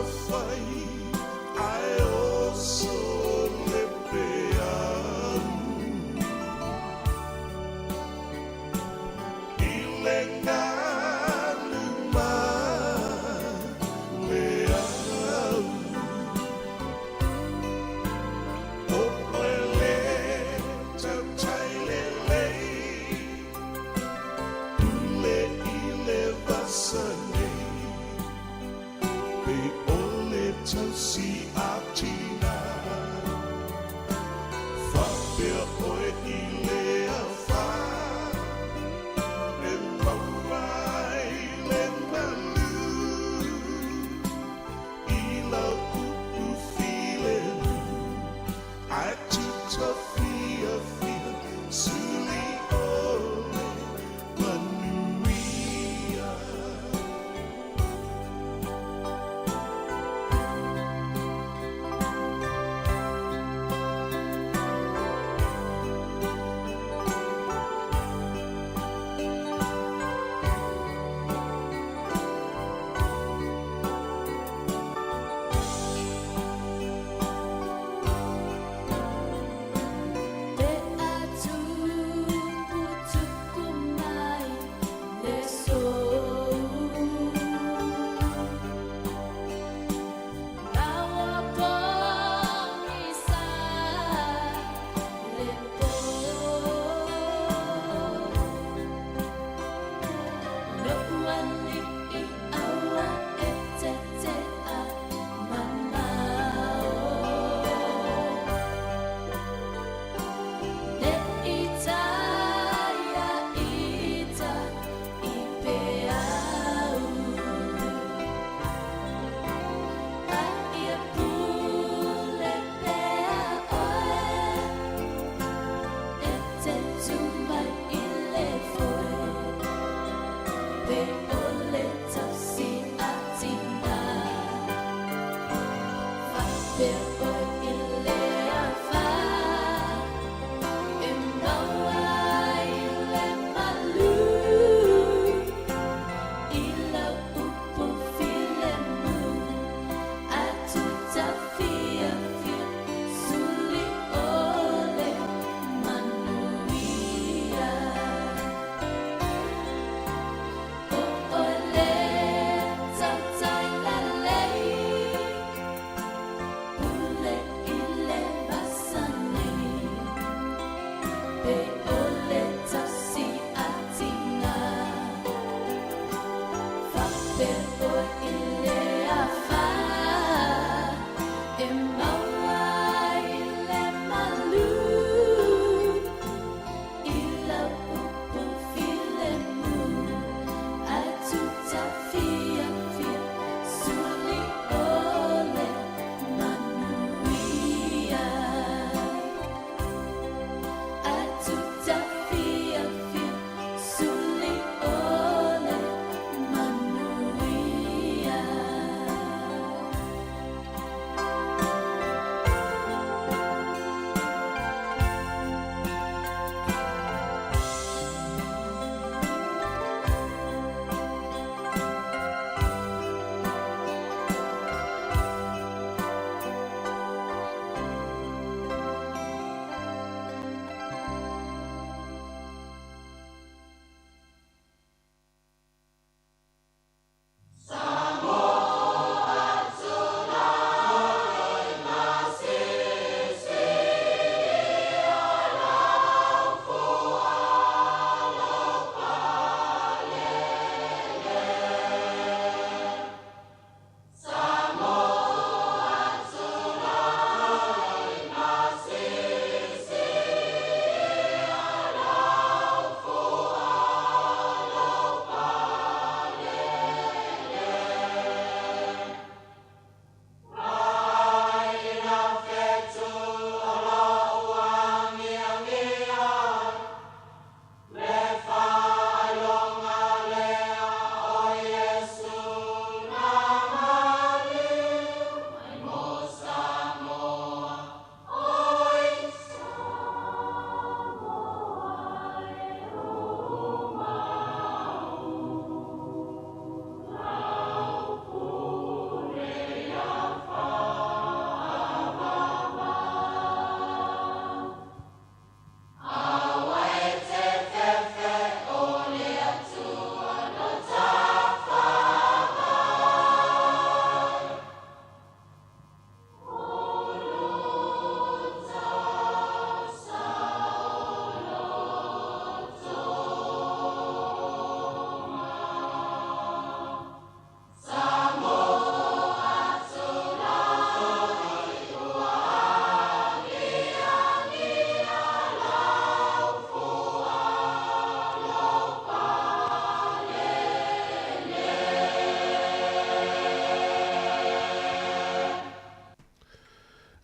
mafai ae oso le peau i le galu ma le au. O lele tautai lelei, pule i le vasa nei, pe o le tausi a tina. Faapea oe i le afa e maua ai le malu i lau upu filemu, ae tuta fiafia suli o le manuia.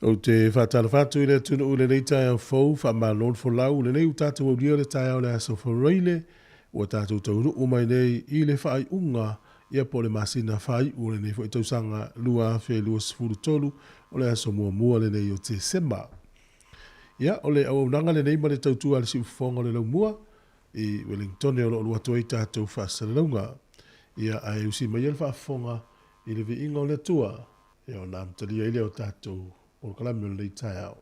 Ou te faatalofa atu i le atunuu i lenei taeao fou, faamalo le folau, lenei ua tatou aulia le taeao o le aso Faraile, ua tatou taunuu mai nei i le faaiuga, ia po o le masina faaiu o lenei foi tausaga 2023, o le aso muamua lenei o Tesema. Ia, o le auaunaga lenei ma le tautua a le Siufofoga o le Laumua i Wellingtone o lo o alu atu ai tatou faasalalauga. Ia, ae usi maia le faafofoga i le viiga o le Atua. Ia ona amatalia ai lea o tatou polokalame o lenei taeao.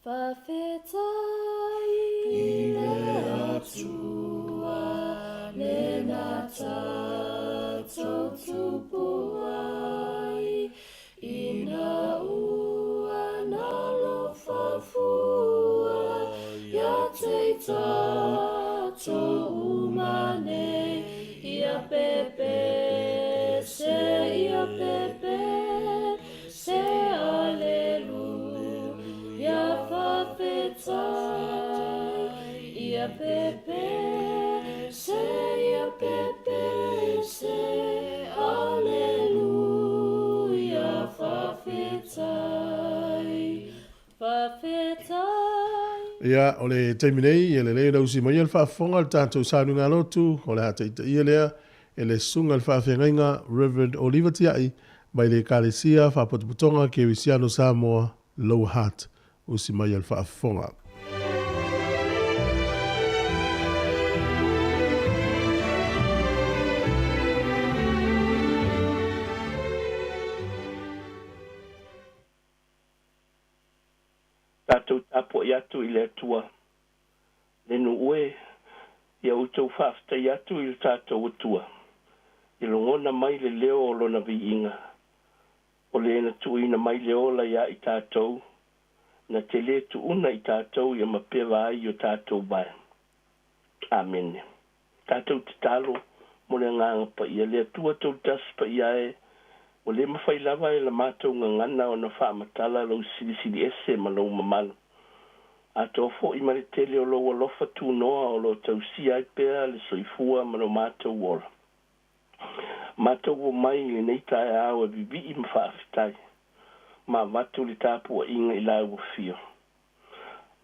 Faafetai i le Atua le na tatou tupu ai, ina ua nalofa fua ia te i tatou uma nei, ia pepe se, ia pepe se, aleluia, faafetai, ia pepe se, ia pepe se, aleluia, faafetai, faafetai. Ia, o le taimi nei, e lelei ona usi mai le faafofoga o le tatou sauniga lotu, o le a taitaia lea e le Susuga i le Faafeagaiga Rev. Oliver Tiai mai le Ekalesia Faapotopotoga Kerisiano Samoa, Lower Hutt. Usi mai le faafofoga. Tatou tapuai atu i le Atua. Le nuu e, ia outou faafetai atu i le tatou Atua, i logona mai le leo o Lona viiga, o le na tuuina mai le ola iā i tatou, na te lē tuuna i tatou ia mapeva ai i o tatou vae. Amene. Tatou tatalo mo le Agaga Paia. Le Atua Toutasi Paia e, ua lē mafai lava e la matou gagana ona faamatala lou silisili ese ma lou mamalu. Atoa foʻi ma le tele o lou alofa tunoa o loo tausia ai pea le soifua ma lo matou ola. Matou omai i lenei taeao e vivii ma faafetai, ma avatu le tapuaiga i Lau Afio.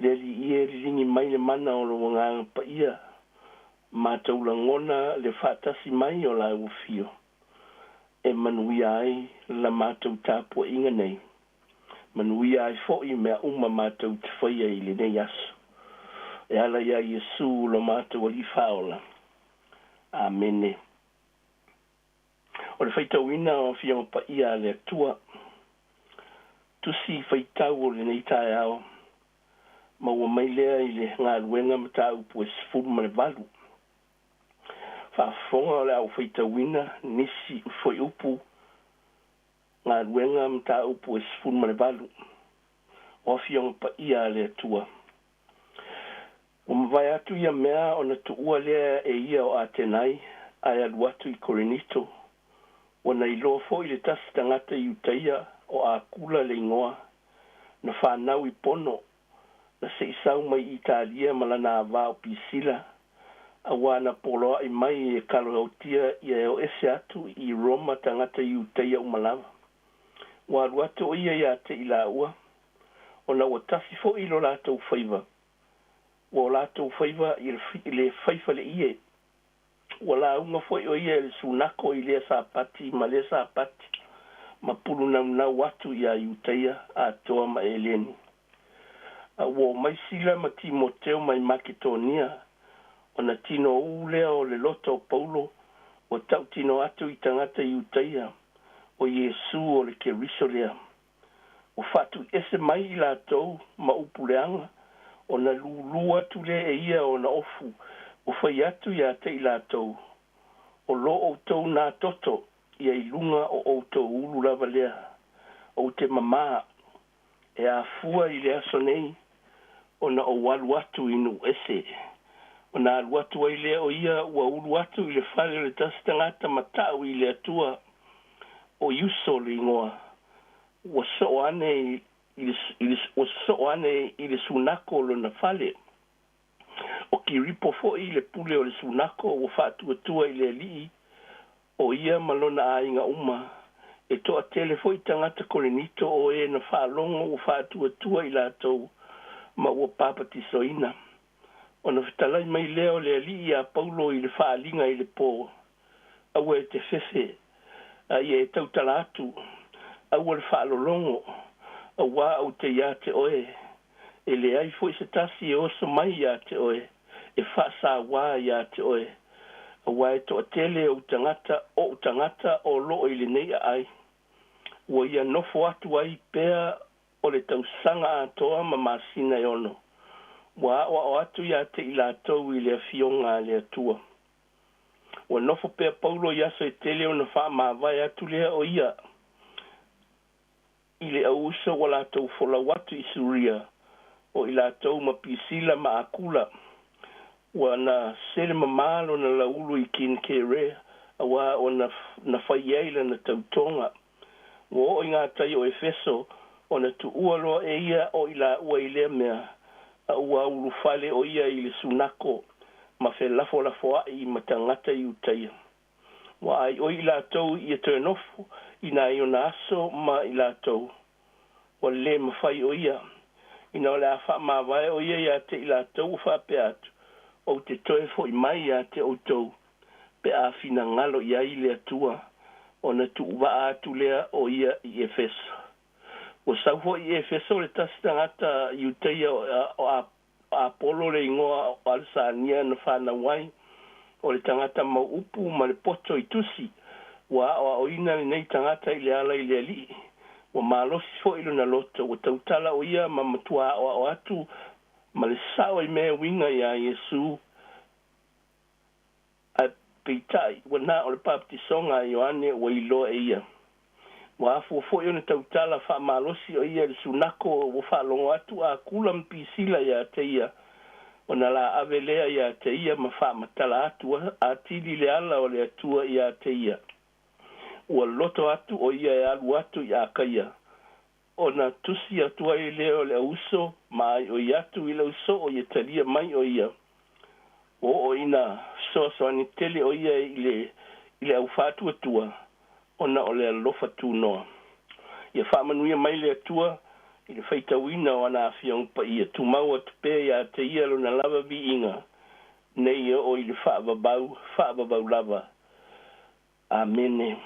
Le Alii e, liligi mai le mana o Lou Agaga Paia, matou lagona le faatasi mai o Lau Afio, e manuia ai la matou tapuaiga nei, manuia ai foʻi mea uma matou te faia i lenei aso. E ala iā Iesu lo matou Alii Faaola. Amene. O le faitauina o Afioga Paia a le Atua, tusi faitau o lenei taeao, maua mai lea i le galuega mataupu e 18. Faafofoga o le a ou faitauina nisi fuaiupu galuega mataupu e 18 o Afioga Paia a le Atua. Ua mavae atu ia mea ona tuua lea e ia o Atenai ae alu atu i Korinito. Ua na iloa foi le tasi tagata Iutaia o Akula le igoa, na fanau i Pono, na se i sau mai Italia ma lana avā o Pisila, auā na poloaʻi mai e Kalotia ia e o ese atu i Roma tagata Iutaia uma lava. Ua alu atu o ia iā te i laua, ona ua tasi foi lo latou faiva, ua o latou faiva i le faifaleie. Ua lauga foi o ia i le sunako i lea Sapati ma lea Sapati, ma pulunaunau atu iā Iutaia atoa ma Eleni. A ua omai Sila ma Timoteo mai Maketonia, ona tinoū lea o le loto o Paulo ua tautino atu i tagata Iutaia, o Iesu o le Keriso lea. Ua faatuiese mai i latou ma upu leaga, ona lūlū atu lea e ia ona ofu, ua fai atu iā te i latou, O lo outou nā toto ia i luga o outou ulu lava lea, ou te mamā, e afua i le aso nei, ona ou alu atu i nuu ese. Ona alu atu ai lea o ia ua ulu atu i le fale o le tasi tagata mataʻu i le Atua, o Iuso le igoa, ua soo ane i le, ua sosoo ane i le sunako o lona fale. O Kiripo foi le pule o le sunako ua faatuatua i le alii, o ia ma lona aiga uma. E toatele foi tagata Korinito o e na faalogo ua faatuatua i latou ma ua papatisoina. Ona fetalai mai lea o le alii iā Paulo i le faaaliga i le po, Aua e te fefe, a ia e tautala atu, aua le faalologo, auā ou te iā te oe, e leai foi se tasi e oso mai iā te oe, e faasauā iā te oe, auā e toatele ou tagata, oʻu tagata o loo i lenei aai. Ua ia nofo atu ai pea O le tausaga atoa ma masina e ono, ua aʻoaʻo atu iā te i latou i le Afioga a le Atua. Ua nofo pea Paulo i aso e tele ona faamavae atu lea o ia i le au uso ua latou folau atu i Suria, o i latou ma Pisila ma Akula. Ua na sele mamā lona laulu i Kinkerea, auā ona na fai ai lana tautoga. Ua oo i gā tai o Efeso, ona tuua loa e ia o i laua i lea mea, a ua ulufale o ia i le sunako ma felafolafoaʻi ma tagata Iutaia. Ua ʻaiʻoi i latou ia toe nofo i nai ona aso ma i latou. Ua lē mafai o ia. Ina o le a faamavae o ia iā te i latou ua faapea atu, Ou te toe foʻi mai iā te ʻoutou, pe a finagalo i ai le Atua, ona tuuvaa atu lea o ia i Efeso. Ua sau foi i Efeso le tasi tagata Iutaia o Apolo le igoa o Alesania na fanau ai, o le tagata mau upu ma le poto i tusi, ua aʻoaʻoina lenei tagata i le ala i le Alii. Ua malosi foi lona loto, ua tautala o ia ma matua aʻoaʻo atu ma le sao i mea e uiga iā Iesū, ae peitai, ua na o le papatisoga a Ioane ua iloa e ia. Ua afua foi ona tautala faamalosi o ia i le sunako ua faalogo atu Akula ma Pisila iā te ia, ona la ave lea iā te ia ma faamatala atu atili le ala o le Atua iā te ia. Ua loto atu o ia e alu atu i Akaia, ona tusi atu ai lea o le auuso ma ʻaiʻoi atu i lau soo ia talia mai o ia. Ua oo ina fesoasoani tele o ia i le i le au faatuatua ona o le alofa tunoa. Ia faamanuia mai le Atua i le faitauina o ana Afioga Paia, tumau atu pea iā te ia lona lava viiga nei e oo i le faavavau, faavavau lava. Amene.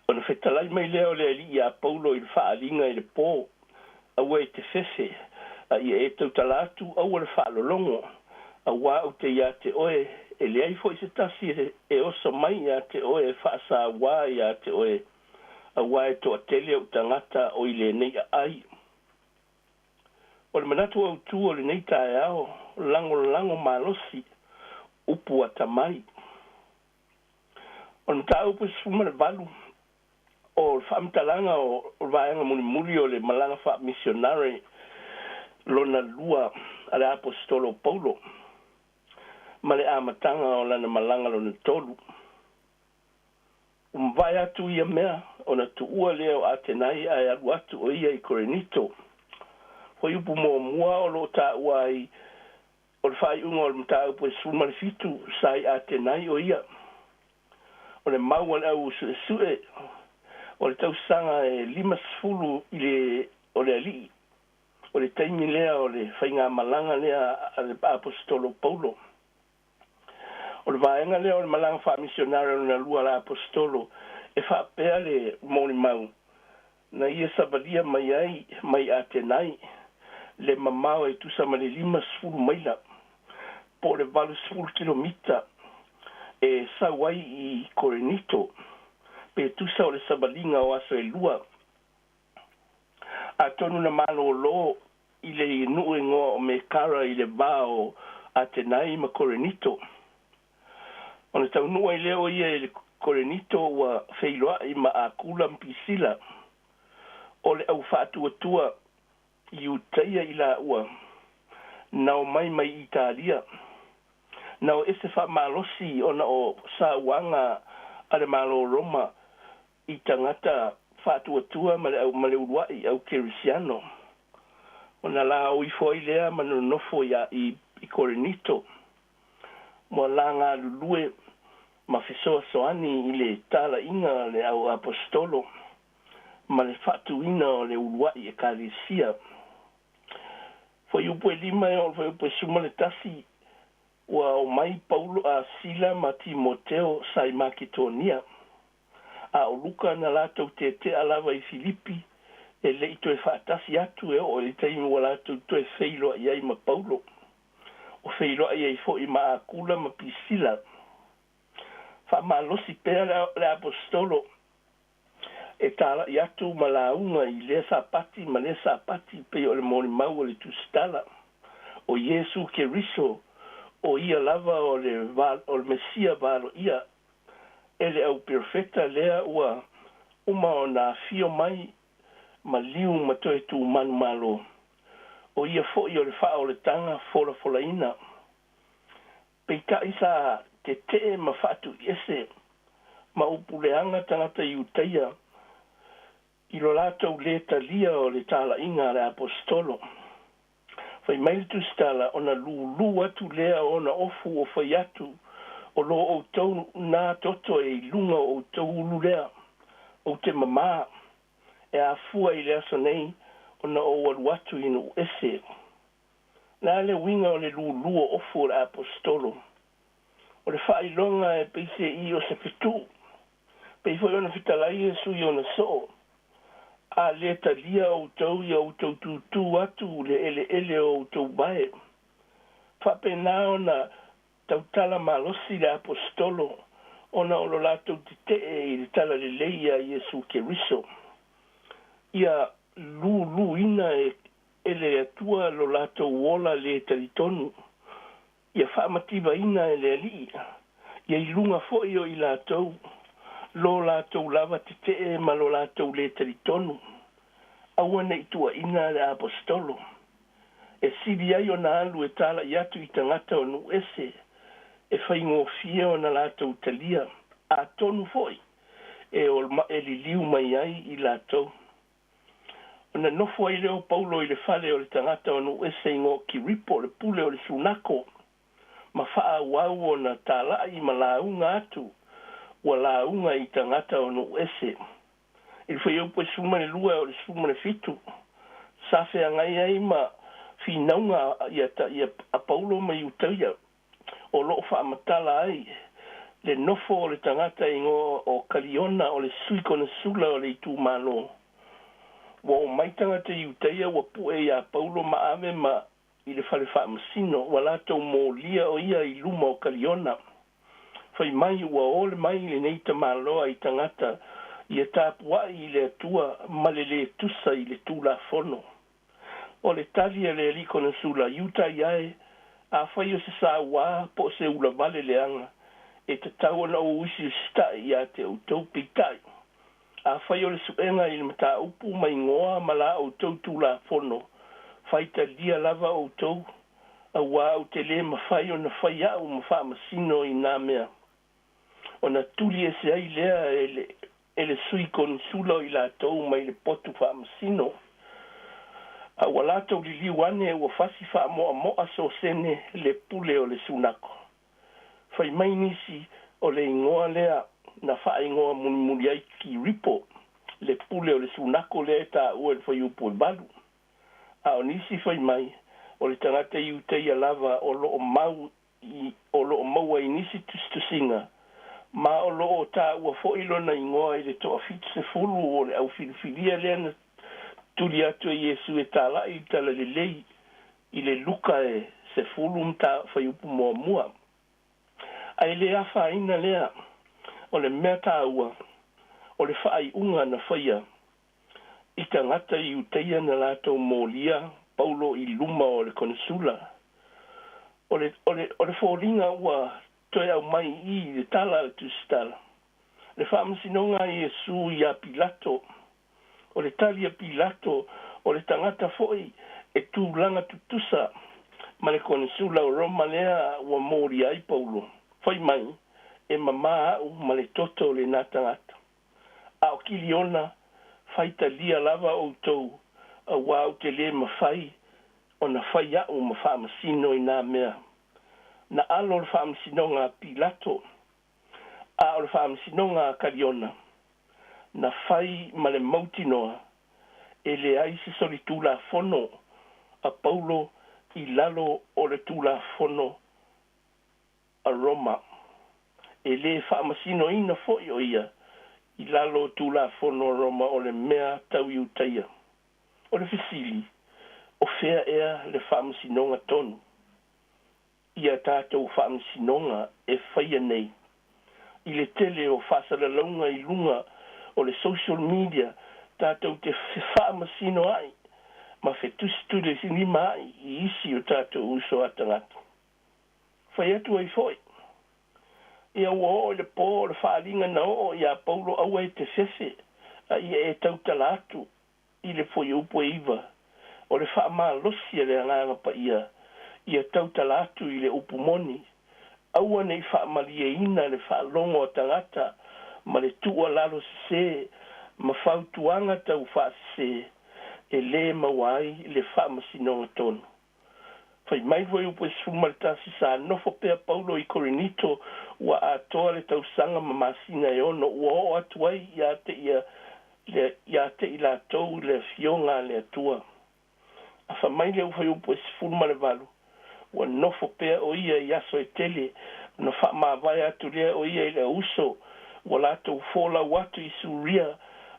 Ona fetalai mai lea o le Alii iā Paulo i le faaaliga i le pō, Aua e te fefe, a ia e tautala atu, aua le faalologo, auā ou te iā te oe, e leai foi se tasi e oso mai iā te oe e faasauā iā te oe, auā e toatele ou tagata o i lenei aai. O le manatu autū o lenei taeao, lagolago malosi, upu atamai. O le mataupu e 18 o le faamatalaga o le vaega mulimuli o le malaga faamisionare lona lua a le Aposetolo o Paulo ma le amataga o lana malaga lona tolu. Ua mavae atu ia mea ona tuua lea o Atenai ae alu atu o ia i Korinito. Fuaiupu muamua o lo o taua ai o le faaiuga o le mataupu e 17 sa i Atenai o ia. O le mau a le au suesue o le tausaga e 50 i le o le Alii, o le taimi lea o le faigamalaga lea a le Aposetolo o Paulo. O le vaega lea o le malaga faamisionare lona lua a le Aposetolo e faapea le molimau na ia savalia mai ai mai Atenai le mamao e tusa ma le 50 maila po o le 80 kilomita e sau ai i Korinito, pe tusa o le savaliga o aso e lua. Atonu na malōlō i le nuu igoa o Mekara i le va o Atenai ma Korinito. Ona taunuu ai lea o ia i le Korinito ua feiloaʻi ma Akula ma Pisila, o le au faatuatua Iutaia i laua na omai mai Italia, na o ese faamalosi ona o sauaga a le Malo o Roma i tagata faatuatua ma le au ma le uluaʻi au Kerisiano. Ona la o ifo ai lea ma nonofo iā i i Korinito, ua la galulue ma fesoasoani i le talaiga a le au Aposetolo ma le faatuina o le uluaʻi Ekalesia. Fuaiupu e lima e oo i le fuaiupu e 11, ua omai Paulo a Sila ma Timoteo sa i Maketonia, a o Luka na latou tetea lava i Filipi e le i toe faatasi atu e oo i le taimi ua latou toe feiloai ai ma Paulo. O feiloai ai foi ma Akula ma Pisila. Faamalosi pea le Aposetolo. E tala'i atu ma lauga i lea Sapati ma lea Sapati pei o le molimau a le Tusitala. O Iesu Keriso o ia lava o le o le Mesia valoia e le au perofeta lea ua uma ona afio mai maliu ma toe tumanumalo. O ia fo'i o le faaolataga folafolaina. Peita'i sa tete'e ma faatuiese ma upu leaga tagata Iutaia i lo latou lē talia o le tala'iga a le Aposetolo. Fai mai le Tusitala ona lūlū atu lea o ona ofu o fai atu, O lo outou nā toto e i luga o outou ulu lea, ou te mamā, e afua i le aso nei ona ou alu atu i nuu ese. O le a le uiga o le lūlū o ofu o le Aposetolo? O le faailoga e peiseai o se fetu'u. Pei foi ona fetalai Iesu i ona soo, A lē talia outou ia outou tūtū atu le eleele o outou vae. Faapena ona tautala malosi le Aposetolo ona o lo latou tete'e i le Talalelei iā Iesu Keriso. Ia lūlūina e le Atua lo latou ola lē talitonu. Ia faamativaina e le Alii, ia i luga foi o i latou, lo latou lava tete'e ma lo latou lē talitonu. Aua ne i tuuaina le Aposetolo. E sili ai ona alu e tala'i atu i tagata o nuu ese, e faigofie ona latou talia, atonu foi e e liliu mai ai i latou. Ona nofo ai lea o Paulo i le fale o le tagata o nuu ese igoa o Kiripo, le pule o le sunako, ma faaauau ona tala'i ma lauga atu, ua lauga i tagata o nuu ese. I le fuaiupu e 12 e oo i le 17, sa feagai ai ma finauga ia ia a Paulo ma Iutaia o loo faamatala ai le nofo o le tagata igoa o Kaliona o le sui konesula o le itumalo. Ua omai tagata Iutaia ua pu'e iā Paulo ma ave ma i le fale faamasino, ua latou molia o ia i luma o Kaliona. Fai mai ua ole mai lenei tamāloa i tagata ia tapua'i i le Atua ma le lē tusa i le Tulafono. O le tali a le alii konesula, Iutaia e, afai o se sauā po o se ulavale leaga, e tatau ona ou usiusita'i iā te outou. Peitai, afai o le su'ega i le mataupu ma igoa ma la outou Tulafono, faitalia lava outou, auā ou te lē mafai ona fai a'u ma faamasino i nā mea. Ona tuli ese ai lea e le e le sui konesula o i latou mai le potu faamasino. A ua latou liliu ane ua fasi faamo'amo'a Sosene le pule o le sunako. Fai mai nisi o le igoa lea na faaigoa mulimuli ai Kiripo, le pule o le sunako lea e taua i le fuaiupu e 8. A o nisi fai mai, o le tagata Iutaia lava o loo mau i o loo maua i nisi tusitusiga, ma o loo taua foi lona igoa i le toafitusefulu o le au filifilia lea na tuli atu e Iesu e tala'i i le Talalelei i le Luka e 10 ma fuaiupu muamua. Ae le afaina lea, o le mea taua, o le faaiuga na faia i tagata Iutaia na latou molia Paulo i luma o le konesula. O le, o le, o le foliga ua toe aumai i i le tala a le Tusitala, le faamasinoga a Iesu iā Pilato. O le tali a Pilato, o le tagata foi e tulaga tutusa ma le konesula o Roma lea ua molia ai Paulo, fai mai, E mamā a'u ma le toto o lenā tagata. A o Kiliona, faitalia lava outou, auā ou te lē mafai ona fai a'u ma faamasino i nā mea. Na alo le faamasinoga a Pilato, a o le faamasinoga a Kaliona, na fai ma le mautinoa e leai se solitulafono a Paulo i lalo o le Tulafono a Roma. E lē faamasinoina foi o ia i lalo o Tulafono a Roma o le mea tau Iutaia. O le fesili, o fea ea le faamasinoga tonu? I a tatou faamasinoga e faia nei i le tele o faasalalauga i luga O le social media tatou te fefaamasinoa'i ma fetusitusilima a'i i isi o tatou uso a tagata. Fai atu ai fo'i ia ua oo i le pō o le faaaliga na oo iā Paulo aua e te fefe a ia e tautala atu i le fuaiupu e 9 o le faamalosi a le Agaga Paia ia tautala atu i le upu moni aua nei faamalieina le faalogo a tagata ma le tuualalo sesē ma fautuaga tau faasesē e lē maua ai le faamasinoga tonu. Fai mai fuaiupu e 11 sa nofo pea Paulo i Korinito ua atoa le tausaga ma masina e 6 ua oo atu ai iā te ia iā te i latou le afioga a le Atua. A fai mai le fuaiupu e 18 ua nofo pea o ia i aso e tele ona faamavae atu lea o ia i le auso ua latou folau atu i Suria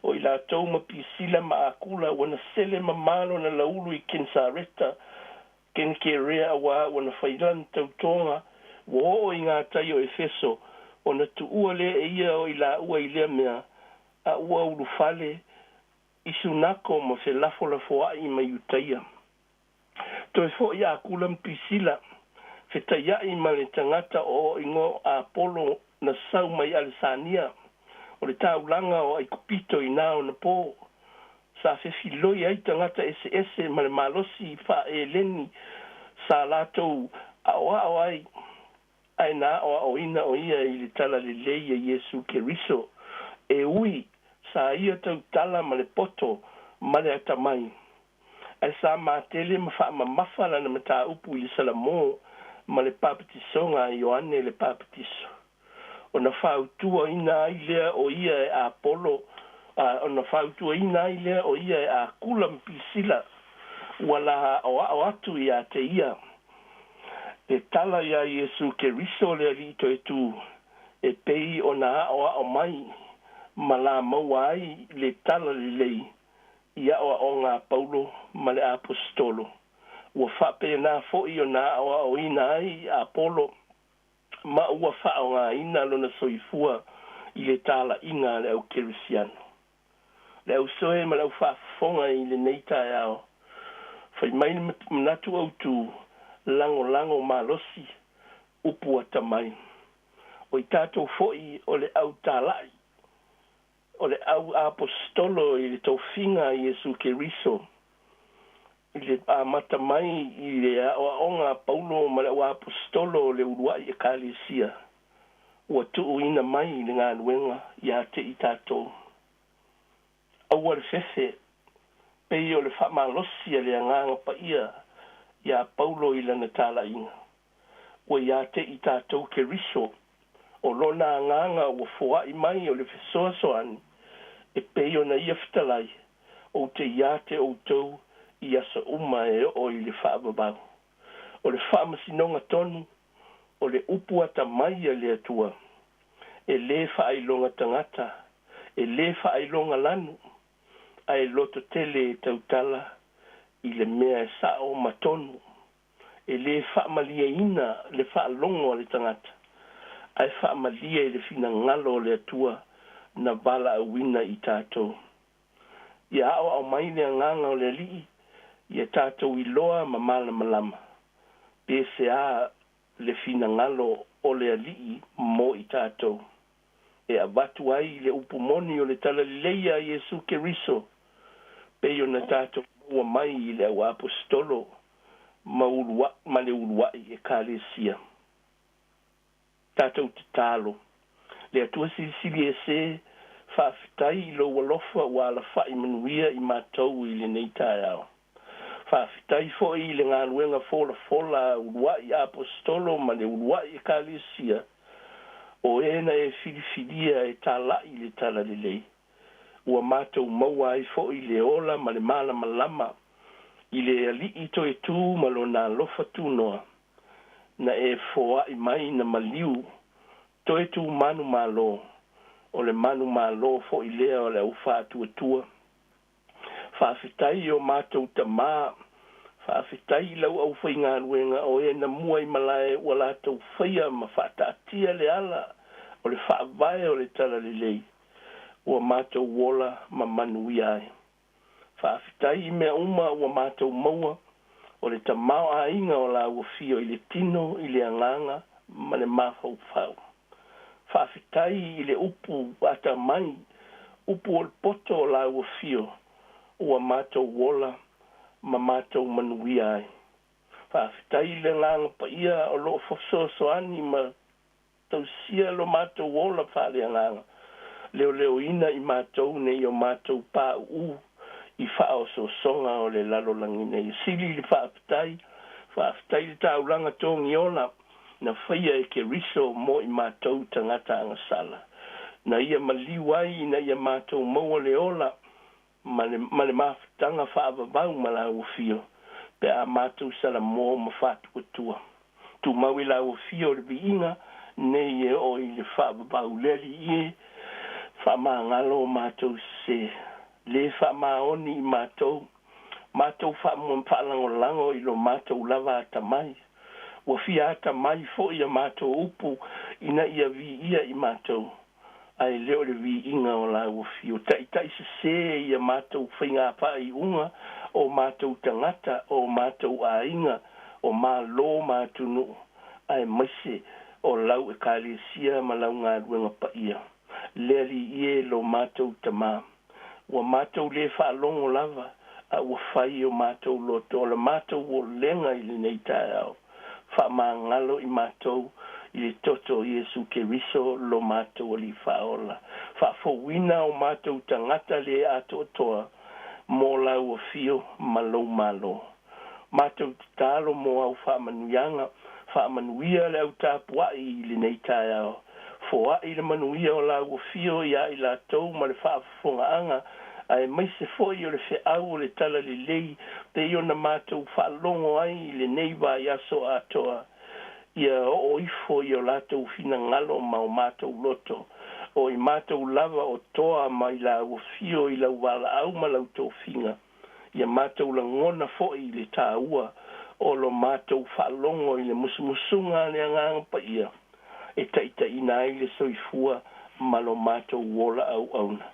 o i latou ma Pisila ma Akula ua na sele mamā lona laulu i Kenesareta Kenekerea auā ua na failana tautoga ua oo i gatai o Efeso ona tuua lea e ia o i laua i lea mea a ua ulufale i sunako ma felafolafoa'i ma Iutaia. Toe fo'i Akula ma Pisila fetaia'i ma le tagata o igoa Apolo na sau mai Alesania o le taulaga o Aikupito i na ona pō sa fefiloi ai tagata eseese ma le malosi faaeleni sa latou aoao ai ae na aoaoina o ia i le talalelei a Iesu Keriso e ui sa ia tautala ma le poto ma le atamai ae sa matele ma faamamafa lana mataupu i le Salamō ma le papatisoga a Ioane le Papatiso. Ona fautuaina ai lea o ia e Apolo ona fautuaina ai lea o ia e Akula ma Pisila ua la aoao atu iā te ia e tala iā Iesu Keriso le Alii Toetū e pei ona aoao mai ma la maua ai le tala lelei i aoaoga a Paulo ma le Aposetolo. Ua faapenā fo'i ona aoaoina ai Apolo ma ua faaaogāina lona soifua i le tala'iga a le au kerisiano. Le ausoe ma le aufaafofoga i lenei taeao fai mai le manatu autū lagolago malosi upu atamai. O i tatou fo'i o le au tala'i o le au aposetolo i le tofiga a Iesu Keriso i le amata mai i le aoaoga a Paulo ma le au aposetolo o le ulua'i ekalesia ua tuuina mai le galuega iā te i tatou. Aua le fefe pei o le faamalosi a le Agaga Paia iā Paulo i lana tala'iga ua iā te i tatou Keriso o lona agaga ua foa'i mai o le fesoasoani e pei ona ia fetalai ou te iā te outou i aso uma e oo i le faavavau. O le faamasinoga tonu o le upu atamai a le Atua e lē faailoga tagata e lē faailoga lanu ae loto tele e tautala i le mea e sa'o ma tonu e lē faamalieina le faalogo a le tagata ae faamalie i le finagalo o le Atua na valaauina i tatou. Ia aoao mai le agaga o le Alii ia tatou iloa ma malamalama pe se a le finagalo o le Alii mo i tatou e avatu ai le upu moni o le talalelei a Iesu Keriso pei ona tatou maua mai i le au aposetolo ma ulua'i ma le ulua'i ekalesia. Tatou tatalo. Le Atua silisili ese faafetai i lou alofa ua alafa'i manuia i matou i lenei taeao. Faafetai fo'i i le galuega folafola a ulua'i aposetolo ma le ulua'i ekalesia o e na e filifilia e tala'i le talalelei ua matou maua ai fo'i le ola ma le malamalama i le Alii Toetū ma lona alofa tunoa na e foa'i mai na maliu toe tu manu malo o le manu malo fo'i lea o le au faatuatua. Faafetai o matou tamā faafetai i lau aufaigaluega o e na mua i malae ua latou faia ma faataatia le ala o le faavae o le talalelei. ua matou ola ma manuia ai. Faafetai i mea uma ua matou maua, o le tamaoaiga o Lau Afio i le tino, i le agaga ma le mafaufau. Faafetai i le upu atamai, upu o le poto o Lau Afio ua matou ola ma matou manuia ai. Faafetai i le Agaga Paia o lo o fesoasoani ma Tausia lo matou ola faaleagaga, leoleoina i matou nei o matou pauu i faaosoosoga o le lalolagi nei. Sili le faafetai, faafetai i le taulaga togiola na faia e Keriso mo i matou tagata agasala, na ia maliu ai ina ia matou maua le ola ma le, ma le mafutaga faavavau ma Lau Afio, pe a matou salamo ma faatuatua. Tumau i Lau Afio le viiga nei e oo i le faavavau. Le Alii e, faamagalo o matou sese, le faamaoni i matou, matou faalagolago i lo matou lava atamai. Ua fia atamai foi a matou upu ina ia viia i matou. Ae le o le viiga o Lau Afio. Taitai sesē i a matou faiga faaiuga, o matou tagata, o matou aiga, o Malo ma atunuu, aemaise o Lau Ekalesia ma Lau galuega paia. Le Alii e, lo matou Tama. Ua matou lē faalogo lava, a ua fai o matou loto, o la matou olega i lenei taeao. Faamagalo i matou i le toto o Iesu Keriso lo matou Alii Faaola. Faafouina o matou tagata lē atoatoa mo Lau Afio ma Lou Malo. Matou tatalo mo Au faamanuiaga. Faamanuia le au tapua'i i lenei taeao. Foa'i le manuia o Lau Afio iā i latou ma le faafofogaaga, aemaise foi o le feau o le Talalelei pei ona matou faalogo ai i lenei vaiaso atoa, ia oo ifo i o latou finagalo ma o matou loto, o i matou lava o toa mai Lau Afio i Lau valaau ma Lau tofiga. Ia matou lagona foi i le tāua o lo matou faalogo i le musumusuga a le Agaga Paia e taitaiina ai le soifua ma lo matou ola auauna.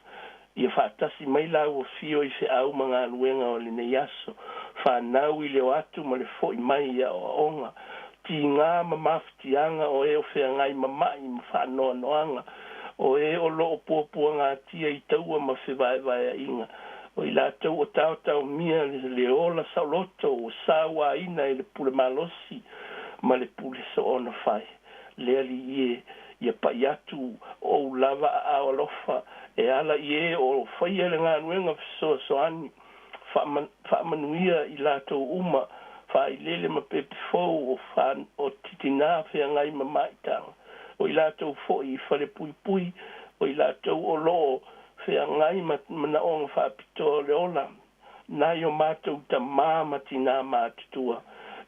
Ia faatasi mai Lau Afio i feau ma galuega o lenei aso, fanau i le o atu ma le fo'i mai i aoaoga, tigā ma mafatiaga o e o feagai ma ma'i ma faanoanoaga, o e o lo o puapuagatia i taua ma fevaevaea'iga, o i latou o taotaomia le ola saoloto ua sauaina e le pule malosi ma le pule soona fai. Le Alii e, ia pa'i atu Ou lava aao alofa e ala i e o faia le galuega fesoasoani, faamanuia i latou uma, faailele ma pepe fou o titinā feagai ma maitaga, o i latou foi i falepuipui, o i latou o lo o feagai ma manaoga faapitoa o le ola, nai o matou tamā ma tinā matutua.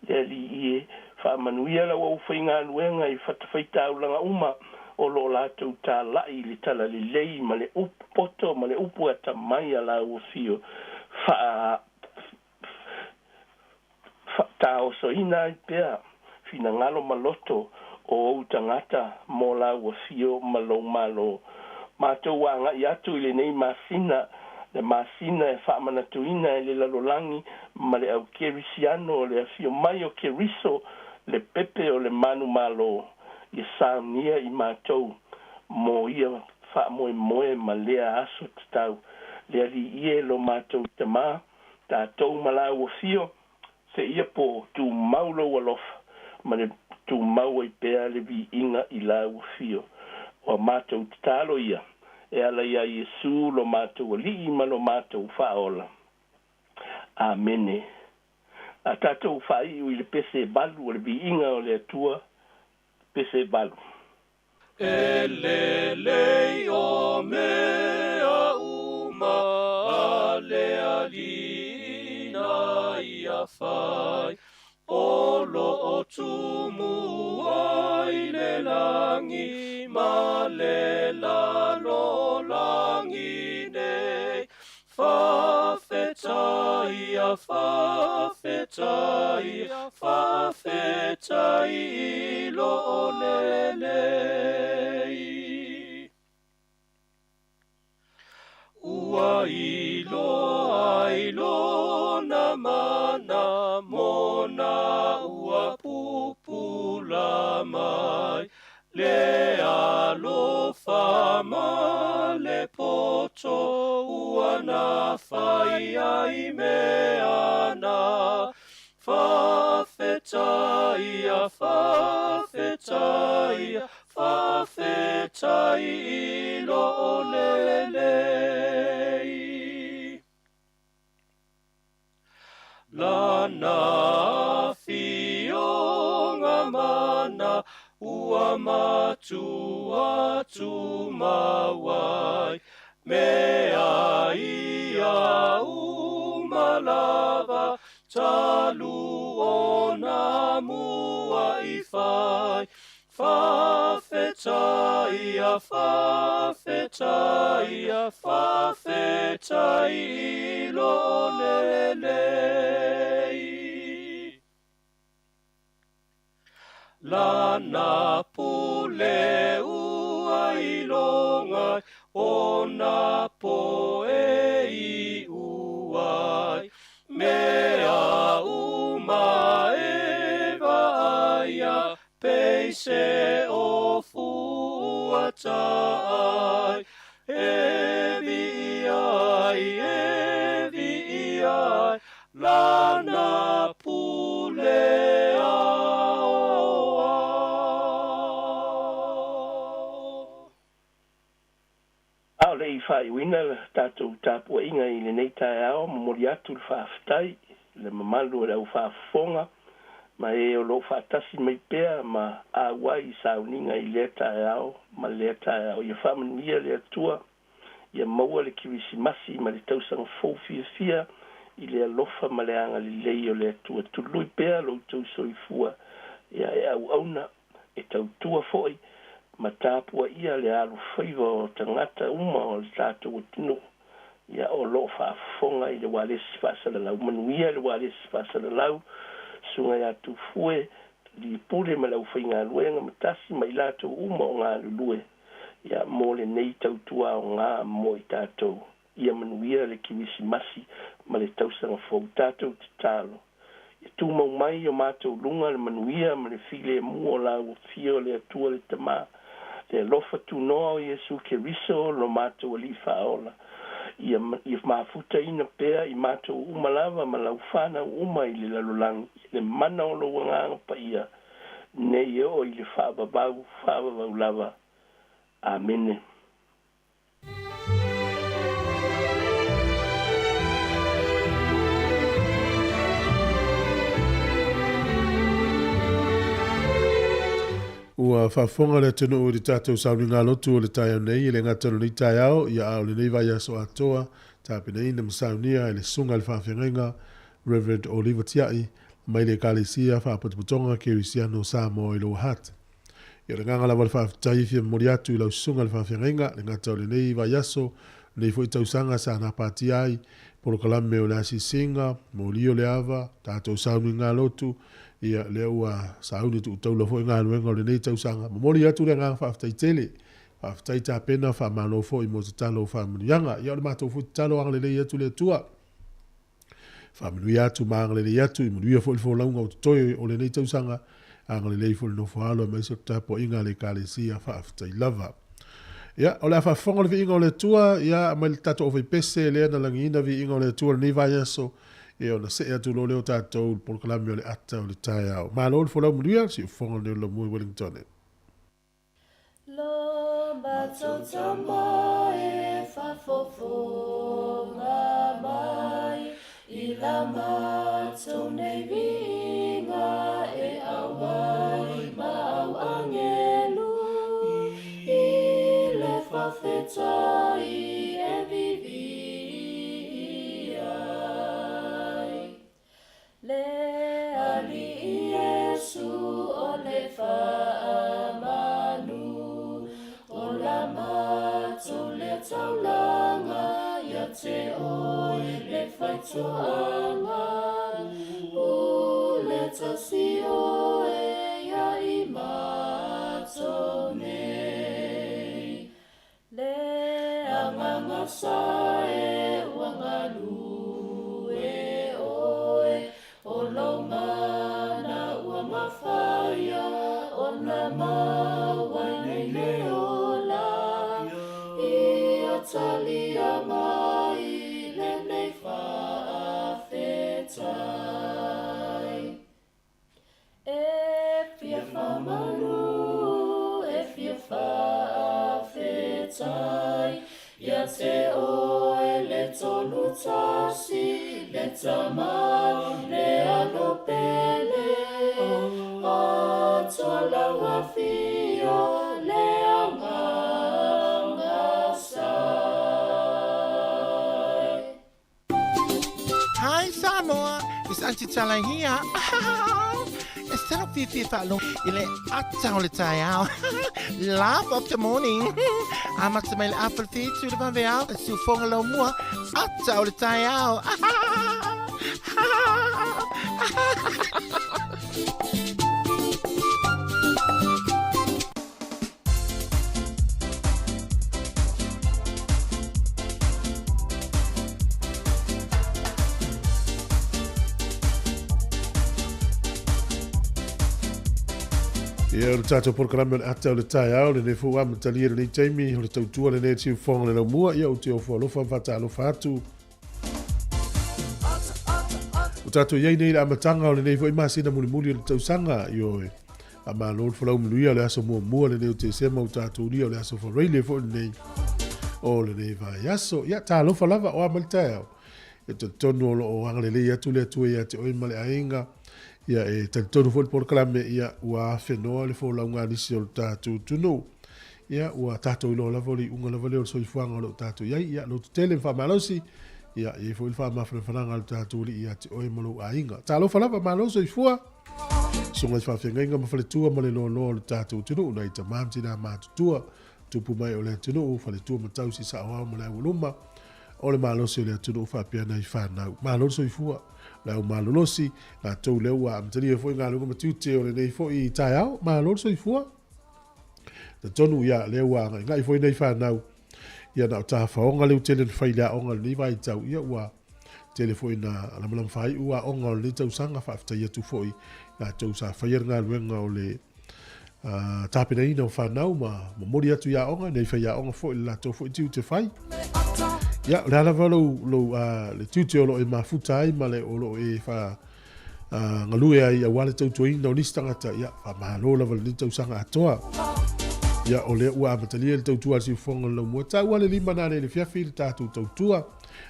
Le Alii e, faamanuia lau aufaigaluega i fatafaitaulaga uma o lo o latou tāla'i i le talalelei ma le upu poto ma le upu atamai a Lau Afio, faa Taosoina ai pea finagalo ma loto o ou tagata mo Lau Afio ma Lou Malo. Matou aga'i atu i lenei masina, le masina e faamanatuina e le lalolagi ma le au Kerisiano o le afio mai o Keriso, le pepe o le manumalo, ia saunia i matou mo ia faamoemoe ma lea aso tatau. Le Alii e, lo matou Tama, tatou ma Lau Afio, seia po tumau Lou alofa ma le tumau ai pea le viiga i Lau Afio. Ua matou tatalo ia e ala iā Iesu lo matou Alii ma lo matou Faaola. Amene. A tatou faaiu i le pese valu o le viiga o le Atua, pese valu. E lelei o mea uma a le Alii na ia fai, o lo o tumu ai le lagi ma le lalolagi nei. Faafetai a faafetai a faafetai i lo lelei. Ua iloa ai lona mana mona ua pupula mai. Le alofa ma le poto ua nafai ai mea na. Fa'afetaia, fa'afetaia, fa'afetai i lo'o lelei. Lana afioga mana ua matua tumau ai, mea ia uma lava talu ona mua i fai. Fa'afetaia, fa'afetaia, fa'afetai i lo'o lelei. Lana pule ua iloga ai o na po'e i'u ai, mea uma e vaaia pei se ofu ua taai. E viia ai, e viia ai lana pule aoao. A o le i faaiuina le tatou tapuaiga i lenei taeao, momoli atu le faafetai i le mamalu o le au faafofoga ma e o lo o faatasi mai pea ma auai i sauniga i lea taeao ma lea taeao. Ia faamanuia le Atua, ia maua le Kerisimasi ma le tausaga fou fiafia i le alofa ma le agalelei o le Atua. Tului pea lo outou soifua ia e auauna, e tautua foi ma tapuaia le alofaiva o tagata uma o le tatou atunuu ia o lo o faafofoga i le ualesi faasalalau. Manuia le ualesi faasalalau, Susuga ia Tufue, Lipule ma le aufaigaluega ma tasi ma i latou uma o galulue ia mo lenei tautua aoga mo i tatou. Ia manuia le Kerisimasi ma le tausaga fou. Tatou tatalo. Ia tumau mai i o matou luga le manuia ma le filemu o lau Afio o le Atua le Tama, le alofa tunoa o Iesu Keriso lo matou Alii Faaola, ia ia mafutaina pea i matou uma lava ma lau fanau uma i le lalolagi i le mana o lou Agaga Paia, nei e oo i le faavavau, faavavau lava. Amene. Ua faafofoga le atunuu i le tatou sauniga lotu o le taeao nei, e le gata o lenei taeao, ia a o lenei vaiaso atoa, tapenaina ma saunia e le Susuga i le Faafeagaiga Rev. Oliver Tia'i mai le Ekalesia Faapotopotoga Kerisiano o Samoa i Lower Hutt. Ia o le agaga lava o le faafetai e fia momoli atu i lau susuga i le faafeagaiga, le gata o lenei vaiaso, lenei foi tausaga sa gapatia ai polokalame o le asiasiga, moli o le ava, tatou sauniga lotu, ia lea ua sauni tuutaula foi galuega o lenei tausaga. Momoli atu le agaga faafetai tele. Faafetai tapena, faamalo foi mo tatalo o faamanuiaga. Ia o le matou foi tatalo agalelei atu le Atua. Faamanuia atu ma agalelei atu i manuia foi le folauga o totoe o lenei tausaga, agalelei foi le nofo alo aemaise o le tapuaiga a le Ekalesia, faafetai lava. Ia, o le a faafofoga le viiga o le Atua, ia, mai le tatou aufaipese lea na lagiina viiga o le Atua i lenei vaiaso, ia ona see atu loa lea o tatou i le polokalame o le ata o le taeao. Malo le folau manuia, siufofoga lenei o le laumua i Wellington. Lo matou tama e faafofoga mai i la matou nei viiga e auai ma au agelu i le faafetai e viivii ai. Le Alii Iesu o le faamanu, o la matou lea taulaga ia te oe le faitoaga, pule tasi oe ia i matou nei. Le agaga sa e Tama le Alo pele, Atoa lau afio le Agaga Sai. Hi Samoa, it's Auntie Tala here. E sala fiafia faalogo i le ata o le taeao. Laugh of the morning. Amata mai le afa le whitu le vaveao, e siufoga lau mua, ata o le taeao. Ia, o le tatou polokalame o le ata o le taeao, lenei foi ua amatalia i lenei taimi, o le tautua lenei e Siufofoga le Laumua, ia ou te ofo alofa ma faatalofa atu. Ua tatou i ai nei i le amataga o lenei foi masina mulimuli o le tausaga, ioe. Faamalo le folau manuia o le aso muamua lenei o Tesema ua tatou ulia o le aso Faraile foi lenei o lenei vaiaso. Ia, talofa lava o a mai le taeao. E talitonu o lo o agalelei atu le Atua ia te oe ma le aiga. Ia, e talitonu foi le polokalame, ia, ua afenoa le folauga a nisi o le tatou atunuu. Ia, ua tatou iloa lava o le iuga lava lea o le soifuaga o lo o tatou i ai. Ia, lototele ma faamalosi, ia, e i ai foi le faamafanafanaga a le tatou Alii ia te oe ma lou aiga. Talofa lava, malo soifua. Susuga i faafeagaiga ma faletua ma le loaloa o le tatou atunuu, nai tama ma tinā matutua, tupu mai o le atunuu, faletua ma tausi saoao ma le aualuma o le malosi o le atunuu faapea nai fanau. Malo le soifua, le au malolosi, latou lea ua amatalia foi galuega ma tiute o lenei foi taeao. Malo le soifua. Talitonu ia lea ua agaigai foi nei fanau ia na o tafaoga lea ua tele na fai i le aoga i lenei vaitau ia ua tele foi na lamalama faaiu aoga o lenei tausaga. Faafetai atu foi latou sa faia le galuega o le tapenaina o fanau ma momoli atu i aoga nei faiaoga foi le latou foi tiute fai. Ia o le a lava lou, lou, le tiute o lo o e mafuta ai ma le o lo o e fa galue ai aua le tautuaina o nisi tagata, ia, faamalo lava lenei tausaga atoa. Ia, o lea ua amatalia le tautua a le Siufofoga o le Laumua, taua le lima nane i le fiafi le tatou tautua,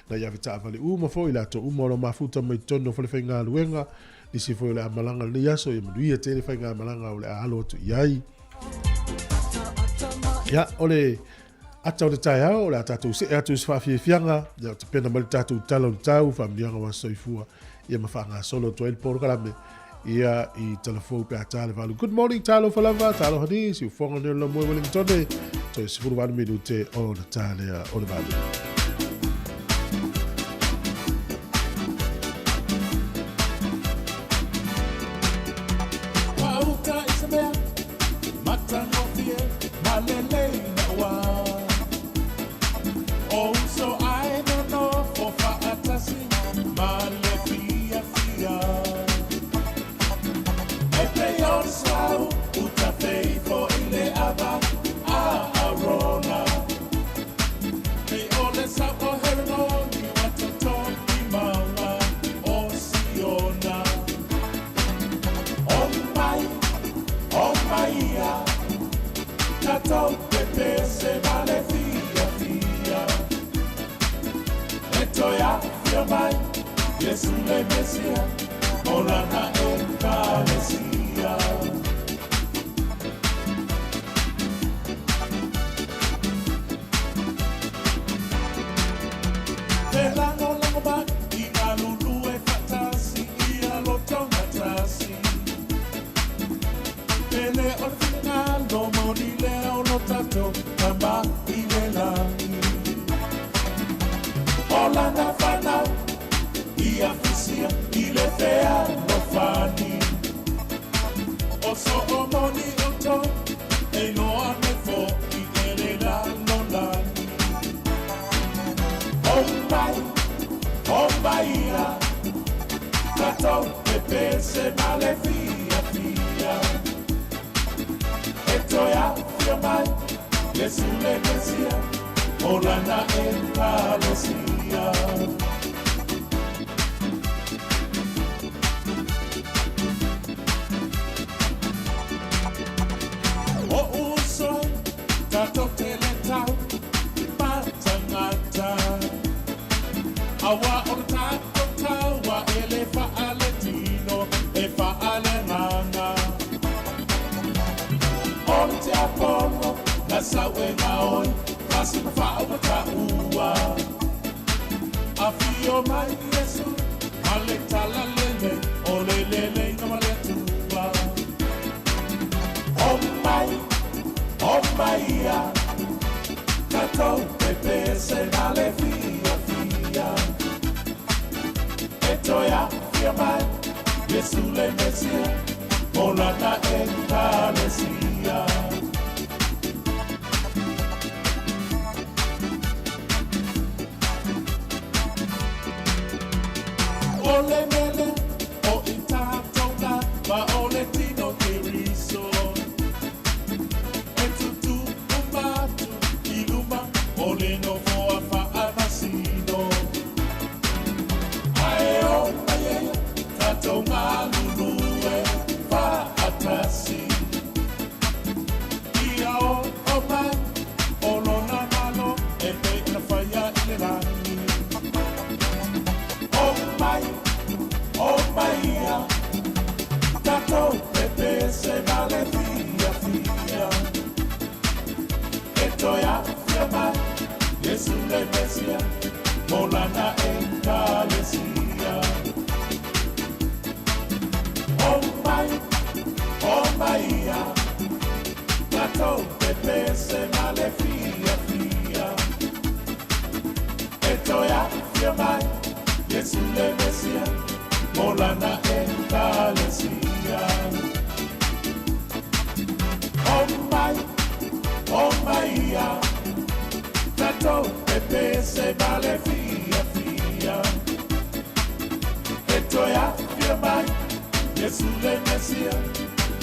na i ave taavale uma foi latou uma o lo mafuta mai totonu o falefaigaluega, nisi foi o le a malaga lenei aso, ia manuia tele faigamalaga o le a alo atu i ai. Ia, o le Ata o le taeao, o le a tatou see atu i se faafiafiaga, ia tapena mai le tatou tala o le tau, faamanuiaga o aso soifua, ia ma faagasolo atu ai le polokalame, ia i Talafou pe a ta le valu. Good morning, talofa lava, talofa ni, siufoga nei o le laumua i Wellingtone, toe 18 minute ona ta lea o le valu. sau e gaoi Kasi ma wha o ta ua A fio mai Yesu Ale tala lele O le lele nga male tua O mai O mai ia Tatou pepe se na le fia fia E toia fia mai Yesu le Mesia Molana e kalesia O le mele o i tātou ma o le tino keriso E tutu umatu i luma o le nofoa faamasino Ae o mai e tatou malulu e faatasi Ia o o mai o lona malo e pei ona faia i le lagi O mai, o mai ia Tatou pepese ma le fia fia E toe afia mai Yesu le Mesia Molana e kalesia O mai, o mai ia Tatou pepese ma le fia fia E toe afia mai Yesu le Mesia Molana e kalesia O mai, o mai ia Tatou pepese ma le fia fia E toe afia mai Yesu le Mesia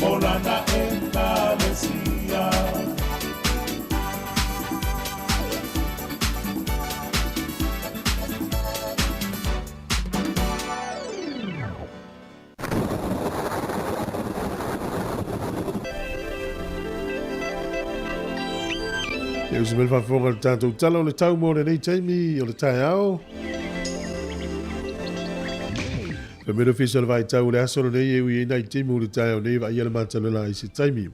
Molana e kalesia E usi mele faafofoga le tatou tala o le tau mo lenei taimi o le taeao. Fa mele ofisa o le vaitau o le aso lenei e ui ai nai timu i le taeao nei vaaia le matalela i se taimi.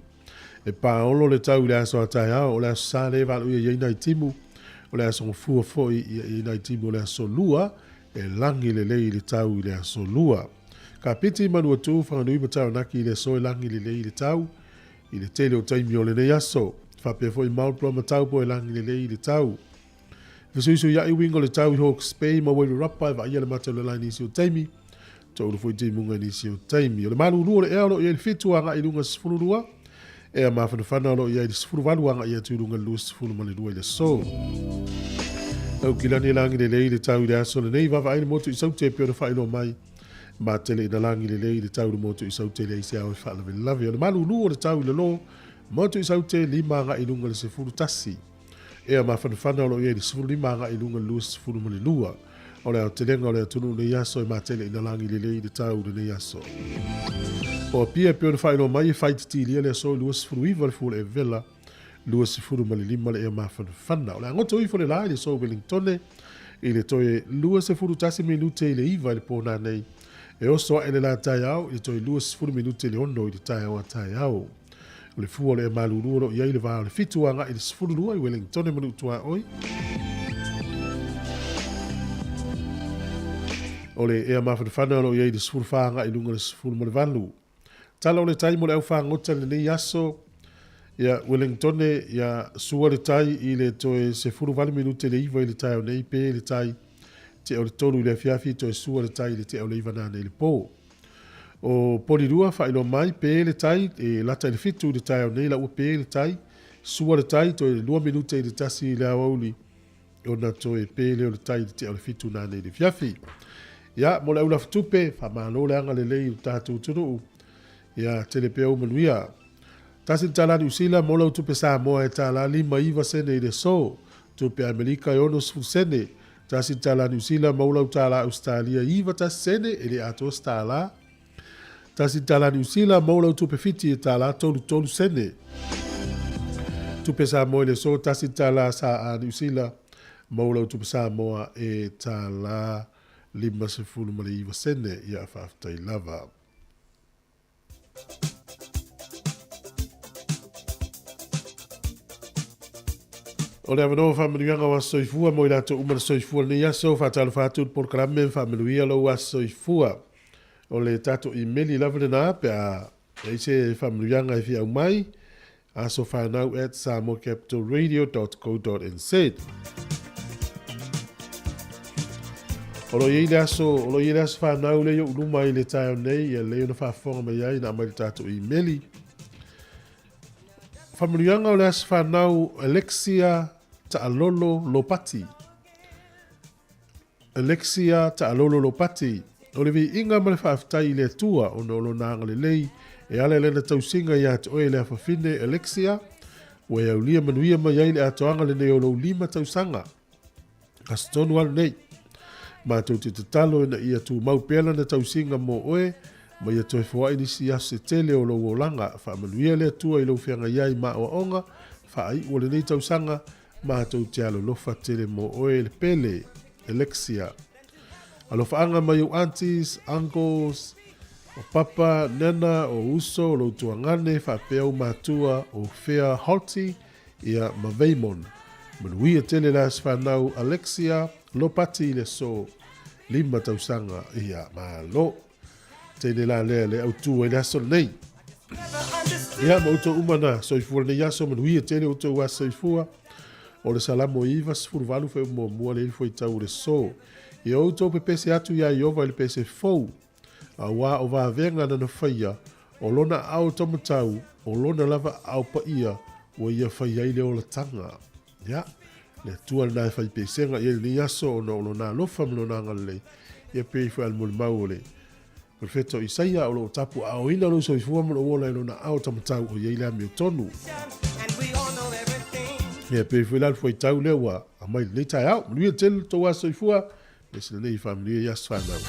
E paolo le tau i le aso a taeao o le aso sa le valuia i ai nai timu o le aso gafua foi ia i ai nai timu o le aso lua e lagi lelei i le tau i le aso lua. Ka piti Manuatu, Whanganui ma Taranaki i le aso e lagi lelei i le tau i le tele o taimi o lenei aso. Faapea foi Marlborough ma Taupo e lagi lelei i le tau. Fesuisuiai uiga o le tau i Hawke's Bay ma Wairarapa e vaaia le mataulala i nisi o taimi. Toulu foi timuga i nisi o taimi. O le malulu o le ea o lo o i ai le 7 agai i luga 12, ea mafanafana o lo o i ai le 18 agai atu i luga le 22 i le aso. Aukilani e lagi lelei i le tau i le aso lenei, vaavaai le motu i Saute e pei ona faailoa mai. Matele ina lagi lelei i le tau i le motu i Saute leai se ao e faalavelave. O le malulu o le tau i lalo, motu i Saute 5 agai i luga le 11. Ea mafanafana o lo o i ai le 15 agai i luga le 22. O le aotelega o le atunuu nei aso e matele ina lagi lelei i le tau lenei aso. O Apia e pei ona faailoa mai e faititilia le aso i 29 le fua o le evela, 25 le ea mafanafana. O le a goto ifo le la i le aso Wellingtone i le toe 21 minute i le 9 i le pō nanei. E oso ae le la taeao i le toe 20 minute i le 6 i le taeao a taeao. O le fua o le ea malulu o lo o i ai le va o le 7 agai i le 12 i Wellingtone ma Nuutuaoi. O le ea mafanafana o lo o i ai le 14 agai i luga o le 18. Tala o le tai mo le au fagota i lenei aso, ia Wellingtone, ia sua le tai i le toe 18 minute le 9 i le taeao nei, pe le tai tea o le 3 i le afiafi, toe sua le tai i le tea o le 9 nanei le po. O Polirua, faailoa mai, pe le tai, e lata i le 7 i le taeao nei, la ua pe le tai, sua le tai, toe 2 minute i le 1 i le aoauli, ona toe pe lea o le tai i le tea o le 7 nanei le afiafi. Ia, mo le aulafatupe, faamalo le agalelei i lo tatou atunuu. Ia, tele pea ou manuia. Tasi le tala Niu Sila mo lau tupe Samoa e tala 59 sene i le aso. Tupe Amerika e 60 sene. Tasi le tala Niu Sila mo lau tala Ausetalia 91 sene e le atoa se tala. Tasi le tala Niu Sila mo lau tupe Fiti e tala 33 sene. Tupe Samoa i le aso, tasi le tala sa Niu Sila mo lau tupe Samoa e tala 59 sene. Ia faafetai lava. O le avanoa o faamanuiaga o aso soifua mo i latou uma na soifua i lenei aso, faatalofa atu i le polokalame ma faamanuia lou aso soifua. O le tatou imeli lava lena pe a i ai se faamanuiaga e fia aumai, asofanau@samoacapitalradio.co.nz. O lo o i ai le aso, o lo o i ai le aso fanau lea i ou luma i le taeao nei, ia lelei ona faafofoga mai ai na aumai i le tatou imeli. Faamanuiaga o le aso fanau Alexia Taalolo Lopati. Alexia Taalolo Lopati, O le viiga ma le faafetai i le Atua ona o Lona agalelei e ala i Lana tausiga ia te oe le afafine Alexia, ua e aulia manuia mai ai le atoaga lenei o lou lima tausaga. Aso tonu lava lenei. Matou te tatalo ina ia tumau pea Lana tausiga mo oe ma ia toe foai nisi aso se tele o lou olaga. Faamanuia le Atua i lou feagai ai ma aoaoga faaiu o lenei tausaga Matou te alolofa tele mo oe le pele, Alexia. Alofaaga mai ou aunties, uncles, o papa, nana, o uso, o lou tuagane, faapea ou matua, o Fea Holty, ia, ma Vaymon. Manuia tele le aso fanau Alexia, Lopati i le aso lima tausaga, ia, malo. Teine la lea le autu ai le aso lenei. Ia, ma outou uma na soifua lenei aso, manuia tele outou aso soifua. O le Salamo 98 fuaiupu muamua le fuaitau o le so. Ia outou pepese atu iā Ieova i le pese fou, auā o vavega nana faia, o lona aao taumatau, o lona lava aao paia, ua ia fai ai le olataga. Ia, le Atua lena e fai pesega i ai lenei aso ona o lona alofa ma lona agalelei. Ia pei foi a le molimau o le Perofeta o Isaia o lo o tapuaaoina lou soifua ma lou ola i lona ao tamatau o i ai le amiotonu. Ia pei foi la le fuaitau lea ua aumai lenei taeao. Manuia tele lo tou aso soifua, aemaise lenei faamanuia i aso fanau.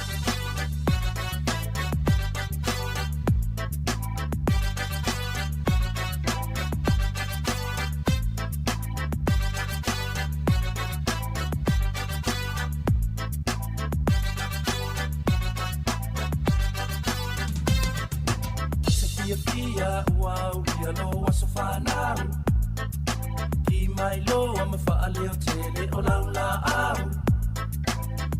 Se fiafia ua aulia lou aso fanau Ki mai loa ma faaleo tele o lau laau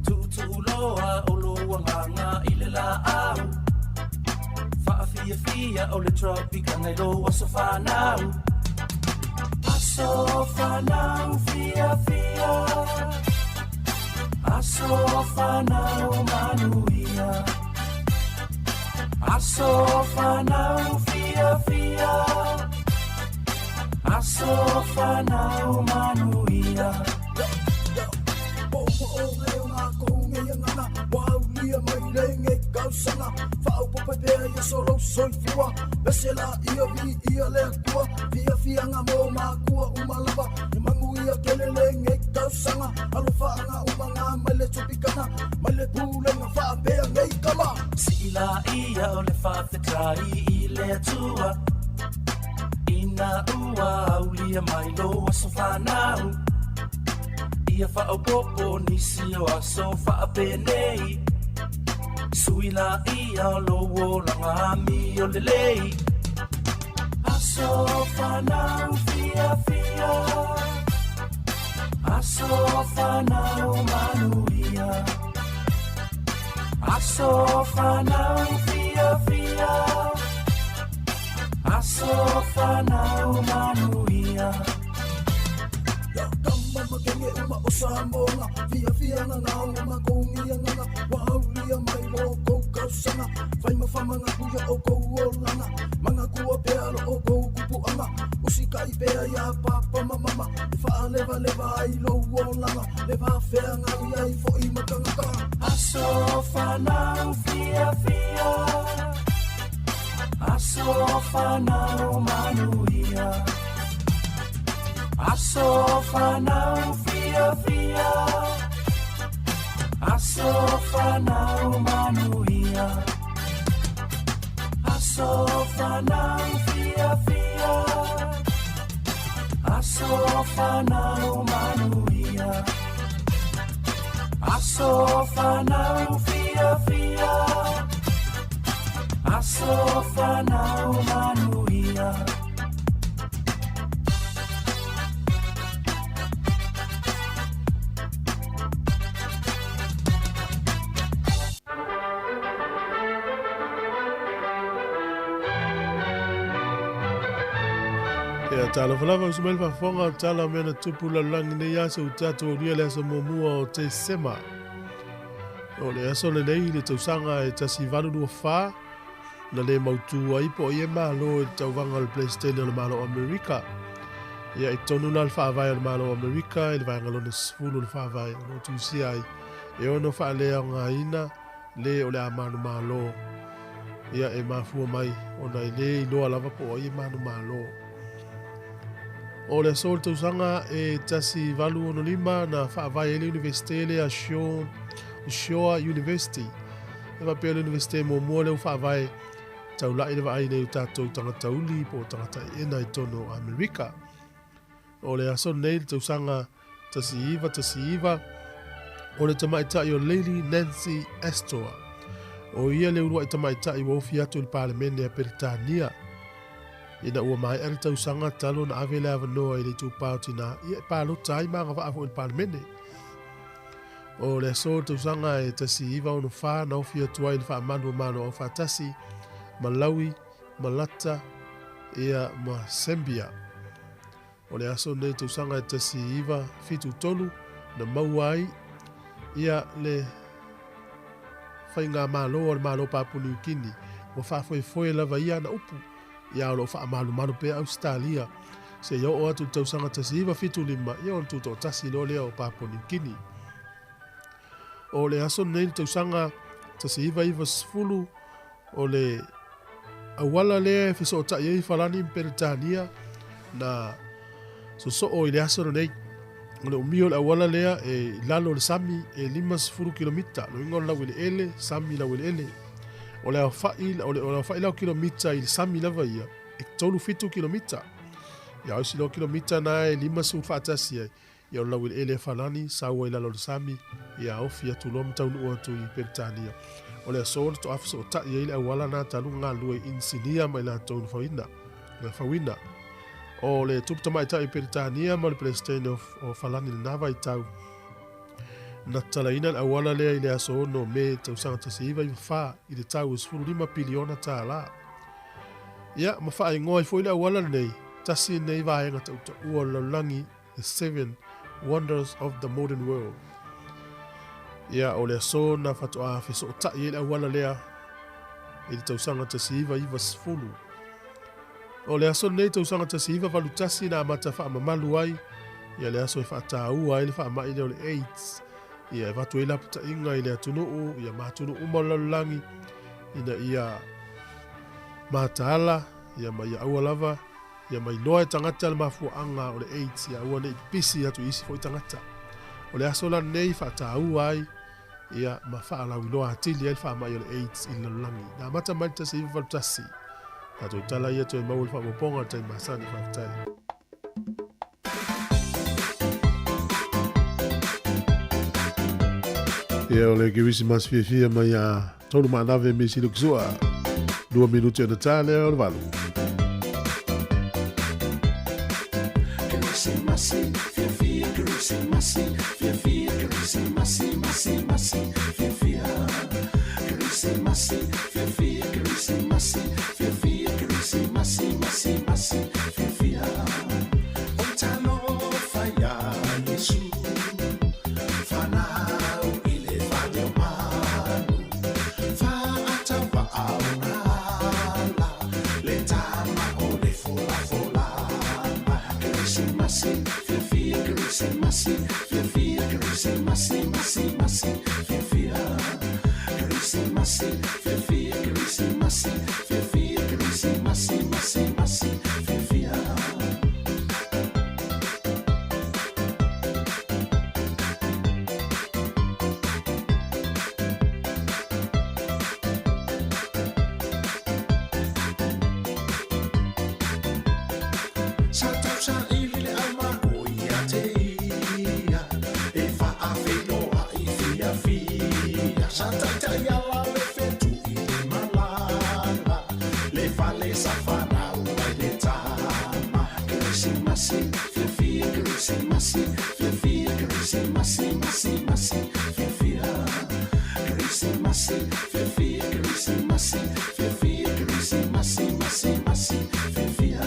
Tuutuu loa o lou agaga i le laau Faafiafia o le Tropicana i lou aso fanau Aso fanau fiafia Aso fanau manuia Aso fanau fiafia Aso fanau manuia Sii laia o le faafetai i le Atua Ina ua aulia mai lou aso fanau Ia faaopoopo nisi o aso faapenei Sui laia o lou olaga amio lelei Aso fanau fiafia Aso fanau manuia Aso fanau fiafia Aso fanau manuia Aso fanau fiafia Aso fanau manuia Aso fanau fiafia Aso fanau manuia Aso fanau fiafia Aso fanau manuia Aso fanau fiafia Aso fanau manuia. Ia, talofa lava, uso mai le faafofoga o tala o mea na tupu lalolagi nei aso ua tatou aulia le aso muamua o Tesema. O le aso lenei i le tausaga e 1824, na le mautu ai po o ai e malo i le tauvaga o le Peresetene o le Malo o Amerika. Ia, i totonu la o le Faavae o le Malo o Amerika i le vaega lona 10 o le Faavae o lo o tusia ai e ono faaleaogaina le o le a manumalo. Ia, e mafua mai ona e le iloa lava po o ai e manumalo. O le aso o le tausaga e 1865 na faavae ai le Iunivesite lea Shore University. E faapea le Iunivesite muamua lea ua faavae taula'i le vaai nei o tatou tagata uli po o tagata eena i totonu o Amerika. O le aso lenei le tausaga 1919, o le tamaitai o Lady Nancy Astor. O ia le uluai tamaitai ua ofi atu i le Palemene a Peretania. Ina ua maea le tausaga talu ona ave le avanoa i le itupa o tinā, ia e palota ai ma agavaa foi i le Palemene. O le aso o le tausaga e 1964 na ofi atu ai i le faamalu o Malo Aufaatasi, Malawi, Malata, ia ma Sambia. O le aso lenei tausaga e 1973 na maua ai ia le faigamalo a le Malo Papua Niu Kini ua faafoefoe lava ia ana upu ia o lo o faamalumalu pea Ausetalia seia oo atu i le tausaga 1975 ia ona tutoatasi loa lea o Papua Niu Kini. O le aso lenei le tausaga 1990 o le auala lea e fesootai ai Falani ma Peretania na sosoo i le aso lenei. O le umi o le auala lea e i lalo o le sami e 50 kilomita, loiga o le laueleele, sami laueleele. O le aofai, o le aofai la o kilomita i le sami lava ia, e 37 kilomita. Ia o isi loa kilomita na e 50 faatasi ai, Ia o le laueleele e Falani, sau ai lalo o le sami, ia ofi atu loa ma taunuu atu i Peretania. O le aso na toa fesootai ai le auala na talu galulue i inisinia ma i latou na fauina. Na fauina. O le tupu tamaitai o Peretania ma le Peresetene o, o Falani lena vaitau. Na tatalaina le auala lea i le aso 6 o Me tausaga 1994 i le tau e 15 piliona tālā. Ia, ma faaigoa ai foi le auala lenei, tasi lenei vaega tautaua o le lalolagi The Seven Wonders of the Modern World. Ia, o le aso na faatoa fesootai ai le auala lea i le tausaga 1990. O le aso lenei tausaga 1981 na amata faamamalu ai ia le aso e faataua ai le faamai lea o le AIDS. Ia, e avatu ai lapataiga i le atunuu, ia ma atunuu uma o le lalolagi, ina ia mataala, ia ma ia aua lava Ia mailoa e tagata le mafuaaga o le AIDS ia aua ne i pipisi atu i isi foi tagata. O le aso la lenei faataua ai ia ma faalauiloa atili ai le faamai o le AIDS i le lalolagi. Na amata mai le 1981. Tatou tala ia toe maua i le faaopoopoga o le taimi masani. Faafetai. Ia o le Kerisimasi fiafia mai ia Tolu Maanave me Silo Kisua. 2 minute ona tā lea o le 8. Kerisimasi, fiafia, Kerisimasi, fiafia, Kerisimasi, masi, masi, fiafia. Kerisimasi, fiafia, Kerisimasi, fiafia, Kerisimasi, masi, masi, fiafia. O talofa iā Iesu, fanau i le fale o manu, faatauvaau nala, le tama o le folafolama. Kerisimasi, fiafia, Kerisimasi, fiafia, Kerisimasi, masi, masi, fiafia. Kerisimasi, fiafia, Kerisimasi, fiafia, Kerisimasi, masi, masi, fiafia. Kerisimasi, fiafia, Kerisimasi, fiafia, Kerisimasi, masi, masi, fiafia. Sa tausaili le aumakua ia te ia, e faafeiloai fiafia. Sa taitai ala le fetu i le malala, le fale sa fanau ai le tama. Kerisimasi, fiafia, Kerisimasi, fiafia, Kerisimasi, masi, masi, fiafia. Kerisimasi, fiafia, Kerisimasi, fiafia, Kerisimasi, masi, masi, fiafia.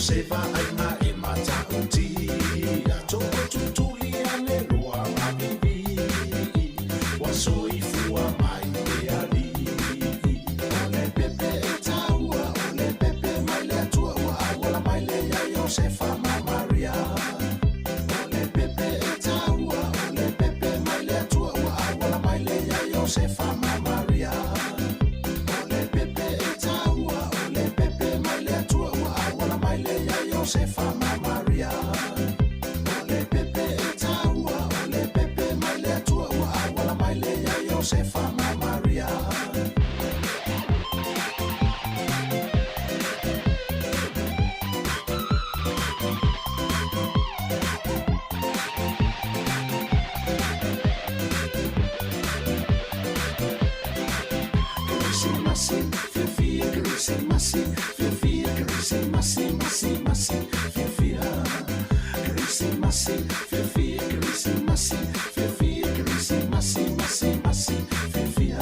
se vaaiga e matautia Tootutuli ane loa mavivii Ua soifua mai le Alii O le pepe e taua o le pepe mai le Atua Ua auala mai lea ia Iosefa ma Maria O le pepe e taua o le pepe mai le Atua Ua auala mai lea ia Iosefa ma Maria O le pepe e taua o le pepe mai le Atua Ua auala mai lea ia Iosefa ma Maria O le pepe e taua o le pepe mai le Atua Ua auala mai lea ia Iosefa ma Maria. Kerisimasi, fiafia Kerisimasi, fiafia Kerisimasi, masi, masi, fiafia Kerisimasi, fiafia Kerisimasi, fiafia Kerisimasi, masi, masi, fiafia.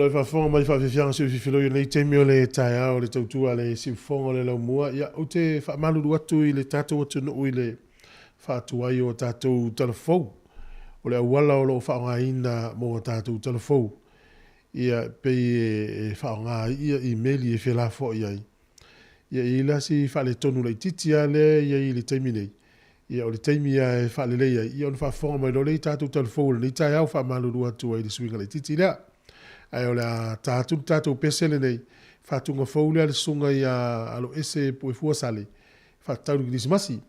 O lo o faafofoga mai faafiafiaga sui fifiloi o lenei taimi o le taeao o le tautua a le siufofoga o le laumua. Ia, ou te faamalulu atu i le tatou atunuu i le faatuai o a tatou talafou. O le auala o lo o faaaogaina mo a tatou talafou, ia, pei e faaaoga ai ia imeli e felafoai ai. Ia, e i ai la si faaletonu laitiiti lava lea e i ai i le taimi nei, ia, o le taimi lava e faalelei ai, ia ona faafofoga mai loa lea i tatou talafou o lenei taeao, faamalulu atu ai i le suiga laitiiti lea. Ae o le a ta atu le tatou pese lenei, faatuga fou lea a le susuga ia Aloese Puefuasale, faatatau i le Kerisimasi.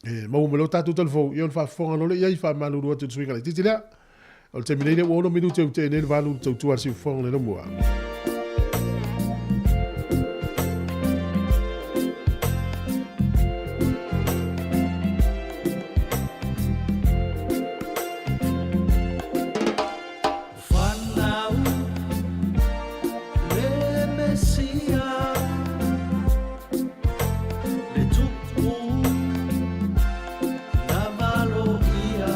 E maua mai loa tatou talafou, ia ona faafofoga loa lea i ai, faamalulu atu i le suiga laitiiti lea. O le taimi nei lea ua 6 minute ua tea nei le 8 i le tautua a le siufofoga o le Laumua. Fanau le Mesia le tupu na valoia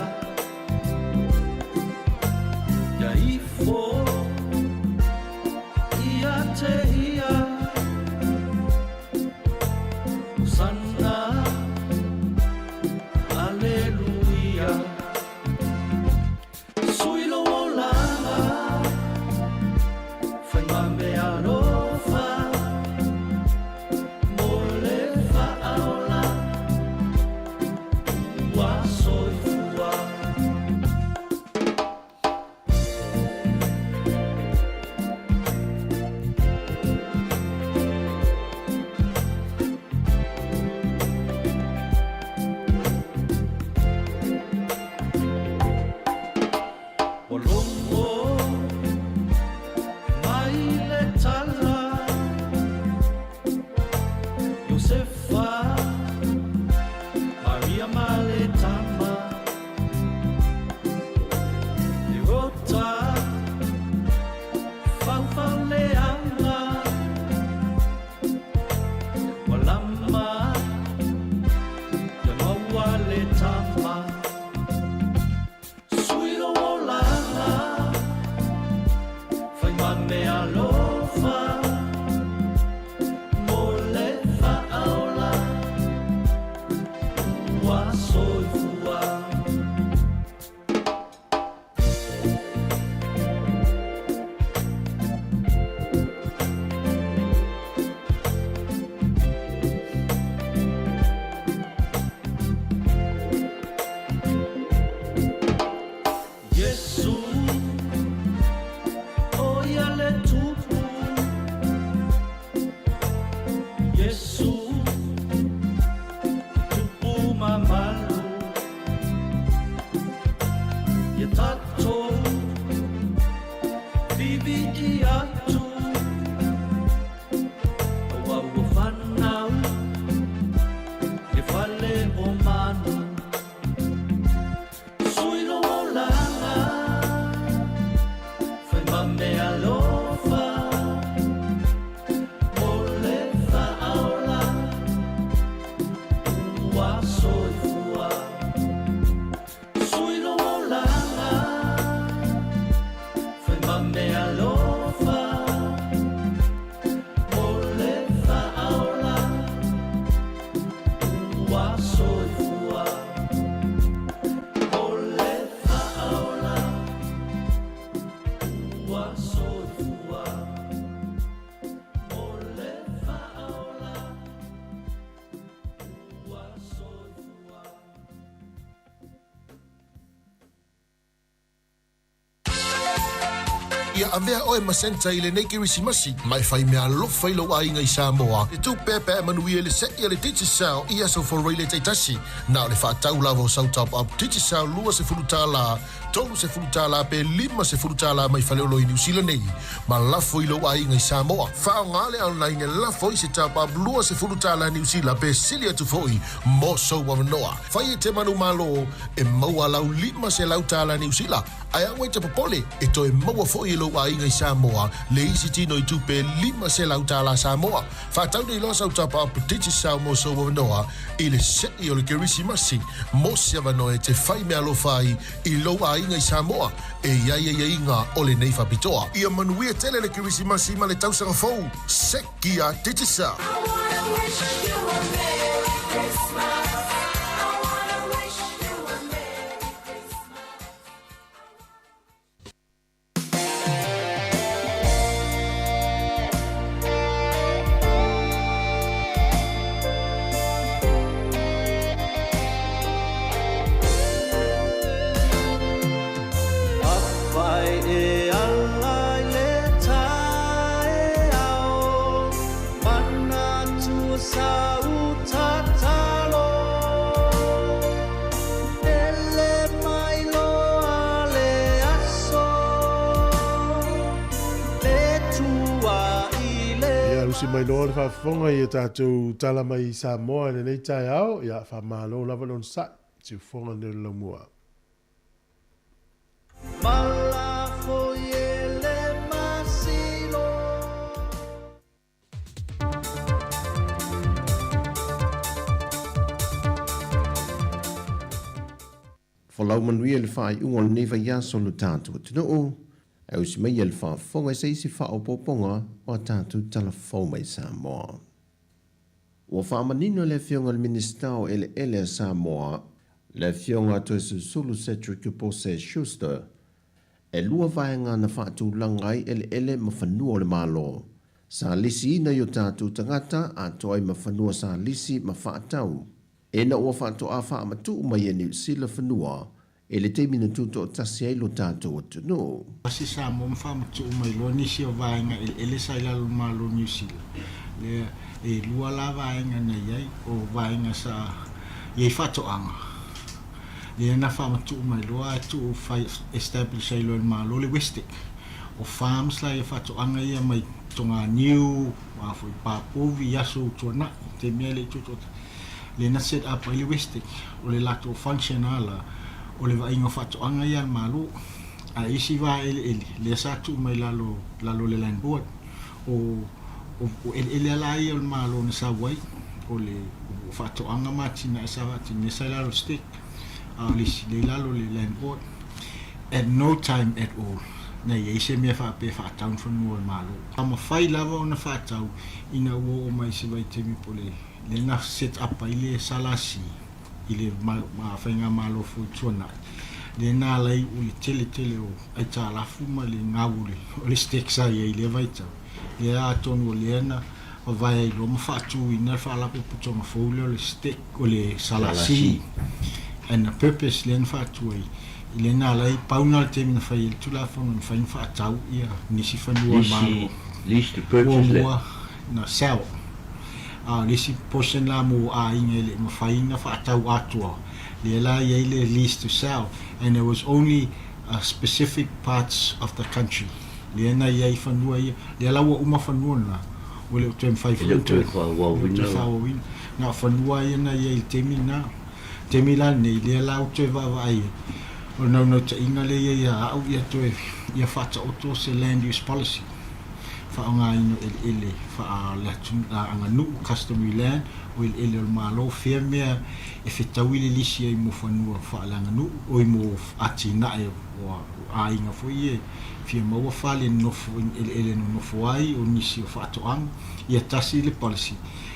ia ifo ia te ia Hosanna Aleluia Sui lou olaga fai ma mea alofa mo le faaola ua soifua. Ua logo mai le tala Iosefa, Maria ma le tama Herota, faufau leaga Ua lama ia maua le tama Sui lou olaga fai ma mea alofa mo le faaola ua soifua. Iesu, ʻo ia le Tupu. Iesu, Tupu mamalu. Ia tatou vivi'i atu. Aua ua fanau le fale o manu. Sui lou olaga, fai ma mea alofa mo le faaola ua soifua. Sui lou olaga, fai ma mea alofa mo le faaola ua soifua. Mo le faaola ua soifua. Mo le faaola ua soifua. Ia avea oe ma Santa i lenei Kerisimasi, ma e fai meaalofa i lou aiga i Samoa. E tupe pe a manuia i le se'i a le Digicel i aso Foroile taitasi. Na o le faatau lava o sau top up Digicel $20, $30 pe $50 mai Faleolo i Niu Sila nei, ma lafo i lou aiga i Samoa. Faaaoga le online e lafo ai se top up $20 Niu Sila pe sili atu foi mo sou avanoa. Fai e te manumalo e maua lau $500 Niu Sila, ae aua e te popole, e toe maua foi e lou. lou aiga i Samoa le isi tinoitupe $500 Samoa. Faatau nei loa sau top up Digicel mo sou avanoa i le se'i o le Kerisimasi mo se avanoa e te fai meaalofa ai i lou aiga i Samoa e i ai aiaiga o lenei faapitoa. Ia manuia tele le Kerisimasi ma le tausaga fou! Seki a Digicel! Ia, usi mai loa le faafofoga i a tatou tala mai i Samoa i lenei taeao, ia, faamalo lava le onosai, siufofoga nei o le laumua. Folau manuia i le faaiuga o lenei vaiaso lo tatou atunuu, ae usi maia le faafofoga i se isi faaopoopoga o a tatou tala fou mai Samoa. Ua faamanino e le Afioga i le Minisita o Eleele a Samoa, le Afioga Toesulusulu Cedric Pose Schuster, E lua vaega na faatulaga ai eleele ma fanua o le Malo. Sa lisiina i o tatou tagata atoa ai ma fanua sa lisi ma faatau. Ina ua faatoa faamatuu mai e Niu Sila fanua i le taimi na tutoatasi ai lo tatou atunuu. Pasi Samoa ma faamatuu mai loa nisi o vaega eleele sa i lalo o le Malo o Niu Sila. Lea, e lua la vaega na i ai, o vaega sa i ai faatoaga. Lea na faamatuu mai loa ae tuu fai establish ai loa e le Malo le Westec. O farms la ia faatoaga ia mai Toganiu, a foi Papovi i aso ua tuanai, taimi e le i tutoatasi. Lea na set up ai le Westec, o le latou function lava la, o le vaaiga o faatoaga ia a le Malo. Ae isi va eleele, lea sa tuu mai lalo lalo o le Land Board. O o eleele lava la ia o le Malo na sau ai, o le o faatoaga ma atinae sa faatino, lea sa i lalo o le STEC, a o le isi, lea i lalo o le Land Board. At no time at all na i ai se mea faapea e faatau ni fanua o le Malo. A mafai lava ona faatau ina ua oo mai i se vaitaimi po o le lea na set up ai le SLC i le faigamalo foi tuanai, lea na ala ai o le tele tele o aitalafu ma le gau o le STEC sa i ai i lea vaitau. Lea atonu o lea na vavae ai loa ma faatuina le faalapotopotoga fou lea o le STEC, o le SLC. And the purpose lea na faatu ai, lea na ala ai, pau na o le taimi na fai ai le Tulafono e mafai ona faatau ia nisi fanua o le Malo. Lease to purchase lea. Muamua na sell. A o le isi portion la mo aiga e le i mafai ona faatau atoa, lea la e i ai le lease to sell and it was only a specific parts of the country lea na i ai fanua ia. Lea la ua uma fanua lena, ua le o toe mafai foi ona toe faaauauina. Na o fanua ia na i ai i le taimi lena. Taimi la lenei, lea la ua toe vaavaai ai, o le naunautaiga lea i ai ia au ia toe ia faataoto se land use policy, faaaogaina o eleele faaleaganuu, customary land, o eleele o le Malo, fea mea e fetaui le lisi ai mo fanua faaleaganuu, oi mo atinae o aiga foi ia e fia maua fale nonofo, eleele nonofo ai, o nisi o faatoaga, ia tasi le policy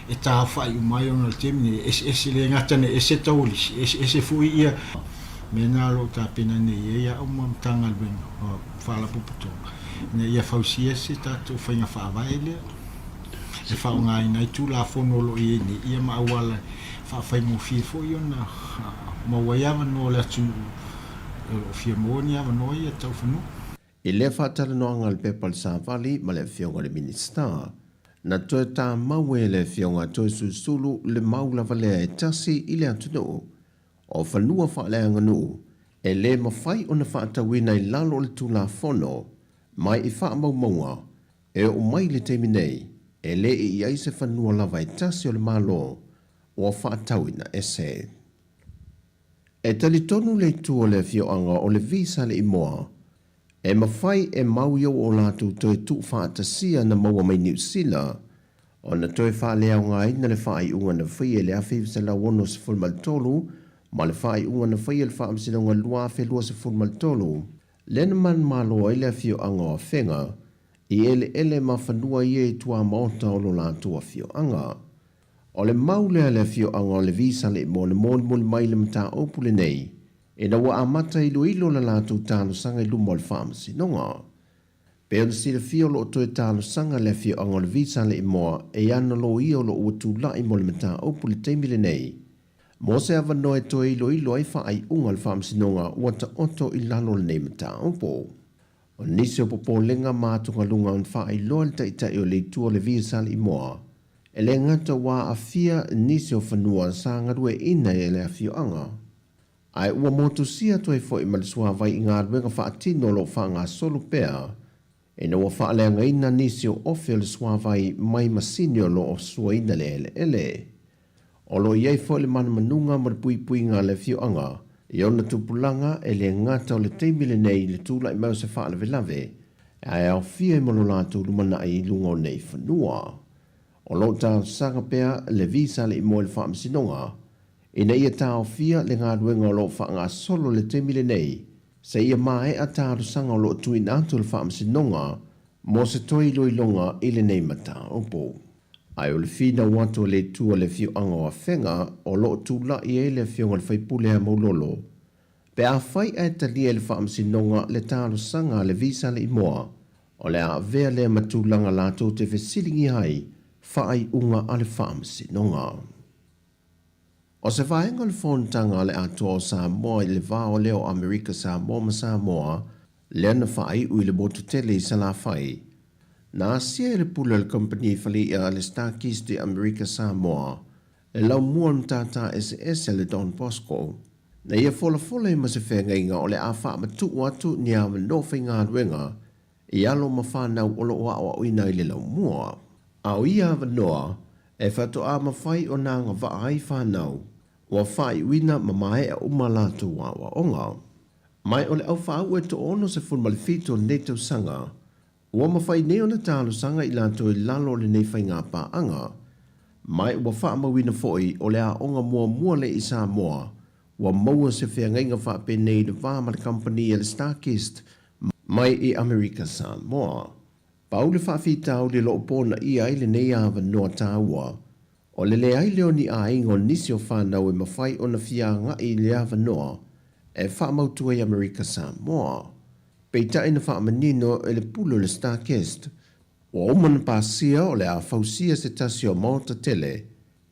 e taaofai uma ai ona o le taimi nei e eseese le gata ina ese tau o lisi, e eseese foi ia mea na o lo o tapena nei i ai au ma Matagaluega o Faalapotopotoga ina ia fausia se tatou faiga faavae lea e faaaogaina ai Tulafono o lo o i ai nei ia ma auala e faafaigofie foi ona maua ai avanoa o le atunuu o lo o fia maua ni avanoa ia tau fanua. I lea faatalanoaga a le pepa o le Savali ma le Afioga i le Minisita, na toe tāmau e le Afioga Toesulusulu le mau lava lea e tasi i le atunuu, o fanua faaleaganuu e le mafai ona faatauina i lalo o le Tulafono mai i faamaumauga e oo mai i le taimi nei, e le i i ai se fanua lava e tasi o le Malo ua faatauina ese. E talitonu le itu o le afioaga o Levi Saleimoa, E mafai e mau ia ua o latou toe tuufaatasia na maua mai Niu Sila ona toe faaleaogaina le faaiuga na faia i le 1963 ma le faaiuga na faia e le Faamasinoga 2023, lea na manumalo ai le afioaga o Afega i eleele ma fanua ia i tuamaota o lo latou afioaga. O le mau lea a le afioaga o Levi Saleimoa na molimoli mai le mataupu lenei ina ua amata iloilo le latou talosaga i luma o le Faamasinoga. Pei ona silafia o lo o toe talosaga le afioaga o Levi Saleimoa e ana loia o lo o ua tulai mo le mataupu i le taimi lenei mo se avanoa e toe iloilo ai faaiuga a le Faamasinoga ua taoto i lalo o lenei mataupu. O nisi o popolega ma atugaluga na faailoa e le Taitai o le Itu o Levi Saleimoa, e le gata ua aafia nisi o fanua sa galueaiina e le afioaga, ae ua motusia atu ai foi ma le suavai i galuega faatino o lo o faagasolo pea ina ua faaleagaina nisi o ofe o le suavai mai masini o lo o suaina le eleele. O lo o i ai foi le manumanuga ma le puipuiga a le afioaga i ona tupulaga e le gata o le taimi lenei i le tulai mai o se faalavelave ae aofia ai ma lo latou lumanai i luga o nei fanua. O lo o talosaga pea le Visa le imoa i le Faamasinoga ina ia taofia le galuega o lo o faagasolo i le taimi lenei seia maea talosaga o lo o tuuina atu e le Faamasinoga mo se toe iloiloga i lenei mataupu. Ae o le finau atu a le Itu a le afioaga o Afega o lo o tulai ai le afioga i le faipule a Maulolo, pe afai ae talia e le Faamasinoga le talosaga a le Visa le Imoa, o le a avea lea ma tulaga latou te fesiligia ai faaiuga a le Faamasinoga. O se vaega o le Fonotaga a le Atoa o Samoa i le va o lea o Amerika Samoa ma Samoa, lea na faaiu i le motu tele i Salafai. Na asia e le pule o le kamupani faleia a le StarKist i Amerika Samoa, le laumua o le matata eseese a le Don Bosco, na ia folafola ai ma se feagaiga o le a faamatuu atu ni avanoa faigaluega i alo ma fanau o lo o aoaoina ai le laumua. A o ia avanoa, e faatoa mafai ona agavaa ai fanau ua faaiuina ma maea uma a latou aoaoga. Mai o le aufaauu e 67 o lenei tausaga, ua mafai nei ona talosaga i latou i lalo o lenei faigapaaga. Mai ua faamauina foi o le aoga muamua lea i Samoa ua maua se feagaiga faapenei i le va ma le kamupani a le StarKist mai i Amerika Samoa. Pau le faafitauli o lo o ponaia ai lenei avanoa taua, o le leai lea o ni aiga o nisi o fanau e mafai ona fia agai i le avanoa e faamautu ai Amerika Samoa. Peitai na faamanino e le pule o le StarKist, ua uma ona pasia o le a fausia se tasi o maota tele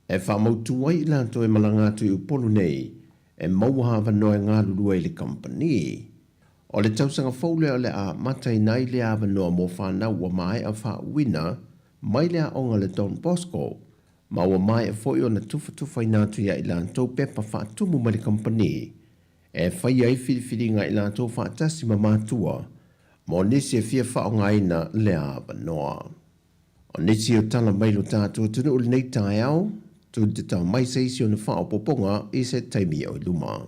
e faamautu ai i latou e malaga atu i Upolu nei e maua avanoa e galulue i le kamupani. O le tausaga fou lea o le a amataina ai lea avanoa mo fanau ua maea faauuina mai le aoga a le Don Bosco ma ua maea foi ona tufatufaina atu ia i latou pepa faatumu mai le kamupani e faia ai filifiliga i latou faatasi ma matua mo nisi e fia faaaogaina lea avanoa. O nisi o tala mai lo tatou atunuu i lenei taeao, tuli tatao mai se isi ona faaopoopoga i se taimi o i luma.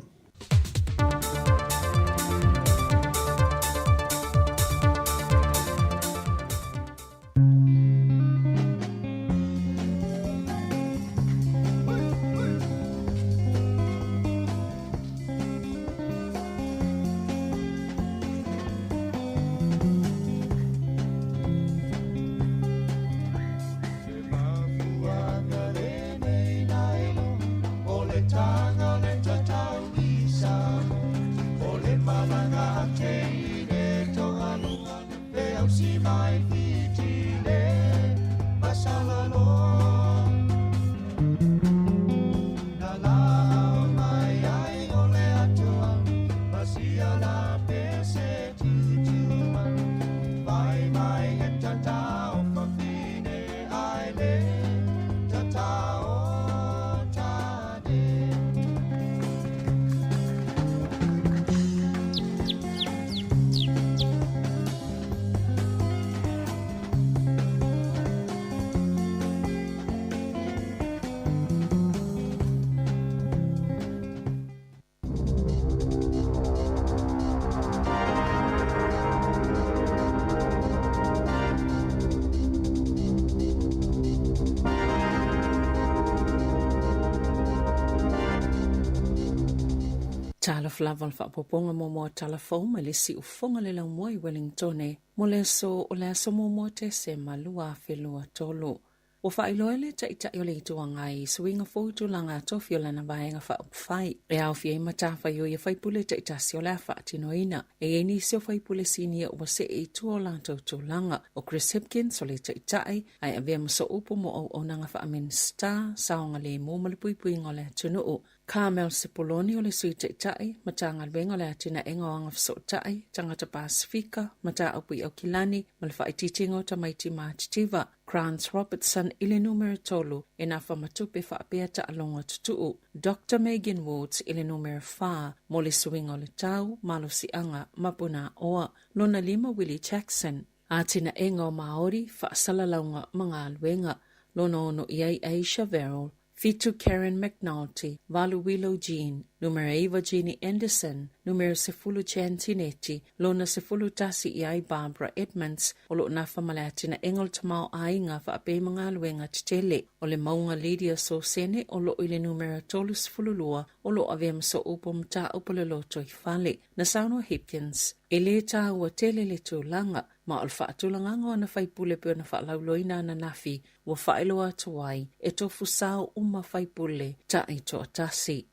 Talofa lava o le faaopoopoga muamua o Tala Fou mai le siufofoga le laumua i Wellingtone mo le aso o le aso 1 Tesema 2023. Ua faailoa e le Taitai o le Itu Agai i suiga fou i tulaga tofi o lana Vaega Faaupufai e aofia ai matafaioi a faipule taitasi o le a faatinoina. E i ai nisi o faipule sinia ua see i tua o latou tulaga. O Chris Hipkins o le Taitai, ae avea ma sooupu mo auaunaga faa-Minisita, saogalemu ma le puipuiga o le atunuu. Carmel Sepuloni o le Sui Taitai, Matagaluega o le Atinaega o Agafesootai, Tagata Pasefika, Mataupu i Aukilani ma le Faaitiitiga o Tamaiti Matitiva, Grant Robertson i le numera 3 e nafa ma tupe faapea taaloga tutuu, Doctor Megan Woods i le numera 4 mo le suiga o le tau, malosiaga ma punaoa, lona lima Willie Jackson, Atinaega o Māori, Faasalalauga ma Galuega, lona ono i ai Asia Verrill, 7 Karen McNulty, 8 Willow Jean, numera 9 Jeannie Anderson, numera 10 Jan Tinetti, lona 11 i ai Barbara Edmonds, o lo o nafa ma le atinaega o le tamaoaiga faapea ma galuega tetele. O le mauga Lydia Sosene o lo o i le numera 32 o lo o avea ma sooupu o mataupu o le lotoifale. Na saunoa Hipkins, e lē tāua tele le tulaga, ma o le faatulagaga o ana faipule pei ona faalauiloaina ananafi ua faailoa atu ai e tofu sao uma faipule taitoatasi.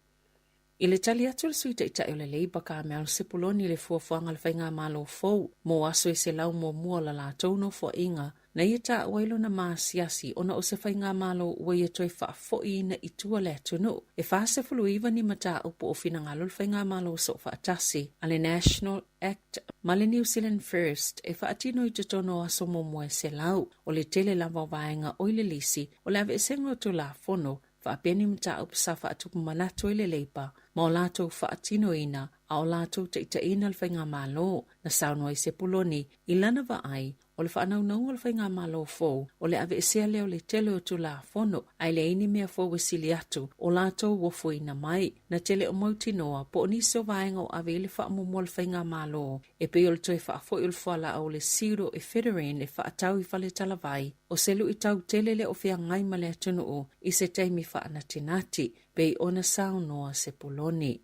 I le tali atu a le Sui Taitai o le Labour Carmel Sepuloni i le fuafuaga a le Faigamalo fou mo aso e 101 o la latou nofoaiga, na ia taua ai lona maasiasi ona o se Faigamalo ua ia toe faafoiina i tua le atunuu. E 49 ni mataupu o finagalo le Faigamalo Soofaatasi a le National Act ma le New Zealand First e faatino i totonu o aso muamua e 100. O le tele lava o vaega o i le lisi o le aveeseina o Tulafono faapea ni mataupu sa faatupu manatu ai le Labour ma o latou faatinoina a o latou taitaiina le Faigamalo. Na saunoa ai Sepuloni i lana vaai o le faanaunauga o le Faigamalo fou o le aveesea lea o le tele o Tulafono ae leai ni mea fou e sili atu o latou ofoina mai. Na tele o mautinoa po o nisi o vaega o ave i le faamuamua a le Faigamalo e pei o le toe faafoi o le fualaau o le pseudoephedrine e faatau i faletalavai, o se luitau tele lea o feagai ma le atunuu i se taimi faanatinati, pei ona saunoa Sepuloni.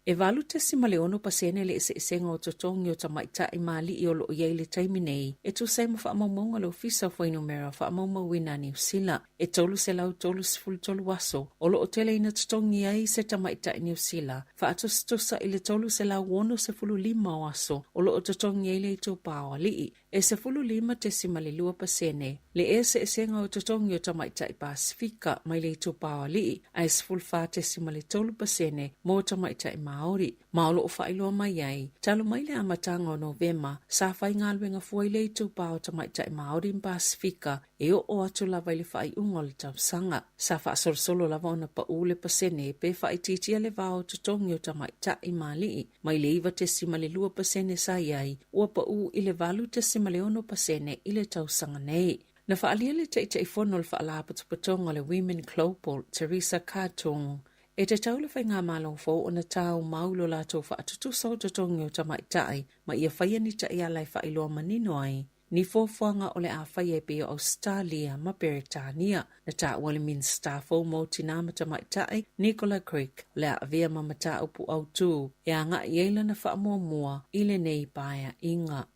E 8.6 pasene le eseesega o totogi o tamaitai ma alii o lo o i ai i le taimi nei, e tusa ai ma faamaumauga a le Ofisa o Fuainumera Faamaumauina a Niu Sila. E 333 aso o lo o tele ina totogi ai se tamaitai Niu Sila, faatusatusa i le 365 o aso o lo o totogi ai le itupa o alii. E 15.2 pasene le eseesega o totogi o tamaitai Pasefika mai le itupa o alii, ae 14.3 pasene mo tamaitai Māori. Ma o lo o faailoa mai ai, talu mai le amataga o Novema, sa faigaluega fua i le itupa o tamaitai Māori ma Pasefika e oo atu lava i le faaiuga o le tausaga. Sa faasolosolo lava ona paū le pasene pe faaitiitia le va o totogi o tamaitai ma alii, mai le 9.2 pasene sa i ai, ua paū i le 8.6 pasene i le tausaga nei. Na faaalia le Taitaifono o le Faalapotopotoga o le Women Global, Teresa Khatung, e tatau le faigamalo fou ona taumau lo latou faatutusa o totogi o tamaitai ma ia faia ni taiala e faailoa manino ai ni fuafuaga o le a faia e pei o Ausetalia ma Peretania. Na taua le Minisita fou mo Tinā ma Tamaitai, Nicola Grigg, o le a avea ma mataupu autū e agai i ai lana faamuamua i lenei paeaiga.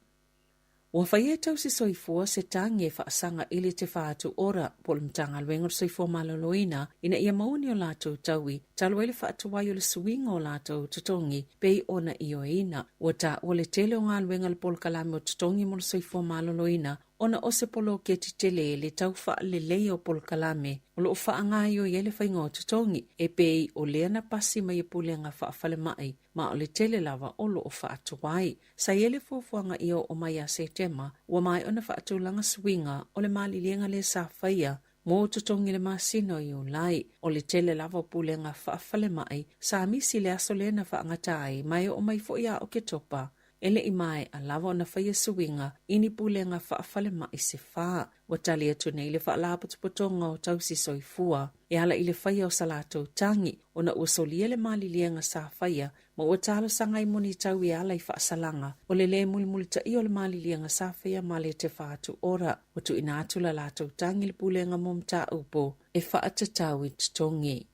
Ua faia e Tausi Soifua se tagi e faasaga i le Te Whatu Ora po o le Matagaluega o le Soifua Maloloina ina ia maua ni o latou taui talu ai le faatuai o le suiga o latou totogi pei ona ioeina. Ua taua le tele o galuega a le polokalame o totogi mo le soifua maloloina ona o se poloketi tele le tau faaleleia o polokalame o lo o faagaoioi ai le faiga o totogi e pei o lea na pasi mai e pulega faafalemai ma o le tele lava o lo o faatuai. Sa i ai le fuafuaga ia oo mai ia Setema ua maea ona faatulaga suiga o le maliliega lea sa faia mo totogi i le masina o Iulai. O le tele lava o pulega faafalemai sa misi i le aso lea na faagata ai ma e oo mai foi ia Oketopa e le i maea lava ona faia suiga i ni pulega faafalemai se fa. Ua tali atu nei le Faalapotopotoga o Tausi Soifua e ala i le faia o sa latou tagi ona ua solia le maliliega sa faia ma ua talosaga ai mo ni tau e ala i faasalaga o le lē mulimulitaia o le maliliega sa faia ma le Te Whatu Ora. Ua tuuina atu la latou tagi i le Pulega mo Mataupu e faatatau i totogi.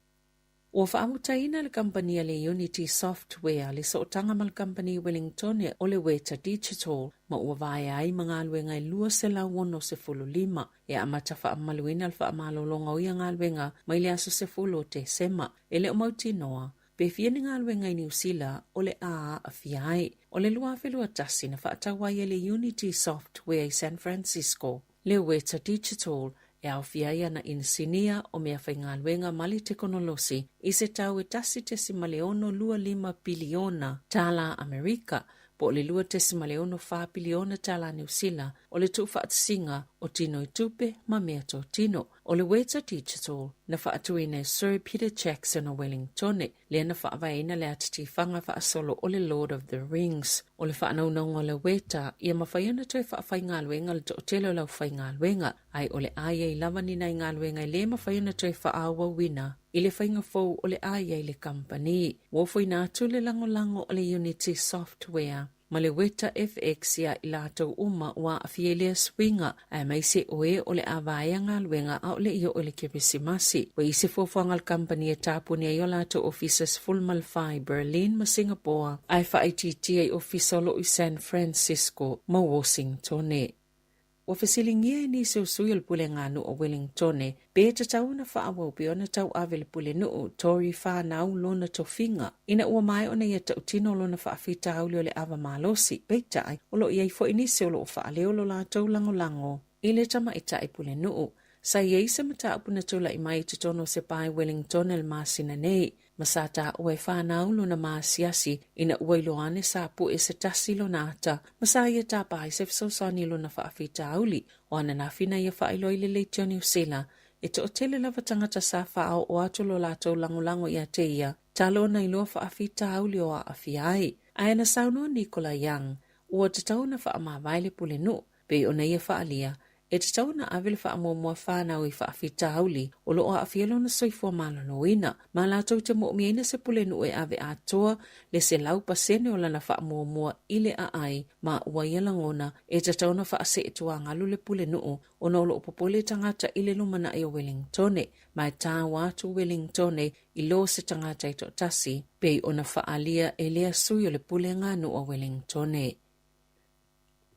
Ua faamutaina e le kamupani a le Unity Software le sootaga ma le kamupani Wellingtone o le Weta Digital ma ua vaea ai ma galuega e 265 e amata faamamaluina le faamalologa o ia galuega mai le aso 10 o Tesema. E le o mautinoa pe fia ni galuega i Niu Sila o le a aafia ai. O le 2021 na faatau ai e le Unity Software i San Francisco le Weta Digital e aofia ai ana inisinia o meafaigaluega ma le tekonolosi i se tau e 1.625 piliona tālā Amerika po o le 2.64 piliona tālā Niu Sila o le tuufaatasiga o tinoi tupe ma meatotino. O le Weta Digital na faatuina e Sir Peter Jackson o Wellingtone, lea na faavaeina le atitifaga faasolo o le Lord of the Rings. O le faanaunauga o le Weta, ia mafai ona toe faafaigaluega le toatele o le aufaigaluega, ae o le a i ai lava ni nai galuega e le mafai ona toe faaauauina i le faiga fou o le a i ai le kamupani. Ua ofoina atu le lagolago a le Unity Software ma le Weta FX iā i latou uma ua aafia i lea suiga, aemaise o e o le a vaea galuega a o le i oo i le Kerisimasi. Ua i ai se fuafuaga a le kamupani e tapuni ai o latou ofisa 14 i Berlin ma Singapore, ae faaitiitia i ofisa o lo o i San Francisco ma Washingtone. Ua fesiligia e nisi o sui o le Puleganuu o Wellingtone pe tatau ona faaauau pea ona tauave le Pulenuu Tory Whanau lona tofiga ina ua maea ona ia tautino lona faafitauli o le ava malosi, peitai, o lo o i ai foi nisi o lo o faaleo lo latou lagolago i le tamaitai Pulenuu. Sa i ai se mataupu na tulai mai i totonu o se pa i Wellingtone i le masina nei, ma sa taua e whanau lona maasiasi ina ua iloa ane sa pue se tasi lona ata, ma sa ia tapa ai se fesoasoani lona faafitauli. O ana nafina ia faailoa i le leitio Niu Sila, e toatele lava tagata sa faaoo atu lo latou lagolago ia te ia, talo ona iloa faafitauli o aafia ai. Ae na saunoa Nicola Young, ua tatau ona faamavae le pulenuu, pei ona ia faaalia, e tatau ona ave le faamuamua whanau i faafitauli o lo o aafia lona soifua maloloina, ma latou te moomiaina se pulenuu e ave atoa le 100% o lana faamuamua i le aai ma ua ia lagona e tatau ona faaseetuagalu le pulenuu ona o lo o popole tagata i le lumanai o Wellingtone ma e taua atu Wellingtone i lo se tagata e toatasi pei ona faaalia e lea sui o le pulega nuu a Wellingtone.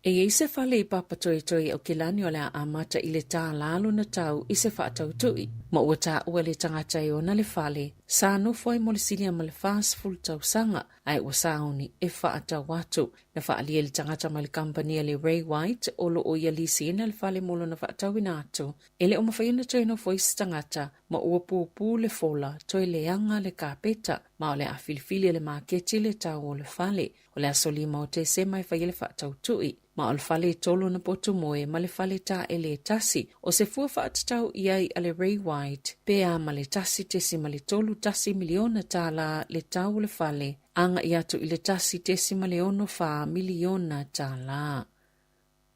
E i ai se fale i Papatoetoe i Aukilani o le a amata i le tālā lona tau i se faatautui, ma ua taua le tagata e ona le fale, sa nofo ai mo le silia ma le 40 tausaga, ae ua sauni e faatau atu. Na faaalia e le tagata mai le kamupani a le Ray White o lo o ia lisiina le fale mo lona faatauina atu. E le o mafai ona toe nofo ai se tagata, ma ua pupū le fola, toe leaga le kapeta, ma o le a filifili e le maketi le tau o le fale. O le aso 5 o Tesema e fai ai le faatautui, ma o le fale e tolu ona potu moe ma le fale taele e tasi, o se fua faatatau i ai a le Ray White pe a ma le $1.31 miliona tālā le tau o le fale, agai atu i le $1.64 miliona tālā.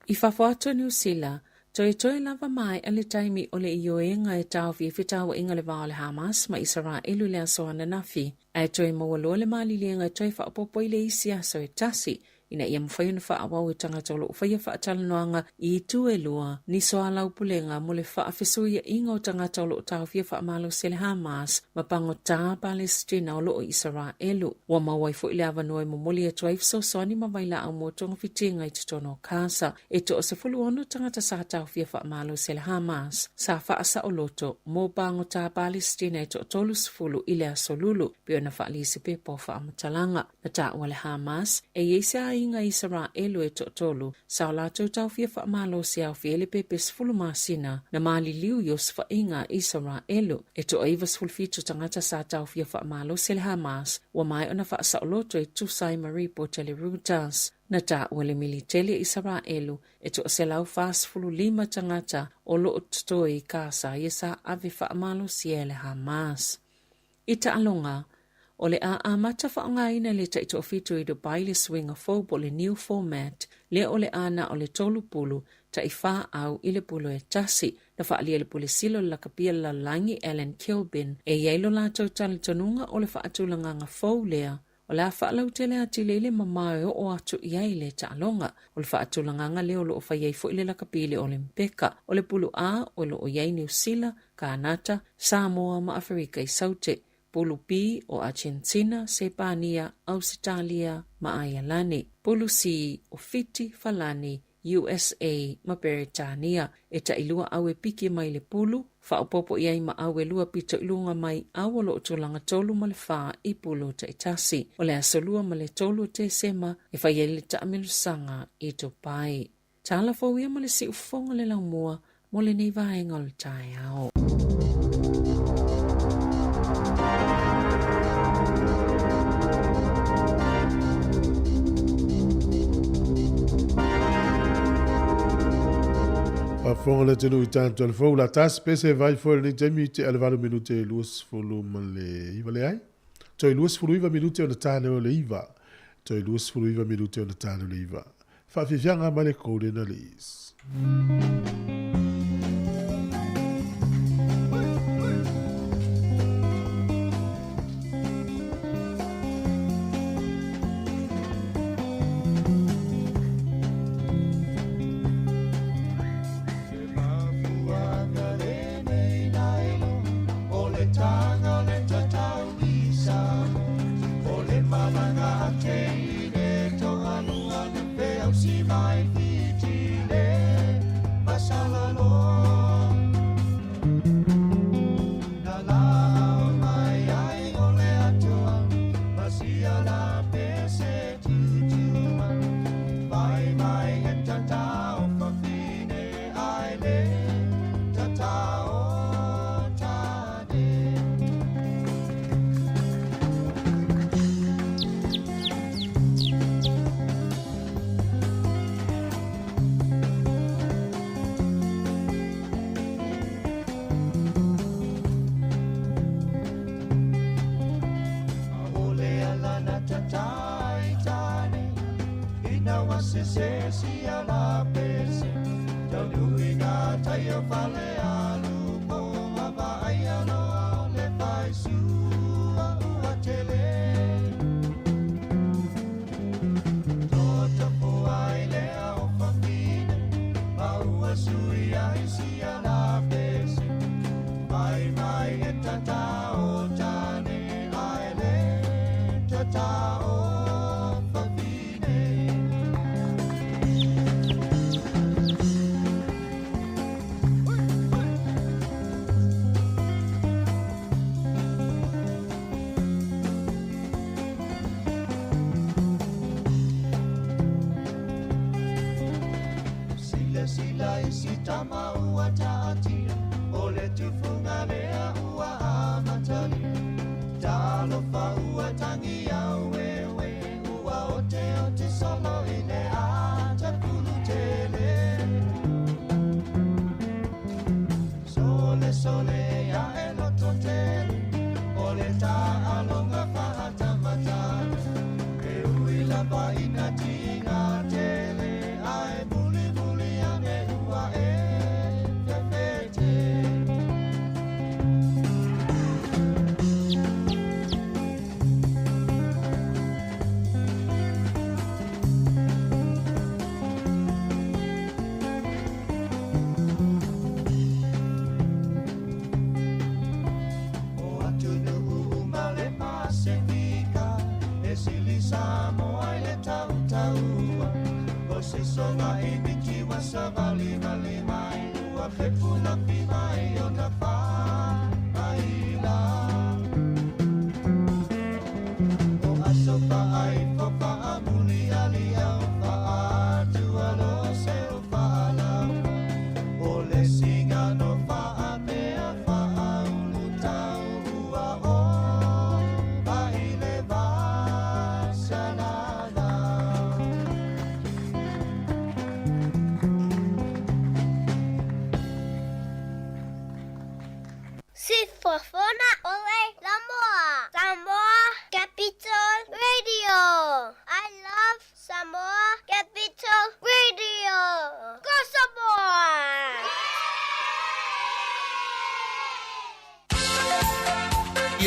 I fafo atu o Niu Sila, toetoe lava maea le taimi o le ioega e taofi ai fetauaiga le va o le Hamas ma Isaraelu i le aso ananafi, ae toe maua loa le maliliega e toe faaopoopo ai le isi aso e tasi ina ia mafai ona faaauau e tagata o lo o faia faatalanoaga i itu e lua ni soalaupulega mo le faafesuiaiga o tagata o lo o taofia faamalosi e le Hamas ma pagota Palestina o lo o i Isaraelu. Ua maua ai foi le avanoa e momoli atu ai fesoasoani ma vailaau mo togafitiga i totonu o Gaza. E toa-16 tagata sa taofia faamalosi e le Hamas sa faasaoloto mo pagota Palestina e toa-30 i le aso Lulu, pei ona faali se pepa o faamatalaga. Na taua le Hamas e i ai se aiga Isaraelu e toatolu sa o latou taofia faamalosi e aofia ai le pepe 10 masina na maliliu i osofaiga a Isaraelu. E toa-97 tagata sa taofia faamalosi e le Hamas ua maea ona faasaoloto e tusa ai ma ripoti a le Reuters. Na taua le militeli a Isaraelu e toa-145 tagata o lo o totoe i Kasa ia sa ave faamalosia e le Hamas. I taaloga, o le a amata faaaogaina le taitoafitu i Dubai le suiga fou po o le new format lea o le a na o le tolu pulu tai fa au i le pulu e tasi. Na faaalia e le Pule Sili o le Lakapi a le Lalolagi, Alan Kilbin, e i ai lo latou talitonuga o le faatulagaga fou lea o le a faalautele atili ai le mamao e oo atu i ai le taaloga. O le faatulagaga lea o lo o fai ai foi le lakapi i le Olimpeka. O le pulu A o lo o i ai Niu Sila, Kanata, Samoa ma Aferika i Saute. Pulu B o Achenetina, Sepania, Ausetalia ma Aialani. Pulu C o Fiti, Falani, USA ma Peretania. E tailua au e piki mai le pulu, faaopoopo i ai ma au e lua pito i luga mai au o lo o tulaga tolu ma le fa i pulu taitasi. O le aso 2 ma le 3 o Tesema e fai ai le taamilosaga i Dubai. Tala fou ia ma le siufofoga le laumua mo lenei vaega o le taeao. Faafofoga le atunuu i tana tala fou la tasi pese vai foi lenei taimi te ale 8 minute 29 leai. Toe 29 minute ona tā leo le iva. Toe 29 minute ona tā leo le iva. Faafiafiaga mai le Golden Release.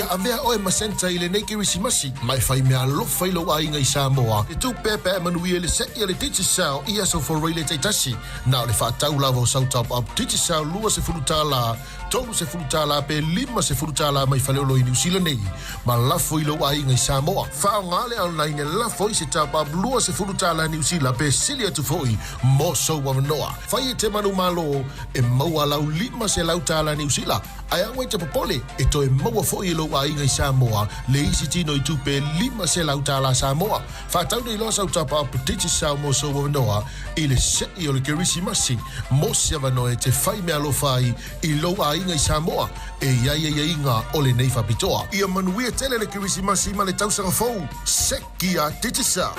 Ia avea oe ma Santa i lenei Kerisimasi, ma e fai meaalofa i lou aiga i Samoa, e tupeepeae manuia i le se'i a le Digicel i aso Faraile taitasi. Na o le faatau lava o sau top up Digicel $20, $30 pe $50 mai Faleolo i Niu Sila nei, ma lafo i lou aiga i Samoa. Faaaoga le online e lafo ai se top up $20 Niu Sila pe sili atu foi mo sou avanoa. Fai e te manumalo e maua lau $500 Niu Sila. Ae aua e te popole, e toe maua foi e lou aiga i Samoa le isi tino i tupe $500 Samoa. Faatau nei loa sau top up Digicel mo sou avanoa i le se'i o le Kerisimasi mo se avanoa e te fai meaalofa ai i lou aiga i Samoa e i ai aiaiga o lenei faapitoa. Ia manuia tele le Kerisimasi ma le tausaga fou! Sekia Digicel!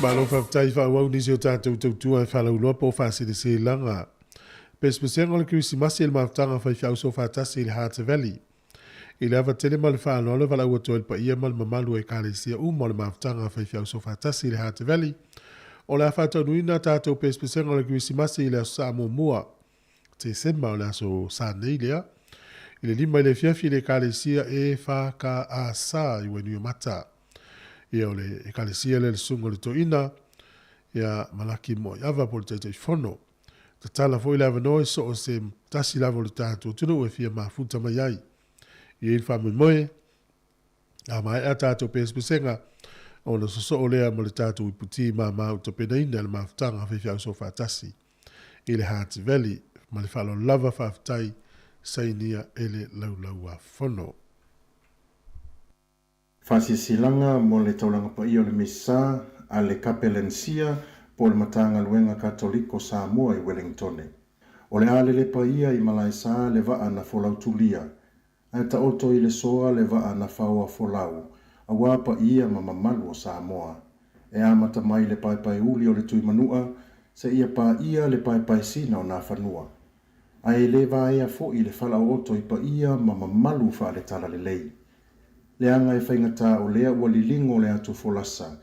Malo faafetai faaauau nisi o tatou tautua e faalauiloa po o faaseleselaga. Pesepesega o le Kerisimasi e le mafutaga faifeau soofaatasi i le Heart Valley. I le ava tele ma le faaaloalo e valaau atu ai le paia ma le mamalu o Ekalesia uma o le mafutaga faifeau soofaatasi i le Heart Valley, o le a faataunuina a tatou pesepesega o le Kerisimasi i le Aso Sa muamua, Tesema o le aso Sa nei lea, i le 5 i le afiafi i le Ekalesia EFKS i Wainuiomata. Ia o le Ekalesia lea le Susuga o le Toeaina ia Malaki Moaiava po o le Taitaifono. Tatala foi le avanoa i so o se tasi lava o le tatou atunuu e fia mafuta mai ai. E i ai le faamoemoe, a maea tatou pesepesega, ona sosoo lea ma le tatou iputi mama ua tapenaina e le mafutaga faifeau soofaatasi i le Heart Valley. Ma le faaaloalo lava, faafetai, sainia e le Laulau-a-Fono. Faasilasilaga mo le Taulaga Paia o le Misa a le Kapelensia po o le Matagaluega Katoliko Samoa i Welengtone. O le a lelepa ia i Malaesa le vaa na folau tulia, ae taoto i le soa le vaa na faoa folau, aua paia ma mamalu o Samoa. E amata mai le paepaeuli o le Tuimanua seia paia le paepaesina o Nafanua. Ae e le vaea foi le falaooto i paia ma mamalu faale-talalelei. Leaga e faigata o lea ua liligo le atu folasa,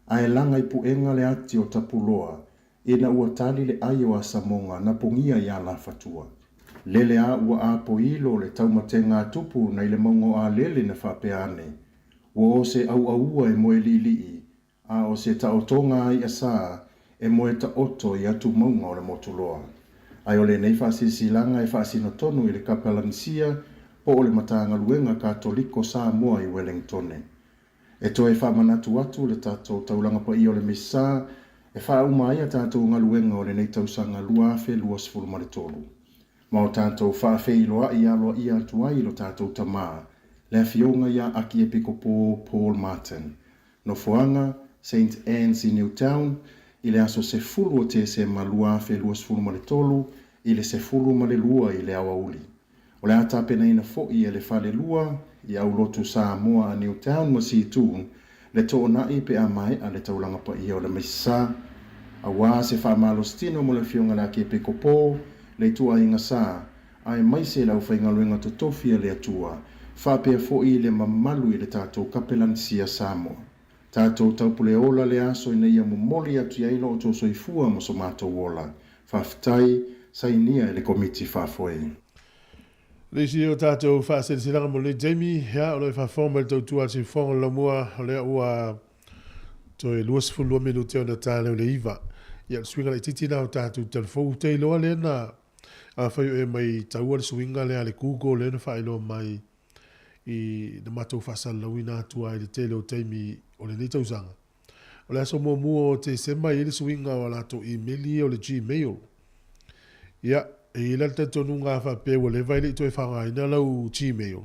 ae laga i puega le ati o Tapuloa ina ua tali le ai o Asamoga na pogia i Alafatua. Lele a ua apoilo le taumatega a Tupu nai le mauga o Alele na faapea ane, Ua o se auaua e moe liilii A o se taotoga a iʻa sa e moe taoto i atu mauga o le Motuloa. Ae o lenei faasilasilaga e faasino tonu i le Kapelanisia po o le Matagaluega Katoliko Samoa i Welengtone. E toe faamanatu atu le tatou Taulaga Paia o le Misa e faauma ai a tatou galuega o lenei tausaga 2023. Ma o tatou faafeiloai aloaia atu ai i lo tatou Tama, le Afioga ia Akiepikopo Paul Martin, Nofoaga, Saint Anne's i Newtown, i le aso 10 o Tesema 2023 i le 12 i le aoauli. O le a tapenaina foi e le Falelua i Aulotu Samoa a Newtown ma Seatoun le toonai pe a maea le taulaga paia o le Maisisa, aua se faamalositino mo le Afioga i le Akiepikopo, le ituaiga sa, aemaise le aufaigaluega totofi a le Atua, faapea foi le mamalu i le tatou Kapelanisia Samoa. Tatou taupule ola le aso ina ia momoli atu i ai lo outou soifua ma so matou ola. Faafetai, sainia e le Komiti Faafoe. Le isi o tatou faaseleselaga mo lenei taimi, ia, o lo o e faafofoga mai le tautua a le Siufofoga o le Laumua, o lea ua toe 22 minute ona ta lea o le 9. Ia, o le suiga laitiiti lena o tatou talafou. Ou te iloa lea na Afai o e mai taua le suiga lea a le Google lea na faailoa mai i na matou faasalalauina atu ai i le tele o taimi o lenei tausaga. O le aso muamua o Tesema e i ai le suiga o a latou imeli ia o le Gmail. Ia, e i ai la le talitonuga a faapea ua leva e le i toe faaaogaina lau Gmail.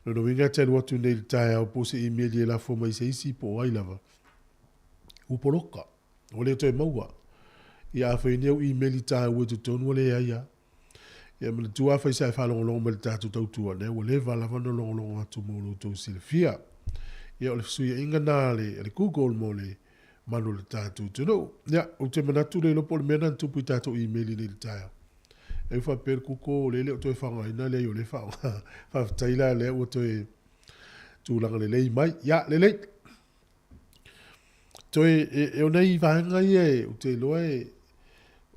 Lona uiga e te alu atu nei i le taeao po o se imeli e lafo mai i se isi po o ai lava, ua poloka. Ua le toe maua. Ia afai nei au imeli taua i totonu ua leai lava. Ia manatua afai sa e faalogologo mai i le tatou tautua, lea ua leva lava ona logologo atu mo lo outou silafia. Ia o le fesuiaiga na a le, a le Google mo le malu o le tatou atunuu. Ia, ou te manatu le iloa po o le mea na na tupu i tatou imeli nei i le taeao. E faapea le Google o lea e le o toe faaaogaina, leai o lea e faaaoga. Faafetai la lea ua toe tulaga lelei mai. Ia, lelei. Toe, e, e o nei vaega ia e, ou te iloa e,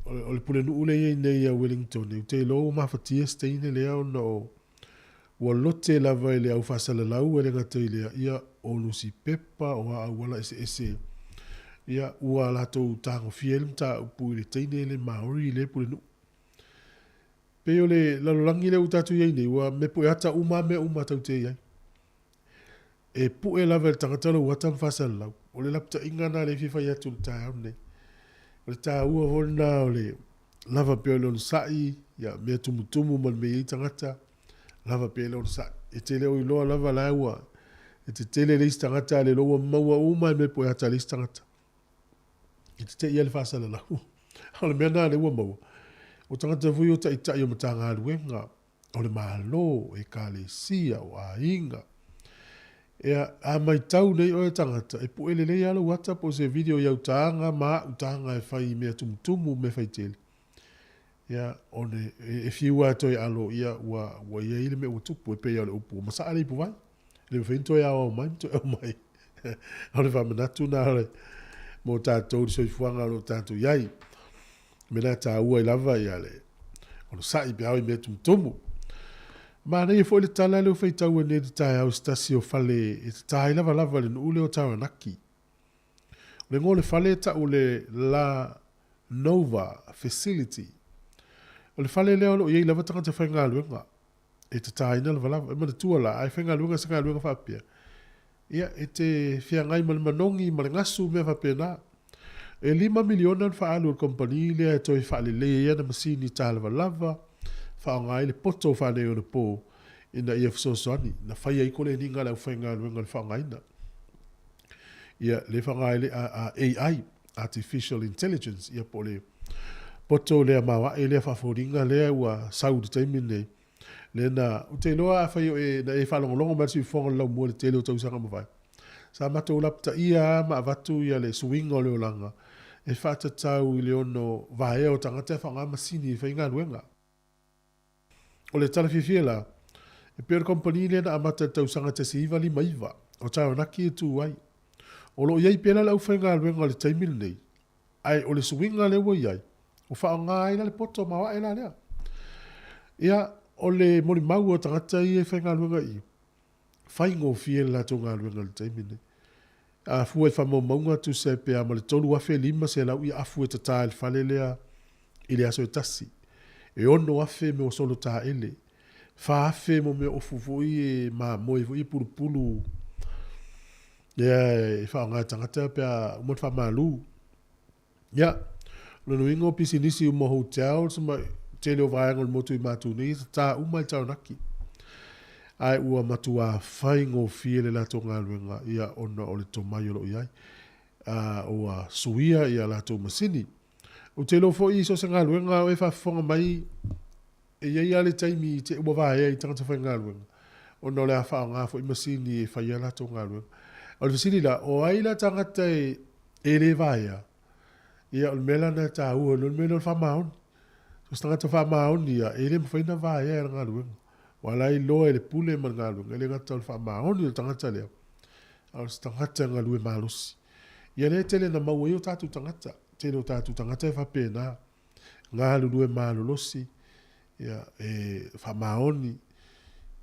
o le pulenuu lea e i ai nei a Wellington, ou te iloa ua mafatia se teine lea ona o, Ua lote lava i le au faasalalau e le gata i lea, ia, o nusipepa, o a auala eseese, ia, ua latou tagofia ai le mataupu i le teine le Maori le pulenuu. Pei o le lalolagi lea ua tatou i ai nei, ua mepueata uma lava mea uma tatou te i ai. E pue lava e le tagata lou ata ma faasalalau. O le lapataiga lena lea e fia fai atu i le taeao lenei. O le taua foi lena o le lava pea o le onosai, ia, mea tumutumu ma le mea e i ai tagata, lava pea le onosai. E te le o iloa lava la ua e tetele le isi tagata a le iloa ua maua uma e mea pueata a le isi tagata. E te te i ai le faasalalau. O le mea lena lea ua maua. O tagata foi o taitai o Matagaluega, o le Malo, o Ekalesia, o aiga. Ea, a maitau nei oe tagata, e pue lelei lava lou ata po o se video i au taga ma au taga e fai i mea tumutumu, mea faitele. Ia, o le, e, e fiu lava e toe alo, ia, ua, ua i ai le mea ua tupu, e pei lava o le upu, ua masaa le ipuvai. E le mafai ona toe aoao mai ma toe aumai. O le faamanatu lena o le, mo tatou i le soifuaga o lo o tatou i ai. O le mea lena e taua ai lava ia le onosai pe a oo i mea tumutumu. Manaia foi le tala lea ua faitau ai nei i le taeao i se tasi o fale e tata ai lavalava i le nuu lea o Taranaki. O le igoa o le fale e tau o le La Nova Facility. O le fale lea o lo o i ai lava tagata faigaluega e tataina lavalava. E manatua la, a e faigaluega i se galuega faapea, ia, e te feagai ma le manogi ma le gasu mea faapena. E $5 miliona le faaalu a le kamupani lea e toe faalelei ai ana masini ta lavalava, faaaoga ai le poto faaneionapo ina ia fesoasoani, na fai ai koleniga a le aufaigaluega i le faaaogaina. Ia, lea e faaaoga ai le AI, Artificial Intelligence, ia po o le poto lea maoae lea faafoliga lea ua sau i le taimi lenei, lea na, ou te iloa afai o e, na e faalogologo mai i le siufofoga o le laumua i le tele o tausaga ua mavae, sa matou lapataia lava ma avatu ia le suiga o le olaga e faatatau i le ono vaea o tagata e faaaoga masini e fai galuega. O le tala fiafia la, e pei o le kamupani lea na amata i le tausaga 1959, o Taranaki e tu ai. O lo o i ai pea la le aufaigaluega i le taimi lenei, ae o le suiga lea ua i ai, ua faaaoga ai la le poto maoae la lea. Ia, o le molimau a tagata ia e faigaluega i i, faigofie le latou galuega i le taimi lenei. A fua i faamaumauga, tusa pe a ma le 3,500 ia afu e tata i le fale lea i le aso e tasi. E 6,000 mea o solo taele, 4,000 mo mea ofu foi e mamoe foi e pulupulu lea e faaaoga e tagata pe a uma ona faamalu. Ia, o lona uiga o pisinisi uma hotels ma tele o vaega o le motu i matou nei, e tatā uma i Taranaki. Ae ua matuā faigofie le latou galuega, ia, ona o le tomai o lo o i ai. A, ua suia ia latou masini. Ou te iloa foi i so o se galuega o e faafofoga mai, e i ai lava le taimi i te ua vaea i tagata faigaluega, ona o le a faaaoga foi masini e fai ai a latou galuega. O le fesili la, o ai la tagata e le vaea? Ia, o le mea la lena e taua, o le mea lea o le faamaoni. So o se tagata faamaoni ia, e le mafai ona vaea e le galuega. Aua o la e iloa e le pule ma le galuega, e le gata o le faamaoni o le tagata lea, a o se tagata e galue malosi. Ia lea e tele ina maua ai o tatou tagata, tele o tatou tagata e faapena, galulue malolosi, ia, e faamaoni,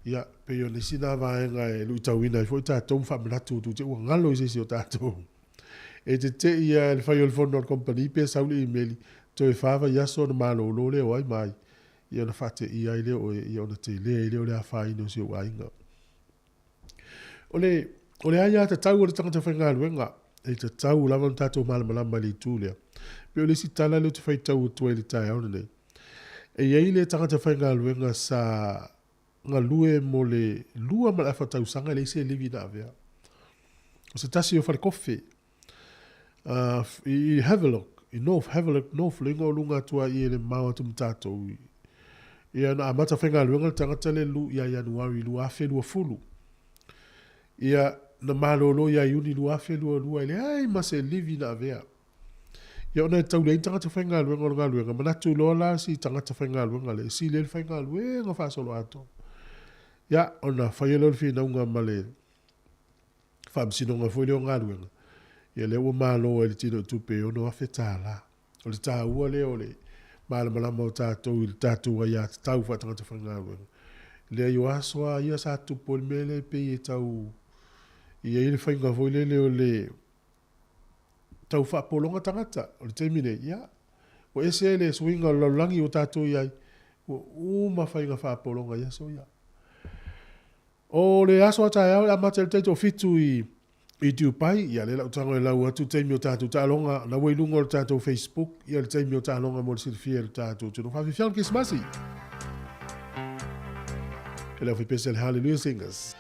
ia, pei o nisi na vaega e luitauina ai foi tatou ma faamanatu atu te ua galo i se isi o tatou. E tete'i lava i le fai o le fono a le kamupani pe sau le imeli, toe fa vaiaso ona malolo lea o ai ma ai, ia ona faateia ai lea o oe, ia ona tele ai lea o le afaina o si ou aiga. O le, o le aiatatau a le tagata faigaluega, e tatau lava ona tatou malamalama i le itu lea. Pei o le isi tala lea ou te faitau atu ai i le taeao lenei, e i ai le tagata faigaluega sa galue mo le lua ma le afa tausaga e leai se livi na avea. O se tasi o falekofe i Havelock, i North, Havelock North, le igoa o luga atu a i e le mamao atu ma tatou. Ia na amata faigaluega le tagata lea lu ia Ianuari 2020. Ia na malolo ia Iuni 2022 e leai ma se livi na avea. Ia ona e tau leai ni tagata faigaluega o le galuega, manatu loa la si tagata faigaluega lea e sili ai le faigaluega faasoloatoa. Ia ona faia lea o le finauga ma le Faamasinoga foi lea o galuega, ia lea ua malo ai le tino i tupe e $6,000. O le taua lea o le malamalama o tatou i le tatou aiatatau faatagata faigaluega. Leai o aso lava ia sa tupu ai le mea lea e pei e tau i ai le faiga foi lele o le tau faapologa tagata. O le taimi nei, ia, ua ese le suiga o le lalolagi ua tatou i ai, ua uma faiga faapologa i aso ia. O le aso a taeao e amata i le taito 7 i i Dubai, ia lea la ou tago e lau atu taimi o tatou taaloga, na ua i luga o le tatou Facebook, ia le taimi o taaloga mo le silafia e le tatou atunuu. Faafiafiaga le Kerisimasi! E le aufaipesia le Hallelujah Singers.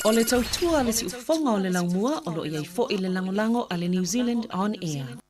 O le tautua a le siufofoga o le laumua o lo o i ai foi le lagolago a le New Zealand On Air.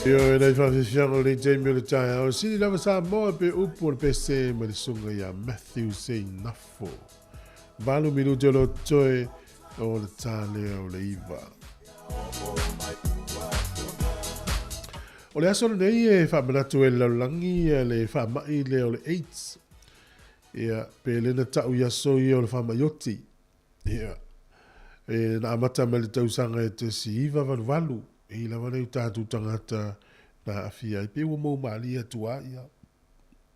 Ioe nai faafiafiaga o lenei taimi o le taeao. Sili lava Samoa pe upu o le pese ma le susuga ia Matthew Seinafo. 8 minute o lo toe o le ta lea o le 9. O le aso lenei e faamanatu e le lalolagi le faamai lea o le AIDS. Ia, pe le na tau i aso ia o le faamai oti. Ia, e na amata mai le tausaga e 1988, e i lava nei o tatou tagata na aafia ai, pei ua mou malie atu a ia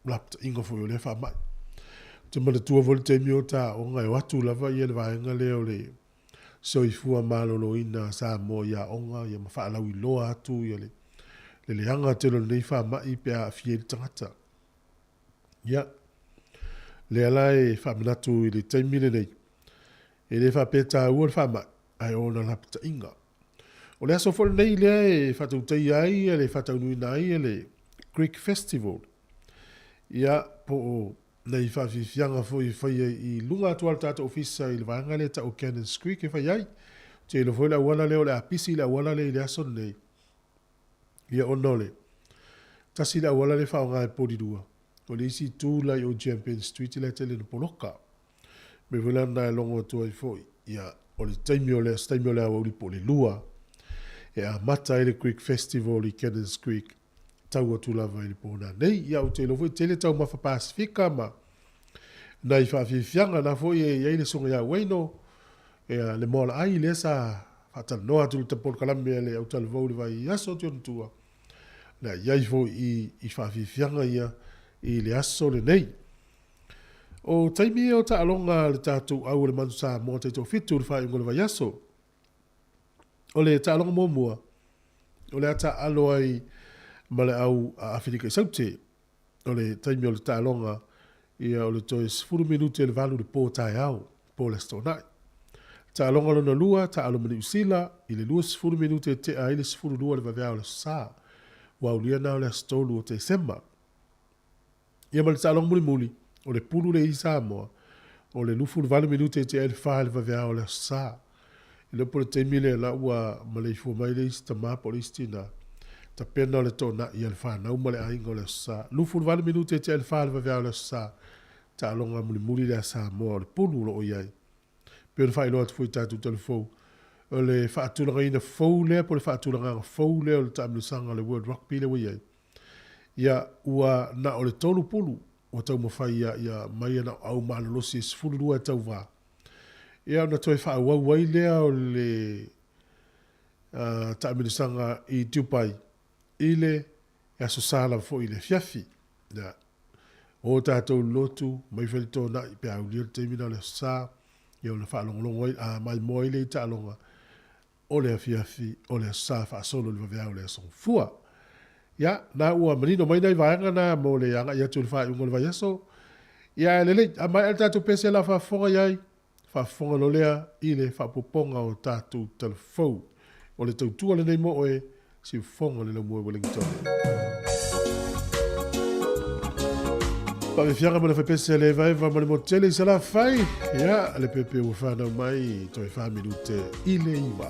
lapataiga foi o lea faamai. Ou te manatua foi le taimi o ta aoga e o atu lava ia le vaega lea o le soifua maloloina a Samoa i aoga ia ma faalauiloa atu ia le le leaga tele o lenei faamai pe a aafia ai le tagata. Ia, lea la e faamanatu i le taimi lenei, e le faapea taua le faamai, ae o ona lapataiga. O le aso foi lenei lea e faatautaia ai le faataunuuina ai le Greek Festival, ia, po o nai faafiafiaga foi e faia i luga atu lava o le tatou ofisa i le vaega lea e tau o Cannons Creek e fai ai. Ou te iloa foi le auala lea o le a pisi le auala lea i le aso lenei. Ia ona o le tasi le auala lea e faaaoga e Polilua, o le isi itu la i o Champion Street la e tele ina poloka. O le mea foi la lena e logo atu ai foi, ia o le taimi o le, se taimi o le aoauli po o le 2, e amata ai le Greek Festival i Cannons Creek, tau atu lava i le po nanei. Ia ou te iloa foi e tele taumafa Pasifika ma nai faafiafiaga na foi e i ai le Susuga ia Ueno, ia le moalaai lea sa faatalanoa atu i le polokalame a le autalavou i le vaiaso atu i ona tua, le a i ai foi i, i faafiafiaga ia i le aso lenei. O taimi ia o taaloga a le tatou au o le Manu Samoa taitoafitu i le faaiuga o le vaiaso. O le taaloga muamua, o le a taaalo ai ma le au a Aferika i Saute. O le taimi o le taaloga, ia o le toe 10 minute i le 8 i le po taeao, po o le Aso Toonai. Taaloga lona lua, taaalo ma Niu Sila, i le 20 minute e tea ai le 12 i le vaveao o le Aso Sa. Ua aulia na o le aso 3 o Tesema. Ia ma le taaloga mulimuli, o le pulu le i Samoa, o le 28 minute e tea ai le 4 i le vaveao o le Aso Sa. E le o po le taimi lea la ua maleifua mai le isi tama po o le isi tina, tapena o le toonai a le fanau ma le aiga o le Aso Sa. 28 minute e tea ai le 4 i le vaveao o le Aso Sa, taaloga mulimuli lea a Samoa o le pulu o lo o i ai. Pei ona faailoa atu foi i tatou talafou, o le faatulagaina fou lea po o le faatulagaga fou lea o le taamilosaga o le World Rugby lea ua i ai. Ia, ua na o le tolu pulu ua taumafai ia, ia mai ana o au malolosi e 12 e tauvā. Ia, ona toe faaauau ai lea o le uh, taamilosaga i Dubai i le Aso Sa lava foi i le afiafi. Ia, o tatou lotu mai Feletona'i pe a aulia le taimi na o le Aso Sa, ia ona faalogologo ai, a maimoa ai lea i taaloga o le afiafi o le Aso Sa faasolo i le vaveao o le Aso Gafua. Ia, na ua manino mai nai vaega na mo le agai atu i le faaiuga o le vaiaso. Ia, ae lelei, a maea le tatou pese la faafofoga i ai, faafofoga loa lea i le faaopoopoga o tatou talafou. O le tautua lenei mo oe, siufofoga le laumua i Wellington. Faafiafiaga ma le faipese a le Evaeva ma le motu tele i Salafai. Ia, le pepe ua whanau mai, toe wha minute i le iwa.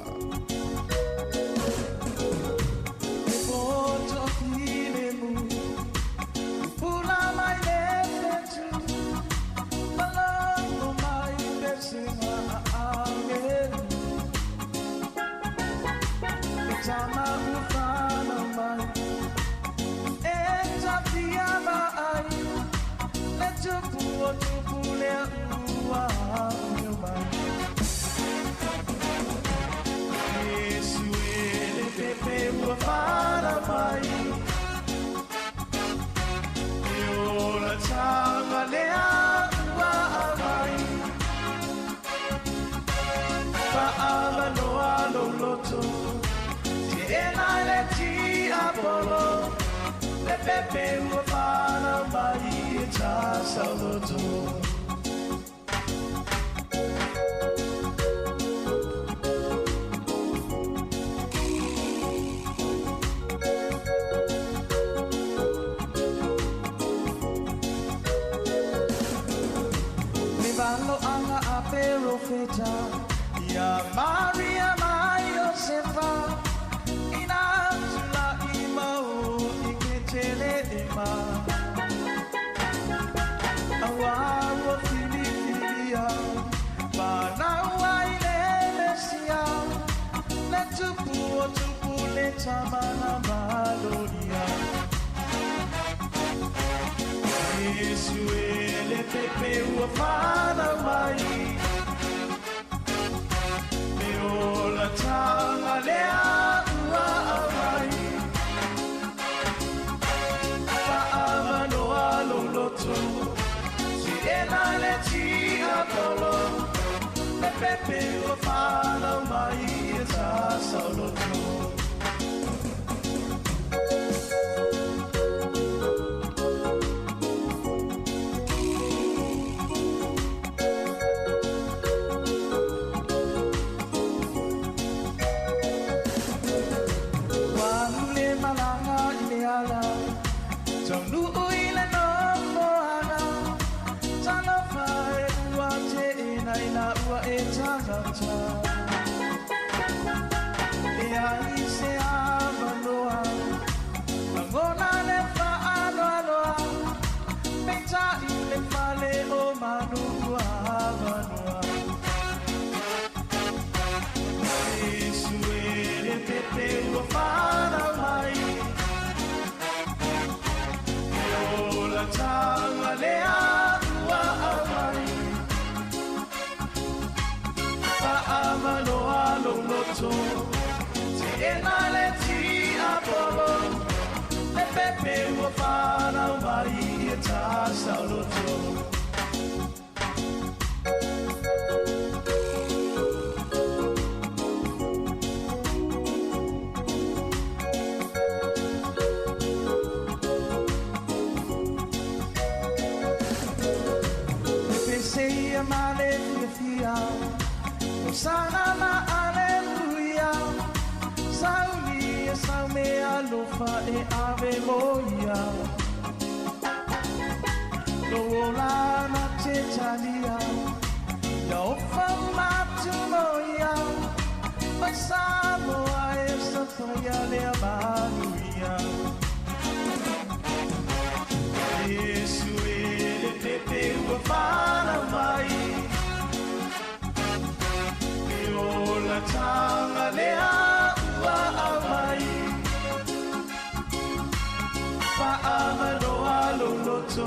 Fa'amanoa lou loto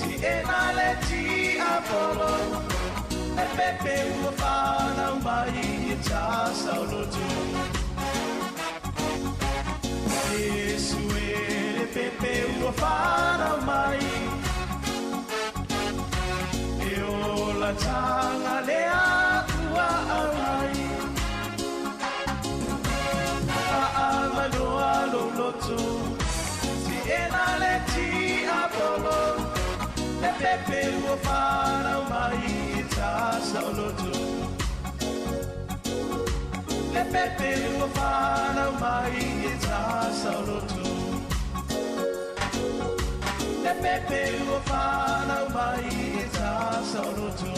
Ti'ena le tiapolo Le pepe ua fanau mai i saoloto Iesu e le pepe ua fanau mai E olataga lea ua aumai Fa'amanoa lou loto Ti'ena le tiapolo Le pepe ua fanau mai i saoloto Le pepe ua fanau mai i saoloto Le pepe ua fanau mai i saoloto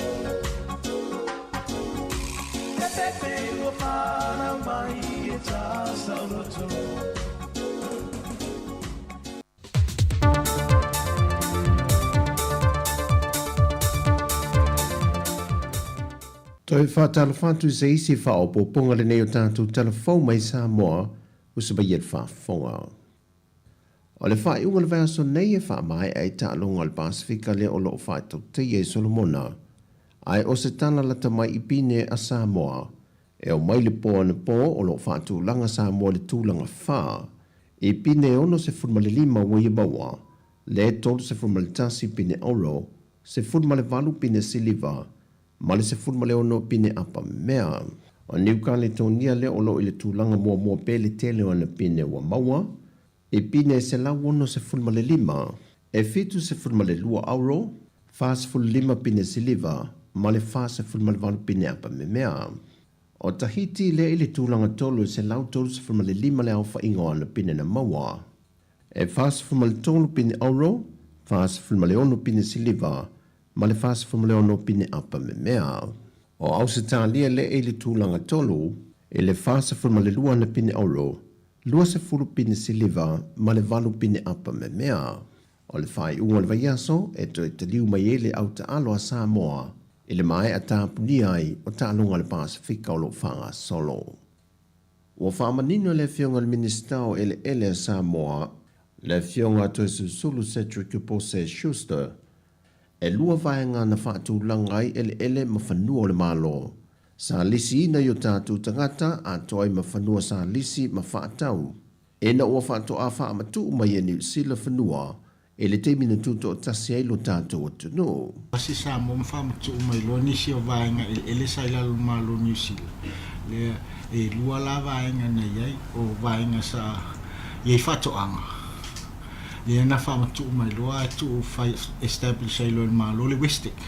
Le pepe ua fanau mai i saoloto Toe faatalofa atu i se isi faaopoopoga lenei o tatou tala fou mai Samoa ua savaia le faafofoga. O le faaiuga o le vaiaso nei e faamaea ai taaloga o le Pasefika lea o lo o faatautaia i Solomona, ae o se tala lata mai i pine a Samoa e omai le po anapo o lo o faatulaga Samoa i le tulaga fa i pine 65 ua ia maua, le 31 pine auro, 18 pine siliva ma le 16 pine apa mea. O Niu Kaletonia lea o lo o i le tulaga muamua pea i le tele o ana pine ua maua, i pine 165, e 72 auro, 45 pine siliva ma le 48 pine apa memea. O Tahiti lea i le tulaga tolu e 135 le aofaiga o ana pine na maua. E 43 pine auro, 46 pine siliva ma le 46 pine apa memea. O Ausetalia lea i le tulaga tolu, i le 42 ana pine auro, 20 pine siliva ma le 8 pine apa memea. O le faaiuga o le vaiaso e toe taliu mai ai le au taalo a Samoa i le maea tapunia ai o taaloga a le Pasefika o lo o faagasolo. Ua faamanino e le Afioga i le Minisita o Eleele a Samoa, le Afioga a Toesulusulu Cedric Pose Schuster, e lua vaega na faatulaga ai eleele ma fanua o le Malo. Sa lisiina i o tatou tagata atoa ai ma fanua sa lisi ma faatau. Ina ua faatoa faamatuu mai e Niu Sila fanua i le taimi na tutoatasi ai lo tatou atunuu. Pasi Samoa ma faamatuu mai loa nisi o vaega eleele sa i lalo o le Malo o Niu Sila. Lea, e lua la vaega na i ai, o vaega sa i ai faatoaga. Lea na faamatuu mai loa ae tuu fai establish ai loa e le Malo le Westec.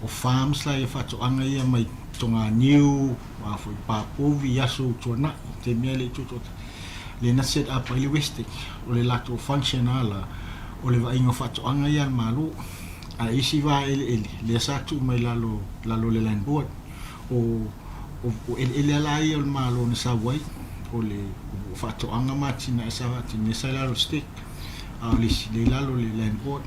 O farms la ia faatoaga ia mai Toganiu, a foi Papovi i aso ua tuanai, taimi lava e le i tutoatasi. Lea na set up ai le Westec, o le latou function lava la, o le vaaiga o faatoaga ia a le Malo. Ae isi va eleele, lea sa tuu mai lalo, lalo o le Land Board. O, o, o eleele lava la ia o le Malo na sau ai, o le o faatoaga ma atinae sa faatino, lea sa i lalo o le STEC, a o le isi, lea i lalo o le Land Board.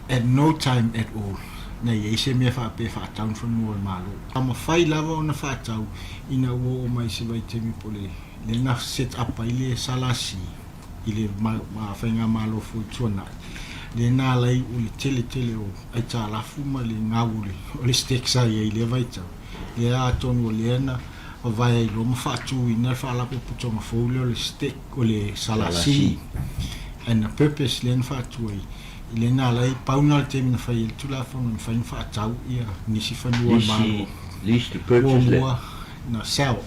At no time at all na i ai se mea faapea e faatau ni fanua o le Malo. A mafai lava ona faatau ina ua oo mai i se vaitaimi po o le lea na set up ai le SLC i le faigamalo foi tuanai, lea na ala ai o le tele tele o aitalafu ma le gau o le STEC sa i ai i lea vaitau. Lea atonu o lea na vavae ai loa ma faatuina le faalapotopotoga fou lea o le STEC, o le SLC. And the purpose lea na faatu ai, lea na ala ai, pau na o le taimi na fai ai le Tulafono e mafai ona faatau ia nisi fanua o le Malo. Lease to purchase lea. Muamua na sell.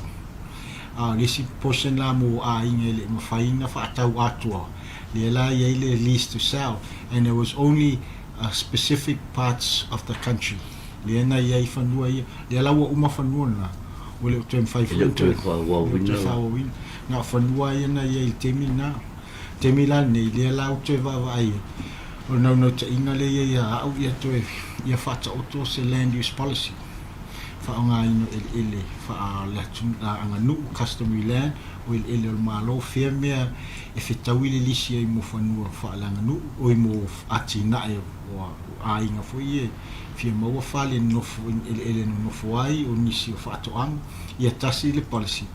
A o le isi portion la mo aiga e le i mafai ona faatau atoa, lea la e i ai le lease to sell and it was only a specific parts of the country lea na i ai fanua ia. Lea la ua uma fanua lena, ua le o toe mafai foi ona toe faaauauina. Na o fanua ia na i ai i le taimi lena. Taimi la lenei, lea la ua toe vaavaai ai, o le naunautaiga lea i ai ia au ia toe ia faataoto se land use policy, faaaogaina o eleele faaleaganuu, customary land, o eleele o le Malo, fea mea e fetaui le lisi ai mo fanua faaleaganuu, oi mo atinae o aiga foi ia e fia maua fale nonofo, eleele nonofo ai, o nisi o faatoaga, ia tasi le policy.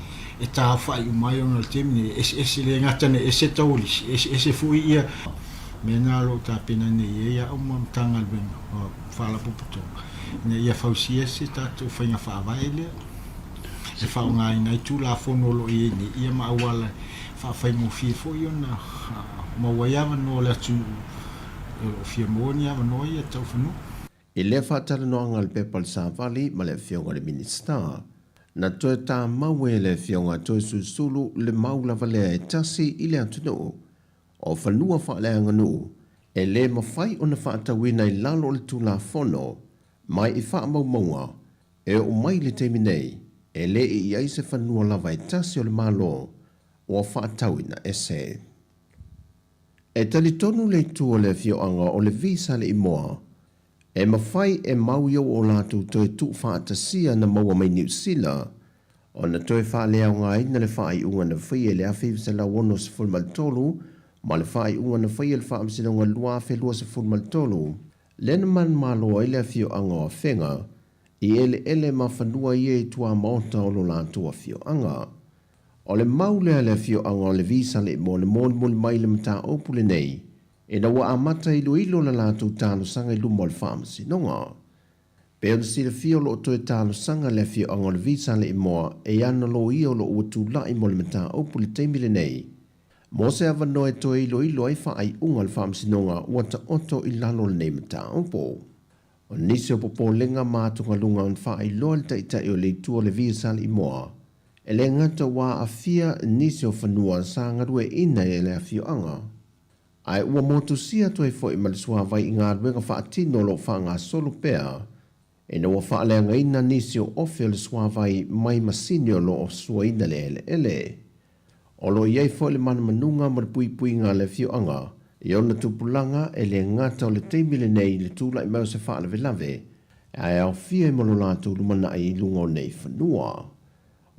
e taofa'i uma ai ona o le taimi nei e eseese, le gata ina ese tau o lisi, e eseese foi ia mea na o lo o tapena nei ai a'u ma Matagaluega ma Faalapotopotoga ina ia fausia se tatou faiga faavae lea e faaaogaina ai Tulafono o lo o i ai nei ia ma auala e faafaigofie foi ona maua ai avanoa o le atunuu o lo o fia maua ni avanoa ia tau fanua. I lea faatalanoaga a le pepa o le Savali ma le Afioga i le Minisita, na toe tamau e le Afioga Toesulusulu le mau lava lea e tasi i le atunuu o fanua faaleaganuu e le mafai ona faatauina i lalo o le Tulafono mai i faamaumauga e oo mai i le taimi nei e le i i ai se fanua lava e tasi o le Malo ua faatauina ese. E talitonu le itu o le afioaga o le Visa le imoa e mafai e mau ia o latou toe tuufaatasia na maua mai Niu Sila ona toe faaleaogaina le faaiuga na faia i le 1963 ma le faaiuga na faia i le Faamasinoga 2023 lea na manumalo ai le afioaga o Afega i eleele ma fanua ia i tuamaota o lo latou afioaga. O le mau lea a le afioaga o Levi Saleimoa na molimoli mai le mataupu lenei ina ua amata iloilo le latou talosaga i luma o le Faamasinoga. Pei ona silafia o lo o toe talosaga le afioaga o Levi Saleimoa e ana loia o lo o ua tulai mo le mataupu i le taimi lenei mo se avanoa e toe iloilo ai faaiuga a le Faamasinoga ua taoto i lalo o lenei mataupu. O nisi o popolega ma atugaluga na faailoa e le Taitai o le Itu o Levi Saleimoa E le gata ua aafia nisi o fanua sa galueaiina e le afioaga, ae ua motusia atu ai foi ma le suavai i galuega faatino o lo o faagasolo pea ina ua faaleagaina nisi o ofe o le suavai mai masini o lo o suaina le eleele. O lo o i ai foi le manumanuga ma le puipuiga a le afioaga i ona tupulaga e le gata o le taimi lenei i le tulai mai o se faalavelave ae aofia ai ma lo latou lumanai i luga o nei fanua.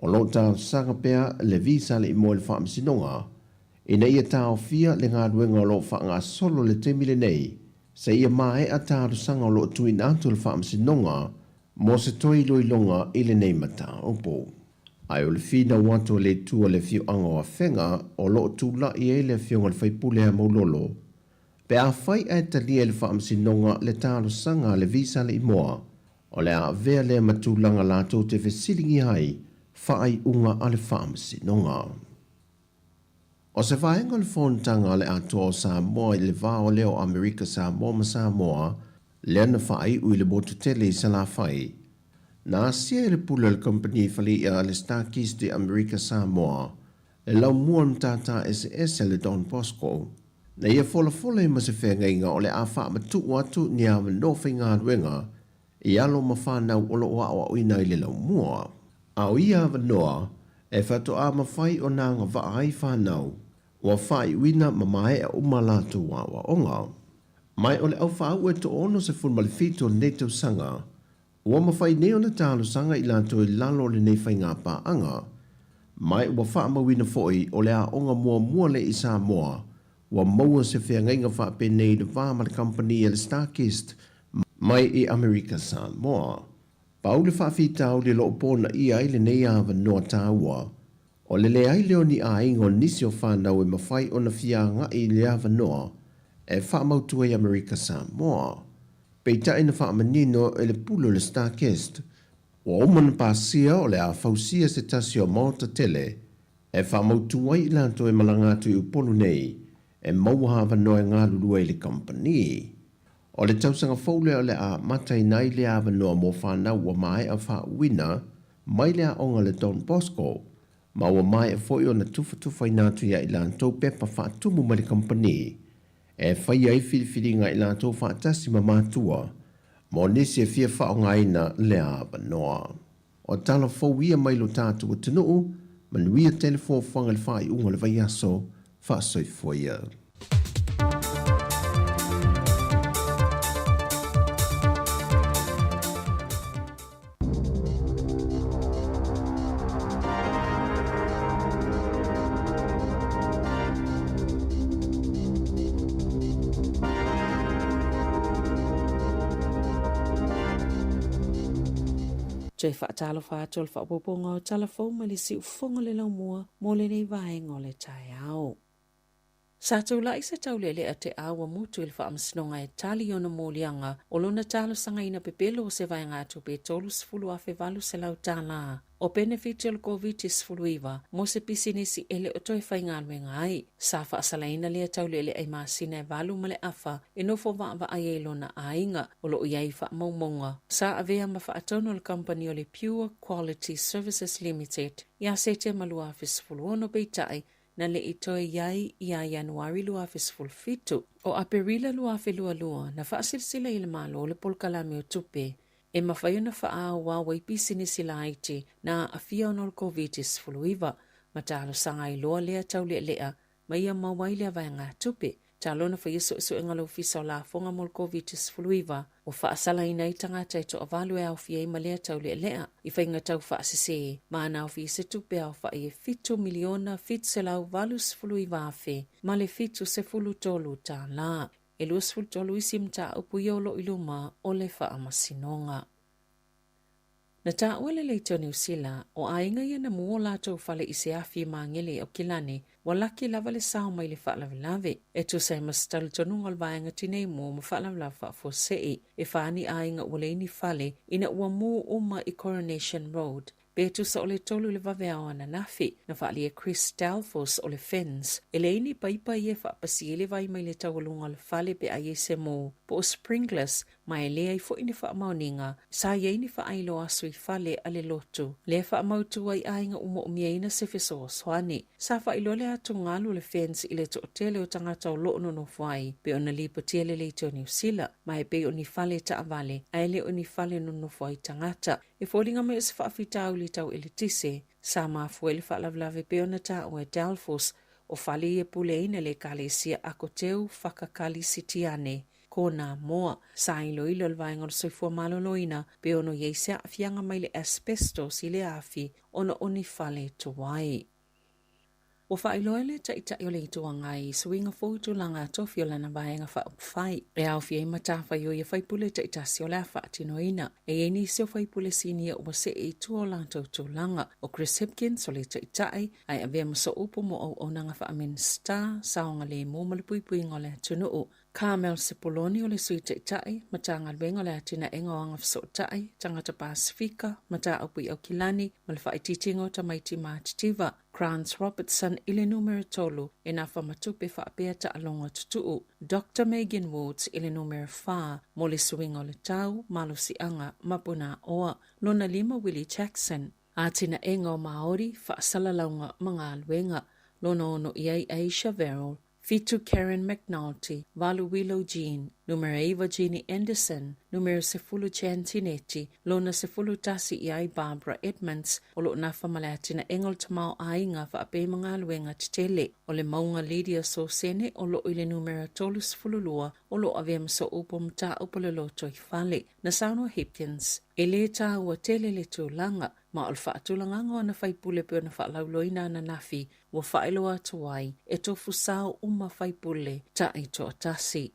O lo o talosaga pea le Visa le imoa i le Faamasinoga ina ia taofia le galuega o lo o faagasolo i le taimi lenei seia maea talosaga o lo o tuuina atu e le Faamasinoga mo se toe iloiloga i lenei mataupu. Ae o le finau atu a le Itu a le afioaga o Afega o lo o tulai ai le afioga i le faipule a Maulolo pe afai ae talia e le Faamasinoga le talosaga a le Visa le imoa O le a avea lea ma tulaga latou te fesiligia ai faaiuga a le Faamasinoga. O se vaega o le Fonotaga a le Atoa o Samoa i le va o lea o Amerika Samoa ma Samoa lea na faaiu i le motu tele i Salafai, na asia e le pule o le kamupani faleia a le StarKist i Amerika Samoa le laumua o le matata eseese a le Don Bosco na ia folafola ai ma se feagaiga o le a faamatuu atu ni avanoa faigaluega i alo ma fanau o lo o aoaoina i le laumua. A o ia avanoa e faatoa mafai ona agavaa ai fanau ua faaiuina ma maea uma latou aoaoga. Mai o le aufaauu e 67 o lenei tausaga, Ua mafai nei ona talosaga i latou i lalo o lenei faiga paaga, ma ua faamauina foi o le aoga muamua lea i Samoa ua maua se feagaiga faapenei i le va ma le kamupani a le StarKist mai i Amerika Samoa. Pau le faafitauli o lo o ponaia ai lenei avanoa taua, o le leai lea o ni aiga o nisi o fanau e mafai ona fia agai i le avanoa e faamautu ai Amerika Samoa. Peitai na faamanino e le pule o le StarKist, ua uma ona pasia o le a fausia se tasi o maota tele e faamautu ai i latou e malaga atu i Upolu nei e maua avanoa e galulue ai i le kamupani. O le tausaga fou lea o le a amataina ai lea avanoa mo fanau ua maea faauuina mai le aoga a le Don Bosco ma ua maea foi ona tufatufaina atu ia i latou pepa faatumu mai le kamupani e faia ai filifiliga i latou faatasi ma matua mo nisi e fia faaaogaina lea avanoa. O tala fou ia mai lo tatou atunuu, manuia tele fuafuaga i le faaiuga o le vaiaso, faasoifua ia. Toe faatalofa atu o le faaopoopoga o tala fou mai le siufofoga o le laumua mo lenei vaega o le taeao. Sa tulai se taulealea te ua mutu i le faamasinoga e tali i ona moliaga o lona talosagaina pepelo o se vaegatupe e $30,800 o penefiti o le Koviti-19 mo se pisinisi e le o toe faigaluega ai. Sa faasalaina lea taulealea i masina e 8 ma le afa e nofo vaavaai ai i lona aiga o lo o i ai i faamaumauga. Sa avea ma faatonu o le kamupani o le Pure Quality Services Limited ia Setema 2016, peitai na le i toe i ai ia Ianuari 2017. O Aperila 2022, na faasilasila ai e le Malo le polokalame o tupe e mafai ona faaauau ai pisinisi laiti na aafia ona o le Koviti-19, ma talosaga ai loa lea taulealea ma ia maua ai lea vaegatupe. Talu ona faia suesuega a le Ofisa o Lafoga mo le Koviti-19, ua faasalaina ai tagata e toavalu e aofia ai ma lea taulealea i faiga taufaasese, ma na aofia i se tupe aofai e $7,789,000 ma le $73. E 23 isi mataupu ia o lo o i luma o le faamasinoga. Na taua e le Leitio Niu Sila, o aiga ia na mū o latou fale i se afi e magele i Aukilani, ua laki lava le sao mai le faalavelave. E tusa ai ma se talitonuga o le Vaega Tinei Mu ma Faalavelave Faafuasei, e fa ni aiga ua leai ni fale ina ua mū uma i Coronation Road, pe tusa o le 3 i le vaveao ananafi. Na faaalia e Chris Delfos o le FINS, e leai ni paipa ia e faapasi ai le vai mai le taualuga o le fale pe a i ai se mū, po o sprinklers, ma e leai foi ni faamaoniga sa i ai ni faailo aso i fale a le lotu, lea faamautu ai aiga ua moomiaina se fesoasoani. Sa faailoa le atugalu o le FINS i le toatele o tagata o lo o nonofo ai, pei ona lipotia le Leitio Niu Sila, ma e pei o ni fale taavale, ae le o ni fale nonofo ai tagata. E foliga mai o se faafitauli tau eletise, sa mafua i le faalavelave pei ona taua e Delfos, o fale ia e puleaina le Ekalesia Akoteu Fakakalisitiane, Kona moa. Sa iloilo le Vaega o le Soifua Maloloina pe ono i ai se aafiaga mai le asbestos i le afi ona o ni fale tuai. Ua faailoa e le Taitai o le Itu Agai i suiga fou i tulaga tofi o lana Vaega Faaupufai e aofia ai matafaioi a faipule taitasi o le a faatinoina. E i ai nisi o faipule sinia ua see i tua o latou tulaga. O Chris Hipkins o le Taitai, ae avea ma sooupu mo auaunaga faa-Minisita, saogalemu ma le puipuiga o le atunuu. Carmel Sepuloni o le Sui Taitai, Matagaluega o le Atinaega o Agafesootai, Tagata Pasefika, Mataupu i Aukilani ma le Faaitiitiga o Tamaiti Matitiva, Grant Robertson i le numera 3 e nafa ma tupe faapea taaloga tutuu, Doctor Megan Woods i le numera 4 mo le suiga o le tau, malosiaga ma punaoa, lona 5 Willie Jackson, Atinaega o Maori, Faasalalauga ma Galuega, lona 6 i ai Asia Verrill, 7 Karen McNulty, 8 Willow Jean, numera 9 Jeannie Anderson, numera 10 Jan Tinetti, lona 11 i ai Barbara Edmonds, o lo o nafa ma le atinaega o le tamaoaiga faapea ma galuega tetele. O le mauga Lydia Sosene o lo o i le numera 32 o lo o avea ma sooupu o mataupu o le lotoifale. Na saunoa Hipkins, e lē taua tele le tulaga, ma o le faatulagaga o ana faipule pei ona faalauiloaina ananafi ua faailoa atu ai e tofu sao uma faipule taitoatasi.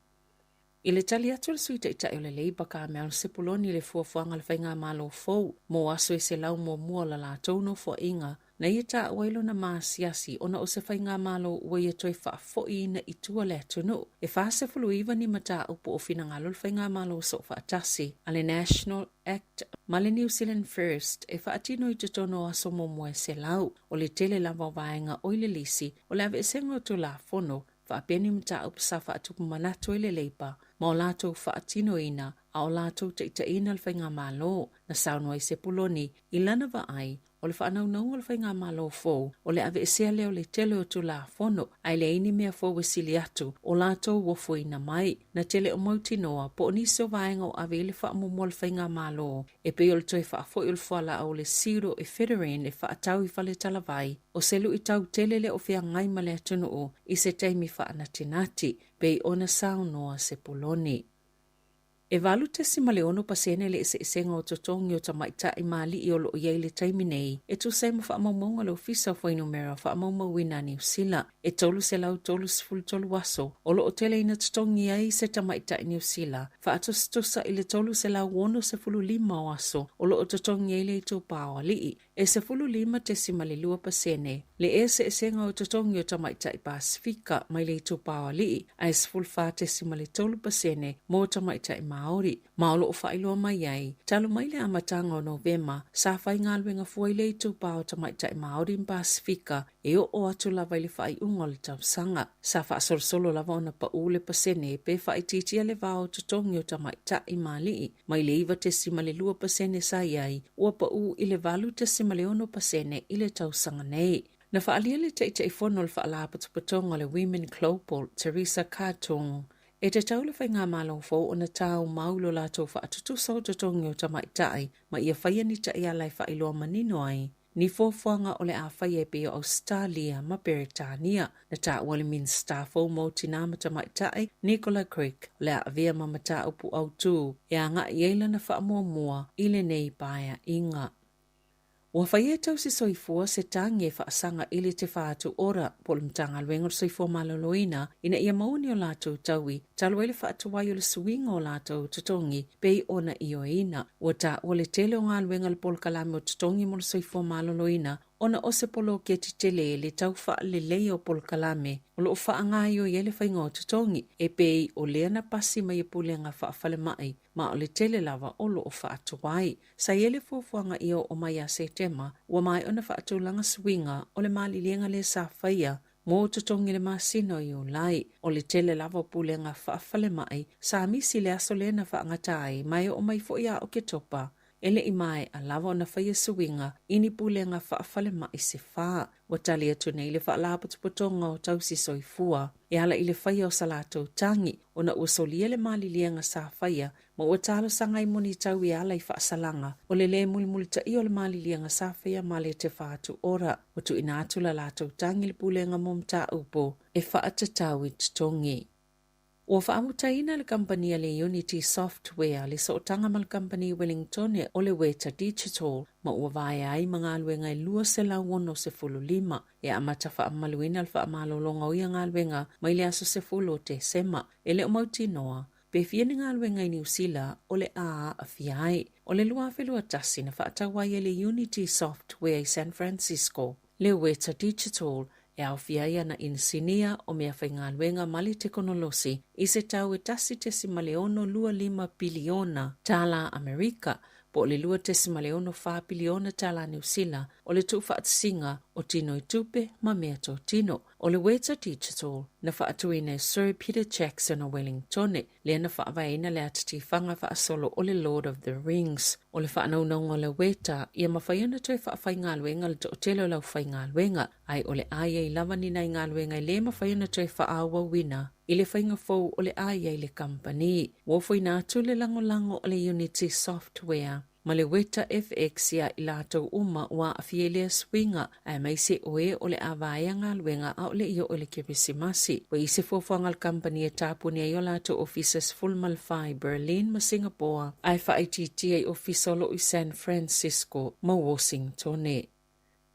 I le tali atu a le Sui Taitai o le Labour Carmel Sepuloni i le fuafuaga a le Faigamalo fou mo aso e 101 o la latou nofoaiga, na ia taua ai lona maasiasi ona o se Faigamalo ua ia toe faafoiina i tua le atunuu. E 49 ni mataupu o finagalo le Faigamalo Soofaatasi a le National Act ma le New Zealand First e faatino i totonu o aso muamua e 100. O le tele lava o vaega o i le lisi o le aveeseina o Tulafono faapea ni mataupu sa faatupu manatu ai le Labour ma o latou faatinoina a o latou taitaiina le Faigamalo. Na saunoa ai Sepuloni i lana vaai o le faanaunauga o le Faigamalo fou o le aveesea lea o le tele o Tulafono ae leai ni mea fou e sili atu o latou ofoina mai. Na tele o mautinoa po o nisi o vaega o ave i le faamuamua a le Faigamalo e pei o le toe faafoi o le fualaau o le pseudoephedrine e faatau i faletalavai, o se luitau tele lea o feagai ma le atunuu i se taimi faanatinati, pei ona saunoa Sepuloni. E 8.6% le eseesega o totogi o tamaitai ma alii o lo o i ai i le taimi nei, e tusa ai ma faamaumauga a le Ofisa o Fuainumera Faamaumauina a Niu Sila. E 333 aso o lo o tele ina totogi ai se tamaitai Niu Sila, faatusatusa i le 365 o aso o lo o totogi ai le itupa o alii. E 15.2% le eseesega o totogi o tamaitai Pasefika mai le itupa o alii, ae 14.3% mo tamaitai Māori. Ma o lo o faailoa mai ai, talu mai le amataga o Novema, sa faigaluega fua ai le itupa o tamaitai Māori ma Pasefika e oo atu lava i le faaiuga o le tausaga. Sa faasolosolo lava ona pau le pasene pe faaitiitia le va o totogi o tamaitai ma alii mai le 9.2% sa i ai, ua pau i le 8.6% i le tausaga nei. Na faaalia le Taitaifono o le Faalapotopotoga o le Women Global, Teresa Khatung, e tatau le faigamalo fou ona taumau lo latou faatutusa o totogi o tamaitai ma ia faia ni taiala e faailoa manino ai ni fuafuaga o le a faia e pei o Ausetalia ma Peretania. Na taua le Minisita fou mo Tinā ma Tamaitai, Nicola Grech, o le a avea ma mataupu autū e agai i ai lana faamuamua i lenei paeaiga. Ua faia e Tausi Soifua se tagi e faasaga i le Te Whatu Ora po o le Matagaluega o le Soifua Maloloina ina ia maua ni o latou taui talu ai le faatuai o le suiga o latou totogi pei ona ioeina. Ua taua le tele o galuega a le polokalame o totogi mo le soifua maloloina ona o se poloketi tele le tau faaleleia o polokalame o lo o faagaoioi ai le faiga o totogi e pei o lea na pasi mai e pulega faafalemai ma o le tele lava o lo o faatuai. Sa i ai le fuafuaga ia oo mai ia Setema ua maea ona faatulaga suiga o le maliliega lea sa faia mo totogi i le masina o Iulai. O le tele lava o pulega faafalemai sa misi i le aso lea na faagata ai ma e oo mai foi ia Oketopa e le i maea lava ona faia suiga i ni pulega faafalemai se fa. Ua tali atu nei le Faalapotopotoga o Tausi Soifua e ala i le faia o sa latou tagi ona ua solia le maliliega sa faia ma ua talosaga ai mo ni tau e ala i faasalaga o le lē mulimulitaia o le maliliega sa faia ma le Te Whatu Ora. Ua tuuina atu la latou tagi i le Pulega mo Mataupu e faatatau i totogi. Ua faamutaina le kamupani a le Unity Software le sootaga ma le kamupani Wellingtone o le Weta Digital ma ua vaea ai ma galuega e 265 e amata faamamaluina le faamalologa o ia galuega mai le aso 10 o Tesema. E le o mautinoa Pe fia ni galuega i Niu Sila o le a aafia ai. O le 2021 na faatau ai e le Unity Software i San Francisco le Weta Digital e aofia ai ana inisinia o meafaigaluega ma le tekonolosi i se tau e 1.625 piliona tālā Amerika po o le 2.64 piliona tālā Niu Sila o le tuufaatasiga o tino i tupe ma meatotino. O le Weta Digital, na faatuina e Sir Peter Jackson o Wellingtone, lea na faavaeina le ata tifaga faasolo o le Lord of the Rings. O le faanaunauga o le Weta, ia mafai ona toe faafaigaluega le toatele o le aufaigaluega, ae o le a i ai lava ni nai galuega e le mafai ona toe faaauauina i le faiga fou o le a i ai le kamupani. Ua ofoina atu le lagolago a le Unity Software ma le Weta FX iā i latou uma ua aafia i lea suiga, aemaise o e o le a vaea galuega a o le i oo i le Kerisimasi. Ua i ai se fuafuaga a le kamupani e tapuni ai o latou ofisa 14 i Berlin ma Singapore, ae faaitiitia i ofisa o lo o i San Francisco ma Washingtone.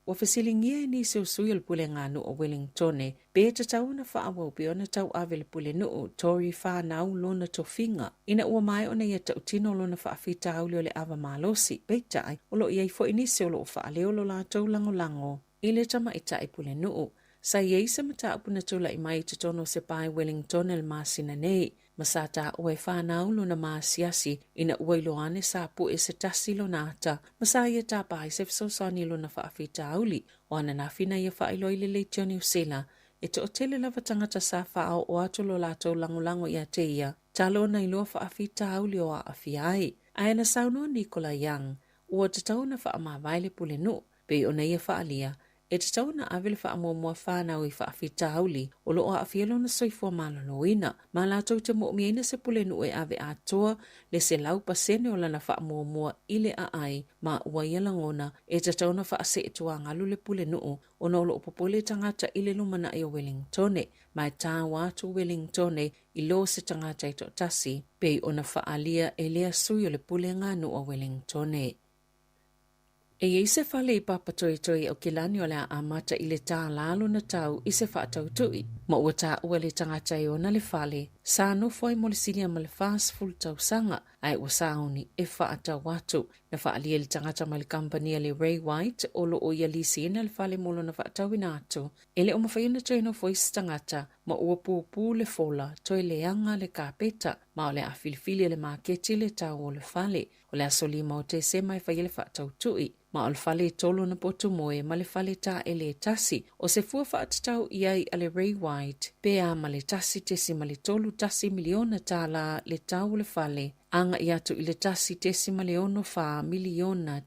Ua fesiligia e nisi o sui o le Puleganuu o Wellingtone pe tatau ona faaauau pea ona tauave le Pulenuu Tory Whanau lona tofiga ina ua maea ona ia tautino lona faafitauli o le ava malosi, peitai o lo o i ai foi nisi o lo o faaleo lo latou lagolago i le tamaitai Pulenuu. Sa i ai se mataupu na tulai mai i totonu o se pa i Wellingtone le masina nei, ma sa taua e whanau lona maasiasi ina ua iloa ane sa pue se tasi lona ata, ma sa ia tapa ai se fesoasoani i lona faafitauli. O ananafi na ia faailoa i le leitio Niu Sila, e toatele lava tagata sa faaoo atu lo latou lagolago ia te ia, talu ona iloa faafitauli o aafia ai. Ae na saunoa Nicola Young, ua tatau ona faamavae le pulenuu, pei ona ia faaalia, e tatau ona ave le faamuamua fanau i faafitauli o lo o aafia lona soifua maloloina, ma latou te moomiaina se pulenuu e ave atoa le 100% o lana faamuamua i le aai ma ua ia lagona e tatau ona faaseetuagalu le pulenuu ona o lo o popole tagata i le lumanai o Welingtone ma e taua atu Welingtone i lo se tagata e toatasi pei ona faaalia e lea sui o le pulega nuu a Welingtone. E i ai se fale i Papatoetoe i Aukilani o le a amata i le $1 lona tau i se faatautui, ma ua taua le tagata e ona le fale, sa nofo ai mo le silia ma le 40 tausaga, ae ua sauni e faatau atu. Na faaalia e le tagata mai le kamupani a le Ray White o lo o ia lisiina le fale mo lona faatauina atu, e le o mafai ona toe nofo ai se tagata, ma ua pupū le fola, toe leaga le kapeta, ma o le a filifili e le maketi le tau o le fale. O le aso 5 o Tesema e fai ai le faatautui, ma o le fale e tolu ona potu moe ma le fale taele e tasi, o se fua faatatau i ai a le Ray White pe a ma le $1.31 miliona le tau o le fale, agai atu i le $1.64 miliona.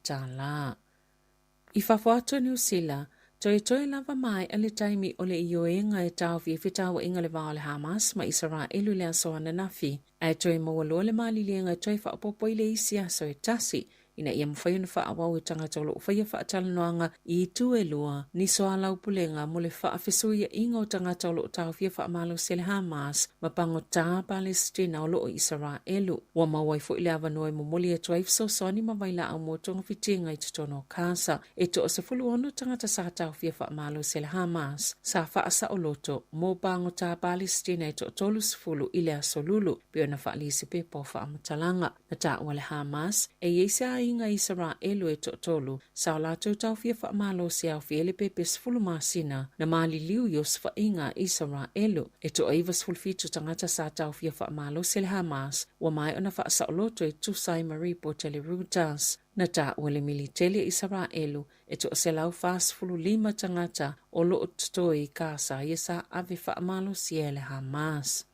I fafo atu o Niu Sila, toetoe lava maea le taimi o le ioega e taofi ai fetauaiga le va o le Hamas ma Isaraelu i le aso ananafi, ae toe maua loa le maliliega e toe faaopoopo ai le isi aso e tasi ina ia mafai ona faaauau e tagata o lo o faia faatalanoaga i itu e lua ni soalaupulega mo le faafesuiaiga o tagata o lo o taofia faamalosi e le Hamas ma pagota Palesitina o lo o i Isaraelu. Ua maua ai foi le avanoa e momoli atu ai fesoasoani ma vailaau mo togafitiga i totonu o Gaza. E toa-16 tagata sa taofia faamalosi e le Hamas sa faasaoloto mo pagota Palesitina e toa-30 i le Aso Lulu, pei ona faaalia i se pepa o faamatalaga. Na taua le Hamas e i ai se aiga Isaraelu e toatolu sa o latou taofia faamalosi e aofia ai le pepe 10 masina na maliliu i osofaiga a Isaraelu. E toa-97 tagata sa taofia faamalosi e le Hamas ua maea ona faasaoloto e tusa ai ma ripoti a le Reuters. Na taua le militeli a Isaraelu e toa-145 tagata o lo o totoe i Kasa ia sa ave faamalosia e le Hamas.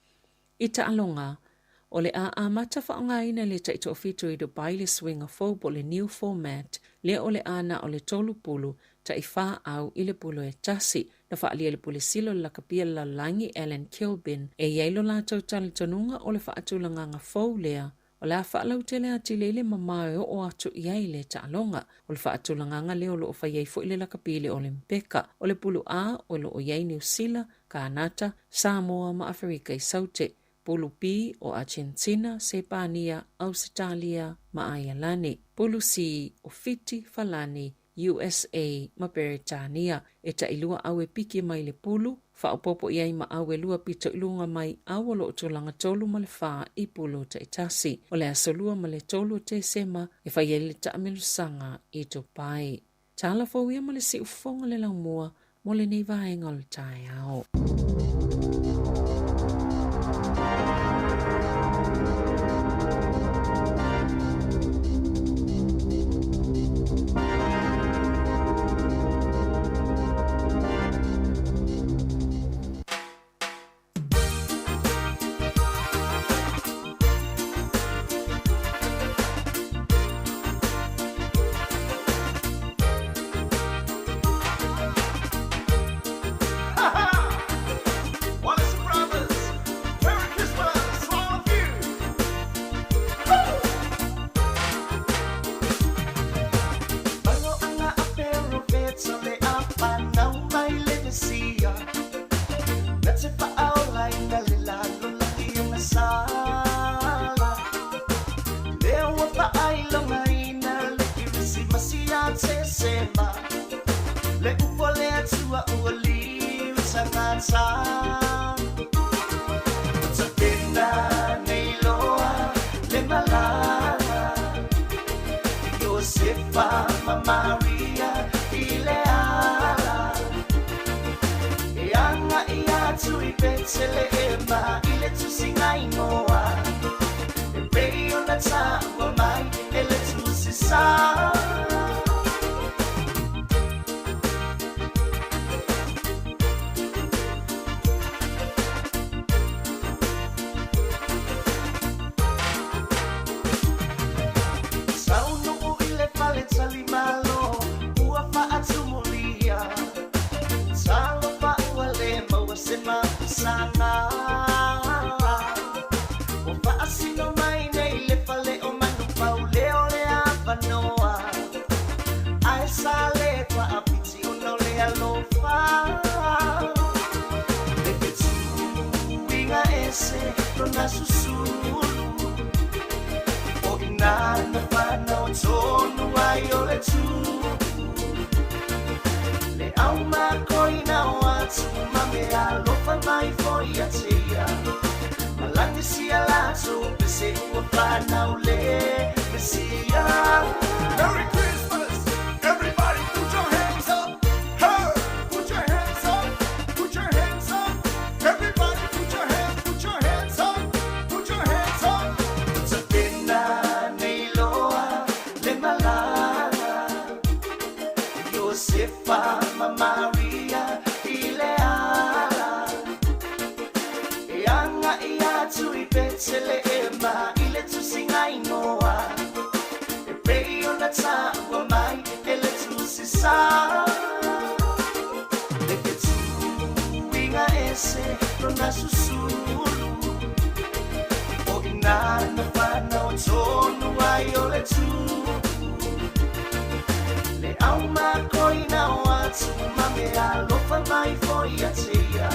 I taaloga, o le a amata faaaogaina le taitoafitu i Dubai le suiga fou po o le new format lea o le a na o le tolu pulu tai fa au i le pulu e tasi. Na faaalia e le Pule Sili o le Lakapia le Lalolagi Alan Kilbin e i ai lo latou talitonuga o le faatulagaga fou lea o le a faalautele atili ai le mamao e oo atu i ai le taaloga. O le faatulagaga lea o lo o fai ai foi le lakapi i le Olimpeka. O le pulu A o lo o i ai Niu Sila, Kānata, Samoa ma Aferika i Saute. Pulu B o Achenetina, Sepania, Ausetalia ma Aialani. Pulu C o Fiti, Falani, USA ma Peretania. E tailua au e piki mai le pulu, faaopoopo i ai ma au e lua pito i luga mai au o lo o tulaga tolu ma le fa i pulu taitasi. O le aso 2 ma le 3 o Tesema e fai ai le taamilosaga i Dubai. Tala fou ia ma le siufofoga le laumua mo lenei vaega o le taeao. ese lona susulu O ina na whanau tonu ai o le tū Le au makoina o atu ma me alofa mai foi a te ia Malaki sia lato pese ua whanau le Mesia. Merry Christmas! Everybody put your hands up! Hey! Put your hands up! Put your hands up! Everybody put your hands, put your hands up! Put your hands up! Sapina nei loa le malala Josefa ma Maria i le ala E anga i atu i Betelehema i le tusinga inoa E pei ona tāua mai e le tusi sa Le fetuiga ese lona susulu O ina na whanau tonu ai o le tū Le au makoina o atu ma me alofa mai foi a te ia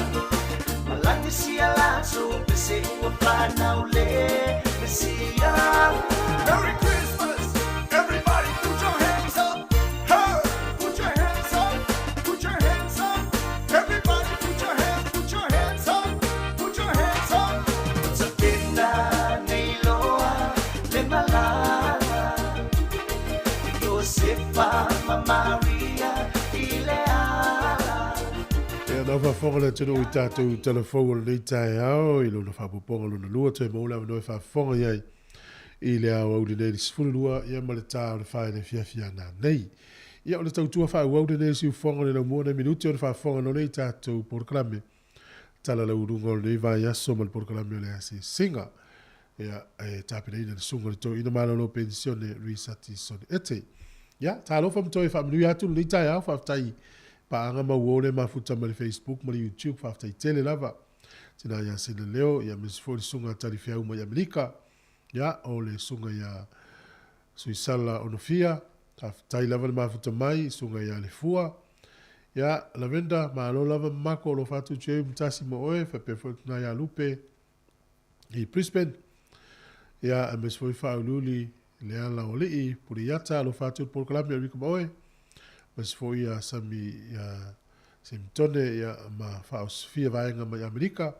Malaki sia lato pese ua whanau le Mesia. Merry Christmas! Everybody put your hands up! Hey! Put your hands up! Put your hands up! Everybody put your hands, put your hands up! Put your hands up! Sapina nei loa le malala Josefa ma Maria i le ala Ia, nau faafofoga le atunuu i tatou talafou o lenei taeao i lona faaopoopoga lona lua toe maua le avanoa e faafofoga i ai i le aoauli nei le 12 ia ma le ta o le 4 i le afiafi a nanei. Ia, o le tautua faaauau lenei i le siufofoga o le laumua nai minute o le faafofoga loa lea i tatou polokalame tala lauuluga o lenei vaiaso ma le polokalame o le asiasiga. Ia, e tapenaina e le Susuga o le Toeaina Malolo Penisione Risati Sonny Ete. Ia, talofa ma toe faamanuia atu lenei taeao, faafetai paaga mauo le mafuta mai le Facebook ma le YouTube, faafetai tele lava. Tina ia Sina Leo, ia aemaise foi le Susuga Talifeau mai Amerika, ia, o le Susuga ia Suisala Onofia, faafetai lava le mafuta mai, Susuga ia Lefua, ia, Lavenda, malo lava mamako, alofa atu Jerry Matasi ma oe, faapea foi le tina ia Lupe, i Brisbane, ia, aemaise foi Faauluuli Leala o Alii, Puleiata, alofa atu le polokalame o Rika ma oe, aemaise foi ia Sami ia Semitone ia ma Faaosofia Vaega mai Amerika,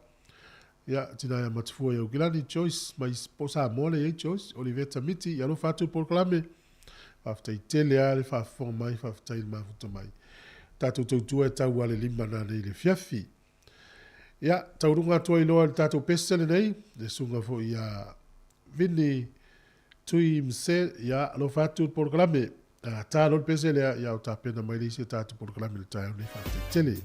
ia, tina ia Matifua i Aukilani, Joyce mai po Samoa le i ai Joyce, Oliveta Miti, ia alofa atu le polokalame, faafetai tele lava le faafofoga mai, faafetai le mafuta mai. Tatou tautua e tau lava le lima nanei i le afiafi. Ia, tauruga atu ai loa i le tatou pese lenei, le susuga foi ia Vinny Tui Mse, ia, alofa atu le polokalame. A ta loa le pese lea, ia o tapena mai le isi o tatou polokalame i le taeao nei, faafetai tele.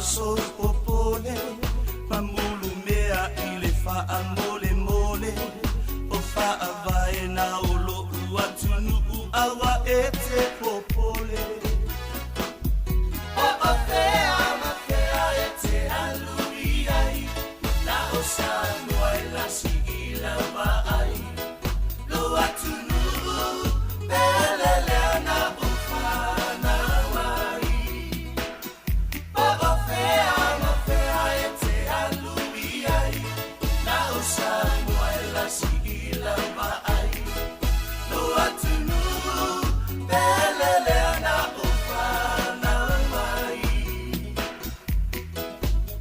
sou popole ma mulumea i le faamolemole o faavaena o loʻu atunuu aua e te popole. Po o fea ma fea e te alu i ai, na o Samoa e lasi i lau vaai. Lo atunuu pele lea na ou fanau ai. Po o fea ma fea e te alu i ai, na o Samoa e lasi i lau vaai. Lo atunuu pele lea na ou fanau ai.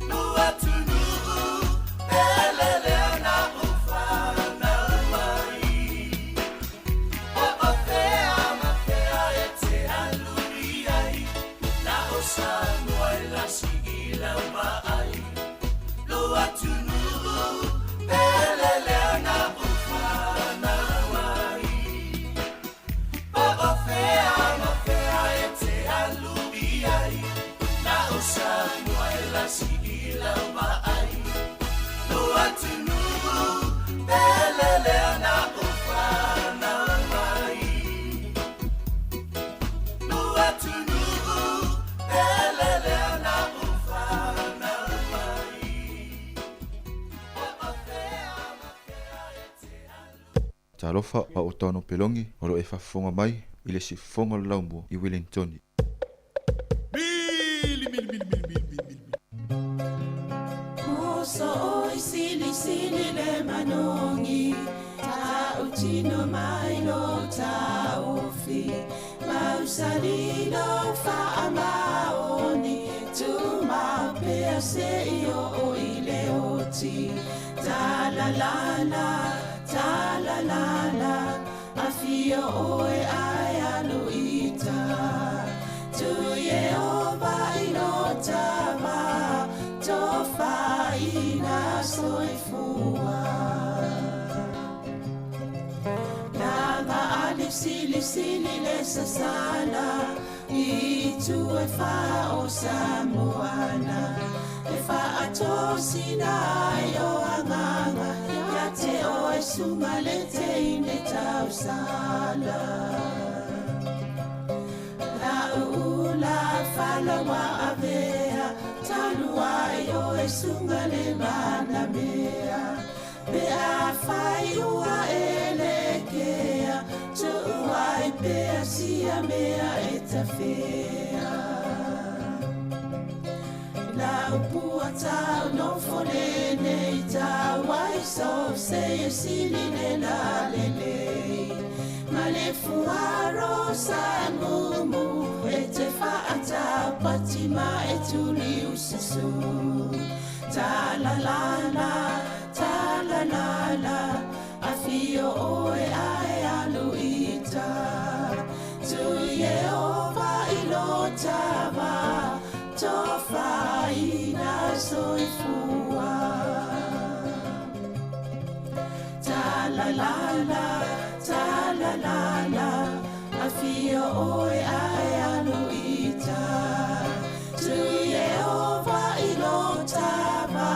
Lo atunuu pele lea na ou fanau ai. Po o fea ma fea e te alu i ai, na o Samoa e lasi i lau vaai. Lo atunuu pele lea na ou fanau ai. Po o fea ma fea e te alu i ai, na o Samoa e lasi i lau vaai. Lo atunuu pele lea na ou fanau ai. Lo atunuu pele lea na ou fanau ai. Po o fea ma fea e te alu. Talofa a o Tano Pelongi o lo o e faafofoga mai i le Siufofoga o le Laumua i Wellingtoni. Mili mili mili mili mili mili mili. Moso oi sili sili le manogi Tautino mai lo taofi Mausali lo faamaoni Tumau pea se i oo i le oti Talalala, talalala Afio oe ae alu ita Tu Yehova i lo tava Tofaina soifua Lava ali sili sili le sasala I tu e wha o Samoana E whaatosina ai o anganga Ia te o e sunga le te ine tausala La uula falawa avea Talu ai o e sunga le mana mea Pe a whai ua e le kea Tuuai pea sia mea e tawhea La upua tau no fole nei tau ai so se e sili le la le le Ma le fuaro sa mumu e te whaata pati ma e tuli ususu Ta la la la, ta la la la Afio oe ae alu ita Tu Yehova i lo tava Tofaina soifua Ta la la la, ta la la la Afio oe ae alu ita Tu Yehova i lo tava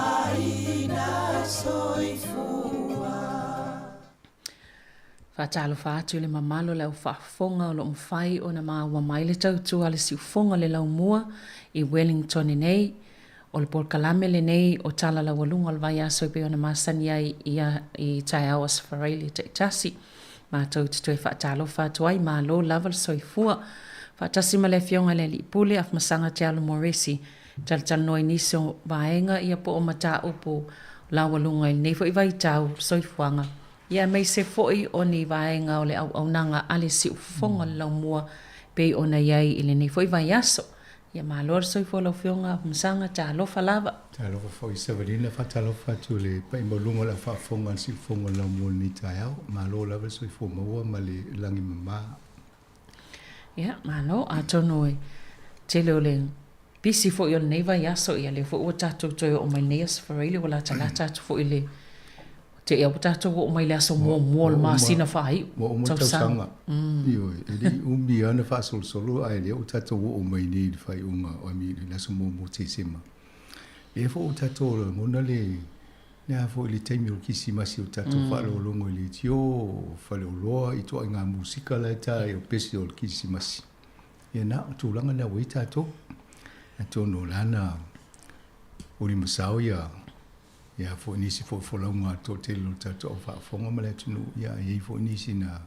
Tofaina soifua Faatalofa atu i le mamalu o le au faafofoga o lo o mafai ona maua mai le tautua a le siufofoga o le laumua i Wellington nei. O le polokalame lenei o Tala Laualuga o le Vaiaso e pei ona masani ai ia i taeao Aso Faraile taitasi. Matou te toe faatalofa atu ai, malo lava le soifua. Faatasi ma le Afioga i le Alii Pule, Afamasaga Te Alo Moresi, talatalanoa i nisi o vaega ia po o mataupu laualuga i lenei foi vaitau o le soifuaga, ia aemaise foi o ni vaega o le auaunaga a le siufofoga o le laumua pei ona i ai i lenei foi vaiaso. Ia malo le soifua lau Afioga Afamasaga, talofa lava. Talofa foi Savalina, faatalofa atu i le paia maualuga o le au faafofoga a le siufofoga o le laumua i lenei taeao. Malo lava le soifua maua ma le lagi mama. Ia, malo, atonu e tele o le pisi foi o lenei vaiaso, ia lea foi ua tatou toe oo mai lenei Aso Faraile, ua latalata atu foi i le te ia ua tatou oo mai i le aso muamua o le masina faaiu. Ua uma tausaga. Ioe, e le i umi lava. lava ona faasolosolo ae lea ua tatou oo mai nei i le faaiuga, I mean, i le aso 1 o Tesema. Lea foi ua tatou lagona le le a foi le taimi o le Kerisimasi o tatou faalogologo i leitio, o faleoloa, i ituaiga musika la e ta ai o pese o le Kerisimasi. Ia na o tulaga na ua i ai tatou. Atonu o la na ulimasao ia ia foi nisi foi folauga a le toatele o le tatou au faafofoga ma le atunuu, ia e i ai foi nisi na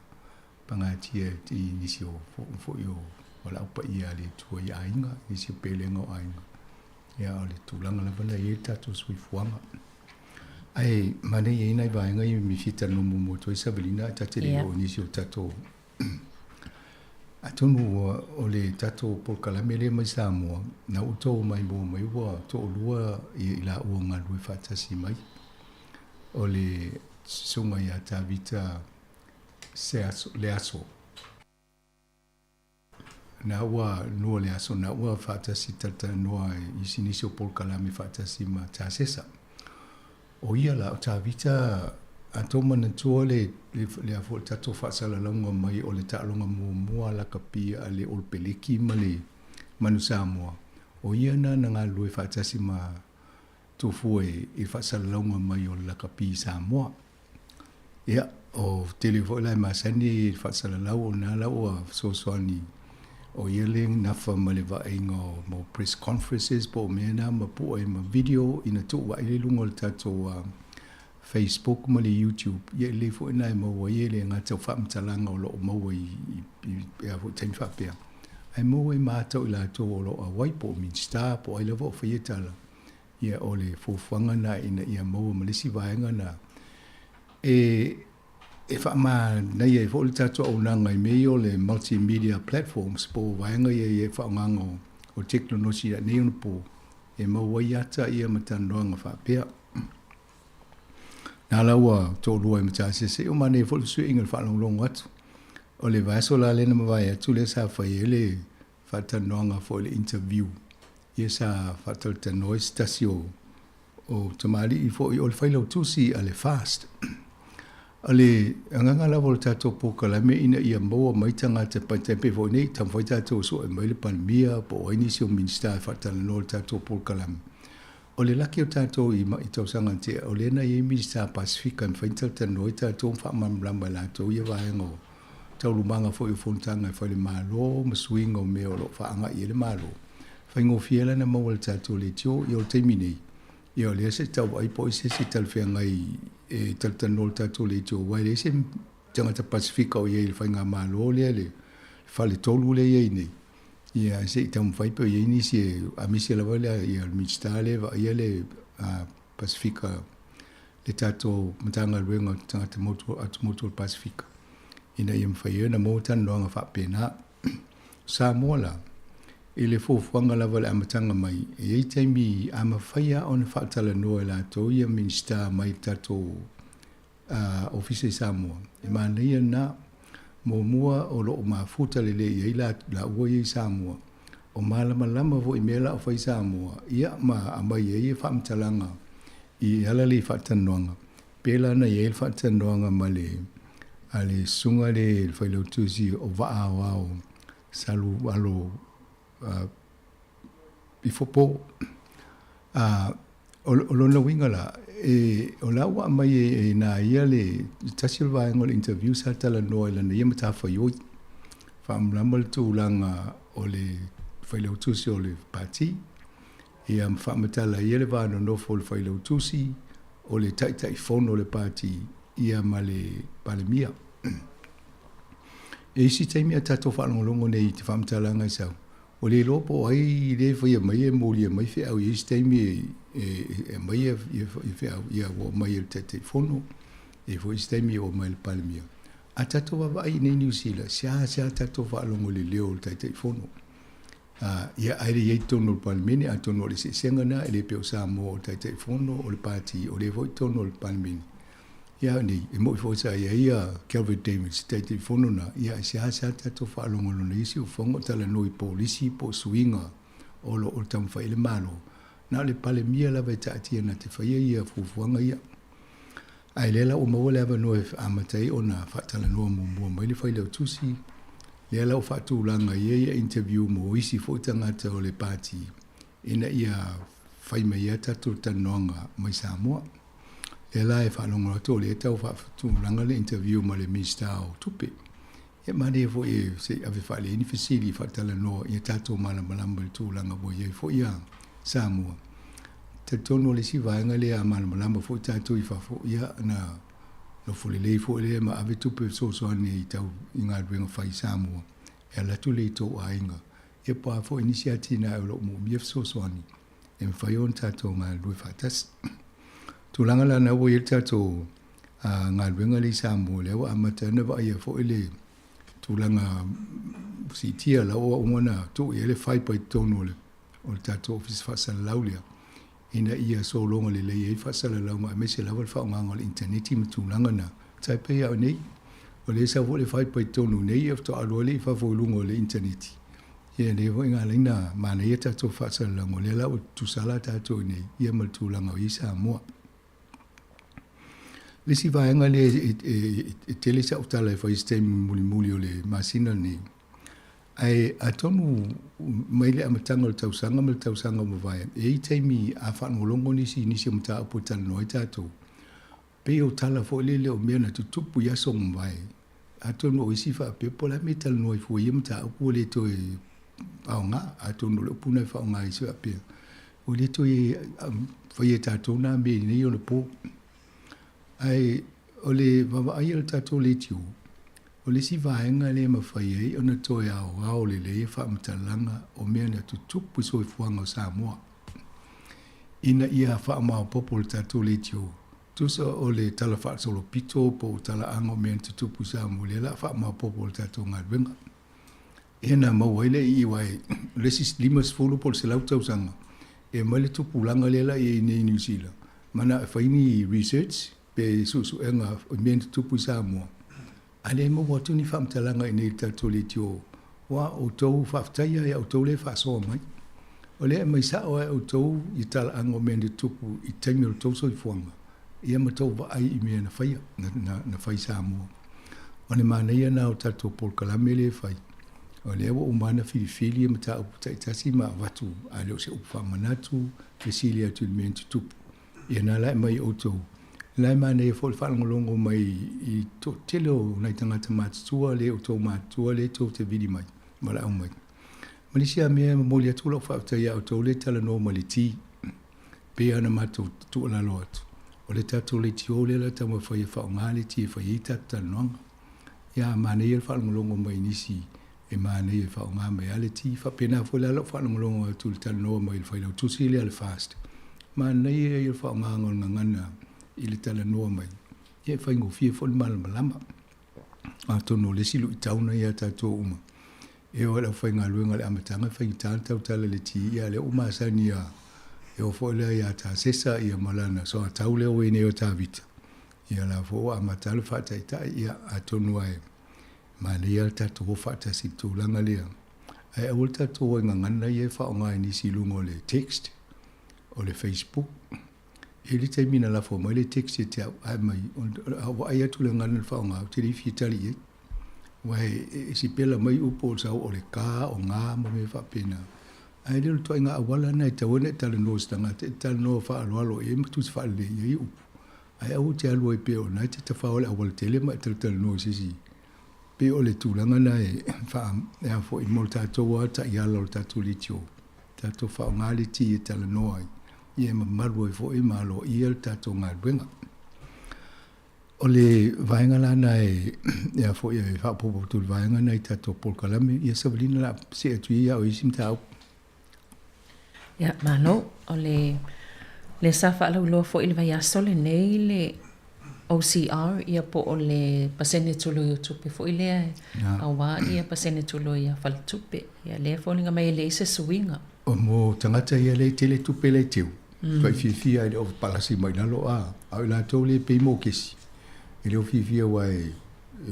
pagatia i nisi o foi o valaau paia a le Atua i aiga, nisi o pelega o aiga. Ia o le tulaga lava na i ai le tatou soifuaga. Ae manaia e i ai nai vaega ia e fia talanoa muamua atu ai Savelina ae ta te le i oo i nisi o tatou Atonu o le tatou polokalame lea mai Samoa, na ua outou maimoa mai ua toalua i laua galulue faatasi mai. O le susuga ia Tavita Seaso, Leaso. Na ua nua Leaso, na ua faatasi talatalanoa i isi nisi o polokalame faatasi ma Tasesa. O ia la, o Tavita, a tou manatua le, le a foi le tatou faasalalauga mai o le taaloga muamua a lakapi a le Olopeleki ma le Manu Samoa, o ia na na galulue faatasi ma Tofua i le faasalalauga mai o le lakapi i Samoa. Ia, o tele foi la e masani i le faasalalau o lena la ua fesoasoani o ia le nafa ma le vaaiga o mo press conferences po o mea na ma pue ai ma video ina tuu ai le luga o le tatou Facebook ma le YouTube. Ia e lelei foi lena e maua ai e le gata o faamatalaga o lo o maua i i a foi taimi faapea, ae maua ai ma ata o i latou o lo o auai po o Minisita po o ai lava o faia tala. Ia, o le fuafuaga lena ina ia maua ma le isi vaega lena e e faamanaia ai foi le tatou auaunaga i mea ia o le multimedia platforms po o vaega ia i faaaogaga o tekonolosi i nei ona po e maua ai ata ia ma talanoaga faapea. Na la ua toalua ai ma Tasese, o manaia foi le fesuiaiga i le faalogologo atu. O le vaiaso la lea na mavae atu lea sa fai ai le faatalanoaga foi le interview ia sa faatalatalanoa ai se tasi o o tamalii foi o le failautusi a le FAST. O le agaga lava o le tatou polokalame ina ia maua mai tagata e pei foi nei taumafai tatou e sue mai le Palemia po o ai nisi o Minisita e faatalanoa i le tatou polokalame. O le laki o tatou i i tausaga na tea, o lea na i ai Minisita Pasefika e mafai ona talatalanoa ai tatou ma faamalamalama e latou ia vaega o taualumaga foi o fonotaga e fai le Malo ma suiga o mea o lo o faaagai i ai le Malo. Faigofie la ona maua e le tatou leitio. Ia o le taimi nei, ia o lea se i tau vaai po o ai se isi talafeagai e talatalanoa i le tatou leitio aua e leai se tagata Pasefika o i ai i le faigamalo lea le faletolu lea e i ai nei. Ia se i taumafai pe o i ai nisi e aemaise lava le ia le Minisita lea e vaaia le Pasefika le tatou Matagaluega o Tagata Motu Atumotu o le Pasefika ina ia mafai ai ona maua talanoaga faapena. Samoa la, i le fuafuaga lava i le amataga mai, e i ai taimi a mafai lava ona faatalanoa e latou ia Minisita mai le tatou Ofisa i Samoa, e manaia lena. Muamua o lo o mafuta lelei ai laua ia i Samoa, o malamalama foi i mea la o fai i Samoa, ia ma aumai ai faamatalaga i ala lea i faatalanoaga. Pela na i ai le faatalanoaga ma le a le susuga lea le failautusi o Vaa Aoao Salu Alo Ifopo. O lona uiga la, e, o la ua aumai e na ia le tasi o le vaega o le interview sa talanoa i lana ia matafaioi. Faamalamalama le tulaga o le failautusi o le pati, ia ma faamatala ia le va nonofo o le failautusi, o le Taitaifono o le pati, ia ma le Palemia. E isi taimi a tatou faalogologo nei i te faamatalaga e sau, Ua le iloa po o ai lea e faia mai e molia mai feau i isi taimi e aumai ia feau, ia ua aumai e le Taitaifono, e i ai foi isi taimi ua aumai e le Palemia. A tatou vaavaai i inei i Niu Sila, seasea tatou faalogo i le leo o le Taitaifono. Ia, ae le i ai i totonu o le Palemene, atonu o le eseesega lena, e le pei o Samoa o le Taitaifono, o le Pati, o lea foi i totonu o le Palemene. Ia nei, e moni foi sa i ai ia Kelvin Davis, Taitaifono na, ia e seasea tatou faalogo i lona ia siufofoga o talanoa i polisi po o suiga o lo o taumafai ai le Malo. Na o le Palemia lava e taatia na te faia ia fuafuaga ia. Ae lea la ua maua le avanoa e amata ai ona faatalanoa muamua mai le Failautusi Lea la ua faatulaga ai ia interview mo isi foi tagata o le Pati ina ia fai mai ai a tatou talanoaga mai Samoa. Lea la e faalogo atu o lea e tau faatulaga le interview ma le Minisita o Tupe. Ia manaia foi e se i ave faalelei ni fesili faatalanoa ia tatou malamalama i le tulaga ua i ai foi ia Samoa. Talitonu o le isi vaega lea a malamalama foi tatou i fafo, ia na nofo lelei foi lea ma ave tupe fesoasoani i tau i galuega fai i Samoa e ala atu lea i tou aiga. Ia po o a foi nisi atinae o lo o moomia fesoasoani e mafai ona tatou galulue faatasi. Tulaga la na ua i ai le tatou galuega lea i Samoa, lea ua amata ai ona vaaia foi le tulaga siitia la ua uma ona tuu i ai le fibre i totonu o le o le tatou Ofisa Faasalalau lea, ina ia sologa lelei ai faasalalauga aemaise lava le faaaogaina o le initaneti ma tulaga na. Tai pei lava o nei, o lea e sau foi le fibre i totonu nei, ia faatoa alu ai lea i fafo i luga o le initaneti. Ia lea foi na ala ai ona manaia tatou faasalalauga, o lea la ua tutusa la tatou i inei ia ma le tulaga o i ai Samoa. Le isi vaega lea e tele sau tala e fai i se taimi mulimuli o le masina lenei, ae atonu mai le amataga o le tausaga ma le tausaga ua mavae, e i ai taimi a faalogologo nisi i nisi o mataupu e talanoa ai tatou, pei o tala foi lele o mea na tutupu i aso ua mavae. Atonu o isi faapea po o le a le mea e talanoa ai fua i ia mataupu ua le toe aoga. Atonu o le upu lena e faaaoga ai isi faapea, ua le toe faia e tatou na mea i nei ona po. Ae o le vaavaai a le tatou leitio, o le isi vaega lea e mafai ai ona toe aoao lelei faamatalaga o mea na tutupu i soifuaga o Samoa ina ia faamaopoopo le tatou leitio. Tusa o le tala faasolopito po o talaaga o mea na tutupu i Samoa, lea o le a faamaopoopo le tatou galuega. Ia na maua ai le ii aua o le isi 50 po o le 100 tausaga e aumai le tupulaga lea la i ai nei i Niu Sila ma na fai ni research pe suesuega i mea na tutupu i Samoa a le maua atu ni faamatalaga i inei i le tatou leitio aua o outou faafetai lava ia outou lea e faasoa mai. O lea e aumai sao lava e outou i talaaga o mea na tutupu i taimi o le tou soifuaga ia ma tou vaai i mea na faia, na fai i Samoa. O le manaia lena o tatou polokalame lea e fai, o lea ua uma ona filifili mataupu taitasi ma avatu, a le o se upu faamanatu, fesili atu i le mea na tutupu. Ia na la e aumai e outou. O la e manaia foi le faalogologo mai i toatele o nai tagata matutua le outou matutua lea tou te vili mai, valaau mai. Ma le isi lava mea e momoli atu lau faafetai ia outou lea e talanoa mai i le ti. Pei lava ona matou tuualalo atu, o le tatou leitio lea o le a taumafai e faaaoga le ti e fai ai tatou talanoaga. Ia manaia le faalogologo mai i nisi e manaia e faaaoga mai lava le ti. Faapena foi la lau faalogologo atu i le talanoa mai i le failautusi lea a le FAST. Manaia ia o le faaaogaina o le gagana i le talanoa mai, ia e faigofie foi le malamalama. Atonu o le isi luitau na ia tatou uma, e oo i le aufaigaluega i le amataga e faigata ona tautala i le ti, ia a o lea ua masani ia e oo foi lea ia Tasesa ia ma lana soatau lea ua i ai nei o Tavita, ia la foi ua amata le faataitai, ia atonu lava e manaia le tatou o faatasi i le tulaga lea. Ae aua le tatou o i gagana ia e faaaoga e nisi i luga o le text, o le Facebook. E i ai le taimi na lafo mai le text ia te au, ae mai, a ou vaai atu i le gagana na faaaoga, ou te le i fia tali i ai. Aua e sipela mai upu o le sau o le ka, o ga ma mea faapena. Ae le o le ituaiga auala lena e tatau ai ona e talanoa i se tagata, e te talanoa faaaloalo i ai ma tusi faalelei i ai upu. Ae aua e te alu ai pea o lena e te tafao i le aualatele ma e talatalanoa i se isi. Pei o le tulaga lena e faa, e a foi, mo le tatou lava taiala o le tatou leitio, tatou faaaoga le ti e talanoa ai, ia e mamalu ai foi ma aloaia le tatou galuega. O le vaega la lena e, e a foi, e faaopoopo atu i le vaega lena i tatou polokalame, ia Savalina o le a see atu ia i isi mataupu. Ia, malo. O le lea sa faalauiloa foi i le vaiaso lenei le OCR, ia po o le pasene tului o tupe foi lea aua ia pasene tului a faletupe. Ia lea e foliga mai e leai se suiga. O mo tagata ia lea e tele tupe lea e teu, matuai fiafia e le o palasi mai lalo a, a o i latou lea e pei mokesi, e le o fiafia aua e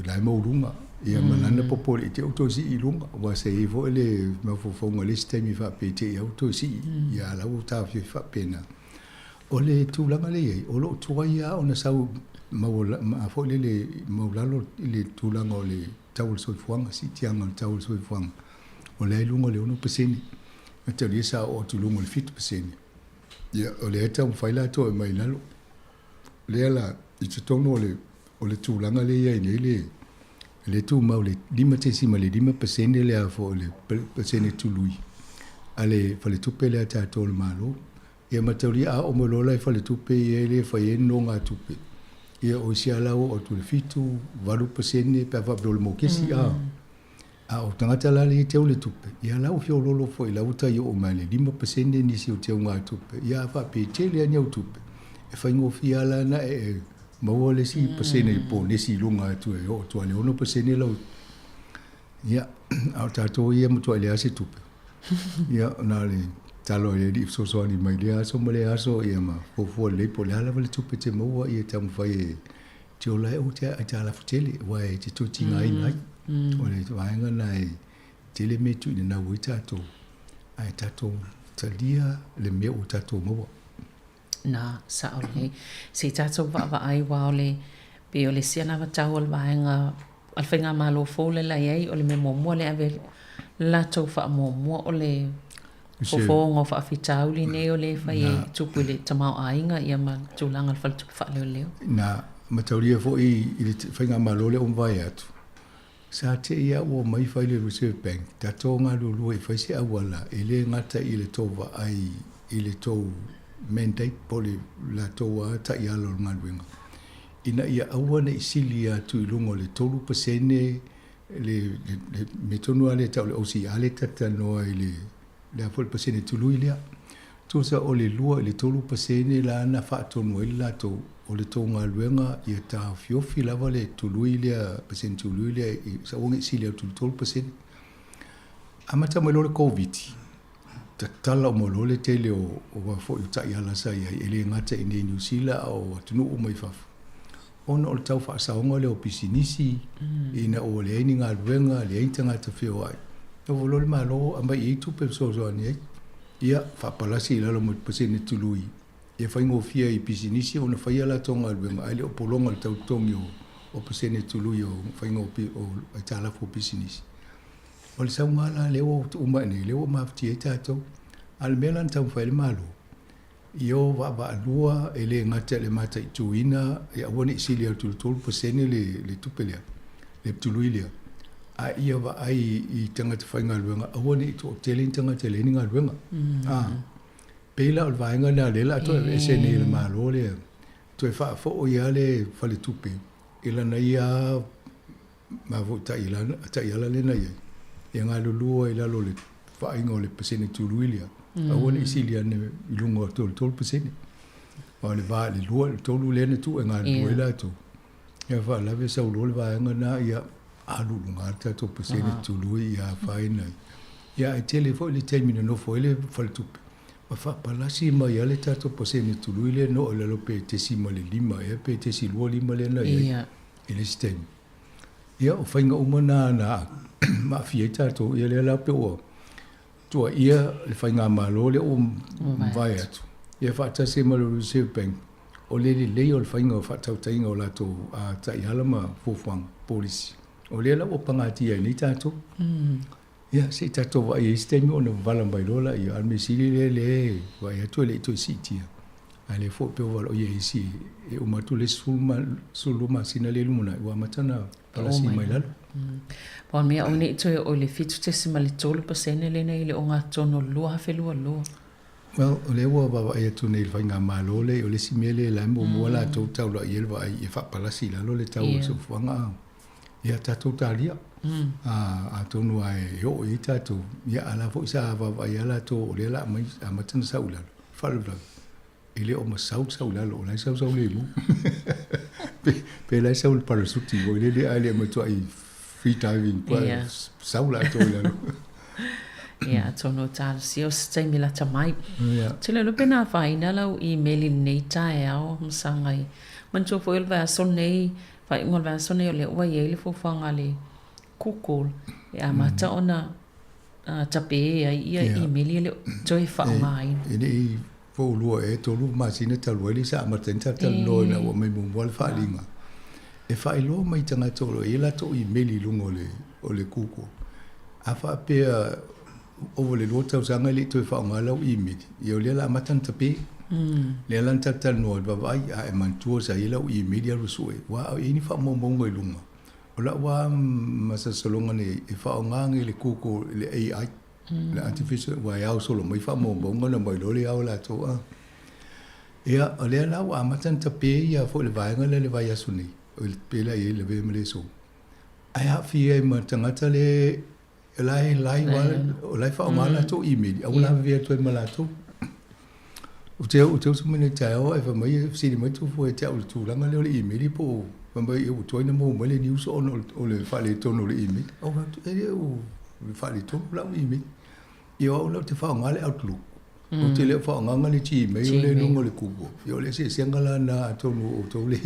la e maualuga, ia ma lana popole i te i ua toe sii i luga, aua sa i ai foi le mafaufauga i le isi taimi faapea i te i lava ua toe sii, ia a o la ua taofiofi faapena. O le tulaga lea e i ai, o lo o tuai lava ona sau foi lele maualalo i le tulaga o le. tau o le soifuaga, siitiaga o le tau o le soifuaga, o lea e i luga o le 6%. Mataulia sa oo atu i luga o le 7%. Ia, o lea e taumafai latou e aumai i lalo. O lea la, i totonu o le, o le tulaga lea e i ai nei le, le tumau le 5.5% le a foi le pasene tului a le faletupe lea a tatou le Malo. Ia mataulia a oo mai loa la i faletupe ia e le fai ai nonogatupe, ia o isi lava la ua oo atu i le 7, 8% pe a faapea o le mokesi a. A o tagata la lea e teu le tupe, ia la ua feoloolo foi la ua tai oo mai le 5% nisi o teugatupe, ia a faapea e tele lava ni au tupe, e faigofie lava la ona e maua le isi pasene ponesi i luga atu e oo atu lava i le 6% lau. Ia, a o tatou ia e matuai leai lava se tupe. Ia, na o le tatalo i le Alii e fesoasoani mai i lea aso ma lea aso, ia ma fuafua lelei po o le a lava le tupe e te maua, ia taumafai e te ola ai, aua te aitalafu tele, aua e te toe tigaina ai. O le vaega lena e tele mea e tuuinanau ai tatou, ae tatou talia le mea ua tatou maua. Na, sao lelei. Se i tatou vaavaai aua o le, pei o le isi anavatau a le vaega a le faigamalo fou lea la i ai, o le mea muamua lea e ave le latou faamuamua o le fofooga o faafitauli nei o lea e fai e tupu i le tamaoaiga ia ma tulaga o le faletupe faaleoleo. Na mataulia foi i le faigamalo lea ua mavae atu, sa te i lava ua omai fai le Reserve Bank, tatou galulue e fai se auala e le gata i le tou vaai i le tou mandate po o le latou lava taiala o le galuega, ina ia aua ne i sili atu i luga o le 3% le mea tonu lava lea e tau o le OCR lea e talatalanoa i le le a foi le pasene tului lea. Tusa o le 2 i le 3% la na faatonu ai le latou o le tou galuega ia taofiofi lava le tului lea, pasene tului lea aua ne i sili atu i le 3%. Amata mai loa le Koviti, tatala uma loa le tele o a foi o taiala sa i ai, e le gata i inei i Niu Sila a o atunuu uma i fafo, ona o le tau faasaoga lea o pisinisi, ina ua leai ni galuega, leai ni tagata feoai. Nofo loa le Malo aumai i ai tupe e fesoasoani ai, ia faapalasi i lalo ma le pasene tului, ia faigofie ai i pisinisi ona fai a latou galuega ae le o pologa le tau totogi o pasene tului o faiga o aitalafu o pisinisi. O le sauga la lea ua tuu mai nei, lea ua mafatia ai tatou. A o le mea la na taumafai ai le Malo, ia o vaavaalua e le gata i le mataituina ia aua ne i sili atu i le 3% le tupe lea, le tului lea, a ia vaai i tagata faigaluega aua ne i toatele ni tagata e leai ni galuega. Pei la o le vaega lena lea o le a toe aveese nei e le Malo lea, toe faafoi lava le faletupe i lana ia ma foi taiala lea na i ai, ia galulue ai i lalo o le vaaiga o le pasene tului lea, aua ne i sili ane i luga o le 3%. Aua o le va i le 2 i le 3 lea na tuu e galulue ai latou, ia faalave sau loa le vaega lena, ia alu i luga le tatou pasene tului ia afaina ai. Ia ae tele foi le taimi na nofo ai le faletupe ma faapalasi mai lava le tatou pasene tului lea na oo i lalo pe 0.5 ea pe 0.25 lea na i ai i le isi taimi. Ia, o faiga uma na na maafia ai tatou, ia lea la pei ua tuuaia le faigamalo lea ua mavae atu, ia faatasi ai ma le Reserve Bank, o le lelei o le faiga o faatautaiga o latou taiala ma fuafuaga polisi. O lea la ua pagatia ai nei tatou. Ia, se i tatou vaai i ai isi taimi ona vala mai loa laia, a o le mea sili lea lea e vaai atu e le i toe siitia. A lea foi pei ua valoia e isi e uma atu le isi 12 masina lea i lumanai ua amata ona palasi mai lalo. Pau o le mea aua ne i toe oo i le 7.3% lea na i le ogatotonu o le 2022. Well, o lea ua vaavaai atu nei i le faigamalo lea, o le isi mea lea la e muamua latou taulai i ai le vaai ia faapalasi i lalo le tau o le soifuaga. Ia tatou talia. Atonu lava e oo i ai tatou, ia a la foi sa vaavaai lava latou o lea o le a aumai, amata ona sau i lalo. Faalavelave, e le o masau le sau i lalo, o la e sau sau lemu. Pe la e sau i le parasuti foi lele ae le matuai free diving, sau latou i lalo. Ia, atonu o talosia o se taimi lata mai. Ou te le iloa pe na afaina lau email i lenei taeao, Masaga i. Manatua foi o le vaiaso lenei, faaiuga o le vaiaso lenei o lea ua i ai le fuafuaga a le Google e amata ona tape ai ia email ia e le o toe faaaogaina. E le i po ua lua ea tolu masina talu ai lea sa amata ai ona talatalanoa ina ua aumai muamua le faaaliga. E faailoa mai i tagata o lo o i ai latou imeli i luga o le o le Google. A faapea ova i le lua tausaga e le i toe faaaoga lau imeli, ia o lea o le a amata ona tape. Lea la na talatalanoa ai le vaavaai, a e manatua sa i ai lau imeli alu e sue, aua a o i ai ni faamaumauga i luga, o lau lava masalosaloga nei e faaaoga nei le Google i le AI, le artificial, aua e ao solo mai faamaumauga ona aumai loa lea ao latou a. Ia, o lea la ua amata ona tape ia foi le vaega lea i le vaiaso nei, pe la i ai le lavea ma le aso. Ae aafia ai ma tagata le o la e live lava, o la e faaaoga latou email, ae ua lavevea atu ai ma latou. Ou te ou te usu mai nei i le taeao ae fai mai, fesili mai Tufua ia te au i le tulaga lea o le email po o fai mai ua tuai ona maua mai le news ona o le faaletonu o le email. Ou fai atu, e le o faaletonu lau email. Ia o au la ou te faaaoga le Outlook. Ou te le o faaaogaina le Gmail lea i luga o le Google. Ia o le eseesega la lena atonu o outou le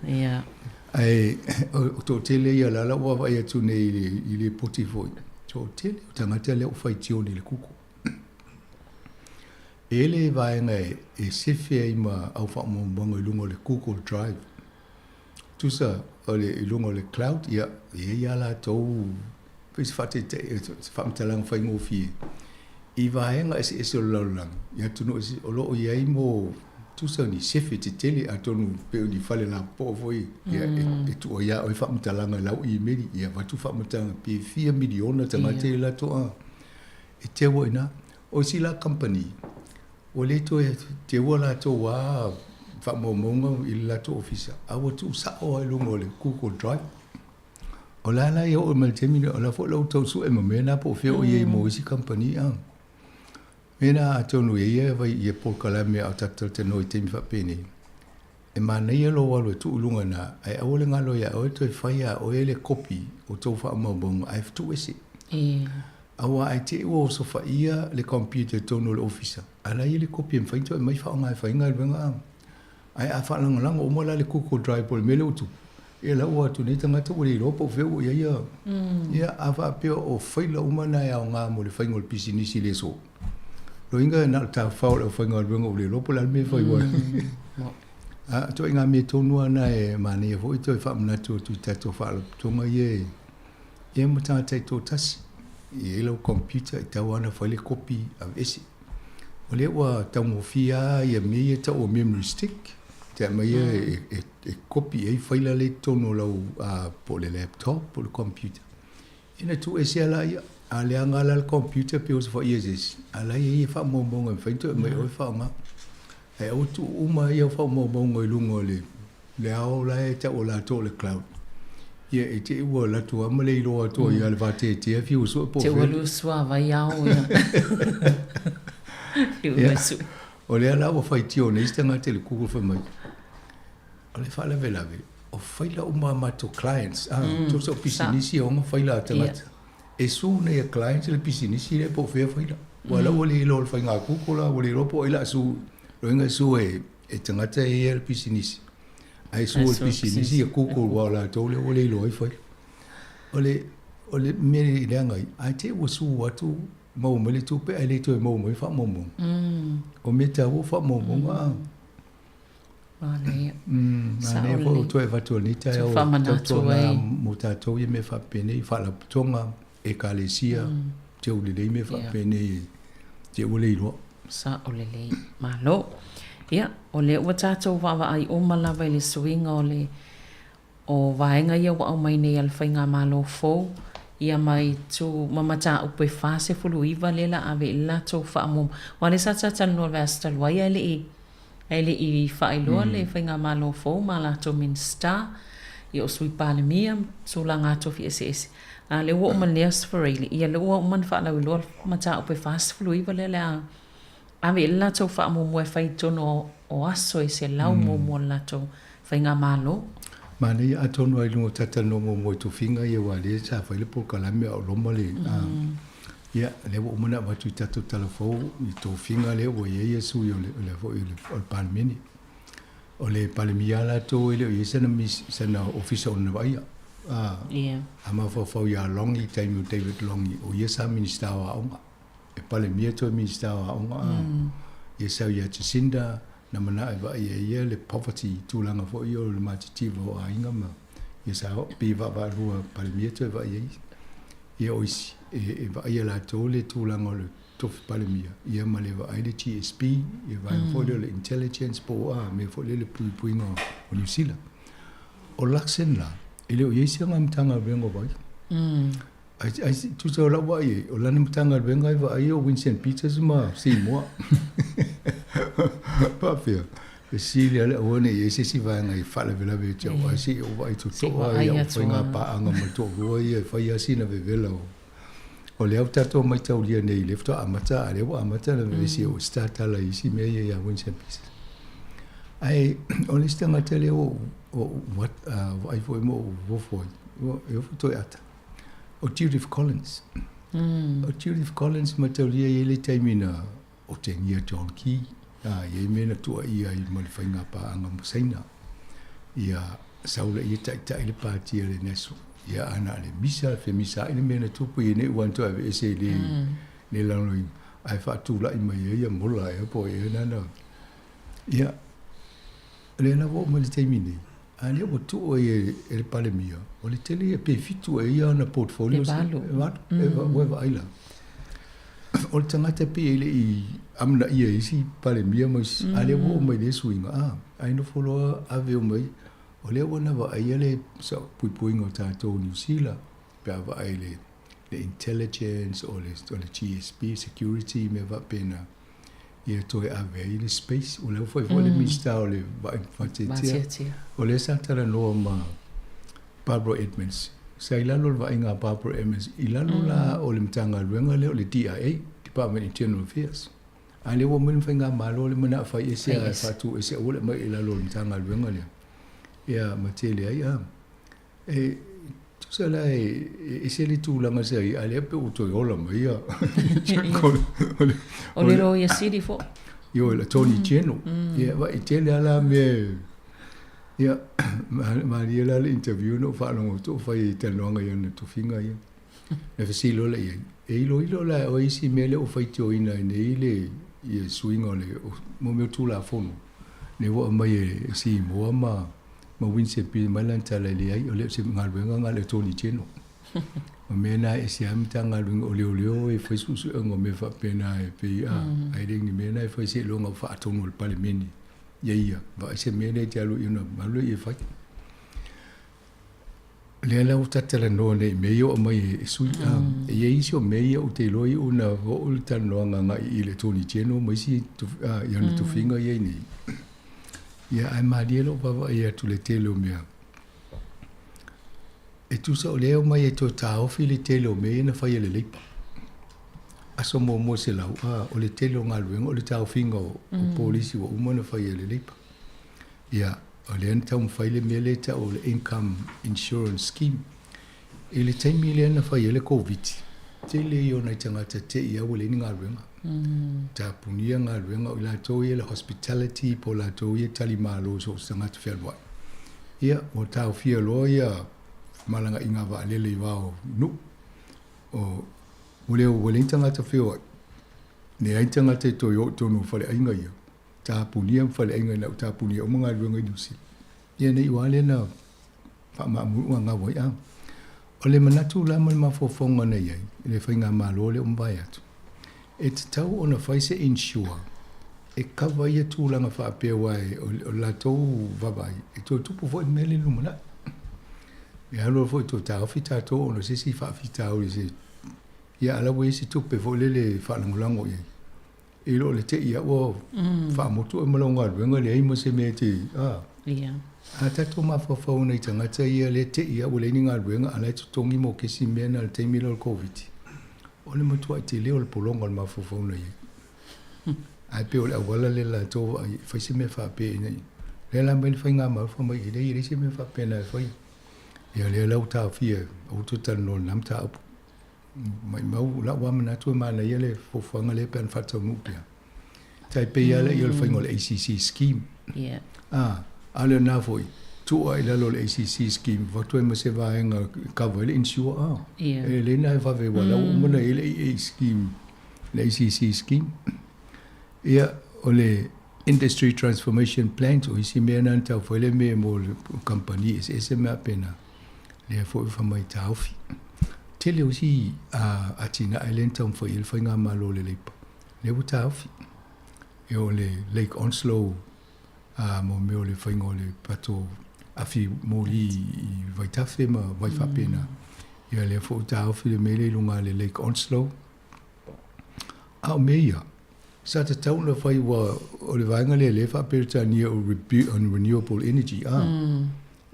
Ia. Ae o toatele ia la la ua vaavaai atu nei i le i lipoti foi, toatele o tagata lea ua faitio nei i le Google. E i ai le vaega e sefe ai ma au faamaumauga i luga o le Google Drive. Tusa o le i luga o le cloud, ia, e i ai lava latou, pei se faataitaiga, se faamatalaga faigofie, i vaega eseese o le lalolagi, i atunuu eseese, o lo o i ai mo, tusa ni sefe tetele, atonu pei o ni fale lapopoa foi, ia, e tuu ai lava oe faamatalaga i lau imeli, ia avatu faamatalaga pe fia miliona tagata ia latou a, e teu ai i ina. O isi la kamupani, Ua le toe teua latou lava faamaumauga i le latou ofisa, a ua tuusao lava i luga o le Google Drive. O la la e oo mai le taimi lea, o la foi la ua tau sue ma mea na po o fea o i ai mo isi kamupani a. Mea na atonu e i ai vai ia polokalame a o tatou talatalanoa i taimi faapenei, e manaia lou alu e tuu i luga i ina, ae aua le galo ia oe toe fai ia oe le kopi o tou faamaumauga ae tuuese. Aua ae te i ua osofaia le computer i totonu o le ofisa, a la e i ai le kopi e mafai ona toe aumai faaaoga e fai ai galuega a. Ae a faalagolago uma la le Google Drive po o le mea lea ua tupu, ia la ua o atu nei tagata ua le iloa po o fea ua i ai ia. Ia a faapea o faila uma na e aoga mo le faiga o le pisinisi i le aso. Loiga na o le tafafao o le aufaigaluega ua le iloa po o le a le mea e fai ai. A o ituaiga mea tonu lava na e manaia foi toe faamanatu atu i tatou faalapotopotoga ia e Ia ma tagata taitoatasi, e i ai lau computer e tatau lava ona fai le kopi aveese. O lea ua taugofie lava ia mea ia e tau o memory stick, te aumai ia e kopi ai faila lea i totonu o lau po o le laptop po o le computer. Ia ona tuuese lava lea, a leaga la le computer pe osofaia e se isi, a o la e i ai faamaumauga e mafai ona toe aumai e oe faaaoga. Ae aua tuu uma ia faamaumauga i luga o le Le ao la e tau o latou o le cloud. Ia e te i ua alu atu lava ma le iloa atu ai le vateatea fiu e sue po o fea. Te ua alu suavai ao ia. Fiu e sue. O lea la ua faitio nei isi tagata i le Google fai mai, o le faalavelave, o faila uma a matou clients, a, tusa o pisinisi e ona faila a tagata. E sue nei e clients le pisinisi lea po o fea faila. Ua la ua le iloa o le faiga Google la, ua le iloa po o ai o le a sue. Loiga e sue e E tagata e ia le pisinisi, ae sue le pisinisi ia Google aua o latou lea ua le iloa ai fai. O le, o le mea i leaga ai, ae te i ua sue atu maua mai le tupe ae le toe maua mai faamaumauga. O mea taua o faamaumauga a. Manaia. Manaia foi o toe avatu o lenei taeao tautuana mo tatou ia mea faapenei, faalapotopotoga, ekalesia, teu lelei mea faapenei te ua le iloa. Sao lelei. Malo. Ia, o lea ua tatou vaavaai uma lava i le suiga o le o vaega ia ua aumai nei a le Faigamalo fou, ia ma itu ma mataupu e 49 lea la ave i le latou faamuamua. Aua o lea sa talatalanoa i le vaiaso talu ai ae le i ae le i faailoa le Faigamalo fou ma latou Minisita, ia o Sui Palemia ma tulaga tofi eseese. A o lea ua oo mai lenei Aso Faraile, ia lea ua uma ona faalauiloa le mataupu e 49 lea o le a ave i ai le latou faamuamua e fai i totonu o aso e 100 muamua o le latou Faigamalo. Manaia atonu lava i luga o talatalanoa muamua i tofiga ia aua o lea sa fai le polokalame a o loma le Ia, lea ua uma ona avatu i tatou tala fou i tofiga lea ua i ai ia sui o le, o le, foi, o le Palemene. O le Palemia latou e le o i ai sana, sana ofisa o lona vaaia. A, yeah. A mafaufau ia Long i taimi o David Long, o ia sa Minista o Aoga. E Palemia toe Minista o Aoga. Ia sau ia Jacinda, na manao e vaai e ia le poverty, tulaga foi ia o le matitiva o aiga ma. Ia sa pei e vaavaalua Palemia toe vaai ai. Ia o isi e vaaia e latou le tulaga o le tofi Palemia, ia ma le vaai le GSP, ia vaega foi lea o le intelligence po o a mea foi lea le puipuiga o Niu Sila. O Luxon la, e le o i ai se aga Matagaluega o vaaia. Ai, ai, tusa o lau vaai i ai, o lana Matagaluega e vaaia o Winston Peters ma Seymour. Faapea, fesili lava le aua ne i i ai se isi vaega e faalavelave ia te au, ae se i ou vaai totoa i au faiga paaga ma le toalua ia e fai lava sina vevela o O lea ua tatou maitaulia nei, lea faatoa amata, a o lea ua amata ona vevesi ua start ala i isi mea ia ia Winston Peters. Ae o le isi tagata lea ua ou vaai foi ma ou ofo ai, e ofo toe ata, o Judith Collins. O Judith Collins mataulia e i ai le taimi na otegia John Key, a i ai mea na tuuaia ai ma le faiga paaga ma Saina. Ia sau laia taitai le pati a le National. Ia a na o le misa, femisaai le mea na tupu i nei ua toe aveese i le le lagolagoina, ae faatulai mai ai ia mola ea po o ea na Ia, o lea lava ua oo mai i le taimi nei, a lea ua tuu ai e le Palemia, o le tele ia, pe fitu ea ia ana portfolios. E valu. E valu, ua e vaai la. O le tagata pei e le i amanaia e isi Palemia ma isi, a lea ua oo mai i lea suiga, a, ae nofo loa ave uma i, o lea ua na vaaia le puipuiga o tatou i Niu Sila, pe a vaai i le intelligence, o le GSP, security, mea faapena. Ia toe ave ai le space. O lea ua fai foi le Minisita o le Vaatiatia. O lea sa talanoa ma Barbara Edmonds. Sa i lalo o le vaaiga a Barbara Edmonds, i lalo la o le Matagaluega lea o le DIA, Department Internal Affairs. A lea ua aumai le Faigamalo le manao fai ese ae faatu ese aua le aumai i lalo o le Matagaluega lea. Ia ma tele ai a. E tusa la e ese le tulaga sa i ai, a lea pe ua toe ola mai ia. O le Loia Sili foi. Ioe, le Attorney General. Ia, vaai, e tele lava la mea e, ia, malie la le interview na ou faalogo atu o fai i talanoaga i ana tofiga ia. Na fesili loa lea i ai, e iloilo la e oe isi mea lea ua faitioina ai nei le ia suiga o le mo mea o Tulafono lea ua aumai e Simoa ma ma Winston pei mai lana tala e leai o le o se galuega lena a le Attorney General. O mea na e ese lava Matagaluega o Leoleo e fai suesuega o mea faapena e pei a ae le o ni mea na e fai seiloga ua faatonu e le Palemene ia ia vaai se mea lea e te alu i ona alu lea e fai. O lea la ua ta talanoa nei i mea ia ua aumai e sui a e i ai isi o mea ia ou te iloa i una oo le talanoaga agai i le Attorney General ma isi i ana tofiga ia i nei. Ia ae malie lou vaavaai atu i le tele o mea. E tusa o lea e omai e toe taofi le tele o mea ia na fai e le Leipa. Aso muamua 100, a, o le tele o galuega o le taofiga o, o polisi ua uma ona fai e le Leipa. Ia, o lea na taumafai le mea lea e tau o le Income Insurance Scheme. I le taimi lea na fai ai le Koviti, tele ia o nai tagata te i lava ua leai ni galuega. Tapunia galuega, o i latou ia le hospitality po o latou ia tali malo i so o se tagata fealuai. Ia, ua taofia loa ia femalagaaiga a vaalele i va o nuu. O, ua le ua leai ni tagata feoai, leai ni tagata e toe o i totonu o faleaiga ia. Tapunia ma faleaiga ina ua tapunia uma galuega i Niu Sila. Ia ne i ua lea na faamaamulu a gau ai a. O le manatu la ma le mafaufauga na i ai i le faigamalo lea ua mavae atu, e tatau ona fai se insure e cover ia tulaga faapea aua o le latou vaavaai e toe tupu foi le mea lea i le lumanai. E alu alu foi toe taofi tatou ona o se isi faafitauli se ia a la ua i ai se tupe foi lele e faalagolago i ai. I lo le te i a ua faamotu oe ma lau galuega, leai ma se mea e te, a. Ia. A tatou mafaufau i nai tagata ia lea te i a ua leai ni galuega a la e totogi mokesi mea na i le taimi lea o le Koviti, o le matuai tele o le pologa o le mafaufau na i ai. Ae pei o le auala lea latou vaai e fai se mea faapea ina ia. Lea la aumai le faigamalo fai mai e leai e leai se mea faapena e faia. Ia lea la ua taofia aua toe talanoa i lena mataupu. Maimau, o lau lava manatu e manaia le fuafuaga lea pe ana faataunuu pea. Tai pei lava lea o le faiga o le ACC scheme. Yeah. Ah, a o lena foi, tuu lava i lalo o le ACC scheme, avatu ai ma se vaega e cover ai le insure ah. Yeah. E lelei ona e vave aua o la ua uma ona i ai le AA scheme, le ACC scheme. Ia, o le Industry Transformation Plan, o isi mea na na tau fai le mea mo le kamupani eseese ma mea faapena. Lea foi ua fai mai taofi. Tele o isi atinae lea na taumafai i ai le faigamalo a le Leipa, lea ua taofi. E o le Lake Onslow a mo mea o le faiga o le pato afi moli i Vaitafe ma vai faapena. Ia lea foi ua taofi le mea lea i luga o le Lake Onslow. A o mea ia, sa tatau ona fai ua o le vaega lea lea e faa-Peretania o Renewable Energy, a,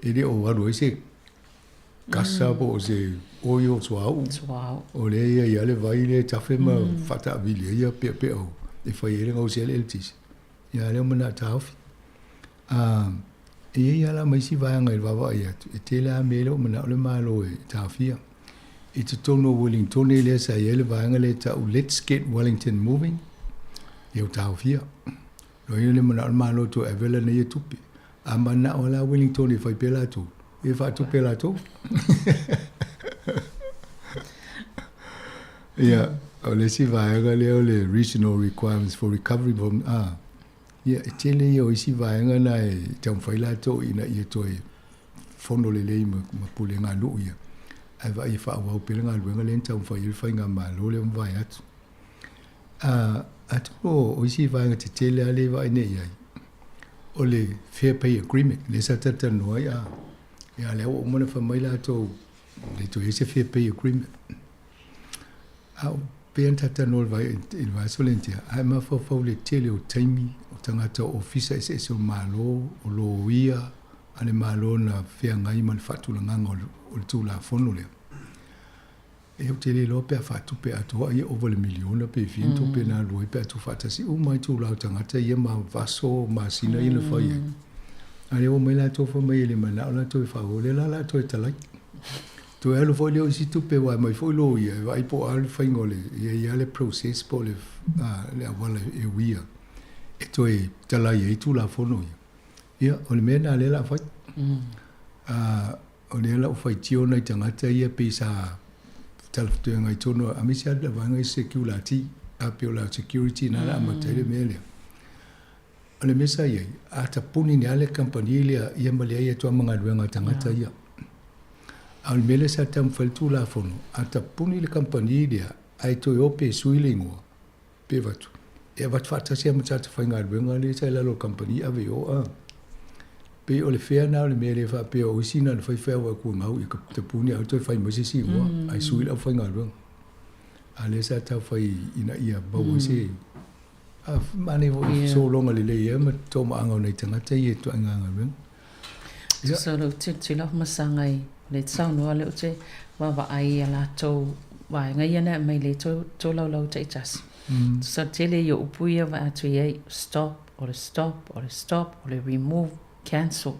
e le o alu ai se kasa po o se oil o suauu. O lea e i ai lava le vai lea e tafe ma faataavili ai ia peapea e fai ai le gausia o le eletise. Ia a lea ua manao taofi. A, e i ai lava la ma isi vaega i le vaavaai atu, e tele lava mea lea ua manao le Malo e taofia. I totonu o Wellingtone lea sa i ai le vaega lea e tau Let's Get Wellington Moving, ia ua taofia. Loia le manao le Malo e toe ave lana ia tupe. A manao lava la Wellingtone e fai pea latou, ia e faatupe e latou. Ia, o le isi vaega lea o le Regional Requirements for Recovery from, ah, ia, e tele ia o isi vaega na e taumafai latou ina ia toe fono lelei ma, ma pulega a nuu ia. Ae vaai e faaauau pea le galuega lea na taumafai ai le faigamalo lea ua mavae atu. Ah, atonu o isi vaega tetele lava lea e vaai nei i ai, o le Fair Pay Agreement, lea sa talatalanoa ai, ah, ia lea ua uma ona fai mai latou, le toe i ai se Fair Pay Agreement. A o pea na talatalanoa i le vai, i le vaiaso lea na tea, ae mafaufau i le tele o taimi o tagata o ofisa eseese o le Malo, o loia a le Malo na feagai ma le faatulagaga o le Tulafono lea. E ou te le iloa pe a faatupe atoa ia ova i le miliona pe fia ni tupe na alu ai pe a tuufaatasi uma ai tulaga o tagata ia ma vaso masina ia na fai ai. A lea ua omai latou fai mai e le manao latou e faaauau, lea la o le a toe talai. Toe alu foi lea o isi tupe aua e aumai foi loia e vaai po o a le faiga o le, e i ai lava le process po o le, le auala e uia e toe talai ai Tulafono ia. Ia, o le mea lena lea o le a fai. O lea la ua faitio nai tagata ia pei sa talafeagai tonu aemaise lava le vaega i security a pei o la security na la amata ai le mea lea. O le mea sa i ai, a tapuni nei lava le kamupani lea ia ma leai atu lava ma galuega a tagata ia. A o le mea lea sa taumafai le Tulafono, a tapuni le kamupani lea ae toe o pe sui le igoa, pe avatu, e avatu faatasi lava ma tagata faigaluega lea sa i lalo o le kamupani ave i o a. Pei o le fea lena o le mea lea faapea o isi na ona fai fai lava ua gau i ka tapuni ae toe fai mai se isi igoa ae sui le aufaigaluega. A lea sa tau fai ina ia maua ai se a manaia foi sologa lelei ai ma toomaaga o nai tagata ia i ituaiga galuega. Tusa o lou tilotilo masaga i le saunoa lea ou te vaavaai i a latou vaega ia na aumai le tolaulau taitasi. Tusa o le tele ia o upu ia vaai atu i ai, stop, o le stop, o le stop, o le remove, cancel,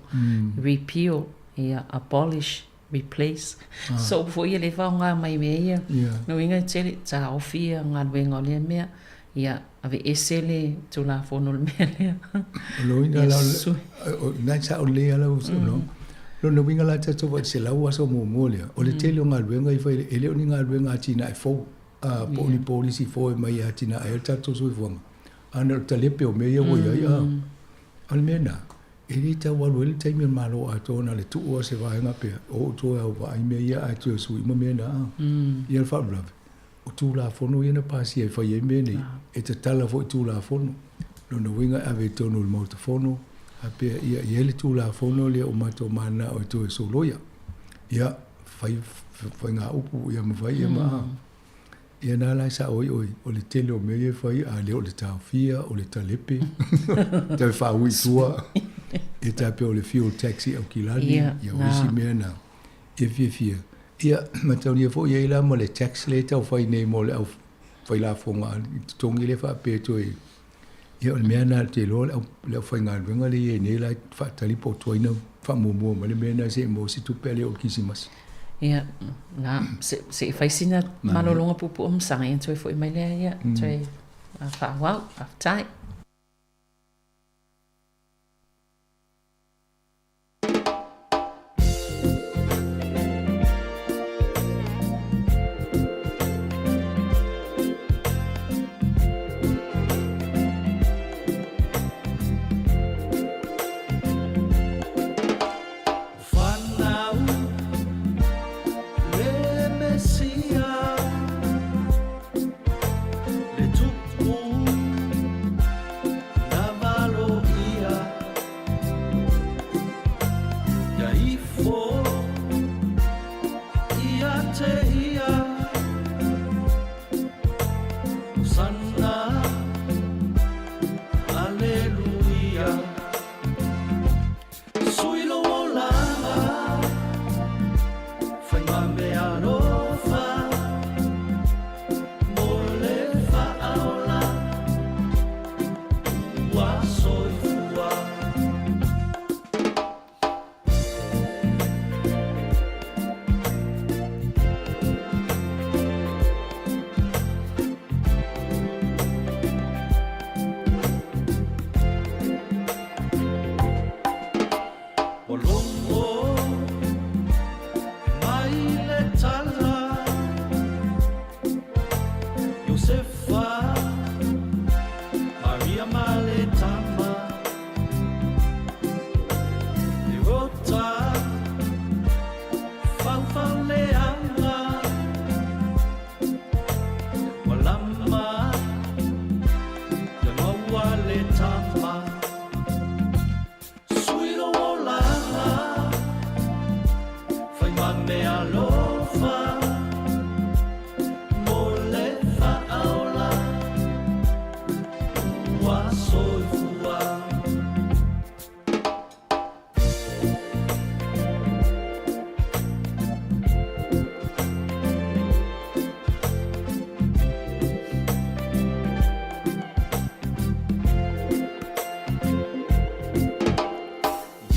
repeal, ia, abolish, replace. So upu foi ia lea e faaaoga mai i mea ia. Lona uiga e tele, taofi ia galuega o lea mea, ia aveese le Tulafono o le mea lea. O lona uiga la, o lena e sao lelei lava lau saunoaga. Lona uiga la tatou vaai i le 100 aso muamua lea, o le tele o galuega e fai, e le o ni galuega atinae fou, po o ni polisi fou e aumai e atinae ai le tatou soifuaga, a na o le talepe o mea ia ua i ai. A o le mea lena, E le tau alu ai le taimi o le Malo atoa na o le tuu lava o se vaega pea, o outou e au vaai mea ia ae toe sui uma mea na. Ia le faalavelave, o Tulafono ia na pasia e fai ai mea nei, e tatala foi Tulafono. Lona uiga e ave i totonu o le Maota Fono, faapea ia i ai le Tulafono lea ua matou mananao e toe soloia. Ia, fai faigaupu ia ma fai ia ma. Ia na la e sao ai oe, o le tele o mea ia e fai, a le o le taofia, o le talepe, toe faaui i tua, e tai pei o le fuel tax i Aukilani, ia o isi mea na, e fiafia. Ia, mataulia foi i ai la ma le tax lea e tau fai nei mo le au fai lafoga i totogi lea faapea toe, ia o le mea lena ou te iloa le aufaigaluega lea e i ai nei la e faatali po o tuai ona faamuamua mai le mea lena se i maua se tupe a le oo i le Kirisimasi. Ia, na, se i fai sina malologa puupuu ma saga ia ona toe foi mai lea, ia, toe faaauau. Faafetai. Iosefa, Maria ma le tama, Le rota, faufau le aga, Ua lama, ia maua le tama. Sui lou olaga, fai ma meaalofa, mo le faaola ua soifua.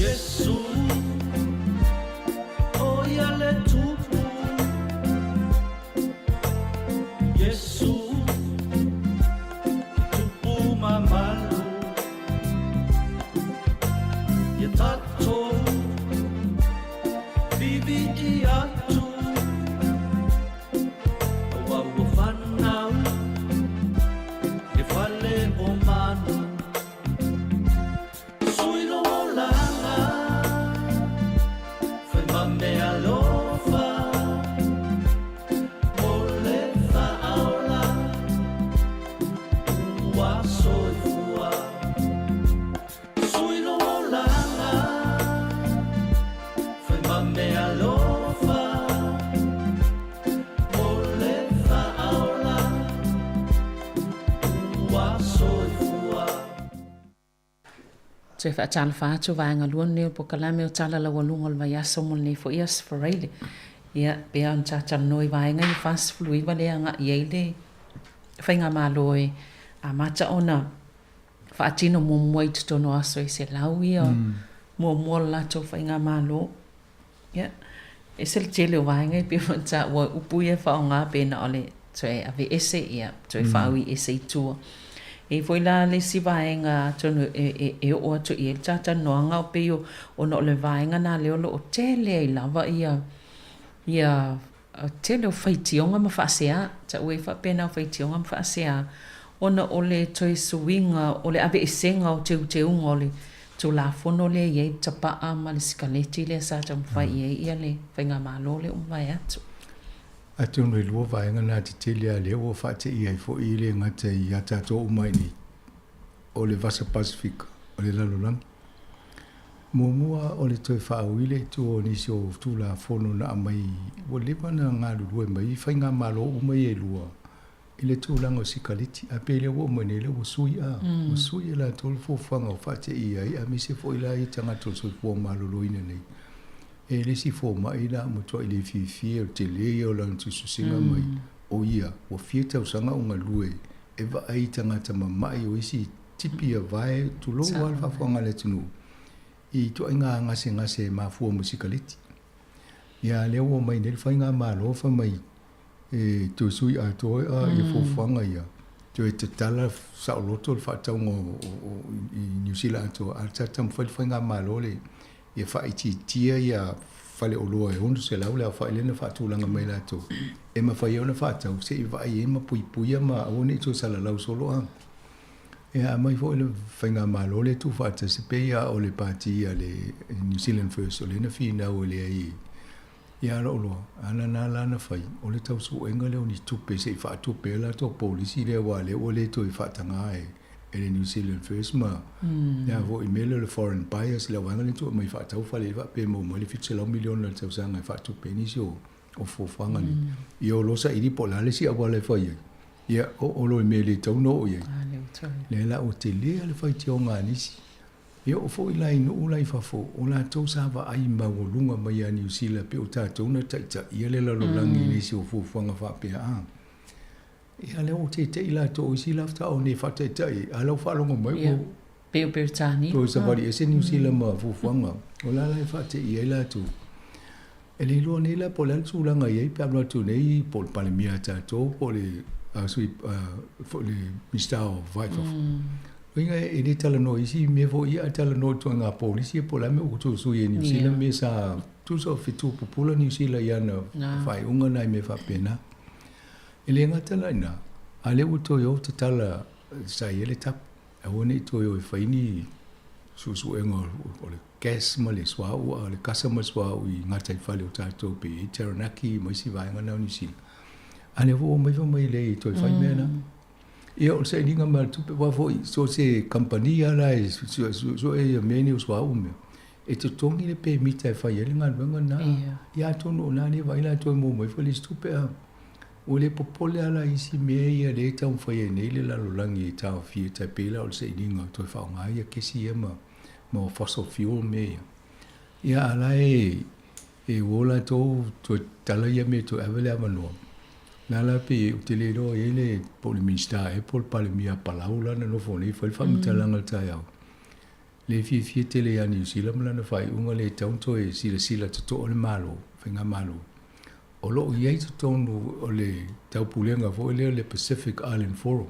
Iesu, ʻo ia le Tupu, Iesu, ke Tupu mamalu, Ia tatou viviia atu, Aua ua fanau le fale o manu. Sui lou olaga, fai ma meaalofa, mo le faaola ua soifua. Sui lou olaga, fai ma meaalofa, mo le faaola ua soifua. Toe faatalofa atu vaega lua lenei o le polokalame o Tala Laualuga o le Vaiaso mo lenei foi Aso Faraile. Ia, pei lava ona talatalanoa i vaega ia 49 lea e agai i ai le Faigamalo e amata ona faatino muamua i totonu o aso e 100 ia muamua o le latou Faigamalo. Ia, e ese le tele o vaega ia pei ona taua, o upu ia e faaaoga pe na o le toe aveese, ia, toe faaui ese i tua. E i ai foi la le isi vaega atonu e oo atu i ai le talatalanoaga, o pei ona o le vaega lena lea o lo o tele ai lava ia ia tele o faitioga ma faasea, taua ai faapena o faitioga ma faasea, ona o le toe suiga o le aveesega o teuteuga o le Tulafono lea e i ai le tapaa ma le sikaleti lea sa taumafai i ai ia le Faigamalo lea ua mavae atu. Atonu e lua vaega na tetele a lea ua faateia ai foi e le gata ia tatou uma i inei, o le Vasa Pasefika, o le lalolagi. Muamua o le toe faaui le itu o nisi o Tulafono na aumai ua leva na galulue mai Faigamalo uma ia e lua i le tulaga o sikaleti, ae pei lea ua oo mai nei lea ua sui a, ua sui e latou le fuafuaga o faateia ai, aemaise foi la ia tagata o le soifua maloloina nei. E le isi fomai la ua matuai le fiafia, o le tele ia o lana tusitusiga mai, o ia ua fia tausaga o galue e vaai i tagata mamai o isi tipi a vae, tulou lava le faafofoga a le atunuu, i ituaiga gasegase e mafua mai sikaleti. Ia a lea ua omai nei le faigamalo fai mai e toe sui atoa a ia fuafuaga ia, toe tatala saoloto le faatauga i Niu Sila atoa, a sa taumafai le faigamalo le ia faaitiitia ia faleoloa e 600 le aofai lea na faatulaga mai latou e mafai ai ona faatau se i vaai ai ma puipuia ma aua ne i toe salalau solo a. E aumai foi le faigamalo lea e tuufaatasi pei lava o le pati a le New Zealand First o lea na finau e leai ia lou iloa, a na la na fai o le tau suega lea o ni tupe se i faatupe ai latou polisi lea aua lea ua le toe faataga e le New Zealand First ma le a foi mea lea o le foreign buyers le vaega lea na tuu mai faatau fale ai faapea e maua mai le 700 miliona i le tausaga e faatupe ai nisi o fuafuaga nei. Ia o lo saili po o le a le isi auala e fai ai, ia oo loa i mea e le tatau ona oo i ai. Lea la ua tele lava le faitioga a nisi. E oo foi la i nuu la i fafo, o latou sa vaai maualuga mai ia Niu Sila pei o tatou na taitaia le lalolagi i nisi o fuafuaga faapea a. Ia lea ua tete'i latou o isi la faatoa o nei faataitai a la ua faalogo mai ua Pei o Peretania. Toe savali ese Niu Sila ma fuafuaga. O la la e faate'i ai latou. E le iloa nei la po o le a le tulaga e i ai pe a alu atu nei po o le Palemia a tatou po o le Sui po o le Minisita o Va i Fafo. Uiga e le talanoa i isi mea foi ia ae talanoa i ituaiga polisi ia po o le a mea ua toe sui ai Niu Sila mea sa tusa o fetu pupula Niu Sila i ana faaiuga nai mea faapena. E le gata la i ina. A lea ua toe o tatala sa i ai le tapu, aua ne i toe o e fai ni suesuega o le gas ma le suauu, a o le kasa ma le suauu i gataifale o tatou pei e i ai Taranaki ma isi vaega na o Niu Sila. A lea foi ua omai fai mai leai e toe fai mea na. Ia o le sailiga mai o le tupe, aua foi so o se kamupani lava la e suesue ia mea nei o suauu ma mea, e totogi le pemita e fai ai le galuega lena. Ia atonu o lena lea e vaai latou e maua mai foi le isi tupe a. Ua le popole lava la i isi mea ia lea e taumafai ai nei le lalolagi e taofia e tai pei la o le sailiga toe faaaoga ia kesi ia ma ma fossil fuel mea ia. Ia a la e e ua o latou toe tala ia mea toe ave le avanoa. La la pei ou te le iloa i ai le po o le Minisita ea po o le Palemia a Palau la na nofo nei fai le faamatalaga i le taeao. Le fiafia tele ia Niu Sila ma lana faaiuga le tatau ona toe silasila totoa le Malo, Faigamalo. O lo o i ai totonu o le taupulega foi lea o le Pacific Island Forum.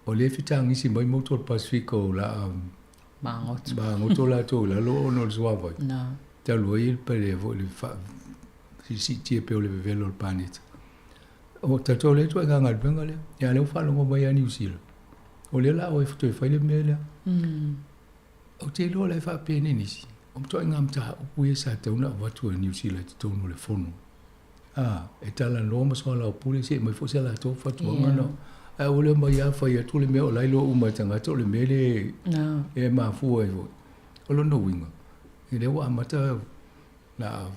O lea e fetagisi mai motu o le Pasefika o la magoto. Magoto latou i lalo ona o le suavai. Talu ai le pale foi le faasiisiitia pea o le vevela o le paneta. O tatou lea ituaiga galuega lea. Ia lea ua faalogo mai ia Niu Sila. O lea la o toe fai le mea lea. Ou te iloa la e faapea nei nisi, o ituaiga mataupu ia sa tatau ona avatu e Niu Sila i totonu o le fono. A, e talanoa ma soalaupule se i aumai foi se latou fautuaga na. Ae ua le omai lava fai atu le mea o la e iloa uma e tagata o le mea lea e mafua ai foi. O lona uiga, o lea ua amata la a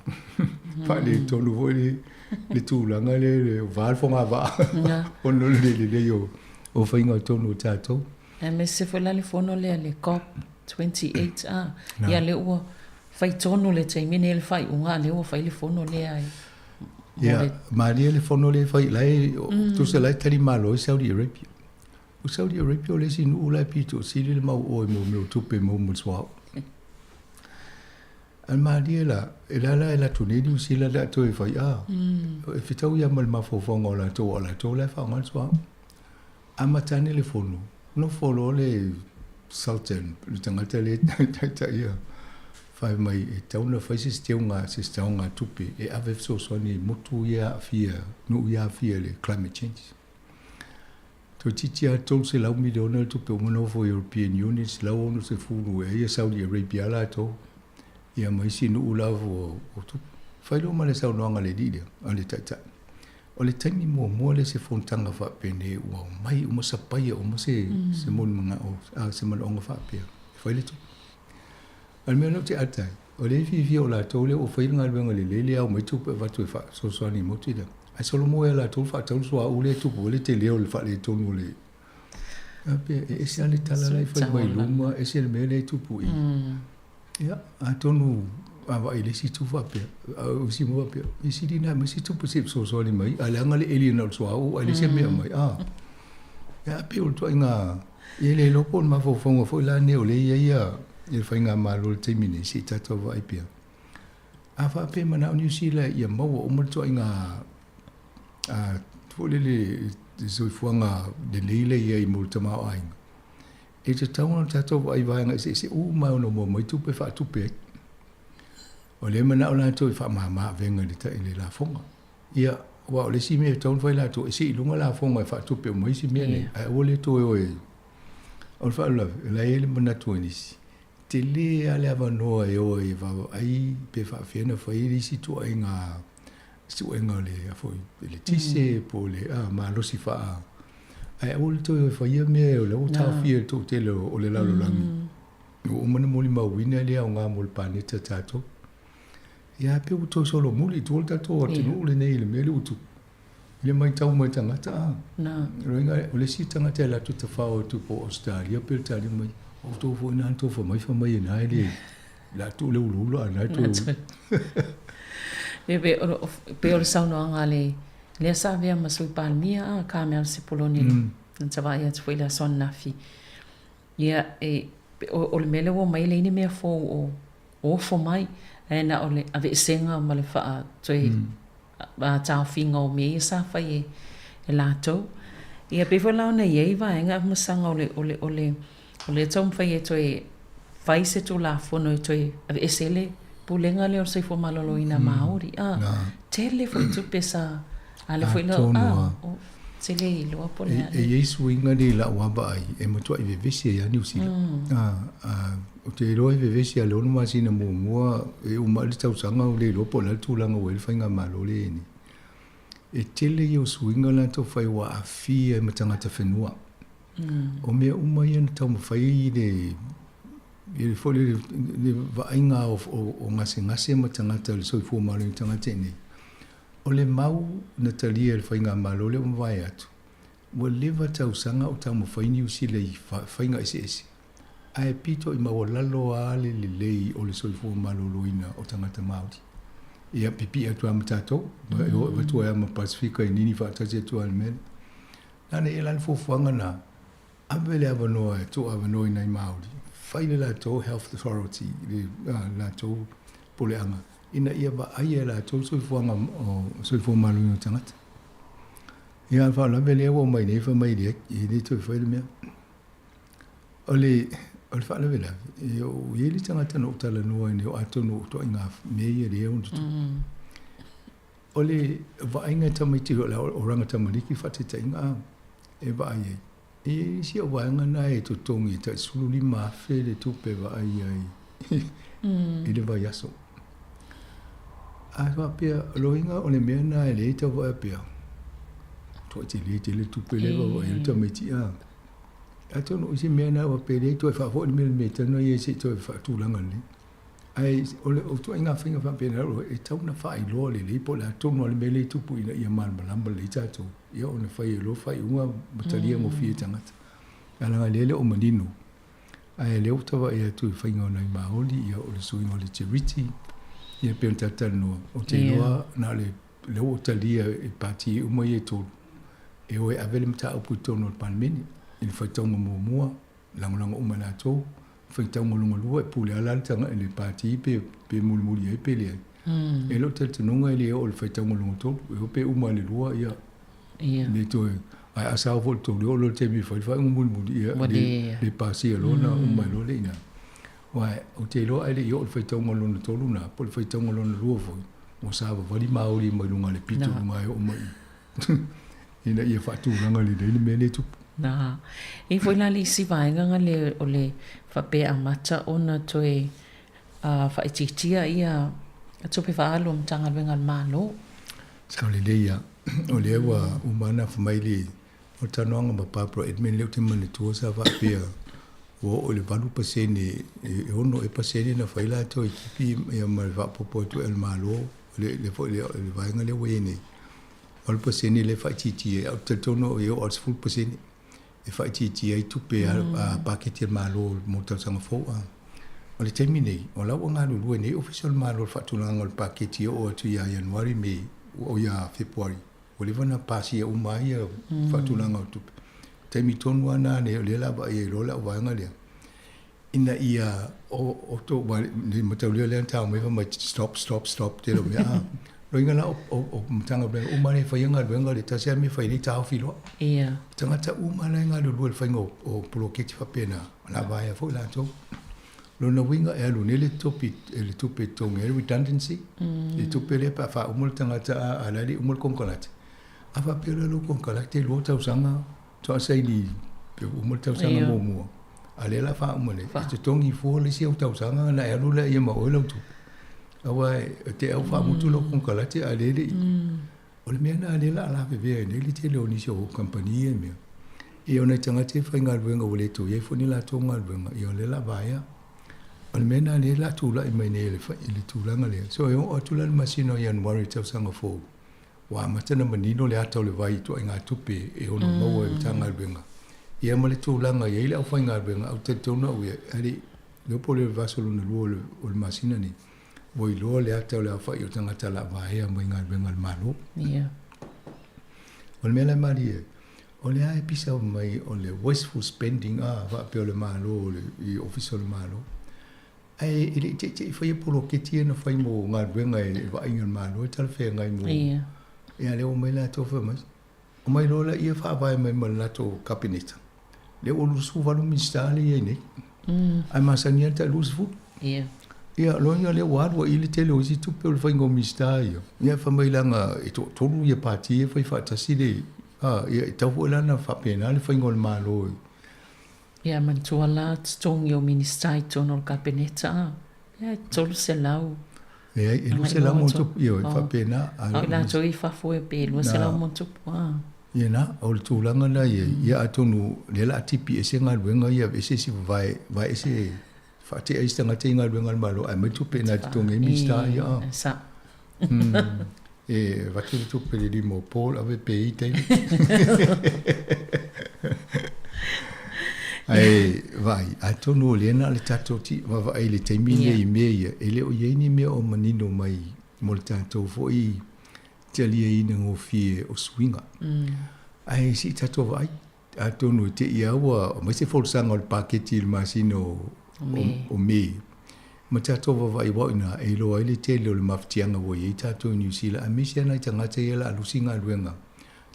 faaletonu foi le tulaga lea le va le fogavaa ona o le le lelei o faiga tonu a tatou. Aemaise foi la le fono lea le COP 28 a, ia lea ua fai tonu le taimi nei le faaiuga a lea ua fai le fono lea e Ia, malie le fono lea e fai, la e, tusa la e tali malo ai Saudi Arabia. O Saudi Arabia o le isi nuu la e pito sili le mau o i mo mea o tupe mo mo le suauu. Ae malie la, e la la e alu atu nei Niu Sila le a toe fai, a, e fetau ia ma le mafaufauga o latou, a o latou la e faaaoga le suauu. Amata ane le fono, nofo loa le Sultan, le tagata lea e taitaia, fai mai e tatau ona fai se isi teuga, se isi taogatupe e ave e fesoasoani i motu ia e aafia, nuu ia e aafia i le climate change. Toeitiiti lava $300 miliona le tupe uma nofo European Union, 162 ea ia Saudi Arabia latou, ia ma isi nuu lava o tupu. Fai loa ma le saunoaga a le alii lea, a le taitai. O le taimi muamua lea se fonotaga faapenei ua omai uma sapaia uma se, mm. se molimanao, a, se manaoga faapea, e fai le tupe. A le mea lea ou te ata ai, o lea e fiafia o latou lea ua fai le galuega lelei lea ao mai tupe avatu e faasoasoani i motu lea. Ae solomua ia latou le faatau le suauu lea e tupu ai le tele o le faaletonu o le A pei e ese lava le tala la e fai mai luma, ese le mea lea e tupu i. Ia, atonu a vaai i le isi itu faapea, a o isi mea faapea, e sili ona aumai se tupe se i fesoasoani mai, ae leaga le eli na o le suauu ae leai se mea e aumai. A, ia, pei o le ituaiga, ia e le iloa po o le mafaufauga foi la lenei o lea e i ai ia le faigamalo i le taimi nei, se i tatou vaai pea. A faapea e manao Niu Sila ia maua uma le ituaiga foi lele soifuaga lelei lea e i ai mo le tamaoaiga, e tatau ona tatou vaai i vaega eseese uma e ono maua mai tupe e faatupe ai. O lea e manao latou e faamama avega i le lafoga. Ia, aua o le isi mea e tatau ona fai latou, e sii i luga lafoga e faatupe uma ai isi mea nei, ae aua le toe o e... O le faalavelave, o la e i ai le manatu o nisi, tele lava le avanoa e o ai e vaavaai pe faapefea ona fai le isi ituaiga suega o le foi eletise po o le malosi faa ae aua le toe o e faia mea o lea ua taofia e le toatele o le lalolagi. Ua uma ona molimauina e le aoga mo le paneta tatou. Ia pei ua toe solomuli i tua le tatou atunuu lenei i le mea lea ua tupu. I le matau mai tagata a. O le isi tagata e alu atu tafao atu po o Ausetalia pe Peretania mai, o outou foi na outou fai mai fai mai e na e le le a tuu le ulaula a na e toe. Pei o le saunoaga a le lea sa avea ma Sui Palemia a Carmel Sepuloni na ta vaai atu foi i le aso ananafi. Ia e o le mea lea ua omai e leai ni mea fou o ofo mai, ae na o le aveesega ma le faa toe taofiga o mea ia sa fai e latou. Ia pei foi la ona i ai vaega masaga o le o le o le o lea e taumafai e toe fai se Tulafono e toe aveese ai le Pulega lea o le Soifua Maloloina Māori. A, tele foi tupe sa a lea foi la, a, o. Te le iloa po o le a E i ai suiga nei i la'u lava vaai e matua'i vevesi ai lava Niu Sila. Ou te iloa e vevesi lava i le 6 masina muamua e uma ai le tausaga ua le iloa po o le a le tulaga ua i ai le faigamalo lea e i ai nei. E tele ia o suiga latou fai ua aafia ai ma tagata whenua. O mea uma ia na taumafai ai le le foi le le vaaiga o gasegase ma tagata le soifua maloloina o tagata i inei. O le mau na talia e le faigamalo lea ua mavae atu, ua leva tausaga o taumafai Niu Sila i faiga eseese, ae pito i maualalo lava le lelei o le soifua maloloina o tagata Māori. Ia, pipii atu lava ma tatou, e o avatu ai lava ma Pasefika i nini faatasi atu lava i le mea lea. Nana ia la le fuafuaga na, ave le avanoa e tuu avanoa i nai Māori, fai le latou Health Authority, le latou puleaga, ina ia vaaia e latou le soifuaga o soifua maloloina o tagata. Ia, a o le faalavelave lea ua omai nei fai mai e le toe fai le mea. O le o le faalavelave, e i ai le tagata na ou talanoa ai nei, atonu o ituaiga mea ia lea e ono tutupu. O le vaaiga e tamaiti o ranga tamaliki faataitaiga e vaai ai, e i ai isi au vaega na e totogi e tai 15,000 le tupe e vaai ai i le vaiaso. A faapea, o lona uiga o le mea lena e lea e tau vaai pea, matuai tele tele le tupe lea e vaavaai ai le tamaiti a. Atonu o isi mea na faapea lea e toe faafoi le mea i le mea talu ai se i toe faatulaga lelei. Ae o le ituaiga faiga faapena e tatau ona faailoa lelei po o le a tonu lava le mea lea e tupu ina ia malamalama lelei tatou, ia ona fai ai loa faaiuga ma talia gofie e tagata. Ae leaga o lea e le o manino, ae o lea ua ta vaai atu i faiga o nai Māori, ia o le suiga o le charity, ia pei ona ta talanoa, ou te iloa na o le lea ua talia e pati uma ia e tolu, e o e ave le mataupu i totonu o le Palemene i le faitauga muamua, lagolago uma e latou, faitauga lona lua e pule lava la le taga le pati pe pe mulimuli ai pe leai. E lou talitonuga e le oo i le faitauga lona tolu, e o pe uma i le lua ia le toe ae a sao foi i le tolu, e oo loa i le taimi e fai le faaiuga mulimuli ia le le pasia loa ona uma ai loa lea i ina. Aua ou te iloa ai le i oo i le faitauga lona tolu na, po o le faitauga lona lua foi, ua savavali Māori mai luga o le pito i luga e oo mai i ina ia faatulaga lelei le mea lea e tupu. Na. E i ai foi la le isi vaega na le o le faapea e amata ona toe faaitiitia ia tupe faaalu a Matagaluega a le Malo. Sao lelei ia. O lea ua uma ona afa mai le O le talanoaga ma Barbara Edman lea ou te manatua sa faapea ua oo i le 8%, e 6 ea pasene na fai latou e tipi ia ma le faaopoopo atu e le Malo le le foi le le vaega lea ua i ai nei. 8% lea e faaitiitia ai, ae ou te talitonu au e oo lava i le 10% e faaitiitia ai tupe a paketi a le Malo mo tausaga fou. A o le taimi nei, o la ua galulue nei Ofisa o le Malo i le faatulagaga o le paketi e oo atu ia Ianuari, Me, o ia Fepuari. Ua leva ona pasia uma ai ia faatulaga o tupe. Taimi tonu lava na o lea o le a vaai ai loa le auvaega lea, ina ia o tou le mataulia lea na tau mai fai mai stop, stop, stop tele o mea a. Loiga la o Matagaluega uma lea e faia galuega le tasi lava mea e fai nei taofi loa. Ia. Tagata uma la e galulue i le faiga o poloketi faapena, o le a vaea foi latou. Lona uiga e alu nei le tupe le tupe e totogi ai le redundancy, le tupe lea pe a faauma le tagata a la e le i uma le konekarate. A faapea loa lou konekarate 2 tausaga faatoa saini pe uma le tausaga muamua, a lea o le a faauma nei, e totogi fua le isi au tausaga ona e alu lea ma oe lau tupe. Aua e te au faamutu lau konekarate a lea e le i. O le mea lena lea o le a lavevea ai nei le tele o nisi o kamupani ia mea. Ia o nai tagata ia faigaluega ua le toe i ai foi ni latou galuega, ia o lea o le a vaea. O le mea lena lea o le a tulai mai nei i le tulaga lea. So e oo atu la i le masina o Ianuari i le tausaga fou, ua amata ona manino le ata o le vai i ituaiga tupe e ono maua e Matagaluega. Ia ma le tulaga e i ai le aufaigaluega, ou te talitonu au ia, alii, le po o le vaiaso lona lua o le masina lenei, Ua iloa le ata o le aofai o tagata la vaea mai galuega a le Malo. Ia. O le mea la e malie ai, o lea e pisa mai o le wasteful spending a faapea o le Malo o le, i Ofisa o le Malo. Ae e le i teitei faia poloketi ia na fai mo galuega e vaaiga a le Malo e talafeagai mo. Ia. Ia lea ua omai latou fai mai, omai loa laia faavae mai ma le latou Kapeneta. Lea ua 28 Minisita lea e i ai nei. Ae masani lava le tai 20. Ia. Ia, loa lea ua alu ai le tele o isi tupe o le faiga o Minisita ia. Ia, fai mai leaga e toatolu ia pati ia e fai faatasi le A, ia, e tatau foi la ona faapena le faiga o le Malo i. Ia, manatua la totogi o Minisita i totonu o le Kapeneta, a, pea e 300. Leai, e 200 ma ona tupu, ioe, e faapena. A o i latou i fafo e pe 200 ma ona tupu, a. Ia na, o le tulaga lena i ai, ia atonu o lea o le a tipi ese galuega ia, aveese isi vavae, vae ese, faatea isi tagata i galuega a le Malo ae aumai tupe i ina e totogi ai Minisita ia. E sao. E avatu le tupe i le lima o Paul ave pe i taimi. Ae vaai, atonu o lea na o le tatou vaavaai i le taimi lenei i mea ia, e le o i ai ni mea o manino mai mo le tatou foi taliaina gofie o suiga. Ae se i tatou vaai, atonu e te i lava ua aumai se folasaga o le paketi i le masina o Me, ma tatou vaavaai aua o i ina e iloa ai le tele o le mafatiaga ua i ai tatou i Niu Sila, aemaise lava nai tagata ia o le a lusi galuega.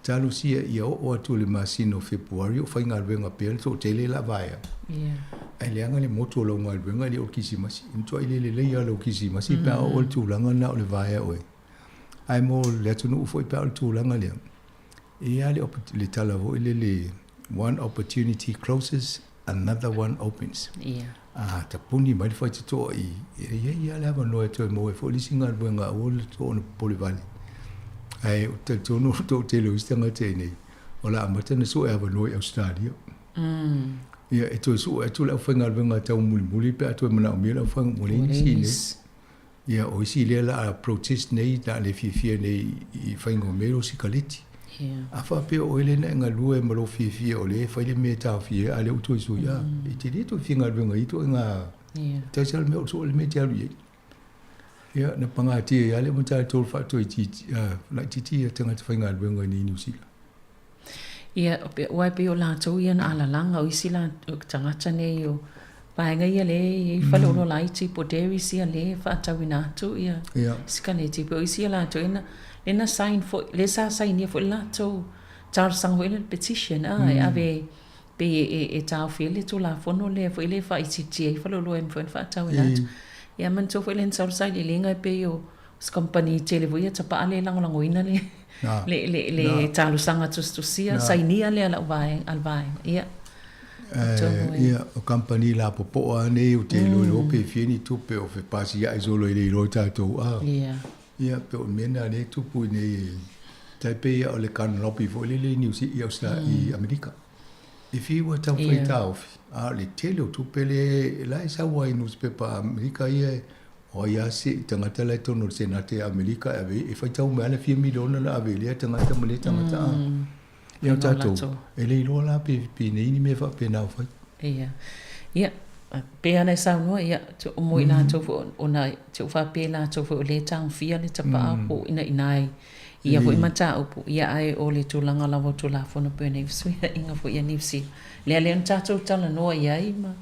Talosia ia oo atu i le masina o Fepuari o faigaluega pea le toatele la vaea. Ae leaga le motu o lau galuega e le o le Kirisimasi. E matuai le lelei lava lau Kirisimasi pe a oo i le tulaga lena o le vaea oe. Ae mo le atunuu foi pe a o le tulaga lea, e i ai lava le tala foi lele, one opportunity closes, another one opens. A tapuni mai le faitotoa i i, e i ai lava le avanoa e toe maua ai foi le isi galuega aua le ona popole vale. Ae ou te talitonu o le toatele o isi tagata i inei, o le a amata ona sue avanoa i Ausetalia. Ia, e toe sue atu le aufaigaluega taumulimuli pe a toe manaomia le aufaigaluega, ua leai nisi i inei. Ia, o isi lea la a protest nei, la le fiafia nei i faiga o mea o sikaleti. A faapea o oe lea na e galue ma lou fiafia o lea e fai le mea e taofia ai, a o lea ua toe sui, a, e te le toe fia galuega i ia ituaiga, tasi lava le mea o le sue le mea e te alu i ai. Ia, na pagatia ai lava le matata o le faatoitiiti, laitiiti ia tagata faigaluega i inei i Niu Sila. Ia, aua e pei o latou ia na alalaga, o isi o tagata nei o vaega ia lea e i ai faleoloa laiti po o dairies ia lea e faatauina atu ia sikaleti. Pei o isi ia latou ia na, lea na sign foi, lea sa sainia foi le latou talosaga foi lea le petition a, e ave pei e taofi ai le Tulafono lea foi lea e faaitiitia ai faleoloa e mafai ona faatauina atu. Ia manatua foi lea na sau le sailiiliga e pei o se kamupani tele foi ia tapaa lea e lagolagoina le le le le talosaga tusitusia sainia lea a lau vaega a le vaega. Ia. Atonu e. Ia, o kamupani lapopoa lava nei ou te iloa iloa pe fia ni tupe o fepasia'i solo e le iloa e tatou a. Ia. Ia, pei o le mea lena lea e tupu i inei e tai pei lava o le gun lobby foi lele i Niu i Austra i Amerika. E fiu e taumafai e taofi, a o le tele o tupe lea la e sau ai i nusipepa a Amerika ia O ai lava se tagata la i totonu o le Senate a Amerika e ave ai, e faitau mai lava le fia miliona na ave i lea tagata ma lea tagata a. Ia o tatou, e le iloa la pe penei ni mea faapena o fai. Ia. Ia, pei lava ona e saunoa, ia, mo i latou foi ona te u faapea i latou foi o lea e tagofia le tapaa po o inaina i ia foi mataupu, ia ae o le tulaga lava o Tulafono pei ona i ai fesuiaiga foi a Niu Sila. Lea lea na tatou talanoa i ai ma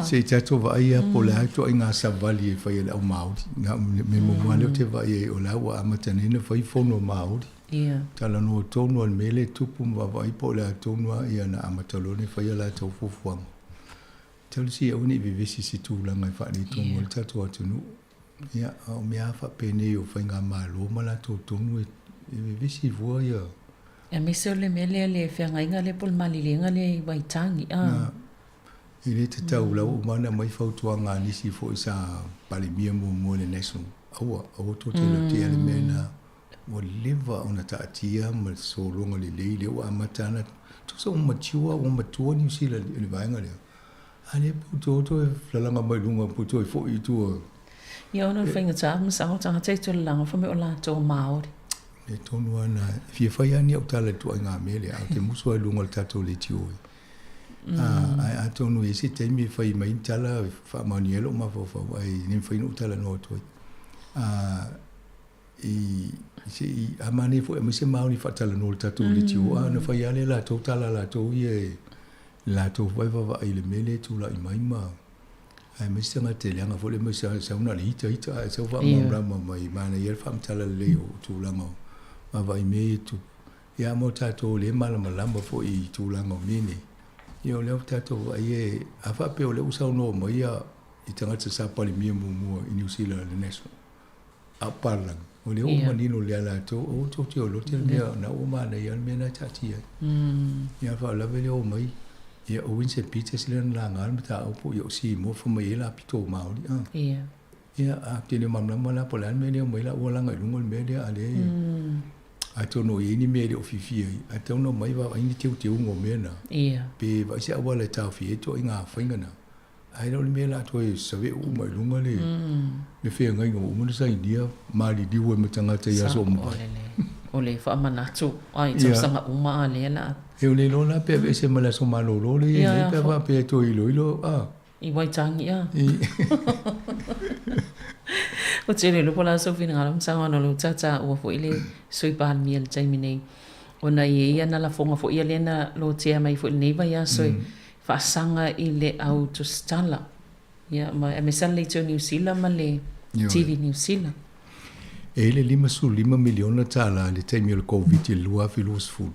Se i tatou vaai lava po o le a ituaiga savali e fai e le au Māori. Na o le mea muamua lea ou te vaai ai, o la ua amata nei ona fai fono a Māori. Talanoa tonu lava i le mea lea e tupu ma vaavaai po o le a tonu lava ia ona amata loa lea ona fai a latou fuafuaga. Talosia aua ne i vevesi i se tulaga e faaletonu ai le tatou atunuu. Ia, a o mea lava faapenei o faigamalo ma latou tonu e vevesi fua ia. Aemaise o le mea lea, le feagaiga lea po o le maliliega lea i Waitangi. Na. E le tatau, la ua uma ona aumai fautuaga a nisi foi sa Palemia muamua i le National, aua, aua tou te lotea le mea lena, ua leva ona taatia ma le sologa lelei, lea ua amata ona, tusa ua mature, ua matua Niu Sila i le vaega lea, a lea pe ua toe o toe lalaga mai luga pe ua toe foi i tua. Ia ona o le faigata masalo tagata e toe lalaga fai mai o latou Maori. Le tonu lava lena, e fia fai lava ni au tala i le ituaiga mea lea, ae ou te musu lava i luga o le tatou leitio e. Ae atonu e i ai se taimi e fai mai ni tala e faamaonia ai lou mafaufau, ae le mafai ona ou talanoa atu ai. I se i a manaia foi e aumai se Māori e faatalanoa i le tatou leitio, a ona fai lava lea e latou tala a latou ia e latou foi vaavaai i le mea lea e tulai mai ma aemaise tagata e leaga foi le mea e sau na o le ita ita ae sau faamalamalama mai, manaia le faamatala lelei o tulaga o vaavaai i mea ia e tupu. Ia mo tatou lea e malamalama foi i tulaga o mea nei, ia o lea ua tatou vaai e, a faapea o lea ua saunoa mai ia i tagata sa Palemia muamua i Niu Sila i le National, a o papalagi. O lea ua manino lea latou, aua tou te olote le mea na ua manaia le mea na taatia ai. Ia a faalavelave lea omai, ia o Winston Peters lea na laga le mataupu, ia o Seymour fai mai ai la pito maoli a. Ia a te le malamalama la po o le a le mea lea omai la ua laga i luga le mea lea a lea atonu o i ai ni mea e le o fiafia ai, ae tatau ona omai vaavaai ni teuteuga o mea na. Pe vaai se auala e taofia ai ituaiga faiga na. Ae le o le mea la toe save'u uma i luga le le feagaiga ua uma ona sainia maliliu ai ma tagata i aso o mavae. O le faamanatu a i tausaga uma a lea la. E o le iloa la pe aveese ma le aso malolo lea i ai nei pe a faapea e toe iloilo a. I Waitangi a. Ou te le iloa po o le a sou finagalo ma saunoaga o lea ua tautaua foi le Sui Palemia i le taimi nei ona e i ai ana lafoga foi ia lea na lotea mai foi i lenei vaiaso e faasaga i le au tusitala, ia, ma aemaise lava le Leitio Niu Sila ma le TV Niu Sila. E i ai le $55 miliona tala i le taimi o le Koviti i le 2020,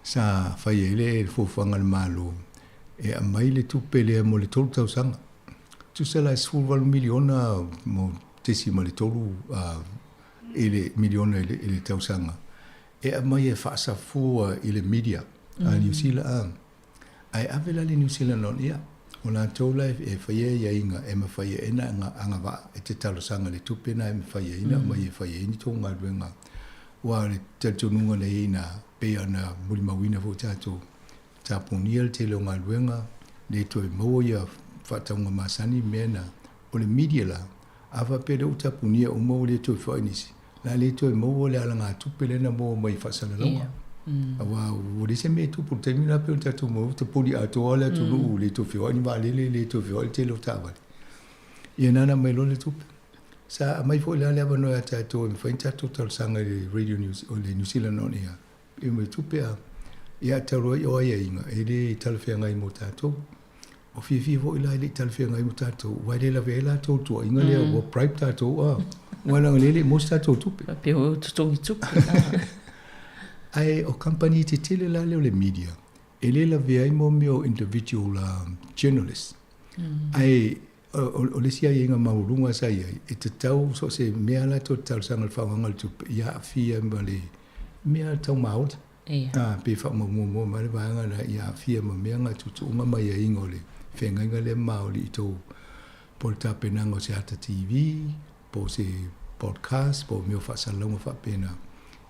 sa fai ai le fuafuaga a le Malo e aumai le tupe lea mo le tolu tausaga. Tusa la e $18 miliona mo tesi ma le tolu i le miliona i le tausaga e aumai e faasafua i le media a Niu Sila. Ae ave la le New Zealand on Air, o latou la e faia aiaiga e mafai ai ona agavaa e te talosaga i le tupe na e mafai ai ona aumai e fai ai ni tou galuega. Aua o le talitonuga na i ai ina, pei ona molimauina foi tatou, tapunia le tele o galuega, le toe maua ia faatauga masani mea na. O le media la, a faapea lea ua tapunia uma ua le toe feoai nisi, o le a le toe maua le alagatupe lea na maua mai i faasalalauga. Aua ua leai se mea e tupu i le taimi lena pei ona tatou maua, ua tapuni atoa le atunuu, le toe feoai ni vaalele, le toe feoai le tele o taavale. Ia na ona aumai loa le tupe. Sa aumai foi la le avanoa ia tatou e mafai ona tatou talosaga i le Radio New, o le New Zealand On Air, e mai tupe a, ia talu ai o aiaiga e le talafeagai mo tatou. Ua fiafia foi la e le i talafeagai ma tatou, aua e le lavea ai latou i le tuuaiga lea ua bribe tatou a, aua leaga o lea e le i maua se tatou tupe. Faapea ua totogi tupe la. Ae o kamupani tetele la lea o le media, e le lavea ai mo mea o individual journalists. Ae o le isi aiaiga maualuga sa i ai, e tatau so o se mea latou te talosaga i le faaaogaina o le tupe, ia aafia ma le mea tau maoli. Ia. Ā, pe faamaumua mai le vaega lea ia aafia ma mea ngā tuutuuga ma aiaiga o le feagaiga lea maoli i tou po o le tapenaga o se ata TV, po o se podcast, po o mea o faasalalauga faapena,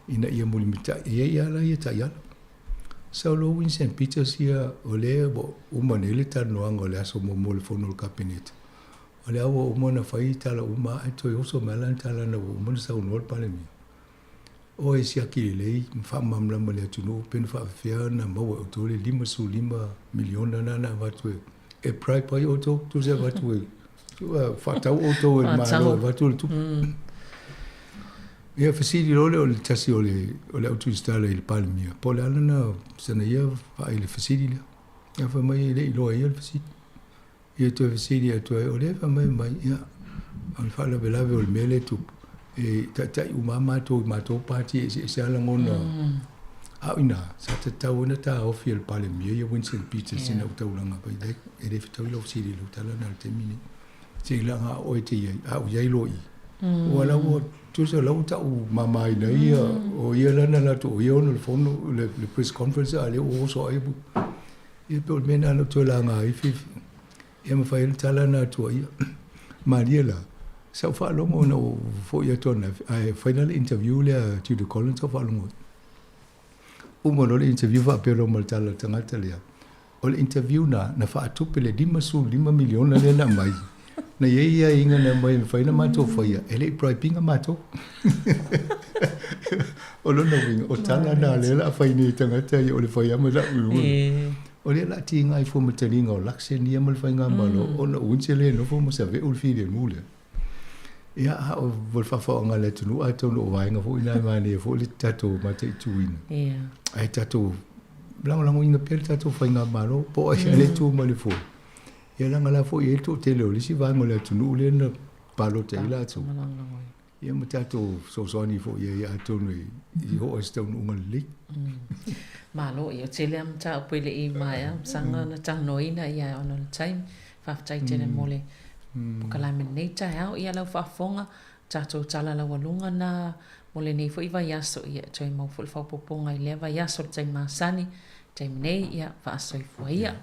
ina ia mulimulitai e i ai lava la ia taiala. Sau loa Winston Peters ia, o lea ua uma nei le talanoaga o le aso muamua o le fono a le Kapeneta, o lea ua uma ona fai tala uma ae toe oso mai lava lana tala ina ua uma ona saunoa le Palemia. O e siaki lelei ma faamalamalama i le atunuu pe na faafefea ona maua e outou le $55 miliona lena na avatu e bribe ai outou, tusa e avatu e faatau outou e le Malo e avatu le tupe. Ia fesili loa lea o le tasi o le o le au tusitala i le Palemia, po o le a lana sana ia vaai i le fesili lea. Ia fai mai e le i iloa e ia le fesili. Ia toe fesili atu ai, o lea e fai mai mai, ia, o le faalavelave o le mea lea e tupu, e taitai uma lava matou i matou pati e eseese lava lagona. A o i ina, sa tatau ai ona taofi e le Palemia ia Winston Peters ina ua taulaga mai ai, e le fetaui lau fesili i lau tala lena i le taimi lenei. Se i laga oe e te i ai, a o i ai loa i i. Ua la ua, tusa o la ua tau mamaina ia, o ia la na alu atu o ia ona le fono, le press conference a o lea ua oso ai. Ia pei o le mea lena na ou toe laga ai fiafia. Ia ma fai ai le tala lena atu a ia. Malie la, sa ou faalogo ina ua foi atu ananafi, ae fai la le interview lea a Judy Collins sa ou faalogo ai. Uma loa le interview faapea loa ma le tala a le tagata lea, o le interview lena na faatupe le $55 miliona lea na aumai. Na i ai aiaiga na aumai e mafai ona matou faia, e le i bribe ina matou. O lona uiga, o tala na lea o le a fai nei e tagata ia, o le fai lava ma lau iuga. O lea o le a tiga ai fua ma taliga o Luxon ia ma le faigamalo, ona o Windsor lea e nofo ma save'u le filemu lea. Ia, a o le faafaoaga a le atunuu, atonu o vaega foi na e manaia foi le tatou mataituina. Ae tatou lagolagoina pea le tatou faigamalo, po o ai lava le tu mai le foe. Ia leaga la foi e i ai le toatele o le isi vaega o le atunuu lea na palota i ai latou. Ia ma tatou fesoasoani foi i ai atonu e oo ai se taunuuga lelei. Malo, ia tele lava mataupu e le i maea masaga ona talanoaina ia ona o le taimi. Faafetai tele mo le polokalame i lenei taeao. Ia lau faafofoga. Tatou tala laualuga na mo lenei foi vaiaso, ia, e toe maua foi le faaopoopoga i lea vaiaso i le taimi masani, taimi nei, ia, faasoifua ia.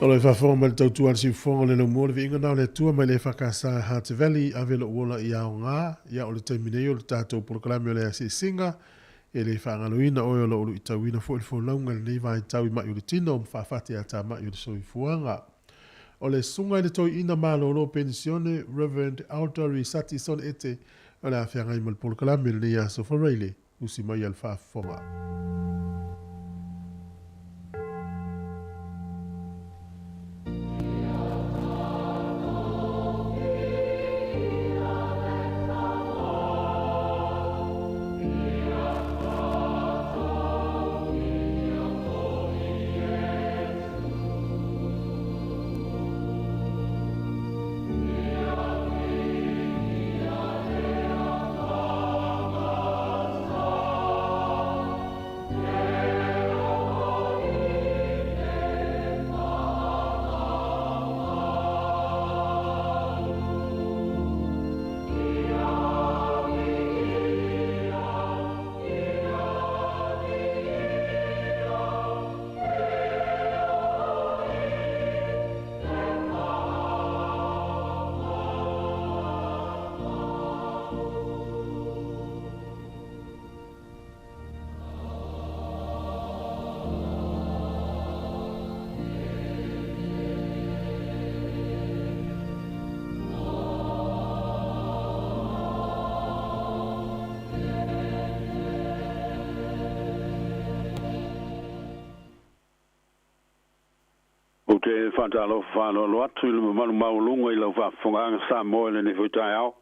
O lo o faafofoga mai le tautua a le siufofoga o le laumua o le viiga na o le Atua mai le EFKS Hutt Valley ave lou ola i aoga ia o le taimi nei o le tatou polokalame o le asiasiga e le faagaloina oe o lo o luitauina foi le folauga i lenei vaitau i mai o le tino ma faafati atamai o le soifuaga. O le susuga i le toeaina malolo penisione Rev. Aldari Satison Ete o le a feagai ma le polokalame i lenei aso Faraile usi mai a le faafofoga. Ou te faatalofa faaaloalo atu i le mamalu maualuga i lau faafofogaaga Samoa i lenei foi taeao,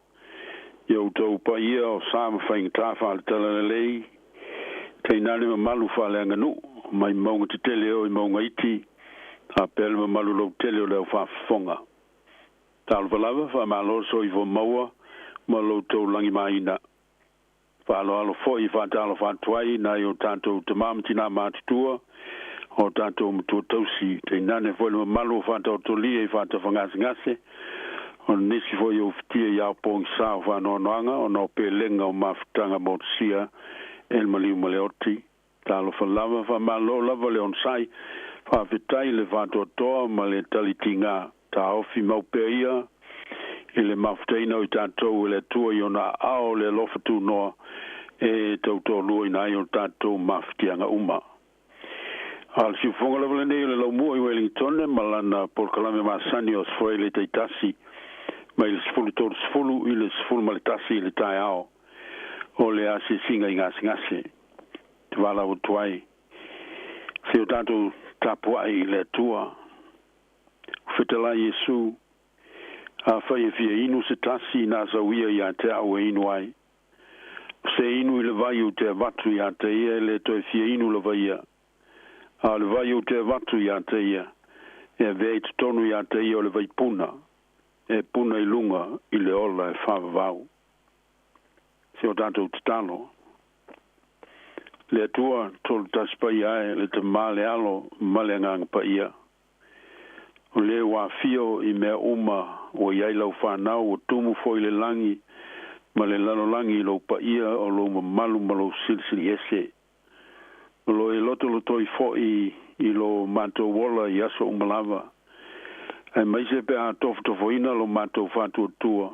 i outou paia o sa ma faigata faale-talalelei, tainane mamalu faaleaganuu mai mauga tetele e oo i mauga iti, faapea le mamalu lautele o le au faafofoga. Talofa lava, faamalo le soifua maua ma lo outou lagimaina. Faaaloalo foi e faatalofa atu ai i nai o tatou tama ma tinā matutua, o tatou matua tausi, tainane foi le mamalu o faataotolia i faatafagasegase O nisi foi o ufitia i ao pogisa o faanoanoaga ona o pelega o mafutaga motusia e le maliu ma le oti. Talofa lava, faamālō lava le onosai, faafetai le faatoatoa ma le talitigā. Taofi mau pea ia i le mafutaina o i tatou e le Atua i ona aao o le alofa tunoa e tautoaluaina ai o tatou mafatiaga uma. A o le siufofoga lava lenei o le Laumua i Uelingitone ma lana polokalame masani o Aso Faraile taitasi mai le 10:30 i le 11 i le taeao o le asiasiga i gasegase. Te valaau atu ai se o tatou tapuai i le Atua. Fetalai Iesu, afai e fia inu se tasi na sau ia ia te au e inu ai. O se inu i le vai ou te avatu ia te ia e le toe fia inu lava ia. A o le vai ou te avatu ia te ia, e avea i totonu ia te ia o le vaipuna, e puna i luga i le ola e faavavau. Se o tatou tatalo. Le Atua, tolu tasi paia e, le Tamā le Alo ma le Agaga Paia. O le ua afio i mea uma ua i ai lau fanau ua tumu foi le lagi ma le lalolagi i lou paia o lou mamalu ma lou silisili ese. O lo e lotolotoi foi i lo matou ola i aso uma lava, aemaise pe a tofotofoina lo matou faatuatua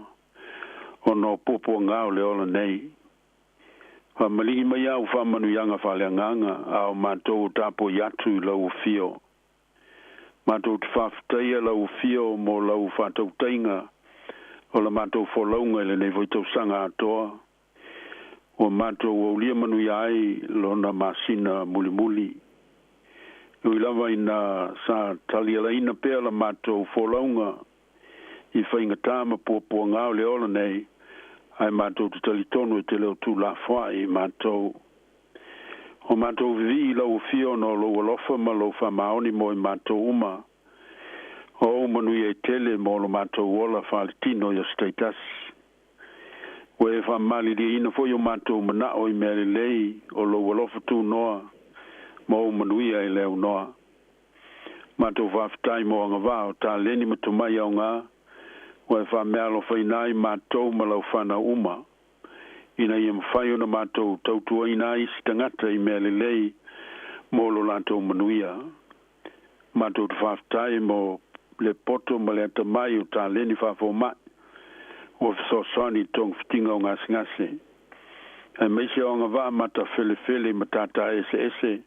ona o puapuaga o le ola nei. Faamaligi mai au faamanuiaga faaleagaga a o matou o tapuai atu i lau afio. Matou te faafetaia lau afio mo lau faatautaiga o la matou folauga i lenei foi tausaga atoa ua matou aulia manuia ai lona masina mulimuli. E ui lava ina sa talialaina pea la matou folauga i faigatā ma puapuagā o le ola nei, ae matou te talitonu e te le o tuulafoai i matou. O matou vivii i lau afio ona o lou alofa ma lou faamaoni mo i matou uma. O ou manuia e tele mo lo matou ola faaletino i aso taitasi. Ua e faamaliliina foi o matou manao i mea lelei o lou alofa tunoa ma ou manuia e le aunoa. Matou faafetai mo agavaa o taleni ma tomai aogā ua e faameaalofaina ai matou ma lau fanau uma, ina ia mafai ona matou tautuaina ai isi tagata i mea lelei mo lo latou manuia. Matou te faafetai mo le poto ma le atamai o taleni faafomai ua fesoasoani i togafitiga o gasegase, aemaise o agavaa matafelefele i matata eseese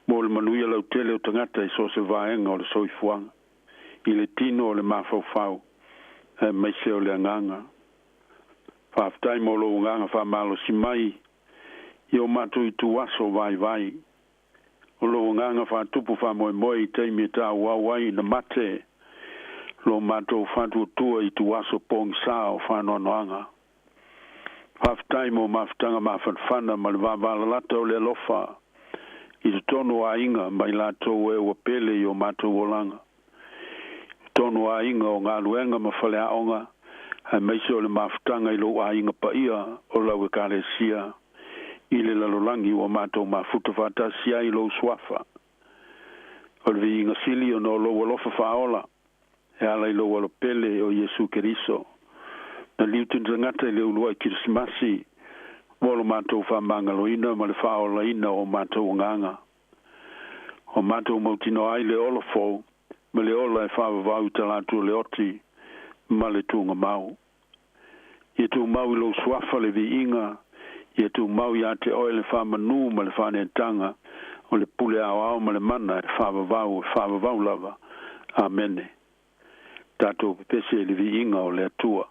mo le manuia lautele o tagata i so o se vaega o le soifuaga, i le tino o le mafaufau aemaise o le agaga. Faafetai mo lou agaga faamalosi mai i o matou ituaso vaivai. O lou agaga faatupu faamoemoe i taimi e tauau ai ina mate lo matou faatuatua i ituaso pogisā o faanoanoaga. Faafetai mo mafutaga mafanafana ma le vavalalata o le alofa i totonu o aiga ma i latou e ua pele i o matou olaga. I totonu o aiga o galuega ma faleaoga, aemaise o le mafutaga i lou aiga paia o lau Ekalesia i le lalolagi ua matou mafuta faatasi ai i lou suafa. O le viiga sili ona o lou alofa faaola e ala i lou Alopele o Iesu Keriso, na liuti tagata i le uluai Kerisimasi mo lo matou faamagaloina ma le faaolaina o matou agaga. O matou mautinoa ai le ola fou ma le ola e faavavau i talaatu o le oti ma le tugamau. Ia tumau i lou suafa le viiga, ia tumau iā te oe le faamanū ma le faaneetaga o le pule aoao ma le mana e faavavau e faavavau lava. Amene. Tatou pepese i le viiga o le Atua.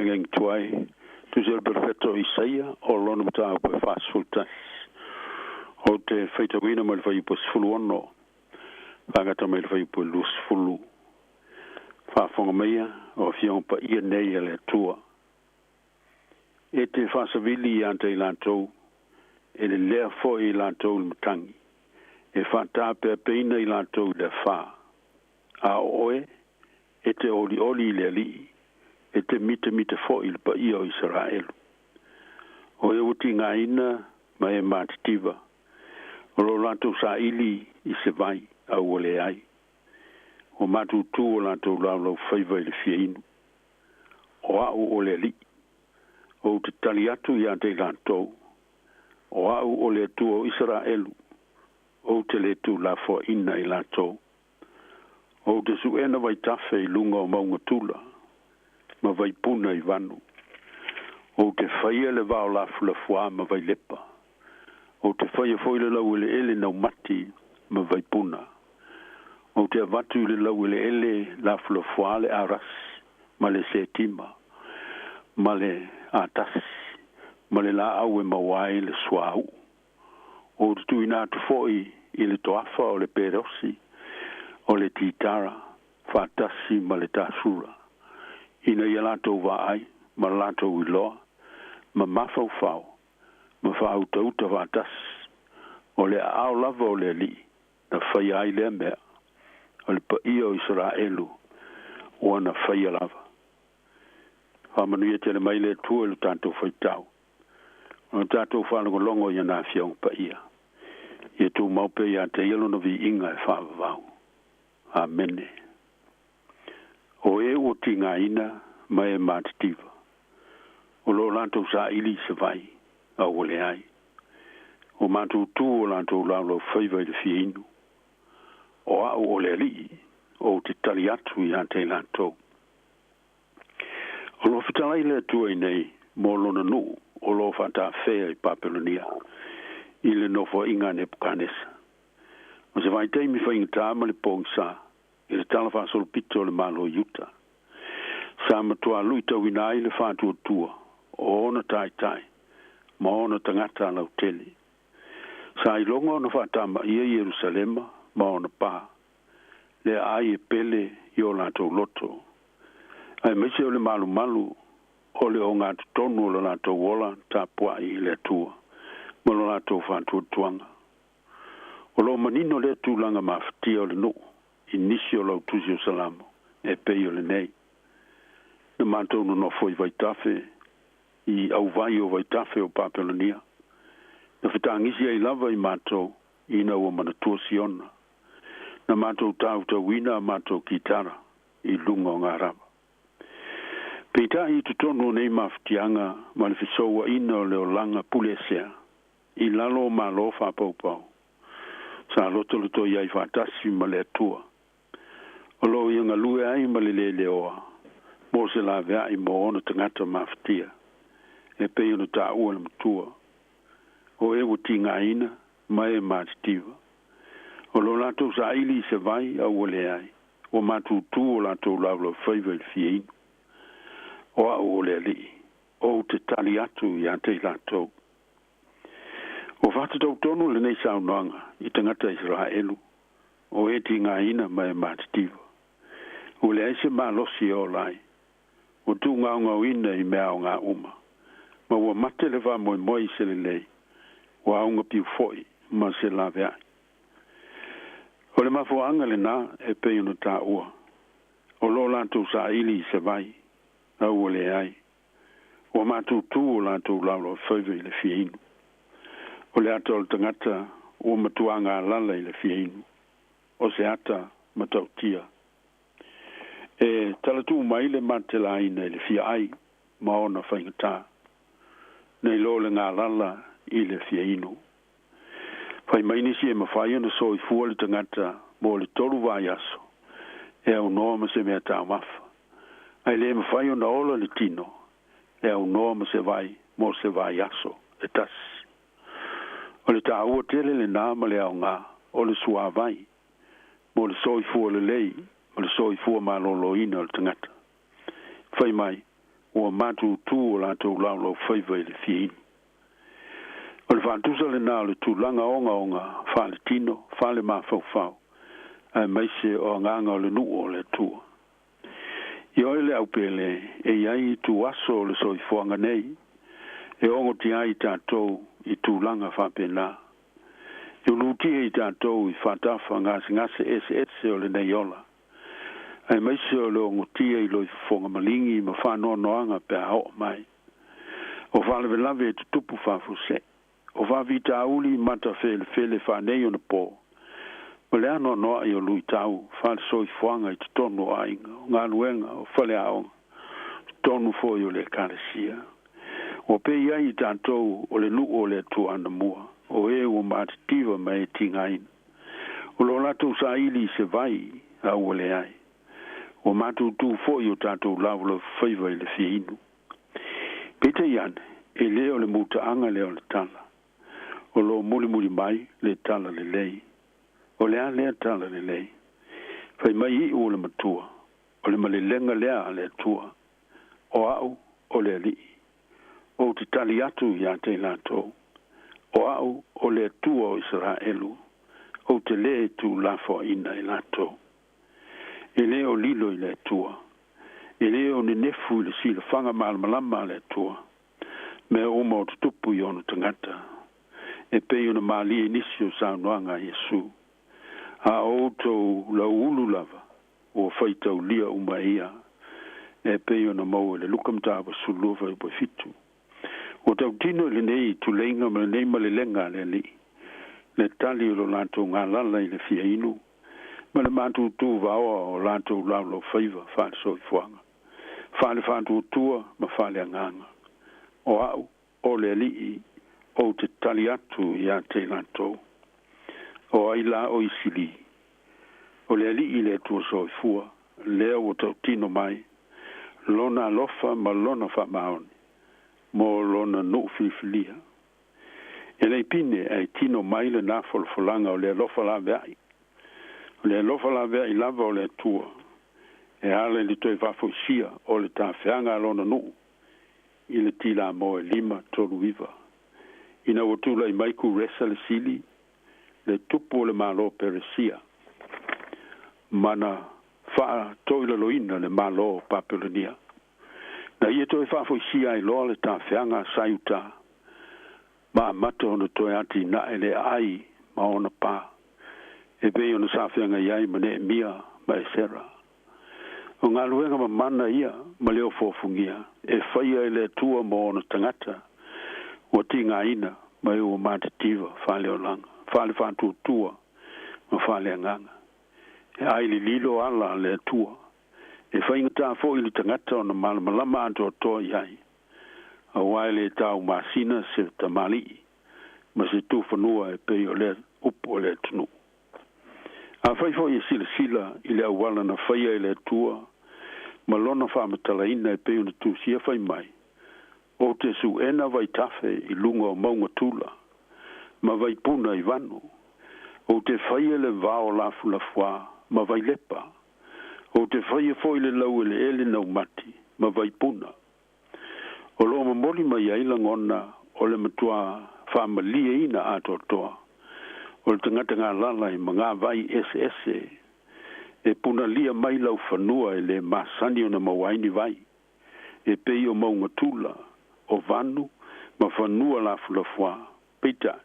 agaga tuai tusi o le perofeto Isaia o lona mataupu e 41. Ou te faitauina mai le fuaiupu e 16 faagata mai le fuaiupu e 20. Faafofoga maia o afioga paia nei a le Atua. E te faasavili iā te i latou, e lelea foi i latou le matagi, e faatapeapeina i latou i le afā. A o oe, e te olioli i le Alii, e te mitamita foi i le paia o Isaraelu. O e ua tigaina ma e matitiva, o lo latou saili i se vai, a ua leai. Ua matutu o latou laulaufaiva i le fia inu. O au o le Alii, ou te tali atu iā te i latou, o au o le Atua o Isaraelu, ou te le tuulafoaina i latou. Ou te suʻena vaitafe i luga o mauga tula, ma vaipuna i vanu. Ou te faia le vao lafulafuā ma vailepa. Ou te faia foi le laueleele naumati ma vaipuna. Ou te avatu i le laueleele lafulafuā le arasi ma le setima, ma le atasi, ma le laau e maua ai le suauu. Ou te tuuina atu foi i le toafa o le perosi, o le titara, faatasi ma le tasura, ina ia latou vaai ma latou iloa, ma mafaufau, ma faautauta faatasi, o le aao lava o le Alii na faia ai lea mea, o le paia o Isaraelu ua na faia lava. Faamanuia tele mai le Atua i lo tatou faitau, o lo tatou faalogologo i ana afioga paia. Ia tumau pea iā te ia lona viiga e faavavau. Amene. O e ua tigaina ma e matitiva, o lo latou saili i se vai, a ua leai. Ua matutu o latou laulaufaiva i le fia inu. O au o le Alii, ou te tali atu iā te i latou. O lo o fetalai le Atua iinei mo lona nuu o lo o faatafea i Papelonia i le nofoaiga a Nepukanesa. O se vaitaimi faigata ma le pogisa i le tala faasolopito o le Malo o Iuta, sa matuā luitauina ai le faatuatua o ona taitai ma ona tagata lautele. Sa iloga ona faatamaia Ierusalema ma ona pa, le aai e pele i o latou loto, aemaise o le malumalu o le ogatotonu o lo latou ola tapuai i le Atua ma lo latou faatuatuaga. O lo o manino lea tulaga mafatia o le nuu i nisi o lau tusi o Salamo e pei o lenei. Na matou nonofo i vaitafe i auvai o vaitafe o Papelonia. Na fetagisi ai lava i matou ina ua manatua Siona. Na matou tautauina a matou kitara i luga o garava. Peitai i totonu o nei mafatiaga ma le fesouaina o le olaga puleesea i lalo o Malo faapaupau, sa lotolotoi ai faatasi ma le Atua, o lo o ia galue ai ma le leleoa mo se laveai mo ona tagata mafatia, e pei ona taua le matua, o e ua tigaina ma e matitiva. O lo latou saili i se vai a ua leai, ua matutu o latou laulaufaiva i le fia inu. O au o le Alii, ou te tali atu iā te i latou. Ua faatatau tonu lenei saunoaga i tagata Isaraelu o e tigaina ma e matitiva. Ua leai se malosi e ola ai, ua tuugaogaoina i mea aoga uma, ma ua mate le faamoemoe i se lelei, ua augapiu foi ma se laveai. O le mafuaaga lenā e pei ona taua, o lo latou saili i se vai, a ua leai. Ua matutu o latou laulaufaiva i le fia inu. O le ata o le tagata ua matuā galala i le fia inu, o se ata matautia. E talatuu mai le matelaina i le fia ai ma ona faigata, nei lo le galala i le fia inu. Fai mai nisi e mafai ona soifua le tagata mo le 3 vaiaso e aunoa ma se mea taumafa, ae le mafai ona ola le tino e aunoa ma se vai mo se vaiaso e tasi. O le taua tele lenā ma le aoga o le suavai mo le soifua lelei ma le soifua malōlōina o le tagata. Fai mai, Ua matutu o latou laulaufaiva i le fia inu. O le faatusa lenā o le tulaga ogaoga faaletino, faalemafaufau, aemaise o agaga o le nuu o le Atua. Ioe le aupele, e i ai ituaso o le soifuaga nei, e ogotia ai tatou i tulaga faapena. E ulutia i tatou i faatafa gasegase eseese o lenei ola, aemaise o le ogotia i loifofoga maligi ma faanoanoaga pe a oo mai. O faalavelave e tutupu faafuasei, o faafitauli matafelefele faaneionapo, ma le anoanoai o luitau faalesoifuaga i totonu o aiga, o galuega, o faleaoga, totonu foi o le ekalesia. Ua pei ai i tatou o le nuu o le Atua anamua, o e ua matitiva ma e tigaina. O lo latou saili i se vai, a ua leai. Ua matutu foi o tatou laulaufaiva i le fia inu. Peitai ane, e le o le mutaaga lea o le tala. O lo mulimuli mai le tala lelei. O le a lea tala lelei? Fai mai iu o le matua, o le malelega lea a le Atua. O au o le Alii. Ou te tali atu ia te i latou. O au o le Atua o Isaraelu. Ou te lē tuulafoaiina i latou. E lē o lilo i le Atua. E lē o nenefu i le silafaga malamalama a le Atua. Mea uma o tutupu i ona tagata. E pei ona malie i nisi o saunoaga a Iesu. A o outou lauulu lava, ua faitaulia uma e ia, e pei ona maua i le Luka mataupu 12 fuaiupu e 7. Ua tautino i lenei tuleiga ma lenei malelega a le Alii, le tali o lo latou galala i le fia inu, ma le matutu vaoa o latou laulaufaiva faalesoifuaga, faalefaatuatua ma faaleagaga. O au, o le Alii, ou te tali atu ia te i latou. O ai la o Isili? O le Alii le Atua soifua, lea ua tautino mai, lona alofa ma lona faamaoni, mo lona nuu filifilia. E le i pine ae tino mai lenā folafolaga o le alofa laveai. O le alofa laveai lava o le Atua, e ala i le toe faafoisia o le tafeaga a lona nuu i le tilamoe 539. Ina ua tulai mai Kuresa le Sili, le tupu o le Malo o Peresia, ma na faatoilaloina le Malo o Papelonia. Na ia toe faafoisia ai loa le tafeaga a Saiuta, ma amata ona toe atinae le aai ma ona pa, e pei ona sa feagai ai ma Neemia ma Esera. O galuega mamana ia ma le ofuofugia e faia e le Atua mo ona tagata ua tigaina ma e ua matitiva faaleolaga, faalefaatuatua ma faaleagaga. E ai lililo ala a le Atua, e faigata foi i le tagata ona malamalama atoatoa i ai, auā e lē taumasina se tamalii ma se tufanua e pei o lea upu a le atunuu. Afai foi e silasila i le auala na faia e le Atua ma lona faamatalaina e pei ona tusia fai mai, Ou te suʻena vaitafe i luga o mauga tula, ma vaipuna i vanu. Ou te faia le vao lafulafuā ma vailepa. Ou te faia foi le laueleele naumati ma vaipuna. O lo o momoli mai ai lagona o le matuā faamalieina atoatoa o le tagata galala i magavai eseese e punalia mai laufanua e lē masani ona maua ai ni vai, e pei o mauga tula, o vanu ma fanua lafulafuā. Peitai,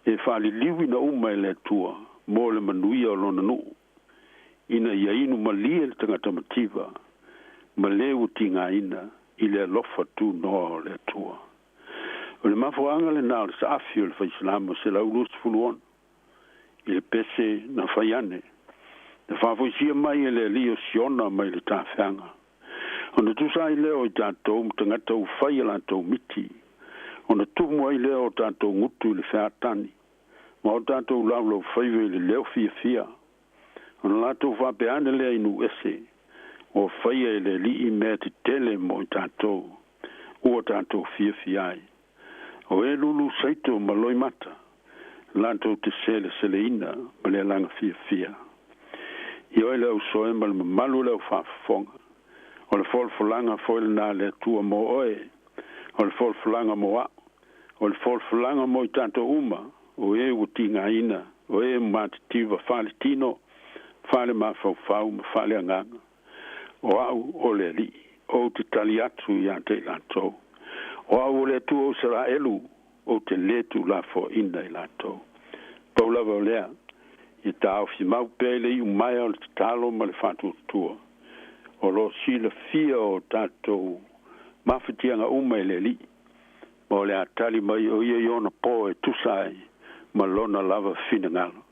e faaliliuina uma e le Atua mo le manuia o lona nuu, ina ia inu malie le tagata mativa ma le ua tigaina i le alofa tunoa o le Atua. O le mafuaaga lenā o le saafi o le Faisalamo 126 i le pese na fai ane, na faafoisia mai e le Alii o Siona mai le tafeaga. Ona tusa ai lea o i tatou ma tagata ua fai a latou miti, ona tumu ai lea o tatou gutu i le featani, ma o tatou laulaufaiva i le leo fiafia. Ona latou faapea ane lea i nuu ese, Ua faia e le Alii mea tetele mo i tatou, ua tatou fiafia ai. O e lulu saito ma loimata, latou te seleseleina ma le alaga fiafia. Ioe le ausoe ma le mamalu o le au faafofoga. O le folafolaga foi lenā a le Atua mo oe, o le folafolaga mo a'u, o le folafolaga mo i tatou uma, o e ua tigaina, o e matitiva faaletino, faalemafaufau ma faaleagaga. O a'u o le Alii, ou te tali atu iā te i latou. O a'u o le Atua o Isaraelu, ou te lē tuulafoaina i latou. Pau lava o lea, ia taofi mau pea i le iumaea o le tatalo ma le faatuatua. O lo o silafia o tatou mafatiaga uma e le Alii, ma o le a tali mai o ia i ona po e tusa ai ma lona lava finagalo,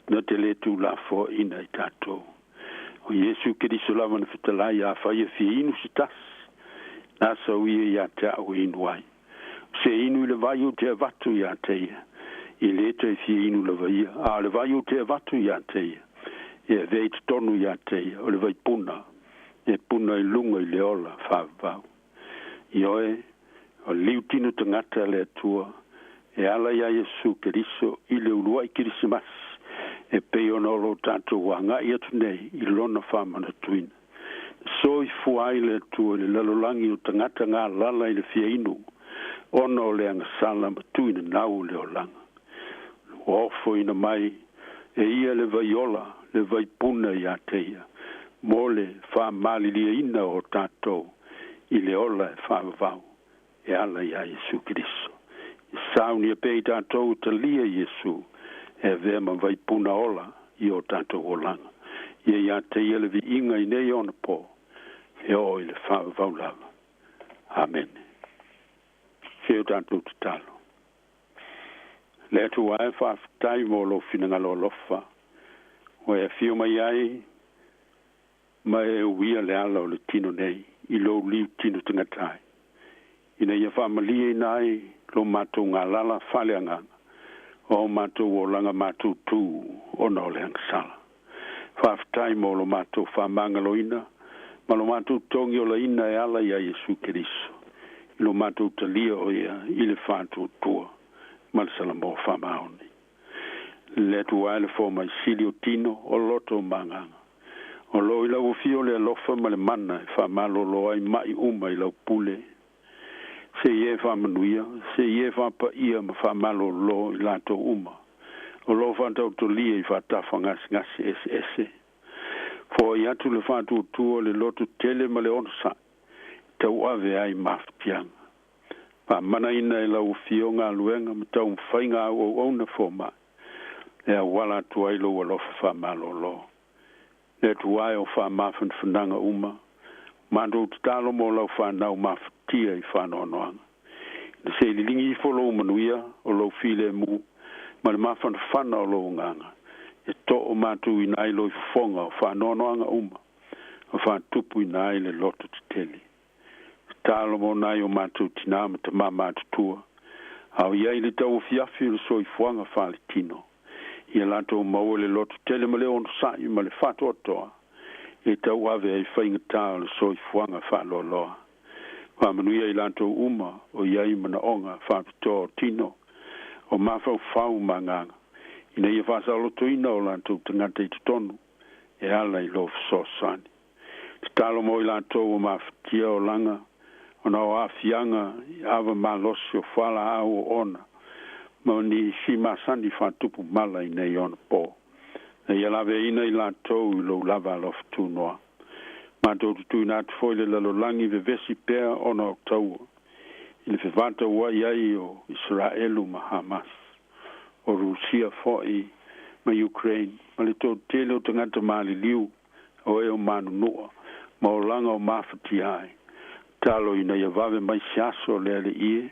na te lē tuulafoaina i tatou. O Iesu Keriso lava na fetalai, afai e fia inu se tasi, na sau ia iā te a'u e inu ai. O se inu i le vai ou te avatu iā te ia, e lē toe fia inu lava ia, a o le vai ou te avatu iā te ia, e avea i totonu iā te ia, o le vaipuna, e puna i luga i le ola faavavau. Ioe, o le liutino tagata a le Atua, e ala iā Iesu Keriso i le ulua'i Kerisimasi, e pei ona o lo tatou aga'i atu nei i lona faamanatuina. Na soifua ai le Atua i le lalolagi o tagata galala i le fia inu, ona o le agasala ma tuinanau o le olaga. Ua ofoina mai e ia le vai ola, le vai puna iā te ia, mo le faamaliliaina o tatou i le ola e faavavau e ala iā Iesu Keriso. Ia saunia pea i tatou e talia Iesu e avea ma vaipuna ola i o tatou olaga. Ia iā te ia le viiga i nei ona po, e oo i le faavavau lava. Amene. Se o tatou tatalo. Le Atua e, faafetai mo lou finagalo alofa, ua e afio mai ai ma e uia le ala o le tino nei i lou liu tino tagata ai, ina ia faamalieina ai lo matou galala faaleagaga o ao matou olaga matutū ona o le agasala. Faafetai mo lo matou faamagaloina ma lo matou togiolaina e ala iā Iesu Keriso, i lo matou talia o ia i le faatuatua ma le Salamo faamaoni. Le Atua e, le fomaisili o tino o loto ma agaga, o loo i lau afio le alofa ma le mana e faamalōlō ai ma'i uma i lau pule. Sei e faamanuia, sei e faapaia ma faamalōlō i latou uma o loo faataotolia i faatafa gasegase eseese. Foai atu le faatuatua, le loto tele ma le onosa'i tauave ai mafatiaga. Faamanaina e lau afio galuega ma taumafaiga auauauna foma'i e auala atu ai lou alofa faamalōlō. Le Atua e o faamafanafanaga uma, matou tatalo mo lau fanau mafatia i faanoanoaga, ina se i liligi ifo lou manuia o lou filemu ma le mafanafana o lou agaga, e too matuina ai loifofoga o faanoanoaga uma, ma faatupuina ai le loto tetele. Tatalo mo nai o matou tinā ma tamā matutua, a o i ai le tauafiafi o le soifuaga faaletino, ia latou maua le loto tele ma le onosa'i ma le faatoatoa e tauave ai faigatā o le soifuaga faaloaloa. Faamanuia i latou uma o i ai manaoga faapitoa o tino, o mafaufau ma agaga, ina ia faasaolotoina o latou tagata i totonu e ala i lou fesoasoani. Tatalo mo i latou ua mafatia olaga ona o aafiaga i ava malosi o fualaau o ona ma nisi masani faatupu mala i nei ona po, na ia laveaina i latou i lou lava alofa tunoa. Matou te tuuina atu foi le lalolagi vevesi pea ona o taua, i le fevataua'i ai o Isaraelu ma Hamas, o Rusia foi ma Ukraine, ma le toatele o tagata maliliu o e o manunua ma olaga o mafatia ai. Talo ina ia vave mai se aso o le Alii e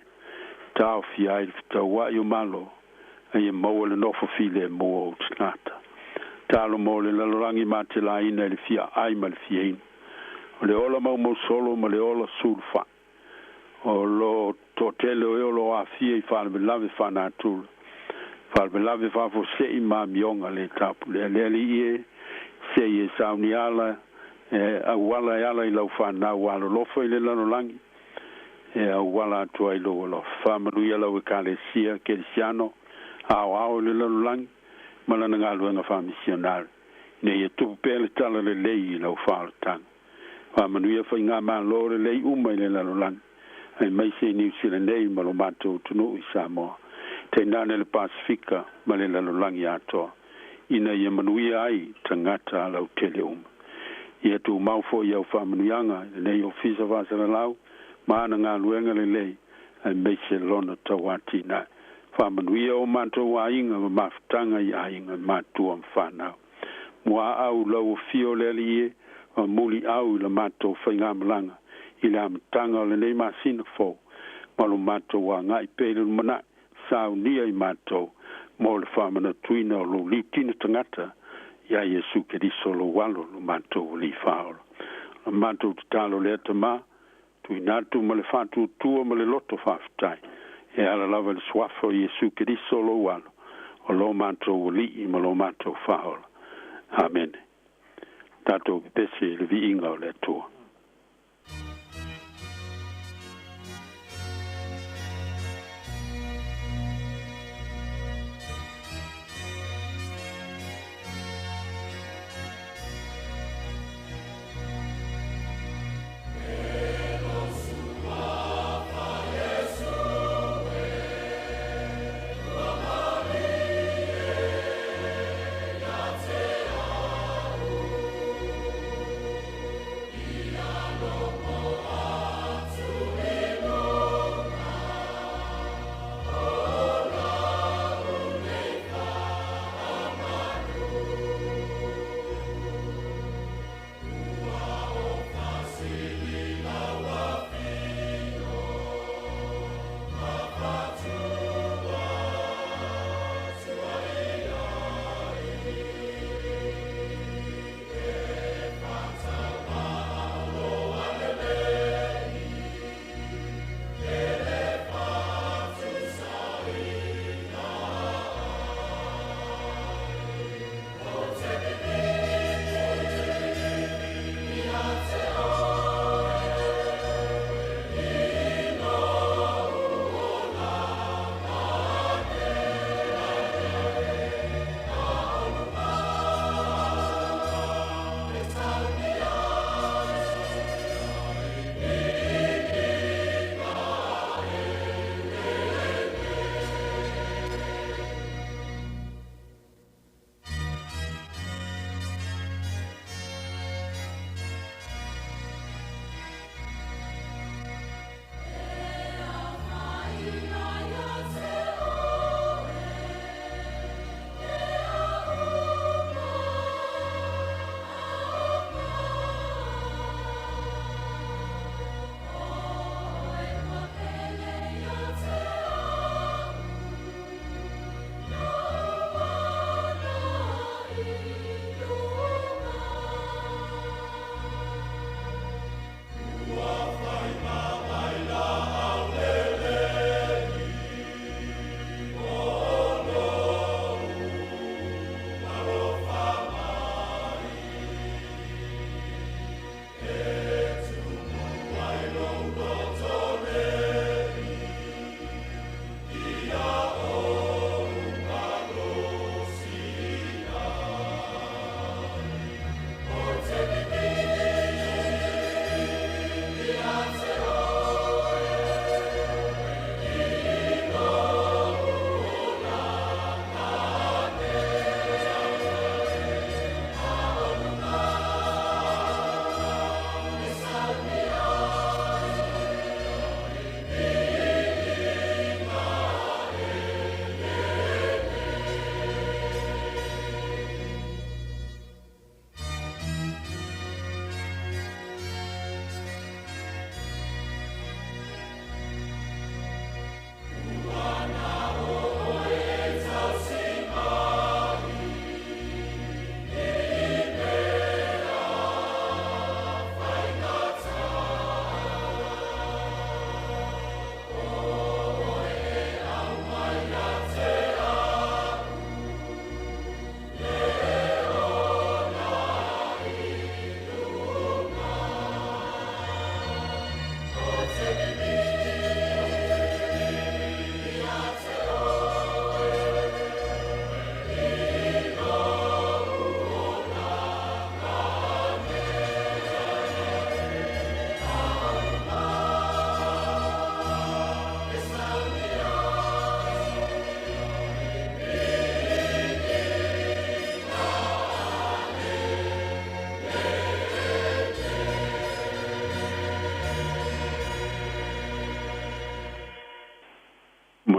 taofia ai le fetaua'i o malo, a ia maua le nofo filemu o ou tagata. Talo mo le lalolagi matelaina i le fia ai ma le fia inu, o le ola maumausolo ma le ola sulufa'i. O lo toatele o e o lo aafia i faalavelave faanatura, faalavelave faafuase'i ma amioga lē tapulea. Le Alii e, sei e sauni ala e auala e ala i lau fanau alolofa i le lalolagi e auala atu ai lou alofa. Faamanuia lau Ekalesia Kerisiano aoao i le lalolagi ma lana galuega faamisionari, ina ia tupu pea le talalelei i lau faaolataga. Faamanuia faigamālō lelei uma i le lalolagi aemaise i Niusila nei ma lo matou atunuu i Samoa, tainane le Pasefika ma le lalolagi atoa, ina ia manuia ai tagata lautele uma. Ia tumau foi au faamanuiaga i lenei Ofisa Faasalalau ma ana galuega lelei aemaise lona tauatinae. Faamanuia o matou aiga ma mafutaga i aiga matua ma fanau. Muaau lau afio le Alii e, ma muliau i la matou faigamalaga i le amataga o lenei masina fou, ma lo matou agai pea i le lumanai, saunia i matou mo le faamanatuina o lou liutina tagata iā Iesu Keriso lou Alo lo matou Alii Faaola. O la matou tatalo lea Tamā, tuuina atu ma le faatuatua ma le loto faafetai, e ala lava i le suafa o Iesu Keriso lou Alo, o lo matou Alii ma lo matou Faaola. Amene. Tatou pepese i le viiga o le Atua.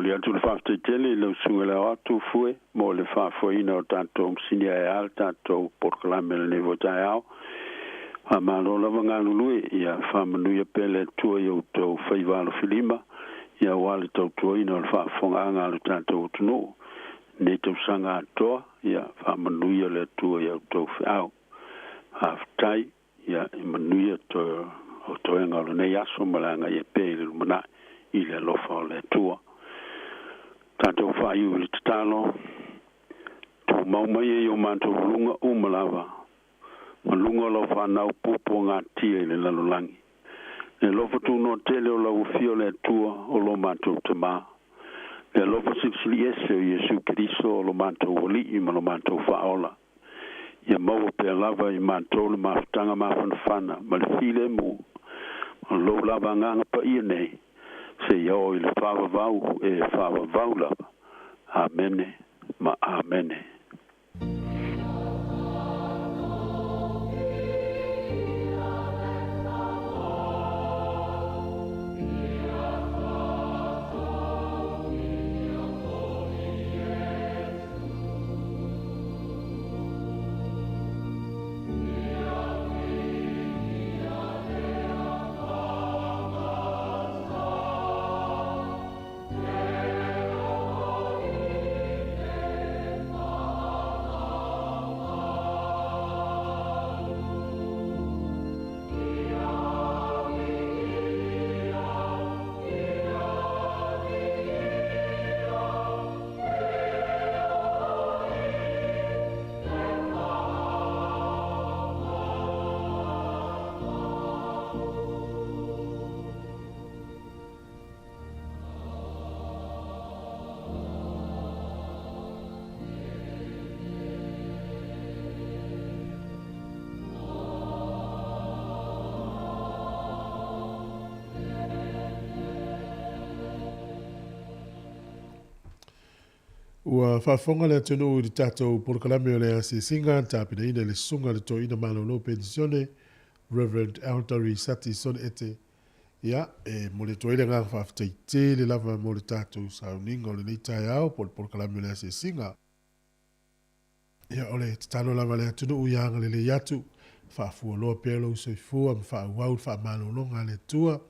Momoli atu le faafetai tele i lau susuga i le Aoao Fue mo le faafoeina o tatou masini aeā le tatou polokalame i lenei foi taeao. Faamalo lava galulue, ia faamanuia pea le Atua i outou faiva alofilima, ia aua le tautuaina o le faafofogaaga a lo tatou atunuu i lenei tausaga atoa, ia faamanuia le Atua i a outou feau. Faafetai, ia manuia toe o toega o lenei aso ma le agaia pea i le lumanai i le alofa o le Atua. Tatou faaiu i le tatalo, tumau mai e i o matou luga uma lava, ma luga o lau fanau puapuagatia i le lalolagi. Le alofa tunoa tele o lau Afio o le Atua o lo matou Tamā, le alofa silisili ese o Iesu Keriso o lo matou Alii ma lo matou Faaola, ia maua pea lava i matou le mafutaga mafanafana ma le filemu o lou lava Agaga Paia nei, seia oo i le faavavau e faavavau lava. Amene ma Amene. Ua faafofoga le atunuu i le tatou polokalame o le asiasiga na tapenaina e le Susuga i le Toeaina Malolo Penisione, Rev. Eldery Sati Son Ete. Ia, e momoli atu ai le agaga faafetai tele lava mo le tatou sauniga o lenei taeao po o le polokalame o le asiasiga. Ia, o le tatalo lava a le atunuu ia agalelei atu, faafualoa pea lou soifua ma faaauau le faamalologa a le Atua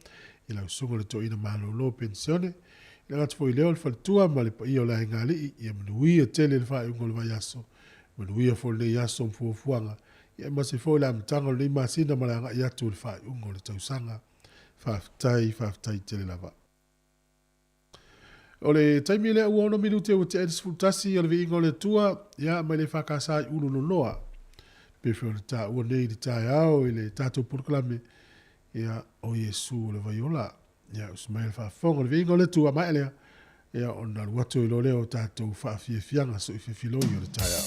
i lau Susuga i le Toeaina Malolo Penisione. I le agatu foi lea o le faletua ma le paia o le aiga-alii, ia manuia tele le faaiuga o le vaiaso, manuia foi lenei aso ma fuafuaga, ia aemaise foi le amataga o lenei masina ma le agai atu i le faaiuga o le tausaga. Faafetai, faafetai tele lava. O le taimi lea ua 6 minute ua tea i le 11 o le viiga o le Atua, ia mai le EFKS i Ululoloa. Pei foi ona taua nei i le taeao i le tatou polokalame, ia o Iesu o le vaiola. Ia usu mai le faafofoga o le viiga o le Atua maea lea, ia ona alu atu ai loa lea o tatou faafiafiaga soifiafiloi o le taeao.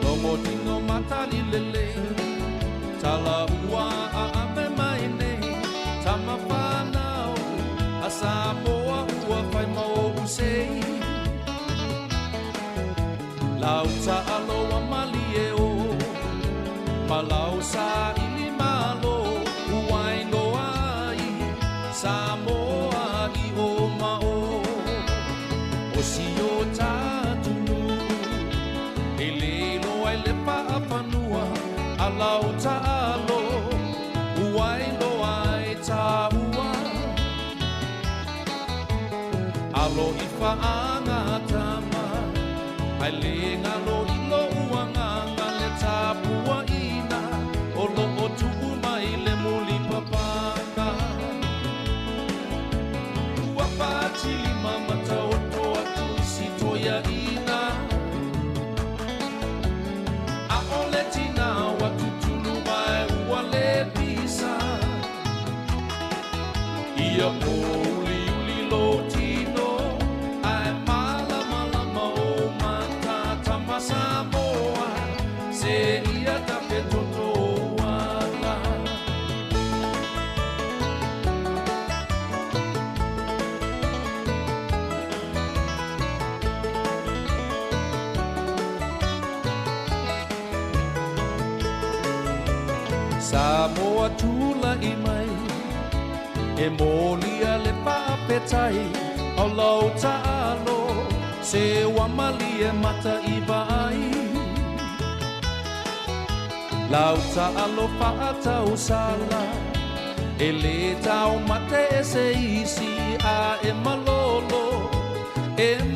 Logo tino matari lele, tala ua a ave mai nei, tama whanau, a Samoa ua whai mau o sei. Lau ta'alo a malie o, malau sa ili malo, uai noa ai, Samoa i o mao. O si o tātunu, e lelo ai le paapanua, a lau ta'alo, uai loa ai tāua. Alo i whaanga tama, ai le ngalo i lo uanganga le tāpua ina, o lo o tuu mai le muli papanga. Ua pātili mamata o toa tu si toia ina, a o le tina wa tutulu mai ua le pisa. Ia pōuli uli lo tino, ai malama lama o mata tama Samoa, se ia tape toto ala. Samoa tula i mai, e molia le pāpetai, o lau ta'alo, se wamali e mata i vai. Lau ta'alo whaatau sala, e le tau mate e se isi a e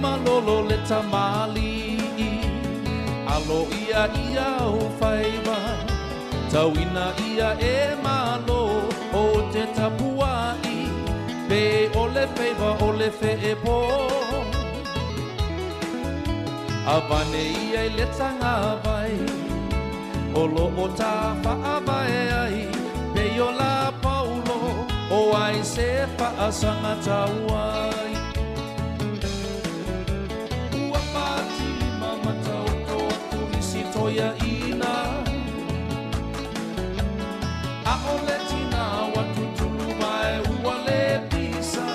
malolo le tamali. Alo ia ia o whaiwa, tauina ia e malo, o te tapuai, pe o le whaiwa o le wheepo. Avane ia i le tanga vai, o lo o tā whaavae ai, pe o la paulo, o ai se whaasanga tauai. Ua pātili mamata o toa tulisi toia ina, a o le tina wa tutulu mai ua le pisa.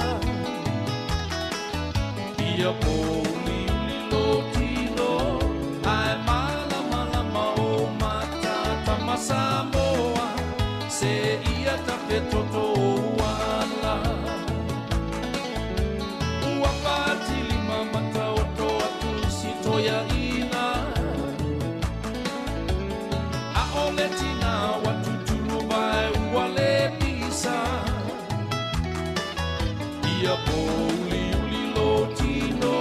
Ia pōuli uli lo tino, ai malama lama o mata tama Samoa, se ia tape toto ala. Ua pātili mamata o toa tulisi toia ina, a o le tina wa tutulu mai ua le pisa. Ia pōuli uli lo tino,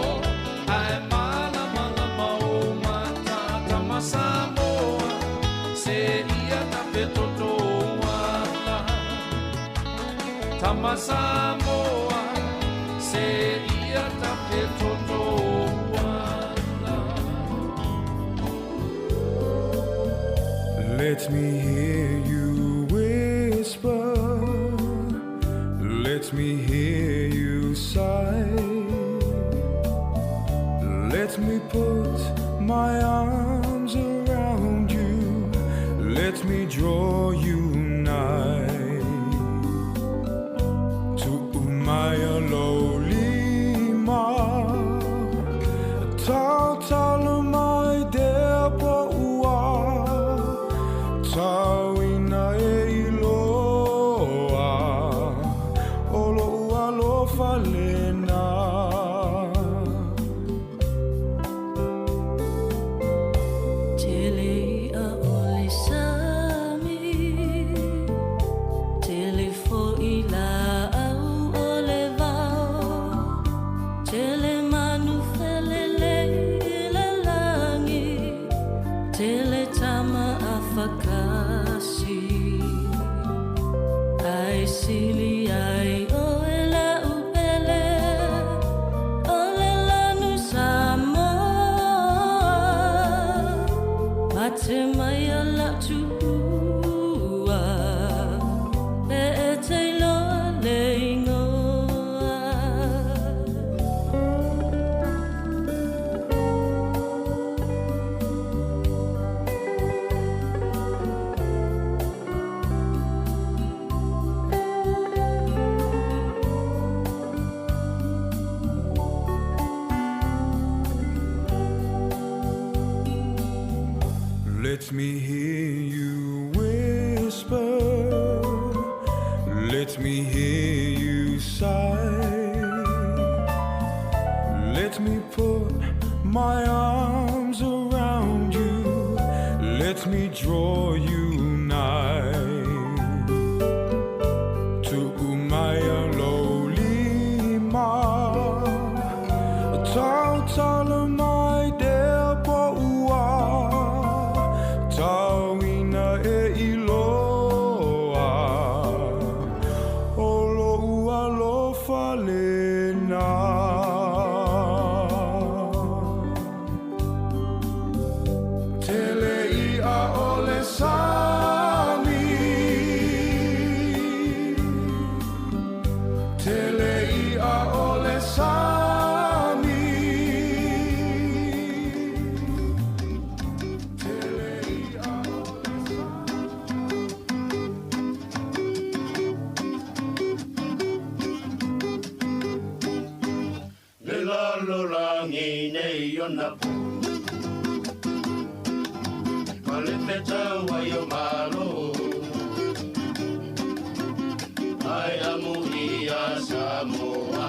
ai malama lama o mata tama Samoa, se ia tape toto ala. Tama Samoa, se ia tape toto ala. Let me hear you whisper, let me hear you sigh, let me put my arms around you, let me draw you nigh. To umaya lolima, tautala mai dea poua, tauina e iloa, o lo alofa lena. Tele a ole sami, fakasi Ai sili ai oe lau pele O le lanu Samoa Mate mai a lau tuua E e te iloa le ingoa. Let me hear you whisper. Let me hear you sigh. Let me put my arms around you. Let me draw you nigh. Tu'umaya lo lima. Tautala mai dea po'ua. Tauina e iloa. O lo'u alofa lena. Tele i'a o le sami. Tele i'a o le sami. Tele i'a o le Le lalolagi nei ona po Ma le fetau ai o Malo Ai amu ia Samoa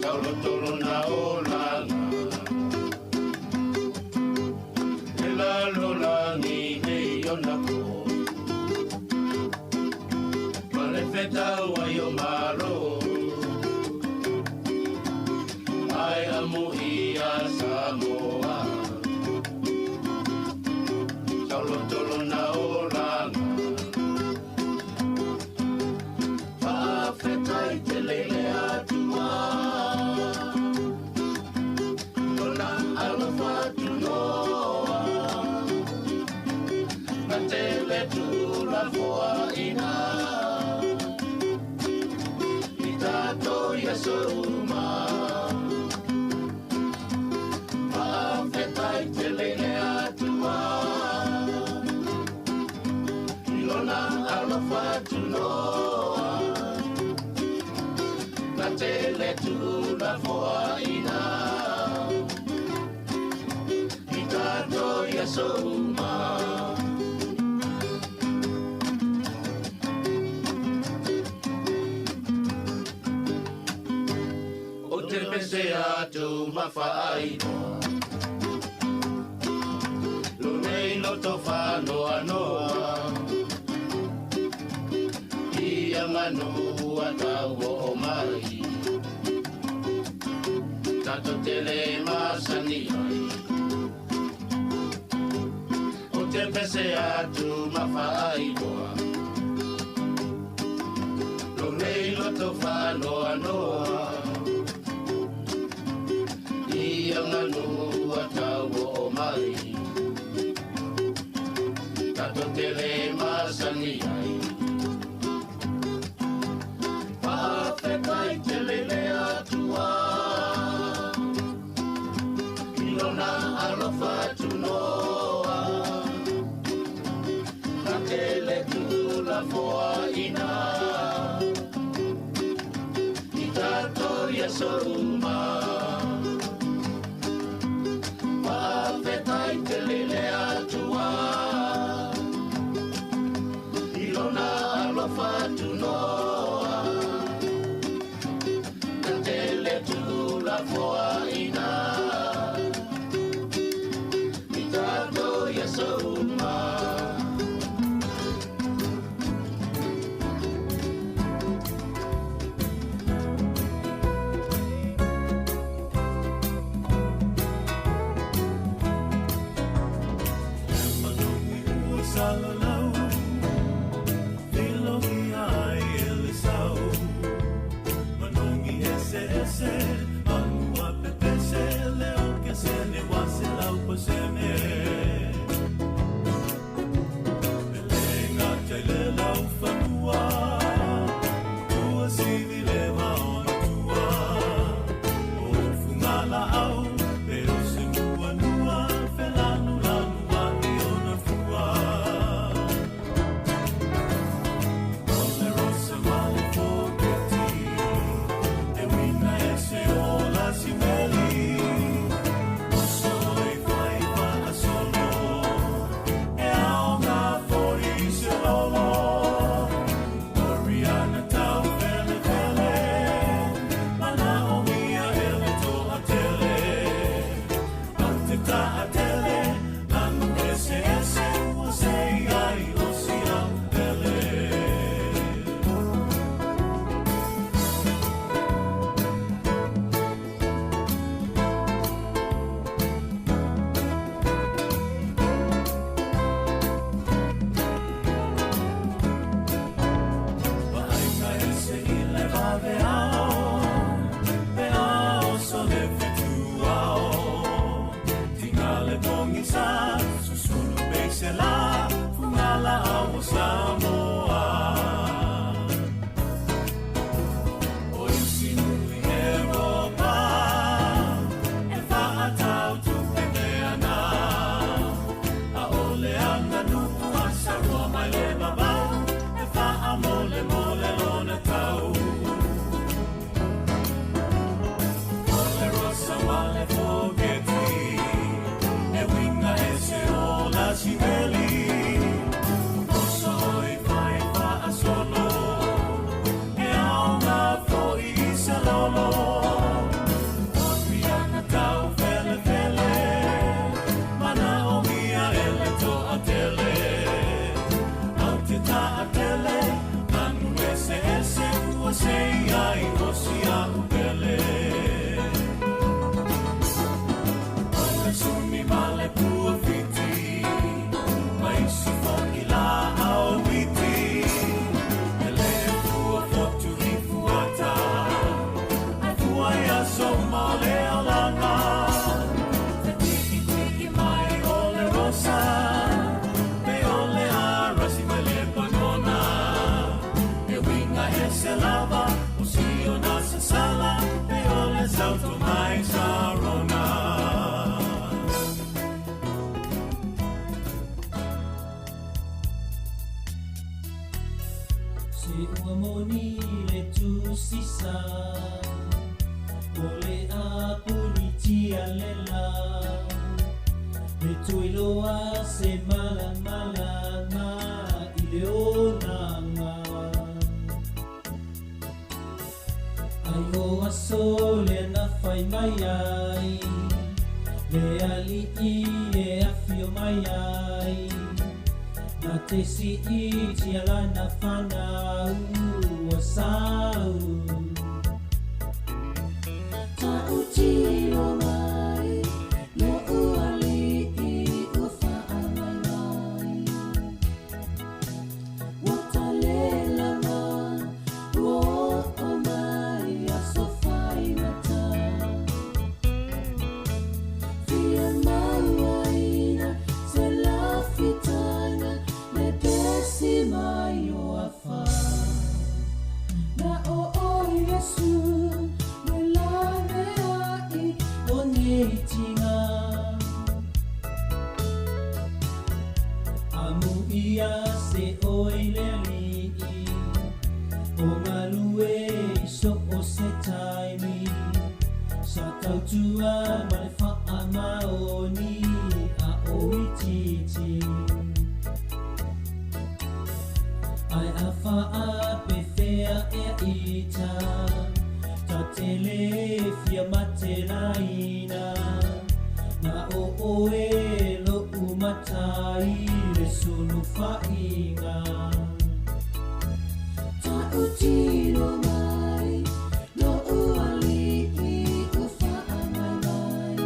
Taulotolo na olaga Le lalolagi nei ona po Ma le fetau ai o Malo Ai amu ia Samoa Taulotolo na olaga Faafetai tele i le Atua Lona alofa tunoa Na tele tulafoaina I tatou i aso uma Faafetai tele i le Atua I lona alofa tunoa Na tele tulafoaina I tatou i aso uma. O te pese atu ma faailoa Lo nei loto whanoa Ia manu a tau o mai Tato tele masani ai O te pese atu ma faailoa Lo nei loto whanoa Ia manu a tau o mai Tato tele masani ai Faafetai tele le Atua I lona alofa tunoa Na tele tulafoaina I tatou i aso uma Faafetai tele le Atua I lona alofa tunoa Na tele tulafoaina I tatou i aso uma. lela Le tuiloa se malamalama i le onaga Ai o aso lea na fai mai ai Le ali'i e afio mai ai Na te si'itia lana fanau ua sau Ta'utilo mai lo'u ali'i ua fa'amaimai Ua talelava ua o'o mai aso faigata Fia mauaina se lafitaga le pesi mai o afa Na o oe Iesu le lavea'i o nei tiga Amuia se oe le ali'i O galue i so'o se taimi Sa tautua ma le fa'amaoni a o itiiti Ae a fa'apefea ea ita Ta te lē fia matelaina Na o oe lo'u matai le sulufa'iga Ta'utilo mai lo'u ali'i ua fa'amaimai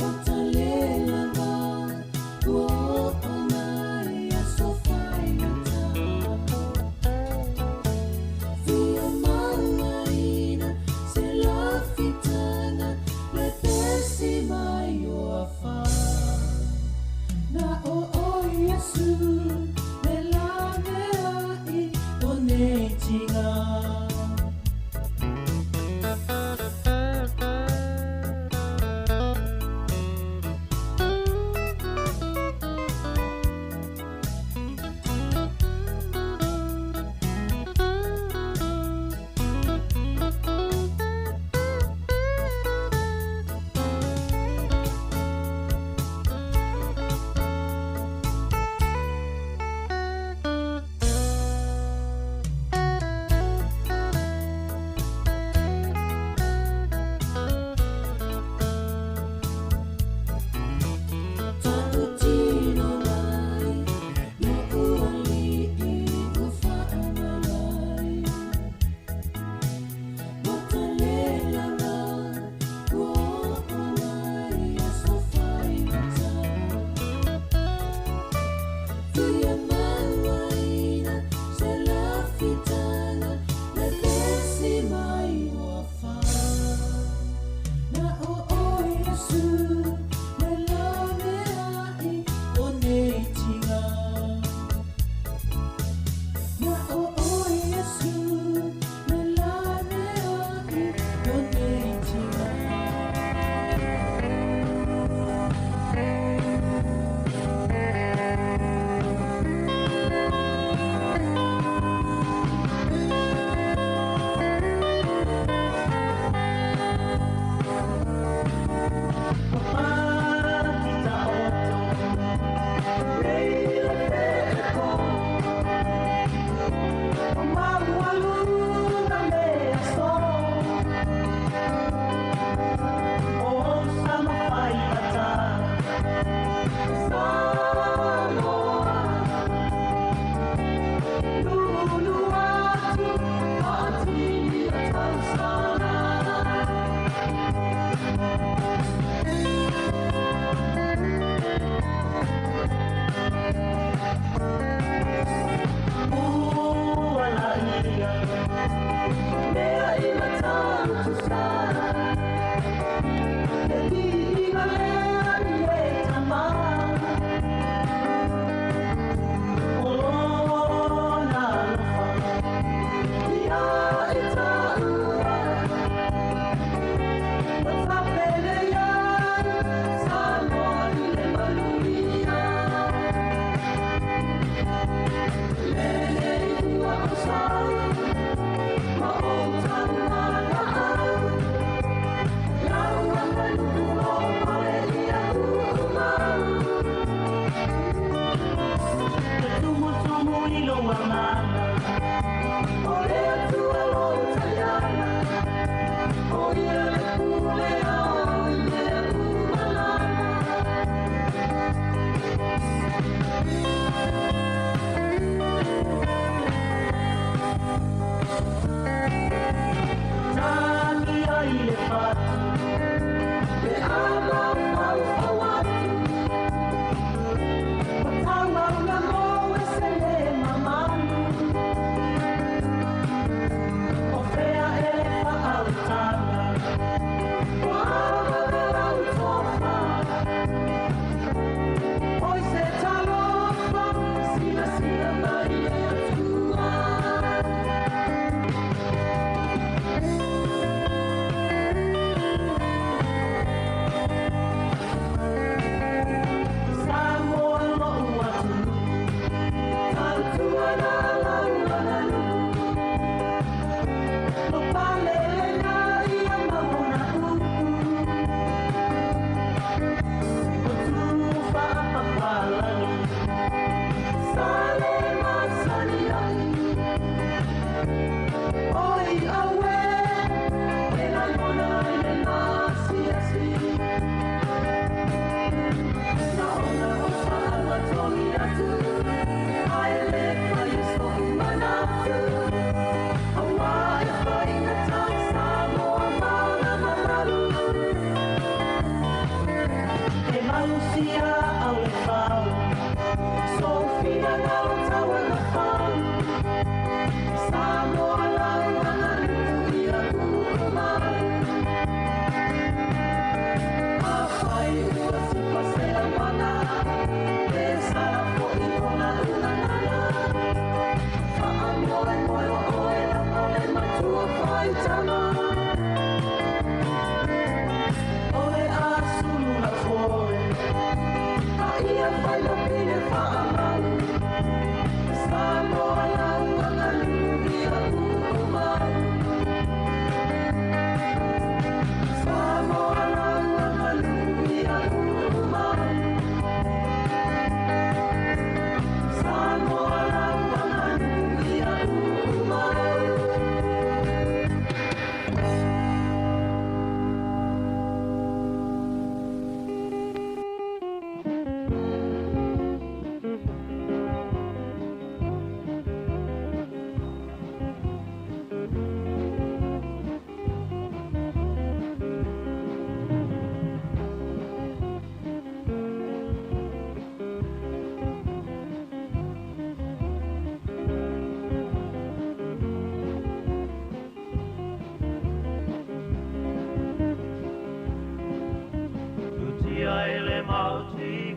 Ua talelava ua o'o mai aso faigata Fia mauaina se lafitaga le pesi mai o afa Na o oe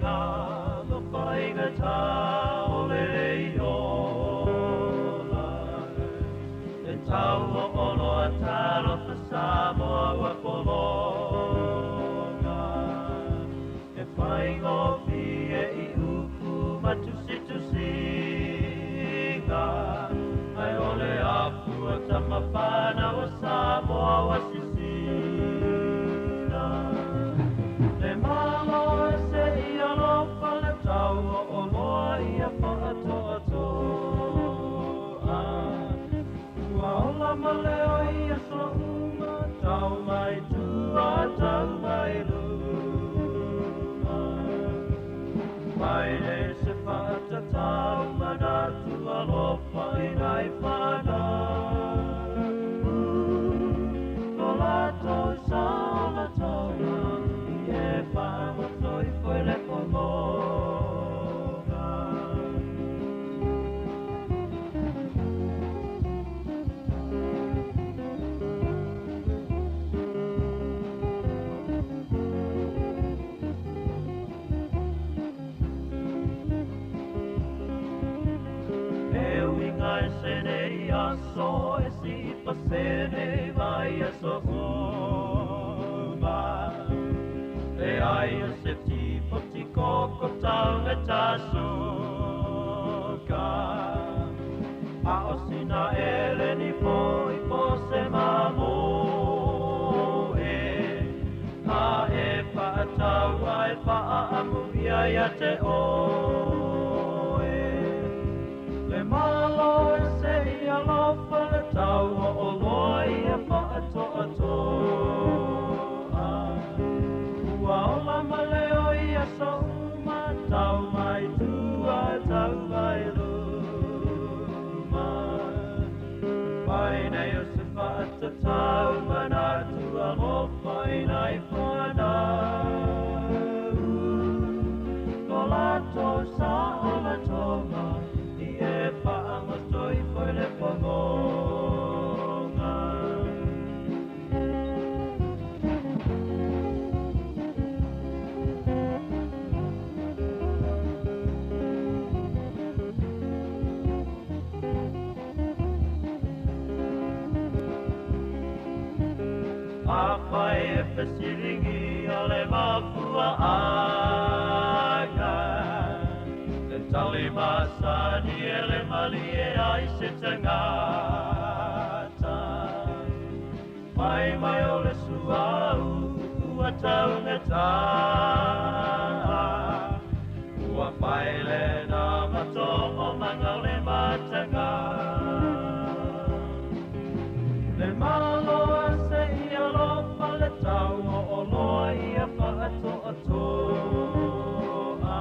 faiga ma faigata o le ola. Le tau o oloa talofa Samoa ua pologa. E faigofie i upu ma tusitusiga, ae o le afua tamafana o Samoa ua sisina. Le Malo e se i alofa le tau o oloa ia faatoatoa. Ua ola ma leo i aso uma, tau mai tua, tau mai luma. Mai le se faatatau manatu alofa i nai fanau. Lo latou saolatoga i e faagoto ifo i le pologa. E uiga e se nei aso, e sipa se nei vai aso uma. E ai o se tipo ti koko tau e tasuka. A o sina ele ni po i po se mamo e. A e whaatau ai whaamu ia ia te oe. Le malo e se i alofa le tau o oloa ia whaatoatoa. Ua ola ma leo i aso uma, tau mai tua, tau mai luma. Mai nei o se whaatatau manatu alofa i nai whanau. Ko latou sa o la tonga, i e whaangoto i foe le pongonga. Afai e fesilingi o le mafua aga, le tali masani e le malie ai se tangata. Mai mai o le suau ua taugata, ua faile na mato o manga o le matanga. Le malo e se i alofa le tau o oloa ia whaatoatoa.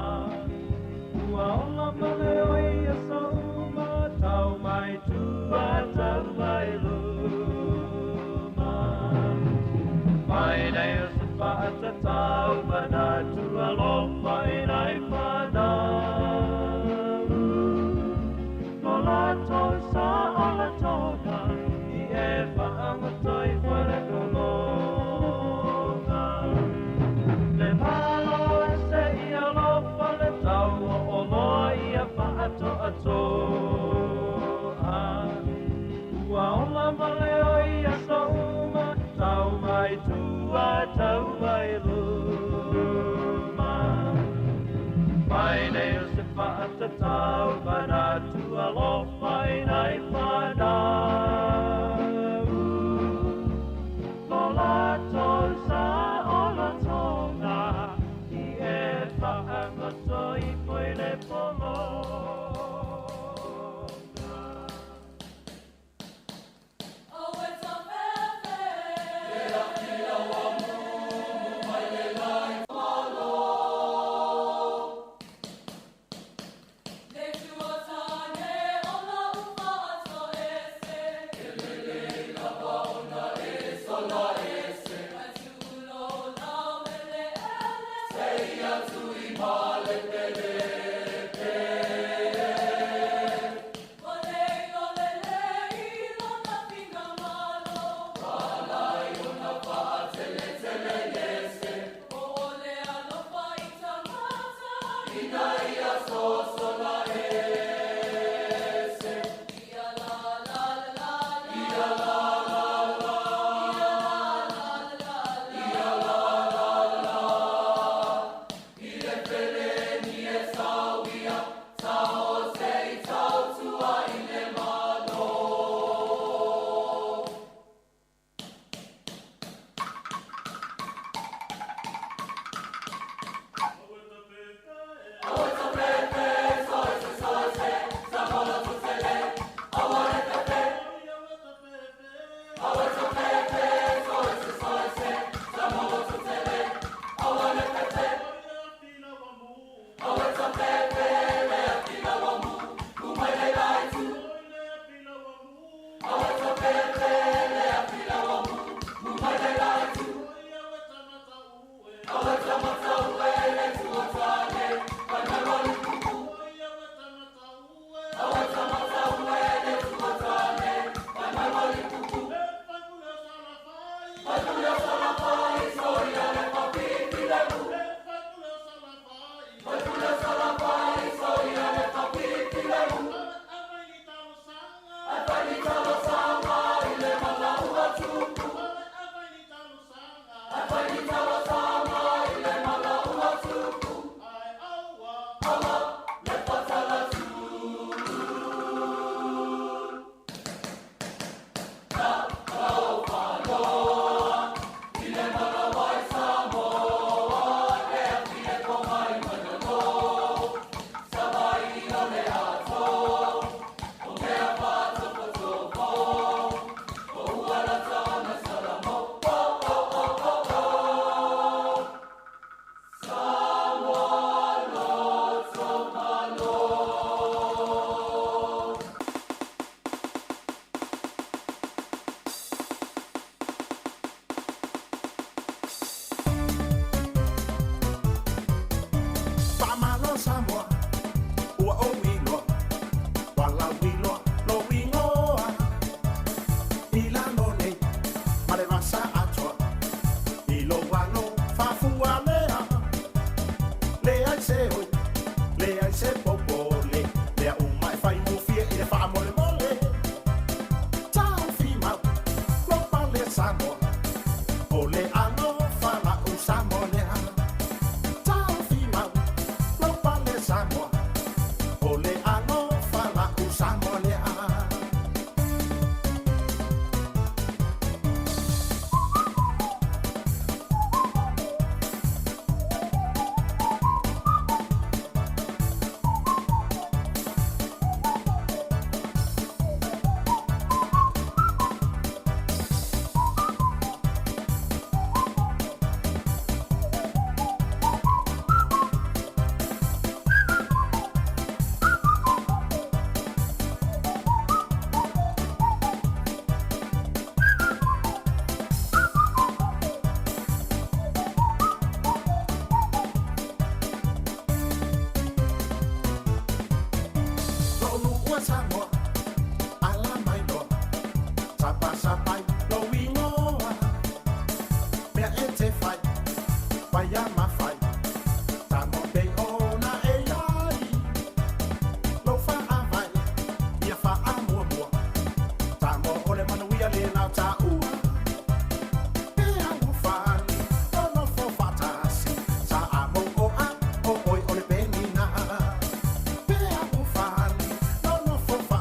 Ua ola ma leo i aso uma, tau mai tua, tau mai luma. Mai nei o se whaatatau manatu alofa i nai whanau. Ko latou sa o la tonga, i e whaangoto i whare kolonga. Le malo e se i alofa le tau o oloa ia whaatoatoa. Ua ola ma leo i aso uma, tau mai tua, tau mai luma. Mai nei o se whaatatau manatu alofa i nai whanau. Ko latou sa o la tonga, i e whaangoto i foe le pongonga. Faamalo Samoa, ua ou iloa, walau iloa lou igoa. I lalo nei ma le vasa atoa, i lou alo faafualea. Leai se oi, leai se popole, mea uma e faigofie i le faamolemole. Taofimau lou pale Samoa, o le alofa la'u Samoa lea. Taofimau lou pale Samoa, o le alofa la'u Samoa lea. Lo'u Samoa, ala mai loa, sapasapai lou igoa. Mea e te fai, paia mafai, Samoa pei ona e ai. Lou faavae, ia faamuamua, Samoa o le manuia lena o taua. E alofani, nonofo faatasi, sa a mou o a, o oe o le penina. Pe alofani, nonofo.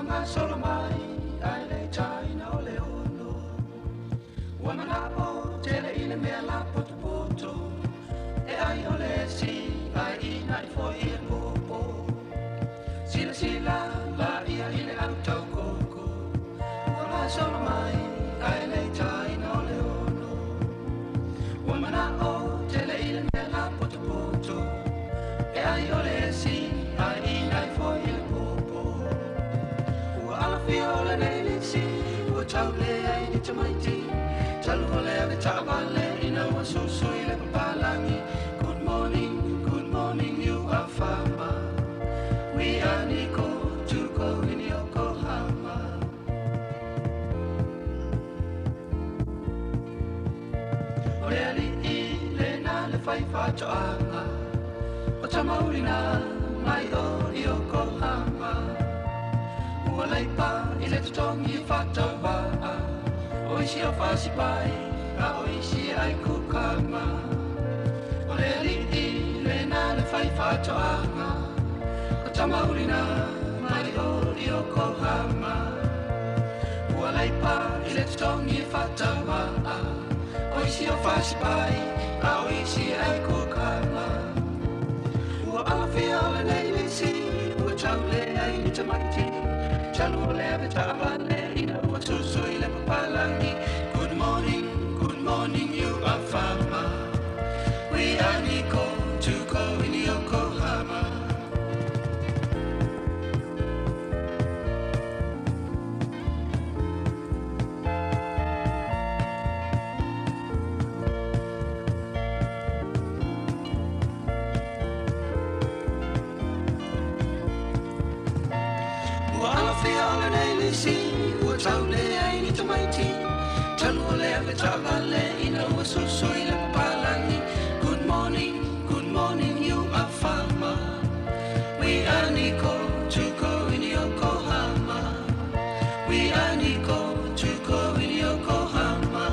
Gasolo mai ai le taina o le ono. Ua mana'o tele i le mea lapotopoto e ai o le esi ae ina'i fo'i i le popo. Silasila laia i le autaukoko ua gasolo mai ae le taina o le ono. Ua mana'o tele i le mea lapotopoto e ai o le esi ae ina'i fo'i i le popo. Ua alafia o lenei lisi ua tauleai ni tamaiti talu o le ave taavale ina ua susu i le papalagi. Good morning, good morning, you are farmer. We are Nico to go in Yokohama. O le ali'i lena le fai faatoaga o tamaulina mai o i Yokohama. Ua laipa i le totogi e faatauvaa o isi o fasipai a o isi ai kukama. O le ali'i lena le fai faatoaga o tamaulina mai o i Yokohama. Ua laipa i le totogi e faatauvaa o isi o fasipai a o isi ai kukama. Ua alafia o lenei lisi ua tauleai ni tamaiti talu o le ave taavale ina ua susu i le papalagi. Good morning, good morning, you are farmer. We are Nico to go in Yokohama. Ua alafia o lenei lisi ua tauleai ni tamaiti talu o le ave taavale ina ua susu i le papalagi. Good morning, good morning, you are farmer. We are Nico to go in Yokohama. We are Nico to go in Yokohama.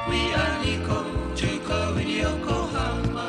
We are Nico to go in Yokohama.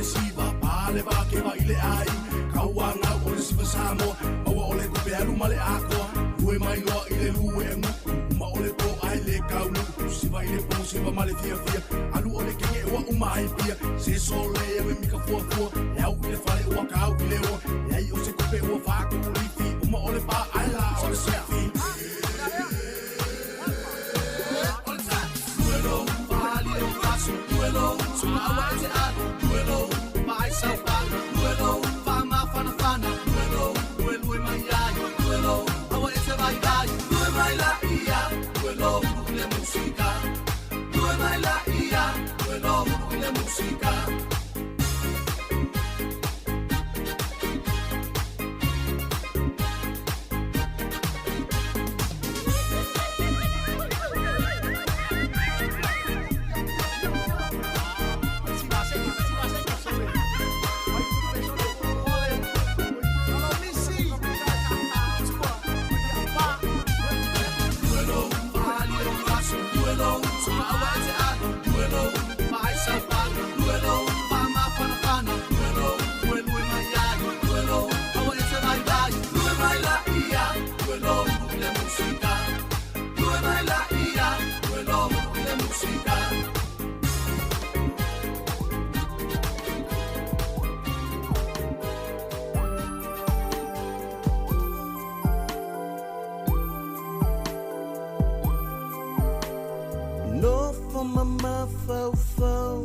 Siva, pale va ke va ile ai, kauanga o le siva Samoa. ma le atoa. Lue mai loa i le lue e gu'u, uma o le po ai le kaulu'u. Siva i le po siva ma le fiafia, alu o le kege ua uma ai pia. Se sole e me mika fuafua, e au i le fale ua kau i le oa. E ai o se kope ua faakulifi, uma o le pa ai la o le sifi. Música. Nofo mamafaufau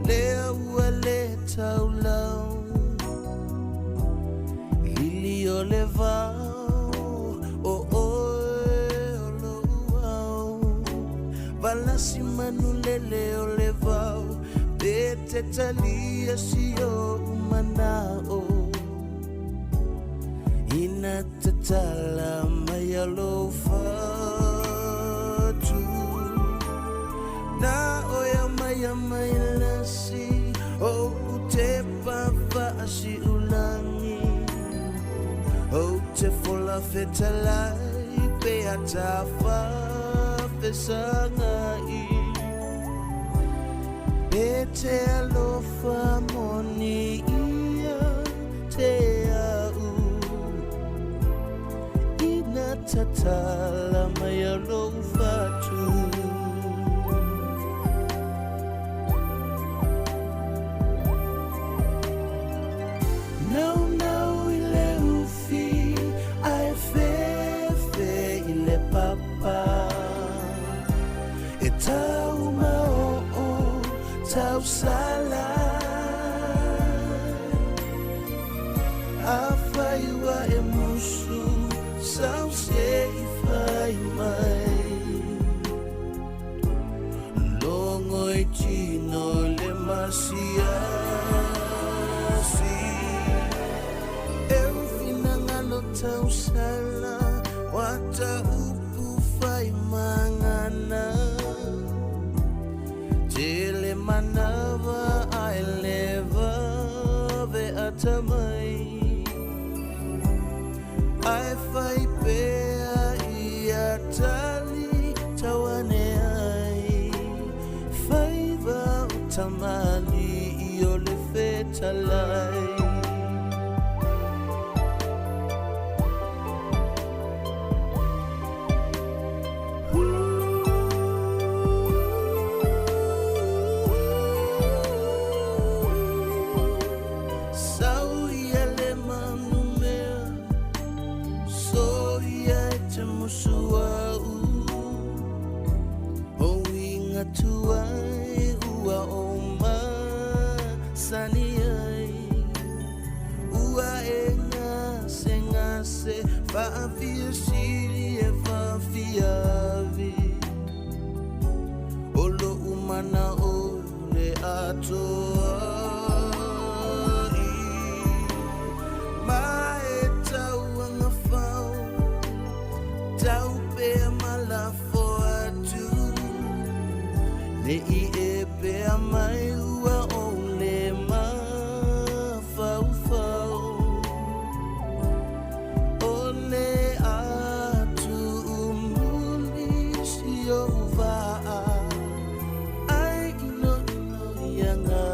lea ua le taulau lili o le vao o oe o lou ao valasi manulele o le vao pe te talia si ou manao ina tatala mai a lou fatu na oia mai a mai lasi o te pafaasi ulangi o te fola fetalai pe atafa fesagai pe te alofa moni ia te au ina tatala mai a lou fatu. Nau nau i le ufi ae fefe i le papa e tau maoo tau sala afai ua e musu sau se i fai mai longo i tino le masiasi e ufinagalo tausala wata upu fai mangana tele manava ai leva ve atamai ai fai pea ia tali tauane ai faiva o tamali i o le fetalai. Sau ia le manumea, so ia e te musu au. O inga tuai ua o masani ai. Ua e ngase ngase, faafia sili e faafiavi. O lou mana o le atoa i. Ma e tau angafau, tau pea malafo atu. Ne i e pea mai ua o le mafaufau. O le atu umuli si o vaa, ai ino ino ia ngā.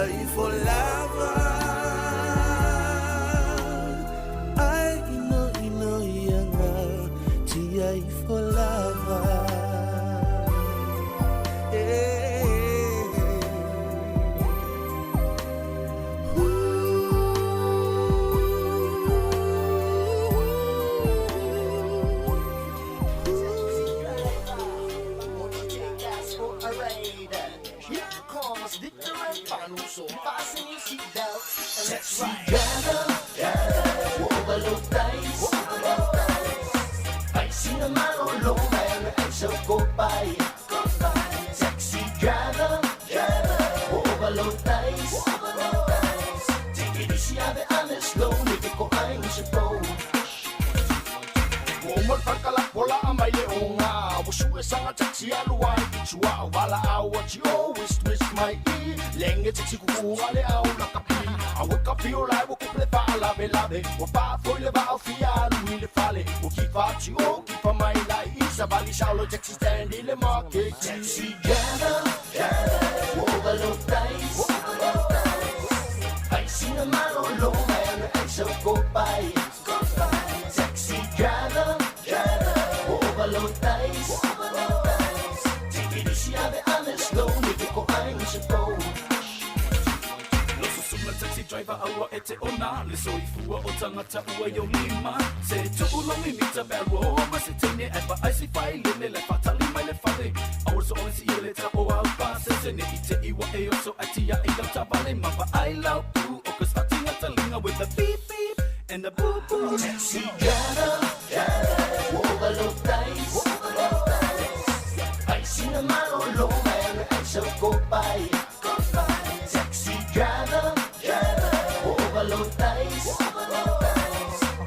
ifo lava. Ai ino ino ianga tia ifo lava. Taxi driver, overload dice. Ai sina malolo mai ai so go by. Taxi driver, overload dice. Take it easy, ave ame slow, ni ko ai ni se po. Mo fakala pola amai le onga Wo sue sanga taxi alu ai ki chua wala au what you always twist my e Lenge taxi ku le au la kapi I wake up feel like wo kuple fa lave lave Wo fa foi le va fi alu i le fale Wo ki fa chi o ki fa mai la i sa vali shaulo taxi stand i le market. Taxi driver, overload dice. Ai sina malolo mai ai so go by. Taxi driver, overload dice. Take it easy, ave ame slow, ni ko ai ni se po. Taxi driver aua e te ona Le soifua o tangata ua yo lima. Se tu'ulogi mita pe aluaoa ma se teine E pa ai si fai le le fatali mai le fale. Aua so ole si ele ta o au pa se se ne i te iwa e oso ai tia i lau tavale Ma pa ai lau pu o ka sfatinga talinga with the beep beep and the boop boop. Taxi driver, overload dice. Ai sina malolo mai ai so go by. Taxi driver, overload dice.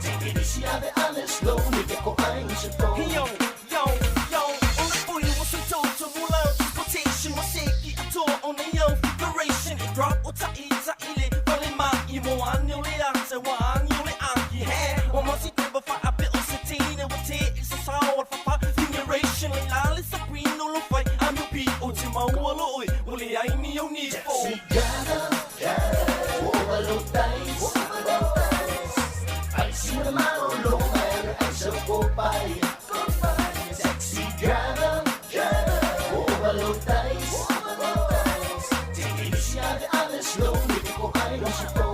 Take it easy, ave ame slow, ni ko ai ni se po. Yo, yo, yo, on the phone, what's some total transportation, what's it, a tour on the young figuration. Drop o ta'i ta'i le, vale ma i mo an yo le ate, wa an yo le anki he. Wa mo si te ba fa a bit o se tine, wa te i sa sa o fa fa figuration. Le la le sabrino lo fai, am yo pi o te mau alo oi, o le ai ni o ni fo. Taxi driver, overload dice. Ai sina malolo mai ai so go by. Taxi driver, overload dice. Take it easy, ave ame slow, ni ko ai ni se po.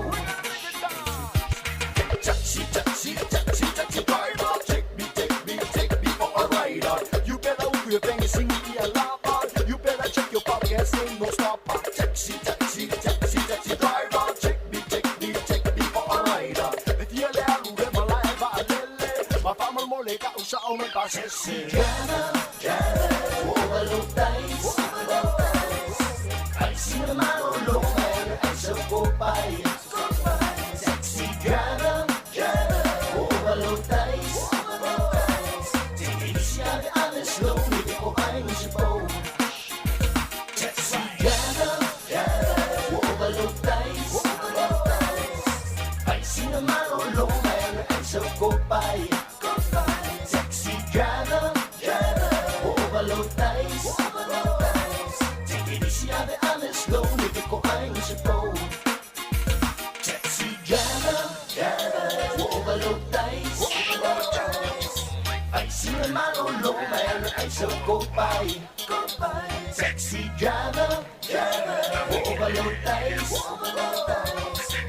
Taxi, taxi, taxi, taxi driver, take me, take me, take me for a ride. You better move your fingers, sing me a lava. You better check your pockets, ain't no stopper. Taxi, taxi, taxi, taxi driver, take me, take me, take me for a ride. If you let me my life, I lele. My family mole ka usa o me Taxi driver, overload dice. Ai sina malolo mai ai so go by. Taxi driver, overload dice. Take it easy, ave ame slow, ni ko ai ni se po. Taxi driver, overload dice. Ai sina malolo mai ai so go by. Taxi driver, overload dice. Take it easy, ave ame slow, ni ko ai ni se po. Taxi driver, overload dice. Ai sina malolo mai ai so go by. Taxi driver, overload dice.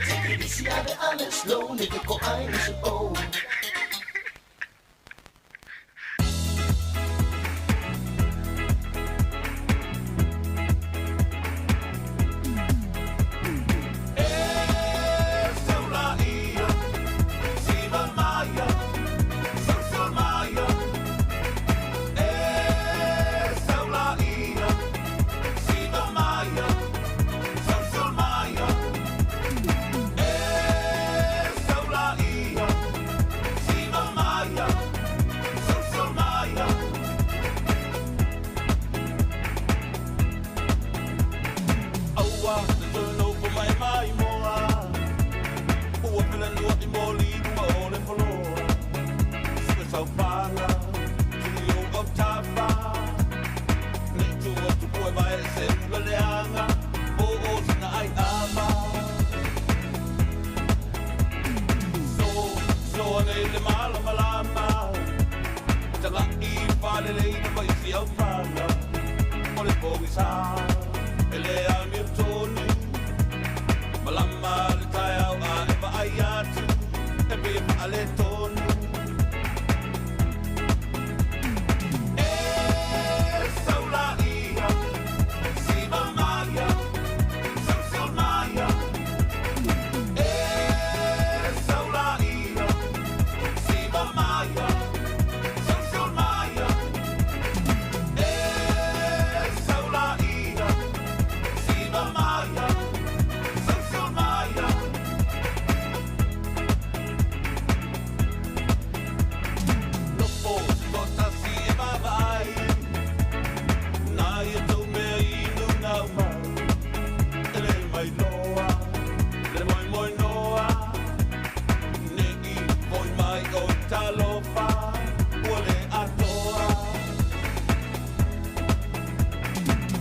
Take it easy, ave ame slow, ni ko ai ni se po. E pogisa E le amiotonu Malama le taeao a e vaai atu E pei e faaletonu E sau laia Siva maia Sausu maia E sau laia Siva maia Sausu maia E sau laia Siva maia Sausu maia Nofo se toatasi e vaavaai Nai e tou mea inu naumau E le mailoa Le moemoenoa Ne i foi mai o talofa Ua le atoa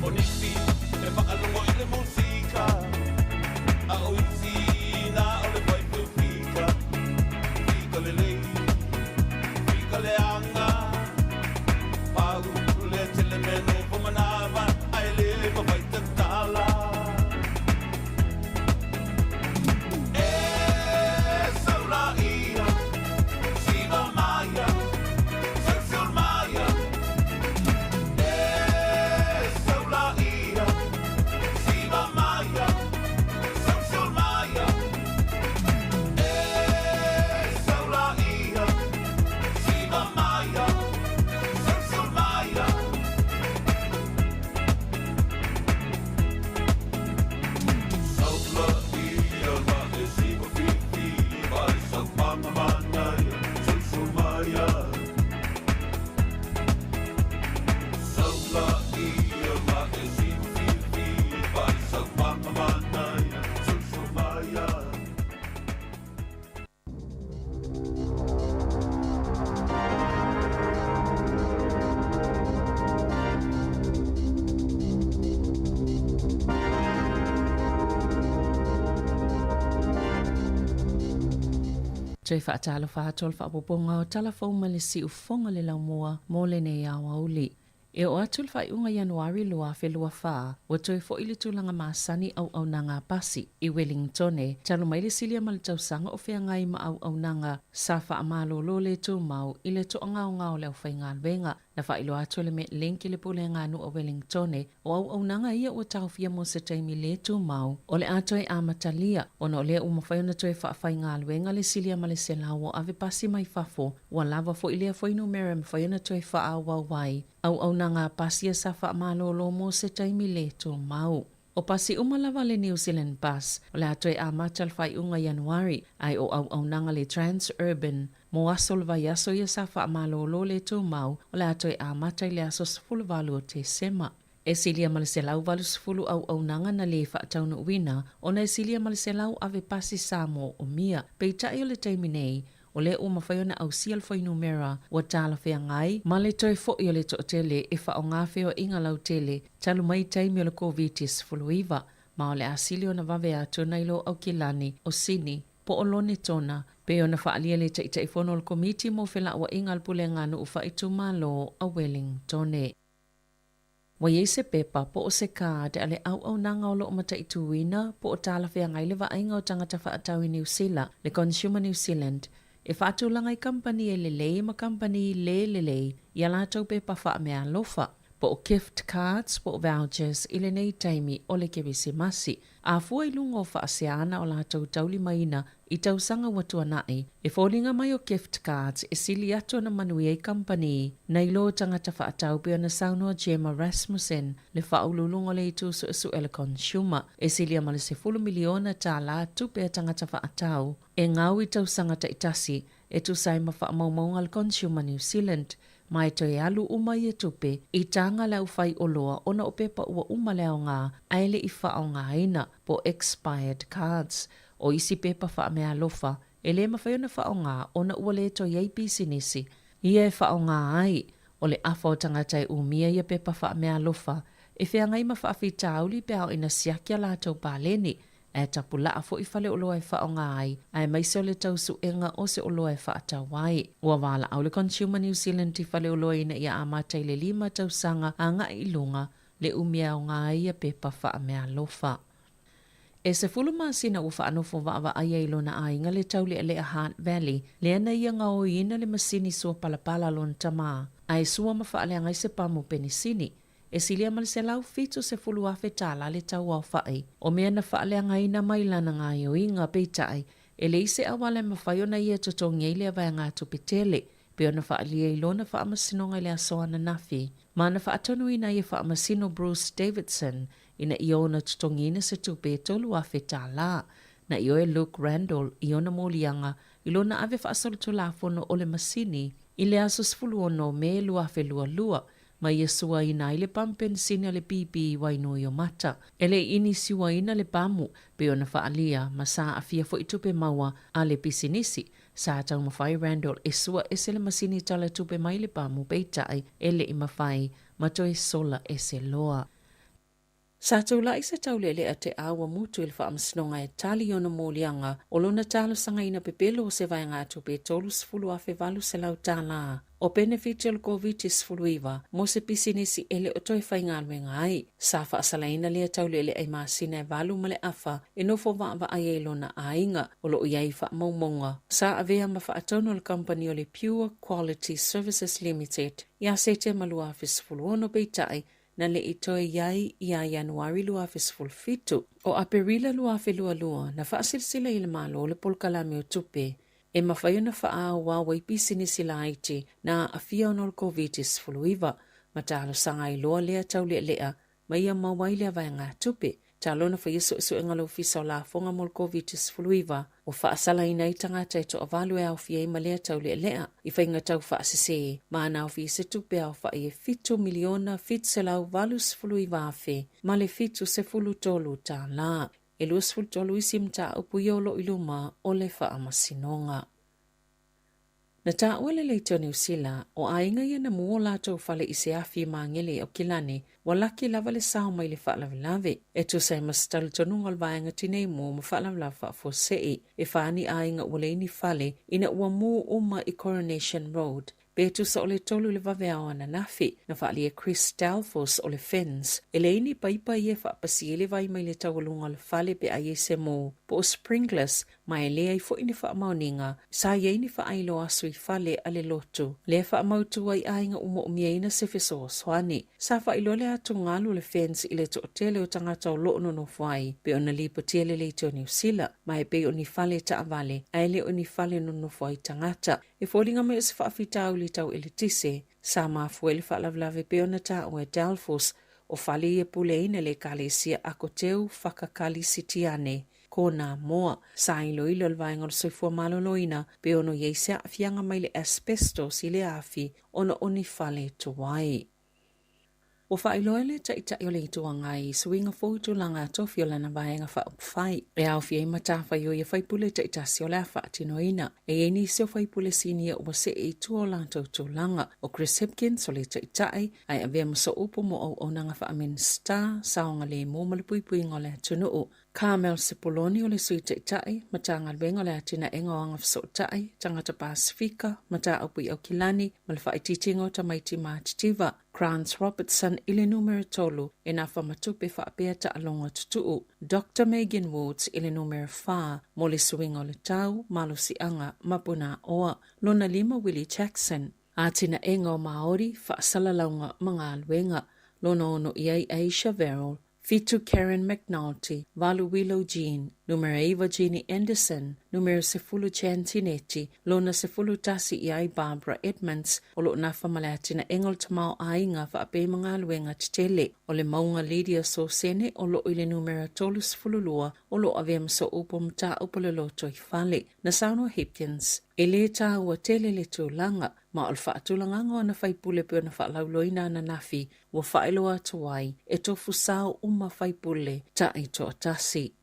O nisi e faalogo i le musika A o isi na o le faifeufika Fika lelei, fika leaga Pau le tele mea nofo manava Ae le mafai tatala E sau laia Siva maia Sausu maia E sau laia Siva maia Sausu maia E sau laia Siva maia Sausu maia Sau laia ma e siva fifi Ma e sau panga manaia Sausu maia Sau laia ma e siva fifi Ma e sau panga manaia Sausu maia Toe faatalofa atu o le faaopoopoga o Tala Fou ma le Siufofoga le Laumua mo lenei aoauli. E oo atu le faaiuga Ianuari 2024, ua toe foi le tulaga masani auaunaga a pasi i Welingtone talu mai le silia ma le tausaga o feagai ma auaunaga sa faamalolo le tumau i le toagaogao o le aufaigaluega. Na faailoa atu e le Metlink i le Pulega a Nuu o Welingtone O auaunaga ia ua taofia mo se taimi lē tumau, o le a toe amatalia, ona o lea ua mafai ona toe faafaigaluega le silia ma le selau o ave pasi mai fafo, ua lava foi lea fuainumera e mafai ona toe faaauau ai auaunaga a pasi ia sa faamalolo mo se taimi lē tumau. O pasi uma lava a le New Zealand Bus, o le a toe amata le faaiuga Ianuari, ae o auaunaga le Transurban mo aso o le vaiaso ia sa faamalolo le tumau, o le a toe amata i le aso 18 o Tesema. E silia ma le 180 auaunaga na lē faataunuuina ona e silia ma le 100 ave pasi Samoa o mia. Peitai o le taimi nei, o lea ua mafai ona ausia le fuainumera ua talafeagai ma le toe foʻi o le toatele e faaaoga feoaiga lautele talu mai taimi o le Koviti-19, ma o le a sili ona vave atu nai lo Aukilani o Sini po o Lonetona, pei ona faaalia le Taitaifono o le Komiti mo Felauaiga a le Pulega a Nuu Faaitumalo a Wellingtone. Ua i ai se pepa po o se card a le auaunaga o lo o mataituina po o talafeagai le vaaiga o tagata faatau i Niu Sila, le Consumer New Zealand, e faatulaga i kamupani e lelei ma kamupani lē lelei i a latou pepa faameaalofa, po o gift cards po o vouchers i lenei taimi o le Kerisimasi. A fua i luga o faaseana o latou taulimaina i tausaga ua tuanai, e foliga mai o gift cards e sili atu ona manuia i kamupani nai lo tagata faatau pei ona saunoa Gemma Rasmussen, le faauluuluga o le Itu Suesue a le Consumer, e silia ma le $10 miliona tala tupe a tagata faatau e gau i tausaga taitasi e tusa ai ma faamaumauga a le Consumer New Zealand ma e toe alu uma ia tupe i taga le aufaioloa ona o pepa ua uma le aoga ae le i faaaogaina, po expired cards. O isi pepa faameaalofa e le mafai ona faaaoga ona ua le toe i ai pisinisi ia e faaaoga ai. O le afa o tagata e umia ia pepa faameaalofa e feagai ma faafitauli pe a oo ina siaki a latou paleni Ae tapulaa foi faleoloa e faaaoga ai, aemaise o le tau suega o se oloa e faatau ai. Ua valaau le Consumer New Zealand i faleoloa ina ia amata i le lima tausaga agai i luga. le umi e aoga ai ia pepa faameaalofa. E 10 masina ua faanofo vaavaai ai i lona aiga le taulealea Hutt Valley, lea na ia gaoiina le masini sua palapala a lona tamā, ae sua ma faaleaga ai se pamu penisini. E silia ma le $170,000 tālā le tau aofaʻi o mea na faaleagaina mai lana gaoioiga, peitai, e leai se auala e mafai ona ia totogi ai lea vaegatupe tele, pei ona faaalia i lona faamasinoga i le aso ananafi, ma na faatonuina ai e Faamasino Bruce Davidson ina ia ona totogiina se tupe e $3,000 tālā. Na ioe Luke Randall i ona moliaga i lona ave faasolitulafono o le masini i le aso 16 Me 2022, ma ia suaina ai le pamu penisini a le BP i Wainuiomata. E le i inisiuaina le pamu, pei ona faaalia, ma sa aafia foi tupe maua a le pisinisi. Sa taumafai Randall e sua ese le masini tala tupe mai le pamu, peitai, e le i mafai, ma toe sola ese loa. Sa tulai se taulealea te Awamutu i le faamasinoga e tali i ona moliaga o lona talosagaina pepelo o se vaegatupe e $30,800 o penefiti o le Koviti-19 mo se pisinisi e le o toe faigaluega ai. Sa faasalaina lea taulealea i masina e valu ma le afa e nofo vaavaai ai lona aiga o lo o i ai i faamaumauga. Sa avea ma faatonu a le kamupani o le Pure Quality Services Limited ia Setema 2016, peitai, na le i toe i ai ia Ianuari 2017. O Aperila 2022, na faasilasila ai e le Malo le polokalame o tupe e mafai ona faaauau ai pisinisi laiti na aafia ona o le Koviti-19, ma talosaga ai loa lea taulealea ma ia maua ai lea vaegatupe. Talu ona faia suesuega a le Ofisa o Lafoga mo le Koviti-19, ua faasalaina ai tagata e toavalu e aofia ai ma lea taulealea i faiga tau faasese, ma na aofia se tupe aofaʻi e $7,789,000 ma le 73 tālā. E 23 isi mataupu ia o lo o i luma o le faamasinoga. Na taua le Leitio o Niu Sila, o aiga ia na mū o latou fale i se afi e magele i Aukilani, ua laki lava le sao mai le faalavelave. E tusa ai ma se talitonuga o le Vaega Tinei Mū ma Faalavelave Faafuasei, e fa ni aiga ua leai ni fale ina ua mū uma i Coronation Road, pe tusa o le tolu i le vaveao ananafi. Na faaalia e Chris Delfos o le FINS, e leai ni paipa ia e faapasi ai le vai mai le taualuga o le fale pe a i ai se mū, po o sprinklers, ma e leai foi ni faamaoniga sa i ai ni faailoa aso i fale a le lotu, lea e faamautu ai aiga ua moomiaina se fesoasoani. Sa faailoa le atugalu o le FENS i le toatele o tagata o loo nonofo ai, pei ona lipotia le Leitio Niu Sila, ma e pei o ni fale taavale, ae le o ni fale nonofo ai tagata. E foliga mai o se faafitauli tau eletise, sa mafua ai le faalavelave pei ona taua e Delfos, o fale ia e puleaina e le Ekalesia Akoteu Whakakalisitiane, ko nā moa. Sa iloilo le Vaega o le Soifua Maloloina pe ono i ai se aafiaga mai le asbestos i le afi ona o ni fale tuai. Ua faailoa e le Taitai o le Itu Agai i suiga fou i tulaga tofi o lana Vaega Faaupufai e aofia ai matafaioi a faipule taitasi o le a faatinoina. E i ai nisi o faipule sinia ua see i tua o latou tulaga. O Chris Hipkins o le Taitai, ae avea ma sooupu mo auaunaga faa-Minisita, saogalemu ma le puipuiga o le atunuu. Carmel Sepuloni o le Sui Taitai, Matagaluega o le Atinaega o Agafesootai, Tagata Pasefika, Mataupu i Aukilani ma le Faaitiitiga o Tamaiti Matitiva, Grant Robertson i le numera tolu e nafa ma tupe faapea taaloga tutuu, Doctor Megan Woods i le numera fa mo le suiga o le tau, malosiaga ma punaoa, lona lima Willie Jackson, Atinaega o Maori, Faasalalauga ma Galuega, lona ono i ai Asia Verrill, 7 Karen McNulty, 8 Willow Jean, numera 9 Jeannie Anderson, numera 10 Jan Tinetti, lona 11 i ai Barbara Edmonds, o lo o nafa ma le atinaega o le tamaoaiga faapea ma galuega tetele o le mauga Lydia Sosene o lo o i le numera 32 o lo o avea ma sooupu o mataupu o le lotoifale. Na saunoa Hipkins, E lē tāua tele le tulaga, ma o le faatulagaga o ana faipule pei ona faalauiloaina ananafi ua faailoa atu ai e tofu sao uma faipule taitoatasi.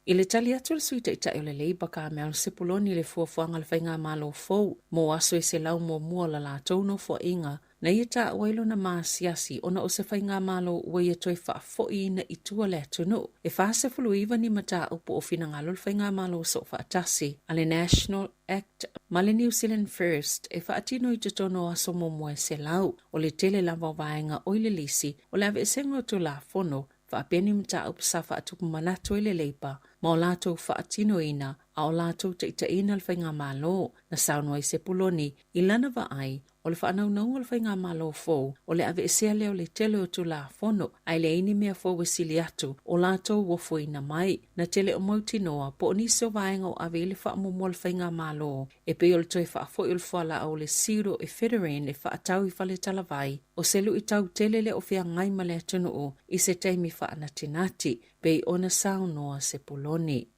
I le tali atu a le Sui Taitai o le Labour Carmel Sepuloni i le fuafuaga a le Faigamalo fou mo aso e 101 o la latou nofoaiga, Na ia taua ai lona maasiasi ona o se faigamalo ua ia toe faafoiina i tua le atunuu. E 49 ni mataupu o finagalo le faigamalo soofaatasi a le National Act ma le New Zealand First e faatino i totonu o aso muamua e 100. O le tele lava o vaega o i le lisi o le aveesega o Tulafono faapea ni mataupu sa faatupu manatu ai le Labour ma o latou faatinoina a o latou taitaiina le faigamalo. Na saunoa ai Sepuloni i lana vaai o le faanaunauga o le faigamalo fou o le aveesea lea o le tele o Tulafono ae leai ni mea fou e sili atu o latou ofoina mai. Na tele o mautinoa po o nisi o vaega o ave i le faamuamua le faigamalo e pei o le toe faafoi o le fualaau o le pseudoephedrine e faatau i faletalavai, o se luitau tele lea o feagai ma le atunuu i se taimi faanatinati, pei ona saunoa Sepuloni.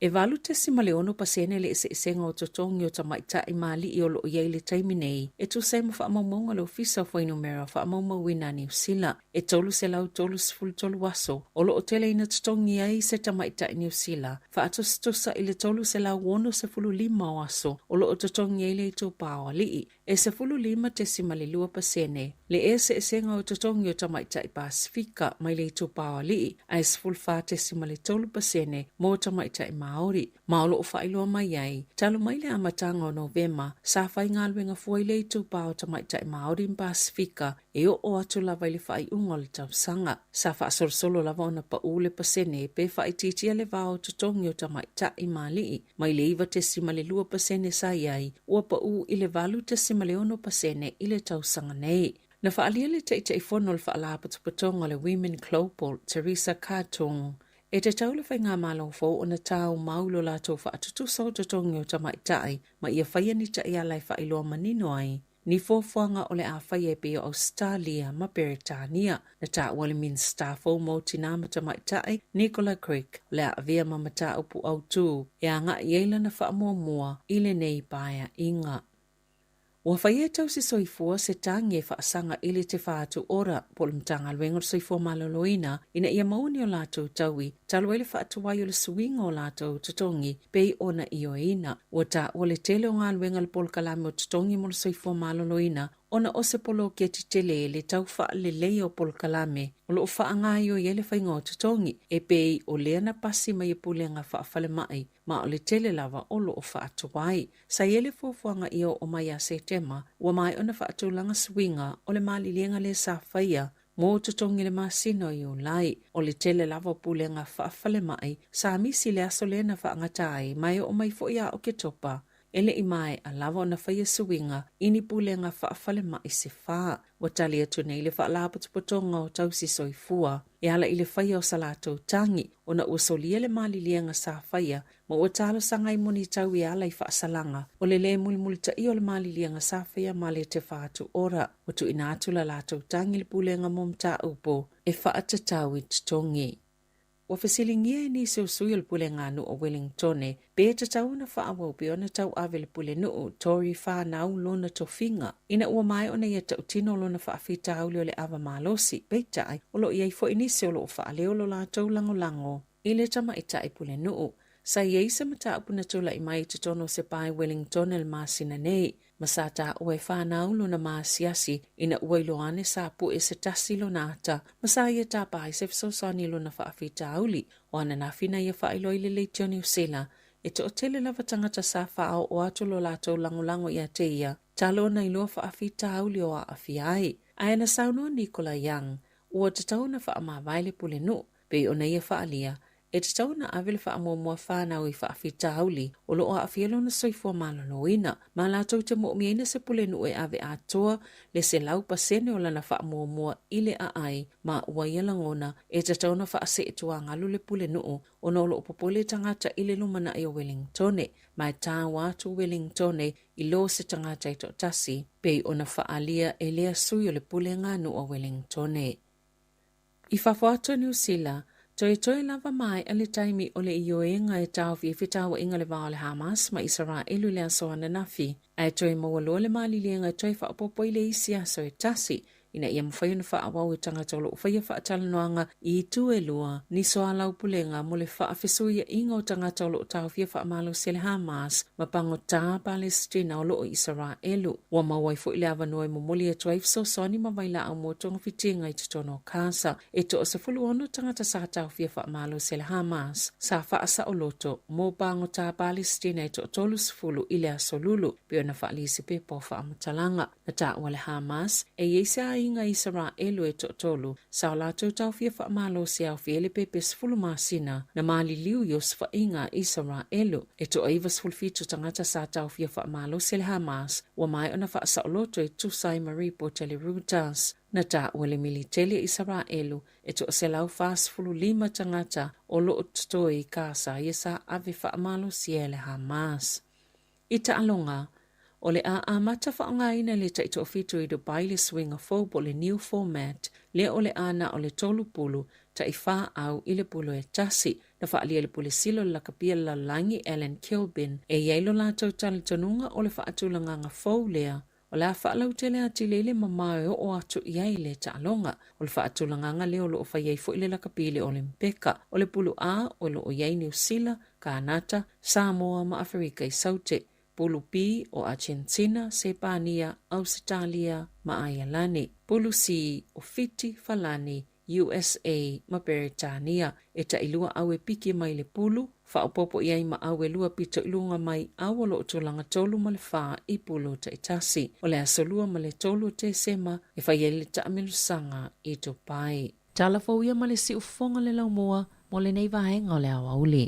E 8.6% le eseesega o totogi o tamaitai ma alii o lo o i ai i le taimi nei, e tusa ai ma faamaumauga a le Ofisa o Fuainumera Faamaumauina a Niu Sila. E 333 aso o lo o tele ina totogi ai se tamaitai Niu Sila, faatusatusa i le 365 o aso o lo o totogi ai le itupa o alii. E 15.2% le eseesega o totogi o tamaitai Pasefika mai le itupa o alii, ae 14.3% mo tamaitai Māori. Ma o lo o faailoa mai ai, talu mai le amataga o Novema, sa faigaluega fua ai le itupa o tamaitai Māori ma Pasefika e oo atu lava i le faaiuga o le tausaga. Sa faasolosolo lava ona paū le pasene pe faaitiitia le va o totogi o tamaitai ma alii, mai le 9.2% sa i ai, ua paū i le 8.6% i le tausaga nei. Na faaalia le Taitaifono o le Faalapotopotoga o le Women Global, Teresa Kar-Tung, e tatau le faigamalo fou ona taumau lo latou faatutusa o totogi o tamaitai ma ia faia ni taiala e faailoa manino ai ni fuafuaga o le a faia e pei o Ausetalia ma Peretania. Na taua le Minisita fou mo Tinā ma Tamaitai, Nicola Grigg, o le a avea ma mataupu autū e agai i ai lana faamuamua i lenei paeaiga. Ua faia e Tausi Soifua se tagi e faasaga i le Te Whatu Ora po o le Matagaluega o le Soifua Maloloina ina ia maua ni o latou taui talu ai le faatuai o le suiga o latou totogi pei ona ioeina. Ua taua le tele o galuega a le polokalame o totogi mo le soifua maloloina ona o se poloketi tele le tau faaleleia o polokalame o lo o faagaoioi ai le faiga o totogi e pei o lea na pasi mai e pulega faafalemai ma o le tele lava o lo o faatuai. Sa i ai le fuafuaga ia oo mai ia Setema, ua maea ona faatulaga suiga o le maliliega lea sa faia mo totogi i le masina o Iulai. O le tele lava o pulega faafalemai sa misi i le aso lea na faagata ai ma e oo mai foi ia Oketopa e le i maea lava ona faia suiga i ni pulega faafalemai se fa. Ua tali atu nei le Faalapotopotoga o Tausi Soifua e ala i le faia o sa latou tagi ona ua solia le maliliega sa faia ma ua talosaga ai mo ni tau e ala i faasalaga o le lē mulimulitaia o le maliliega sa faia ma le Te Whatu Ora. Ua tuuina atu la latou tagi i le Pulega mo Mataupu e faatatau i totogi. Ua fesiligia e nisi o sui o le Puleganuu o Wellingtone pe tatau ona faaauau pea ona tauave le Pulenuu Tory Whanau lona tofiga ina ua maea ona ia tautino lona faafitauli o le ava malosi, peitai o lo o i ai foi nisi o lo o faaleo lo latou lagolago i le tamaitai pulenuu. Sa i ai se mataupu na tulai mai i totonu o se pa i Wellington i le masina nei, ma sa taua e Whanau lona maasiasi ina ua iloa ane sa pue se tasi lona ata ma sa ia tapa ai se fesoasoani i lona faafitauli. O ananafi na ia faailoa i le Leitio Niu Sila e toatele lava tagata sa faaoo atu lo latou lagolago ia te ia talu ona iloa faafitauli o aafia ai. Ae na saunoa Nicola Young, ua tatau ona faamavae le pulenuu Pei ona ia faaalia, e tatau ona ave le faamuamua whanau i faafitauli o lo o aafia lona soifua maloloina, ma latou te moomiaina se pulenuu e ave atoa le 100% o lana faamuamua i le aai ma ua ia lagona e tatau ona faaseetuagalu le pulenuu ona o lo o popole tagata i le lumanai o Wellingtone ma e taua atu Wellingtone i lo se tagata e toatasi pei ona faaalia e lea sui o le puleganuu a Wellingtone. I fafo atu o Niu Sila, toetoe lava maea le taimi o le ioega e taofi ai fetauaiga le va o le Hamas ma Isaraelu i le aso ananafi, ae toe maua loa le maliliega e toe faaopoopo i le isi aso e tasi. ina ia mafai ona faaauau e tagata o lo o faia faatalanoaga i itu e lua ni soalaupulega mo le faafesuiaʻiga o tagata o lo o taofia faamalosi e le Hamas ma pagota Palesitina o lo o i Isaraelu. Ua maua ai foi le avanoa e momoli atu ai fesoasoani ma vailaau mo togafitiga i totonu o Gaza. E toa-16 tagata sa taofia faamalosi e le Hamas sa faasaoloto mo pagota Palesitina e toa-30 i le Aso Lulu, pei ona faaalia i se pepa o faamatalaga. Na taua le Hamas, e i ai se aiga Isaraelu e toatolu sa o latou taofia faamalosi e aofia ai le pepe 10 masina na maliliu i osofaiga a Isaraelu. E toa-97 tagata sa taofia faamalosi e le Hamas ua maea ona faasaoloto e tusa ai ma ripoti a le Reuters. Na taua le militeli a Isaraelu e toa-145 tagata o lo o totoe i Kasa ia sa ave faamalosia e le Hamas. I taaloga, o le a amata faaaogaina le taitoafitu i Dubai le suiga fou po o le new format lea o le a na o le tolu pulu tai fa au i le pulu e tasi. Na faaalia e le Pule Sili o le Lakapia le Lalolagi Alan Kilbin e i ai lo latou talitonuga o le faatulagaga fou lea O le a faalautele atili ai le mamao e oo atu i ai le taaloga. O le faatulagaga lea o lo o fai ai foi le lakapi i le Olimpeka. O le Pulu A o lo o i ai Niu Sila, Kānata, Samoa ma Aferika i Saute. Pulu B o Achenetina, Sepania, Ausetalia ma Aialani. Pulu C o Fiti, Falani, USA ma Peretania, e tailua au e piki mai le pulu, faaopoopo i ai ma au e lua pito i luga mai au o lo o tulaga tolu ma le fa i pulu taitasi. O le aso 2 ma le 3 o Tesema e fai ai le taamilosaga i Dubai. Tala fou ia ma le siufofoga le laumua mo lenei vaega o le aoauli.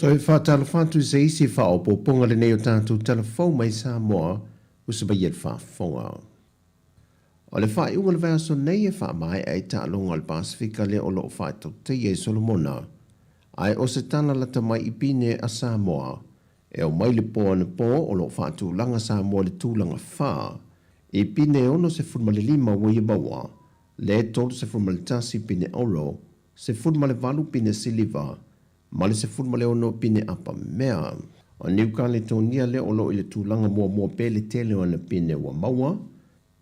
Toe faatalofa atu i se isi faaopoopoga lenei o tatou tala fou mai Samoa ua savaia le faafofoga. O le faaiuga o le vaiaso nei e faamaea ai taaloga o le Pasefika lea o lo o faatautaia i Solomona, ae o se tala lata mai i pine a Samoa e omai le po anapo o lo o faatulaga Samoa i le tulaga fa i pine 65 ua ia maua, le 31 pine oro, 18 pine siliva ma le 16 pine apa mea. O Niu Kaletonia lea o lo o i le tulaga muamua pea i le tele o ana pine ua maua,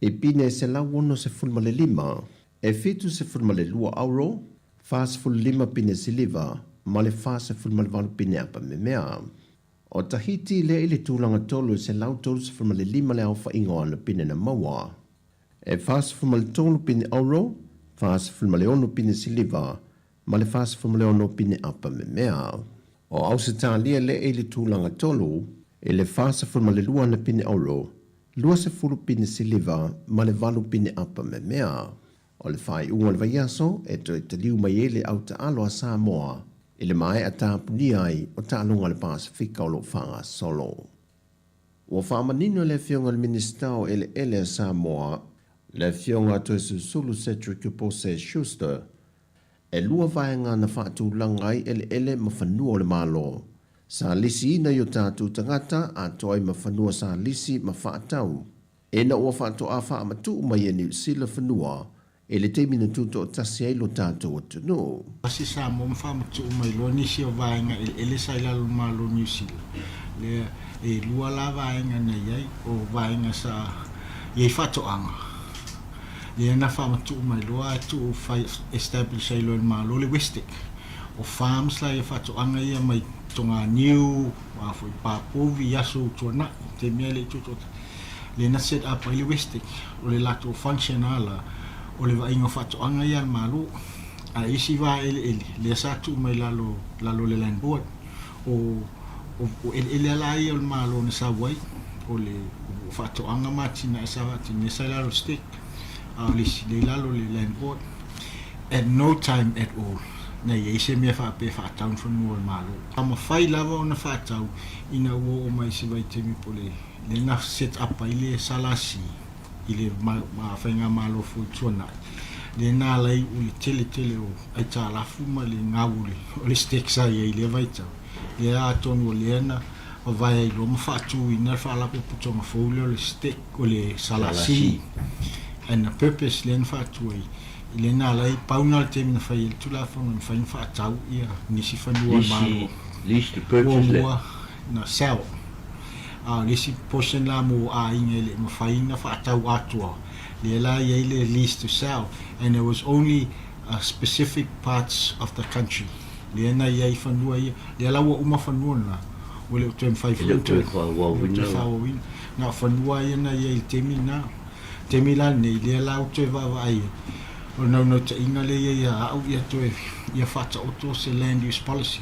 i pine 165, e 72 auro, 45 pine siliva ma le 48 pine apa memea. O Tahiti lea i le tulaga tolu e 135 le aofaiga o ana pine na maua. E 43 pine auro, 46 pine siliva ma le 46 pine apa memea. O Ausetalia lea i le tulaga tolu, i le 42 ana pine auro, 20 pine siliva ma le 8 pine apa memea. O le faaiuga o le vaiaso e toe taliu mai ai le au taalo a Samoa i le maea tapunia ai o taaloga a le Pasefika o lo o faagasolo. Ua faamanino e le Afioga i le Minisita o Eleele a Samoa, le Afioga Toesulusulu Cedric Pose Schuster, E lua vaega na faatulaga ai eleele ma fanua o le Malo. Sa lisiina i o tatou tagata atoa ai ma fanua sa lisi ma faatau. Ina ua faatoa faamatuu mai e Niu Sila fanua i le taimi na tutoatasi ai lo tatou atunuu. Pasi Samoa ma faamatuu mai loa nisi o vaega eleele sa i lalo o le Malo o Niu Sila. Lea, e lua la vaega na i ai, o vaega sa i ai faatoaga. Lea na faamatuu mai loa ae tuu fai establish ai loa e le Malo le Westec. O farms la ia faatoaga ia mai Toganiu, a foi Papovi i aso ua tuanai, taimi lava e le i tutoatasi. Lea na set up ai le Westec, o le latou function lava la, o le vaaiga o faatoaga ia a le Malo. Ae isi va eleele, lea sa tuu mai lalo lalo o le Land Board. O o eleele lava la ia o le Malo na sau ai, o le o faatoaga ma atinae sa faatino, lea sa i lalo o le STEC, a o le isi lea i lalo o le Land Board. At no time at all na i ai se mea faapea e faatau ni fanua o le Malo. A mafai lava ona faatau ina ua oo mai i se vaitaimi po o le lea na set up ai le SLC i le faigamalo foi tuanai, lea na ala ai o le tele tele o aitalafu ma le gau o le STEC sa i ai i lea vaitau. Lea atonu o lea na vavae ai loa ma faatuina le faalapotopotoga fou lea o le STEC, o le SLC. And the purpose lea na faatu ai, lea na ala ai, pau na o le taimi na fai ai le Tulafono e mafai ona faatau ia nisi fanua o le Malo. Lease to purchase lea. Muamua na sell. A o le isi portion la mo aiga e le i mafai ona faatau atoa, lea la e i ai le lease to sell and it was only specific parts of the country lea na i ai fanua ia, lea la ua uma fanua na, ua le o toe mafai foi ona toe faaauauina. Na o fanua ia na i ai i le taimi lena. Taimi la lenei, lea la ua toe vaavaai ai, o le naunautaiga lea i ai ia au ia toe ia faataoto se land use policy,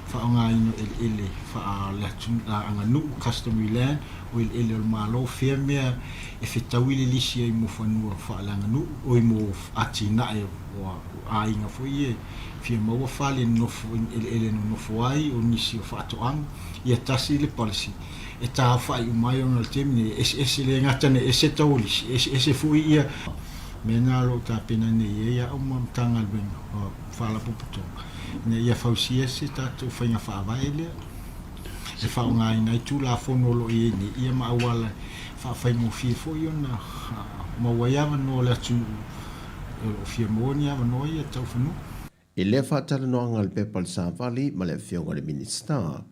faaaogaina o eleele faaleaganuu, customary land, o eleele o le Malo, fea mea e fetaui le lisi ai mo fanua faaleaganuu, oi mo atinae o aiga foi ia e fia maua fale nonofo, eleele e nonofo ai, o nisi o faatoaga. Ia tasi le policy e taofa'i uma ai ona o le taimi nei e eseese, le gata ina ese tau o lisi, e eseese foi ia mea na o lo o tapena nei ai a'u ma Matagaluega o Faalapotopotoga ina ia fausia se tatou faiga faavae lea e faaaogaina ai Tulafono o lo o i ai nei ia ma auala e faafaigofie foi ona maua ai avanoa o le atunuu o lo o fia maua ni avanoa ia tau fanua. I lea faatalanoaga a le pepa o le Savali ma le Afioga i le Minisita,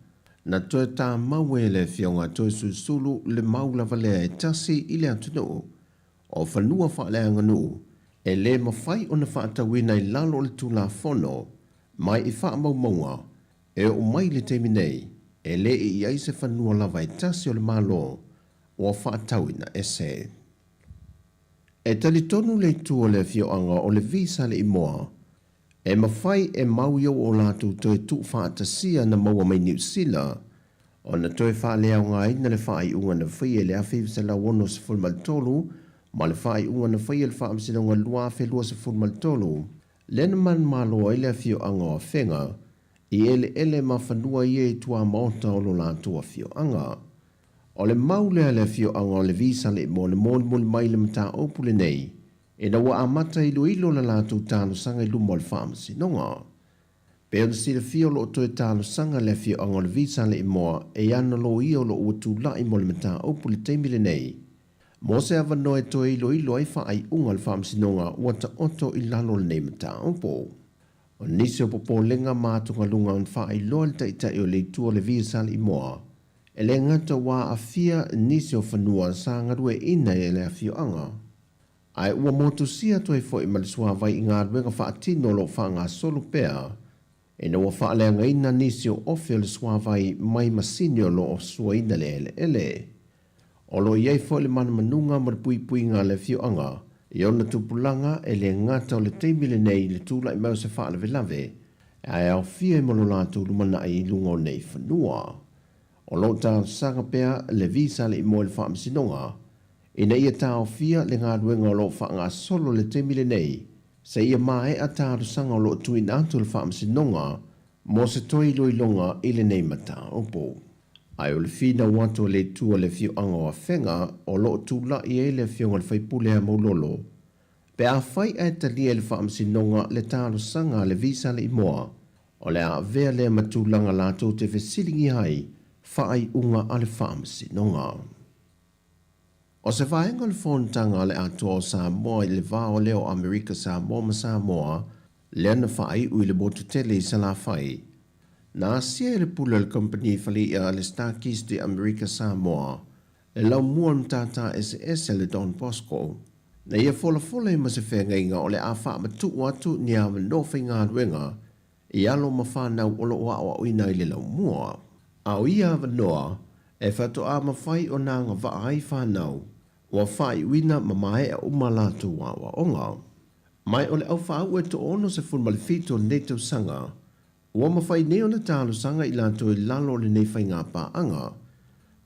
na toe tāmau e le Afioga a Toesulusulu le mau lava lea e tasi i le atunuu, o fanua faaleaganuu e le mafai ona faatauina i lalo o le Tulafono mai i faamaumauga e oo mai i le taimi nei, e le i i ai se fanua lava e tasi o le Malo ua faatauina ese. E talitonu le itu o le afioaga o Levi Saleimoa, e mafai e mau ia o latou toe tuufaatasia na maua mai Niu Sila, ona toe faaleaogaina le faaiuga na faia i le 1963 ma le faaiuga na faia i le Faamasinoga 2023, lea na manumalo ai le afioaga o Afega i eleele ma fanua ia i tuamaota o lo latou afioaga. O le mau lea a le afioaga o Levi Saleimoa na molimoli mai le mataupu lenei ina ua amata iloilo le latou talosaga i luma o le Faamasinoga. Pei ona silafia o lo o toe talosaga le afioaga o Levi Saleimoa e ana loia o lo o ua tulai mo le mataupu i le taimi lenei mo se avanoa e toe iloilo ai faaiuga a le Faamasinoga ua taoto i lalo o lenei mataupu. O nisi o popolega ma atugaluga na faailoa e le Taitai o le Itu o Levi Saleimoa E le gata ua aafia nisi o fanua sa galueaiina e le afioaga, ae ua motusia atu ai foi ma le suavai i galuega faatino o lo o faagasolo pea ina ua faaleagaina nisi o ofe o le suavai mai masini o lo o suaina le eleele. O lo o i ai foi le manumanuga ma le puipuiga a le afioaga i ona tupulaga e le gata o le taimi lenei i le tulai mai o se faalavelave ae aofia ai ma lo latou lumanai i luga o nei fanua. O lo o talosaga pea le visa le imoa i le Faamasinoga ina ia taofia le galuega o lo o faagasolo i le taimi lenei seia maea talosaga o lo o tuuina atu i le Faamasinoga mo se toe iloiloga i lenei mataupu. Ae o le finau atu a le Itu a le afioaga o Afega o lo o tulai ai le afioga i le faipule a Maulolo pe afai ae talia e le Faamasinoga le talosaga a le visa le imoa O le a avea lea ma tulaga latou te fesiligia ai faaiuga a le Faamasinoga. O se vaega o le fonotaga a le Atoa o Samoa i le va o lea o Amerika Samoa ma Samoa lea na faaiu i le motu tele i Salafai, na asia e le pule o le kamupani faleia a le Starkist i Amerika Samoa le laumua o le matata eseese a le Don Bosco, na ia folafola ai ma se feagaiga o le a faamatuu atu ni avanoa faigaluega i alo ma fanau o lo o aoaoina ai le laumua. A o ia avanoa, e faatoa mafai ona agavaa ai fanau ua faaiuina ma maea uma latou aoaoga. Mai o le aufaauu e 67 o lenei tausaga, Ua mafai nei ona talosaga i latou i lalo o lenei faiga paaga,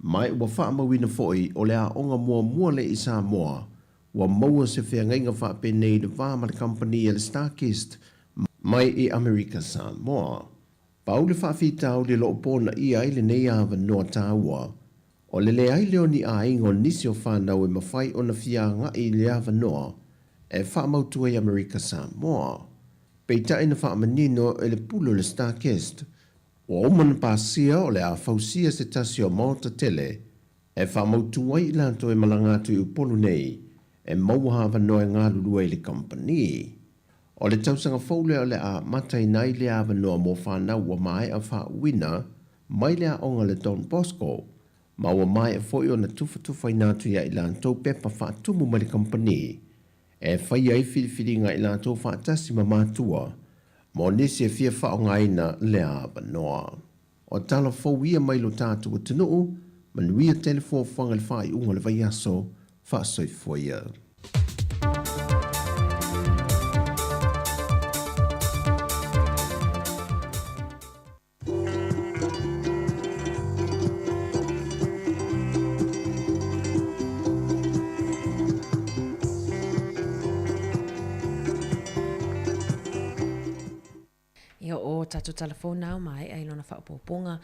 ma ua faamauina foi o le aoga muamua lea i Samoa ua maua se feagaiga faapenei i le va ma le kamupani a le StarKist mai i Amerika Samoa. Pau le faafitauli o lo o ponaia ai lenei avanoa taua, o le leai lea o ni aiga o nisi o fanau e mafai ona fia agai i le avanoa e faamautu ai Amerika Samoa. Peitai na faamanino e le pule o le StarKist. Ua uma ona pasia o le a fausia se tasi o maota tele e faamautu ai i latou e malaga atu i Upolu nei e maua avanoa e galulue i le kamupani. O le tausaga fou lea o le a amataina ai lea avanoa mo fanau ua maea faauuina mai le aoga a le Don Bosco ma ua maea foi ona tufatufaina atu ia i latou pepa faatumu mai le kamupani e faia ai filifiliga i latou faatasi ma matua mo nisi e fia faaaogaina lea avanoa. O tala fou ia mai lo tatou atunuu, manuia tele fuafuaga i le faaiuga o le vaiaso, faasoifua ia. Ia o tatou talafou na ua maea i lona faaopoopoga,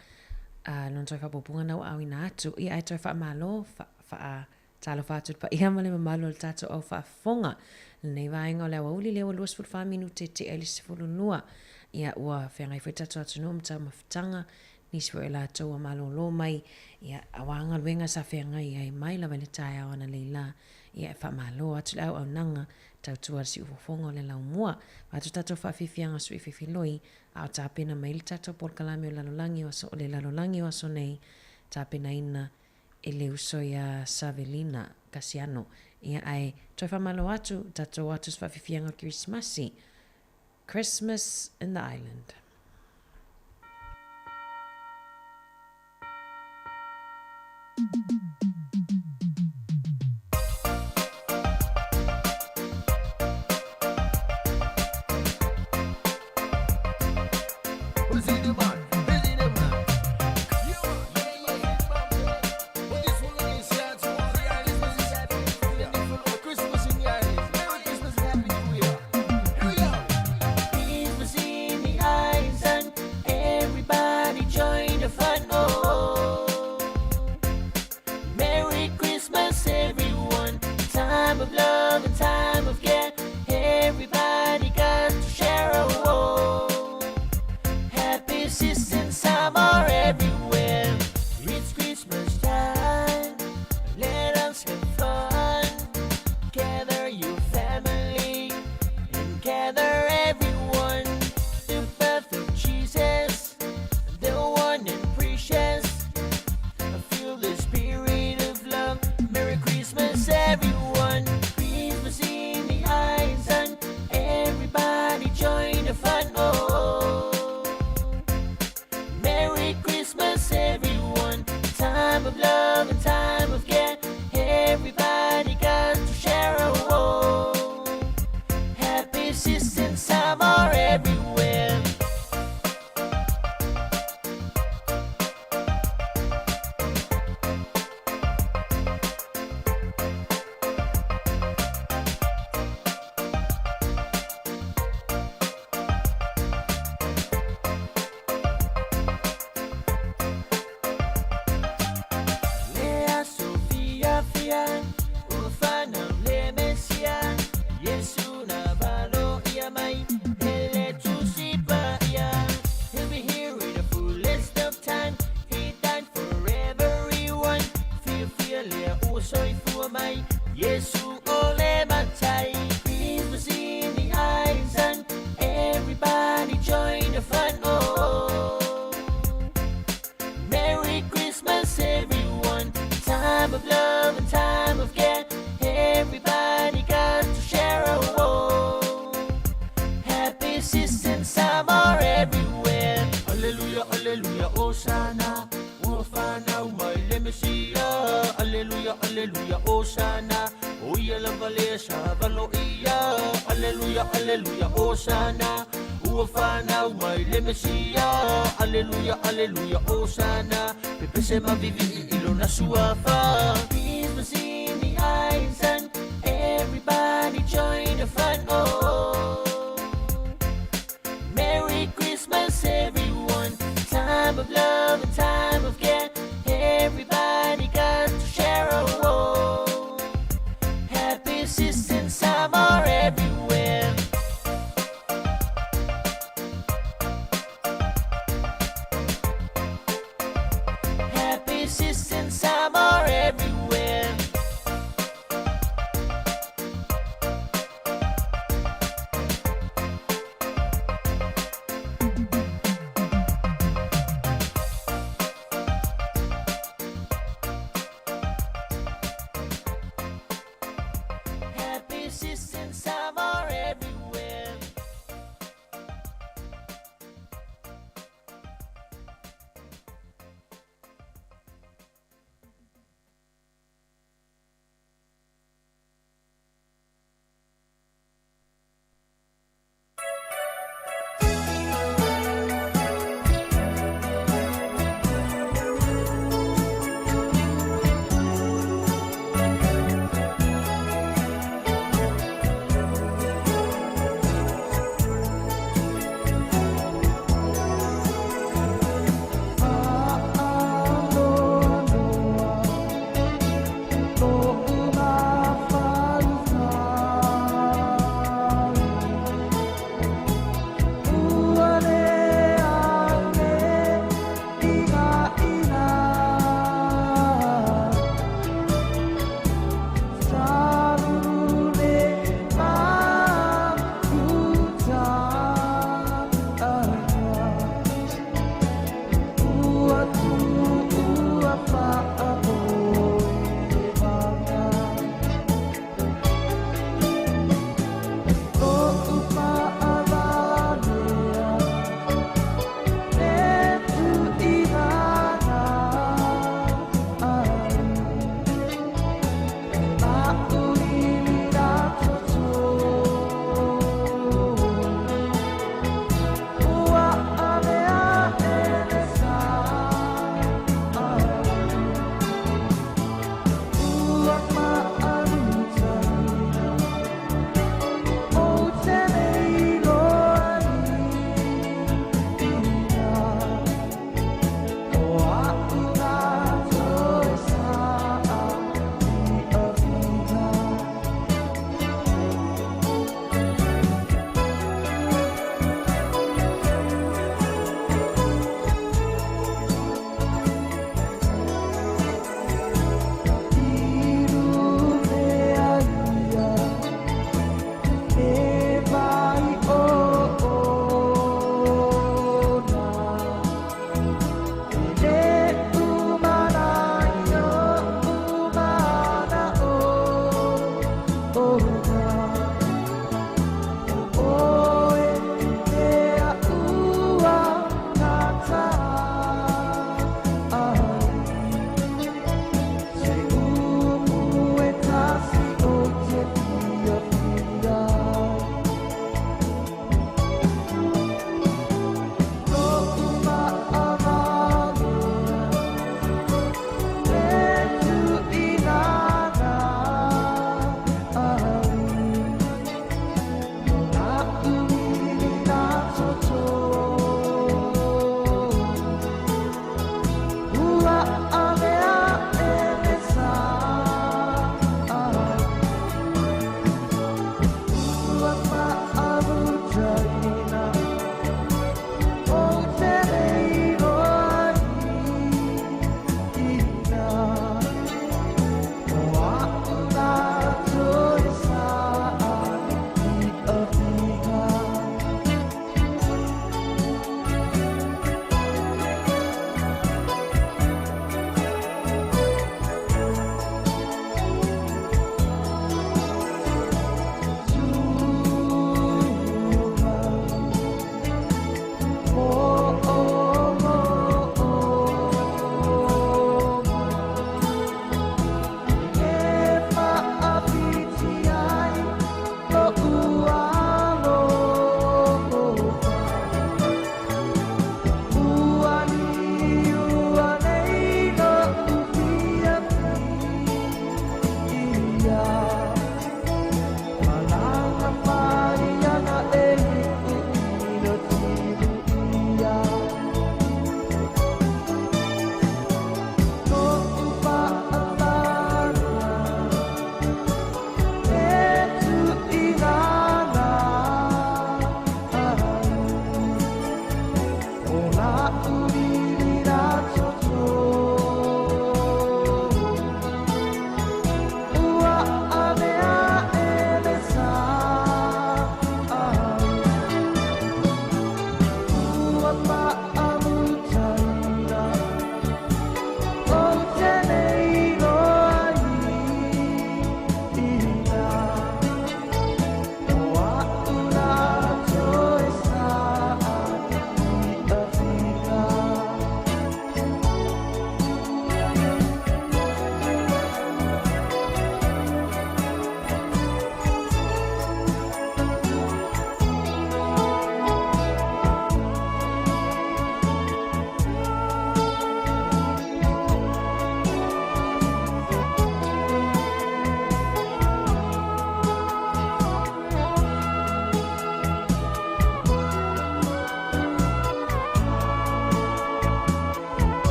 a lona toe faaopoopoga na ua auina atu. Ia ae toe faamalo, fa, faa, talofa atu i le paia ma le mamalu o le tatou au faafofoga. Lenei vaega o le aoauli lea ua 24 minute tea i le 12. Ia ua feagai foi tatou atunuu ma taumafataga, nisi foi o latou ua malolo mai, ia aua galuega sa feagai ai mai lava i le taeao analeila. Ia e faamalo atu le auaunaga tautua i le siufofoga o le laumua. Avatu tatou faafiafiaga sui fefiloi a o tapena mai le tatou polokalame o lalolagi o aso, o le lalolagi o aso nei, tapenaina e le uso ia Savelina Kasiano. Ia ae toe faamalo atu, tatou atu se faafiafiaga o le Kerisimasi. Christmas in the Island.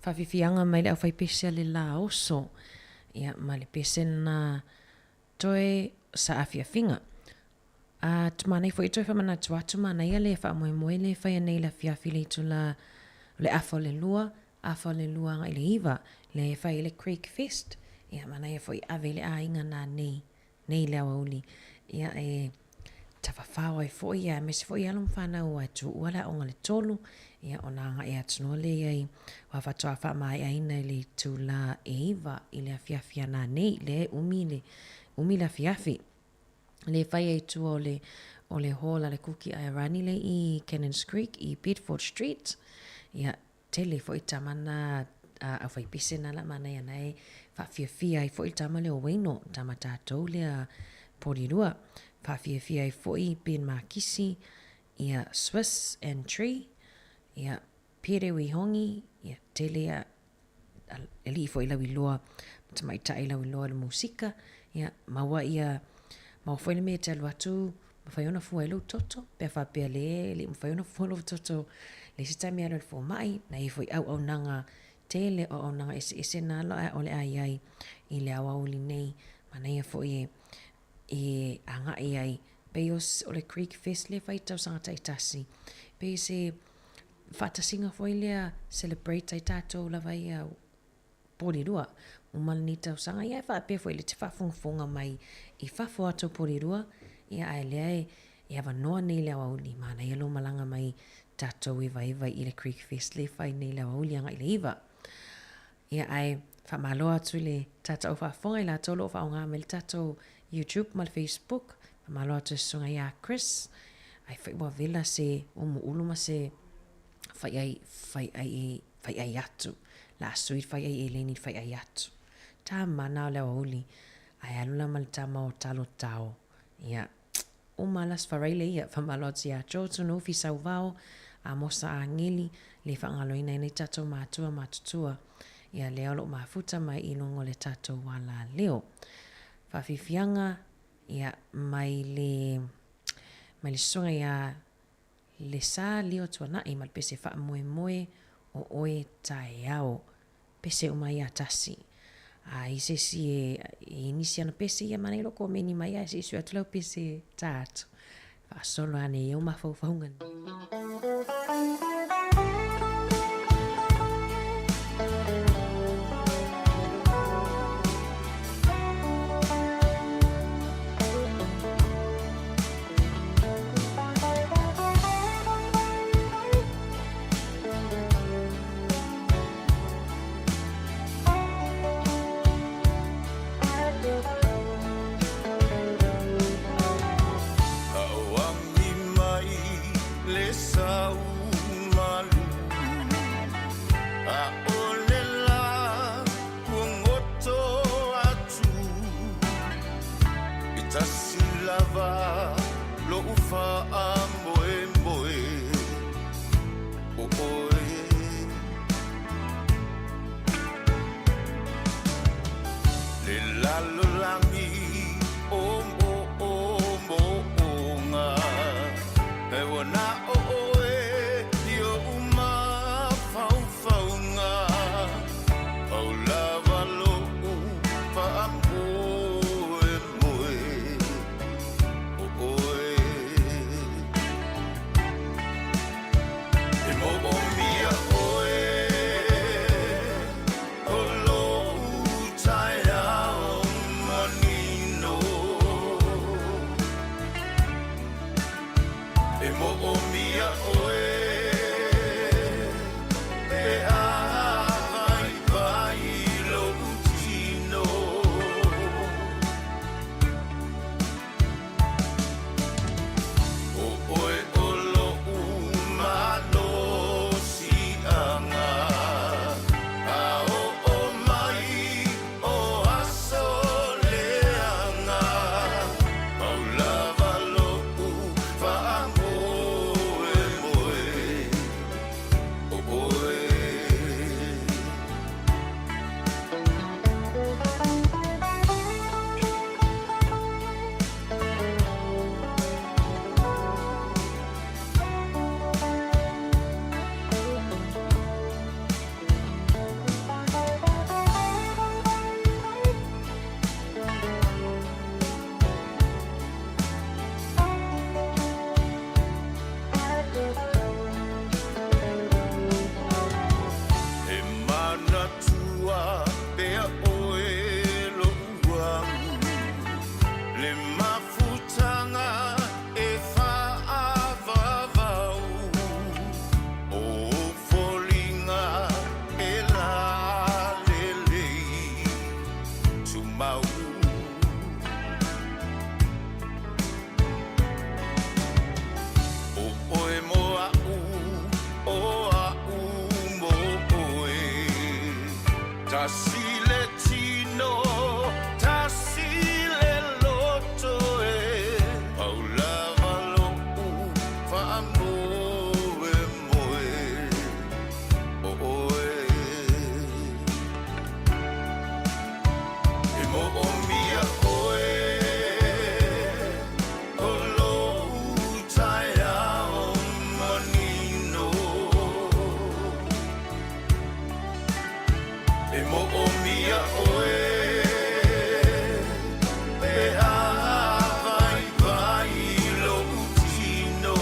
Faafiafiaga mai le aufaipese a le la oso, ia ma le pese lena toe saafiafiga. A tumanai foi toe faamanatu atu manaia le faamoemoe le faia nei i le afiafi i le itula o le afa o le lua, afa o le lua agai i le iva, lea e fai ai le Creek Fest. Ia manaia foi ave i le aiga nanei nei le aoauli, ia e tafafao ai foi ia aemaise foi alo ma fanau aua e tuua le aoga i le tolu, ia ona agai atu loa lea i ai aua faatoa faamaeaina i le itula e iva i le afiafi a nanei, lea e umi le umi le afiafi. Le fai ai i tua o le o le hall a le Kuki Airani lea i Cannons Creek i Bedford Street, ia tele foi tama na a aufaipese na la manaia na e faafiafia ai foi le tama lea o Wayno, tama tatou lea Porirua. Faafiafia ai foi Ben Makisi, ia Swiss and Tree, ia Pere Wihongi, ia tele a alii foi lauiloa, tamaitai lauiloa i le musika, ia maua ia, maua foi le mea e te alu atu mafai ona fua ai lou toto, pe a faapea le e le i mafai ona fua lou toto le isi taimi e alu ai i le fomai, na i ai foi auaunaga tele o auaunaga eseese na o le a i ai i le aoauli nei. Manaia foi e e agai ai, pei o le Greek Fest lea e fai i tausaga taitasi, pei se faatasiga foi lea celebrate ai tatou lava ia Porirua. Uma lenei tausaga, ia e faapea foi i le te faafogafoga mai i fafo atu o Porirua, ia ae lea e, e avanoa nei i le aoauli, manaia lou malaga mai tatou evaeva i le Greek Fest lea e fai nei i le aoauli agai i le 9. Ia ae faamalo atu i le tatou faafofoga i latou o lo o faaaoga mai le tatou YouTube ma le Facebook. Faamalo atu i le susuga ia Chris. Ai foi ua vela se umuulu ma se faiai, faiai, faiai atu. La sui faiai eleni faiai atu. Tama na o le aoauli. Ae alu la ma le tama o talo tao. Ia, uma la sfaraile ia. Faamalo atu ia George Tunuufi Sauvao, Amosa Ageli, le faagaloina ai nei tatou matua matutua. Ia lea o loo mafuta mai i luga o le tatou ala leo. Faafiafiaga, ia, mai le, mai le susuga ia Lesa Lio Tuanai ma le pese faamoemoe o oe taeao. Pese uma ia tasi. A i se isi e, e nisi ana pese ia manaia lou komeni mai ae se i sue atu lau pese ta atu. Faasolo ane i ou mafaufauga. Auami mai le sau malu ʻAʻole lā kuagoto atu E tasi lava loʻu faamoemoe ʻo ʻoe. Le lalolagi o moʻomoʻoga, he ua na ʻo ʻoe i oʻu mafaufauga, pau lava loʻu faamoemoe ʻo ʻoe. E moomia oe pe a vai vai lo tino.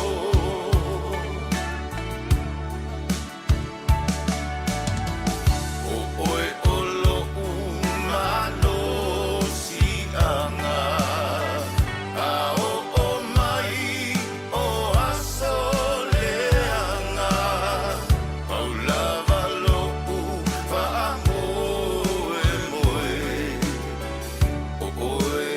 O oe o lo umalo sianga, a o o mai o aso leanga, paulava lo u faamoe moe o oe.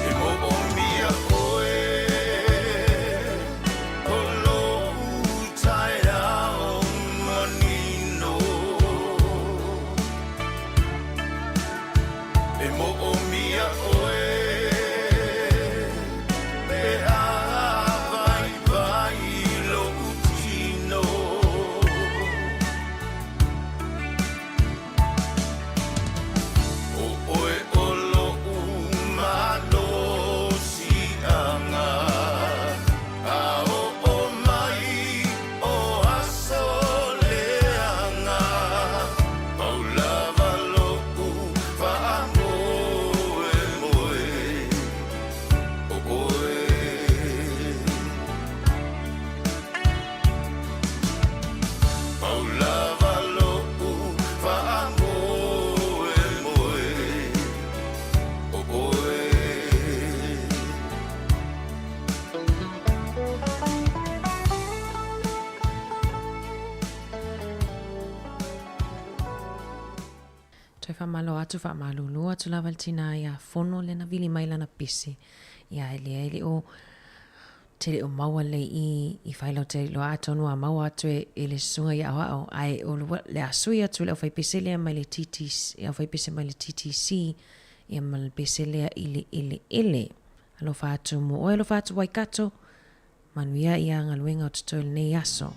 E moomia oe o lo taeao manino. E moomia oe pe a vai vai lo tino. O oe o lo umalo sianga, a o o mai o aso leanga, paulava lo u faamoe moe o oe. Paulava lo u faamoe moe o oe. Toe faamalo atu faamalulu atu lava le tinā iā Fono le na vili mai lana pisi. Ia e lea e le o te le o maua lei i i faila te loa atonu a maua atu e, e le susuga i aoao ae o le a sui atu le aufaipese lea mai le TTC, aufaipese mai le TTC ia ma le pese lea i le eleele. Alofa atu mo oe, alofa atu Waikato, manuia ia galuega o totoe i lenei aso.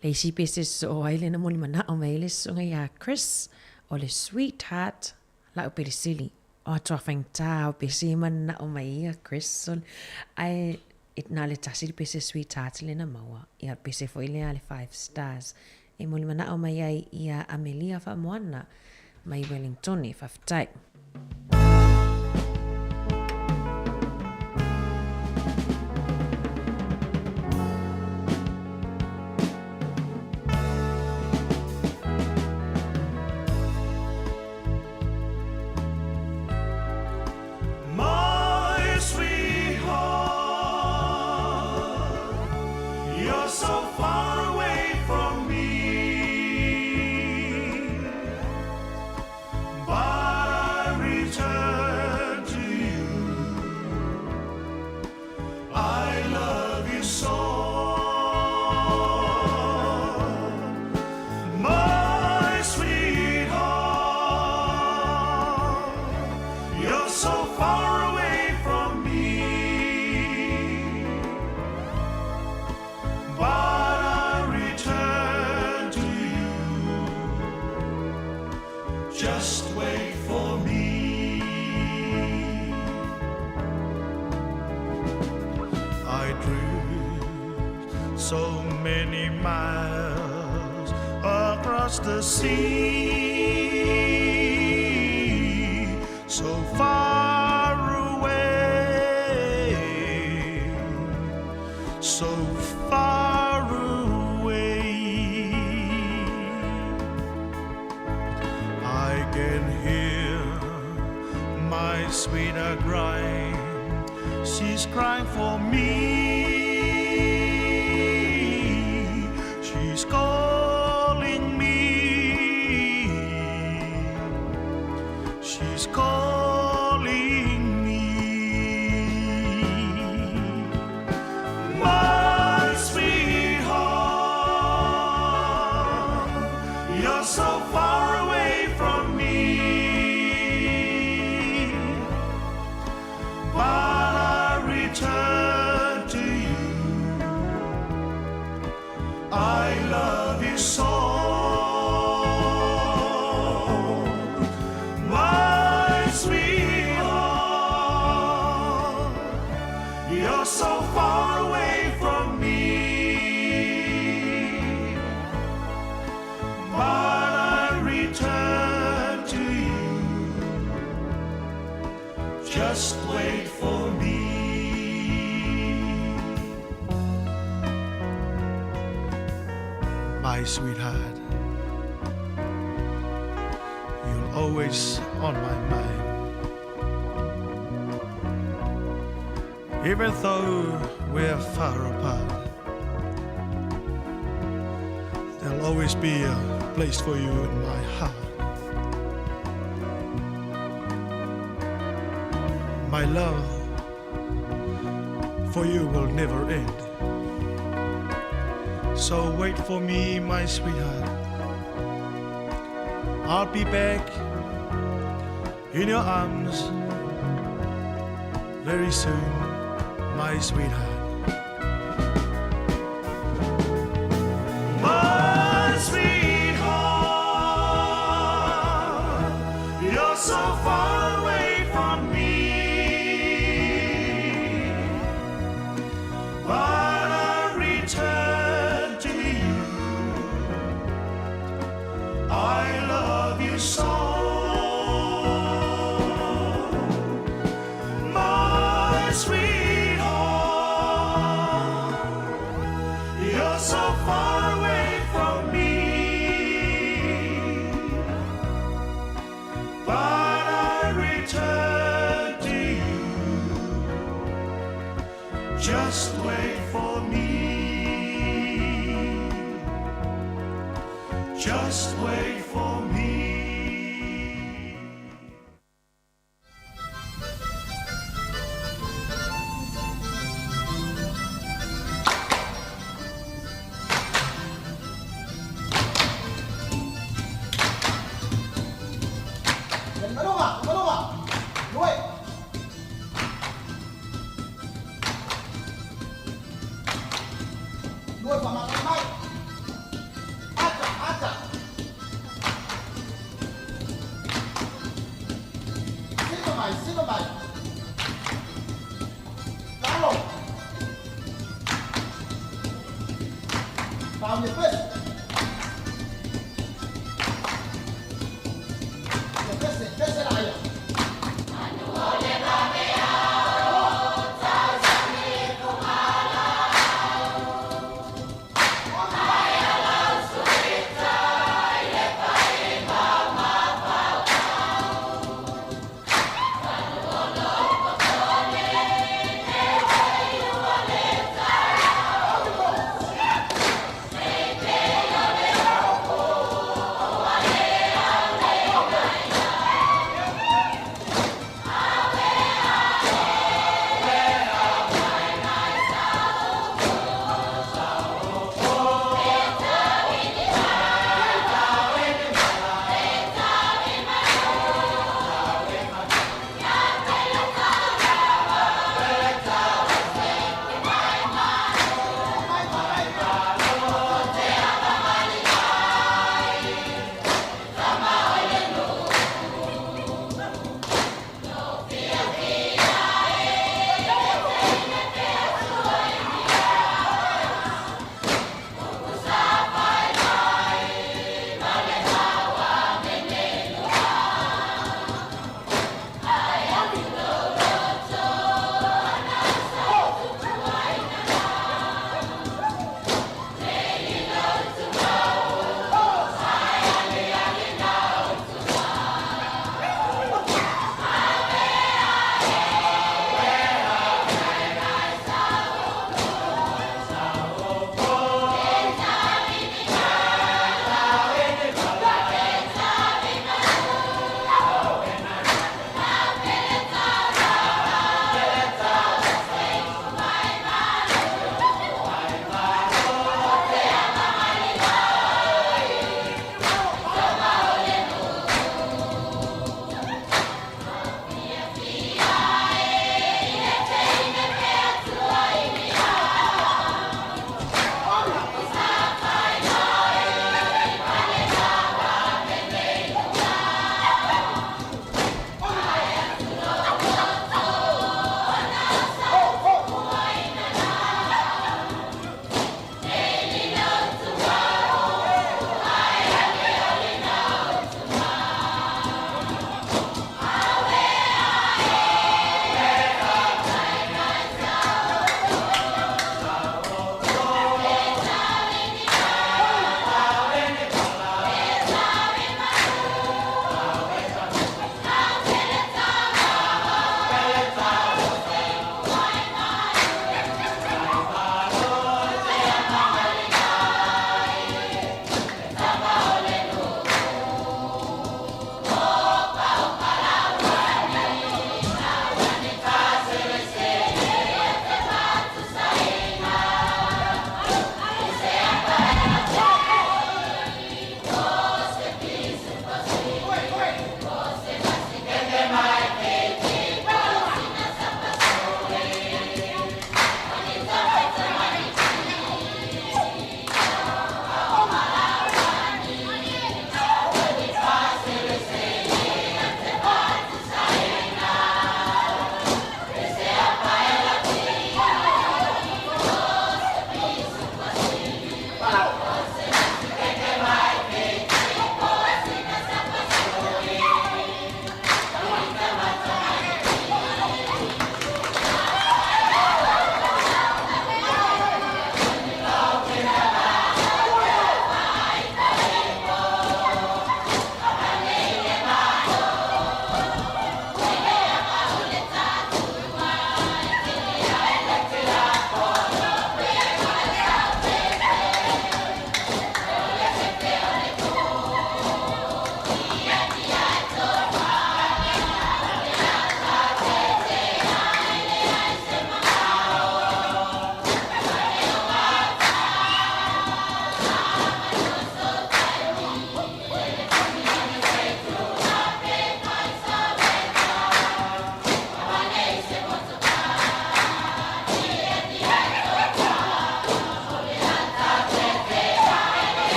Le isi pese soo ai lena molimanao mai ai le susuga iā Chris, o le Sweetheart lau pelisili. O atoa faigata o pese e manao mai ia Chris. Ae na o le tasi le pese Sweetheart lena maua. Ia o le pese foi lea a le Five Stars. E molimanao mai ai ia Amelia Faamoana mai Wellingtone. Faafetai. My sweetheart, you're so far away from me, but I return to you. I love you so, my sweetheart. You're so far away from me, but I return to you. Just wait for me. I drift so many miles across the sea, so far away, so far away. I can hear my sweetheart crying. She's crying for me. She's calling me. She's calling me. My sweetheart, you're so far away from me, but I return to you. I love you so, my sweetheart. You're so far away from me, but I return to you. Just wait for me. My sweetheart, you're always on my mind. Even though we're far apart, there'll always be a place for you in my heart. My love for you will never end. So wait for me, my sweetheart. I'll be back in your arms very soon, my sweetheart. My sweetheart, you're so far away from me, but I return to you. I love you so, my sweetheart. You're so far away from me, but I return to you. Just wait for me. Just wait for me. Mo e whamangai mai. Ata, ata. Sino mai, sino mai. Lalo. Pau ni pes. Ia pese, pese la ia.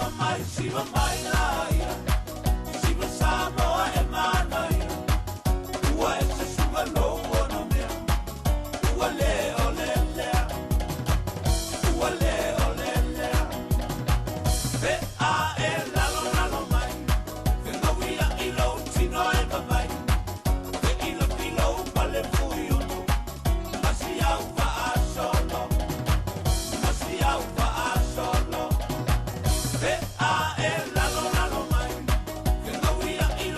Siva mai, siva mai laia, siva Samoa e manaia. Ua e se suga lou ona mea, ua le o le lea, ua le o le lea. Pe a e lalo lalo mai, fegauia i lou tino e vavai. Fe ilo ilo pale fui oto, masi au faasolo, masi au faasolo. Pe a e lalo lalo mai, fegauia i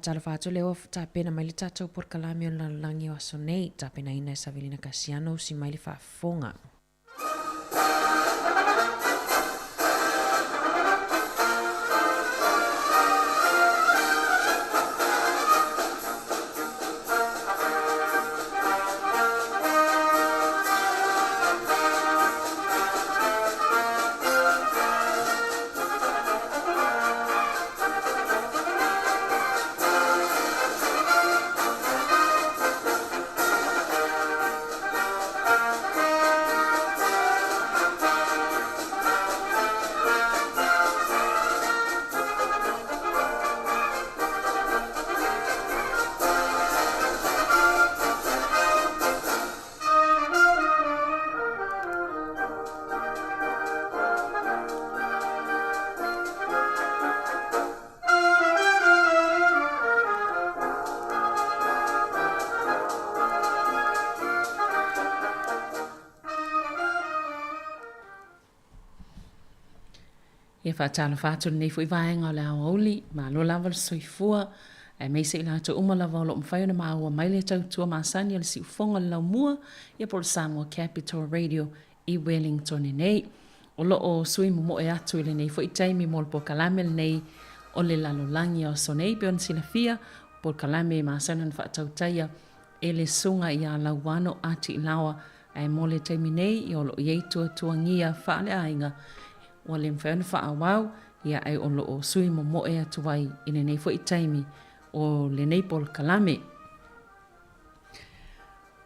Faatalofa atu lea ua tapena mai le tatou polokalame o le lalolagi o aso nei, tapenaina e Savelina Kasiano, usi mai le faafofoga. Ia faatalofa atu lenei foi vaega o le aoauli, malo lava le soifua, aemaise i latou uma lava o lo o mafai ona maua mai le tautua masani a le siufofoga o le laumua, ia po o le Samoa Capital Radio i Wellington nei. O lo o sui momoe atu i lenei foi taimi mo le polokalame lenei o le lalolagi o aso nei, pei ona silafia, polokalame e masani ona faatautaia e le Susuga ia Lauano Atiilaoa, ae mo le taimi nei, ia o lo o i ai tuatuagia faaleaiga ua le mafai ona faaauau, ia ae o lo o sui momoe atu ai i lenei foi taimi o lenei polokalame.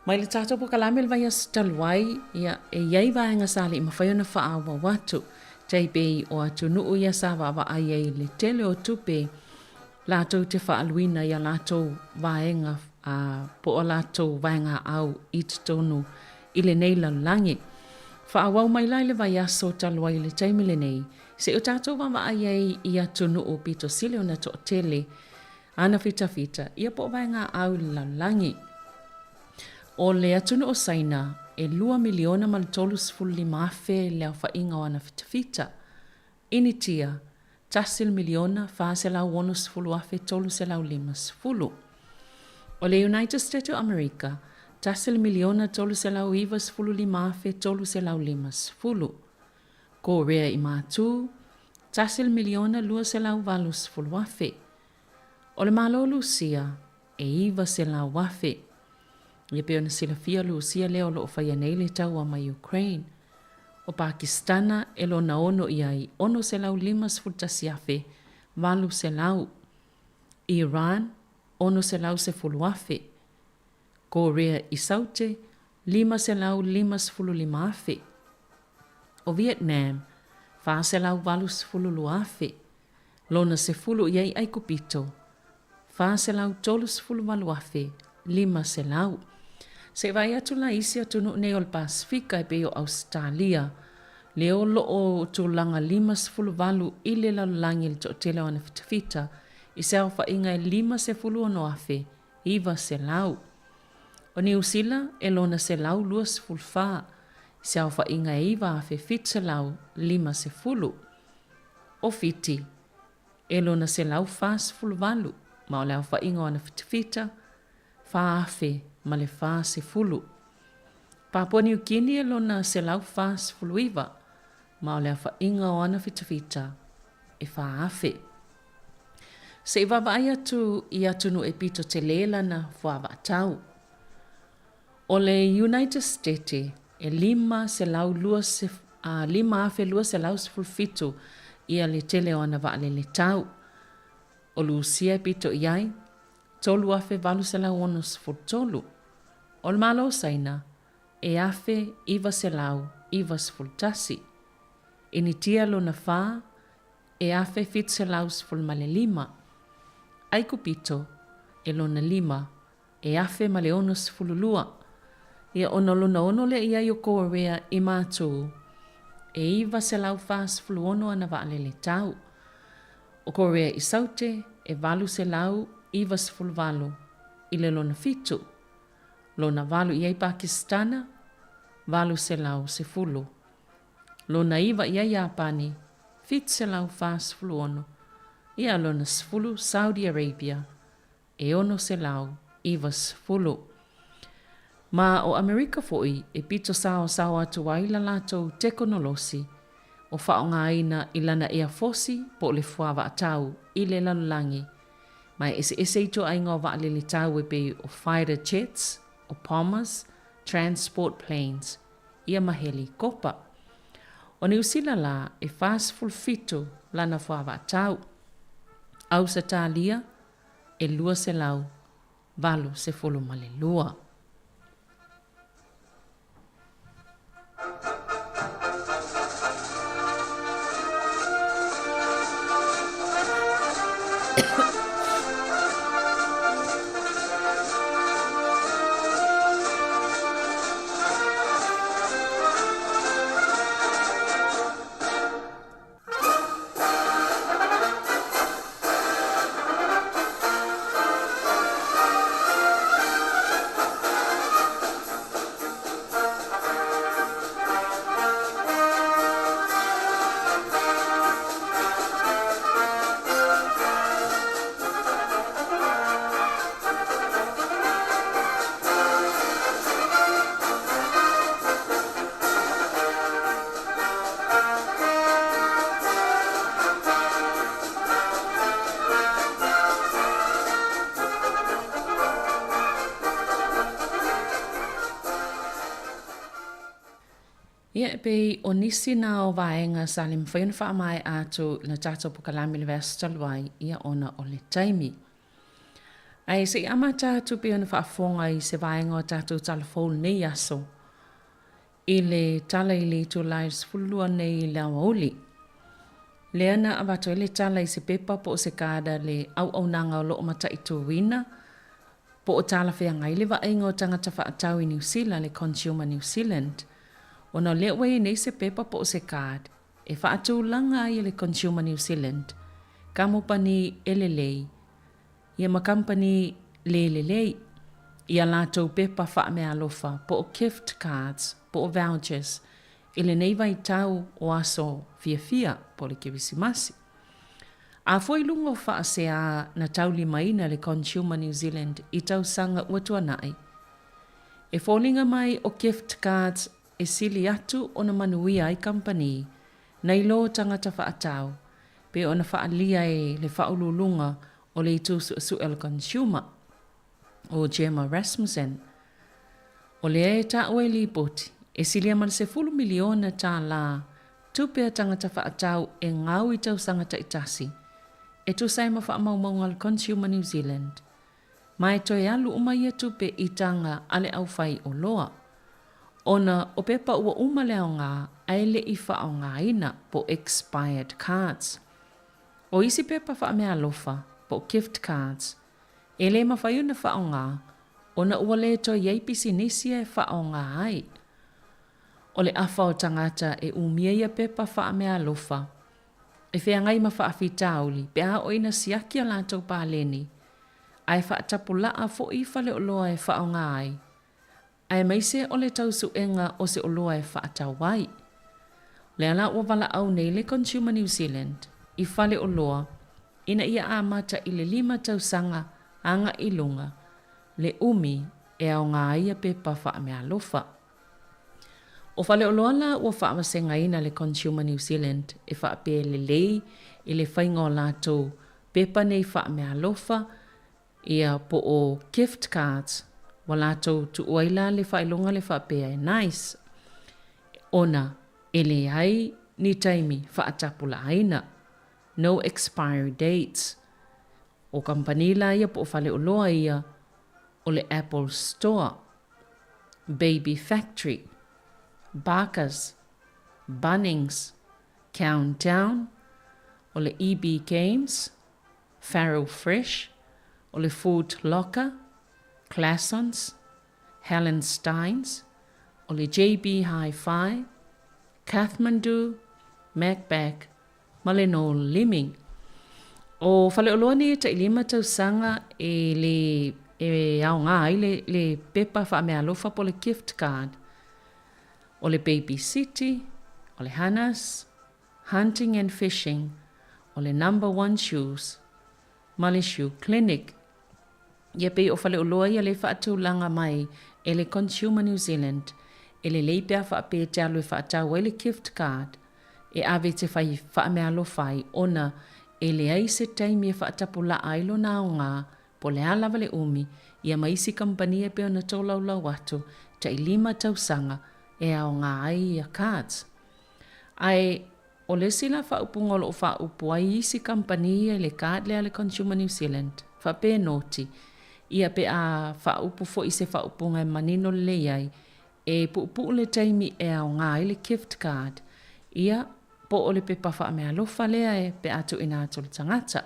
Mai le tatou polokalame i le vaiaso talu ai, ia, e i ai vaega sa le i mafai ona faaauau atu, tai pei o atunuu ia sa vaavaai ai i le tele o tupe latou te faaaluina i a latou vaega a, po o a latou vaegaau i totonu i lenei lalolagi. Faaauau mai la i le vaiaso talu ai i le taimi lenei, se i o tatou vaavaai ai i atunuu pito sili ona toatele Ana fitafita, ia po o vaegaau i le lalolagi. O le atunuu o Saina, e 2,035,000 le aofaiga o ana fitafita. Initia, 1,460,350. O le United States o Amerika, 1,395,350. Korea i Matū, 1,280,000. O le Malo o Lusia, e 900,000. Ia pei ona silafia o Lusia lea o lo o faia nei le taua mai Ukraine. O Pakistana e lona ono i ai 651,800. Iran, 610,000. Korea i Saute, 555,000. O Vietnam, 482,000. Lona sefulu i ai Aikupito, 438,500. Se i vaai atu la i isi atunuu nei o le Pasefika e pei o Ausetalia, lea o lo o tulaga 58 i le lalolagi i le toatele o ana fitafita i se aofaiga e 56,900. O Niu Sila e lona 124 i se aofaiga e 9,750. O Fiti, e lona 148, ma o le aofaiga o ana fitafita, 4,040. Papua Niu Kini e lona 149, ma o le aofaiga o ana fitafita, e 4,000. Se i vaavaai atu i atunuu e pito tele lana fuavaatau. O le United State e 5,217 ia le tele o ana vaalele tau. O Lusia e pito i ai, 3,863. O le Malo o Saina, e 1,991. Initia lona fa, e 1,715. Aikupito, e lona lima, e 1062. Ia ona lona ono lea i ai o Korea i Matū, e 946 ana vaalele tau. O Korea i Saute e 898 i le lona fitu. Lona valu i ai Pakisitana, 810. Lona iva i ai Iapani, 746. Ia lona sefulu Saudi Arabia, e 690. Ma o ʻAmerika foʻi e pito saosao atu ai la latou tekonolosi o faʻogaina i lana eafosi po o le fuavaʻatau i le lalolagi ma e eseese ituaiga o waʻalele tau e pei o fighter jets, o bombers, transport planes, ia ma helikopa. ʻO Niu Sila lā e 47 lana fuavaʻatau. ʻAusatalia e 282. Ia, e pei o nisi nā o vaega sa le mafai ona faamaeʻa atu i le tatou pokalame i le vaiaso talu ai, ia ona o le taimi. Ae se i amata atu pei ona faafofoga i se vaega o tatou tala fou lenei aso i le tala i le itula e 12 nei i le aoauli. Lea na avatu ai le tala i se pepa po o se kāda le auaunaga o lo o mataituina po o talafeagai le vaaiga o tagata faatau i Niu Sila, le Consumer New Zealand, ona o lea ua i ai nei se pepa po o se card e faatulaga ai e le Consumer New Zealand kamupani e lelei ia ma kamupani le lelei i a latou pepa faameaalofa po o gift cards po o vouchers i lenei vaitau o aso fiafia po o le Kerisimasi. A fua i luga o faaseā na taulimaina e le Consumer New Zealand i tausaga ua tuanai, e foliga mai o gift cards e sili atu ona manuia ai kamupani nai lo tagata faatau pei ona faaalia e le Faauluuluga o le Itu Suesue o le Consumer, o Gemma Rasmussen. O lea e taua i lipoti, e silia ma le $10 miliona tālā tupe a tagata faatau e gau i tausaga taitasi, e tusa ai ma faamaumauga a le Consumer New Zealand. Ma e toe alu uma ia tupe i taga a le aufai oloa. Ona o pepa ua uma le aoga ae le i faaaogaina po expired cards. O isi pepa faameaalofa po gift cards, e le mafai ona faaaoga ona ua le toe i ai pisinisi e faaaoga ai. O le afa o tagata e umia ia pepa faameaalofa e feagai ma faafitauli pe a oo ina siaki a latou paleni ae faatapulaa foʻi faleoloa e faaaoga ai, aemaise o le tausuʻega o se oloa e faatau ai. O lea la ua valaau nei le Consumer New Zealand i faleoloa ina ia amata i le lima tausaga agai i luga le umi e aoga ai ia pepa faameaalofa. ʻO Faleoloa la ua faavasegaina le Consumer New Zealand e faapea e lelei i le faiga o latou pepa nei faameaalofa ia po o gift cards ua latou tuu ai la le faailoga le faapea e nice ona e leai ni taimi faatapulaaina, no expiry dates. ʻO kamupani la ia po o Faleoloa ia o le Apple Store, Baby Factory, Barkers, Bunnings, Countdown, o le EB Games, Farrell Fresh, o le Food Locker, Classons, Hallensteins, o le JB Hi-Fi, Kathmandu, Macback, ma le No Liming. ʻO Faleoloa nei e tailima tausaga e le e aoga ai le, le pepa faameaalofa po o le gift card. ʻO le Baby City, ʻo le Hannah's, Hunting and Fishing, ʻo le Number One Shoes, ma le Shoe Clinic. Ia pei o faleoloa ia lea e faatulaga mai e le Consumer New Zealand, e lelei pe a faapea e te alu e faatau ai le gift card e ave e te fai faameaalofa ai ona e leai se taimi e faatapulaa ai lona aoga po o le a lava le umi, ia ma isi kamupani e pei ona tolaulau atu, tailima tausaga e aoga ai ia cards. Ae o le isi la faaupuga o lo o faaupu ai isi kamupani ia i le card lea a le Consumer New Zealand, faapea e noti, ia pe a faaupu foi i se faaupuga e manino lelei ai, e puupuu le taimi e aoga ai le gift card, ia, po o le pepa faameaalofa lea e pe a tuuina atu i le tagata.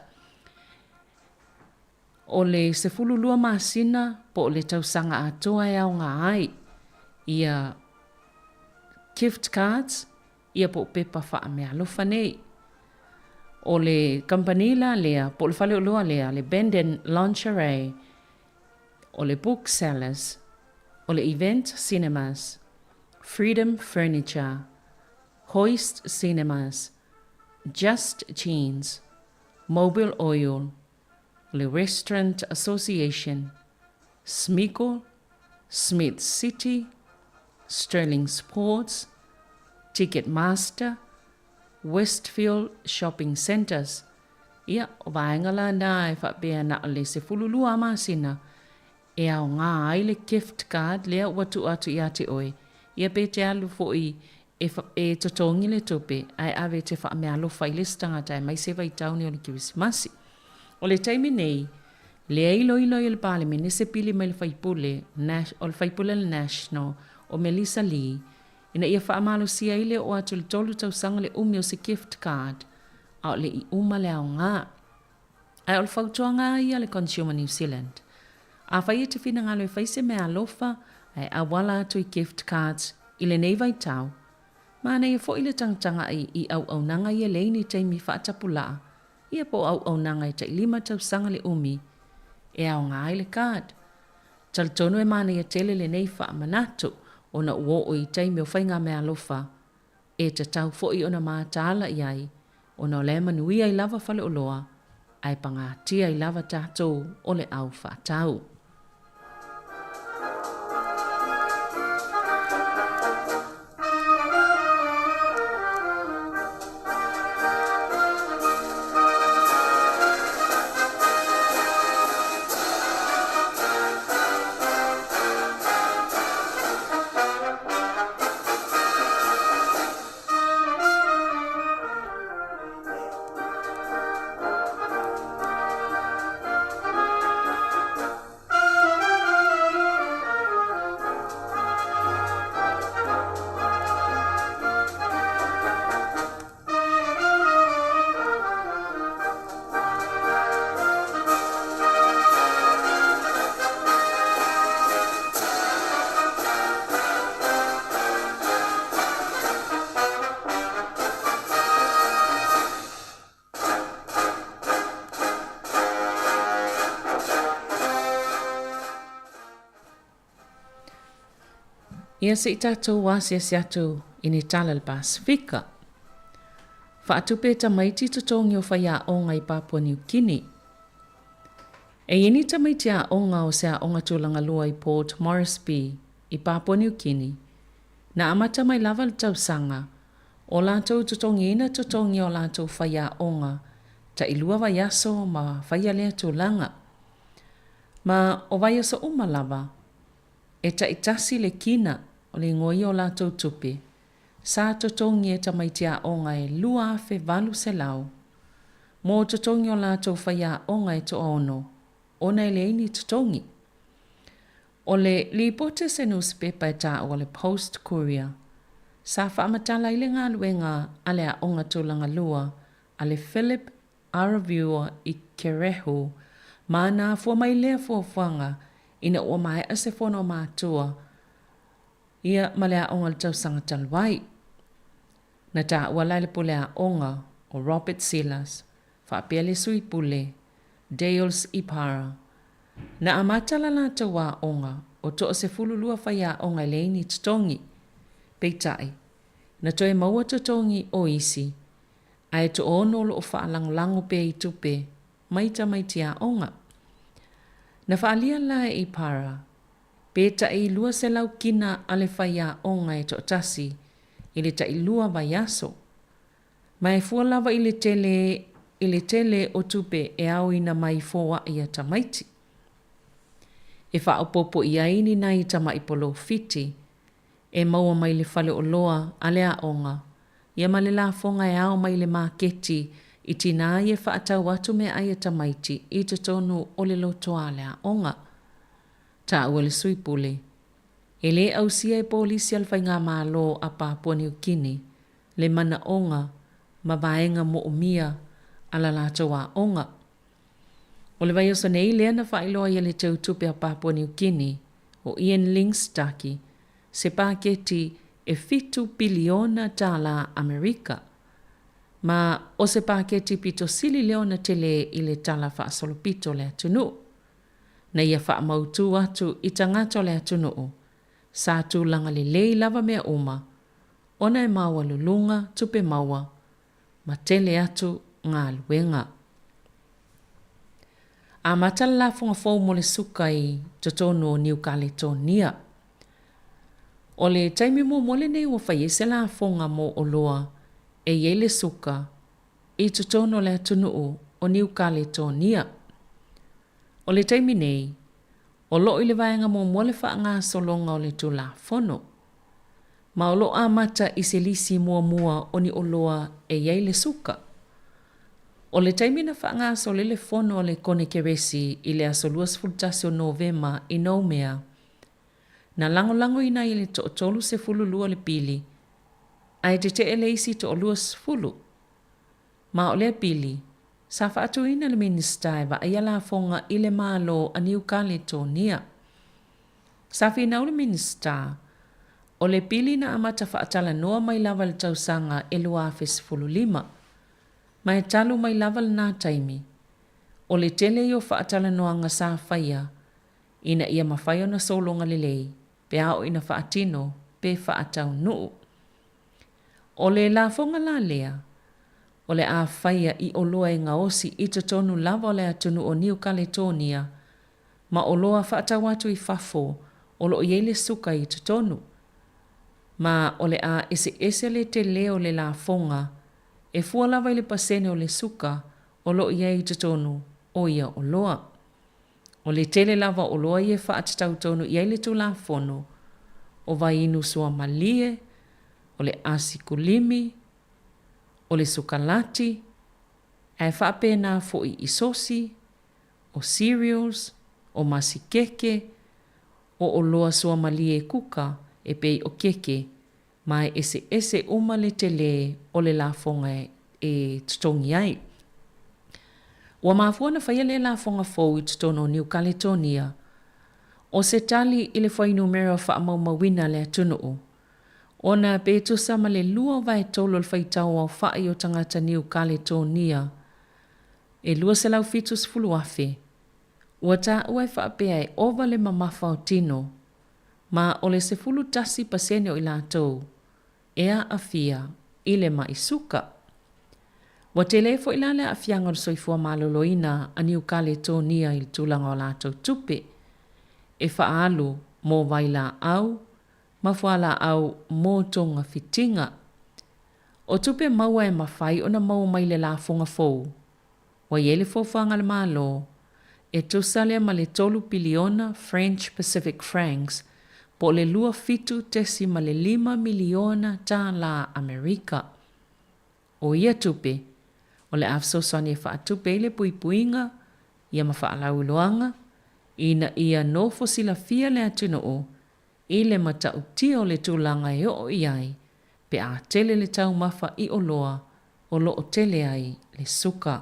O le 12 masina po o le tausaga atoa e aoga ai ia gift cards ia po o pepa faameaalofa nei. O le kamupani la lea po o le faleoloa lea le Benden Lingerie, o le Booksellers, o le Event Cinemas, Freedom Furniture, Hoist Cinemas, Just Jeans, Mobil Oil, le Restaurant Association, Smiggle, Smith City, Sterling Sports, Ticketmaster, Westfield Shopping Centres. Ia, o vaega la na e faapea na o le 12 masina e aoga ai le gift card lea ua tuu atu ia te oe, ia pe te alu foi e, e totogi le tupe ae ave e te faameaalofa i le isi tagata aemaise vaitauni o le Kerisimasi. O le taimi nei, lea e iloilo ai e le Palemene se pili mai le faipule, o le faipule a le National, o Melissa Lee, ina ia faamalosia ai le oo atu i le tolu tausaga le umi o se gift card, a o le i uma le aoga. Ae o le fautuaga lava ia a le Consumer New Zealand, afai e te finagalo e fai se meaalofa ae auala atu i gift cards i lenei vaitau, manaia foi le tagatagai i auaunaga ia leai ni taimi faatapulaa, ia po o auaunaga e tailima tausaga le umi e aoga ai le card. Talitonu e manaia tele lenei faamanatu ona ua oo i taimi o faigameaalofa E tatau foi ona mataala i ai, ona o la e manuia ai lava faleoloa, ae pagatia ai lava tatou o le au faatau. Ia se i tatou asiasi atu i ni tala i le Pasefika. Faatupe e tamaiti totogi o faiaoga i Papua Niu Kini. E i ai ni tamaiti aoga o se aoga tulaga lua i Port Moresby i Papua Niu Kini, na amata mai lava le tausaga o latou totogiina totogi o latou faiaoga tailua vaiaso ma faia lea tulaga. Ma o vaiaso uma lava, e taitasi le kina o le igoa ia o latou tupe, sa totogi e tamaiti aoga e 2,800 mō totogi o latou faiaoga e toaono ona e leai ni totogi. O le lipoti a se nusipepa e taua o le Post Courier, sa faamatala ai le galuega a le Aoga Tulaga Lua a le Philip Araviua i Kerehu ma na afua mai lea fuafuaga ina ua maea se fono a matua ia ma le aoga i le tausaga talu ai. Na taua la e le pule aoga o Robert Silas faapea le sui pule Dales Ipara. Na amata la latou aoga o toa 12 faiaoga e leai ni totogi. Peitai, na toe maua totogi o isi ae toaono o lo o faalagolago pea i tupe mai tamaiti aoga. Na faaalia la e Ipara, pe taʻi 200 kina a le faiaoga e toatasi i le taʻilua vaiaso, ma e fua lava i le tele i le tele o tupe e aoina mai foaʻi a tamaiti. E faaopoopo i ai ni nai tamaʻi polofiti e maua mai le faleoloa a le aoga ia ma le lafoga e ao mai le maketi i tinā ia e faatau atu meaai a tamaiti i totonu o le lotoa a le aoga. Taua e le Sui Pule, e lē ausia e polisi a le Faigamalo a Papua Niu Kini le manaoga ma vaega moomia a la latou aoga. O le vaiaso nei lea na faailoa ai e le Teutupe a Papua Niu Kini, o Ian Ling Starkey, se paketi e $7 piliona Amerika. Ma o se paketi pito sili lea ona telē i le tala faasolopito o le atunuu. Na ia faamautū atu i tagata o le atunuu, sa tulaga lelei lava mea uma, ona e maualuluga tupe maua ma tele atu galuega. Amata le lafoga fou mo le suka i totonu o Niu Kaletonia. O le taimi muamua lenei ua fai ai se lafoga mo oloa e i ai le suka i totonu o le atunuu o Niu Kaletonia. O le taimi nei, o loo i le vaega muamua le faagasologa o le Tulafono. Ma o loo amata i se lisi muamua o ni oloa e i ai le suka. O le taimi na faagasolo ai le fono a le Konekeresi i le aso 21 o Novema i Noumea, na lagolagoina ai e le toa-32 le pili, ae tetee le isi toa-20. Ma o lea pili, sa faatuina le Minisita e vaaia lafoga i le Malo a Niu Kaletonia. Sa finau le Minisita, o le pili na amata faatalanoa mai lava i le tausaga e 2015, ma e talu mai lava lenā taimi, o le tele ia o faatalanoaga sa faia ina ia mafai ona sologa lelei pe a oo ina faatino pe faataunuu. O le lafoga la lea, o le a faia i oloa e gaosi i totonu lava o le atunuu o Niu Kaletonia ma oloa faatau atu i fafo o lo o i ai le suka i totonu. Ma o le a eseese le telē o le lafoga e fua lava i le pasene o le suka o lo o i ai i totonu o ia oloa. O le tele lava o oloa ia e faatatau tonu i ai le Tulafono, o vaiinu suamalie, o le asikulimi, o le sukalati, ae faapena foi i sosi, o cereals, o masikeke, o oloa suamalie kuka e pei o keke, ma e eseese uma le telē o le lafoga e totogi ai. Ua mafua ona faia lea lafoga fou i totonu o Niu Kaletonia, o se tali i le fuainumera faamaumauina a le atunuu, ona pe tusa ma le 2/3 o le faitau aofaʻi o tagata Niu Kaletonia e 270,000, ua taua e faapea e ova le mamafa o tino, ma o le 11% o i latou e aafia i le maʻi suka. Ua telē foi la le aafiaga o le soifua maloloina a Niu Kaletonia i le tulaga o latou tupe e faaalu mo vailaau ma fualaau mo togafitiga. O tupe maua e mafai ona maua mai le lafoga fou, ua i ai le fuafuaga a le Malo e tusa lea ma le $3 piliona French Pacific francs po o le $27.5 miliona Amerika. O ia tupe, o le a fesoasoani e faatupe ai le puipuiga ia ma faalauiloaga ina ia nofo silafia le atunuu i le matautia o le tulaga e oo i ai pe a tele le taumafa i oloa o lo o tele ai le suka.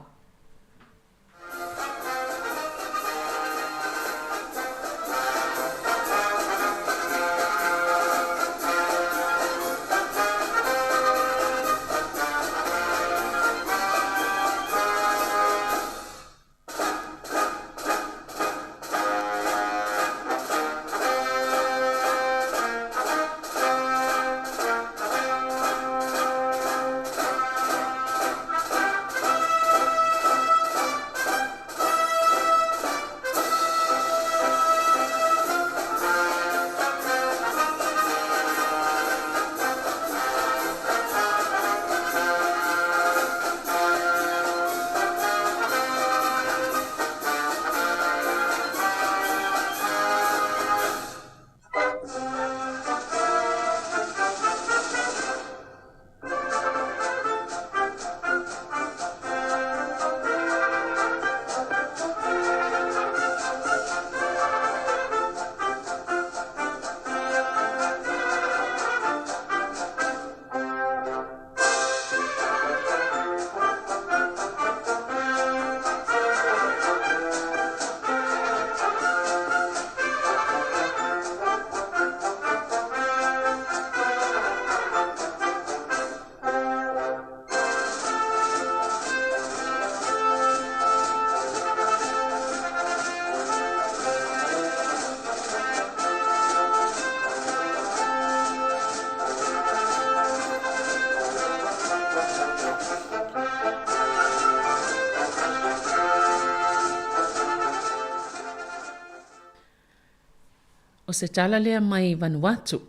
O se tala lea mai Vanuatu,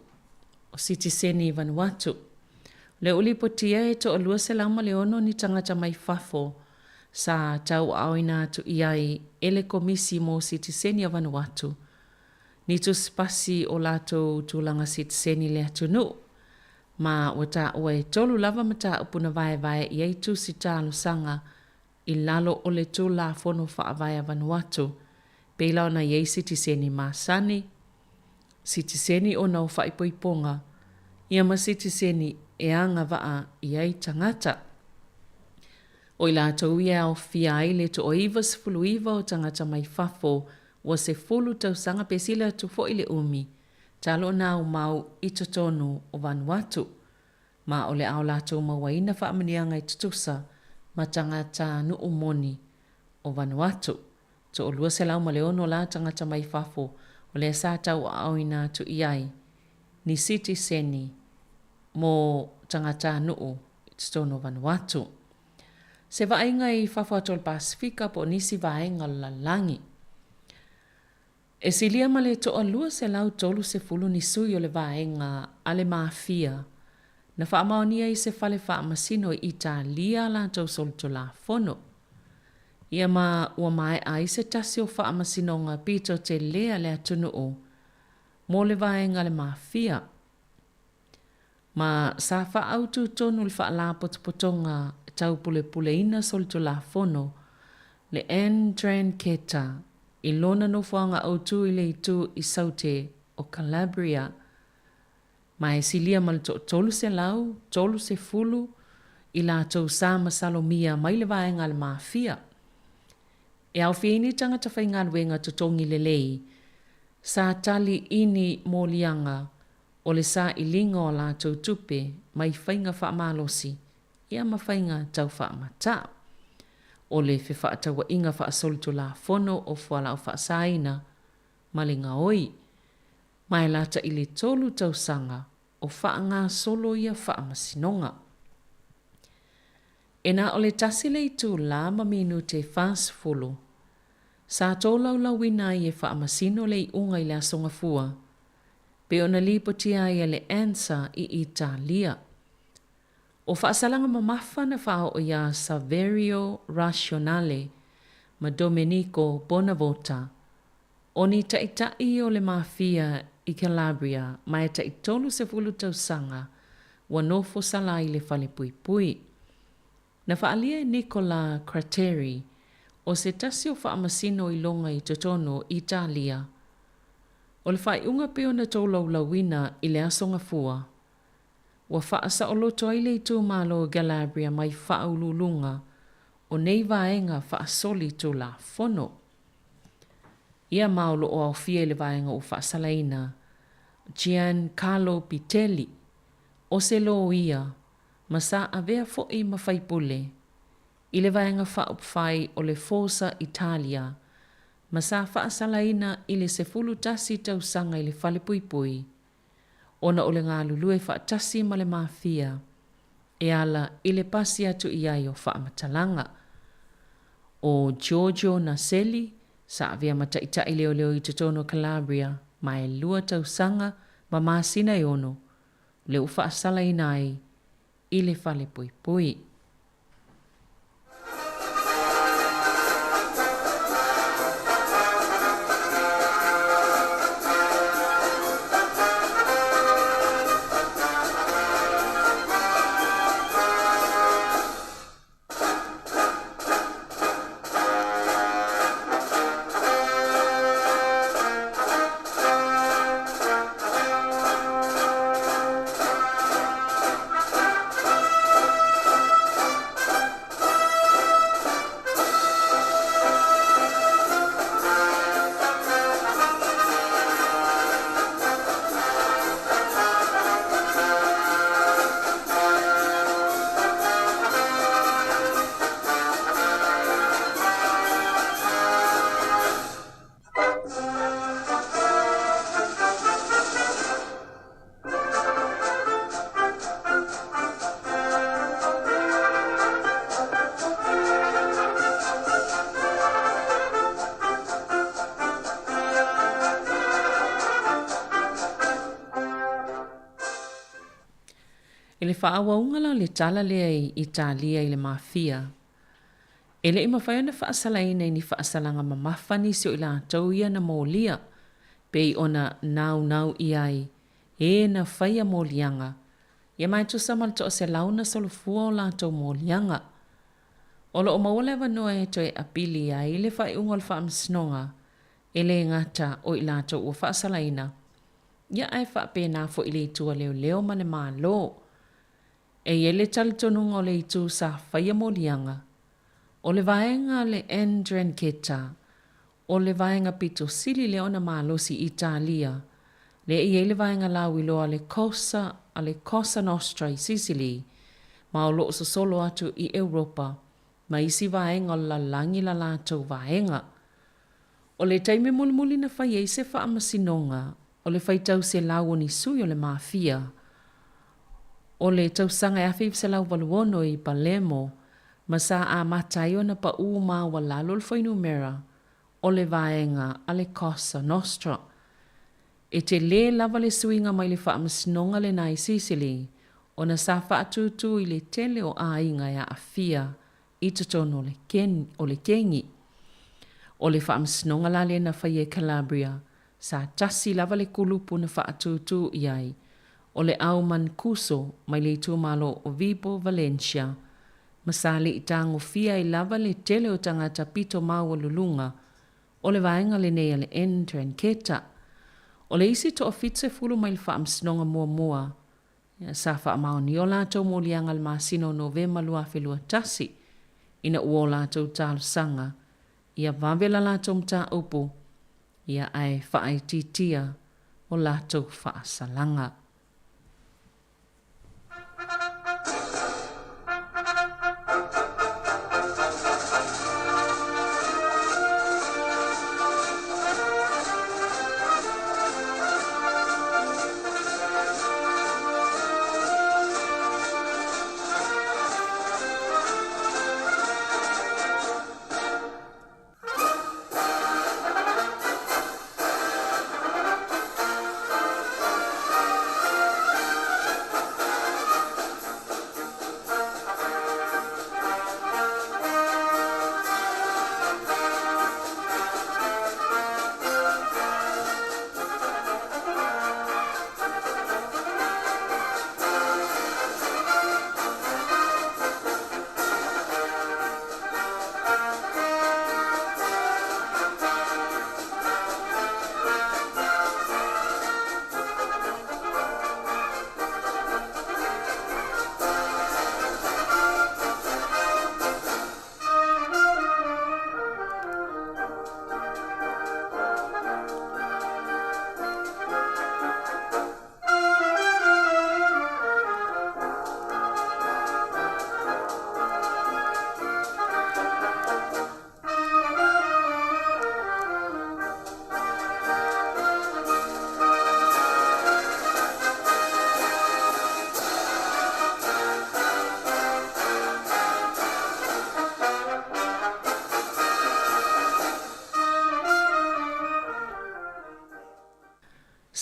o sitiseni i Vanuatu. O lea ua lipotia e toalua selau ma le ono ni tagata mai fafo sa tauaaoina atu i ai e le Komisi mo Sitiseni a Vanuatu ni tusipasi o latou tulaga sitiseni i le atunuu, ma ua taua e tolu lava mataupu na vaevae i ai tusi talosaga i lalo o le Tulafono Faavae a Vanuatu, pei la ona i ai sitiseni masani, sitiseni ona o faaipoipoga, ia ma sitiseni e agavaa i ai tagata. O i latou ia e aofia ai le toa-99 o tagata mai fafo ua 10 tausaga pe sili atu foi le umi talu ona aumau i totonu o Vanuatu. Ma o le a o latou mauaina faamanuiaga e tutusa ma tagata nuu moni o Vanuatu. 206 la tagata mai fafo o lea sa tauaaoina atu i ai ni sitiseni mo tagatanuu i totonu o Vanuatu. Se vaaiga i fafo atu o le Pasefika po o nisi vaega o le lalolagi. E silia ma le 230 ni sui o le vaega a le Mafia na faamaonia i se fale faamasino i Italia a latou solitulafono. Ia ma ua maea ai se tasi o faamasinoga pito tele a le atunuu mo le vaega a le Mafia. Ma sa faaautu tonu le Faalapotopotoga Tau Pulepuleina Solitulafono, le Ndrangheta, i lona nofoaga autu i le itu i Saute o Calabria. Ma e silia ma le toatolu selau, 30, i latou sa masalomia mai le vaega a le Mafia. E aofia ai ni tagata faigaluega totogi lelei sa tali i ni moliaga o le sailiga o a latou tupe mai faiga faamalosi ia ma faiga tau faamata. O le fefaatauaiga faasolitulafono o fualaau faasaina ma le gaoi, ma e lata i le tolu tausaga o faagasolo ia faamasinoga. E na o le tasi le itulā ma minute 40 sa tolaulauina ai e faamasino le iuga i le Aso Gafua, pei ona lipotia ai e le ANSA i Italia. O faasalaga mamafa na faaoo iā Saverio Razionale ma Domenico Bonavota, o ni taʻitaʻi o le Mafia i Calabria ma e taʻi 30 tausaga ua nofo sala ai i le falepuipui. Na faaalia e Nicola Gratteri, o se tasi o faamasino iloga i totonu o Italia, o le faaiuga pei ona tolaulauina i le Aso Gafua, ua faasaoloto ai le itumalo o Calabria mai faauluuluga o nei vaega faasoli tulafono. Ia ma o lo o aofia i le vaega ua faasalaina Giancarlo Pitelli, o se loia ma sa avea foi ma faipule i le Vaega Faaupufai o le Forza Italia ma sa faasalaina i le 11 tausaga i le falepuipui ona o le galulue faatasi ma le Mafia e ala i le pasi atu i ai o faamatalaga. ʻO Giorgio Naselli sa avea ma taitai leoleo i totonu o Calabria ma e lua tausaga ma masina e ono lea ua faasalaina ai i le falepuipui. I le faaauauga la o le tala lea i Italia i le Mafia, e le i mafai ona faasalaina i ni faasalaga mamafa nisi o i latou ia na molia, pei ona naunau i ai e na faia moliaga, ia ma e tusa ma le toaselau na solofua o latou moliaga. O lo o maua le avanoa e toe apili ai le faaiuga o le Faamasinoga, e le gata o i latou ua faasalaina, ia ae faapena foi i le itu a leoleo ma le Malo. E i ai le talitonuga o le itu sa faia moliaga, o le vaega a le 'Ndrangheta, o le vaega pito sili lea ona malosi i Italia, lea e i ai le vaega lauiloa a le Cosa, a le Cosa Nostra i Sicily, ma o lo o sosolo atu i Europa ma isi vaega o le lalolagi la latou vaega. O le taimi mulimuli na fai ai se faamasinoga o le faitau selau o ni sui o le Mafia o le tausaga e 1986 i Palermo ma sa amata ai ona paʻū maualalo le fuainumera o le vaega a le Cosa Nostra. E telē lava le suiga mai le faamasinoga lena i Sicily ona sa faatūtū i le tele o aiga e aafia i totonu o le kegi. O le faamasinoga la lea na faia i Calabria, sa tasi lava le kulupu na faatūtū i ai, o le au Mancuso mai le itumalo o Vibo Valentia, ma sa le i tagofia ai lava le tele o tagata pito maualuluga o le vaega lenei a le 'Ndrangheta. O le isi toafitusefulu mai le faamasinoga muamua, Sa faamaonia o latou moliaga i le masina o Novema 2021 ina ua o latou talosaga ia vave la latou mataupu ia ae faaitiitia o latou faasalaga.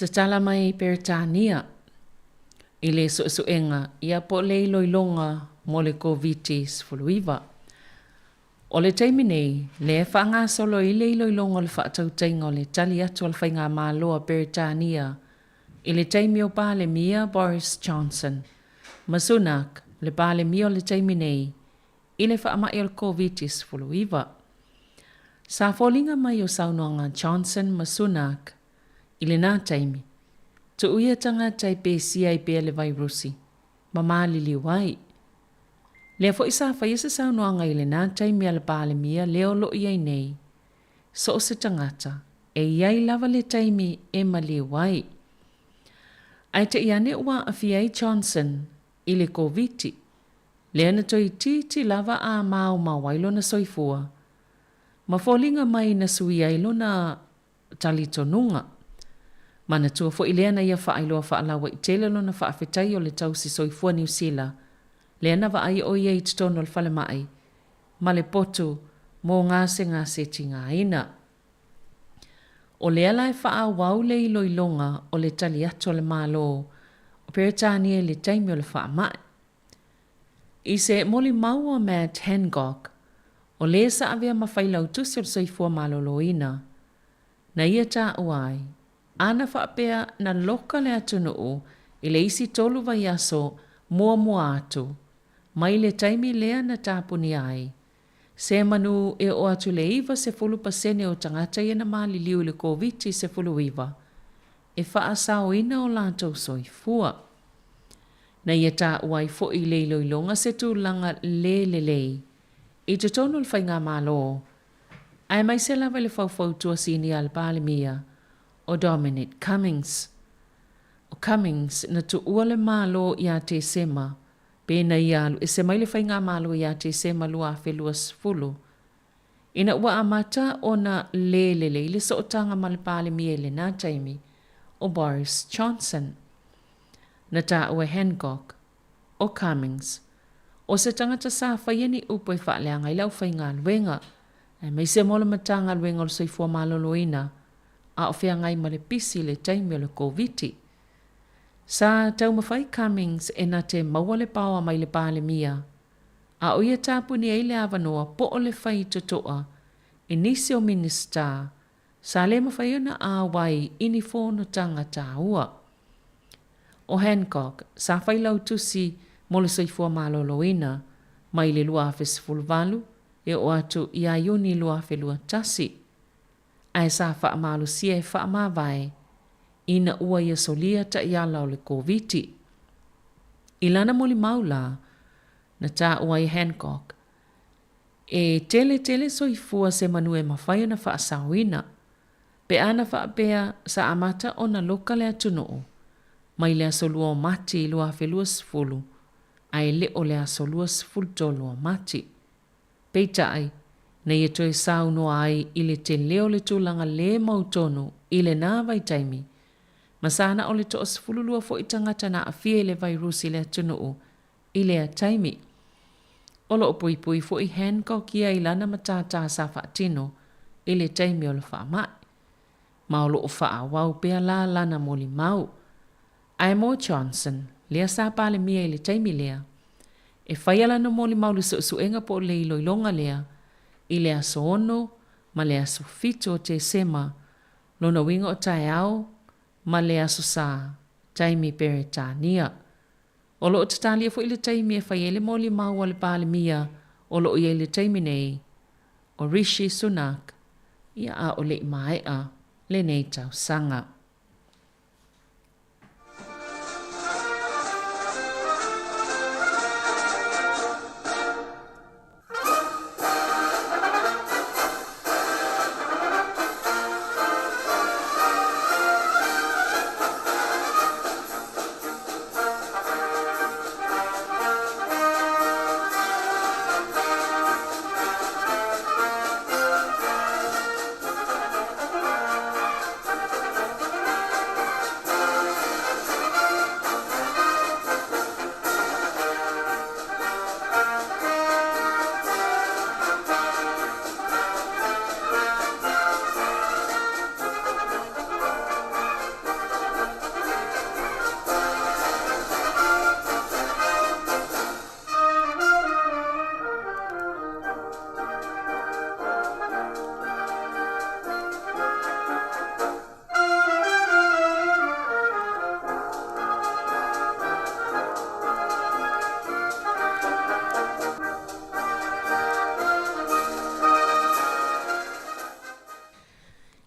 Se tala mai i Peretania i le suesuega ia po o le iloiloga mo le Koviti-19. O le taimi nei, lea e faagasolo ai le iloiloga o le faatautaiga o le tali atu a le Faigamalo a Peretania i le taimi o Palemia Boris Johnson ma Sunak, le Palemia o le taimi nei, i le faamai o le Koviti-19. Sa foliga mai o saunoaga a Johnson ma Sunak i lena taimi, tuu ia tagata e pesia ai pea le vairusi ma maliliu ai. Lea foi sa faia se saunoaga i lena taimi a le Palemia lea o lo o i ai nei, so o se tagata, e i ai lava le taimi e maliu ai. Ae te i ane ua aafia ai Johnson i le Koviti, lea na toeitiiti lava a maomao ai lona soifua, ma foliga mai na suia ai lona talitonuga. Manatua foi lea na ia faailoa faalauaitele lona faafetai o le tausi soifua Niu Sila, lea na vaai o ia i totonu o le falemai ma le potu mo gasegase tigaina. O lea la e faaauau le iloiloga o le tali atu a le Malo. Peretania i le taimi o le faamai. I se molimau a Matt Hancock, o lē sa avea ma Failautusi o le Soifua Maloloina, na ia taua ai, ana faapea na loka le atunuu i le isi tolu vaiaso muamua atu mai le taimi lea na tapunia ai, se manu e oo atu i le 90% o tagata ia na maliliu i le Koviti-19 e faasaoina o latou soifua. Na ia taua ai foi i le iloiloga se tulaga lē lelei i totonu o le Faigamalo, aemaise lava i le faufautua sinia a le Palemia o Dominic Cummings. O Cummings na tuua le Malo ia Tesema pe na ia alu ese mai le Faigamalo ia Tesema 2020, ina ua amata ona lē lelei le sootaga ma le Palemia i lenā taimi, o Boris Johnson. Na taua e Hancock, ʻO Cummings, ʻo se tagata sa faia ni upu e faaleaga ai le aufaigaluega, aemaise mo le Matagaluega o le Soifua Maloloina, a o feagai ma le pisi i le taimi o le Koviti. Sa taumafai Cummings e na te maua le paoa mai le Palemia, a o ia tapuni ai le avanoa po o le fai totoa i nisi o Minisita Sa le mafai ona āwai i ni fonotaga tāua. ʻO Hancock, sa failautusi mo le soifua maloloina mai le 2018 e oo atu iā Iuni 2021, ae sa faamalosia e faamavae ina ua ia solia taiala o le Koviti. I lana molimau la, na taua ai Hancock, E tele tele soifua se manu e mafai ona faasaoina. Pe a na faapea sa amata ona loka le atunuu mai le aso lua o Mati 2020 ae le o le aso 23 o Mati. Peitai, na ia toe saunoa ai i le tele o le tulaga le mautonu i lenā vaitaimi, ma sa na o le toasefululua foi tagata na aafia i le vairusi i le atunuu I lea taimi, o lo o puipui foi Hancock ia i lana matātā sa faatino i le taimi o le faamai, ma o lo o faaauau pea la lana molimau. Ae mo Johnson, lea sa Palemia i le taimi lea, e faia lana molimau i le suesuega po o le iloiloga lea i le aso 6 ma le aso 7 o Tesema, lona uiga o taeao ma le aso Sa, taimi Peretania. O lo o tatalia foi le taimi e fai ai le molimau a le Palemia o lo o i ai i le taimi nei, o Rishi Sunak, ia a o le i maea lenei tausaga.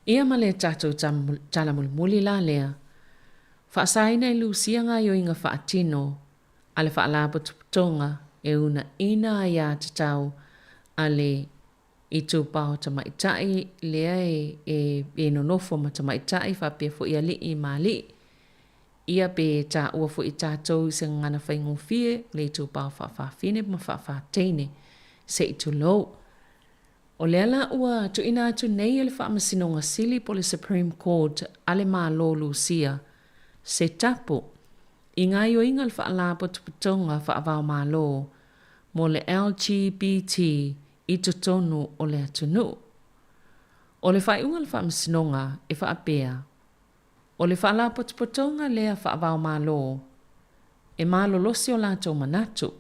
Ia ma le tatou tala mulimuli la lea, faasaina e Lusia gaoioiga faatino a le Faalapotopotoga e uunaina aiatatau a le Itupa o tamaitai lea e e nonofo ma tamaitai faapea foi alii ma alii. Ia pe taua foi e tatou i se gagana faigofie le itupa o faafafine ma faafateine. Se i tulou. O lea la ua tuuina atu nei e le Faamasinoga Sili po o le Supreme Court a le Malo o Lusia se tapu i gaoioiga a le Faalapotopotoga Faavaomalo mo le LGBT i totonu o le atunuu. O le faaiuga a le Faamasinoga e faapea, o le Faalapotopotoga lea faava-o-Malo. e malolosi o latou manatu,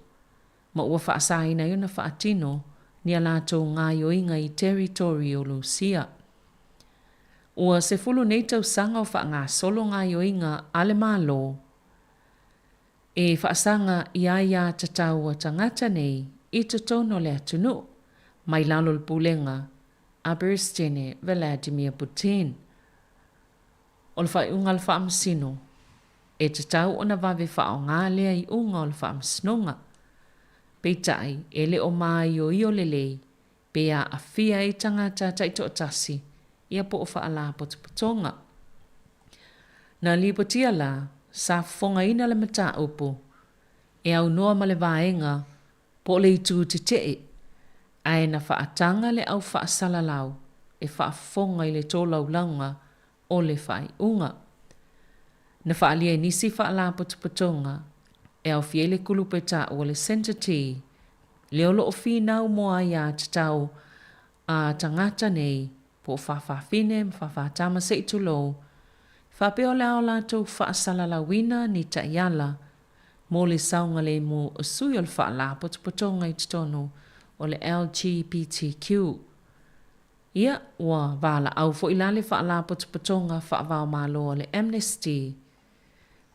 ma ua faasaina ai ona faatino ni a latou gaoioiga i territory o Lusia. Ua 10 nei tausaga o faagasolo gaoioiga a le Malo e faasaga i aiātatau a tagata nei i totonu o le atunuu, mai lalo o le pulega a Peresetene Vladimir Putin. O le faaiuga a le Faamasino, e tatau ona vave faaaoga lea iuga o le Faamasinoga. Peitai, e le o māioio lelei pe aafia ai tagata taitoatasi ia po o faalapotopotoga. Na lipotia la, sa fofogaina le mataupu e aunoa ma le vaega po o le itu tetee, ae na faataga le au faasalalau e faafofoga i le tolaulauga o le faaiuga. Na faaalia e nisi faalapotopotoga e aofia ai le kulupu e taua le Centre T, le o lo o finau mo aiātatau a tagata nei po o faafafine ma faafatama se i tulou, faapea o le a o latou faasalalauina ni taiala mo le saogalemu o sui o le faalapotopotoga i totonu o le LGBTQ. Ia, ua valaau foi la le faalapotopotoga faava-o-Malo a le Amnesty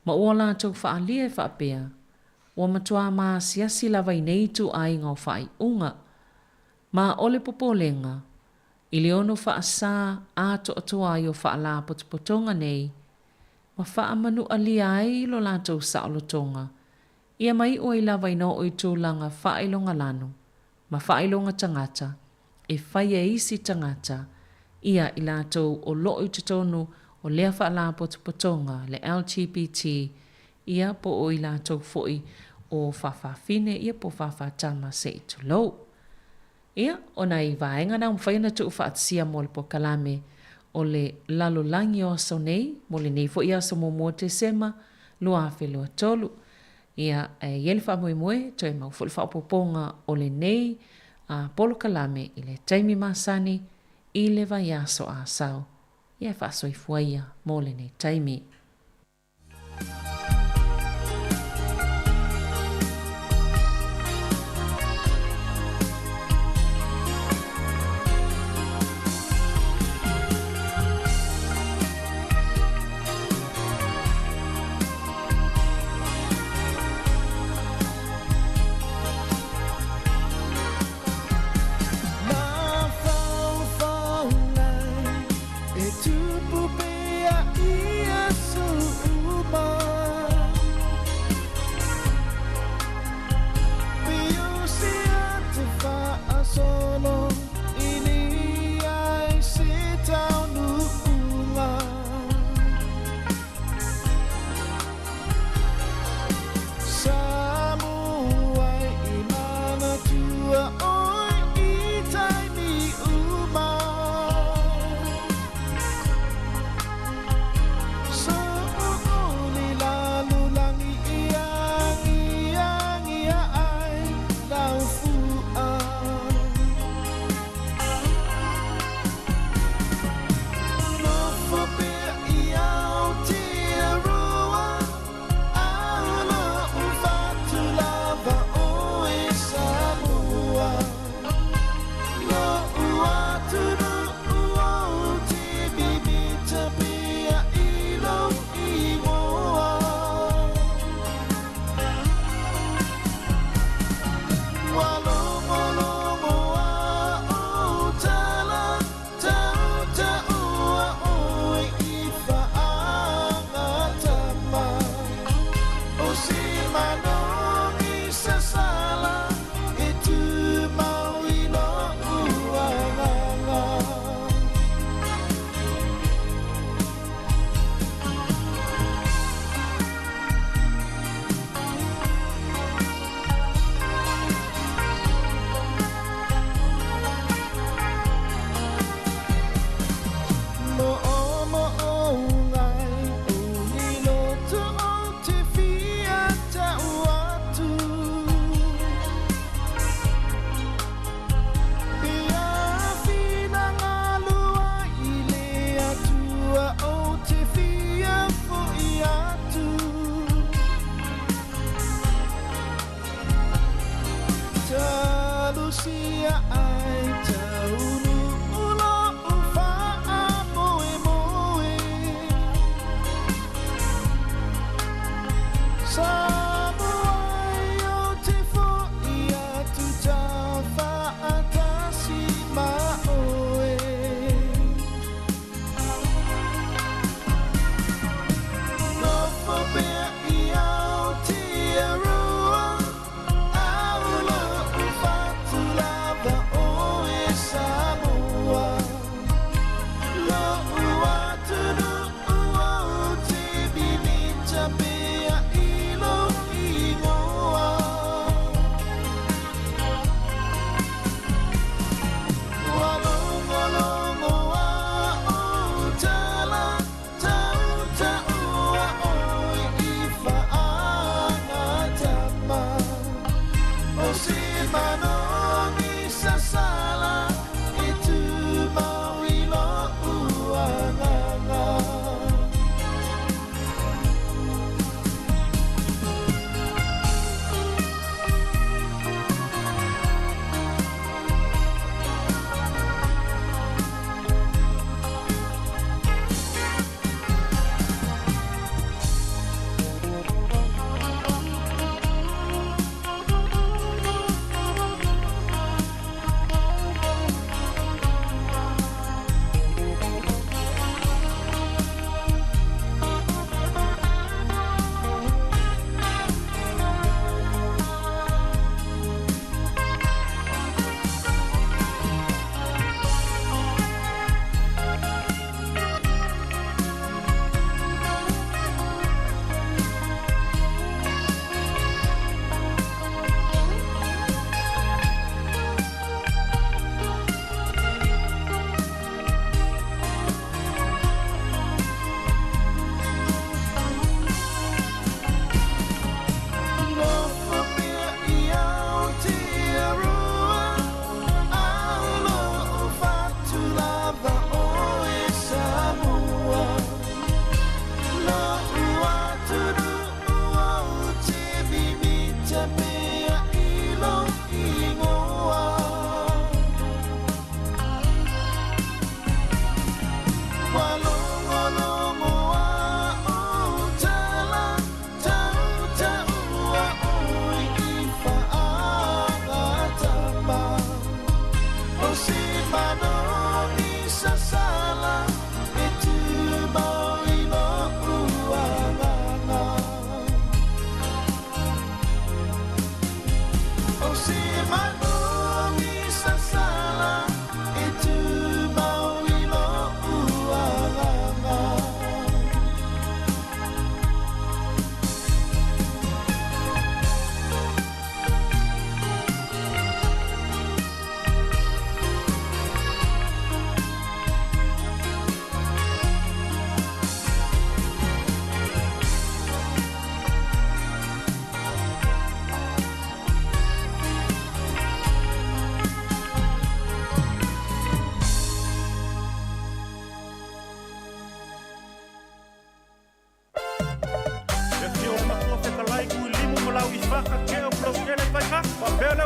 ma ua latou faaalia e faapea, ua matuā maasiasi lava i nei ituaiga o faaiuga, ma o le popolega i le ono faasā atoatoa ai o faalapotopotoga nei ma faamanualia ai lo latou saolotoga, ia ma iu ai lava ina oo i tulaga faailogalanu ma faailoga tagata e fai e isi tagata ia i latou o loo i totonu o lea faalapotopotoga le LGBT ia po o i latou foi o faafafine ia po o faafatama se i tulou. Ia, o nai vaega na ua mafai ona tuufaatasia mo le polokalame o le lalolagi o aso nei, mo lenei foi aso muamua o Tesema 2023. Ia, e i ai le faamoemoe, toe mau foi le faaopoopoga o lenei polokalame i le taimi masani i le vaiaso asau. Ia, e faasoifua ia mo lenei taimi.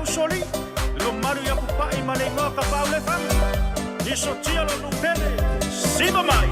usoalii, le mamalu ia Pupa'i ma le igoa Kapaaulefaga. Isotia lo nuu pele, siva mai.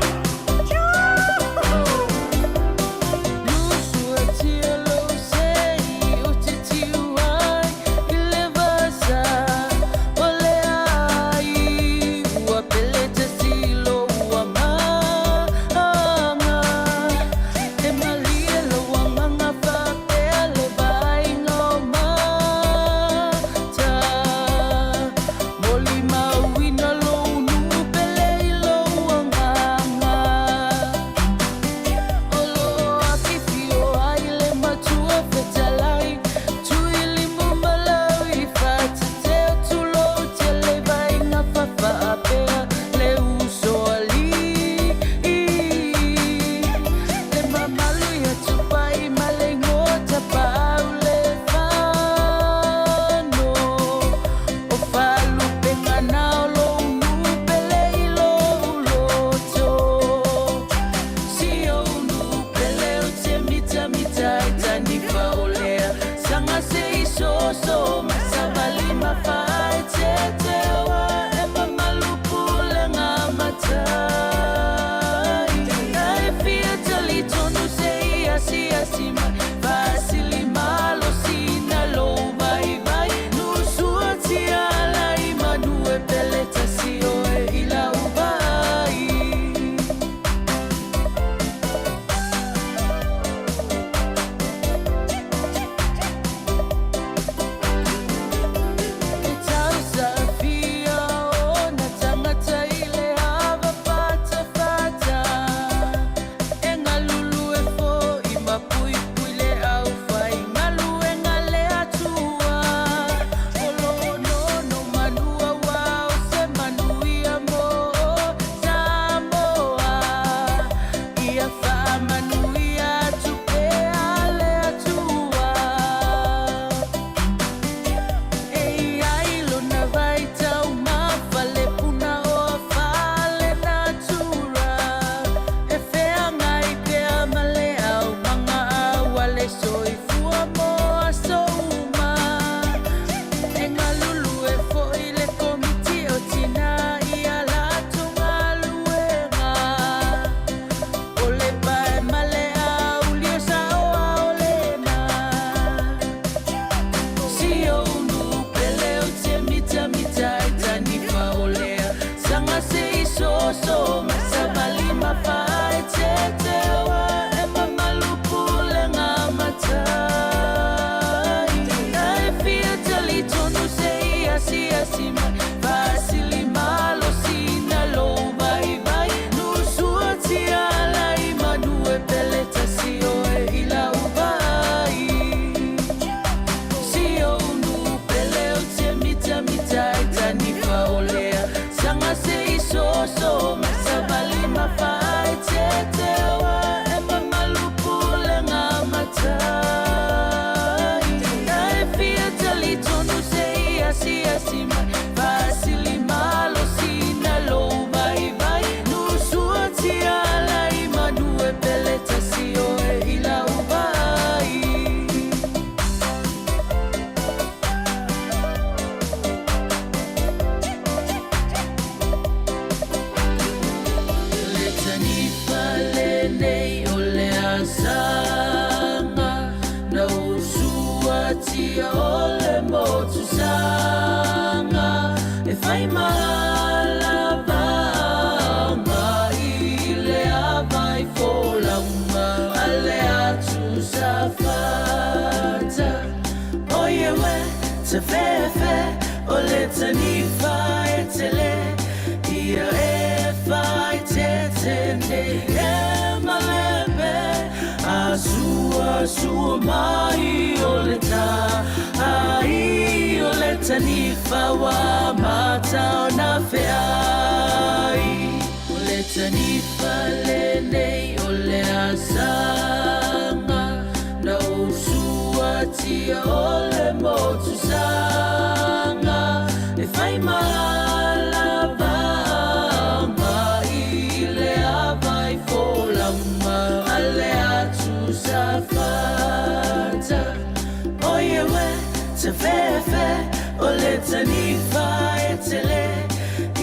O le tanifa e tele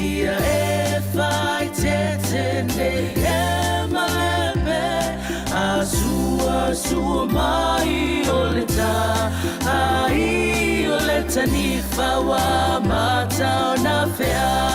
ia e faaeteete nei e malepe a sua sua mai o le tā ai o le tanifa ua amata ona feai.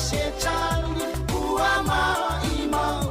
Se tali, ua ma i mau.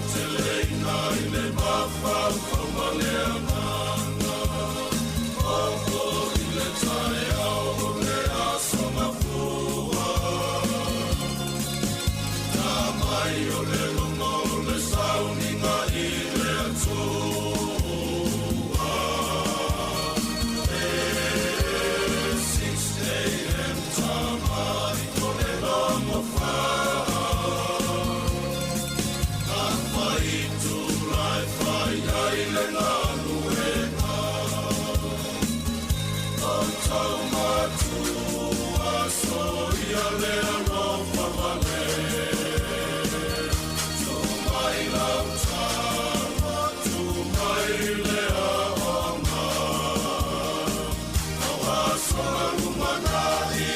Aoteleina i le mafaufau ma le agaga. Oo i le taeao o le aso mafua. Ta mai o le logo o le sauniga i le Atua. E 6 a.m. ta mai o le logo fā. Afai tu lai fai ai le galuega. O tau matua soia le alofa vale. Tu mai lau tama, tu mai le aoga. O aso na lumanai,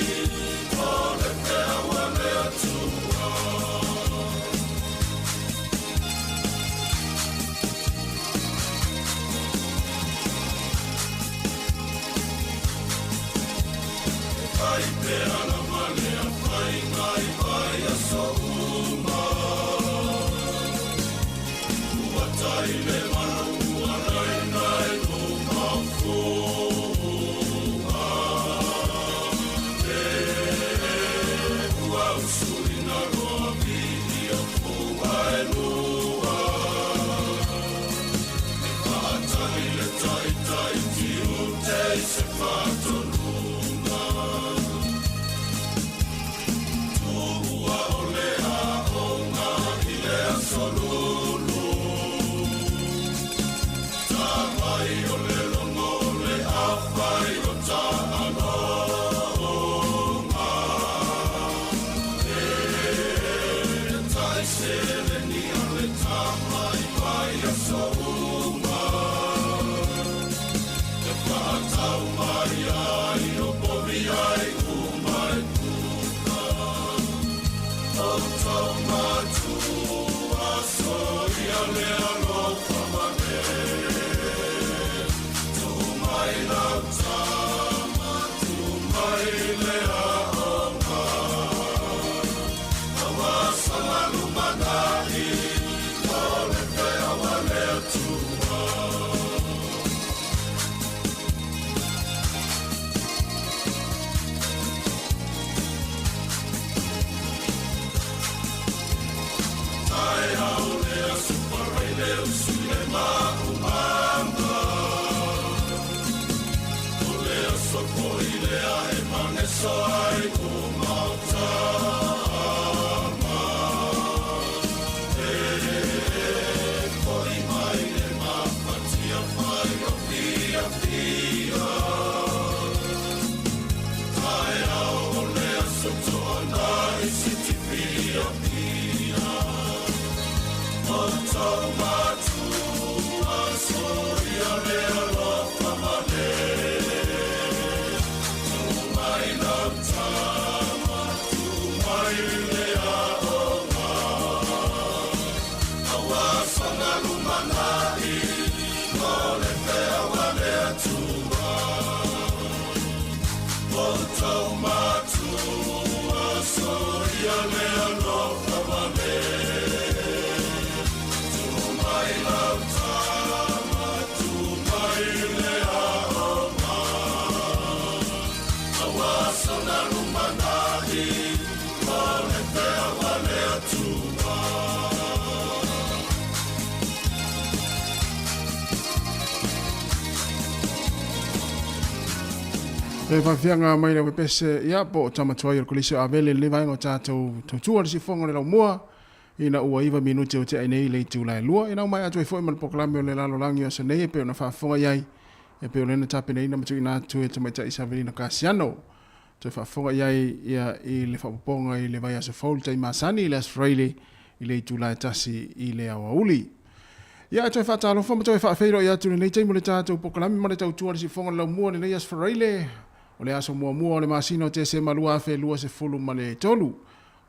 o le feau a le Atua. Fai pea lava lea faiga i vaiaso uma. Ua tai le malu ua laina i luma o fuga. E ua usuina loa viia fuga e lua. E faatagi le taitai tiute i se faatonuga. Tuua o le aoga i le aso lulu. Ta mai o le logo o le afai o taaloga. E tai seleni a le tama i vaiaso uma. E whaatau mai ai o povi ai uma e puka. O tau matua soia le alofa mane. Tu mai lau tama, tu mai le aoga. Aua songa lumanai, o le feau a le Atua. Taeao le aso paraile usui le maumama. O le aso foi lea e mageso ai uma o tama. E foi mai le mafatia fai o fiafia. Taeao o le aso toanai siti fiafia. O tau matua soia le alofa male. Tu mai lau tama, tu mai le aoga. Aua songa lumanai, o le feau a le Atua. O tau matua soia le alofa male. Tu mai lau tama, tu mai le aoga. Aua songa lumanai, o le feau a le Atua. E faafiaga mai le pepese ia po o tama tuai o le kolisi o Avele le vaega o tatou tautua le sifoga o le laumua ina ua 9 minute o tea nei le itula e 2 ina uma atu ai foi ma le polokalame o le lalolagi o aso nei e pei ona faafofoga i ai e pei o lena tapenaina ma tuuina atu e tamaitai Savelina Kasiano toe faafofoga i ai ia i le faaopoopoga i le vaiaso fou le taimi masani i le aso Faraile i le itula e 1 i le aoauli. Ia e toe faatalofa ma toe faafeiloai atu i lenei taimi o le tatou polokalame ma le tautua a le siufofoga o le laumua i lenei aso Faraile o le aso muamua o le masina o Tesema 2023 o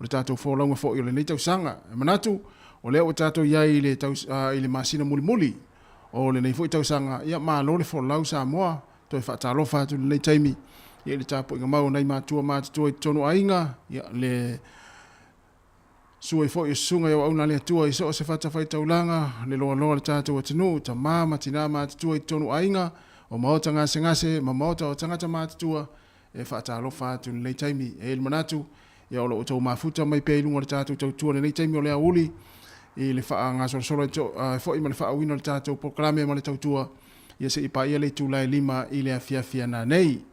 le tatou folauga foi o lenei tausaga. E manatu o lea ua tatou i ai i le, taus, i le masina mulimuli o lenei foi tausaga, ia malo le folau Samoa, toe faatalofa atu i lenei taimi ia i le tapuaiga mau a nai matua matutua i totonu o aiga, ia le Susu ai foi o susuga i auauna a le Atua i so o se fatafaitaulaga, le loaloa o le tatou atunuu, tama ma tina matutua i totonu aiga, o maota gasegase ma maota o tagata matutua, e faatalofa atu i lenei taimi. E i ai le manatu, ia o lo o outou mafuta mai pea i luga o le tatou tautua i lenei taimi o le aoauli i le faagasolosolo ai foi ma le faauuina o le tatou polokalame ma le tautua, ia se i paia le itula e 5 i le afiafi a nanei.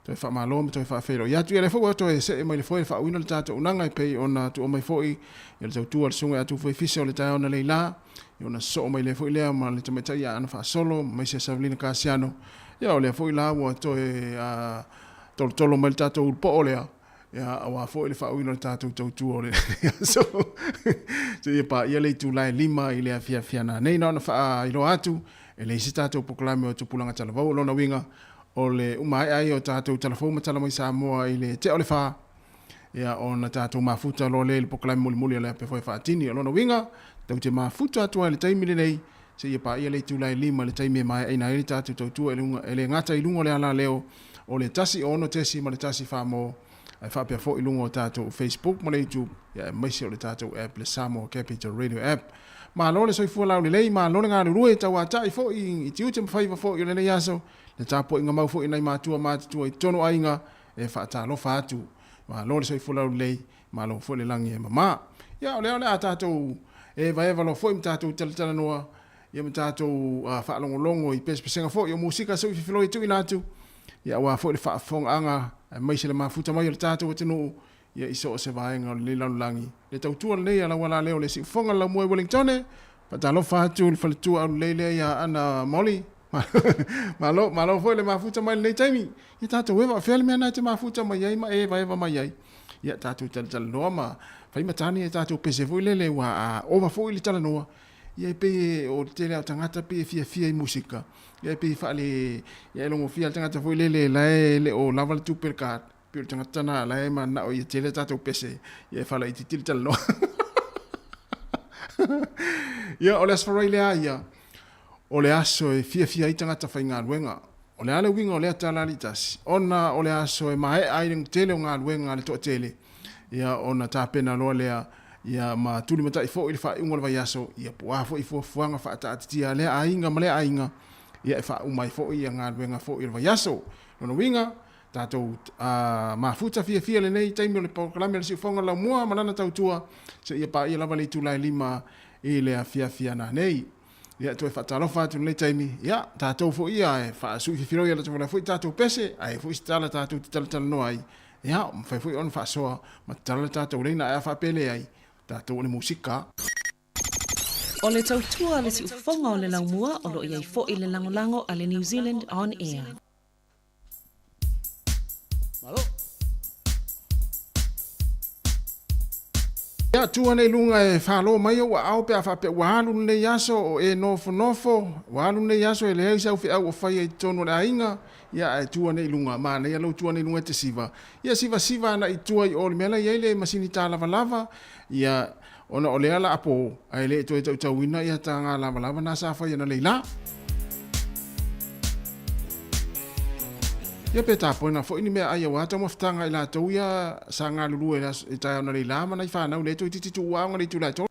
Toe faamalo ma toe faafeiloai atu. Ia lea foi ua toe see mai le foe i le faauuina o le tatou auaunaga e pei ona tuua mai foi i le tautua a le Susuga ia Tufuefisa o le taeao na leila, ia ona sosoo mai lea foi lea ma le tamaitai ia Aana Faasolo ma aemaise Savelina Kasiano. Ia o lea foi la ua toe tolotolo mai le tatou ulupoo lea, ia aua foi le faauuina o le tatou tautua o lenei aso. Seia paia le itula e 5 i le afiafi a nanei. Na ona faailoa atu, e leai se tatou polokalame o Tupulaga Talavou. O lona uiga, o le umaea ia o tatou tala fou ma tala mai Samoa i le tea o le fa, ia ona tatou mafuta loa lea i le polokalame mulimuli o le ape foi faatini. O lona uiga, tou te mafuta atu ai i le taimi lenei, seia paia le itula e 5 i le taimi e maeaina ai le tatou tautua e le gata i luga o le alaleo o le 1 6 ma le 1 4 mo, ae faapea foi i luga o tatou Facebook ma le YouTube, ia aemaise o le tatou app le Samoa Capital Radio App. Malo le soifua laulelei, malo le galulue, tauatai foi i tiute ma faiva foi o lenei aso, le tapuaiga mau foi a nai matua matutua i totonu o aiga e faatalofa atu. Malo le soifua laulelei, malo foi le lagi e mama. Ia, o lea o le a tatou evaeva loa foi ma tatou talatalanoa, ia ma tatou faalogologo i pesepesega foi o musika se i fefiloi e tuuina atu, ia aua foi le faafofogaaga aemaise le mafuta mai o le tatou atunuu ia i so o se vaega o lenei lalolagi. Le tautua lenei a lau alaleo le siufofoga le laumua i Wellingtone. Faatalofa atu i le faletua aulelei lea ia Ana Molly. Malo, malo foi le mafuta mai lenei taimi. Ia tatou eva, o fea le mea na e te mafuta mai ai ma e evaeva mai ai. Ia tatou talatalanoa ma fai matani e tatou pese foi lele ua a ova foi le talanoa. Ia e pei o le tele o tagata pei e fiafia i musika. Ia e pei e faale, ia e logofia le tagata foi lele la e le o lava le tupe le card. Pei o le tagata na la e manao ia tele tatou pese ia e faalaitiiti le talanoa. Ia o le Aso Faraile lava ia, o le aso e fiafia ai tagata faigaluega. O le a le uiga o lea tala alii tasi? Ona o le aso e maea ai le tele o galuega a le toatele, ia ona tapena loa lea ia ma tulimatai foi le faaiuga o le vaiaso, ia po o a foi fuafuaga faataatitia a lea aiga ma lea aiga, ia e faauma ai foi ia galuega foi o le vaiaso. Lona uiga, Tatou mafuta fiafia lenei taimi o le polokalame a le Siufofoga Laumua ma lana tautua seia paia lava le itula e 5 i le afiafi a nanei. Ia, toe faatalofa atu i lenei taimi, ia, tatou foi ia e faasuififiloi ala tau foi tatou pese, ae foi se tala tatou te talatalanoa ai, ia, mafai foi ona faasoa ma tatala le tatou leina, ae a faapea leai, tatou o le musika. O le tautua a le siufofoga o le laumua o lo o i ai foi le lagolago a le New Zealand On Air. Malo. Ia, tu ane i luga e falo mai ou aao pe a faapea ua alu lenei aso o e nofonofo, ua alu lenei aso e leai sau feau o faia i totonu o le aiga, ia ae tu ane i luga, manaia lou tu ane i luga e te siva. Ia sivasiva ana i tua i o i le mea la e i ai le masini talavalava, ia, ona o lea la a po, ae le toe tautauina ia taga lavalava na sa fai analeila. Ia pe tapoina foi ni meaai aua taumafataga a i latou ia sa galulue i taeao analeila ma nai fanau le toeitiiti tuua aoga i le itula e 3.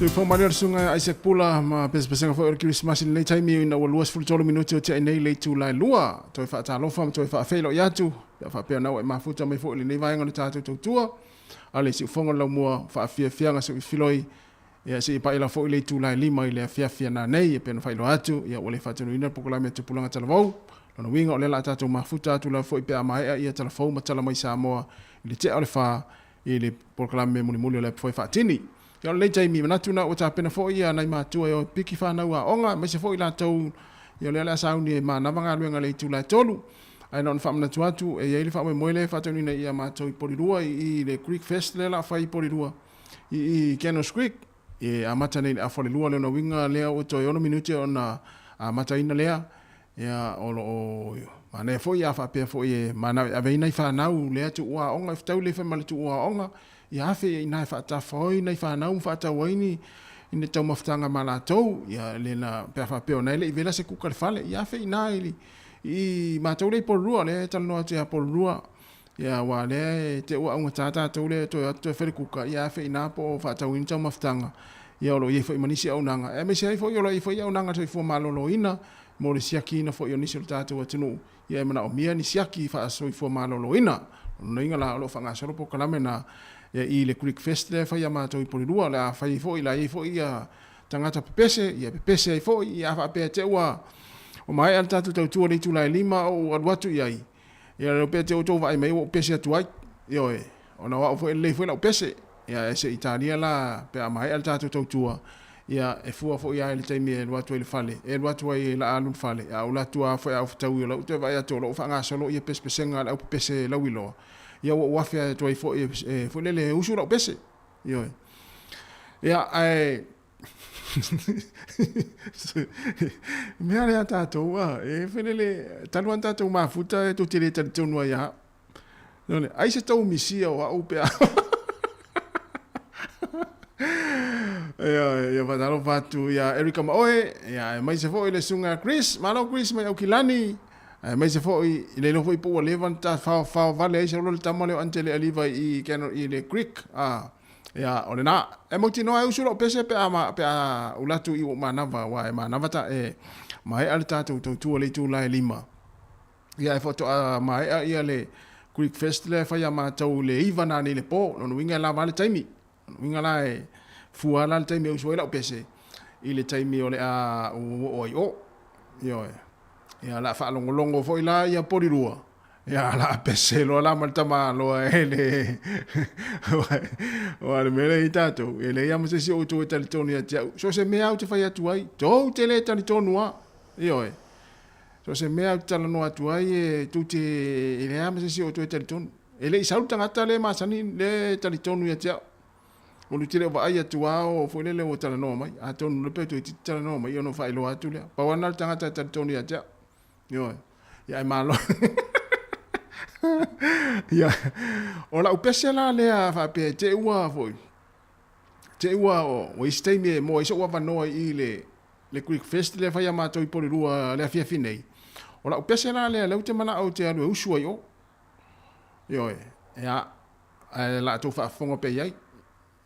Soifua malie le susuga ia Isaac Pula ma pesepesega foi o le Kerisimasi i lenei taimi ina ua 23 minute o tiai nei le itula e lua. Toe faatalofa ma toe faafeiloai atu pe a faapea na ua e mafuta mai foi i lenei vaega o le tatou tautua a le siufofoga o le laumua faafiafiaga seuifiloi ia seia paia lava foi le itula e lima i le afiafi a nanei e pei ona faailoa atu ia ua le faatonuina le polokalame a Tupulaga Talavou. Lona uiga o lea la a tatou mafuta atu lava foi pe a maea ia Talafou ma tala mai Samoa i le tea o le fa i le polokalame mulimuli o le Apu Faatini. Ia o lenei taimi, manatu na ua tapena foi ia nai matua e o e piki fanau aoga, aemaise foi i latou ia o lea o le a sauni e manava galuega i le itula e tolu. Ae na ona faamanatu atu, e i ai le faamoemoe lea e faataunuina ia matou i Polirua i i le Greek Fest lea o le a fai i Polirua i i Canoas Creek. E amata nei i le afa o le lua, lona uiga lea ua toe ono minute ona amataina lea. Ia, o lo o manaia foi a faapea foi e manao e ave ai nai fanau lea tuua aoga, e fetau le fai ma le tuua aoga, ia afe i ina e faatafaoi nai fanau ma faatau ai ni ni taumafataga ma latou, ia le na pe a faapea o na e le i vela se kuka i le fale, ia afe i ina i, i matou lea i Porirua, lea e talanoa atu ia Porirua, ia aua lea e te ua augata tatou lea e toe o atu toe fai le kuka, ia afe i ina po o faatau ai ni taumafataga, ia o lo o i ai foi ma nisi auaunaga, aemaise ai foi o lo o i ai foi auaunaga soifua maloloina, mo le siakiina foi o nisi o le tatou atunuu, ia e manaomia ni siaki faasoifua maloloina. O lona uiga la, o lo o faagasolo polokalame na ia i le Greek Fest lea e fai ia matou i Polilua, o le a fai ai foi, o le a i ai foi ia tagata pepese, ia pepese ai foi, ia a faapea te ua maea le tatou tautua i le itula e lima ou alu atu i ai, ia le pea te outou vaai mai ua ou pese atu ai. Ioe, ona o au foi e lelei foi lau pese. Ia e se i talia la pe a maea le tatou tautua, ia e fua foi lava i le taimi e alu atu ai i le fale, e alu atu ai e la alu i le fale, a ou alu atu lava foi a ou fetaui o la ua toe vaai atu o lo o faagasolo ia pesepesega a le aupepese lauiloa, ia ua ou afe atu ai foi e foi lele e usu lau pese. Ioe. Ia ae mea lea tatou a e foi lele talu lava ona tatou mafuta e tou te le talitonu ai ia au. Ai se tou misia o au pe a Ia, ia faatalofa atu ia Erika ma oe, ia aemaise foi le susuga Chris, malo Chris mai Aukilani, aemaise foi i le iloa foi po ua leva ona ta fao vale ai sau le tama lea o Antele Aliva i i le Greek, a Ia, o lena. E mautinoa e usu lou pese pe a, pe a ula atu i ua manava, aua e manava ta, e maea le tatou tautua le itula e lima. Ia, e faatoa maea ia le Greek Fest lea e fai ia matou i le iva nanei i le po. Lona uiga e lava le taimi. Lona uiga la e fua la le taimi e usu ai lau pese i le taimi o le a ou oo ai i o. Ioe. Ia, o le a faalogologo foi la ia Polirua. Ia, la pese loa la ma le tamaloa e le aua le mea lea i tatou, e leai lava ma se isi o outou e talitonu ia te au. So o se mea ou te fai atu ai, tou te le talitonu lava. Ioe. So o se mea ou te talanoa atu ai, e tou te, e leai lava ma se isi o outou e talitonu. E le i sau le tagata lea e masani, lea e talitonu ia te au. O le te le o vaai atu lava o foi lele ua talanoa mai. Atonu le pe toeitiiti talanoa mai ona ou faailoa atu lea. Pau lava lena o le tagata e talitonu ia te au. Ioe. Ia e malo. Ia, o lau pese la lea faapea te ua foi. Te ua o isi taimi e moa ai so'u avanoa i i le le Greek Fest lea e fai ia matou i Polirua le afiafi nei. O lau pese la lea lea ou te manao ou te alu e usu ai o. Ioe. Ia, ae o le a tou faafofoga pea i ai.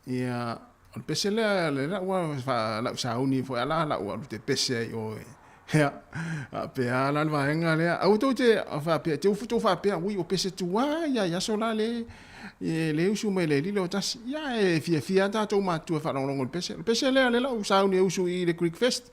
Ia, o le pese lea, le lau lava, lau sauni foi a la lau alu te pese ai i o e. Ia, faapea la le vaega lea. Aua tou te faapea, te ufu tou faapea, ui, o pese tuai lava i aso la le, le usu mai le lilo tasi. Ia, e fiafia lava tatou matua e faalogologo i le pese. O le pese lea, lea lau sauni e usu i le Greek Fest.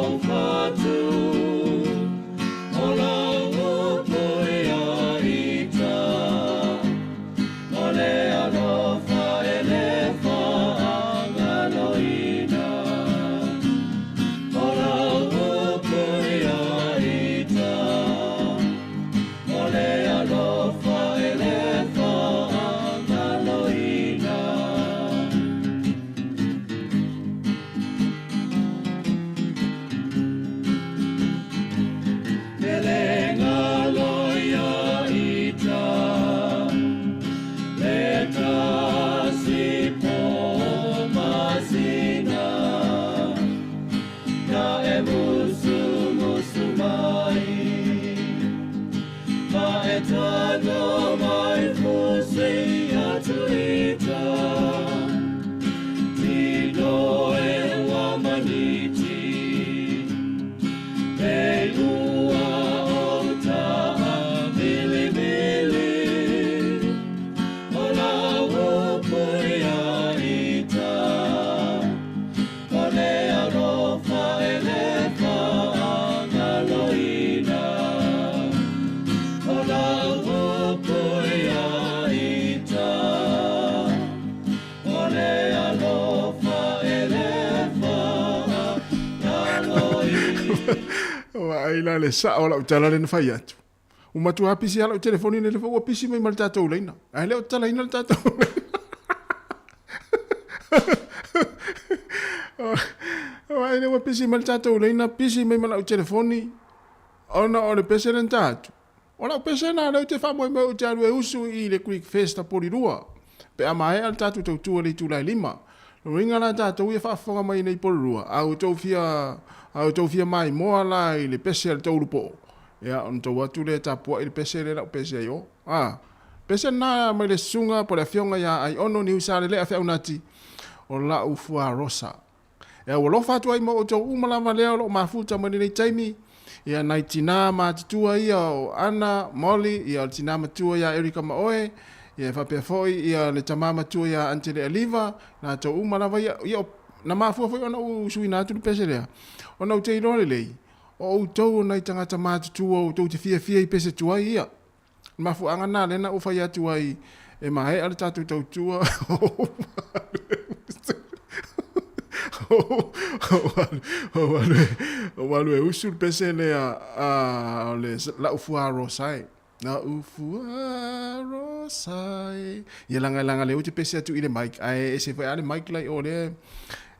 lau fatu, o lau upu ia ita, o le alofa e le faagaloina. O lau upu ia ita, o le alofa e le faagaloina. E le galo ia ita, le tasi po masina, na e musu musu mai, ma e tago mai fusi atu ita, ti doe ua maniti, e ua o ta'a bilibili, o lau upu ia ita, o le alofa e le faagaloina. O lau upu ia ita, o le alofa e le faagaloina. Vaai la le sao o lau tala lea na fai atu. Ua matua pisi lava lau telefoni nei ua pisi mai ma le tatou laina. Ae le o tatalaina le tatou laina. Vaai lea ua pisi mai le tatou laina, pisi mai ma lau telefoni ona o le pese lea na ta atu. O lau pese lena lea ou te faamoemoe ou te alu e usu i le Greek Fest a Polirua pe a maea le tatou tautua i le itula e 5. Lona uiga la tatou ia faafofoga mai nei Polirua, a outou fia, a outou fia maimoa la i le pese a le toulu poo, ia ona tou atu lea e tapuai le pese lea lau pese ai o. A, pese lena mai le susuga po o le afioga ia Aiono Niusalelea Feaunati o lau fuarosa. E aualofa atu ai ma outou uma lava lea o lo o mafuta mai lenei taimi, ia nai tinā matutua ia o Ana, Molly, ia o le tinā matua ia Erika ma oe, ia e faapea foi ia le tamā matua ia Antele Aliva, latou uma lava ia, ia o, na mafua foi ona ou suina atu le pese lea, ona ou te iloa lelei, o outou o nai tagata matutua outou te fiafia i pese tuai ia. Le mafuaaga lena lea na ou fai atu ai e maea le tatou tautua ou alu e usu le pese lea o le lau fua rosa e. Lau fua rosa e. Ia laga laga lea ou te pese atu i le mic ae ese foi lava le mic la i o lea.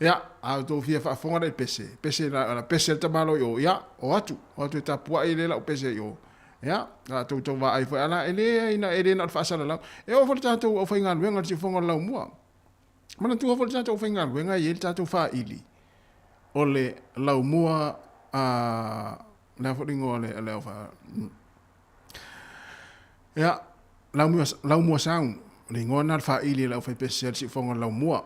Ia, a outou fia faafofoga la i pese, pese la pese a le tamaloa i o, ia, o atu, o atu e tapuai lea lau pese i o. Ia, a tou tau vaai foi ala, e leai na, e le na o le faasalalau. E oo foi le tatou aufaigaluega i le siufofoga o le laumua. Manatua foi le tatou aufaigaluega e i ai le tatou faili o le laumua a, le a foi le igoa o le, le aufa, ia, laumua, laumua sound, le igoa lena o le faili a le aufaipese a le siufofoga o le laumua.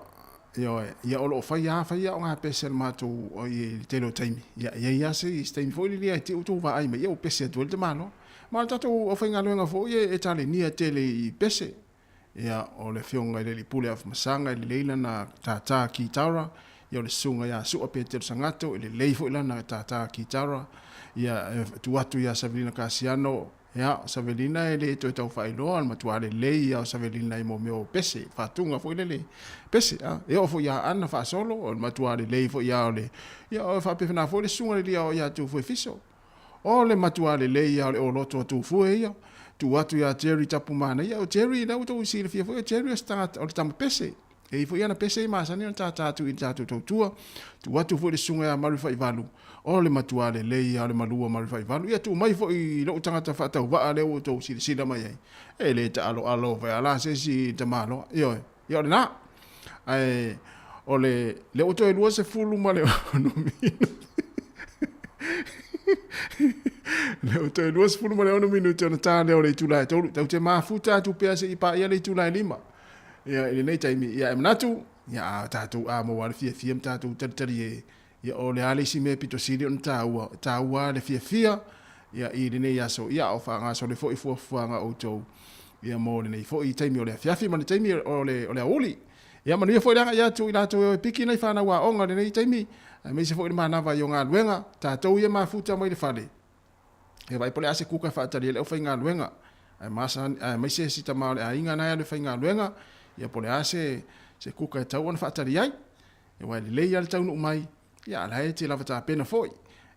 Ioe, ia o lo o fai lava, fai lava o ga pese a le matou i le tele o taimi. Ia, e i ai lava se taimi foi lele e te i ua outou vaai mai, ia ua pese atu ai le tamaloa. Ma o le tatou aufaigaluega foi e talenia tele i pese. Ia, o le Afioga i le Alii Pule Afamasaga e lelei lana tātā kitara, ia o le Susuga ia Sua Petero Sagato e lelei foi lana tātā kitara. Ia, e tuu atu ia Savelina Kasiano, Ia, o Savelina e le toe tau faailoa, o le matua lelei ia o Savelina i mea o pese, faatuga foi lele, pese, a. E oo foi ia Ana faasolo, o le matua lelei foi ia o le, ia o faapefena foi le susuga le lia o ia Tufue Fiso. O le matua lelei ia o le oloto a Tufue ia, tuu atu ia Jerry Tapumanaia, o Jerry, lea ua outou silafia foi, o Jerry o se tagata, o le tama pese. E i ai foi ana pese i masani ona tātā atu i le tatou tautua. Tuu atu foi le susuga ia Maruifaivalu, o le matua lelei ia o le malu o Maruifaivalu. Ia tuu mai foi i lou tagata faatauvaa lea ua outou silasila mai ai, e le taaloalo foi a la se isi tamaloa. Ioe, ia o lena. Ae o le, lea ua toe 26 minute. Lea ua toe 26 minute ona ta lea o le itula e 3. Tatou te mafuta atu pea seia paia le itula e 5. Ia, i lenei taimi, ia, e manatu, ia, a tatou a maua le fiafia ma tatou talitali e, ia, o le a le isi mea pito sili ona taua, e taua le fiafia, ia, i lenei aso, ia, a o faagasolo foi fuafuaga a outou, ia, mo lenei foi taimi o le afiafi ma le taimi o le, o le aoauli. Ia, manuia foi le agai atu i latou e o e piki nai fanau aoga i lenei taimi. Aemaise foi le manava i o galuega, tatou ia mafuta mai le fale. E vaai po o le a se kuka e faatali ai le aufaigaluega, aemaise si tama o le aiga na e alu e faigaluega, ia po o le a se se kuka e tatau ona faatali ai. Aua e lelei lava le taunuu mai, ia a o la e te lava tapena foi.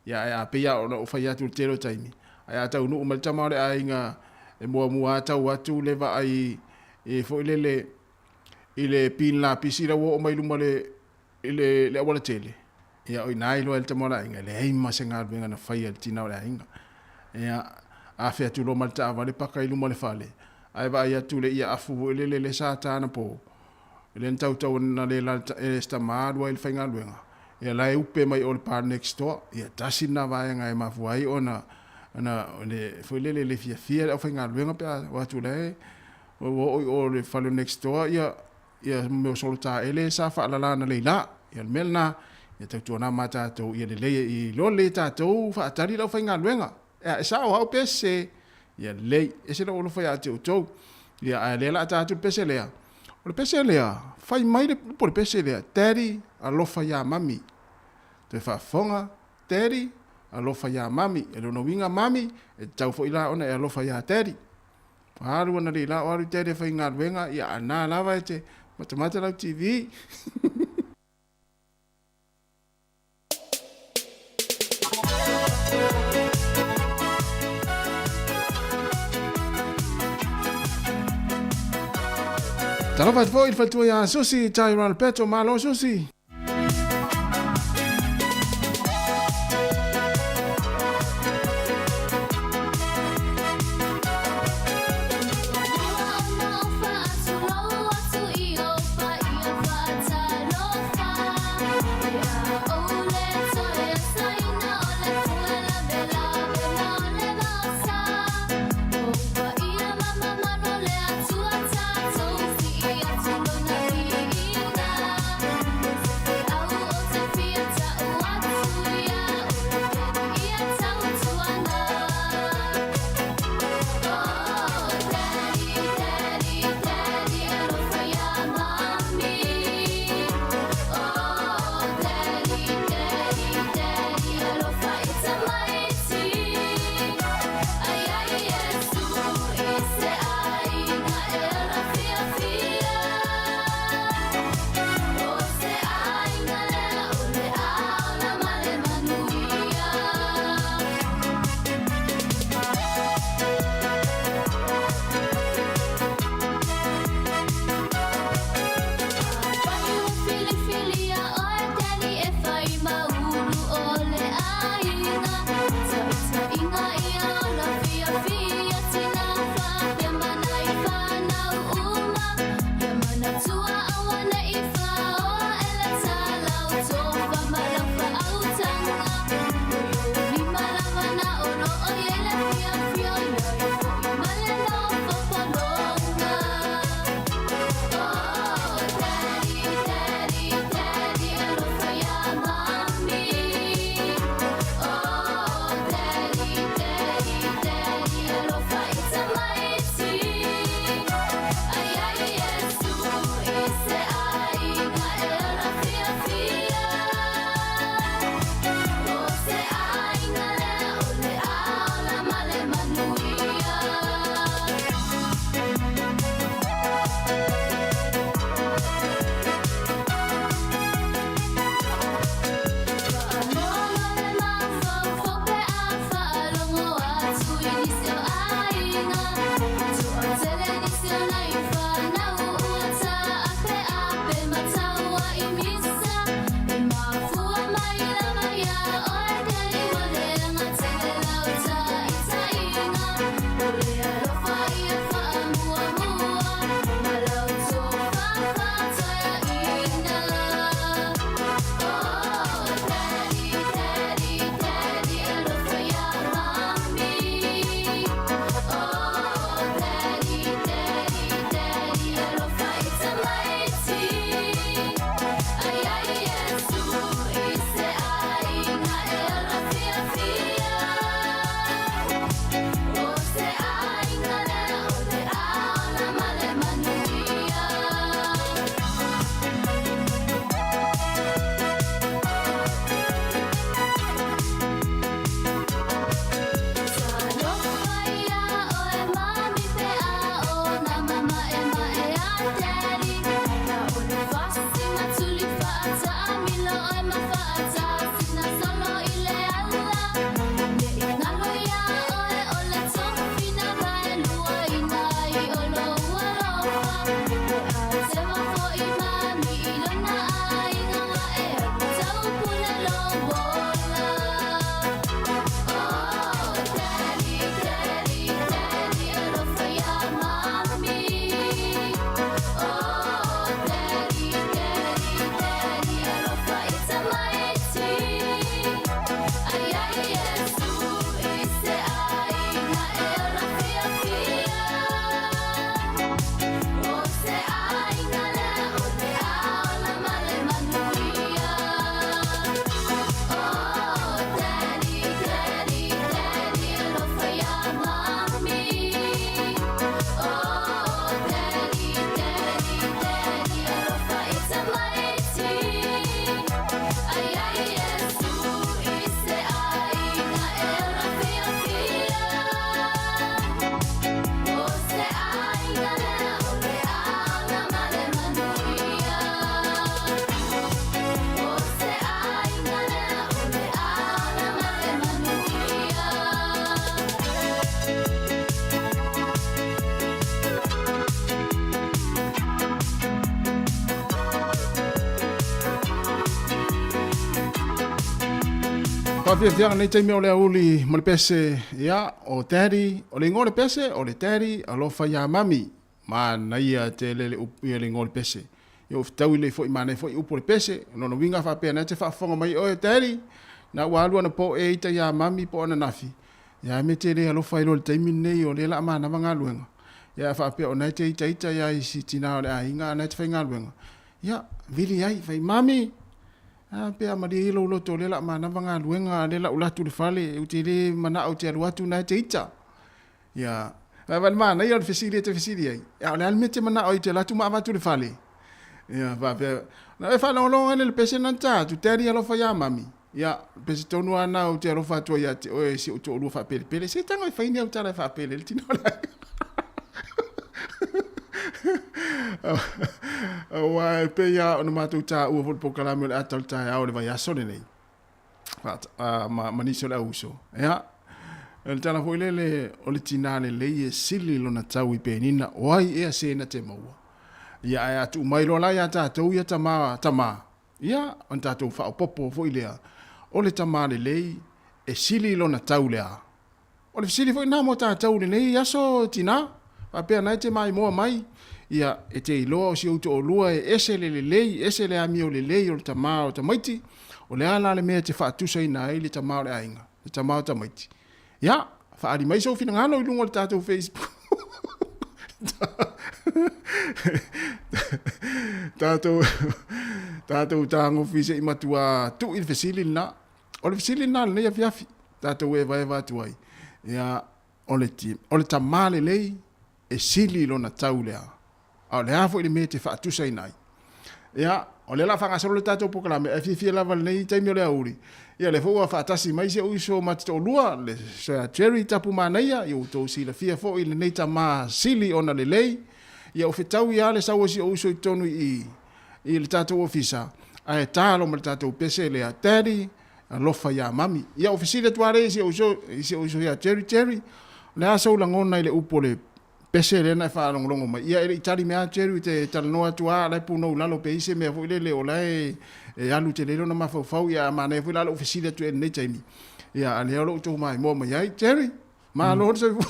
Ia ae a pei lava ona ou fai atu i le tele o taimi, ae a taunuu mai le tama o le aiga e muamua lava tau atu le vaai i foi lele i le pin lapisi la ua oo mai luma le i le, le aualatele, ia o i ina iloa ai le tama o le aiga, e leai ma se galuega na faia e le tina o le aiga. Ia, afe atu loa ma le taavale paka i luma o le fale, ae vaai atu le ia afu foi lele lea sa ta anapo, lea na tautau na le la e se tama alu ai i le faigaluega, ia la e upe mai o le pa next door. Ia tasi lena vaega e mafua ai ona ona le foi lele le fiafia le aufaigaluega pe a o atu la e ua oo i o le fale next door ia ia mea o solo taele sa faalala ana lei la. Ia o le mea lena, ia tautuana ma tatou ia lelei e iloa lelei e tatou faatali le aufaigaluega. Ea, e sao au pe sese? Ia lelei, ese lou alofa ia te outou. Ia, ae lea la a ta atu le pese lea. O le pese lea, fai mai le upu o le pese lea, Daddy, alofa ia mami. Toe faafofoga, Daddy, alofa ia mami. E lona uiga mami, e tatau foi la ona e alofa ia Daddy. Alu ana lei la o alu tele faigaluega ia ana lava e te matamata lau TV. Talofa atu foi i le faletua ia Susi Tyrell Peto, malo Susi. Faafiafiaga nei taimi o le auli ma le pese, ia, o Daddy, o le igoa o le pese, o le Daddy alofa iā Mami. Manaia tele le upu ia le igoa o le pese. Ia ua fetaui lelei foi manaia foi upu o le pese. O lona uiga faapea na te faafofoga mai oe Daddy, na ua alu anapo e ita iā Mami po o ananafi, ia me te le alofa ai loa i le taimi lenei o lea la a manava galuega. Ia a faapea o na e te itaita iā isi tinā o le aiga a na e te faigaluega, ia vili ai, fai Mami, a pe a malie ia lou loto o lea la a manava galuega, a lea la u latu i le fale, ou te le manao ou te alu atu na e te ita. Ia, a vaai le manaia o le fesili e te fesili ai, a o le a le mea e te manao ai ou te alu atu ma avatu i le fale? Ia, faapea, na e faalogologo ai le pese na ta atu, Daddy alofa iā mami. Ia, pese tonu lava na ou te alofa atu ai ia te oe si ou toalua faapelepele. Se tago e fai ni au tala e faapele le tino le aiga. Aua e pei lava ona matou taua foi le polokalame o le ata o le taeao i le vaiaso lenei. Ma nisi o le auuso. Ia, o le tala foi lele o le tinā lelei e sili lona tau i penina, o ai ea se na te maua. Ia, ae a tuu mai loa la ia tatou ia tama, tama, ia, ona tatou faaopoopo foi lea, o le tama lelei e sili lona tau le a? O le fesili foi lena mo tatou i lenei aso tina, faapea na e te maimoa mai, ia, e te iloa o si ou toalua e ese le lelei, ese le amio lelei o le tama o tamaiti, o le a la le mea e te faatusaina ai le tama o le aiga, le tama o tamaiti? Ia, faaali mai sou finagalo i luga o le tatou Facebook. Tatou, tatou tagofi se i matua tuu i le fesili lena. O le fesili lena lenei afiafi, tatou evaeva atu ai. Ia, o le, o le tamā lelei e sili lona tau le a? A o le a foi le mea e te faatusaina ai? Ia, o lea o le a faagasolo le tatou polokalame, ae fiafia lava i lenei taimi o le aoauli. Ia, o lea foi ua faatasi mai si ou uso ma te toalua, le Sir Jerry Tapumanaia, ia ua outou silafia foi lenei tama sili ona lelei. Ia, ua fetaui lava le sau o si ou uso i totonu i i, i le tatou ofisa, ae talo ma le tatou pese lea, Daddy, alofa iā mami. Ia, ua fesili atu lava lea i si ou uso, i si ou uso ia Jerry, Jerry, o le a sou lagona i le upu o le pese lea na e faalogologo mai. Ia e le i tali mai lava Jerry te talanoa atu lava, la e punou i lalo pe i ai se mea foi lele o la e alu tele ai lona mafaufau. Ia a manaia foi la lou fesili atu i ai i lenei taimi. Ia a lea o lo o outou maimoa mai ai. Jerry, malo le soifua.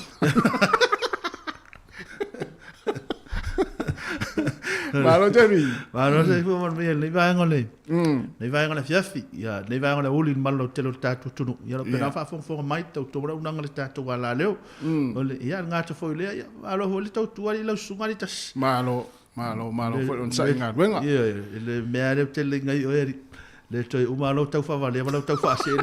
Malo Jerry. Malo le soifua manuia i lenei vaega o le lenei vaega o le afiafi, ia lenei vaega o le aoauli i le malolo tele o le tatou atunuu. Ia o lo o faapena ona faafogafoga mai, tautua le auaunaga i le tatou alaleo. O le, ia, le gata foi lea, ia, malo foi le tautua i lau susuga Alitasi. Malo, malo, malo foi onosai i galuega. Ioe, i le mea lea ou te le ngai oe alii, le toe uma lou tau faavalea ma lau tau faasee.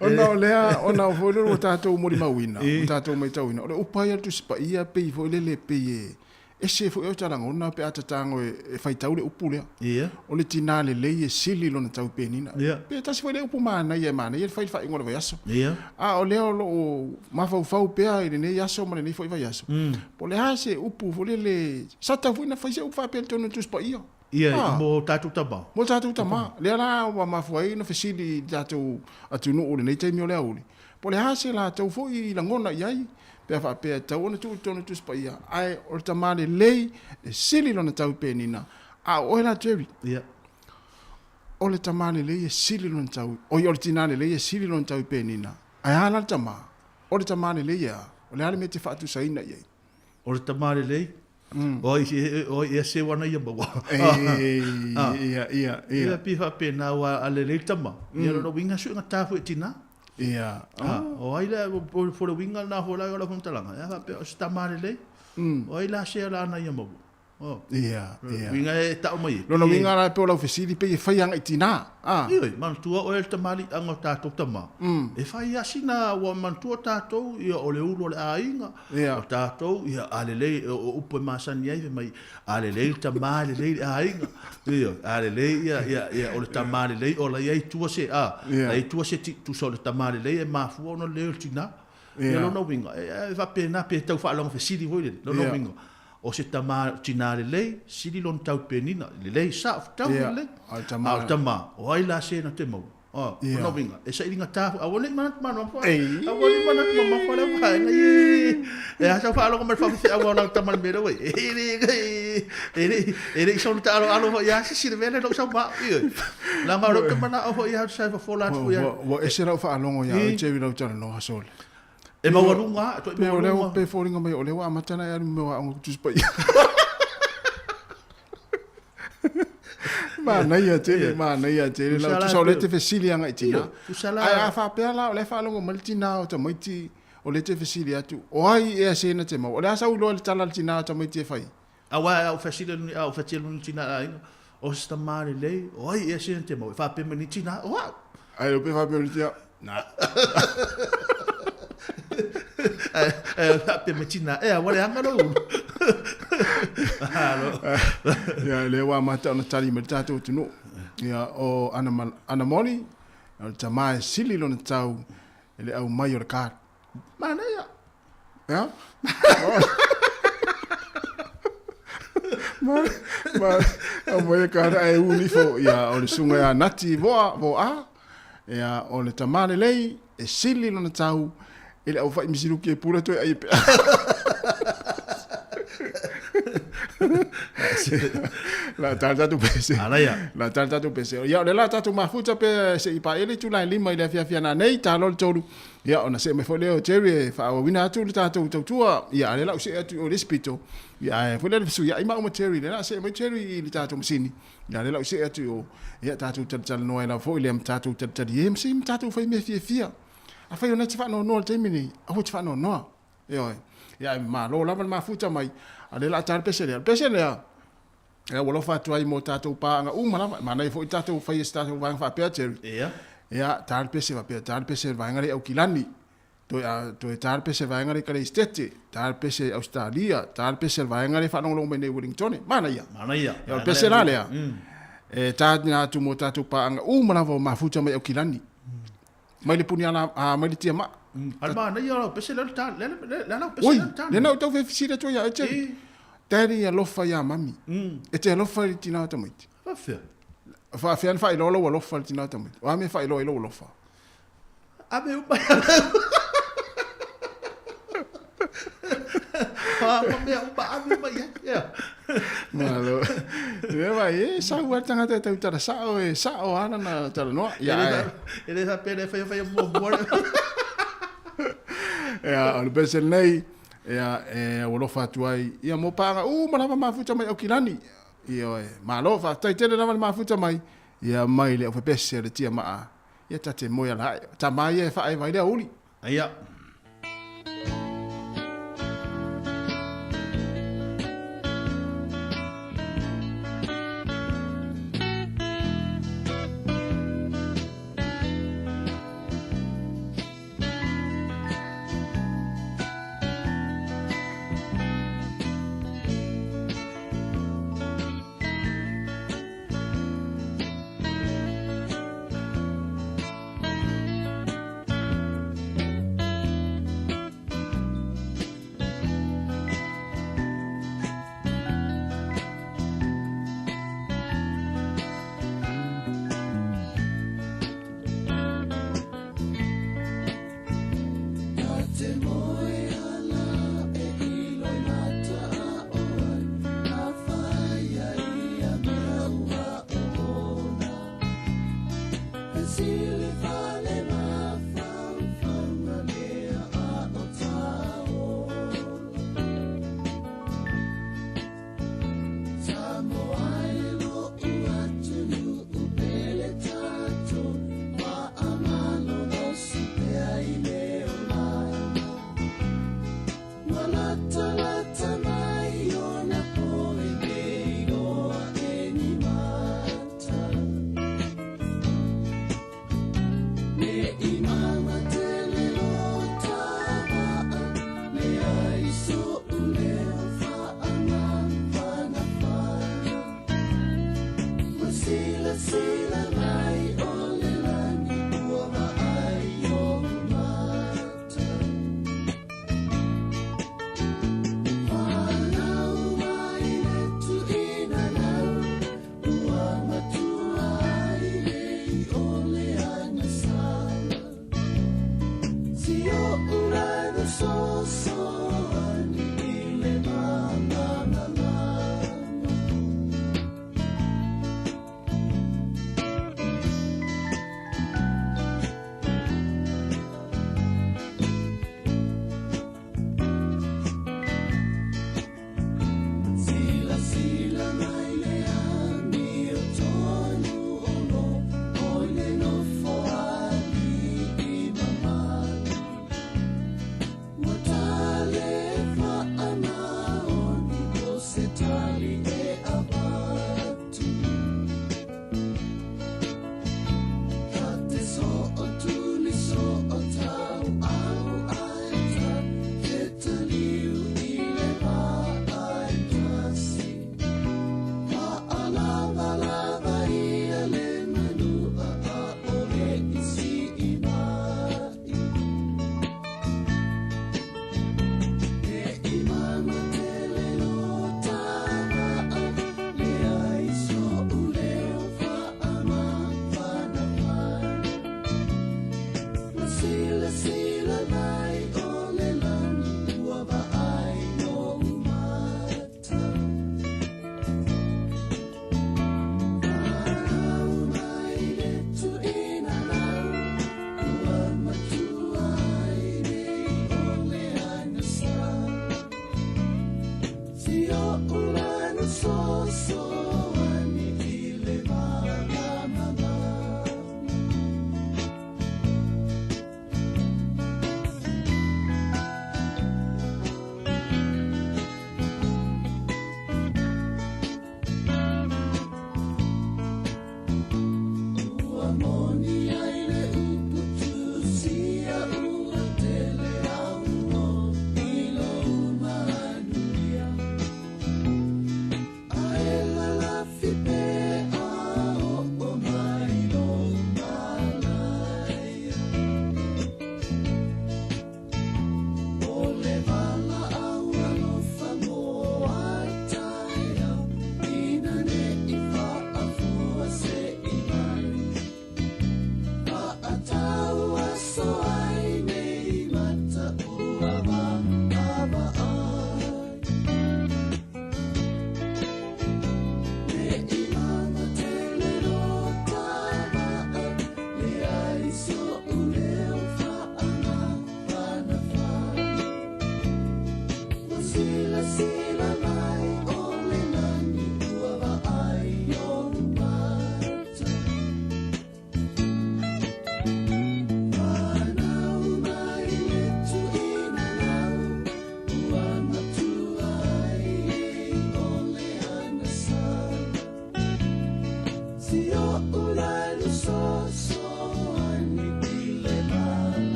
Ona o lea, ona o foi lea ua tatou molimauina, ua tatou matauina, o le upu lava ia o le Tusi Paia pei foi lele pei e, Ese foi ou lagona pe a tatago e faitau le upu lea. Ia. O le tinā lelei e sili lona tau penina. Ia. Pe tasi foi lea upu manaia e manaia le fai i le faaiuga o le vaiaso. Ia. A o lea o lo o mafaufau pea i lenei aso ma lenei foi vaiaso. Po o le a se upu foi lele, sa tatau foi ona fai se upu faapea i totonu o le Tusi Paia. Ia, mo tatou tama. Mo tatou tama. Lea la ua mafua ai ona fesili i le tatou atunuu i lenei taimi o le aoauli, po o le a se latou foi lagona i ai Pe a faapea e tatau ona tuu i totonu o le Tusi Paia, ae o le tama lelei e sili lona tau i penina, a o oe la Jerry? Ia. O le tama lelei e sili lona tau, oi o le tinā lelei e sili lona tau i penina, ae a la le tama? O le tama lelei e a? O le a le mea e te faatusaina i ai? O le tama lelei, o ai ea seu ana ia maua. Ia, ia, ia. Ia, pei faapena, aua a lelei le tama, ia lona uiga sue gata foi e tinā. Ia. Ha, o ai lea, o le uiga lena foi la o lau faamatalaga, ia faapea o se tama lelei, o ai la sea la ana ia maua. Oh. Ia, ia. Uiga e tau mai e. Lona uiga la e pei o lau fesili pei e fai agai tinā. Ah. Ioe, manatua oe le tamaliiaga o tatou tama. E fai lava sina, ua manatua tatou, ia o le ulu o le aiga, Ia. o tatou, ia a lelei, o upu e masani ai, fai mai, A lelei le tama, lelei le aiga. Ioe, a lelei ia, ia, ia, o le tama lelei o la i ai tua se, a, la i tua se tusa o le tama lelei e mafua ona lelei o le tina. Ia lona uiga, e faapena pe tau faalogo fesili foi lele, lona uiga, o se tama tina lelei, sili lona tau penina, lelei, sao, tau lelei. A o le tama, o ai la se na te maua? Oh, yeah. Lona uiga, e sailiga tā foi, aua ne i manatu mamafa, aua ne i manatu mamafa lau vaega, e a sau faalogo mai le faafefeau o lau tama i le mea lea ua i ai, e le, E le e le i sola taaloalo foi ia sisi le mea lea na ou sau ma au, ioe. Leaga o lea ou te manao foi ia sa e fofola atu foi ia. Ua ese lau faalogo ia oe Jerry lau talanoa sole. E maualuga, e toe maualuga. Pe foliga mai o lea ua amata ona e alu i mea o aoga Tusi Paia. Manaia tele, manaia tele. Lau tusa o lea e te fesili agai i tina. Ae a faapea la o lea e faalogo mai le tina o tamaiti o lea e te fesili atu, o ai ea se na te maua? O le a sau iloa i le tala a le tina o tamaiti e fai? Aua a ou fesili a ou fesili atu i tina a le aiga, o se tama lelei, o ai ea se na te maua? E faapea mai nei tina, o au. Ae le pe faapea mai tina, na. Ae faapea mai tina, ea ua leaga lou ulu. Malo. Ia, lea ua amata ona tali mai le tatou atunuu. Ia, o Ana Moli, o le tama e sili lona tau i le aumai o le card. Manaia. Ia. Ma, ma, aumai le card ae uni ifo, ia, o le susuga ia Nati Voa, Voa, ia, o le tama lelei e sili lona tau i le aufai misiluki e pula toe ai e pea. La tala tatou pese. Manaia. La tala tatou pese. Ia, o le la tatou mafuta pe se i paele itula e 5 i le afiafi ana nei, talo le 3. Ia, ona see mai foi lea o Jerry e faaauauina atu le tatou tautua. Ia, a o lea la ua see atu i o i le isi pito. Ia, ae foi lea le fesuiai maua ma Jerry, lea la see mai Jerry i le tatou masini. Ia, lea la ua see atu i o, ia, tatou talatalanoa ai lava foi lea ma tatou talitalie ma se ma tatou fai mea fiafia. Afai o lena e te faanoanoa i le taimi lenei, aua e te faanoanoa. Ioe. Ia, ae malo lava le mafuta mai, a o lea la a ta le pese lea. O le pese lea, Ia, ua alofa atu ai mo tatou paaga uma lava. E manaia foi tatou faia se tatou vaega faapea, Jerry. Ia. Ia, ta le pese faapea, ta le pese i le vaega lea i Aukilani. Toe, a, toe ta le pese i le vaega lea i Kaleisitete, ta le pese i Ausetalia, ta le pese i le vaega lea e faalogologo mai nei i Wellingtone. Manaia. Manaia. Ia, o le pese la lea, e ta atu mo tatou paaga uma lava o mafuta mai Aukilani. Mai le puniala, a, mai le tiamaa. A le manaia o lau pese lea o le ta, lea, lea, lea lau pese Oi, lea o le ta. lea na ou tau fesili atu ai ia oe, Jerry. Daddy e alofa ia mami. E te alofa i le tina o tamaiti. Faafefea? Faafefea ona faailoa lou alofa i le tina o tamaiti? O a mea e faailoa ai lou alofa? Ave uma ia lau. Ma mea uma ave uma i ai. Ia. Malo. Ia vai, e sau lava le tagata e tau tala sao, e sao lava lana talanoa. Ia, ae. E le faapea le faia faia muamua le. Ia, o le pese lenei, ia, e alofa atu ai, ia mo paaga uma lava mafuta mai Aukilani. Ioe, malo, faafetai tele lava le mafuta mai, ia mai le aufepese a le tiamaa. Ia ta te moe ala ae. Tama ia e faaeva ai le aoauli. Ia.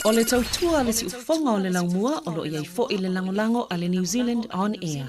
O le tautua a le siufofoga o le laumua o lo o i ai foi le lagolago a le New Zealand On Air.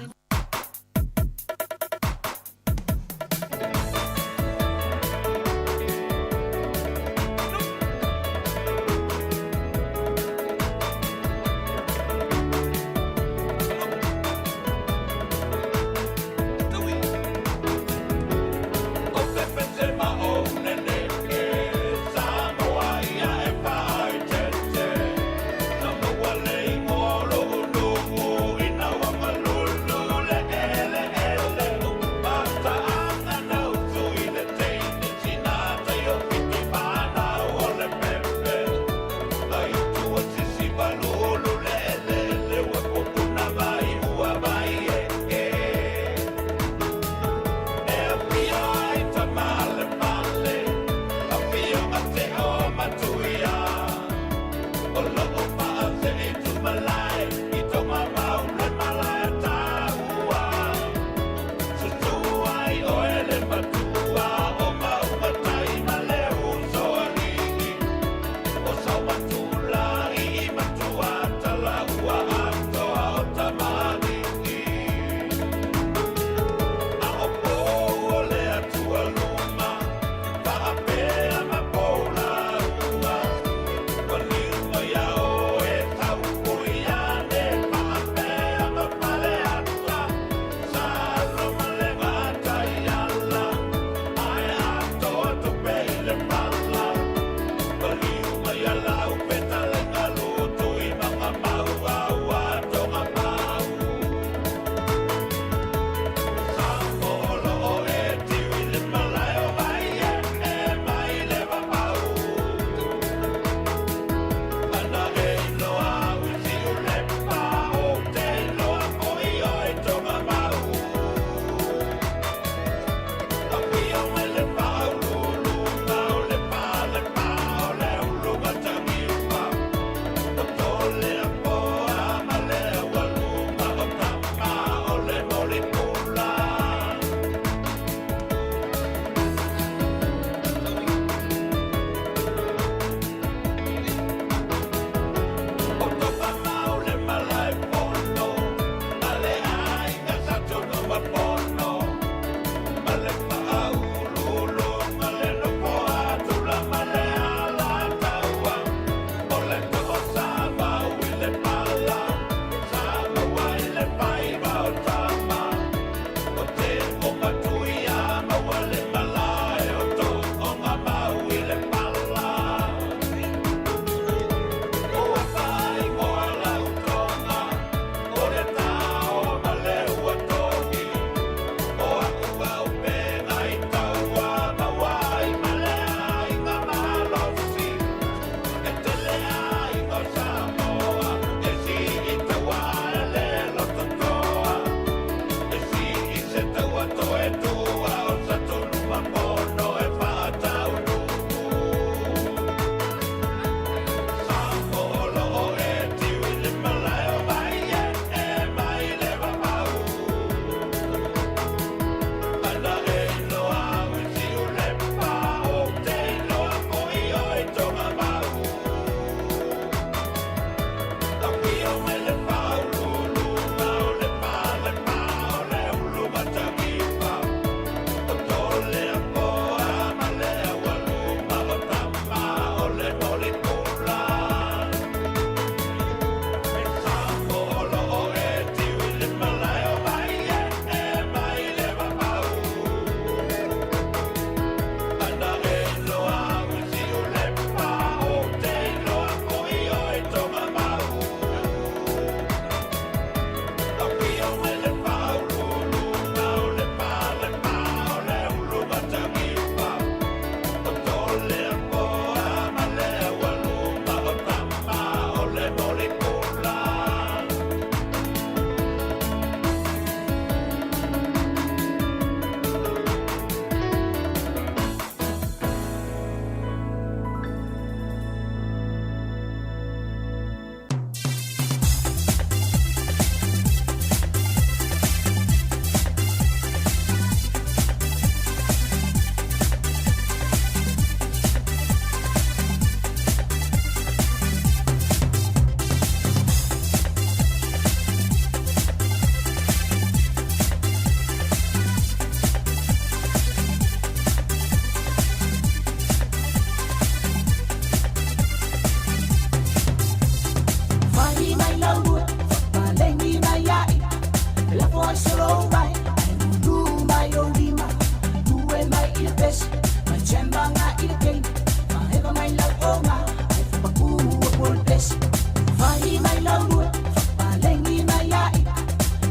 oga Ai whapaku o pole pesi Whahi mai laulue Whapalengi mai ai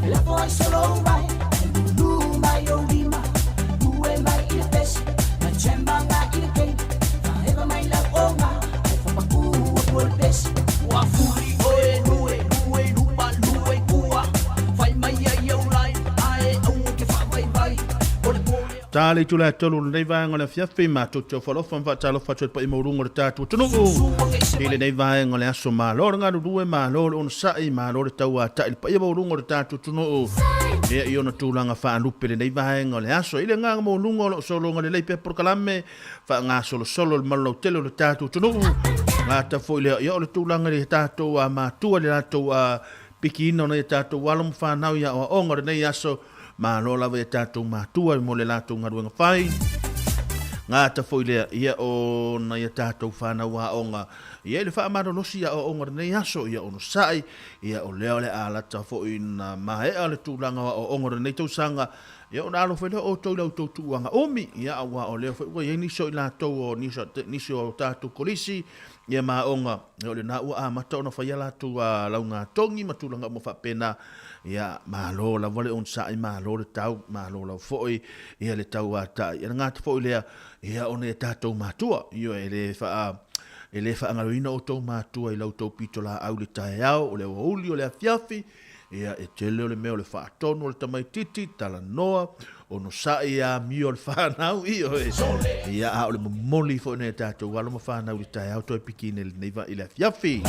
E lafo ai solo vai Ai lulu mai o lima Ue mai i le pesi Na chemba nga i le kei Whaewa mai lau oga Ai whapaku o pole pesi Ua fuli oe lue, lue lupa lue kua Fai mai ai au lai, ae au ke whaavaivai O le pole Ta le itula e tolu o lenei vaega o le afiafi, matou te ofo alofa ma faatalofa atu ai le paia maualuga o le tatou atunuu i lenei vaega o le aso. Malo le galulue, malo le onosai, malo le tauatai i le paia maualuga o le tatou atunuu ia i ona tulaga faalupe i lenei vaega o le aso. I le agaga maualuga o lo o sologa lelei pea polokalame faagasolosolo i le malu lautele o le tatou atunuu. Gata foi lea ia o le tulaga i le tatou matua i le latou pikiina o nai a tatou alo ma fanau i aoaoga o lenei aso. Malo lava i a tatou matua mo le latou galuega fai. Gata foi lea ia o nai a tatou fanau aoga ia i le faamalolosi i aoaoga o lenei aso ia onosai ia o lea o le a lata foi na maea le tulaga o aoaoga o lenei tausaga ia ona alo foi lea o outou i la outou tuuaga umi ia aua o lea foi ua i ai nisi o i latou o nisi o tatou kolisi ia ma aoga ia o lena ua amata ona fai a latou laugatogi ma tulaga uma faapena. Ia, malo lava le onosai, malo le tau, malo lava foi ia le tauatai. Ia le gata foi lea, ia ona ia tatou matua, ioe, e le faa, e le faagaloina outou matua i la outou pitolaau i le taeao, o le aoauli, o le afiafi, ia e tele o le mea o le faatonu o le tamaititi, talanoa, onosai amio a le fanau, ioe. Ia, a o le momoli foi nai a tatou alo ma fanau i le taeao toe pikine i lenei i le afiafi.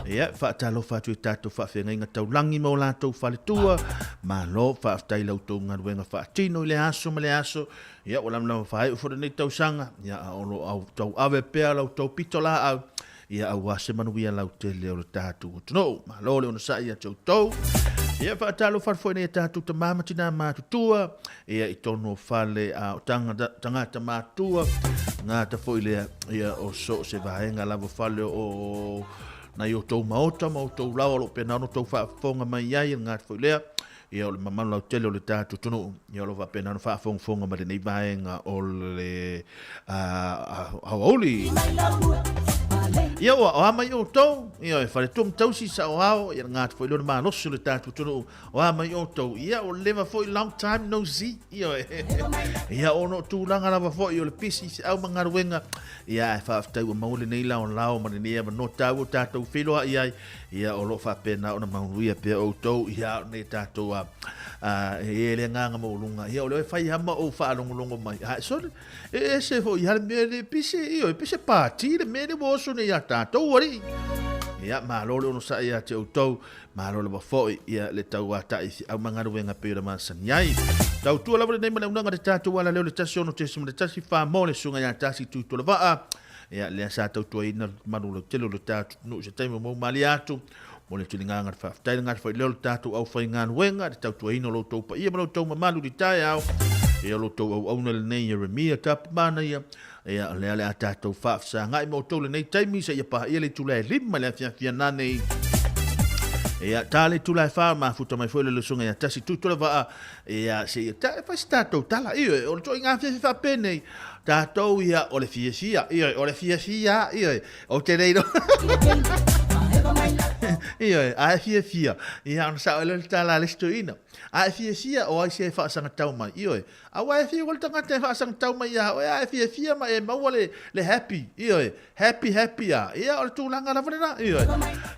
Ia, faatalofa atu i tatou faafeagaiga taulagi ma o latou faletua. Malo, faafetai i la outou galuega faatino i le aso ma le aso. Ia, ua lamalama faaiu foi lenei tausaga. Ia, a o lo o tauave pea la outou pitolaau. Ia aua se manuia lautele o le tatou atunuu. Malo le onosai ia te outou. Ia faatalofa atu foi nei a tatou tama ma tina matutua, ia i tonu o fale a o tangata, tagata matua, gata foi lea ia o so o se vaega lava fale o nai outou maota ma outou laoa o lo o pena ona outou faafofoga mai ai, gata foi lea ia o le mamalu lautele o le tatou atunuu, ia o lo o faapena ona faafogafoga mai lenei vaega o le aoauli. Ia ua o a mai outou, ia e faletua ma tausi saoao, ia gata foi lea o le malosi o le tatou atunuu, o a mai outou, ia ua leva foi long time no see, ia ia ona o tulaga lava foi o le pisi i feau ma galuega, ia ae faafetai ua maua lenei laolao ma lenei avanoa taua o tatou feiloai ai, Ia, o lo o faapena ona manuia pea outou, ia, o nei tatou, a, a, e i ai le agaga maualuga, ia, o lea e fai lava ma ou faalogologo mai, a, sole, e ese foi lava le mea le pise, ioe, pise pati le mea lea ua oso nei ia tatou, alii. Ia, malo le onosai ia te outou, malo lava foi, ia, le tauatai feau ma galuega pei ona masani ai. Tautua lava lenei manaunauga le tatou alaleo le 16.14 mo le Susuga ia Tasi Tuitolovaa, Ia, lea sa tautuaina le malu lautele o le tatou atunuu i se taimi o mau malie atu. Momoli atu le agaga o le faafetai, le agaga foi lea o le tatou aufaigaluega, le tautuaina o lo outou paia ma lo outou mamalu i le taeao. Ia, o lo outou auauna lenei Ieremia Tapumanaia. Ia, o lea o le a tatou faafesagai ma outou lenei taimi seia paia le itula e 5 i le afiafi ananei. Ia, ta le itula e 4, mafuta mai foi le lesoga ia Tasi Tuitolavaa. Ia, seia ta, e fai se tatou tala. Ioe, o le ituaiga afiafi faapenei, Tatou ia o le fiafia, ioe, o le fiafia, ioe, ou te le iloa. Ioe, a e fiafia, ia ona sao ai lea o le tala a le isi toeaina. A e fiafia, o ai se e faasagatau mai, ioe. Aua e fiu le tagata e faasagatau mai ia oe, a e fiafia ma e maua le, le happy, ioe, happy, happy a. Ia, o le tulaga lava lena, ioe.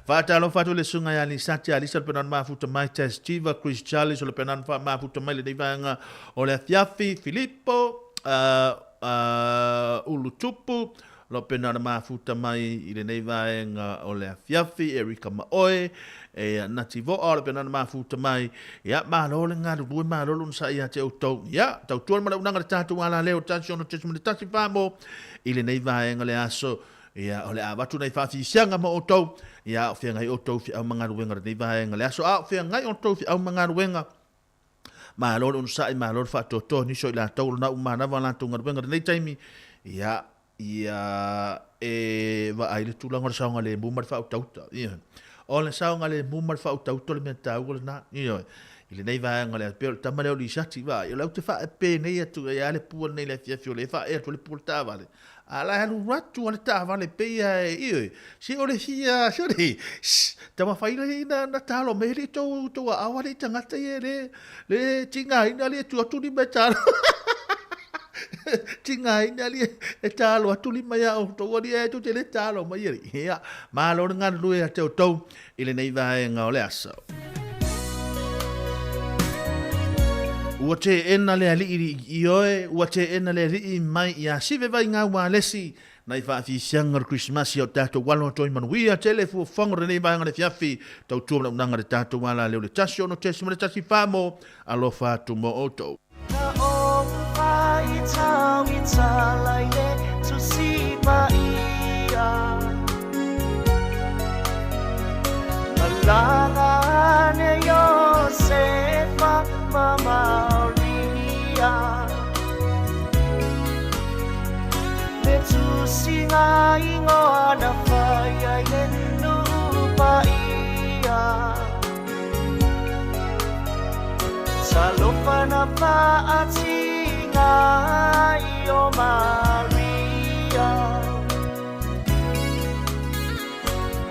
Faatalofa atu i le susuga ia Lisati Alisa o le Penanu Mafuta mai, Tess Tiva, Chris Charles o le Penanu Faamafuta mai lenei vaega o le afiafi, Filipo, Ulutupu, lo pena ona mafuta mai i lenei vaega o le afiafi, Erika Maoe, e Nati Voa, o le pena ona mafuta mai, ia, malo le galulue, malo le onosai ia te outou, ia, tautua le malaunaga le tatou alaleo, 16.1 famo, i lenei vaega o le aso, ia, o le a avatu nai faafisiaga mo outou, ia, o feagai outou feau ma galuega o lenei vaega o le aso, a o feagai outou feau ma galuega, Malo le onosai, malo le faatoatoa, nisi o i latou o lena uma lava a latou galuega i lenei taimi, ia, ia e vaai le tulaga o le saogalemu ma le faautauta. Ioe. O le saogalemu ma le faautauta o le mea taua lena. Ioe. I lenei vaega o le pei o le tama lea o Lisati, vaai, o lea ou te faaepe nei atu e a le pua lenei i le afiafi o lea e faaee atu ai le pua o le taavale. A la e alu atu a le taavale pei a e, ioe, se o le fia, se o le, shh, taumafai la ina na talo mai alii tou, tou aao alii tagata ia e le, le tigaina alii e tu atu lima e talo. Tigaina alii e talo atu lima ia outou alii ae tou te le talo mai alii. Ia, malo le galulue ia te outou i lenei vaega o le aso. Ua teena le alii, ioe, ua teena le alii mai ia Sive Vaigau Alesi nai faafiasiaga o le Krisimasi o tatou alo atoa i manuia tele fuafuaga o lenei vaega o le afiafi tautua manaonaga le tatou ala leo le 16.14 mo alofa atu mo outou. Na ou faitau i tala i le Tusi Paia Malaga ane Iosefa ma Maria Le tusiga ingoa na fai ai le nuu paia Talofa na faatinga ai o Maria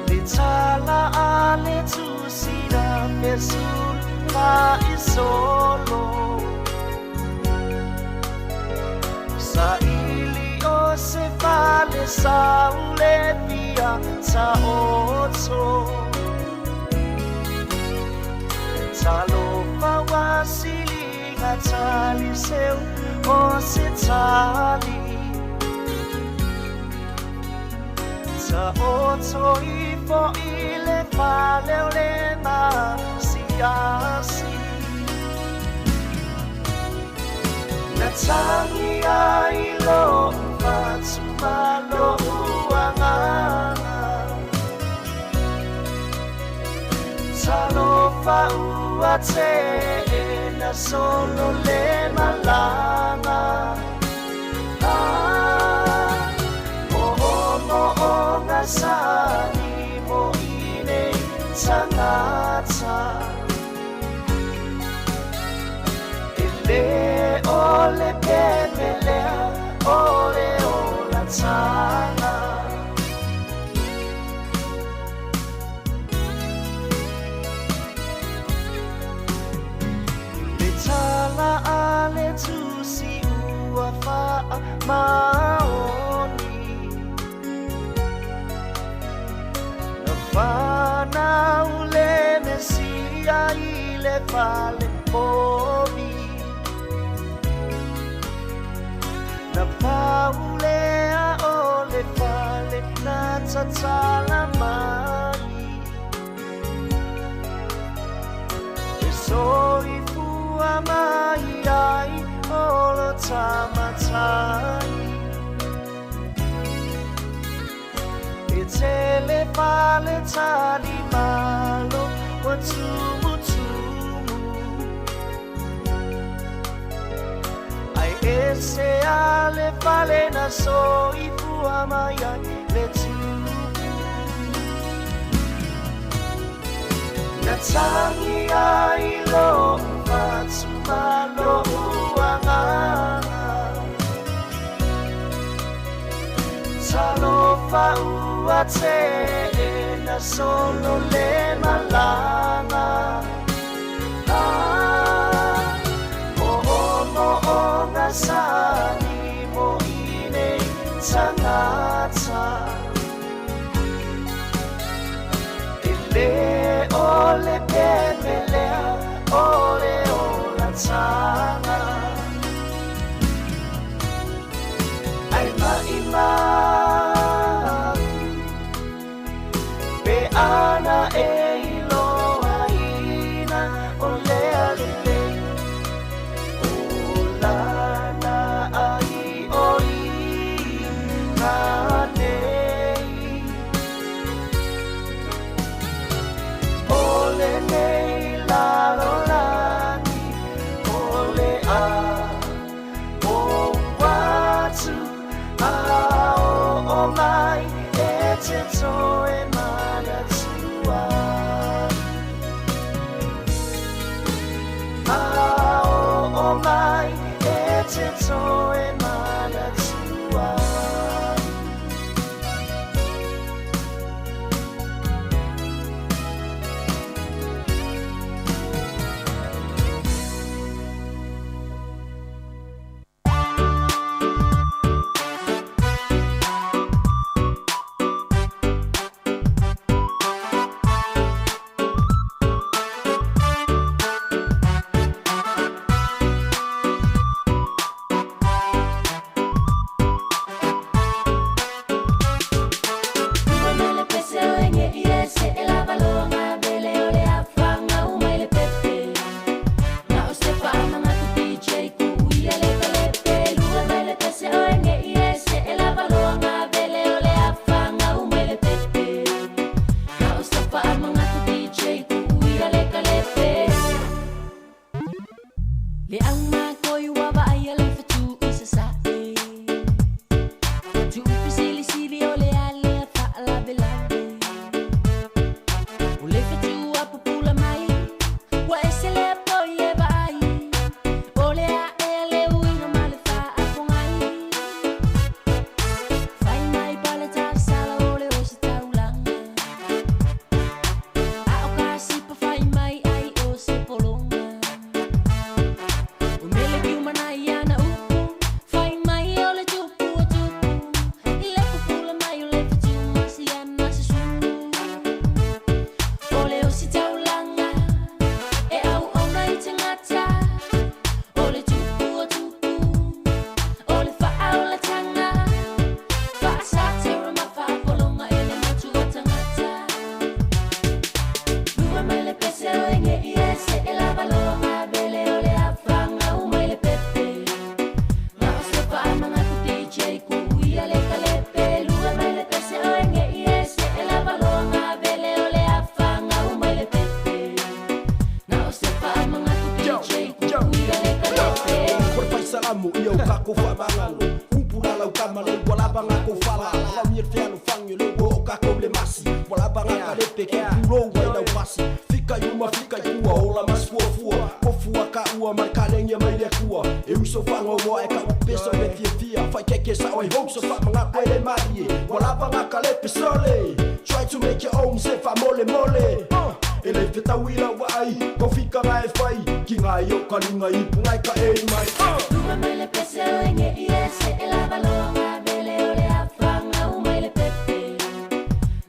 Le tala a le tusi na fesulu faisolo Saili o se fale saule fia taoto Talofa ua siliga tali seu o se tali Taoto ifo i le fale o le masiasi Na tagi ai lou fatu ma lou agaga Talofa ua teena solo le malaga Ah, moomooga sani mo i nei tagata E le o le pepe lea o le olataga Le tala a le tusi ua faamaoni Na fanau le Mesia i le fale povi Na pau lea o le fale na tatala mai E soifua mai ai o lo tamatai E tele fale tali malo ua tumutumu Ae ese a le fale na soifua mai ai le Tupu Na tagi ai lou fatu ma lou agaga Talofa ua teena solo le malaga Ah, moomooga sani mo i nei tagata E le o le pepe lea o le olataga Ai maimau pe ana e iloaina o lea lelei O lana ai o i nei O lenei lalolagi o le a ou atu a oo mai e te toe manatua A oo mai e te toe manatua. so fagogoa e ka'u pesa o le fiafia fa'aikaike sa'o ai hou so fa'amagako e le malie ua lava gakalepe sole try to make your own se fa'amolemole uh, e le fetaui lau vaai kofikaga e fai kiga ai o kaliga ipuga e ka'ei mai uh. Luma mai le pese o enge i e se e lava loga vele o le afanga u mai le pepe.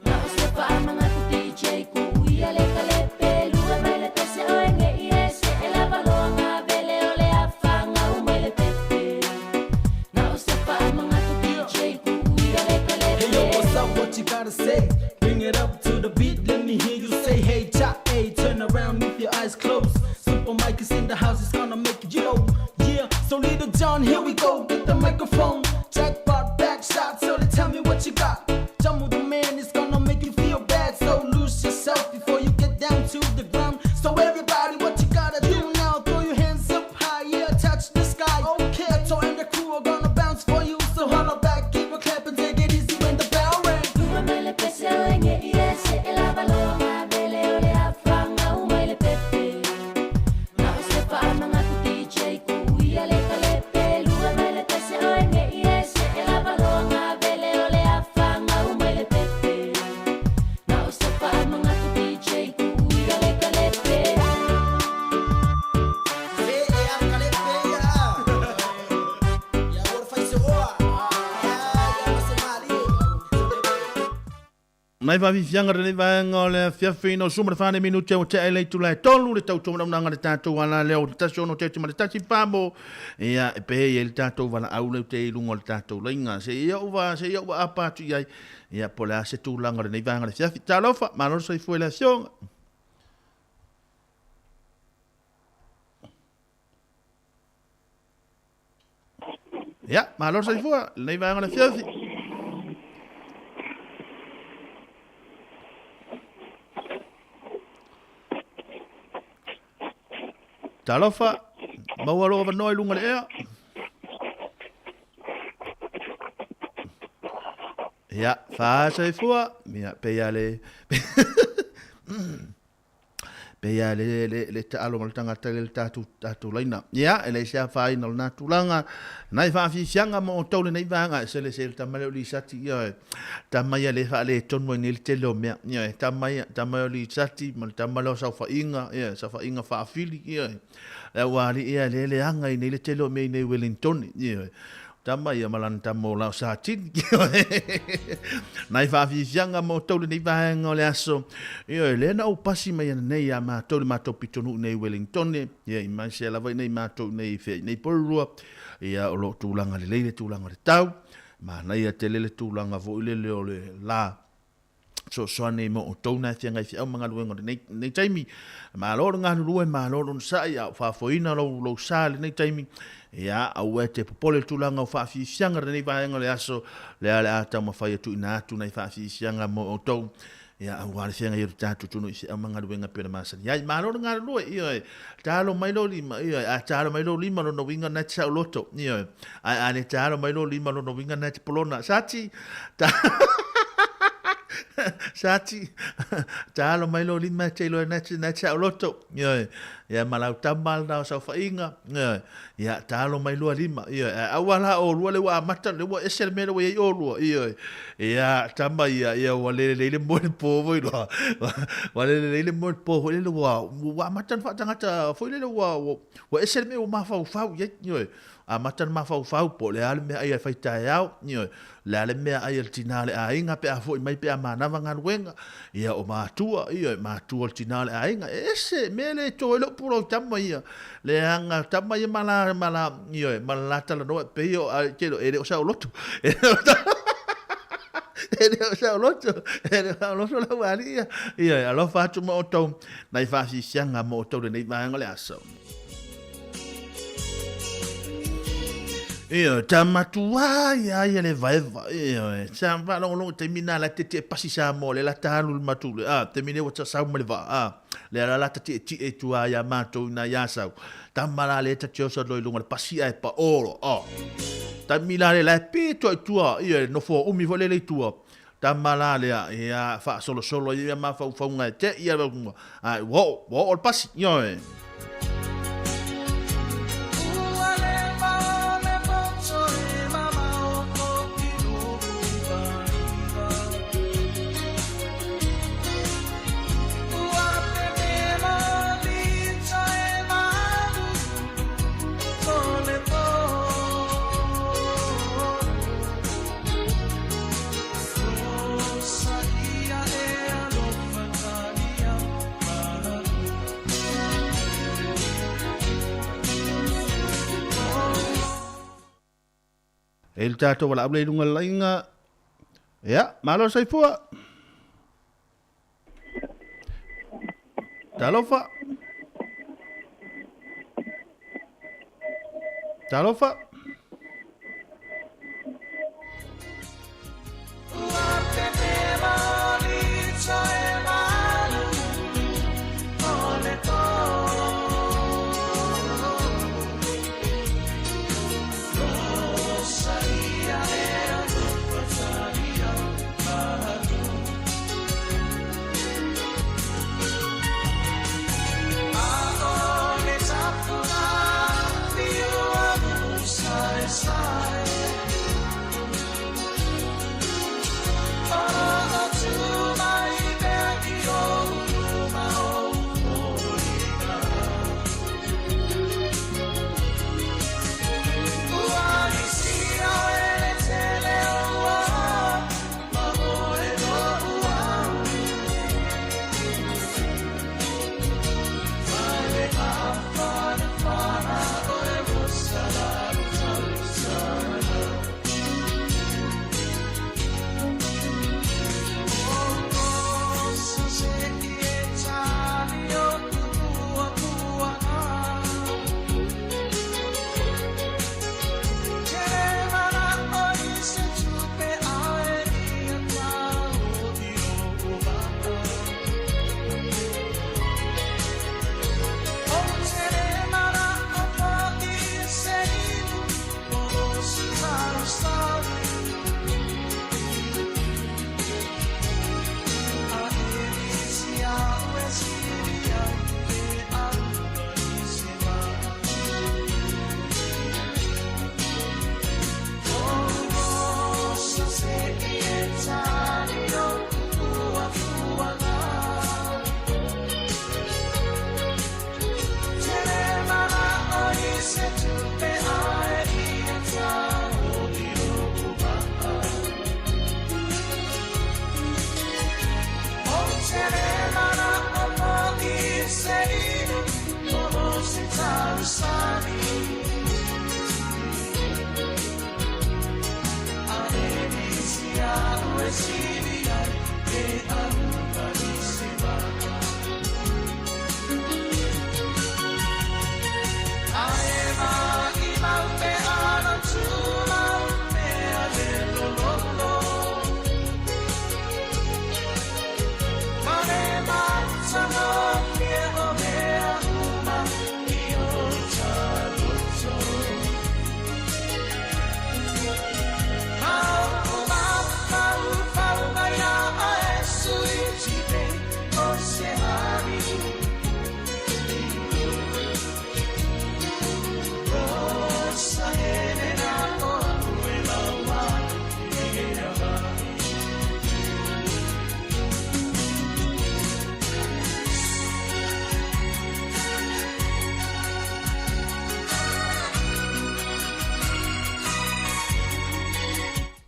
Na o se whaamanga ku DJ ku uia le kalepe. Luma mai le pese o enge i e se e lava loga vele o le afanga u mai le pepe. Na o se whaamanga ku DJ ku uia le kalepe. Hey yo, what's up? What you gotta say? Bring it up to the beat. Let me hear you say, Hey, cha, hey, turn around with your eyes closed. Super Mike is in the house, it's gonna make you blow. Yeah, so little John, here we go. Get the microphone. Jackpot, back shot. So they tell me what you got. Jump with the man, it's gonna make you feel bad. So lose yourself before you get down to the ground. So everybody, what you gotta do now? Throw your hands up high, yeah, touch the sky. Okay, Ato and the crew are gonna bounce for you. So holler back, keep a clap and take it easy when the bell rings. Luma mai le pese o enge i e se e lava loga vele o le afanga u mai le pepe. Na o se whaamanga ku DJ ku uia le kalepe. Luma mai le pese o enge i e se e lava loga vele o le afanga u mai le pepe. Na o se whaamanga ku DJ ku uia le kalepe. Nai faafiafiaga lenei vaega o le afiafi no suma le fane minute ua tea i le itula e tolu le tautumanaunaga le tatou ala lea o le 16.1 famo ia e pehea i ai le tatou valaau lea ua i luga o le tatou laiga seia ou va seia ou aapa atu i ai ia po o le a se tulaga o lenei vaega o le afiafi. Talofa, malo le soifua i le afioga. Ia, malo le soifua, lenei vaega o le afiafi. Talofa, maua lou avanoa i luga o le ea. Ia, faasoifua, ia, pei lava le Pei lava le, le, le taalo ma le tagata i le tatou, tatou laina. Ia, e leai se afaina o lena tulaga. Nai faafiafiaga mo outou lenei vaega, e sele se le tama lea o Lisati, ioe. Tama ia le faaletonu ai nei le tele o mea. Ioe, tama ia, tama ia o Lisati ma le tama lea o Saofaiga, ioe, Saofaiga faafili, ioe. Le aualii ia le leaga i nei le tele o mea i nei Wellingtoni, ioe. Tama ia ma lana tama o lao Satini. Nai faafiafiaga mo outou lenei vaega o le aso. Ioe, lea na ou pasi mai ana nei iā matou le matou pitonuu nei i Wellingtone, ia i mai sea lava i nei matou i nei i fea i nei Porirua, ia o lo o tulaga lelei le tulaga o le tau, manaia tele le tulaga foi lele o le la fesoasoani mo outou na e feagai feau ma galuega o lenei, lenei taimi. Malo le galulue, malo le onosai, a o faafoeina lou, lou sa i lenei taimi. Ia, aua e te popole i le tulaga o faafiafiaga i lenei vaega o le aso, lea o le a taumafai e tuuina atu nai faafiafiaga mo outou. Ia, aua le feagai o le tatou atunuu i feau ma galuega e pei ona masani ai. Malo le galulue, ioe, talo mai lou lima, ioe, a talo mai lou lima, lona uiga na e te saoloto, ioe, ae a le talo mai lou lima, lona uiga na e te polona. Sati, ta Sati, talo mai lou lima e te iloa na e te saoloto, ioe, ia ma lau tama lena o saofaiga, ioe, ia talo mai lua lima, ioe, ae aua la olua lea ua amata, lea ua ese le mea lea ua i ai olua, ioe, ia tama ia, ia ua le lelei le moe i le po foi loa, ua le lelei le moe i le po foi lele ua, ua amata ona faatagata foi lele ua, ua ese le mea ua mafaufau i ai, ioe, Amata ona mafaufau po o le a le meaai a le faitaeao, ioe, o le a le meaai a le tina o le aiga pe a foi mai pe a manava galuega, ia o matua, ioe, matua o le tina o le aiga. E ese, mea le to ai lou pulou i tama ia, leaga tama ia ma la, ma la, ioe, ma la talanoa e pei o, a, te e le o saoloto. E le o saoloto, e le o saoloto lau alii ia. Ioe, alofa atu ma outou, nai faasiasiaga mo outou lenei vaega o le aso. Ioe, ta matua ia ia le vaeva. Ioe, sa faalogologo i taimi na la tietie pasi Samoa le la ta alu i le matou le, a, taimi nei ua ta sau ma le vaa, a, le ala la ta tietie i tua iā matou ina i Asau. Tama la le ta te oso loa i luga o le pasi ae paʻō loa, a. Taimi la le la e pito i tua, ioe, nofo umi foi lele i tua. Tama la lea, ia, faasolosolo ai ia mafaufauga e teʻi ia luga, ae ua oo, ua oo le pasi, ioe. E le tatou valaau lea i luga o le laiga. Ia, malo le soifua. Talofa. Talofa.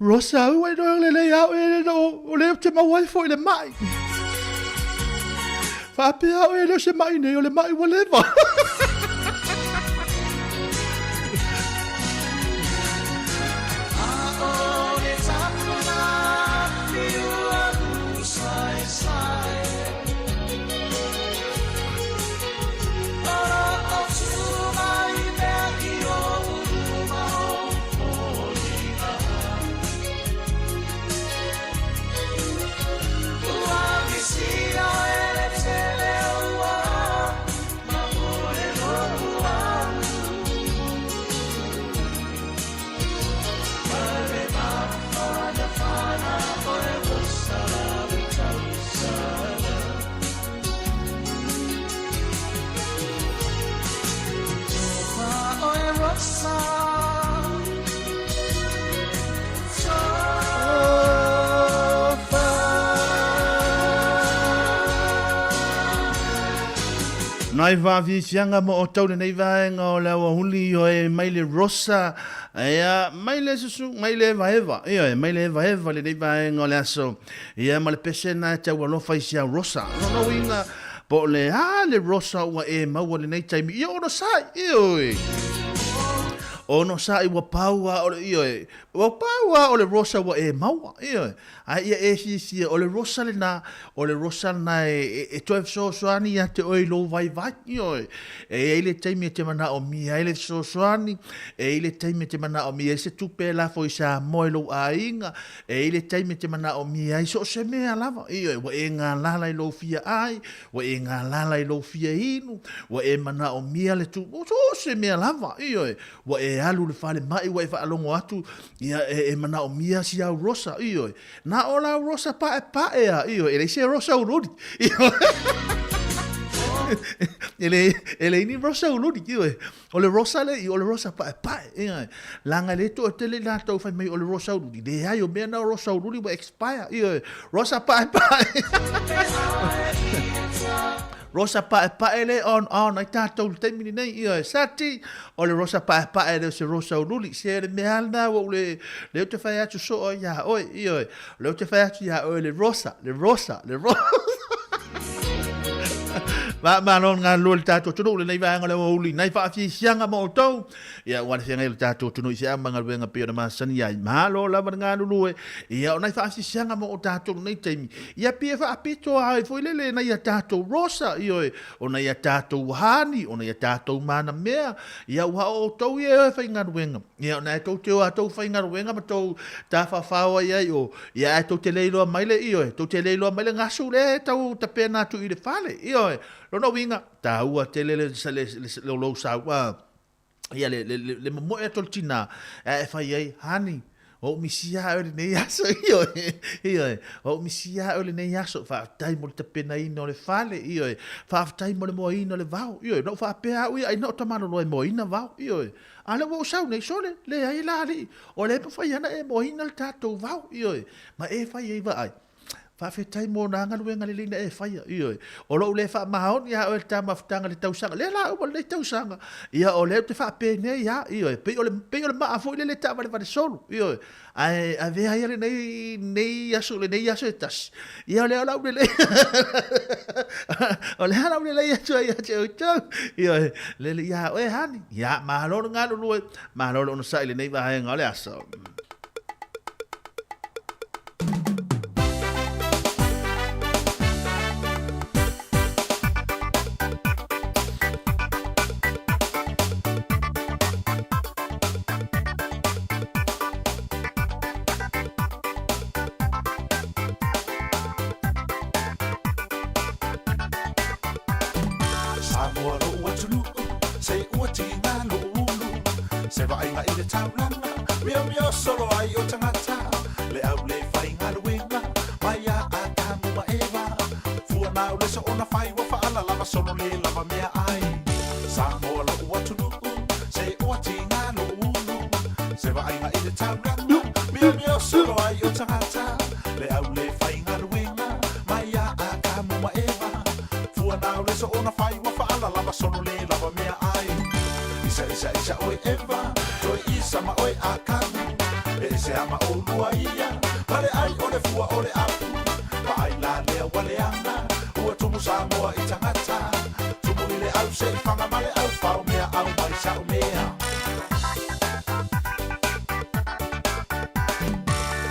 Rosa, ua iloa lelei au e le o le te maua ai foi le mai. Faapea au e le o se mai nei, o le mai ua leva. Nai vaafiafiaga ma otou lenei vaega o le aoauli ioe mai le Rosa ia mai le susu mai le evaeva ioe mai le evaeva lenei vaega o le aso ia ma le pese na e tau alofa i si au Rosa lona uiga Po o le a le rosa ua e maua lenei taimi, ia onosai, ioe. Onosai ua pau lava o le, ioe, ua pau lava o le rosa ua e maua, ioe. Ae ia e fiafia, o le rosa lena, o le rosa lena e, e, e toe fesoasoani ia te oe i lou vaivai, ioe. E i ai le taimi e te manaomia ai le fesoasoani, e i ai le taimi e te manaomia ai se tupe e lafo i Samoa i lou aiga, e i ai le taimi e te manaomia ai so o se mea lava, ioe, ua e galala i lou fia ai, ua e galala i lou fia inu, ua e manaomia le tu, so o se mea lava, ioe, ua e alu i le falemai ua e faalogo atu, ia, e, e manaomia si au rosa, ioe, na o lau rosa paepae a, ioe, e leai se rosa uliuli, ioe, e leai, e leai ni rosa uliuli, ioe, O le rosa le i, o le rosa paepae, ioe. Leaga e le toatele i latou fai mai o le rosa uliuli, leai o mea na o rosa uliuli ua expire, ioe. Rosa paepae. Rosa paepae le on on ai tatou le taimi lenei, ioe. Sati, o le rosa paepae le o se rosa uliuli, se le mea lena ua ou le, le ou te fai atu soo ai iā oe, ioe. O lea ou te fai atu iā oe le rosa, le rosa, le rosa. Faamalo le galulue i le tatou atunuu i lenei vaega o le aoauli nai faafiafiaga ma outou. Ia aua le feagai o le tatou atunuu i se ama galuega pei ona masani ai. Malo lava le galulue. Ia o nai faafiafiaga ma o tatou i lenei taimi. Ia pei e faapito ai foi lele nai a tatou rosa, ioe, o nai a tatou hani, o nai a tatou manamea. Ia ua o outou ia e o e faigaluega. Ia, ona e tou te o a tou faigaluega ma tou tafafao ai ai o, ia ae tou te le iloa mai le, ioe, tou te le iloa mai le gasu lea e tau tapena atu i le fale, ioe. Lona uiga, taua tele le, le, le, le lou sau, a, ia le, le, le, le momoe atu o le tinā, ae e fai ai, honey, ua ou misia lava oe i lenei aso, ioe, ioe, ua ou misia lava oe i lenei aso, faafetai mo le tapenaina o le fale, ioe, faafetai mo le moaina o le vao, ioe, na ou faapea au ia, ai na o tamaloloa e moaina vao, ioe. A lea ua ou sau nei, sole, leai la alii, o lea e mafai ana e moaina le tatou vao, ioe, ma e fai ai vaai. Faafetai mo nā galuega lelei na e faia, ioe. O lou le faamaoni ia oe le ta mafutaga i le tausaga, lea la uma lenei tausaga, ia o lea ou te faapenei lava, ioe, pei o le, pei o le maa foi lele e taavalevale solo, ioe. Ae avea ia lenei, lenei aso, lenei aso e tasi, ia o lea o le a ou lelei, o lea o le a ou lelei atu ai ia te outou, ioe, lele ia oe honey, ia malo le galulue, malo le onosai i lenei vaega o le aso. Samoa lo'u atunuu, se ua tiga lo'u ulu, Se vaaiga i le taulaga, miomio solo ai o tagata, Le au le faigaluega, mai ia Atamu ma Eva, Fua na o le soona fai ua faalalava solo le lava mea ai. Samoa lo'u atunuu, se ua tiga lo'u ulu, Se vaaiga i le taulaga, miomio solo ai o tagata, Le au le faigaluega, mai ia Atamu ma Eva, Fua na o le soona fai ua faalalava solo le lava mea ai. Isa isa isa oe Eva, toe isa ma oe Atamu, E ese a ma olua ia, ma le ai o le fua o le apu, Vaai la lea ua leaga, ua tumu Samoa i tagata, Tumu i le au se i faga ma le au fao mea au mai sa'u mea.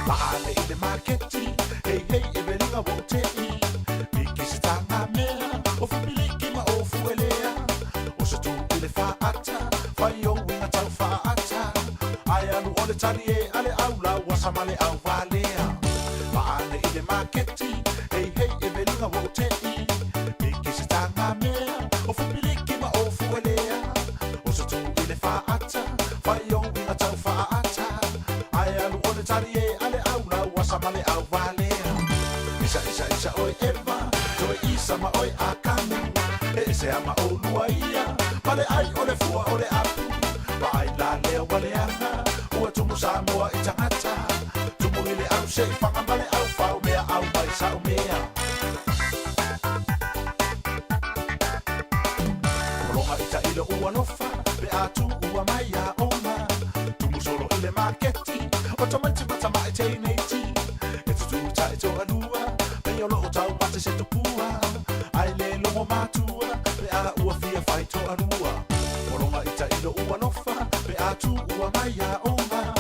Maale i le maketi, hei hei e veliga ua ou te'i, Miki se tāngā mea, o Fipiliki ma o Fuelea, O se tū i le faata, fai o uiga tau faata, Ae alu o le tali e a le au la ua sama le au valea. Maale i le maketi, hei hei e veliga ua ou te'i, Miki se tāngā mea, o Fipiliki ma o Fuelea, O se tū i le faata, fai o uiga tau faata, Ae alu o le tali e a le au la ua sama le au valea. Isa isa isa oe Eva, toe isa ma oe Akamu, E ese a ma olua ia, ma le ai o le fua o le apu, Vaai la lea ua leaga, ua tumu Samoa i tagata, Tumu i le au se i faga ma le au fao mea au mai sa'u mea. Pologa i tailo ua lofa, pe a tu ua mai ia ona, Tumu solo i le maketi, o tamaiti ma tama'i teineiti, E tutū ta'i toalua, pei o loo tau mate se tupua, Ai le logo matua, pe a ua fia fai toalua. Pologa i tailo ua lofa, pe a tu tuua mai aoga.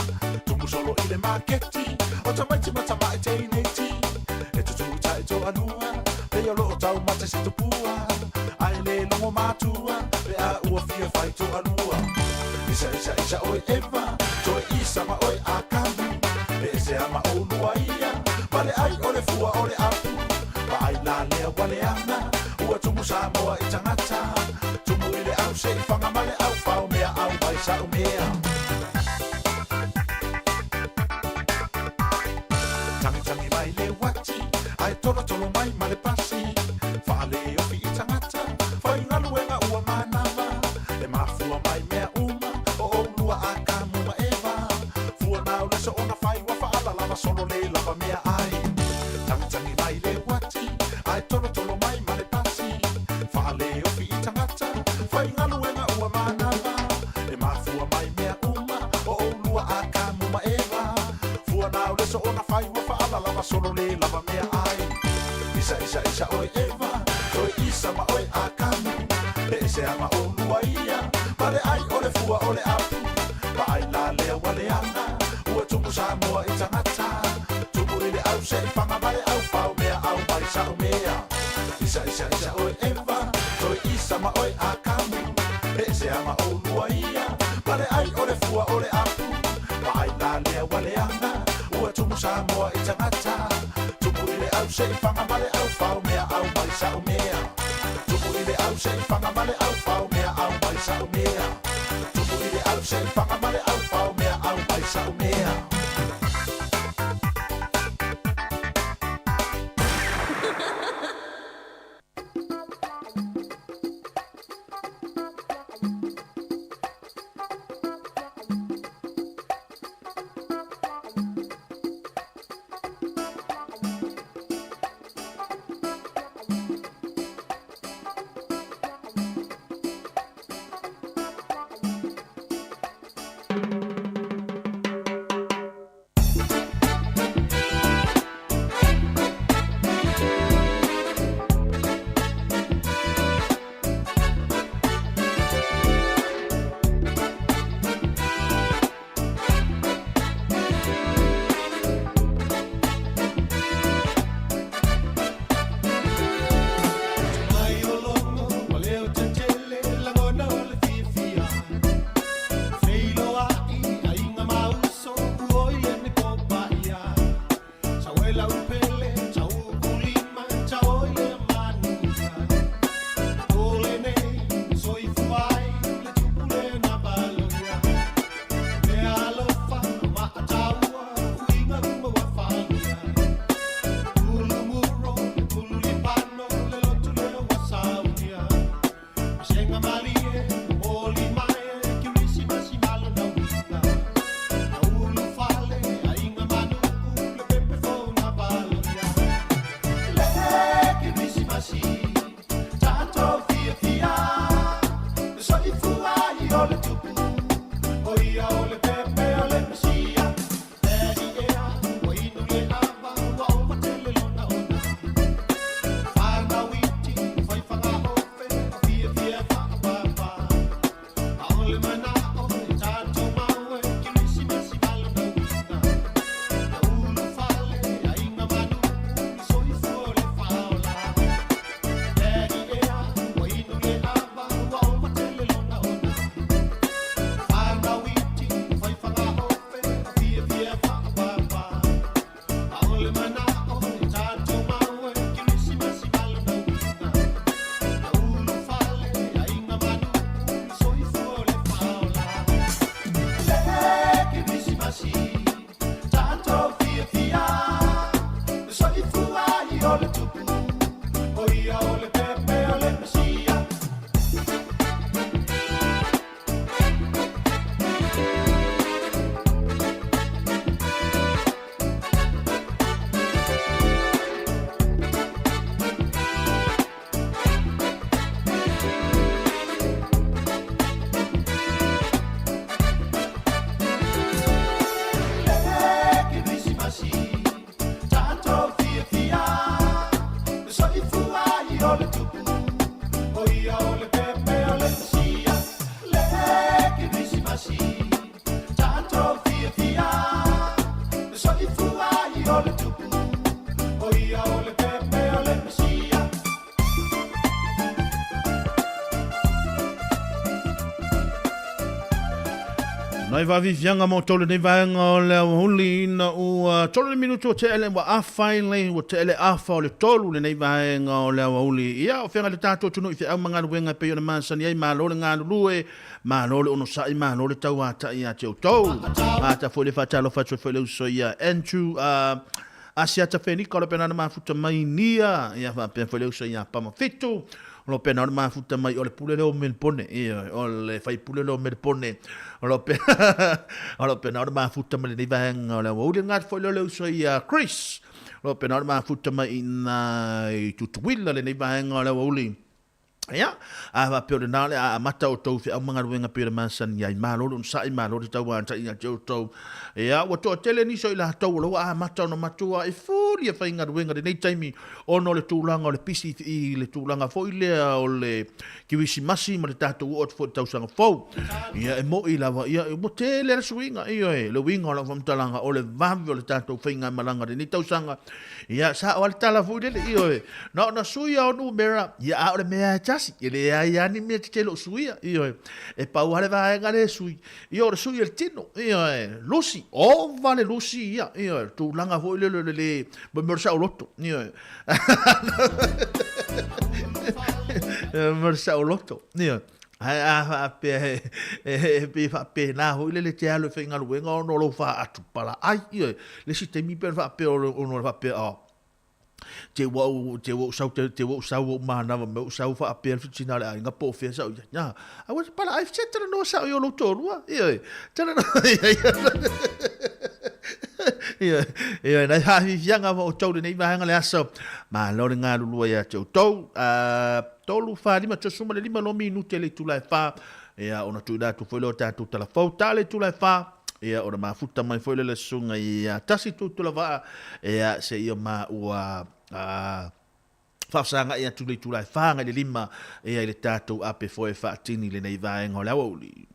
Tumu solo i le maketi, o tamaiti ma tama'i teineiti. E tutū ta'i toalua, pei o loo taumate se tupua. Ae lē logo matua, pe a ua fia fai toalua. Isa isa isa oe Eva, toe Isa ma oe Akamu. E ese a ma oulua ia, ma le ai o le fua o le apu. Vaai la lea ua leaga, ua tumu Samoa i tagata. Tumu i le au seʻifaga ma le au fao mea au mai sa'u mea. Tagitagi mai le uati, ae tolotolo mai ma le pasi. Faaleofi i tagata, faigaluega ua manava. E mafua mai mea uma, o oulua Akamu ma Eva. Fua na o le soona fai ua faalalava solo lē lava mea ai. Tagitagi mai le uati, ae tolotolo mai ma le pasi. Faaleofi i tagata, faigaluega ua manava. E mafua mai mea uma, o oulua Akamu ma Eva. Fua na o le soona fai ua faalalava solo lē lava mea ai. Isa isa isa oe Eva, toe Isa ma oe Akamu. E ese a ma oulua ia, ma le ai o le fua o le apu. Vaai la lea ua leaga, ua tumu Samoa i tagata. Tumu i le au seʻifaga ma le au fao mea au mai sa'u mea. Isa isa isa oe Eva, toe Isa ma oe Akamu. E ese a ma oulua ia, ma le ai o le fua o le apu. Vaai la lea ua leaga, ua tumu Samoa i tagata. Tumu i le au seʻifaga ma le au fao mea au mai sa'u mea. Tumu i le au seʻifaga ma le au fao mea au mai sa'u mea. Tumu i le au seʻifaga ma le au fao mea au mai sa'u mea. Mai o logo ma leo tetele lagona o le fiafia. Feiloai aiga ma uso ua i le nekopaia. Sauela upele taukulima tao i le manuia. O lenei soifua ai le tupu lena valoia. Mea alofa maataua uiga uma ua falia. Pulu muro pulu lipano le lotu lea ua saunia. Senga malie oli mae kerisimasi malo na uiga. Na ulu fale aiga manu'u le pepe fou na valoia. Le kerisimasi tatou fiafia. Le soifua ai o le tupu o ia o le pepe o le Mesia. Daddy ea ua inu le ava ua ova tele lona ona. Whanau iti, whai whangaofe, o fiafia whaapapa. A o le mana'o e tātou mau e, kerisimasi malo na uiga. Na ulu fale, aiga manu'u, le soifua o le faaola. Daddy ea, ua inu le ava, ua ova tele lona ona. Whanau iti, whai whangaofe, o fiafia whaapapa. A o le mana'o e tātou mau e, kerisimasi malo na uiga. Na ulu fale, aiga manu'u, le soifua o le faaola. Le kerisimasi, tatou fiafia. Le soifua ai o le tupu, o ia o le pepe o le Mesia. Le kerisimasi, tatou fiafia. Le soifua ai o le tupu, o ia o le pepe o le Mesia. Le kerisimasi, Maria o le pepe o le Mesia. Nai vaaviaviaga ma outou lenei vaega o le aoauli ina ua tolu le minutu ua tea le ua afa ai le ua tea le afa o le tolu lenei vaega o le aoauli. Ia o feagai le tatou atunuu i feau ma galuega e pei ona masani ai, malo le galulue, malo le onosai, malo le tauatai ia te outou. Ata foi le faatalofa atu ai foi le uso ia Andrew Asiata Fenika o lo pena na mafuta mai Nia, ia faapea foi le uso ia Pama Fitu, o lo pena na mafuta mai o le pule lea o Melbourne, ia o le faipule lea o Melbourne, o lo pena o lo pena na mafuta mai lenei vaega o le aoauli ngati foi lea o le uso ia Chris, o lo pena na mafuta mai ina i Tutuila lenei vaega o le aoauli. Ia, a faapea o lena o le a amata outou feau ma galuega pei o le masani ai, malo le onosai, malo le tauatai ia te outou. Ia, ua toatele nisi o i latou o la ua amata ona matua e fuli e faigaluega i lenei taimi ona o le tulaga o le pisi i le tulaga foi lea o le Kerisimasi ma le tatou oo atu foi i le tausaga fou. Ia, e moni lava, ia, ua tele le suiga, ioe, le uiga o lau faamatalaga o le vave o le tatou faigamalaga i lenei tausaga. Ia, sao lava le tala foi lele, ioe, na ona sui lava o numera, ia, a o le mea lava e tasi, e leai lava ni mea tetele o suia, ioe, e pau lava le vaega lea e sui, ia, o le sui o le tino, ioe, lusi, ova le lusi ia, ioe, le tulaga foi lele o le le, mo le mea o le saoloto, ioe, mo le mea o le saoloto, ioe. Ae a faapea he pei e faapena foi lele e te alu e faigaluega ona o lou faatupalaai, ioe. Le isi taimi pe ona faapea ona faapea, oh, te ua ou, te ua ou sau, te ua ou sau ou manava mai ou sau faapea le fitina o le aiga po o fea sa ou i ai. Na, a ua palaai se talanoa sao i o lou toalua, ioe. Talanoa, ioe, ioe, nai haafiafiaga ma outou lenei vaega le aso. Malo le galulue ia te outou. 3, 4, 5, 15 loa minute i le itula e 4, ia ona tuuina atu foi lea o tatou tala fou. Ta le itula e 4, ia ona mafuta mai foi lea le susuga ia Tasi Tutulavaa, ia seia maua faafesagai atu i le itula e 4 agai le 5, ia i le tatou ape foi e faatini i lenei vaega o le aoauli.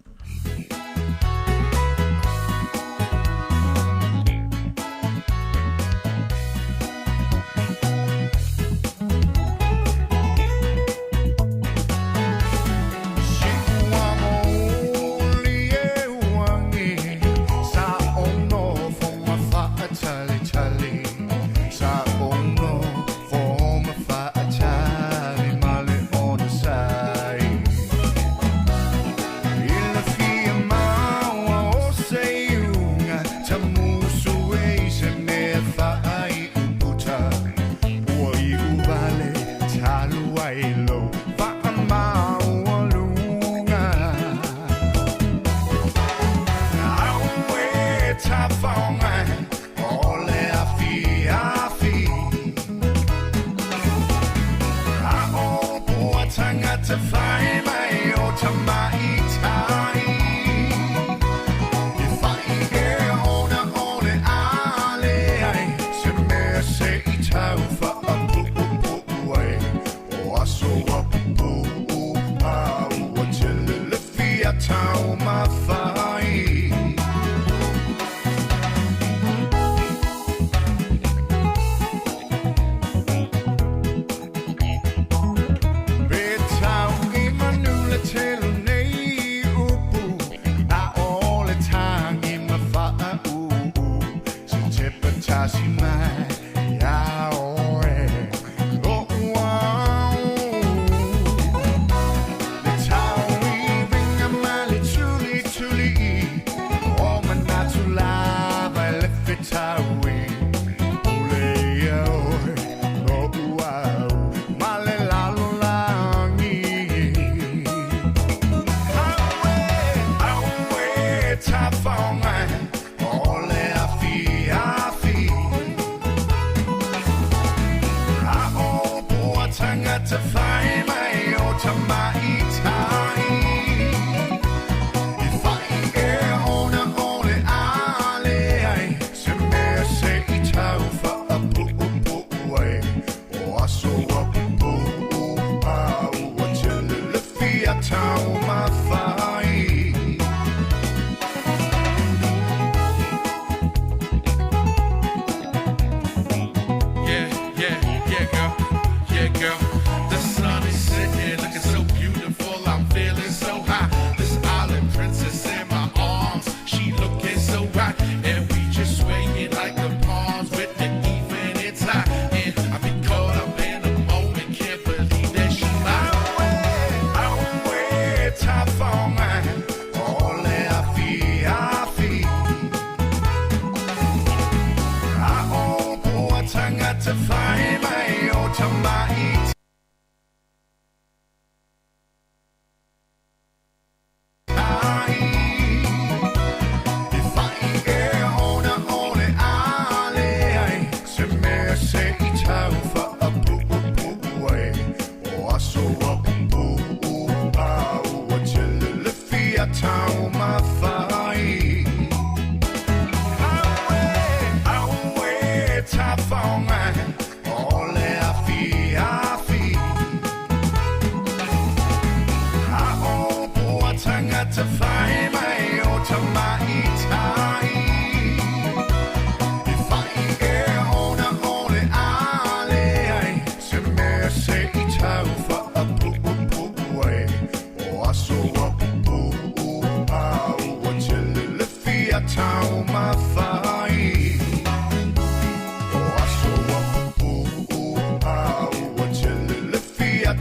Yeah, yeah.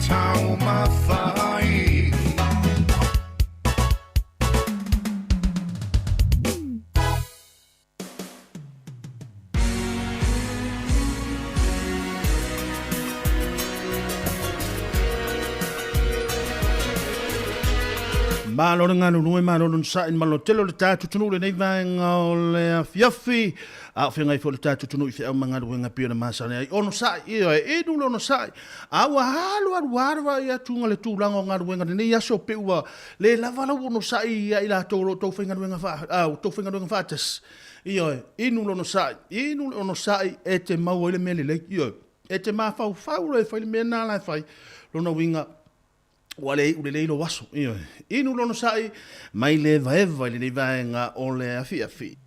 Taumafai. Malo le galulue, malo le onosai, malo tele o le tatou atunuu i lenei vaega o le afiafi. A o feagai foi le tatou atunuu i feau ma galuega e pei ona masani ai. Onosai, ioe, inu le onosai. A ua alu alu lava le vaai atu i le tulaga o galuega i lenei aso pei ua le lava lau onosai ia i latou o lo o tou faigaluega faa, a, tou faigaluega faatasi. Ioe, inu le onosai, inu le onosai e te maua ai le mea lelei. Ioe, e te mafaufau loa e fai le mea lena la e fai, lona uiga ua le iu lelei lou aso. Ioe, inu le onosai mai le evaeva i lenei vaega o le afiafi.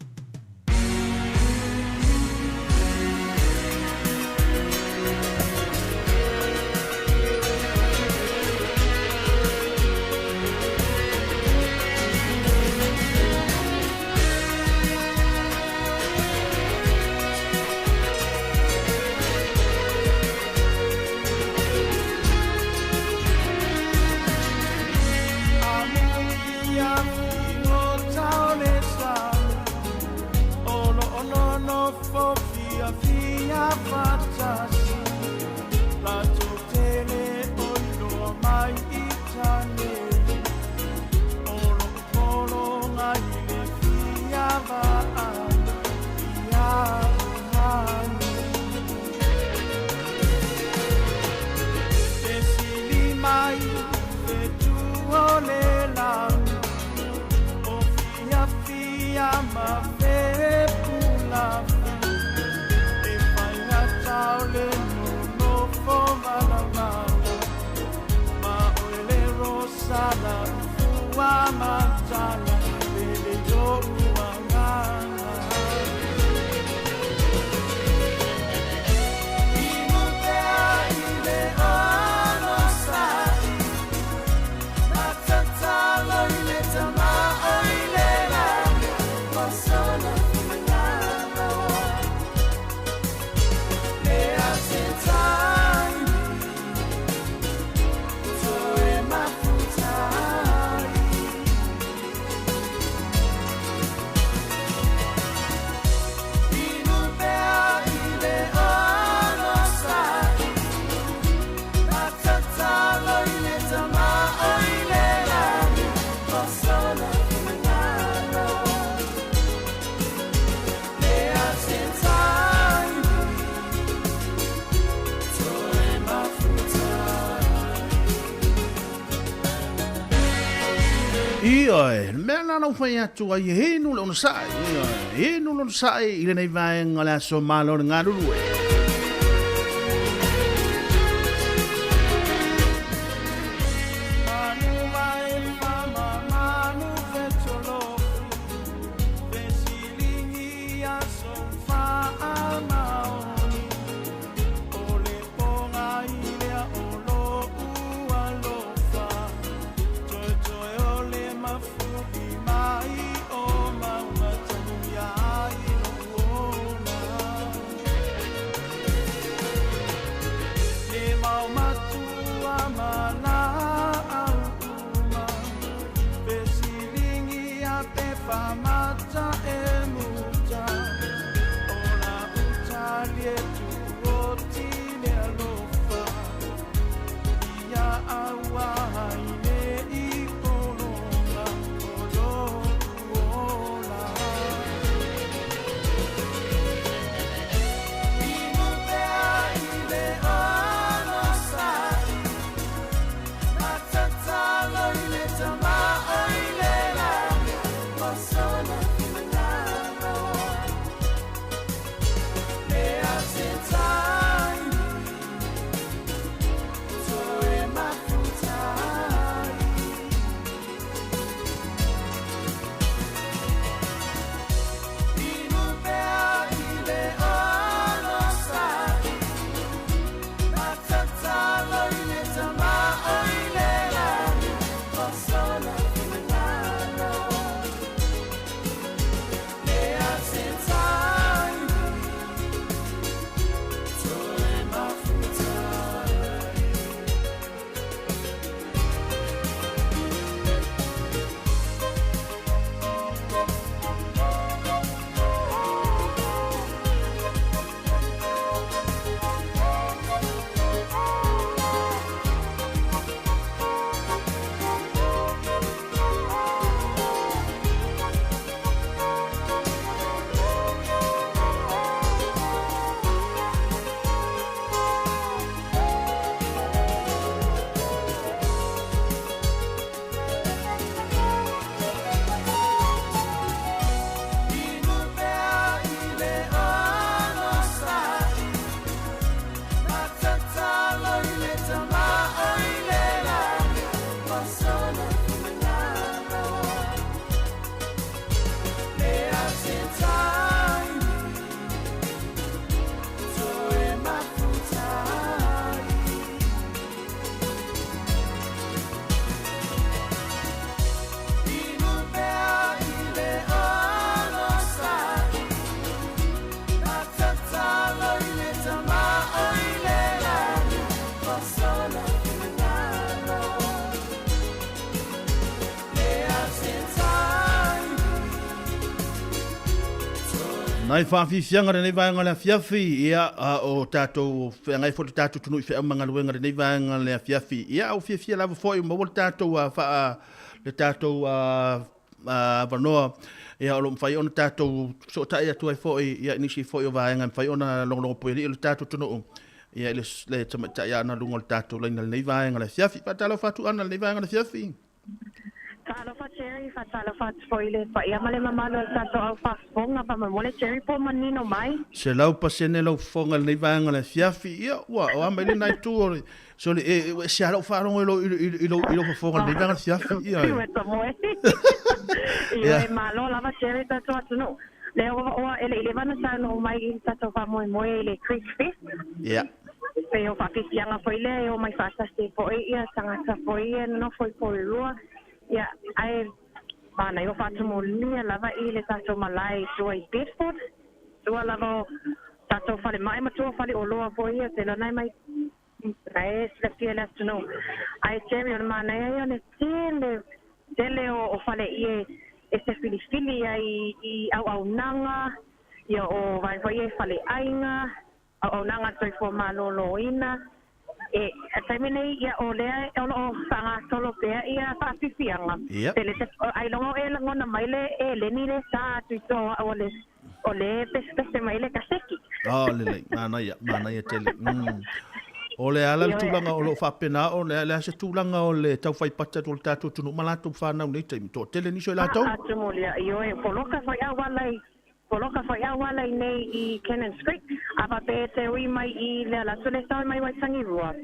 Ioe, le mea lena na ou fai atu ai, e inu le onosai, ioe, e inu le onosai i lenei vaega o le aso malo le galulue. Nai faafiafiaga lenei vaega o le afiafi, ia, a o tatou feagai foi le tatou atunuu i feau ma galuega lenei vaega o le afiafi. Ia, a ua fiafia lava foi ua maua le tatou faa, le tatou avanoa, ia, o lo o mafai ona tatou fesootai atu ai foi, ia, i nisi foi o vaega e mafai ona logologo puialii o le tatou atunuu, ia, i le tamaitai Ana i luga o le tatou laina i lenei vaega o le afiafi. Faatalofa atu Ana i lenei vaega o le afiafi. Talofa Jerry, faatalofa atu foi i le paia ma le mamalu o le tatou au faafofoga. Faamolemole Jerry po o manino mai. 100% lau fofoga i lenei vaega o le afiafi. Ia, ua o a mai lena itu o le, sole, e, ua ese lava lau faalogo i lou, i lou, i lou fofoga i lenei vaega o le afiafi. Ia, Fiu e tomoe. Ioe, malo lava Jerry tatou atunuu. Lea ua, ua, e le i leva ona saunoa mai i le tatou faamoemoe i le Creek Fest. Ia. Pei o faafiafiaga foi lea e omai faatasi ai foi ia tagata foi ia e nonofo i Porirua, ia ae manaia o faatumulia lava i le tatou malae i tua i Bedford, tua lava o tatou falemai ma tua o faleoloa foi ia, te lana e mai e silafia e le atunuu. Ae Jerry o le manaia ia o le tele tele o fale ie e se filifili ai i auaunaga, ia o vaega foi ia i faleaiga, Auaunaga a le Soifua Maloloina. E, a taimi nei, ia, o lea o lo o faagasolo pea ia faafiafiaga. Ia. Pe le te, ailoga o e lagona mai le eleni le sa atu i tua o au o le, o le pesepese mai le kaseki. Oh, lelei, manaia, manaia tele. O le a la le tulaga o lo o faapena o le a se tulaga o le tau fai pati atu o le tatou atunuu ma latou fanau nei taimi. Toatele nisi o i latou? Faatumulia, ioe, poloka foi auala i Poloka foi auala i nei i Cannons Creek, a faapea e te ui mai i le ala atu le sao mai Waitangirua.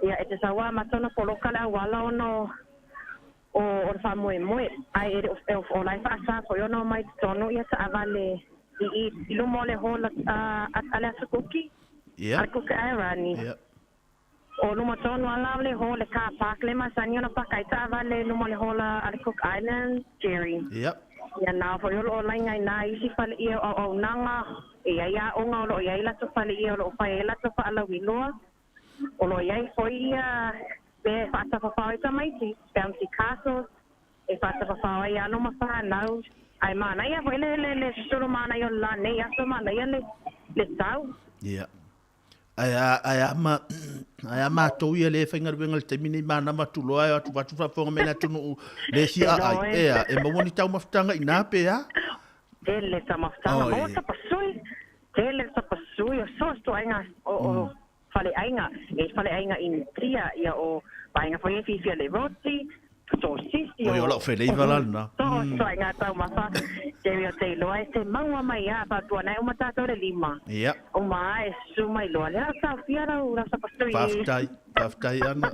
Ia, e te sau a ma tona poloka le auala ona o o o le faamoemoe, ae e le o e o la e faasa foi ona omai totonu ia taavale i i i luma o le hall a a le Aso Kuki, Ia. a le Kuki Airani. Ia. O luma tonu ala o le hall le car park le masani ona paka ai taavale i luma o le hall a le Cook Island, Jerry. Ia. Ia na foi o lo o laina i na isi fale ia o auaunaga, e i ai aoga o lo o i ai latou fale ia o lo o fai ai latou faalauiloa. O lo o i ai foi ia mea e faatafafao ai tamaiti, bouncy castles, e faatafafao ai alo ma fanau. Ae manaia foi le le le solo manaia o le la nei aso manaia le le tau. Ia. Ae a, ae a ma, ae a matou ia le faigaluega i le taimi nei manava atu loa e o atu atu faafofoga mai le atunuu le fia aai. Ea, e maua ni taumafataga i ina pe a? Tele taumafataga, maua tapasui, tele tapasui o so se ituaiga o, o faleaiga, e faleaiga Initia, ia o vaega foi e fiafia le roti, Sosisi o. Oi, o lau feleiva la lena. So ai ngā taumafa, Jerry o te iloa e te maua mai a whātua nei uma tātou le lima. Ia. Uma a e su mai loa. Le au taofia rau, rau sapasui. Whawhitai, whawhitai ana.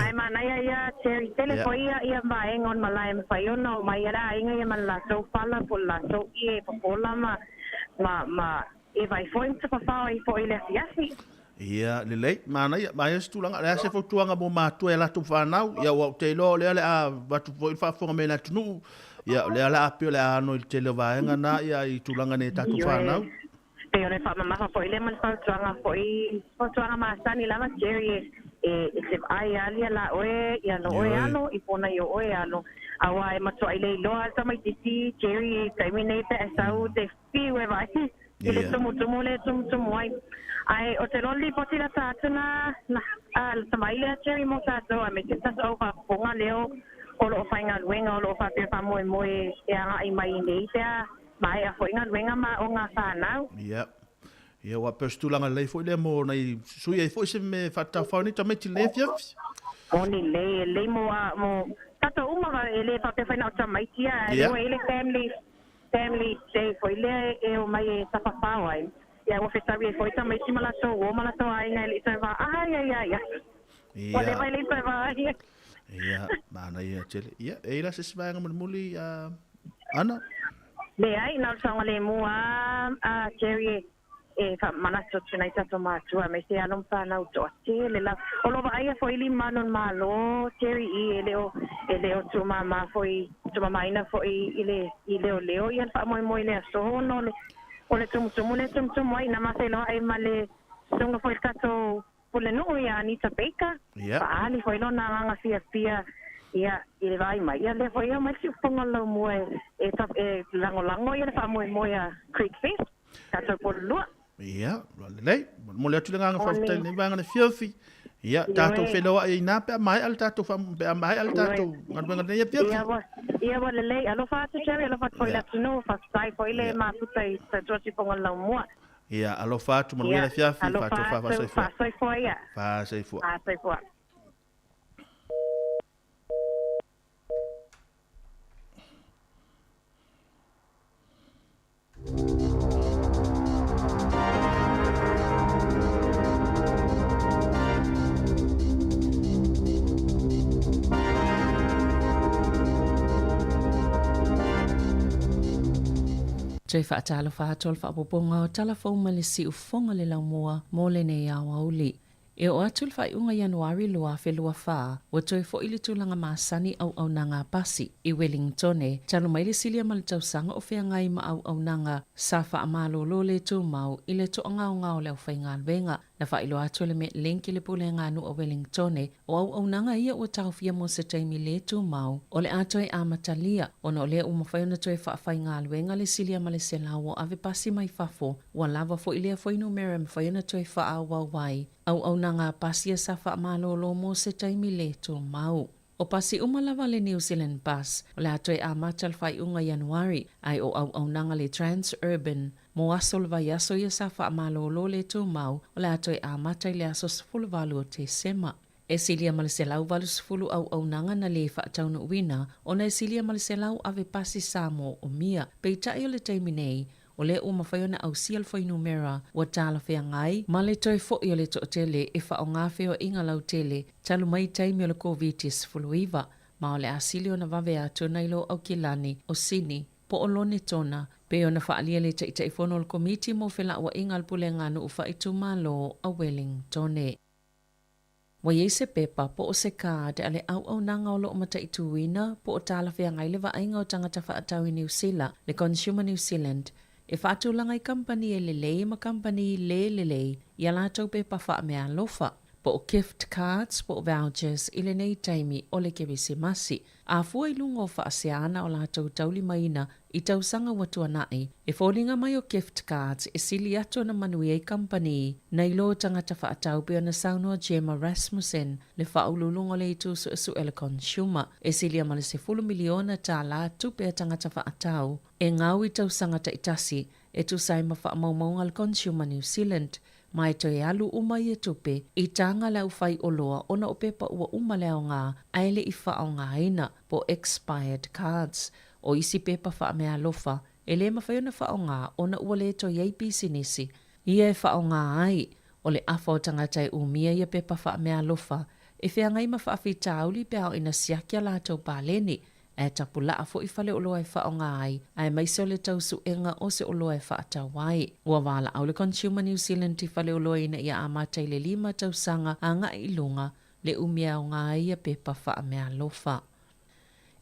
Ai manaia ia Jerry, tele yeah. ia ia vaenga on malae mawhai ona o mai ara ainga ia mana latou whala po latou ie popola ma, ma, ma e vai foi mtapawhao ai foi le afiafi. Ia, lelei, manaia, manaia se tulaga, o le a se fautuaga mo matua i a latou fanau, ia ua ou te iloa o lea o le a avatu foi le faafofoga mai i le atunuu, ia o lea o le a pei o le a ano i le tele o vaega na, ia i tulaga nei i a tatou fanau. Ioe, pei o le faamamafa foi lea ma le fautuaga foi, fautuaga masani lava Jerry e, e, e te vaai alia la oe, ia no oe alo, i pona i o oe alo. Aua e matuai le iloa le tamaitiiti Jerry i taimi nei pe a sau te fiu e vaai. I le tumutumu le tumutumu ai. Ae o te loa lipoti lata atu na, na, a, lata mai lea Jerry mo tatou a me se tasi o faafofoga leo o lo o faigaluega o lo o faapea faamoemoe e agai mai i nei pea maea foi galuega ma o nga fanau. Ia. Ia ua pei o se tulaga lelei foi lea mo nai sui ai foi se mea e faatafao nei tamaiti i lenei afiafi. Moni lelei, e lelei mo a, mo tatou uma e le faapea foi na o tamaiti a, e leo e i le family Family Day foi lea e omai e tafafao ai. Ia ua fetaui ai foi tamaiti ma latou uo ma latou aiga e le i toe va ai ai ai ai. Ua leva e le i toe va ai. Ia, manaia tele. Ia, e i la se isi vaega mulimuli, Ana? Leai, na o le saogalemu a a Jerry e e faamanatu atu nai tatou matua aemaise alo ma fanau toatele lava. O lo o vaaia foi lima o Malo, Jerry, i e le o e le o tuumama foi tuumamaina foi i le i leoleo ia le faamoemoe i le aso ona o le o le tumutumu lea e tumutumu ai na mafeiloai ma le susuga foi i le tatou Pulenuu ia Anita Baker. Ia. Faaali foi lona agaga fiafia Ia, i le vaai mai, ia lea foi e omai le siufofoga o le laumua e, e, e lagolago ia le faamoemoe a Creek Fest, tatou polulua. Ia, ua lelei. Momoli atu le agaga faafetai i lenei vaega o le afiafi. Ia, tatou feiloai ai ina pe a maea le tatou pe a maea le tatou galuega i lenei afiafi. Ia ua, ia ua lelei. Alofa atu Jerry, alofa atu foi i le atunuu. Faafetai foi le mafuta i tautua siufofoga o le laumua. Ia, alofa atu, manuia le afiafi. Alofa atu, faasoifua ia. Faasoifua. Faasoifua. Toe faatalofa atu o le faaopoopoga o tala fou ma le siufofoga le laumua mo lenei aoauli. E oo atu le faaiuga Ianuari 2024, ua toe fo'i le tulaga masani auaunaga a pasi i Welingtone, talu mai le silia ma le tausaga o feagai ma auaunaga sa faamalolo le tumau i le toagaogao o le aufaigaluega. Na faailoa atu e le Metlink i le Pulega a Nuu a Welingtone, o auaunaga ia ua taofia mo se taimi le tumau o le a toe amatalia, ona o lea ua mafai ona toe faafaigaluega le silia ma le 100 o ave pasi mai fafo. Ua lava foi lea fuainumera e mafai ona toe faaauau ai auaunaga a pasi a sa faamalolo mo se taimi le tumau. O pasi uma lava a le New Zealand Bus o le a toe amata le faaiuga Ianuari, ae o auaunaga le Transurban mo aso o le vaiaso ia sa faamalolo le tumau o le a toe amata i le aso 18 o Tesema. E silia ma le 180 auaunaga na lē faataunuuina ona e silia ma le 100 ave pasi Samoa o mia. Peitai o le taimi nei, o lea ua mafai ona ausia le fuainumera ua talafeagai ma le toe fo'i o le toatele e faaaoga feoaiga lautele talu mai taimi o le Koviti-19, ma o le a sili ona vave atu nai lo Aukilani o Sini po o Lonetona, pei ona faaalia le Taitaifono o le Komiti mo Felauaiga a le Pulega Nuu Faaitumalo a Wellingtone. Ua i ai se pepa po o se card a le auaunaga o lo o mataituina po o talafeagai le vaaiga o tagata faatau i Niu Sila, le Consumer New Zealand, e faatulaga i kamupani e lelei ma kamupani le lelei i a latou pepa faameaalofa, po o gift cards po o vouchers i lenei taimi o le Kerisimasi. A fua i luga o faaseana o latou taulimaina i tausaga ua tuanai, e foliga mai o gift cards e sili atu ona manuia i kamupani nai lo tagata faatau pei ona saunoa Gemma Rasmussen, le faauluuluga o le Itu Suesue a le Consumer, e silia ma le $10 miliona tala tupe a tagata faatau e gau i tausaga taitasi e tusa ai ma faamaumauga a le Consumer New Zealand ma e toe alu uma ia tupe i taga le aufaioloa ona o pepa ua uma le aoga ae le i faaaogaina, po expired cards. O isi pepa faameaalofa e le mafai ona faaaoga ona ua le toe i ai pisinisi ia e faaaoga ai. O le afa o tagata e umia ia pepa faameaalofa e feagai ma faafitauli pe a oo ina siaki a latou paleni Ae tapulaa foi faleoloa e faaaoga ai, aemaise o le tau suega o se oloa e faatau ai. Ua valaau le Consumer New Zealand i faleoloa ina ia amata i le 5 tausaga agai i luga le umi e aoga ai ia pepa faameaalofa.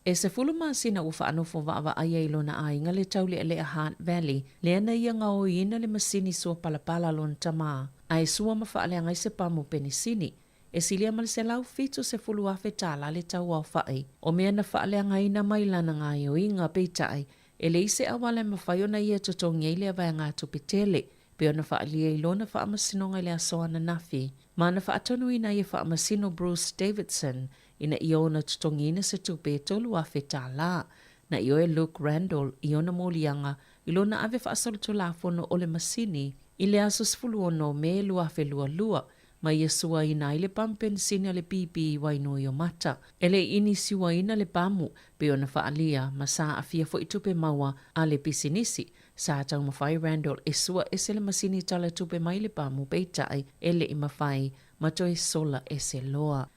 E 10 masina ua faanofo vaavaai ai lona aiga le taulealea Hutt Valley, lea na ia gaoiina le masini sua palapala a lona tamā, ae sua ma faaleaga ai se pamu penisini. E silia ma le $170,000 tala le tau aofaʻi o mea na faaleagaina mai lana gaoioiga, peitai, e leai se auala e mafai ona ia totogi ai lea vaegatupe tele, pei ona faaalia i lona faamasinoga i le aso ananafi, ma na faatonuina ai e Faamasino Bruce Davidson ina ia ona totogiina se tupe e $3,000 tala. Na ioe Luke Randall i ona moliaga i lona ave faasolitulafono o le masini i le aso 16 Me 2022, ma ia suaina ai le pamu penisini a le BP i Wainuiomata. E le i inisiuaina le pamu, pei ona faaalia, ma sa aafia foi tupe maua a le pisinisi. Sa taumafai Randall e sua ese le masini tala tupe mai le pamu, peitai, e le i mafai, ma toe sola ese loa.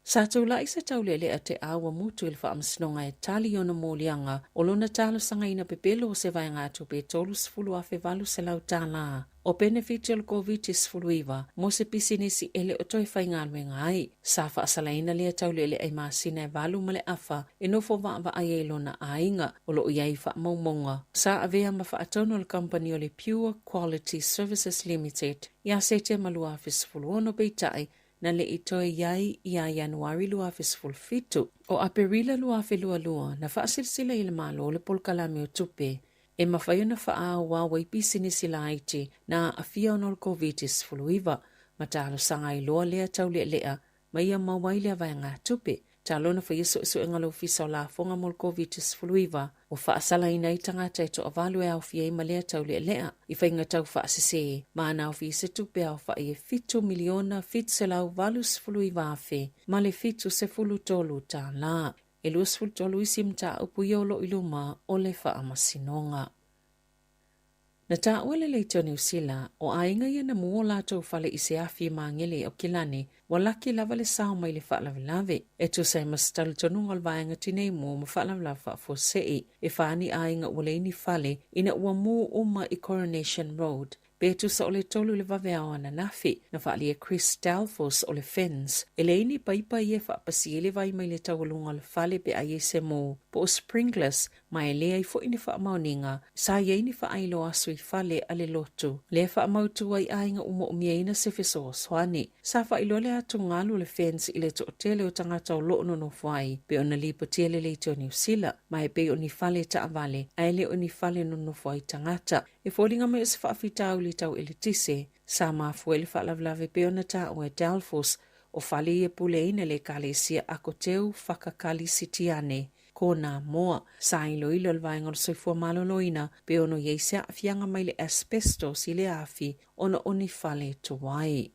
Sa tulai se taulealea te Awamutu i le faamasinoga e tali i ona moliaga o lona talosagaina pepelo o se vaegatupe e $30,800 o penefiti o le Koviti-19 mo se pisinisi e le o toe faigaluega ai. Sa faasalaina lea taulealea i masina e valu ma le afa e nofo vaavaai ai lona aiga o lo o i ai faamaumauga sa avea ma faatonu a le kamupani o le Pure Quality Services Limited ia Setema 2016, peitai, na le i toe i ai ia Ianuari 2017. O Aperila 2022, na faasilasila ai e le Malo le polokalame o tupe e mafai ona faaauau ai pisinisi laiti na aafia ona o le Koviti-19, ma talosaga ai loa lea taulealea ma ia maua ai lea vaegatupe. Talu ona faia suesuega a le Ofisa o Lafoga mo le Koviti-19, ua faasalaina ai tagata e toavalu e aofia ai ma lea taulealea i faiga taufaasese ma na aofia i se tupe aofai e $7,789,000 ma le 73 tala. E 23 isi mataupu ia o lo o i luma o le faamasinoga. Na taua e le Leitio Niu Sila, o aiga ia na mū o latou fale i se afi e magele i Aukilani, ua laki lava le sao mai le faalavelave. E tusa ai ma se talitonuga o le Vaega Tinei Mu ma Faalavelave Faafuasei, e fa ni aiga ua leai ni fale ina ua mū uma i Coronation Road, pe tusa o le 3 i le vaveao ananafi. Na faaalia e Chris Delfos o le FINS, e leai ni paipa ia e faapasi ai le vai mai le taualuga o le fale pe a i ai se mū, po o sprinklers, ma e leai foi ni faamaoniga sa i ai ni faailo aso i fale a le lotu, lea e faamautu ai aiga ua moomiaina se fesoasoani. Sa faailoa le atugalu o le FINS i le toatele o tagata o loo nonofo ai, pei ona lipotia le Leitio Niu Sila, ma e pei o ni fale taavale ae le o ni fale nonofo ai tagata. E foliga mai o se faafitauli tau eletise sa mafua i le faalavelave pei ona taua e Delfos, o fale ia e puleaina le Ekalesia Akoteu Fakakalisitiane, ko nā moa. Sa iloilo e le Vaega o le Soifua Maloloina pe ono i ai se aafiaga mai le asbestos i le afi ona o ni fale tuai.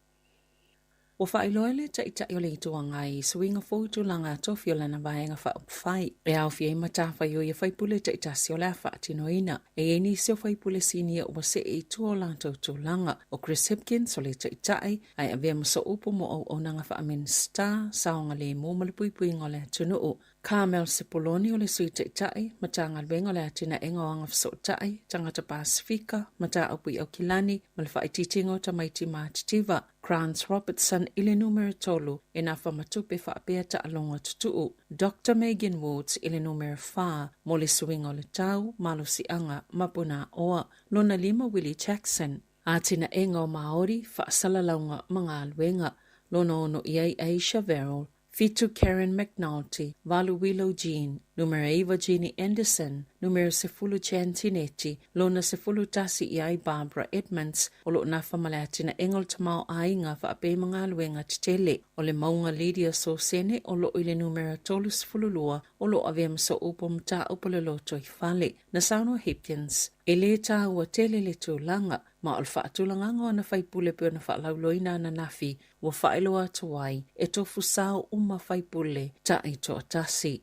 Ua faailoa e le Taitai o le Itu Agai i suiga fou i tulaga tofi o lana Vaega Faaupufai e aofia ai matafaioi a faipule taitasi o le a faatinoina. E i ai nisi o faipule sinia ua see i tua o latou tulaga. O Chris Hipkins o le Taitai, ae avea ma sooupu mo auaunaga faa-Minisita, saogalemu ma le puipuiga o le atunuu. Carmel Sepuloni o le Sui Taitai, Matagaluega o le Atinaega o Agafesootai, Tagata Pasefika, Mataupu i Aukilani ma le Faaitiitiga o Tamaiti Matitiva, Grant Robertson i le numera 3 e nafa ma tupe faapea taaloga tutuu, Doctor Megan Woods i le numera 4 mo le suiga o le tau, malosiaga ma punaoa, lona lima Willie Jackson, Atinaega o Maori, Faasalalauga ma Galuega, lona ono i ai Asia Verrill, 7 Karen McNulty, 8 Willow Jean, numera 9 Jeannie Anderson, numera 10 Jan Tinetti, lona 11 i ai Barbara Edmonds, o loo nafa ma le atinaega o le tamaoaiga faapea ma galuega tetele. O le mauga Lydia Sosene o loo i le numera 32 o loo avea ma sooupu o mataupu o le lotoifale. Na saunoa Hipkins, e lē tāua tele le tulaga, ma o le faatulagaga o ana faipule pei ona faalauiloaina ananafi ua faailoa atu ai e tofu sao uma faipule taitoatasi.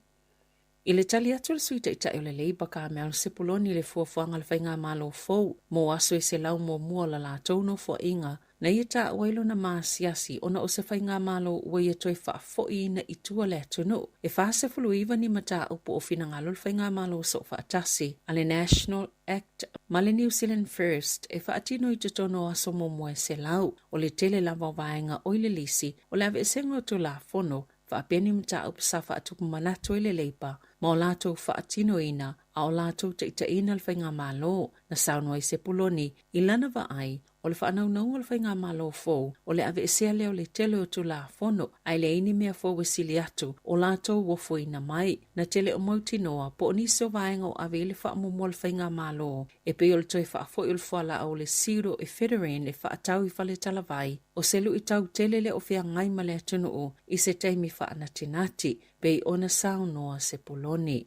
I le tali atu a le Sui Taitai o le Labour Carmel Sepuloni i le fuafuaga a le Faigamalo fou mo aso e 101 o la latou nofoaiga, na ia taua ai lona maasiasi ona o se Faigamalo ua ia toe faafoiina i tua le atunuu. E 49 ni mataupu o finagalo le Faigamalo Soofaatasi a le National Act ma le New Zealand First e faatino i totonu o aso muamua e 100. O le tele lava o vaega o i le lisi o le aveesega o Tulafono faapea ni mataupu sa faatupu manatu ai le Labour ma o latou faatinoina a o latou taitaiina le Faigamalo. Na saunoa ai Sepuloni i lana vaai o le faanaunauga o le Faigamalo fou o le aveesea lea o le tele o Tulafono ae leai ni mea fou e sili atu o latou ofoina mai. Na tele o mautinoa po o nisi o vaega o ave i le faamuamua a le Faigamalo e pei o le toe faafoi o le fualaau o le pseudoephedrine e faatau i faletalavai, o se luitau tele lea o feagai ma le atunuu i se taimi faanatinati, pei ona saunoa Sepuloni.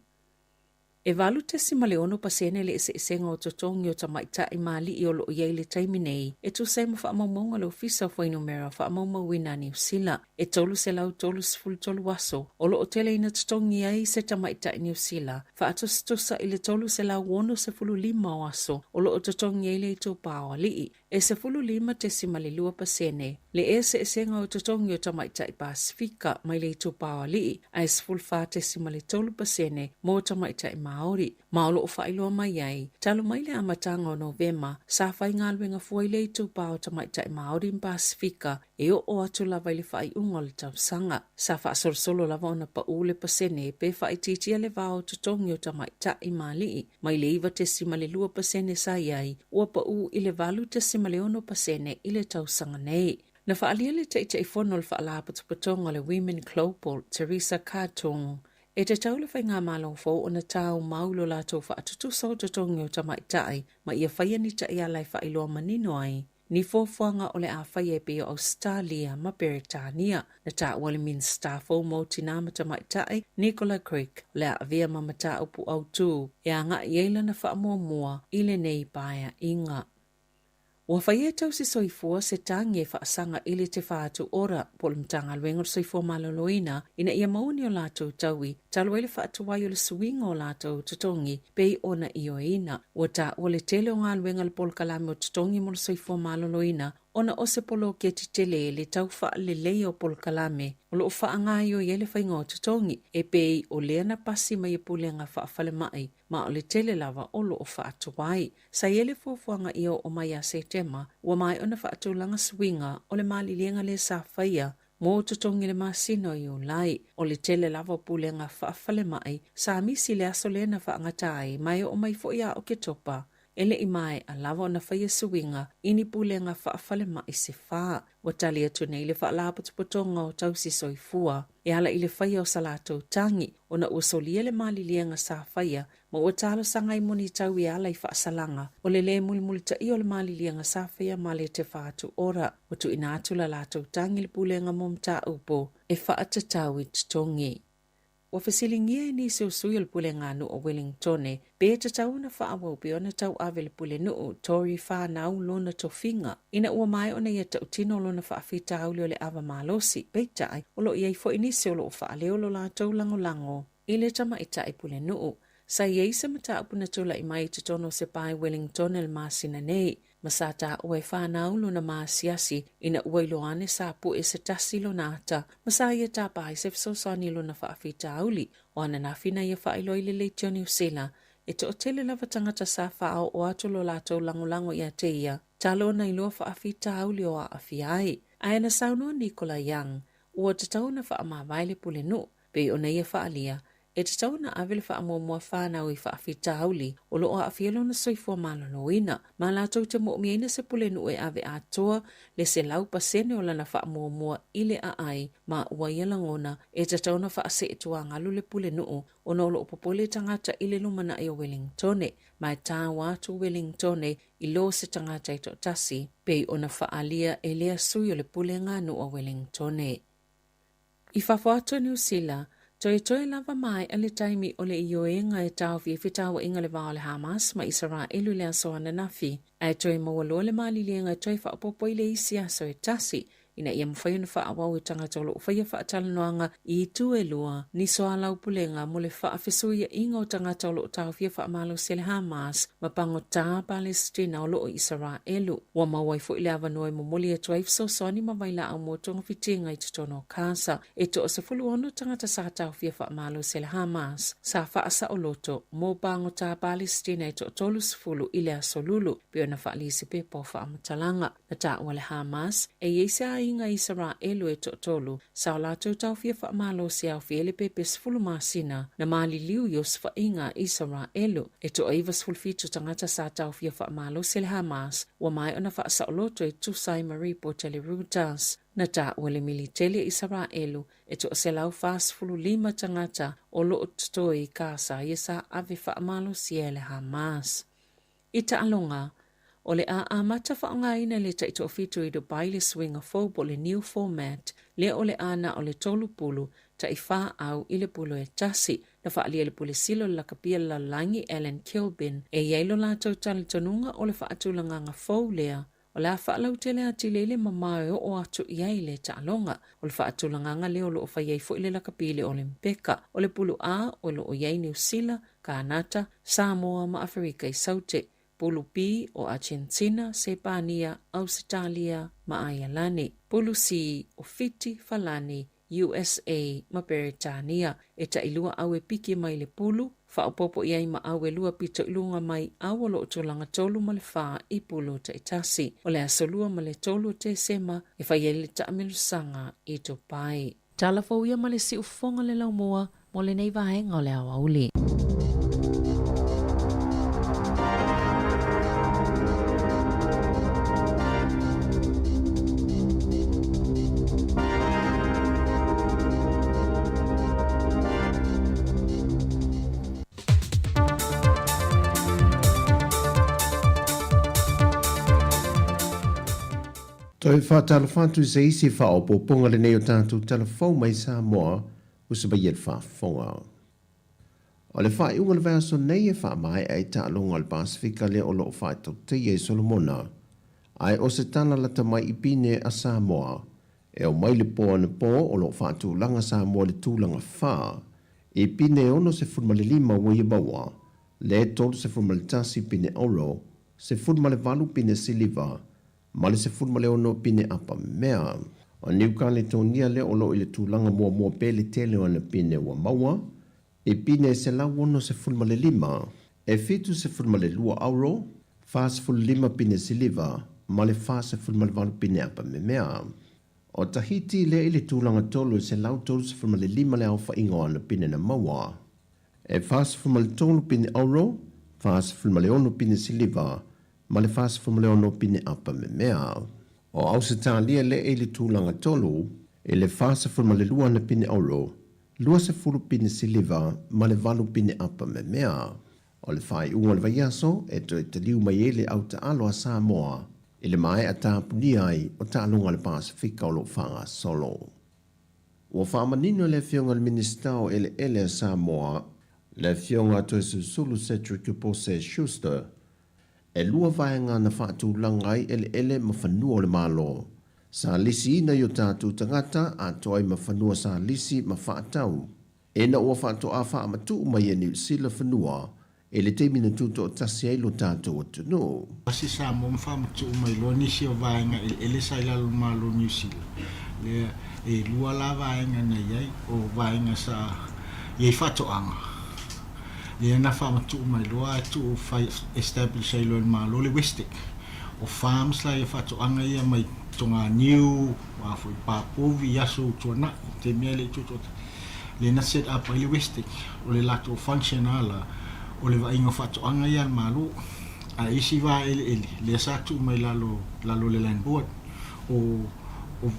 E 8.6 pasene le eseesega o totogi o tamaitai ma alii o lo o i ai i le taimi nei, e tusa ai ma faamaumauga a le Ofisa o Fuainumera Faamaumauina a Niu Sila. E 333 aso o lo o tele ina totogi ai se tamaitai Niu Sila, faatusatusa i le 365 o aso o lo o totogi ai le itupa o alii. E 15.2 pasene le eseesega o totogi o tamaitai Pasefika mai le itupa o alii, ae 14.3 pasene mo tamaitai Māori. Ma o lo o faailoa mai ai, talu mai le amataga o Novema, sa faigaluega fua ai le itupa o tamaitai Māori ma Pasefika e oo atu lava i le faaiuga o le tausaga. Sa faasolosolo lava ona paū le pasene pe faaitiitia le va o totogi o tamaitai ma alii, mai le 9.2 pasene sa i ai, ua paū i le 8.6 pasene i le tausaga nei. Na faaalia le Taitaifono o le Faalapotopotoga o le Women Global, Teresa Ka-Tung, e tatau le faigamalo fou ona taumau lo latou faatutusa o totogi o tamaitai ma ia faia ni taiala e faailoa manino ai ni fuafuaga o le a faia e pei o Ausetalia ma Peretania. Na taua le Minisita fou mo Tinā ma Tamaitai, Nicola Grech, o le a avea ma mataupu autū e agai i ai lana faamuamua i lenei paeaiga. Ua faia e Tausi Soifua se tagi e faasaga i le Te Whatu Ora po o le Matagaluega o le Soifua Maloloina ina ia maua ni o latou taui talu ai le faatuai o le suiga o latou totogi pei ona ioeina. Ua taua le tele o galuega a le polokalame o totogi mo le soifua maloloina ona o se poloketi tele le tau faaleleia o polokalame o lo o faagaoioi ai le faiga o totogi e pei o lea na pasi mai e pulega faafalemai ma o le tele lava o lo o faatuai. Sa i ai le fuafuaga ia oo mai ia Setema, ua maea ona faatulaga suiga o le maliliega lea sa faia mo totogi i le masina o Iulai. O le tele lava o pulega faafalemai sa misi i le aso lea na faagata ai ma e oo mai foi ia Oketopa e le i maea lava ona faia suiga i ni pulega faafalemai se fa. Ua tali atu nei le Faalapotopotoga o Tausi Soifua e ala i le faia o sa latou tagi ona ua solia le maliliega sa faia ma ua talosaga ai mo ni tau e ala i faasalaga o le lē mulimulitaia o le maliliega sa faia ma le Te Whatu Ora. Ua tuuina atu la latou tagi i le Pulega mo Mataupu e faatatau i totogi. Ua fesiligia e nisi o sui o le Puleganuu o Wellingtone pe tatau ona faaauau pea ona tauave le Pulenuu Tory Whanau lona tofiga ina ua maea ona ia tautino lona faafitauli o le ava malosi, peitai o lo o i ai foi nisi o lo o faaleo lo latou lagolago i le tamaitai pulenuu. Sa i ai se mataupu na tulai mai i totonu o se pa i Wellington i le masina nei, ma sa taua e Whanau lona maasiasi ina ua iloa ane sa pue se tasi lona ata, ma sa ia tapa ai se fesoasoani i lona faafitauli. O ananafi na ia faailoa i le Leitio Niu Sila, e toatele lava tagata sa faaoo atu lo latou lagolago ia te ia, talo ona iloa faafitauli o aafia ai. Ae na saunoa Nicola Young, ua tatau ona faamavae le pulenuu, Pei ona ia faaalia, e tatau ona ave le faamuamua fanau i faafitauli o lo o aafia lona soifua maloloina, ma latou te moomiaina se pulenuu e ave atoa le 100% o lana faamuamua i le aai ma ua ia lagona e tatau ona faaseetuagalu le pulenuu ona o lo o popole tagata i le lumanai o Wellingtone ma e taua atu Wellingtone i lo se tagata e toatasi, pei ona faaalia e lea sui o le puleganuu a Wellingtone. I fafo atu o Niu Sila, toetoe lava maea le taimi o le ioega e taofi ai fetauaiga le va o le Hamas ma Isaraelu i le aso ananafi, ae toe maua loa le maliliega e toe faaopoopo i le isi aso e tasi ina ia mafai ona faaauau e tagata o lo o faia faatalanoaga i itu e lua ni soalaupulega mo le faafesuiaiga o tagata o lo o taofia faamalosi e le Hamas ma pagota Palesitina o lo o i Isaraelu. Ua maua ai foi le avanoa e momoli atu ai fesoasoani ma vailaau mo togafitiga i totonu o Gaza. E toa-16 tagata sa taofia faamalosi e le Hamas sa faasaoloto mo pagota Palesitina e toa-30 i le Aso Lulu, pei ona faaali i se pepa o faamatalaga. Na taua le Hamas e i ai se aiga Isaraelu e toatolu sa o latou taofia faamalosi e aofia ai le pepe 10 masina na maliliu i osofaiga a Isaraelu. E toa-97 tagata sa taofia faamalosi e le Hamas ua maea ona faasaoloto e tusa ai ma ripoti a le Reuters. Na taua le militeli a Isaraelu e toa-145 tagata o lo o totoe i Gaza ia sa ave faamalosia e le Hamas. I taaloga, o le a amata faaaogaina e le taitoafitu i Dubai le suiga fou po o le new format lea o le a na o le tolu pulu tai fa au i le pulu e tasi. Na faaalia e le Pule Sili o le Lakapia le Lalolagi Alan Kilbin e i ai lo latou talitonuga o le faatulagaga fou lea O le a faalautele atili ai le mamao e oo atu i ai le taaloga. O le faatulagaga lea o lo o fai ai foi le lakapi i le Olimpeka. O le Pulu A o lo o i ai Niu Sila, Kanata, Samoa ma Aferika i Saute. Pulu B o Achenetina, Sepania, Ausetalia ma Aialani. Pulu C o Fiti, Falani, USA ma Peretania, e tailua au e piki mai le pulu, faaopoopo i ai ma au e lua pito i luga mai au o lo o tulaga tolu ma le fa i pulu taitasi. O le aso 2 ma le 3 o Tesema e fai ai le taamilosaga i Dubai. Tala fou ia ma le siufofoga le laumua mo lenei vaega o le aoauli. Toe faatalofa atu i se isi faaopoopoga lenei o tatou tala fou mai Samoa ua savaia le faafofoga. O le faaiuga o le vaiaso nei e faamaea ai taaloga o le Pasefika lea o lo o faatautaia i Solomona, ae o se tala lata mai i pine a Samoa e omai le po anapo o lo o faatulaga Samoa i le tulaga fa i pine 65 ua ia maua, le 31 pine auro, 18 pine siliva ma le 16 pine apa mea. O Niu Kaletonia lea o lo o i le tulaga muamua pea i le tele o ana pine ua maua, i pine 165, e 72 auro, 45 pine siliva ma le 48 pine apa memea. O Tahiti lea i le tulaga tolu e 135 le aofaiga o ana pine na maua. E 43 pine auro, 46 pine siliva ma le 46 pine apa memea. O Ausetalia lea i le tulaga tolu, i le 42 ana pine auro, 20 pine siliva ma le 8 pine apa memea. O le faaiuga o le vaiaso e toe taliu mai ai le au taalo a Samoa i le maea tapunia ai o taaloga a le Pasefika o lo o faagasolo. Ua faamanino e le Afioga i le Minisita o Eleele a Samoa, le Afioga a Toesulusulu Cedric Pose Schuster, E lua vaega na faatulaga ai eleele ma fanua o le Malo. Sa lisiina i o tatou tagata atoa ai ma fanua sa lisi ma faatau. Ina ua faatoa faamatuu mai e Niu Sila fanua i le taimi na tutoatasi ai lo tatou atunuu. Pasi Samoa ma faamatuu mai loa nisi o vaega eleele sa i lalo o le Malo o Niu Sila. Lea, e lua la vaega na i ai, o vaega sa i ai faatoaga. Lea na faamatuu mai loa ae tuu fai establish ai loa e le Malo le Westec. O farms la ia faatoaga ia mai Toganiu, a foi Papovi i aso ua tuanai, taimi e le i tutoatasi. Lea na set up ai le Westec, o le latou function lava la, o le vaaiga o faatoaga ia a le Malo. Ae isi va eleele, lea sa tuu mai lalo lalo o le Land Board. O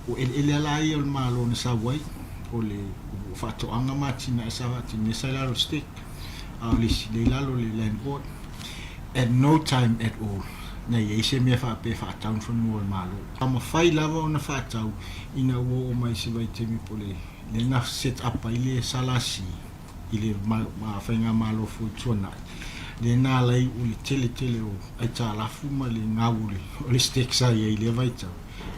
o eleele lava la ia o le Malo na sau ai, o le faatoaga ma atinae sa faatino, lea sa i lalo o le STEC, a o le isi, lea i lalo o le Land Board. At no time at all na i ai se mea faapea e faatau ni fanua o le Malo. A mafai lava ona faatau ina ua oo mai i se vaitaimi po o le lea na set up ai le SLC i le faigamalo foi tuanai, lea na ala ai o le tele tele o aitalafu ma le gau o le STEC sa i ai i lea vaitau.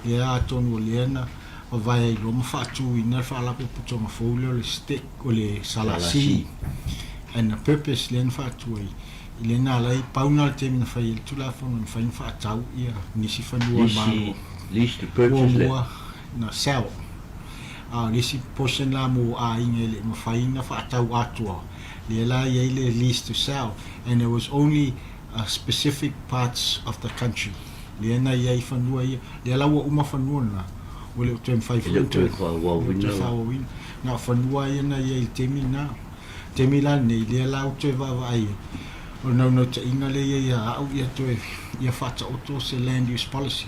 Lea atonu o lea na vavae ai loa ma faatuina le faalapotopotoga fou lea o le STEC, o le SLC. And the purpose lea na faatu ai, lea na ala ai, pau na o le taimi na fai ai le Tulafono e mafai ona faatau ia nisi fanua o le Malo. Lease to purchase lea. Muamua na sell. A o le isi portion la mo aiga e le i mafai ona faatau atoa, lea la e i ai le lease to sell and it was only specific parts of the country lea na i ai fanua ia. Lea la ua uma fanua na, ua le o toe mafai foi ona toe faaauauina. Na o fanua ia na i ai i le taimi lena. Taimi la lenei, lea la ua toe vaavaai ai, o le naunautaiga lea i ai ia au ia toe ia faataoto se land use policy,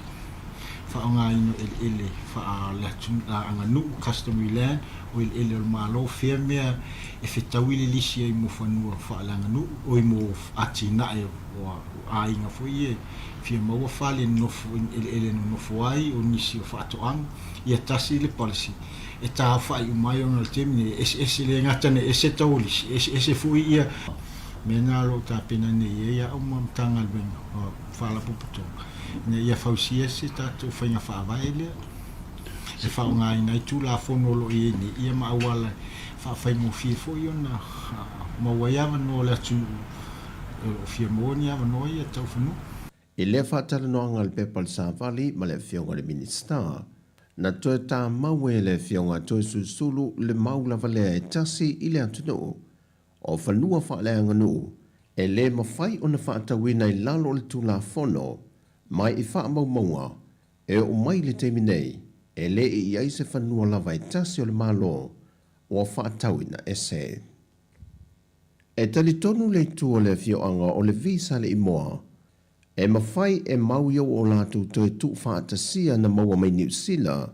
faaaogaina o eleele faaleaganuu, customary land, o eleele o le Malo, fea mea e fetaui le lisi ai mo fanua faaleaganuu, oi mo atinae o aiga foi ia e fia maua fale nonofo, eleele e nonofo ai, o nisi o faatoaga, ia tasi le policy e taaofai uma ai ona o le taimi nei e eseese, le gata ina ese tau o lisi, e eseese foi ia mea na o lo o tapena nei i ai au ma Matagaluega o Faalapotopotoga ina ia fausia se tatou faiga faavae lea e faaaogaina ai Tulafono o lo o i ai nei ia ma auala e faafaigofie foi ona maua ai avanoa o le atunuu o lo o fia maua ni avanoa ia tau fanua. I lea faatalanoaga a le pepa o le Savali ma le Afioga i le Minisita, na toe tāmau e le Afioga Toesulusulu le mau lava lea e tasi i le atunuu, o fanua faaleaganuu e le mafai ona faatauina i lalo o le Tulafono mai i faamaumauga e oo mai i le taimi nei, e le i i ai se fanua lava e tasi o le Malo ua faatauina ese. E talitonu le itu o le afioaga o Levi Saleimoa, e mafai e mau ia ua o latou toe tuufaatasia na maua mai Niu Sila,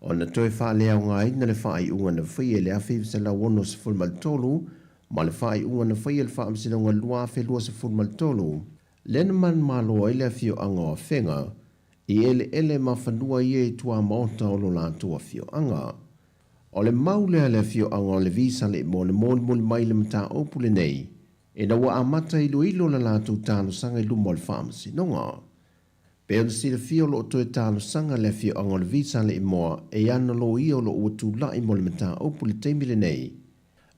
ona toe faaleaogaina le faaiuga na faia i le 1963 ma le faaiuga na faia i le Faamasinoga 2023, lea na manumalo ai le afioaga o Afega. i eleele ma fanua ia i tuamaota o lo latou afioaga. O le mau lea a le afioaga o Levi Saleimoa na molimoli mai le mataupu lenei ina ua amata iloilo le latou talosaga i luma o le Faamasinoga. Pei ona silafia o lo o toe talosaga le afioaga o Levi Saleimoa e ana loia o lo o ua tulai mo le mataupu i le taimi lenei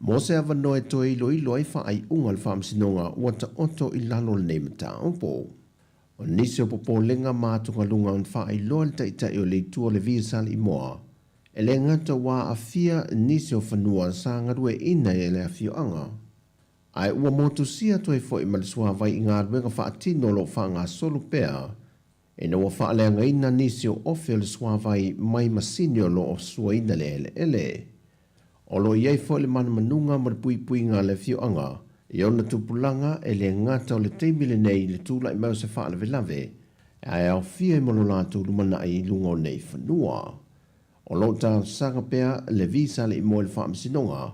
mo se avanoa e toe iloilo ai faaiuga a le Faamasinoga ua taoto i lalo o lenei mataupu. O nisi o popolega ma atugaluga na faailoa e le Taitai o le Itu o Levi Saleimoa, e le gata ua aafia nisi o fanua sa galueaiina e le afioaga, ae ua motusia atu ai foi ma le suavai i galuega faatino o lo o faagasolo pea ina ua faaleagaina nisi o ofe o le suavai mai masini o lo o suaina le eleele. O lo o i ai foi le manumanuga ma le puipuiga a le afioaga i ona tupulaga e le gata o le taimi lenei i le tulai mai o se faalavelave ae aofia ai ma lo latou lumanai i luga o nei fanua. O lo o talosaga pea le Visa le imoa i le Faamasinoga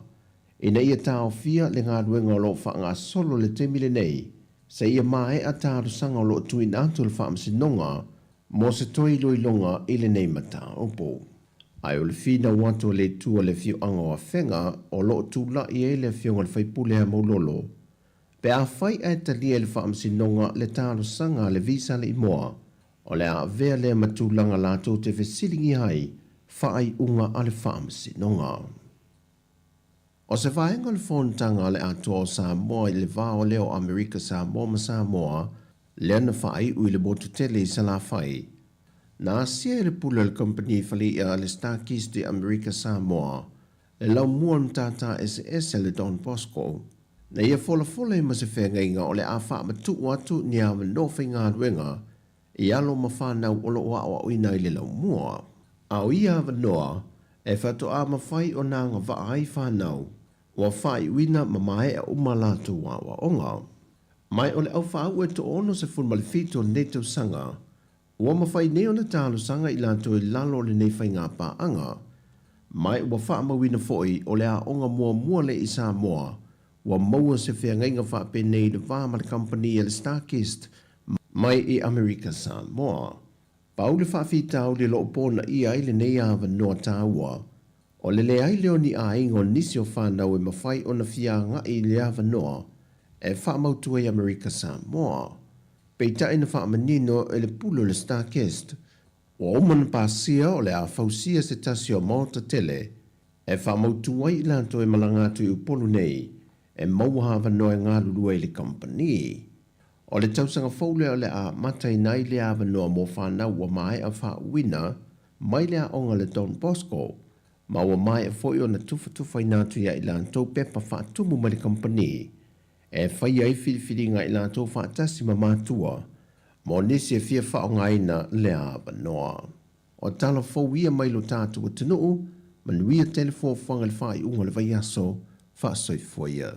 ina ia taofia le galuega o lo o faagasolo i le taimi lenei seia maea talosaga o lo o tuuina atu e le Faamasinoga mo se toe iloiloga i lenei mataupu. Ae o le finau atu a le Itu a le afioaga o Afega o lo o tulai ai le afioga i le faipule a Maulolo, pe afai ae talia e le Faamasinoga le talosaga a le Visa le imoa, o le a avea lea ma tulaga latou te fesiligia ai faaiuga a le Faamasinoga. O se vaega o le Fonotaga a le Atoa o Samoa i le va o lea o Amerika Samoa ma Samoa, lea na faaiu i le motu tele i Salafai. Na asia e le pule o le kamupani faleia a le StarKist i Amerika Samoa, le laumua o le matata eseese a le Don Bosco, na ia folafola ai ma se feagaiga o le a faamatuu atu ni avanoa faigaluega i alo ma fanau o lo o aoaoina ai le laumua. A o ia avanoa, e faatoa mafai ona agavaa ai fanau ua faaiuina ma maea uma latou aoaoga. Mai o le aufaauu e 67 o lenei tausaga, ua mafai nei ona talosaga i latou i lalo o lenei faiga paaga. Mai ua faamauina foi o le aoga muamua lea i Samoa ua maua se feagaiga faapenei i le va ma le kamupani a le StarKist mai i Amerika Samoa. Pau le faafitauli o lo o ponaia ai lenei avanoa taua, o le leai lea o ni aiga o nisi o fanau e mafai ona fia agai i le avanoa e faamautu ai Amerika Samoa. Peitai na faamanino e le pule o le StarKist, ua uma ona pasia o le a fausia se tasi o maota tele e faamautu ai i latou e malaga atu i Upolu nei e maua avanoa e galulue ai i le kamupani. O le tausaga fou lea o le a amataina ai lea avanoa mo fanau ua maea faauuina mai le aoga a le Don Bosco ma ua maea foi ona tufatufaina atu ia i latou pepa faatumu mai le kamupani e faia ai filifiliga i latou faatasi ma matua mo nisi e fia faaaogaina lea avanoa. O tala fou ia mai lo tatou atunuu, manuia tele fuafuaga i le faaiuga o le vaiaso, faasoifua ia.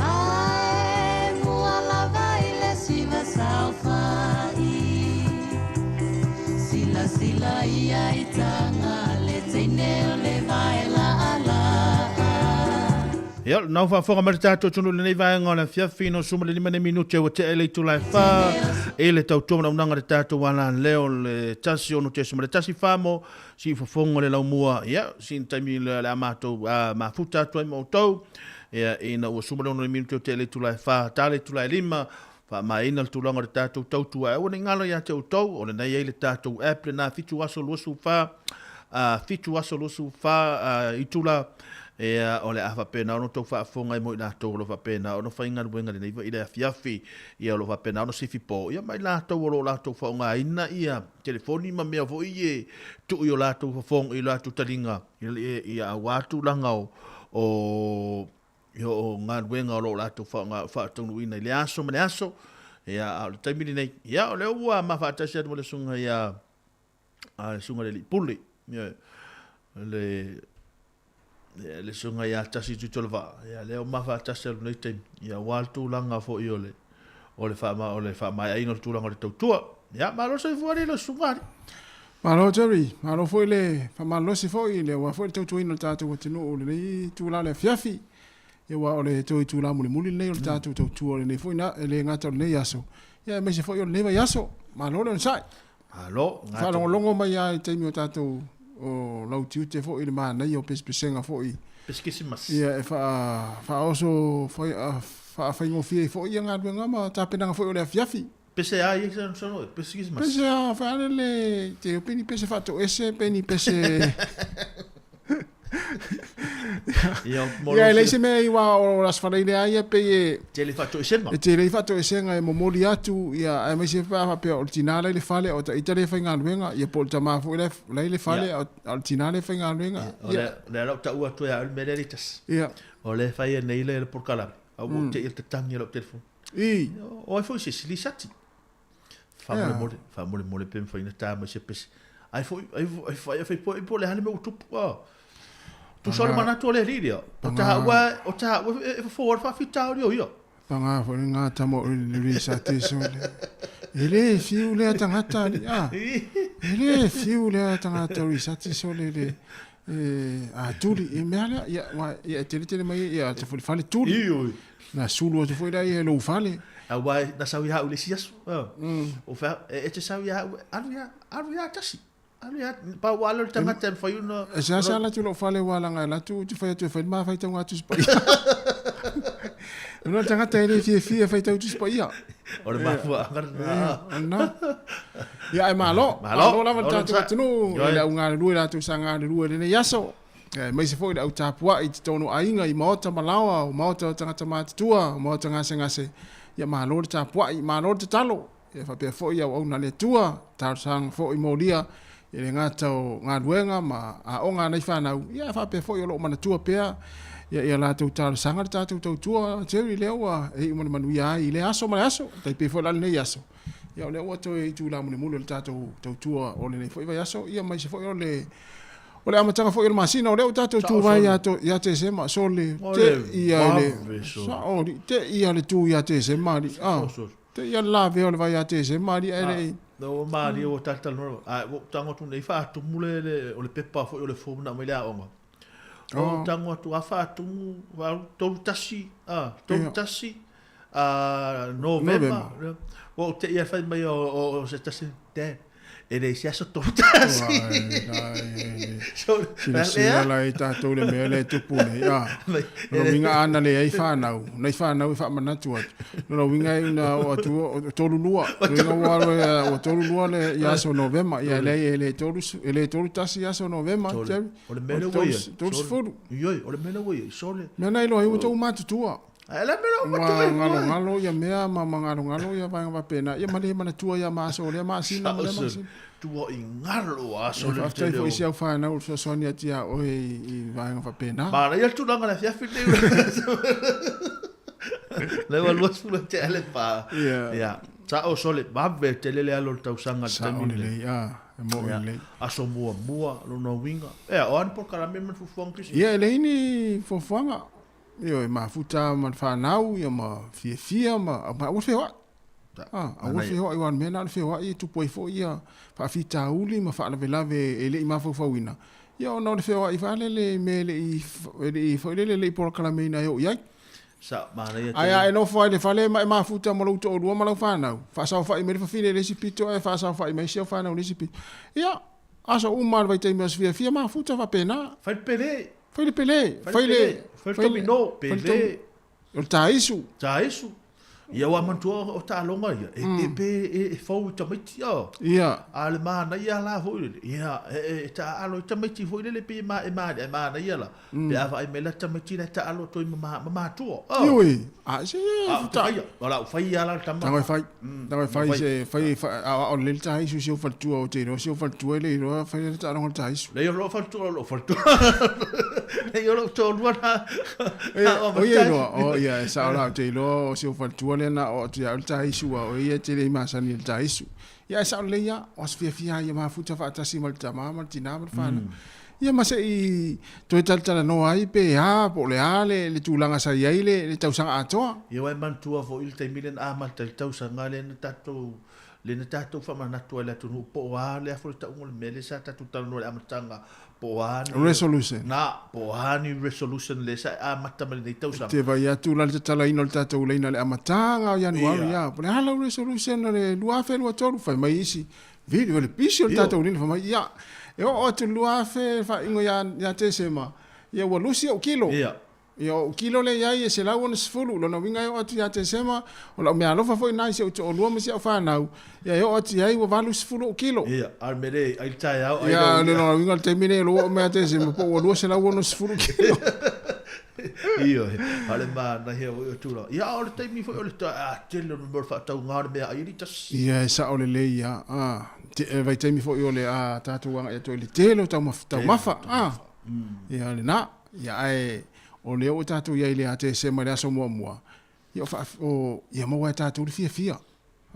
Ae mua lava i le siva saofai. Silasila ia i taga le teine o le vae laalaa. Ia, nau faafofoga mai le tatou atunuu i lenei vaega o le afiafi, no suma le lima nei minute ua tea i le itula e fa, i le tautua manaunanga le tatou alaleo le 16.14 mo siufofoga le laumua, ia, sina taimi le a matou mafuta atu ai ma outou, ia, ina ua suma le ono minute o tea i le itula e fa, ta le itula e lima, faamaeaina le tulaga o le tatou tautua. Ae aua ne i galo ia te outou, o lenei ai le tatou app lena, 7 aso 24, 7 aso 24 itula. Ia, o le a faapena ona outou faafofoga ai mo i latou o lo o faapena ona faigaluega i lenei i le afiafi, ia o lo o faapena ona sifi po, ia ma i latou o lo o latou faaaogaina ia telefoni ma mea foi ia e tuu i o latou fofoga, i o latou taliga, ia aua tulaga o, o, o galuega o lo o latou faaaoga, faataunuuina i le aso ma le aso. Ia, a o le taimi lenei, ia o lea ua mafaatasi atu ma le susuga ia a le susuga i le alii pule, ioe, le, le susuga ia Tasi Tuitolovaa, ia lea ua ma faatasi atu nei taimi, ia aua le tulaga foi o le, o le faama, o le faamaeaina o le tulaga o le tautua. Ia, malo le soifua alii lau susuga alii. Malo Jerry, malo foi le faamalolosi foi le aua foi le tautuaina o le tatou atunuu i lenei itula o le afiafi. Ia aua o le toe itula mulimuli lenei o le tatou tautua o lenei foi na, e le gata o lenei aso, ia aemaise foi o lenei vaiaso. Malo le onosai. Malo. Faalogologo mai lava i taimi o tatou o lau tiute foi i le manaia o pesepesega foi. Pesikisimas. Ia e faaoso faafaigofie ai foi ia galuega ma tapenaga foi o le afiafi. Pese a ia sa pesikisimas. Pese a faalele te pe ni pese faatoese pe ni pese Ia, ia e leai se mea i wā o Aso Faraile a ia pei e Tele faatoesega. E tele ai faatoesega e momoli atu, ia aemaise pe a faapea o le tinā la i le fale a o ita lea e faigaluega, ia po o le tamā foi la e i le fale a o le tinā lea e faigaluega. Ia, o lea la ou tau atu ia au le mea lea le tasi. Ia. O lea e fai nei le polokalame, a ua ou te i le tatagi o lau telefoni. I. O ai foi se isi lisati. Faamolemole, faamolemole pe mafai ona ta mai se pese. Ai foi, ai foi, ai foi, po o le a le mea ua tupu, a. Tusa o le manatu o le alii lea, o taua, o taua e fofo ai le faafitauli o ia. Paga foi le gata mo le risati sole. E le fiu lea tagata alii, a. E le fiu lea tagata risati sole le e a tuli e mea lea ia wa ia e tele tele mai ia te foi fale tuli. Ioe. Na sulu atu foi lea ia lou fale. Aua na sau ia au le isi aso. O fea, e te sau ia au, alu ia, alu ia tasi. Alu ia, pa ua alu le tagata e mafai ona... E seasea ala atu lou fale ua laga e latu, te fai atu e fai le ma faitauga a Tusi Paia. Ona o le tagata e le fiafia e faitau Tusi Paia. O le mafuaaga lena. O lena. Ia ae malo. Malo lava le tatou atunuu i le au galulue latou sa galulue i lenei aso. Aemaise foi le au tapuai i totonu o aiga i maota ma laoa, o maota o tagata matutua, o maota gasegase. Ia malo le tapuai, malo le tatalo. Ia faapea foi auauna a le Atua, talosaga foi molia e le gata o galuega ma aoga a nai fanau, ia ae faapea foi o lo o manatua pea ia ia latou talosaga le tatou tautua Jerry lea ua e iu ma le manuia ai i lea aso ma le aso, tai pei foi la lenei aso, ia o lea ua toe itula mulimuli o le tatou tautua o lenei foi vaiaso, ia aemaise foi o le O le amataga foi o le masina, o lea ua tatou tu mai ia Tesema, sole, te ia le, sao, te ia le tu ia Tesema, alii, ah, te ia le lavea o le vai ia Tesema, alii, ae le i. Na ua malie ua talatalanoa, a ua ou tago atu nei faatumu le, le, o le pepa foi o le form na aumai le aoga. Ua ou tago atu a faatumu, 31, ah, 31, Novema, ua ou te ia fai mai o se tasi, Dad, e leai se aso 31. Silasila la i tatou le mea lea e tupu nei. Ah, lona uiga ana leai fanau, nai fanau e faamanatu atu. Lona uiga e una o atu o 32. Lona uiga ua alu ua 32 le i aso Novema. Ia e leai e le 30 e le 31 aso Novema. Jerry. O le mea lea ua i ai. 30. Ioe, o le mea lea ua i ai. Sole. Mea na iloa ai ua tou matutua. Ae le mea ua Ua galogalo ia mea ma magalogalo ia vaega faapena, ia ma le manatua ia ma aso o lea masina ma lea masina. Tua i galo aso le Faafetai foi i si au fanau o le fesoasoani atu ia oe i vaega faapena. Manaia le tulaga o le afiafi lenei. Lea ua 20 e tea le pa. Ia. Sao sole, vave tele le alu o le tausaga i le taimi lenei. Sao lelei, a, e mo'i lelei. Aso muamua, lona uiga. Ea, o a ni polokalame ma ni fuafuaga Kerisimasi? Ia, e leai ni fuafuaga. Ioe, mafuta ma le fanau, ia ma fiafia ma, ma aua le feoai. Ah, aua le feoai, aua o le mea lena o le feoai e tupu ai foi ia faafitauli ma faalavelave e le i mafaufauina, ia ona o le feoai foi lele i mea e le i, e le i foi lele e le i polokalameina e oo i ai. Sa, manaia Ae a e nofo lava i le fale ma e mafuta ma lou toalua ma lau fanau, faasaofai mai le fafine i le isi pito ae faasaofai mai si au fanau i le isi pito. Ia, aso uma lava le vaitaimi o aso fiafia, mafuta faapena. Fai le pele. Fai le pele. Fai le pele. Fai le domino. Pele. O le taisu. Taisu. Ia ua manatua o taaloga ia, e pe e fou i tamaiti a. Ia. A o le manaia la foi lele, ia e taaalo ai tamaiti foi lele pei e ma e manaia la. Pe a vaai mai la tamaiti la e taaalo atu ai ma ma matua. Ioe, a se A ou te faia, o la ou faia la le tama. Tago e fai, tago e fai se fai aoao lelei le taisu i si ou faletua ou te iloa si ou faletua e le iloa faia le taaloga o le taisu. Leai o lou faletua o lou faletua. Leai o lou toalua na. O ia iloa, o ia e sao la ou te iloa o si ou faletua lea na oo atu ia au le taisu aua o ia e tele i masani i le taisu. Ia ae sao lelei lava, o aso fiafia lava ia mafuta faatasi ma le tama ma le tina ma le fanau. Ia ma se i toe talatalanoa ai pe a po o le a le, le tulaga sa i ai le, le tausaga atoa. Ia aua e manatua foi le taimi lea na amata ai le tausaga lea na tatou lea na tatou faamanatu ai i le atunuu po o a le afu le tauga o le mea lea sa tatou talanoa i le amataga po o a ni Resolution. Na, po o a ni resolution lea sa e amata mai lenei tausaga. Te vaai atu la le tatalaina o le tatou laina i le amataga o Ianuari, ia, po o le a lau resolution o le 2023, fai mai isi, Vili o le pisi o le tatou lina fai mai, ia, e oo atu i le 2000 faaiuga ia, ia Tesema, ia ua lusi ou kilo. Ia. Ia o ou kilo lea i ai e 160, lona uiga e oo atu ia Tesema, o lau meaalofa foi lena i si ou toalua ma si au fanau, ia e oo atu i ai ua 80 ou kilo. Ia, a o le mea lea, ai le taeao, ai Ia, le lona uiga o le taimi lenei o lea ua oo mai ia Tesema, po ua 260 kilo. Ioe, a o le manaia foi o tulaga. Ia, a o le taimi foi o le tele o le mea o le faatauga o le meaai e le tasi. Ia, e sao lelei lava. A, te, vaitaimi foi o le a tatou agai atu ai i le tele o taumafa. A, ia lena. Ia, ae o lea ua tatou i ai i le Tesema i le aso muamua, ia o faa, o, ia maua e tatou le fiafia.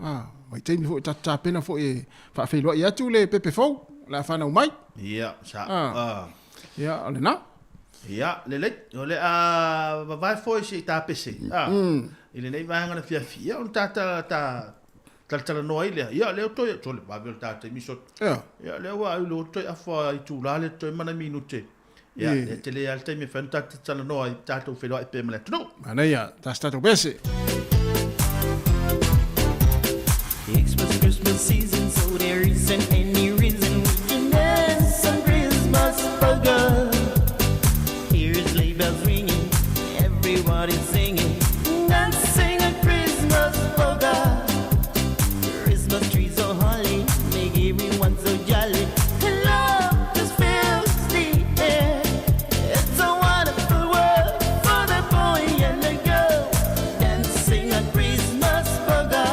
A, vaitaimi foi o tatou tapena foi e faafeiloai atu le pepe fou o le a fanau mai. Ia, sa, a. Ia, o lena. Ia, lelei, o le a vavae foi se i tapese, a, i lenei vaega o le afiafi, ia ona ta, ta, ta talatalanoa ai lea. Ia, lea ua toe, sole, vave o le ta taimi sole. Ia. Ia, lea ua, lea ua toe afa itula lea totoe ma nai minute. Ia, e tele lava le taimi e fai ona tatou talanoa ai, tatou feiloai pea ma le atunuu. Manaia, tasi tatou pese. Xmas, Christmas season, so there isn't any reason we can dance on Christmas polka. Hear sleigh bells ringing, everybody's singing, dancing a Christmas polka. Christmas trees so holly, make everyone so jolly. And love just fills the air. It's a wonderful world for the boy and the girl, dancing a Christmas polka.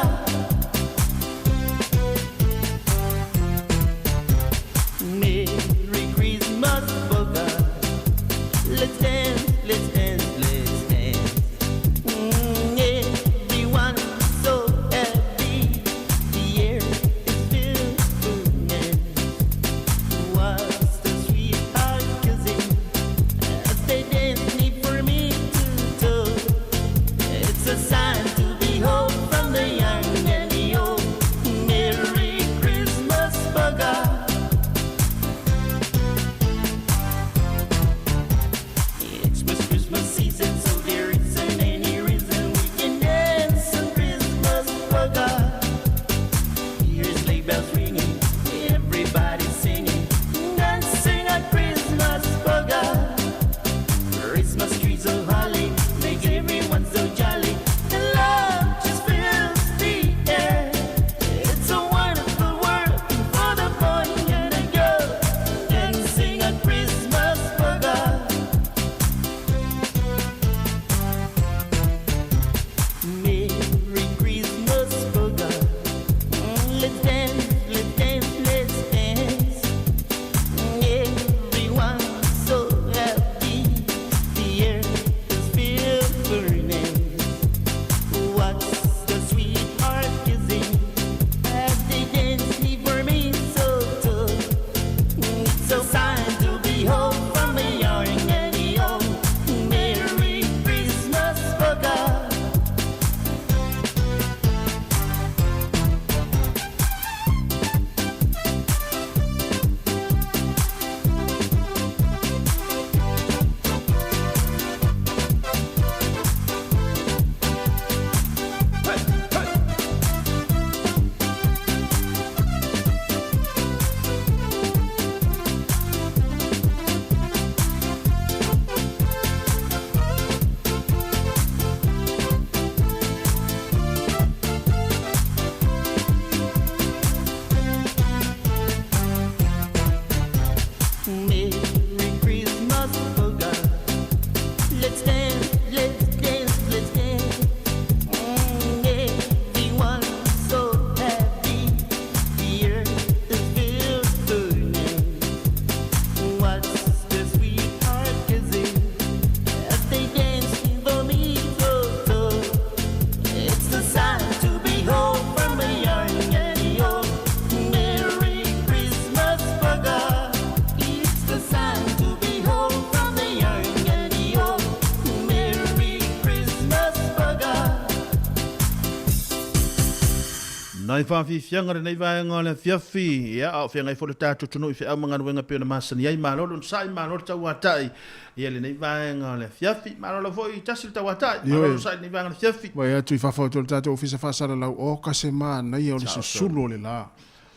Nai faafiafiaga lenei vaega o le afiafi, ia, a o feagai foi le tatou atunuu i feau ma galuega e pei ona masani ai. Malo le onosai, malo le tauatai ia lenei vaega o le afiafi. Malo lava foi tasi le tauatai, malo le onosai i lenei vaega o le afiafi. Vaai atu i fafo atu o le tatou Ofisa Faasalalau, oka se manaia o le susulu o le la.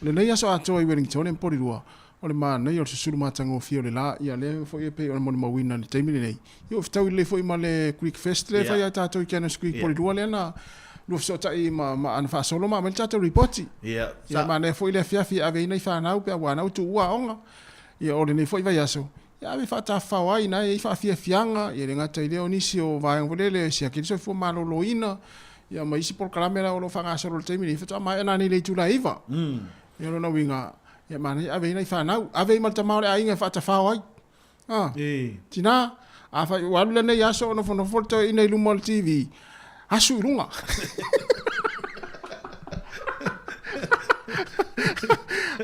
O lenei aso atoa i Wellington e Porirua, o le manaia o le susulu matagofie o le la, ia lea foi e pei ona molimauina i le taimi lenei. Ia ua fetaui lelei foi ma le Greek Fest lea e fai a tatou i Cannons Creek Porirua lea na lua fesootai ma, ma ana faasolo ma aumai le tatou ripoti. Ia, Ia manaia foi le afiafi e ave ai nai fanau pe a ua ana ua tuua aoga. Ia o lenei foi vaiaso, ia ave faatafafao ai ina e i ai faafiafiaga, ia e le gata i lea o nisi o vaega foi lele e siaki ai le soifua maloloina, ia ma isi polokalame la o lo o faagasolo i le taimi lenei faatoa maea nanei i le itula e 9. Ia o lona uiga, ia manaia ave ai nai fanau, ave ai ma le tama o le aiga e faatafao ai. Ah, tina, afai ua alu lenei aso o nofonofo le toeaina i luma o le TV, asu i luga.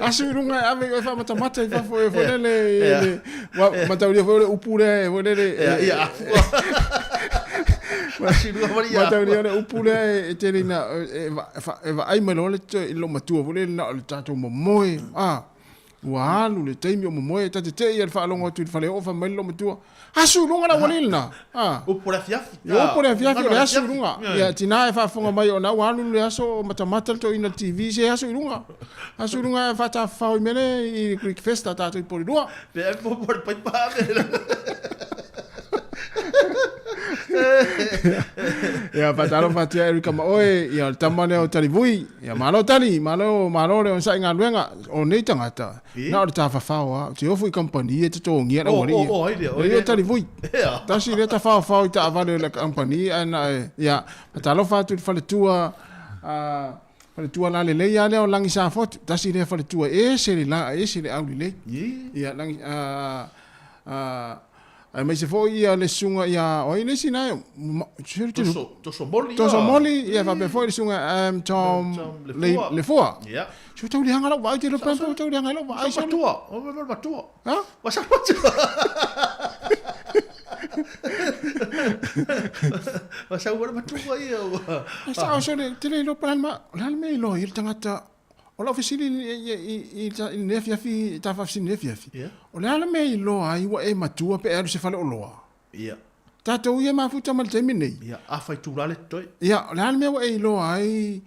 Asu i luga e ave i oe faamatamata i fafo e foi lele, le, ua mataulia foi o le upu lea e foi lele. Ia, afua. Asu i luga foi ia. Mataulia o le upu lea e tele ina, e vaai mai loa le loomatua foi lele na o le tatou momoe. Ah, Ua alu le taimi o momoe, ta te tei i le faalogo atu i le faleoo fai mai le loomatua, Asu i luga le aualii lena! A. Upu o le afiafi. Ia, upu o le afiafi o le asu i luga. Ia, tina e faafofoga mai ona ua alu le aso o matamata le toeaina i le TV, se asu i luga. Asu i luga e faatafafao i mea lea i Greek Fest a tatou i Porirua. Pe ave po le paipa ave. Ia, faatalofa atu ia Erika ma oe, ia, o le tama lea o Talivui. Ia, malo Tali, malo, malo le onosai galuega. O nei tagata, na o le tafafao lava. Ou te ofo i kamupani e totogia le aualii ia. O, o, ai lea, o ia Talivui. Tasi lea tafaofao i taavale o le kamupani, ae na e, ia, faatalofa atu i le faletua, a, faletua lalelei lava lea o Lagi Safotu. Tasi lea faletua e ese le la, e ese le aulelei. Ia, Lagi, a, a, Aemaise foi ia le susuga ia, o ai le isi na, Toso, Toso Moli. Toso Moli, ia faapea foi le susuga Tom Lefua. Lefua. Ia. Se tau leaga lau vaai te lo pempo tau leaga lau vaai. Sa matua, o me matua. Ha? Wa sa matua. Wa sa ua matua ia. Sa o so le te le lo pa ma, la me lo i le tangata. O lau fesili i lenei afiafi, ta faafesili i lenei afiafi, o le a le mea i iloa ai ua e matua pe e alu i se faleoloa? Ia. Tatou ia e mafuta mai le taimi lenei. Ia, afai itula le totoe. Ia, o le a le mea ua e iloa ai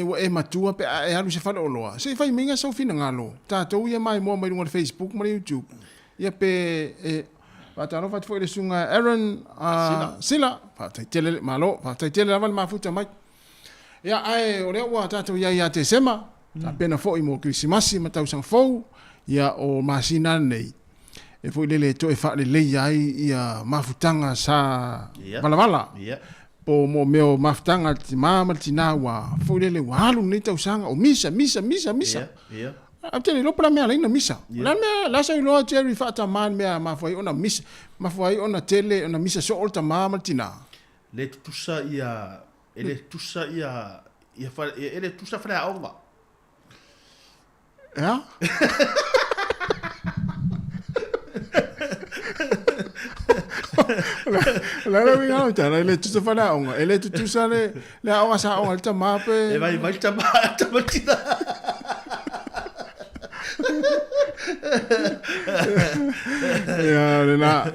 ua e matua pe a e alu i se faleoloa? Se i fai maiga sou finagalo, tatou ia e maimoa mai luga o le Facebook ma le YouTube. Ia pe e faatalofa atu foi i le susuga Aaron Sila. Faafetai tele, malo, faafetai tele lava le mafuta mai. Ia, ae o lea ua tatou i ai ia Tesema, tapena foi mo Kerisimasi ma tausaga fou, ia o masina nei, e foi lele e toe faaleleia ai ia mafutaga sa valavala, po mo mea o mafutaga a le tima ma le tina ua foi lele ua alu lenei tausaga o misa, misa, misa, misa. Ou te le iloa po o le a mea e ala ai ona misa. O le a le mea, o le a sau iloa Jerry faatama i le mea e mafua ai ona misa, mafua ai ona tele, ona misa soo le tama ma le tina. Le tutusa ia E le tutusa ia ia fale e le tutusa faleaoga. E a? O le a le uiga o tala, e le tutusa faleaoga, e le tutusa le le aoga sa aoga ai le tama pe. E vaivai le tama a tama tina. Ia, o lena.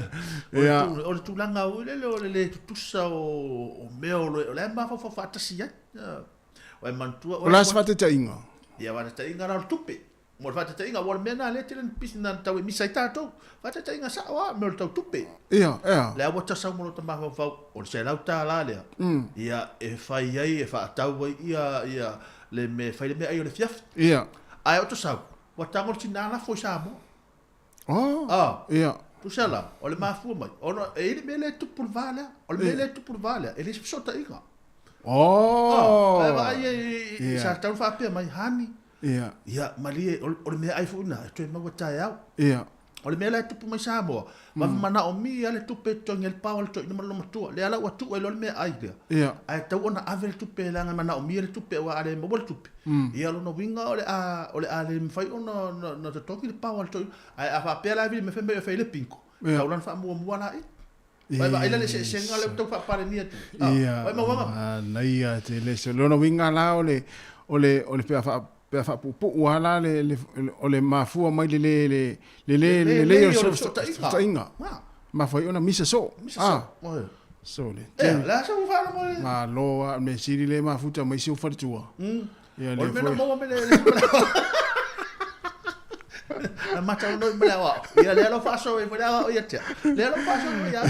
Ia. O le tulaga foi lele o le le tutusa o mea o le o la e mafaufau faatasi ai. Ua e manatua O le a se faataitaiga? Ia, faataitaiga la o le tupe. Mo le faataitaiga, aua o le mea lena lea e tele na tau e misa ai tatou. Faataitaiga sao lava, mea o le tau tupe. Ia, ea. Lea ua ta sau ma lota mafaufau, o le $100 lea, ia, e fai ai, e faatau ai ia, ia, le mea e fai le meaai o le afiafi. Ia. Ae o ta sau, ua tago le tina lafo i Samoa. Oh. Ah. Ia. Tusa la, o le mafua mai, ona e i ai le mea lea e tupu i le va lea. O le mea lea e tupu i le va lea, e leai se fesootaiga. Oh. Ah, e vaai ai, sa tatau ona faapea mai, honey. Ia. Ia, malie, o le meaai foi lena, e toe maua taeao. Ia. O le mea la e tupu mai Samoa, vave manaomia le tupe e totogi ai le pao a le toeaina ma le loomatua. Lea la ua tuu ai loa le meaai lea. Ia. Ae tatau ona ave le tupe leaga e manaomia le tupe aua a le maua le tupe, ia o lona uiga o le a, o le a le mafai ona ona totogi le pao a le toeaina. Ae a faapea la e vili mai fai mai e fai le bingo, tatau la ona faamuamua laia. Vai vaai la le eseesega lea ua tau faapalenia atu. Ia, Vai mauaga. manaia tele. So, lona uiga la o le, o le, o le pe a faa, pe a faapuupuu lava la le, le, o le mafua mai le le, le, le le lelei o le fesootaiga. Mafua ai ona misa soo. Misa soo. Ah. So le. Eh, la sa ua faalogo le. Malo lava, o le mea sili lea e mafuta mai si ou faletua. Ia, O le mea na maua me le Na mata no me le aoao. Ia lea lo faaso e le aoao ia tea. Lea lo faaso ia.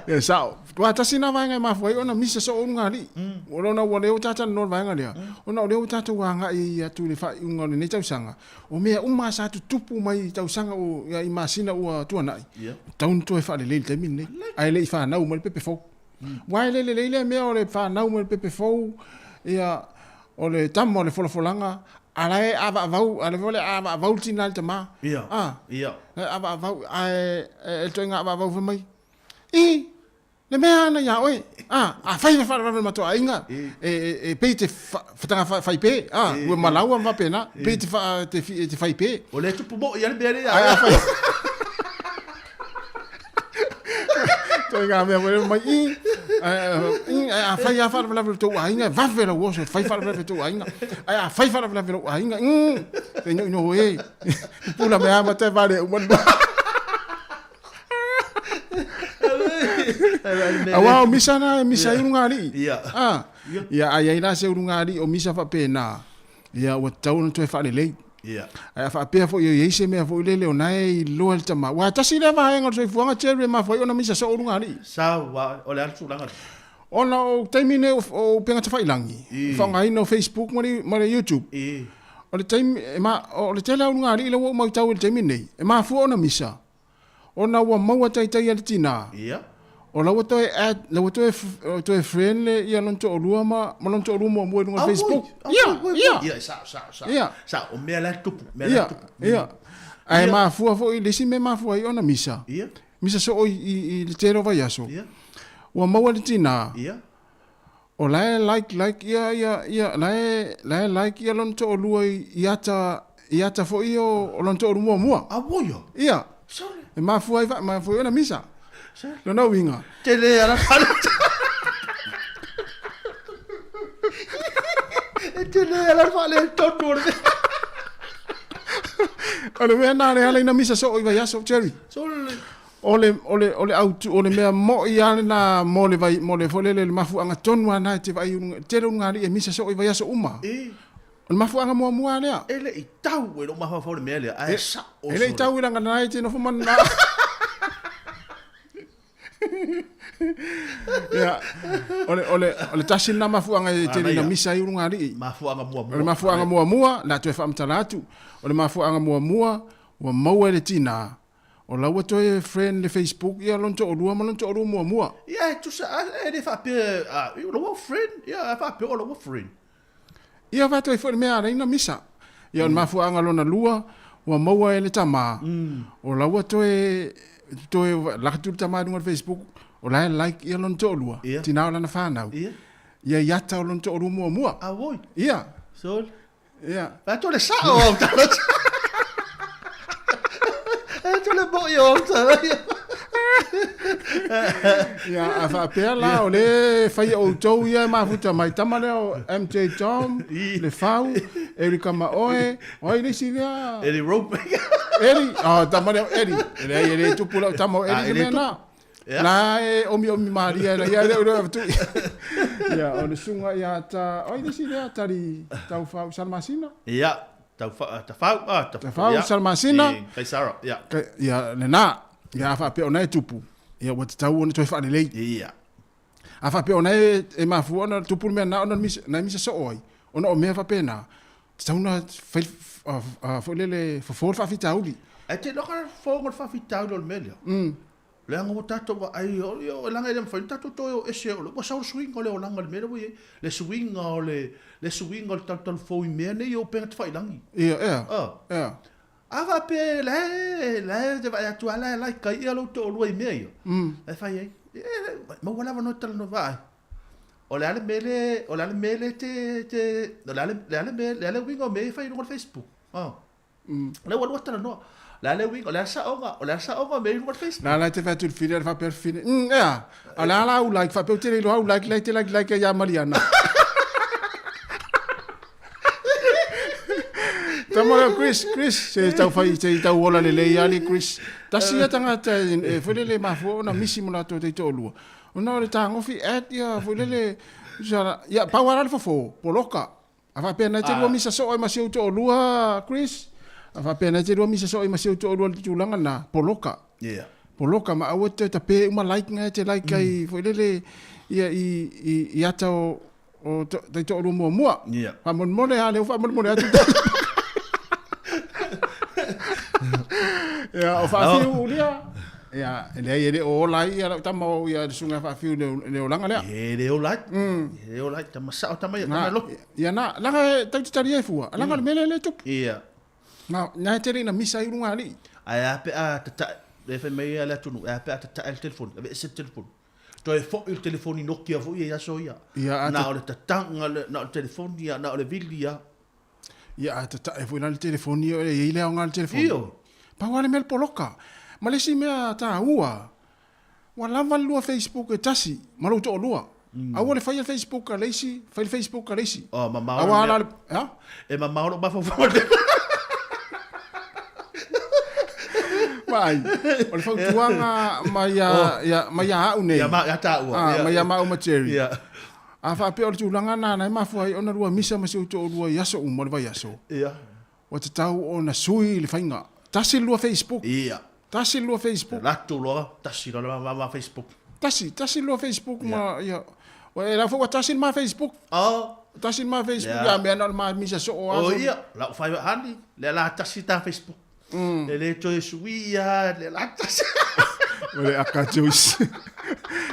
Ia sao. Ua tasi na vaega e mafua ai ona misa soo uluga alii. O lona ua le o talanoa le vaega lea. Ona o lea ua tatou agai atu i le faaiuga o lenei tausaga. O mea uma sa tutupu mai i tausaga ua i masina ua tuanai. Tatau ona toe faalelei i le taimi lenei. Ae le i fanau mai le pepe fou. Aua e le lelei lea mea o le fanau mai le pepe fou, ia, o le tama o le folafolaga, a la e avaavau, a le foi le avaavau le tina i le tama. Ia. A. Ia. La e avaavau, ae e ituaiga avaavau fai mai, i, le mea ana ia oe, a, afai e faalavelave le matou aiga, e, e pei te fataga faipe, a, ua malaua ma faapena, pei te, fa, te, te faipe. O le tupu moi a le mea lea. Ae afai, Ituaiga mea foi mai i, i, ae afai lava faalavelave le tou aiga, e vave lau oso e fai faalavelave le tou aiga. Ae afai faalavelave lou aiga, te inoino e, pupula mea ma te vale uma le Aua o misa na e misa ai ulugalii. Ia. Ah. Ia a i ai la se ulugalii o misa faapena, ia ua tatau ona toe faalelei. Ia. Ae a faapea foi o i ai se mea foi lele o na e iloa e le tama. Aua e tasi lea vaega o le soifuaga Jerry e mafua ai ona misa soo ulugalii. Sau a, o le a le tulaga lea? Ona o taimi nei o upega tafailangi, I. faaaogaina o Facebook ma le, ma le YouTube. I. O le taimi, e ma, o le tele o ulugalii lea ua ou matau i le taimi nei, e mafua ona misa. Ona ua maua taitai e le tinā. Ia. O la ua toe add, la ua toe, toe friend le ia lona toalua ma, ma lona toalua muamua i luga o le Facebook. Ia, ia. Ia, sao, sao, sao. Ia. Sao, o mea la e tupu, mea la e tupu. Ia, ia. Ae mafua foi, le isi mea e mafua ai ona misa. Ia. Misa soo i, i, i le tele o vaiaso. Ia. Ua maua le tinā. Ia. O la e like, like ia, ia, ia, la e, la e like ia lona toalua i, i ata, i ata foi o, o lona toalua muamua. Auoi o? Ia. Sole. E mafua ai, mafua ai ona misa. Sole. Lona uiga. Tele ala fale. E tele ala fale tonu o le mea. O le mea na le ala ina misa soo i vaiaso, Jerry. Sole. O le, o le, o le autu, o le mea mo'i lava lena mo le vai, mo le foi lele, le mafuaaga tonu lava lena e te vaai i luga, tele ulugalii e misa soo i vaiaso uma. I. O le mafuaaga muamua lava lea. E le i tau e lou mafaufau le mea lea, ae sao E le i tau i laga lena e te nofo ma lena. Ia, o le, o le, o le tasi lena mafuaaga e tele ina misa ai ulugalii. Mafuaaga muamua. O le mafuaaga muamua, o le a toe faamatala atu, o le mafuaaga muamua, ua maua e le tinā, O la ua toe friend le Facebook ia lona toalua ma lona toalua muamua. Ia e tusa a e le faapea a o la ua friend ia a faapea o la ua friend. Ia faatoa ai foi le mea a laina misa. Ia o le mafuaaga lona lua ua maua e le tama o la ua toe toe laka atu le tama i luga o le Facebook o la e like ia lona toalua tina o lana fanau. Ia i ata o lona toalua muamua. Auoi. Ia. Sole. Ia. Faatoa le sao o au tala. Faatoa le moi o au tala. Ia, a faapea la, o le fai e outou ia e mafuta mai tama lea o MJ Tom, le Fau, Erika Maoe, o ai le isi lea? Eddie Rope. Eddie, oh, tama lea o Eddie. E leai, e le tupu lau tama o Eddie le mea na. La e omiomi malie ai la ia e le o iloa e avatu. Ia, o le susuga ia ta, o ai le isi lea, Tali Taufau Salamasina? Ia, Taufa, Tafau, ah, Tafau Salamasina. Kaisara, ia. Ia, lena, ia a faapea o na e tupu, ia ua tatau ona toe faalelei. Ia. A faapea o na e, e mafua ona tupu le mea na ona misa, na e misa soo ai, ona o mea faapena, tatau ona fai, foi lele, fofo le faafitauli. Ae te iloa ka fofoga o le faafitauli o le mea lea. Leaga ua tatou vaai, o leaga e le mafai ona tatou toe o ese, ua sau le suiga o le olaga i le mea lea ua i ai, le suiga o le, le suiga o le talutalu fou i mea nei o upega tafailangi. Ia, ea, ea. A faapea la e, la e te vaai atu lava la e like ai ia lou toalua i mea ia, la e fai ai, e, maua le avanoa e talanoa vaai. O le a le mea le, o le a le mea le te, te, o le a le, le a le mea, le a le uiga o mea ia e fai i luga o le Facebook. O lea ua lua talanoa. O le a le uiga, o le a le saoga, o le a le saoga o mea i luga o le Facebook. La la e te fai atu i le fili, faapea le fili, ea, a o le a la au like, faapea ou te le iloa au like, la e te like like ai ia Mariana. Tama lea Chris, Chris, se tau fai, se tau ola lelei ali Chris. Tasi ia tagata e foi lele mafua ona misi mo latou taitoalua. Ona o le tagofi add ia foi lele, ia pau lava la le fofo, poloka. A faapea na e te lua misa soo ai ma si ou toalua Chris, a faapea na e te lua misa soo ai ma si ou toalua i le tulaga lena, poloka. Yeah. Poloka ma aua e te toe tape uma like na e te like ai foi lele ia i, i, i ata o, o taitoalua muamua. Yeah. Faamolemole lava, lea ua faamolemole atu. Ia, o Faafiu lia, ia, e leai e le o ola ai ia lau tama o ia le susuga ia Faafiu i le olaga lea. E le ola ai. E le ola ai, tama sao tama ia, tama lotu. Ia na, laga e tau te talia e fua, laga o le mea lea lea e tupu. Ia. Na, na e tele ina misa ai uluga alii. Ae a pe a tatae, lea e fai mai ai le atunuu, e a pe a tatae le telefoni, aveese le telefoni. Toe foi le telefoni Nokia foi ia i aso ia. Ia, a Na o le tataga, na o le telefoni ia, na o le vili ia. Ia, a tatae foi la le telefoni e i ai le aoga o le telefoni. Io. Pau lava le mea le poloka. Ma le isi mea taua, ua lava le lua Facebook e tasi ma lou toalua. Aua le faia le Facebook a le isi, fai le Facebook a le isi. Oh, mamao Aua la le, a? E mamao lou mafaufau. Vaai, o le fautuaga mai ia, ia, mai ia au nei. Ia, ma, ia taua. Ah, mai ia maua ma Jerry. Ia. A faapea o le tulaga lena na e mafua ai ona lua misa ma si ou toalua i aso uma o le vaiaso. Ia. Ua tatau ona sui le faiga. Tasi le lua Facebook. Ia. Tasi le lua Facebook. Latou loa, tasi loa le ma Facebook. Tasi, tasi le lua Facebook ma ia. E la foi ua tasi le ma Facebook. Oh. Tasi le ma Facebook ia mea na o le ma misa soo a. Oh ia, lau fai hani, le la tasi ta Facebook. E le toe sui ia, le la tasi. O le aka Joyce.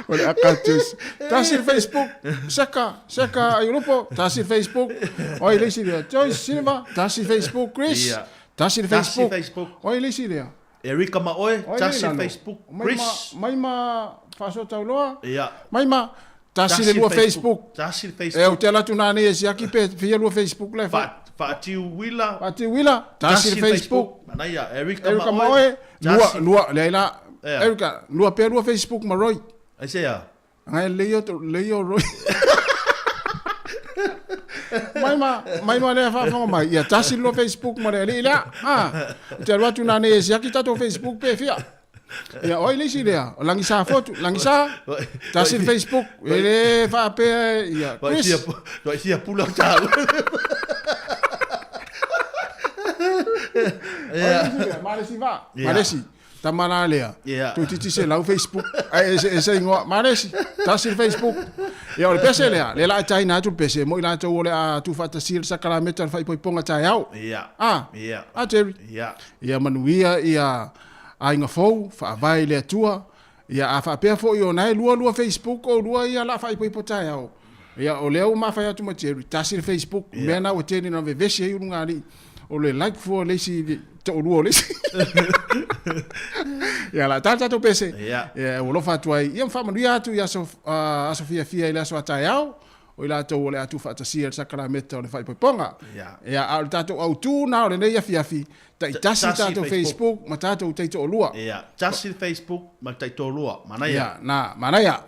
O le aka Joyce. Tasi le Facebook. Seka, Seka Aiolupo, tasi le Facebook. O ai le isi lea? Joyce Silva, tasi le Facebook. Chris, Ia. tasi le Tasi Facebook. Facebook. O ai le isi lea? Erika ma oe, O ai tasi le lalo? Facebook. Mai ma, Chris. mai ma Faasoatauloa. Ia. Mai ma, tasi le lua Facebook. Tasi le E Facebook. ou te alu atu nanei e siaki pe fia lua Facebook la e fai. Faatiu Uila. Faatiu Uila, tasi le Facebook. Manaia, Erika Erika ma ma oe. oe, lua, lua, leai la. Ea. Erika, lua pea lua Facebook ma Roy. Aisea? Ngai leio, leio Roy. Mai ma, mai ma lea faafofoga mai. Ia tasi le lua Facebook ma le alii lea. Ah, ou te alu atu nanei e siaki tatou Facebook pe fia. Ia, o ai le isi lea? O Lagisa Fotu, Lagisa, tasi le Facebook, e le faapea, ia, Chris. Toi fia pula o tāua. Ia. Malesi va. Malesi. Tama la lea. Ia. Toeitiiti se lau Facebook. Ai, e se ingoa. Malesi. Tasi le Facebook. Ia, o le pese lea. Lea la e taina atu le pese. Mo i latou o le a tuufaatasia le sakalameta o le faaipoipoga taeao. Ia. Ah. Ia. Ah, Jerry. Ia. Ia manuia ia aiga fou, faavae i le Atua. Ia, a faapea foi o na e lua lua Facebook o lua ia la faaipoipo taeao. Ia, o lea ua mafai atu ma Jerry, tasi le Facebook, yeah. Mea na ua tele na vevesi ai uluga alii. O le like fua le isi, toalua o le isi. Ia, la tala tatou pese. Yeah. Ia, ua alofa atu ai. Ia, ma faamanuia atu i aso, aso fiafia i le aso a taeao. O i latou o le a tuufaatasia le sakalameta o le faaipoipoga. Yeah. Ia, a o le tatou autū na o lenei afiafi, taitasi tatou Facebook ma tatou taitoalua. Ia, tasi le Facebook ma le taitoalua. Manaia. Ia, na, manaia.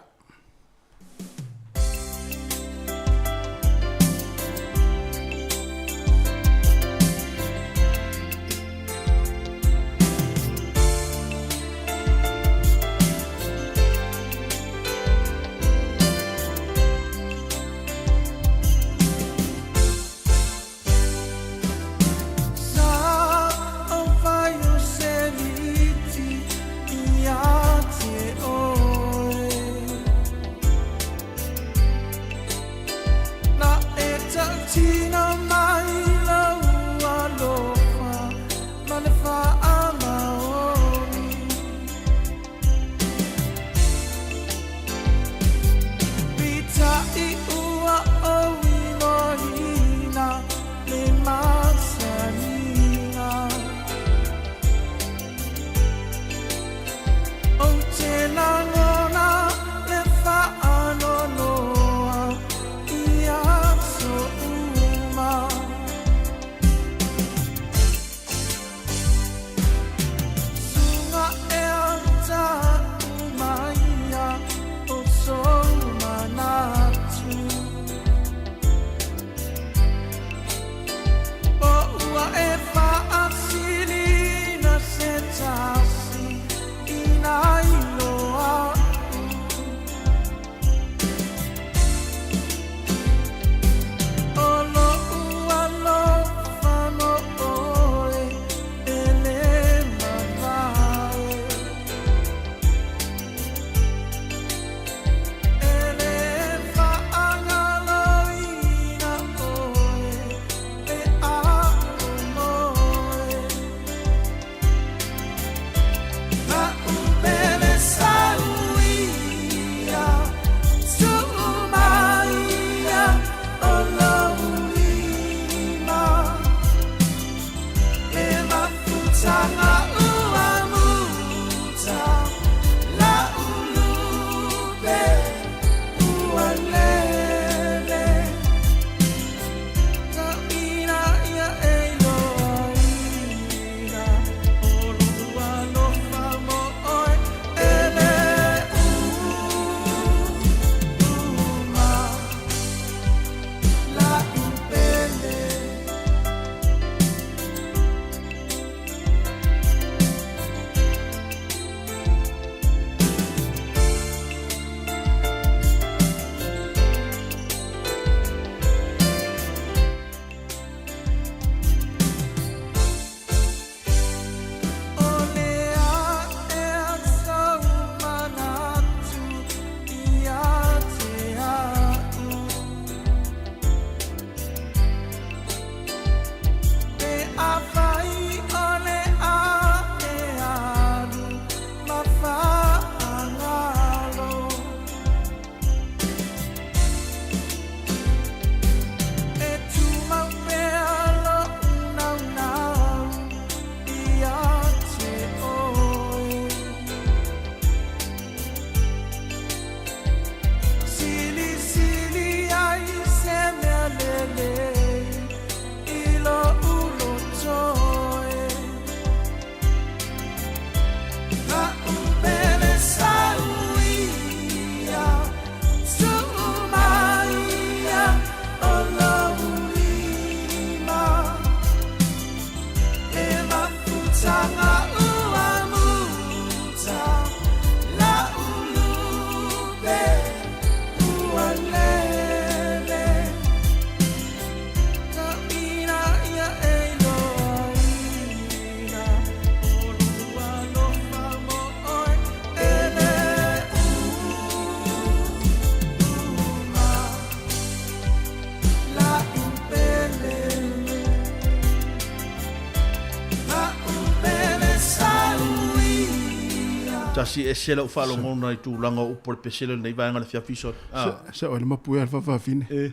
Tasi ese lau faalogona i tulaga o upu o le pesele o lenei vaega o le afiafi sole. Ah. Sa o le mapu e le faafafine. Eh.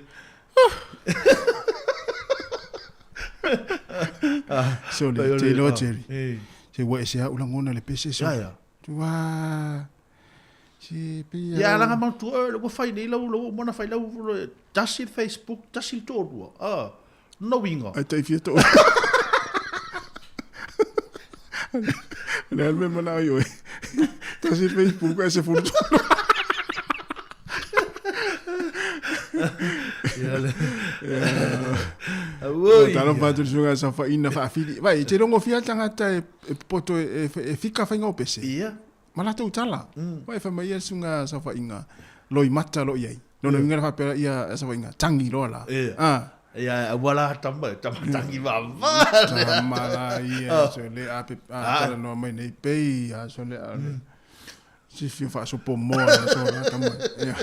Sole, te iloa Jerry. Se ua ese au lagona le pese sole. Ia, ia. Tua se pei Ia alaga manatua oe ua fai nei lau lau uma ona fai lau tasi le Facebook tasi le toalua. Ah, lona uiga. Ai tai fia toalua. O le a le mea manao i oe. Tasi le Facebook ae sefulu toalua. Ia le. Auoi. Talofa atu i le susuga saofaiina faafili. Vai, e te logofia le tagata e e popoto e, e, e fika faiga o pese. Ia. Ma latou tala. Vai fai mai ia le susuga saofaiga loimata lo i ai. Lona uiga le faapea ia saofaiga tangi loa la. Ia. Ah. Ia, aua la tama, tama tangi vava. Tama la ia, so le a pe a tala noa mai nei pei, a so le a le. Si fia faasopo moa le aso la tama. Ia.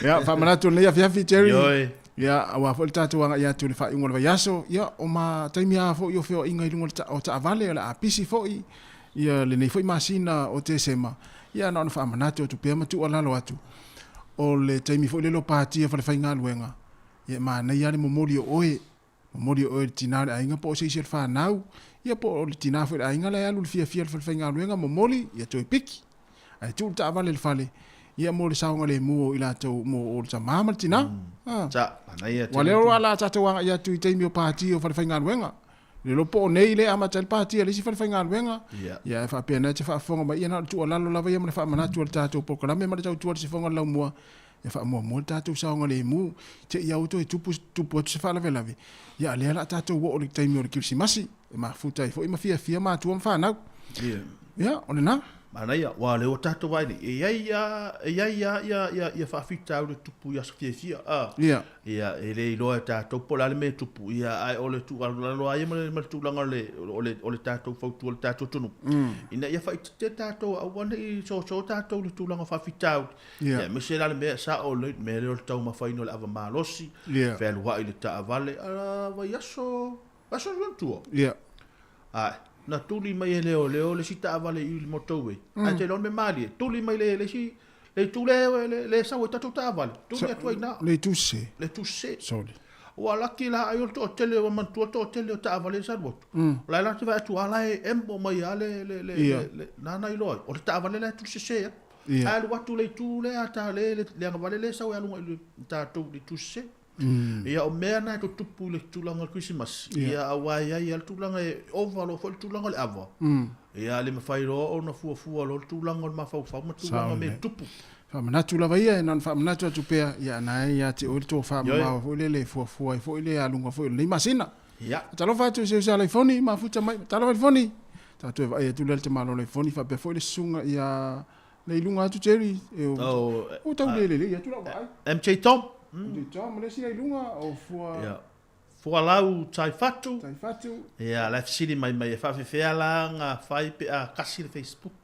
Ia, faamanatu lenei afiafi, Jerry. Ioe. Ia, aua foi le tatou agai atu i le faaiuga o le vaiaso. Ia, o ma taimi lava foi o feoaiga i luga o le ta, o taavale, o le a pisi foi ia lenei foi masina o Tesema. Ia, na ona faamanatu atu pea ma tuualalo atu, o le taimi foi lele o patia falefaigaluega, ia e manaia lava le momoli o oe Momoli o oe i le tinā o le aiga po o se isi o le fanau, ia po o le tinā foi o le aiga la e alu i le fiafia o le falefaigaluega, momoli, ia toe piki. Ae tuu le taavale i le fale, ia mo le saogalemu o i latou, mo o le tamā ma le tinā. Ah. Sa, manaia Ua lea o la tatou agai atu i taimi o pati o falefaigaluega. Le iloa po o nei le amata ai le pati a le isi falefaigaluega, ia e faapea na te faafofoga mai, ia na o le tuualalo lava ia ma le faamanatu o le tatou polokalame ma le tautua a le sifoga o le laumua. Ia faamuamua le tatou saogalemu, te i au toe tupu, tupu atu se faalavelave, ia a lea la tatou oo i le taimi o le Kerisimasi, e mafuta ai foi ma fiafia matua ma fanau. Ia. Ia, o lena. Manaia, aua o lea ua tatou vaai nei, e i ai lava, e i ai lava ia, ia, ia faafitauli e tupu i aso fiafia, a. Ia. Ia, e le iloa e tatou po o le a le mea e tupu, ia, ae o le tuualalo lava ia ma le, ma le tulaga o le, o le, o le tatou fautua i le tatou atunuu, ina ia faaitiitia tatou, aua ne i soso tatou i le tulaga o faafitauli. Ia. Aemaise la le mea sao le mea lea o le taumafaina o le ava malosi, Ia. fealuai i le taavale, a vaiaso, vaiaso lona tua. Ia. Ae, na tuli mai e leoleo le isi taavale i le motorway. Ae te iloa le mea malie, tuli mai le le isi, le itu le, le, le sau ai tatou taavale, tuli atu ai i ina. Le itu sese. Le itu sese. Sorry. Ua laki la ai o le toatele, ua manatua le toatele o taavale sa alu atu. O la e la te vaai atu, a la e emo mai lava le, le, le, Ia. le, le, nāna iloa ai, o le taavale la e tuli sese atu. Ia. Ae alu atu le itu lea ta le le le agavale lea sau e alu i le tatou i le itu sese. Ia o mea na e tutupu i le tulaga o le Kerisimasi. Ia aua e i ai lava le tulaga e ova loa foi le tulaga o le ava. Ia le mafai loa ona fuafua loa le tulaga o le mafaufau ma tulaga o mea e tutupu. Faamanatu lava ia, e na ona faamanatu atu pea, ia na e ia te oe le tofa mamao foi lele e fuafua ai foi le aluga foi o lenei masina. Ia. Talofa atu i se uso a Laifoni, mafuta mai, talofa Laifoni. Tatou e vaai atu lea le tamaloa Laifoni faapea foi le susuga ia le i luga atu Jerry. E o, Oh, o tau le lelei atu lau vaai. MJ Tom. MJ Tom, le isi i luga o fua. Ia. Fualau Taifatu. Taifatu. Ia, la e fesili mai mai e faafefea la ona fai pe a kasi le Facebook.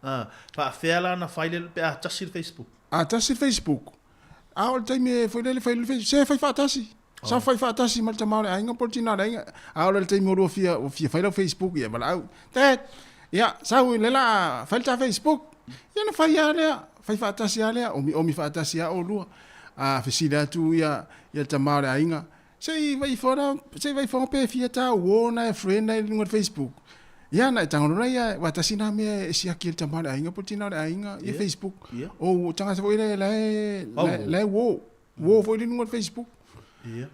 Ah, faafefea la ona fai le pe a tasi le Facebook. A tasi le Facebook. A o le taimi e foi lele fai le Facebook, se fai faatasi. Sa fai faatasi ma le tama o le aiga po o le tina o le aiga. A o le taimi o lua fia, o fia fai lau Facebook, ia valaau. Dad, ia, sau i le la, fai le ta Facebook. Ia na fai lava lea, fai faatasi lava lea, omiomi faatasi lava oulua. A fesili atu ia, ia le tama o le aiga, se i vai fona, se i vai fona pe fia ta uo na e friend na i luga o le Facebook. Ia, na e tago loa ia, ua tasi na mea e siaki e le tama o le aiga po o le tina o le aiga, ia Facebook. O tagata foi lea la e, la e uo. Uo foi le luga o le Facebook. Ia.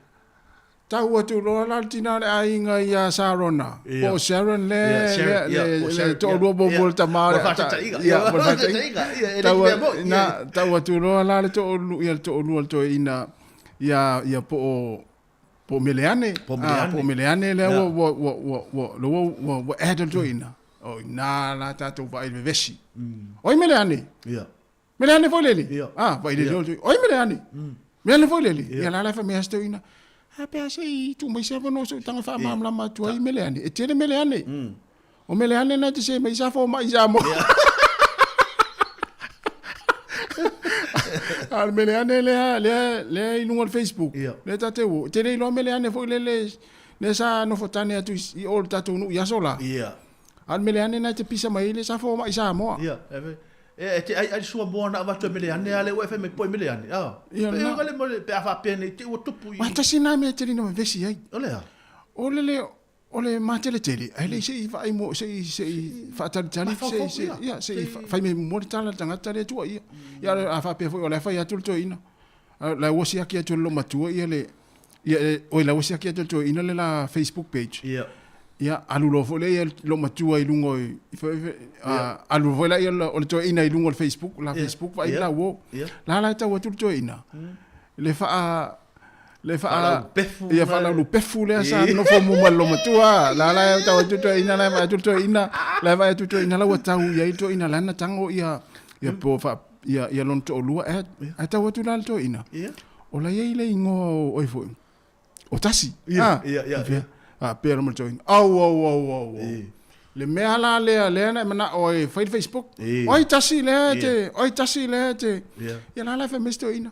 Tau atu loa la le tina o le aiga ia Sarona, po o Sharon le, le, le toalua muamua le tama o le faataitaiga. Ia, mo le faataitaiga. Tau, na, tau atu loa la le toalua, ia le toalua le toeaina ia, ia po o, po o Meleane. Po o Meleane. Ah, po o Meleane lea ua, ua, ua, ua, ua, ua, ua, ua add le toeaina. O ina la tatou vaai i le vevesi. Oi Meleane. Ia. Meleane foi lele. Ah, vai lele o Oi meleane. Meleane foi lele. Ia la la fa mea stoina. A pe a se i tu mai se vono so tanga fa mamlama tu ai meleane. E tele meleane. O meleane na te se mai sa fo mai sa mo. A le meleane lea lea lea i luga o le Facebook. Lea ta te o. Tele iloa meleane foi lele le sa nofo tane atu i o le tatou nuu i aso la. A le meleane na te pisa mai le sa fo mai Samoa. Ia. E te ai ai sua moa na avatu e mele ane ale ua e fai mai po e mele ane. Ah. Ia Pe na. le mole pe a faapea nei te ua tupu i. Wa tasi na mea tele na vevesi ai. O le a? O le le o le mateletele ae le se i vaai mo se i se i faatalitali se i se ia se i fai mai mo le tala le tagata le tua ia. Ia a faapea foi o le a fai atu le toeaina. La ua siaki atu e le loomatua ia le ia oi la ua siaki atu e le toeaina le la Facebook page. Ia. Ia alu loa foi lea ia loomatua i luga i alu foi la ia o le toeaina i luga o le Facebook, la Facebook vaai la uo. La la e tau atu le toeaina. Le faa le faa ia faalaulupefu lea sa nofo mu ma le loomatua. La la e tau atu le toeaina la e vaai atu le toeaina, la e vaai atu le toeaina la ua tau i ai le toeaina lana tago ia ia po faa ia ia lona toalua ae ae tau atu la le toeaina. O la i ai le igoa o oi foi. O tasi. Ia, ia, ia, ia. A pea ma le toeaina. Au au au au. au. Le mea la lea lea na e manao ai fai le Facebook. Oi tasi lea te, oi tasi lea te. Ia la la e fai mai si toeaina.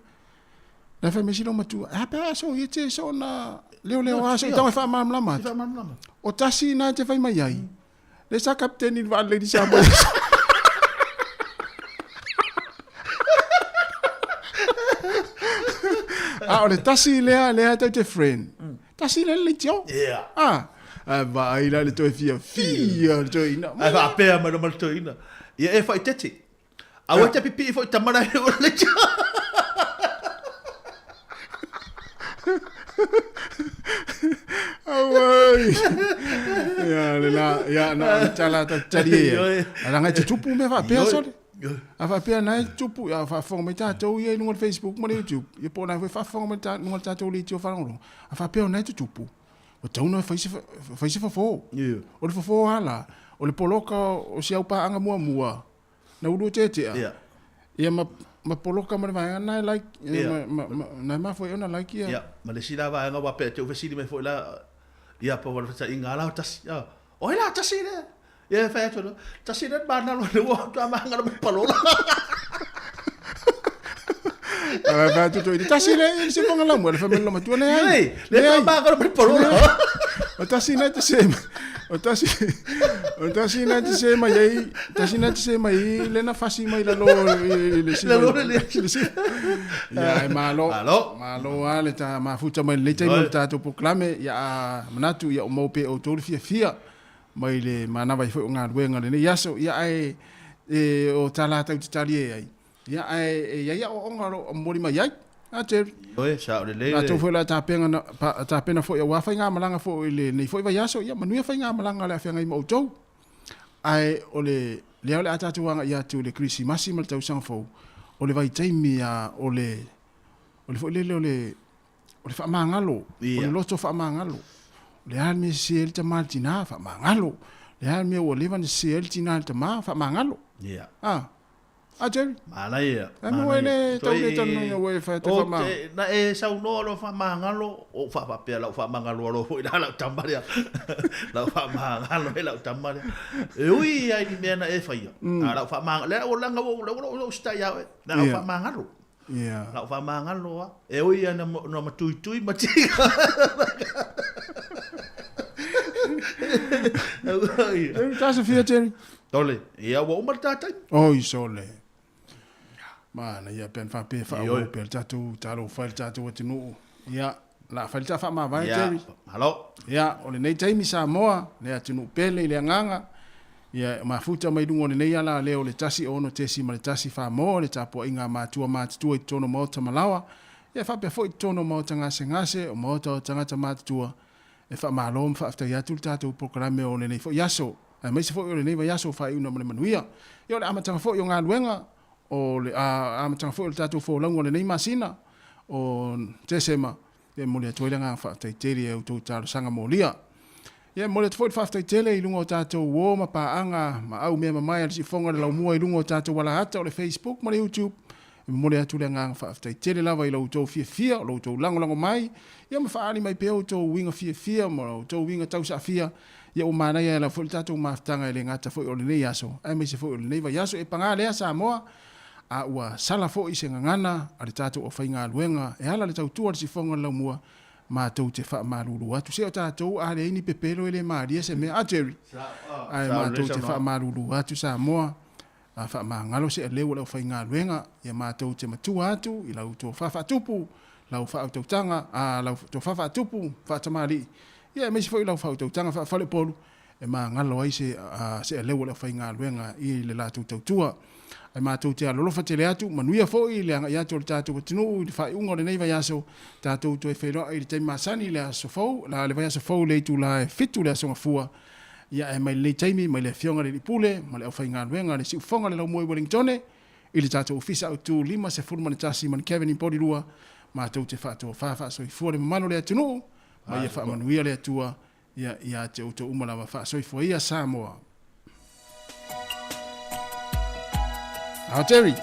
La e fai mai si loomatua. A pe a so ia te so na leo leo a so i tau e faamalamalama atu. O tasi na te fai mai ai. Le sa kapiteni le vaa le Lady Samoa. A o le tasi lea lea tau te friend. Tasi lea le leitio. Yeah. Ah. A vaai la le toe fia fia le toeaina. Ai faapea mai ma le toeaina. Ia e faaitete. Aua te pipii foi tamara e o le leitio. Auai. Ia le la ia na tala ta tali e. Ala ngai te tupu me faapea sole. A faapea na e tupu ia faafofoga mai tatou ia i luga o le Facebook ma le YouTube. Ia po o na foi faafofoga mai ta luga o le tatou leitio faalogologo. A faapea o na e tutupu. Ua tatau ona fai se fai se fofo. O le fofo lava la, o le poloka o si au paaga muamua na ulu tetea. Ia ma ma poloka ma le vaega na e like ma, ma, ma, na e mafua ai ona like ia. Ia, ma le isi la vaega aua pe te u fesili mai foi la ia po o le fesainga la o tasi. Ia, o ai la tasi lea? Ia e fai atu loa, tasi lea manalo le ua atu a mangalo mai palola. A fai atu toi, tasi lea i se fonga lamu, le fai mai matua le ai. Le le mangalo mai palola. O tasi na te se o tasi o tasi na te se mai ai, tasi na te se mai le na fasi mai lalo i le si. Lalo le si. Ia e malo. Malo. Malo a le ta mafuta mai le taimi o le tatou polokalame ia a manatu ia o mau pea outou le fiafia mai le manava ai foi o galuega lenei aso ia ae e o tā latou te talie ai ia ae e i ai aoaoga o lo o momoli mai ai. A Jerry. Ioe, sao lelei le. Latou foi o le a tapena, tapena foi aua faigamalaga foi i lenei foi vaiaso, ia manuia faigamalaga o le a feagai ma outou. Ae o le lea o le a tatou agai atu i le Kerisimasi ma le tausaga fou, o le vaitaimi a o le o le foi lele o le o le faamagalo, o le loto faamagalo. O le a le mea e sese ai le tama i le tina, faamagalo. O le a le mea ua leva ona sese ai le tina i le tama, faamagalo. Ia. A. A Jerry. Manaia. E mo e le tau le talanoina ua e fai atu faamagalo. Na e saunoa loa faamagalo, o faapea lau faamagalo aloa foi la lau tama lea. Lau faamagalo e lau tama lea. E ui ai ni mea na e faia. A lau faamagalo, lea ua langa ua ua ua usitai ia oe. Na lau faamagalo. Lau faamagalo a. E ui ana na matuitui ma tika. Jerry, ta se fia Jerry. Tole, ia ua uma le tatai. Oi sole. Mana ia pe wha pe wha au pe le tatou talo fai le tatou atunuu. Ia, la fai le ta whaamavae Jerry. Malo. Ia, o lenei taimi Samoa, le atunuu pele i le agaga. Ia, mafuta mai luga o lenei ala lea o le 1 6.1 whamoa le tapuaiga a matua matutua i totonu o maota ma laoa. Ia, e faapea foi i totonu o maota gasegase, o maota o tagata matutua, e faamalo ma faafetai atu le tatou polokalame o lenei foi aso, aemaise foi o lenei vaiaso faaiuina ma le manuia. Ia, o le amataga foi o galuega, o le amataga foi o le tatou folauga o lenei masina o Tesema, e momoli atu ai le agaga faafetai tele i a outou talosaga molia. Ia, e momoli atu foi le faafetai tele i luga o tatou uo ma paaga ma au mea mamae a le siufofoga o le laumua i luga o tatou alaata o le Facebook ma le YouTube. E momoli atu le agaga faafetai tele lava i lo outou fiafia, o lo outou lagolago mai, ia ma faaali mai pea outou uiga fiafia ma outou uiga tausaafia. Ia ua manaia ai lava foi le tatou mafutaga e le gata foi o lenei aso, aemaise foi o lenei vaiaso. E paga lea Samoa, a ua sala foi se gagana a le tatou aufaigaluega e ala le tautua a le sifoga o le laumua, matou te faamalulu atu. Se o tatou a leai ni pepelo e le malie se mea, a Jerry? Ae matou te faamalulu atu Samoa, a faamagalo se aleu o le aufaigaluega, ia matou te matua atu i lau tofa faatupu, lau faautautaga, a lau tofa faatupu faatamalii, ia aemaise foi lau faautautaga faafaleupolu, e magalo ai se, se aleu o le aufaigaluega i le latou tautua. Ae matou te alolofa tele atu, manuia foi le agai atu o le tatou atunuu i le faaiuga o lenei vaiaso, tatou toe feiloai i le taimi masani i le aso fou, la le vaiaso fou i le itula e 7 le aso Gafua. Ia ae mai lenei taimi mai le Afioga i le Alii Pule ma le aufaigaluega a le Siufofoga o le Laumua i Wellingtone i le tatou Ofisa Autu 51 Mankevin i Porirua, matou te faatofa faasoifua le mamalu o le atunuu ma ia faamanuia le Atua ia ia te outou uma lava. Faasoifua ia Samoa. Ao Terry.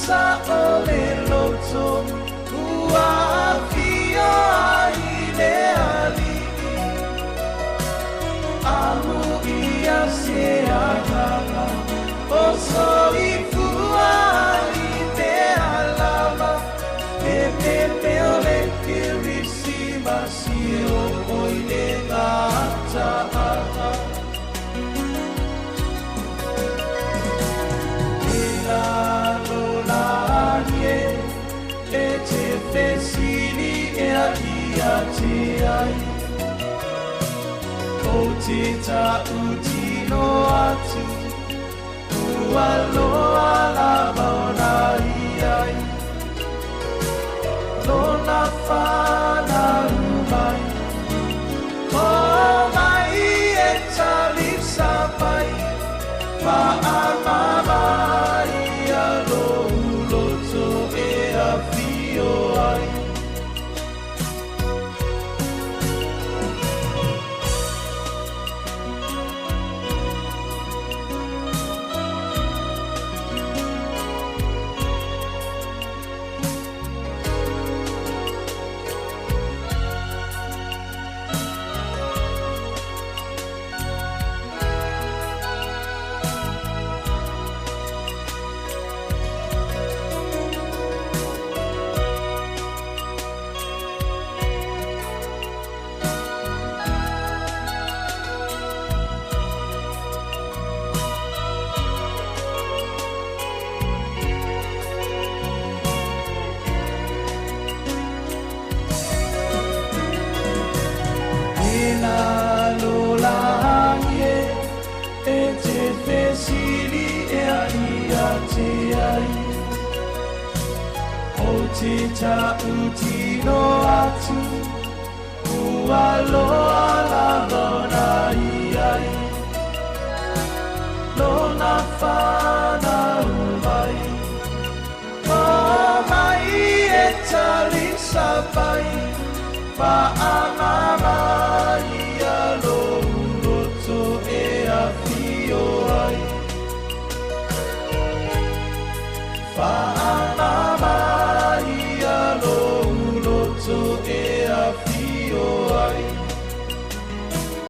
sa o le loto ua afio ai le ali'i Amuia se agaga o soifua i mea lava E pepe o le Kerisimasi e oo i le gata'aga E lalolagi e e te fesili ea ia te ai O te ta'utino atu ua loa lava ona i ai Lona fanau mai O mai e talisa mai Fa'amama ia lou loto e afio ai. E lalolagi e e te fesili ea ia te ai O te ta'utino atu ua loa lava ona i ai Lona fanau mai O mai e talisa mai Fa'amama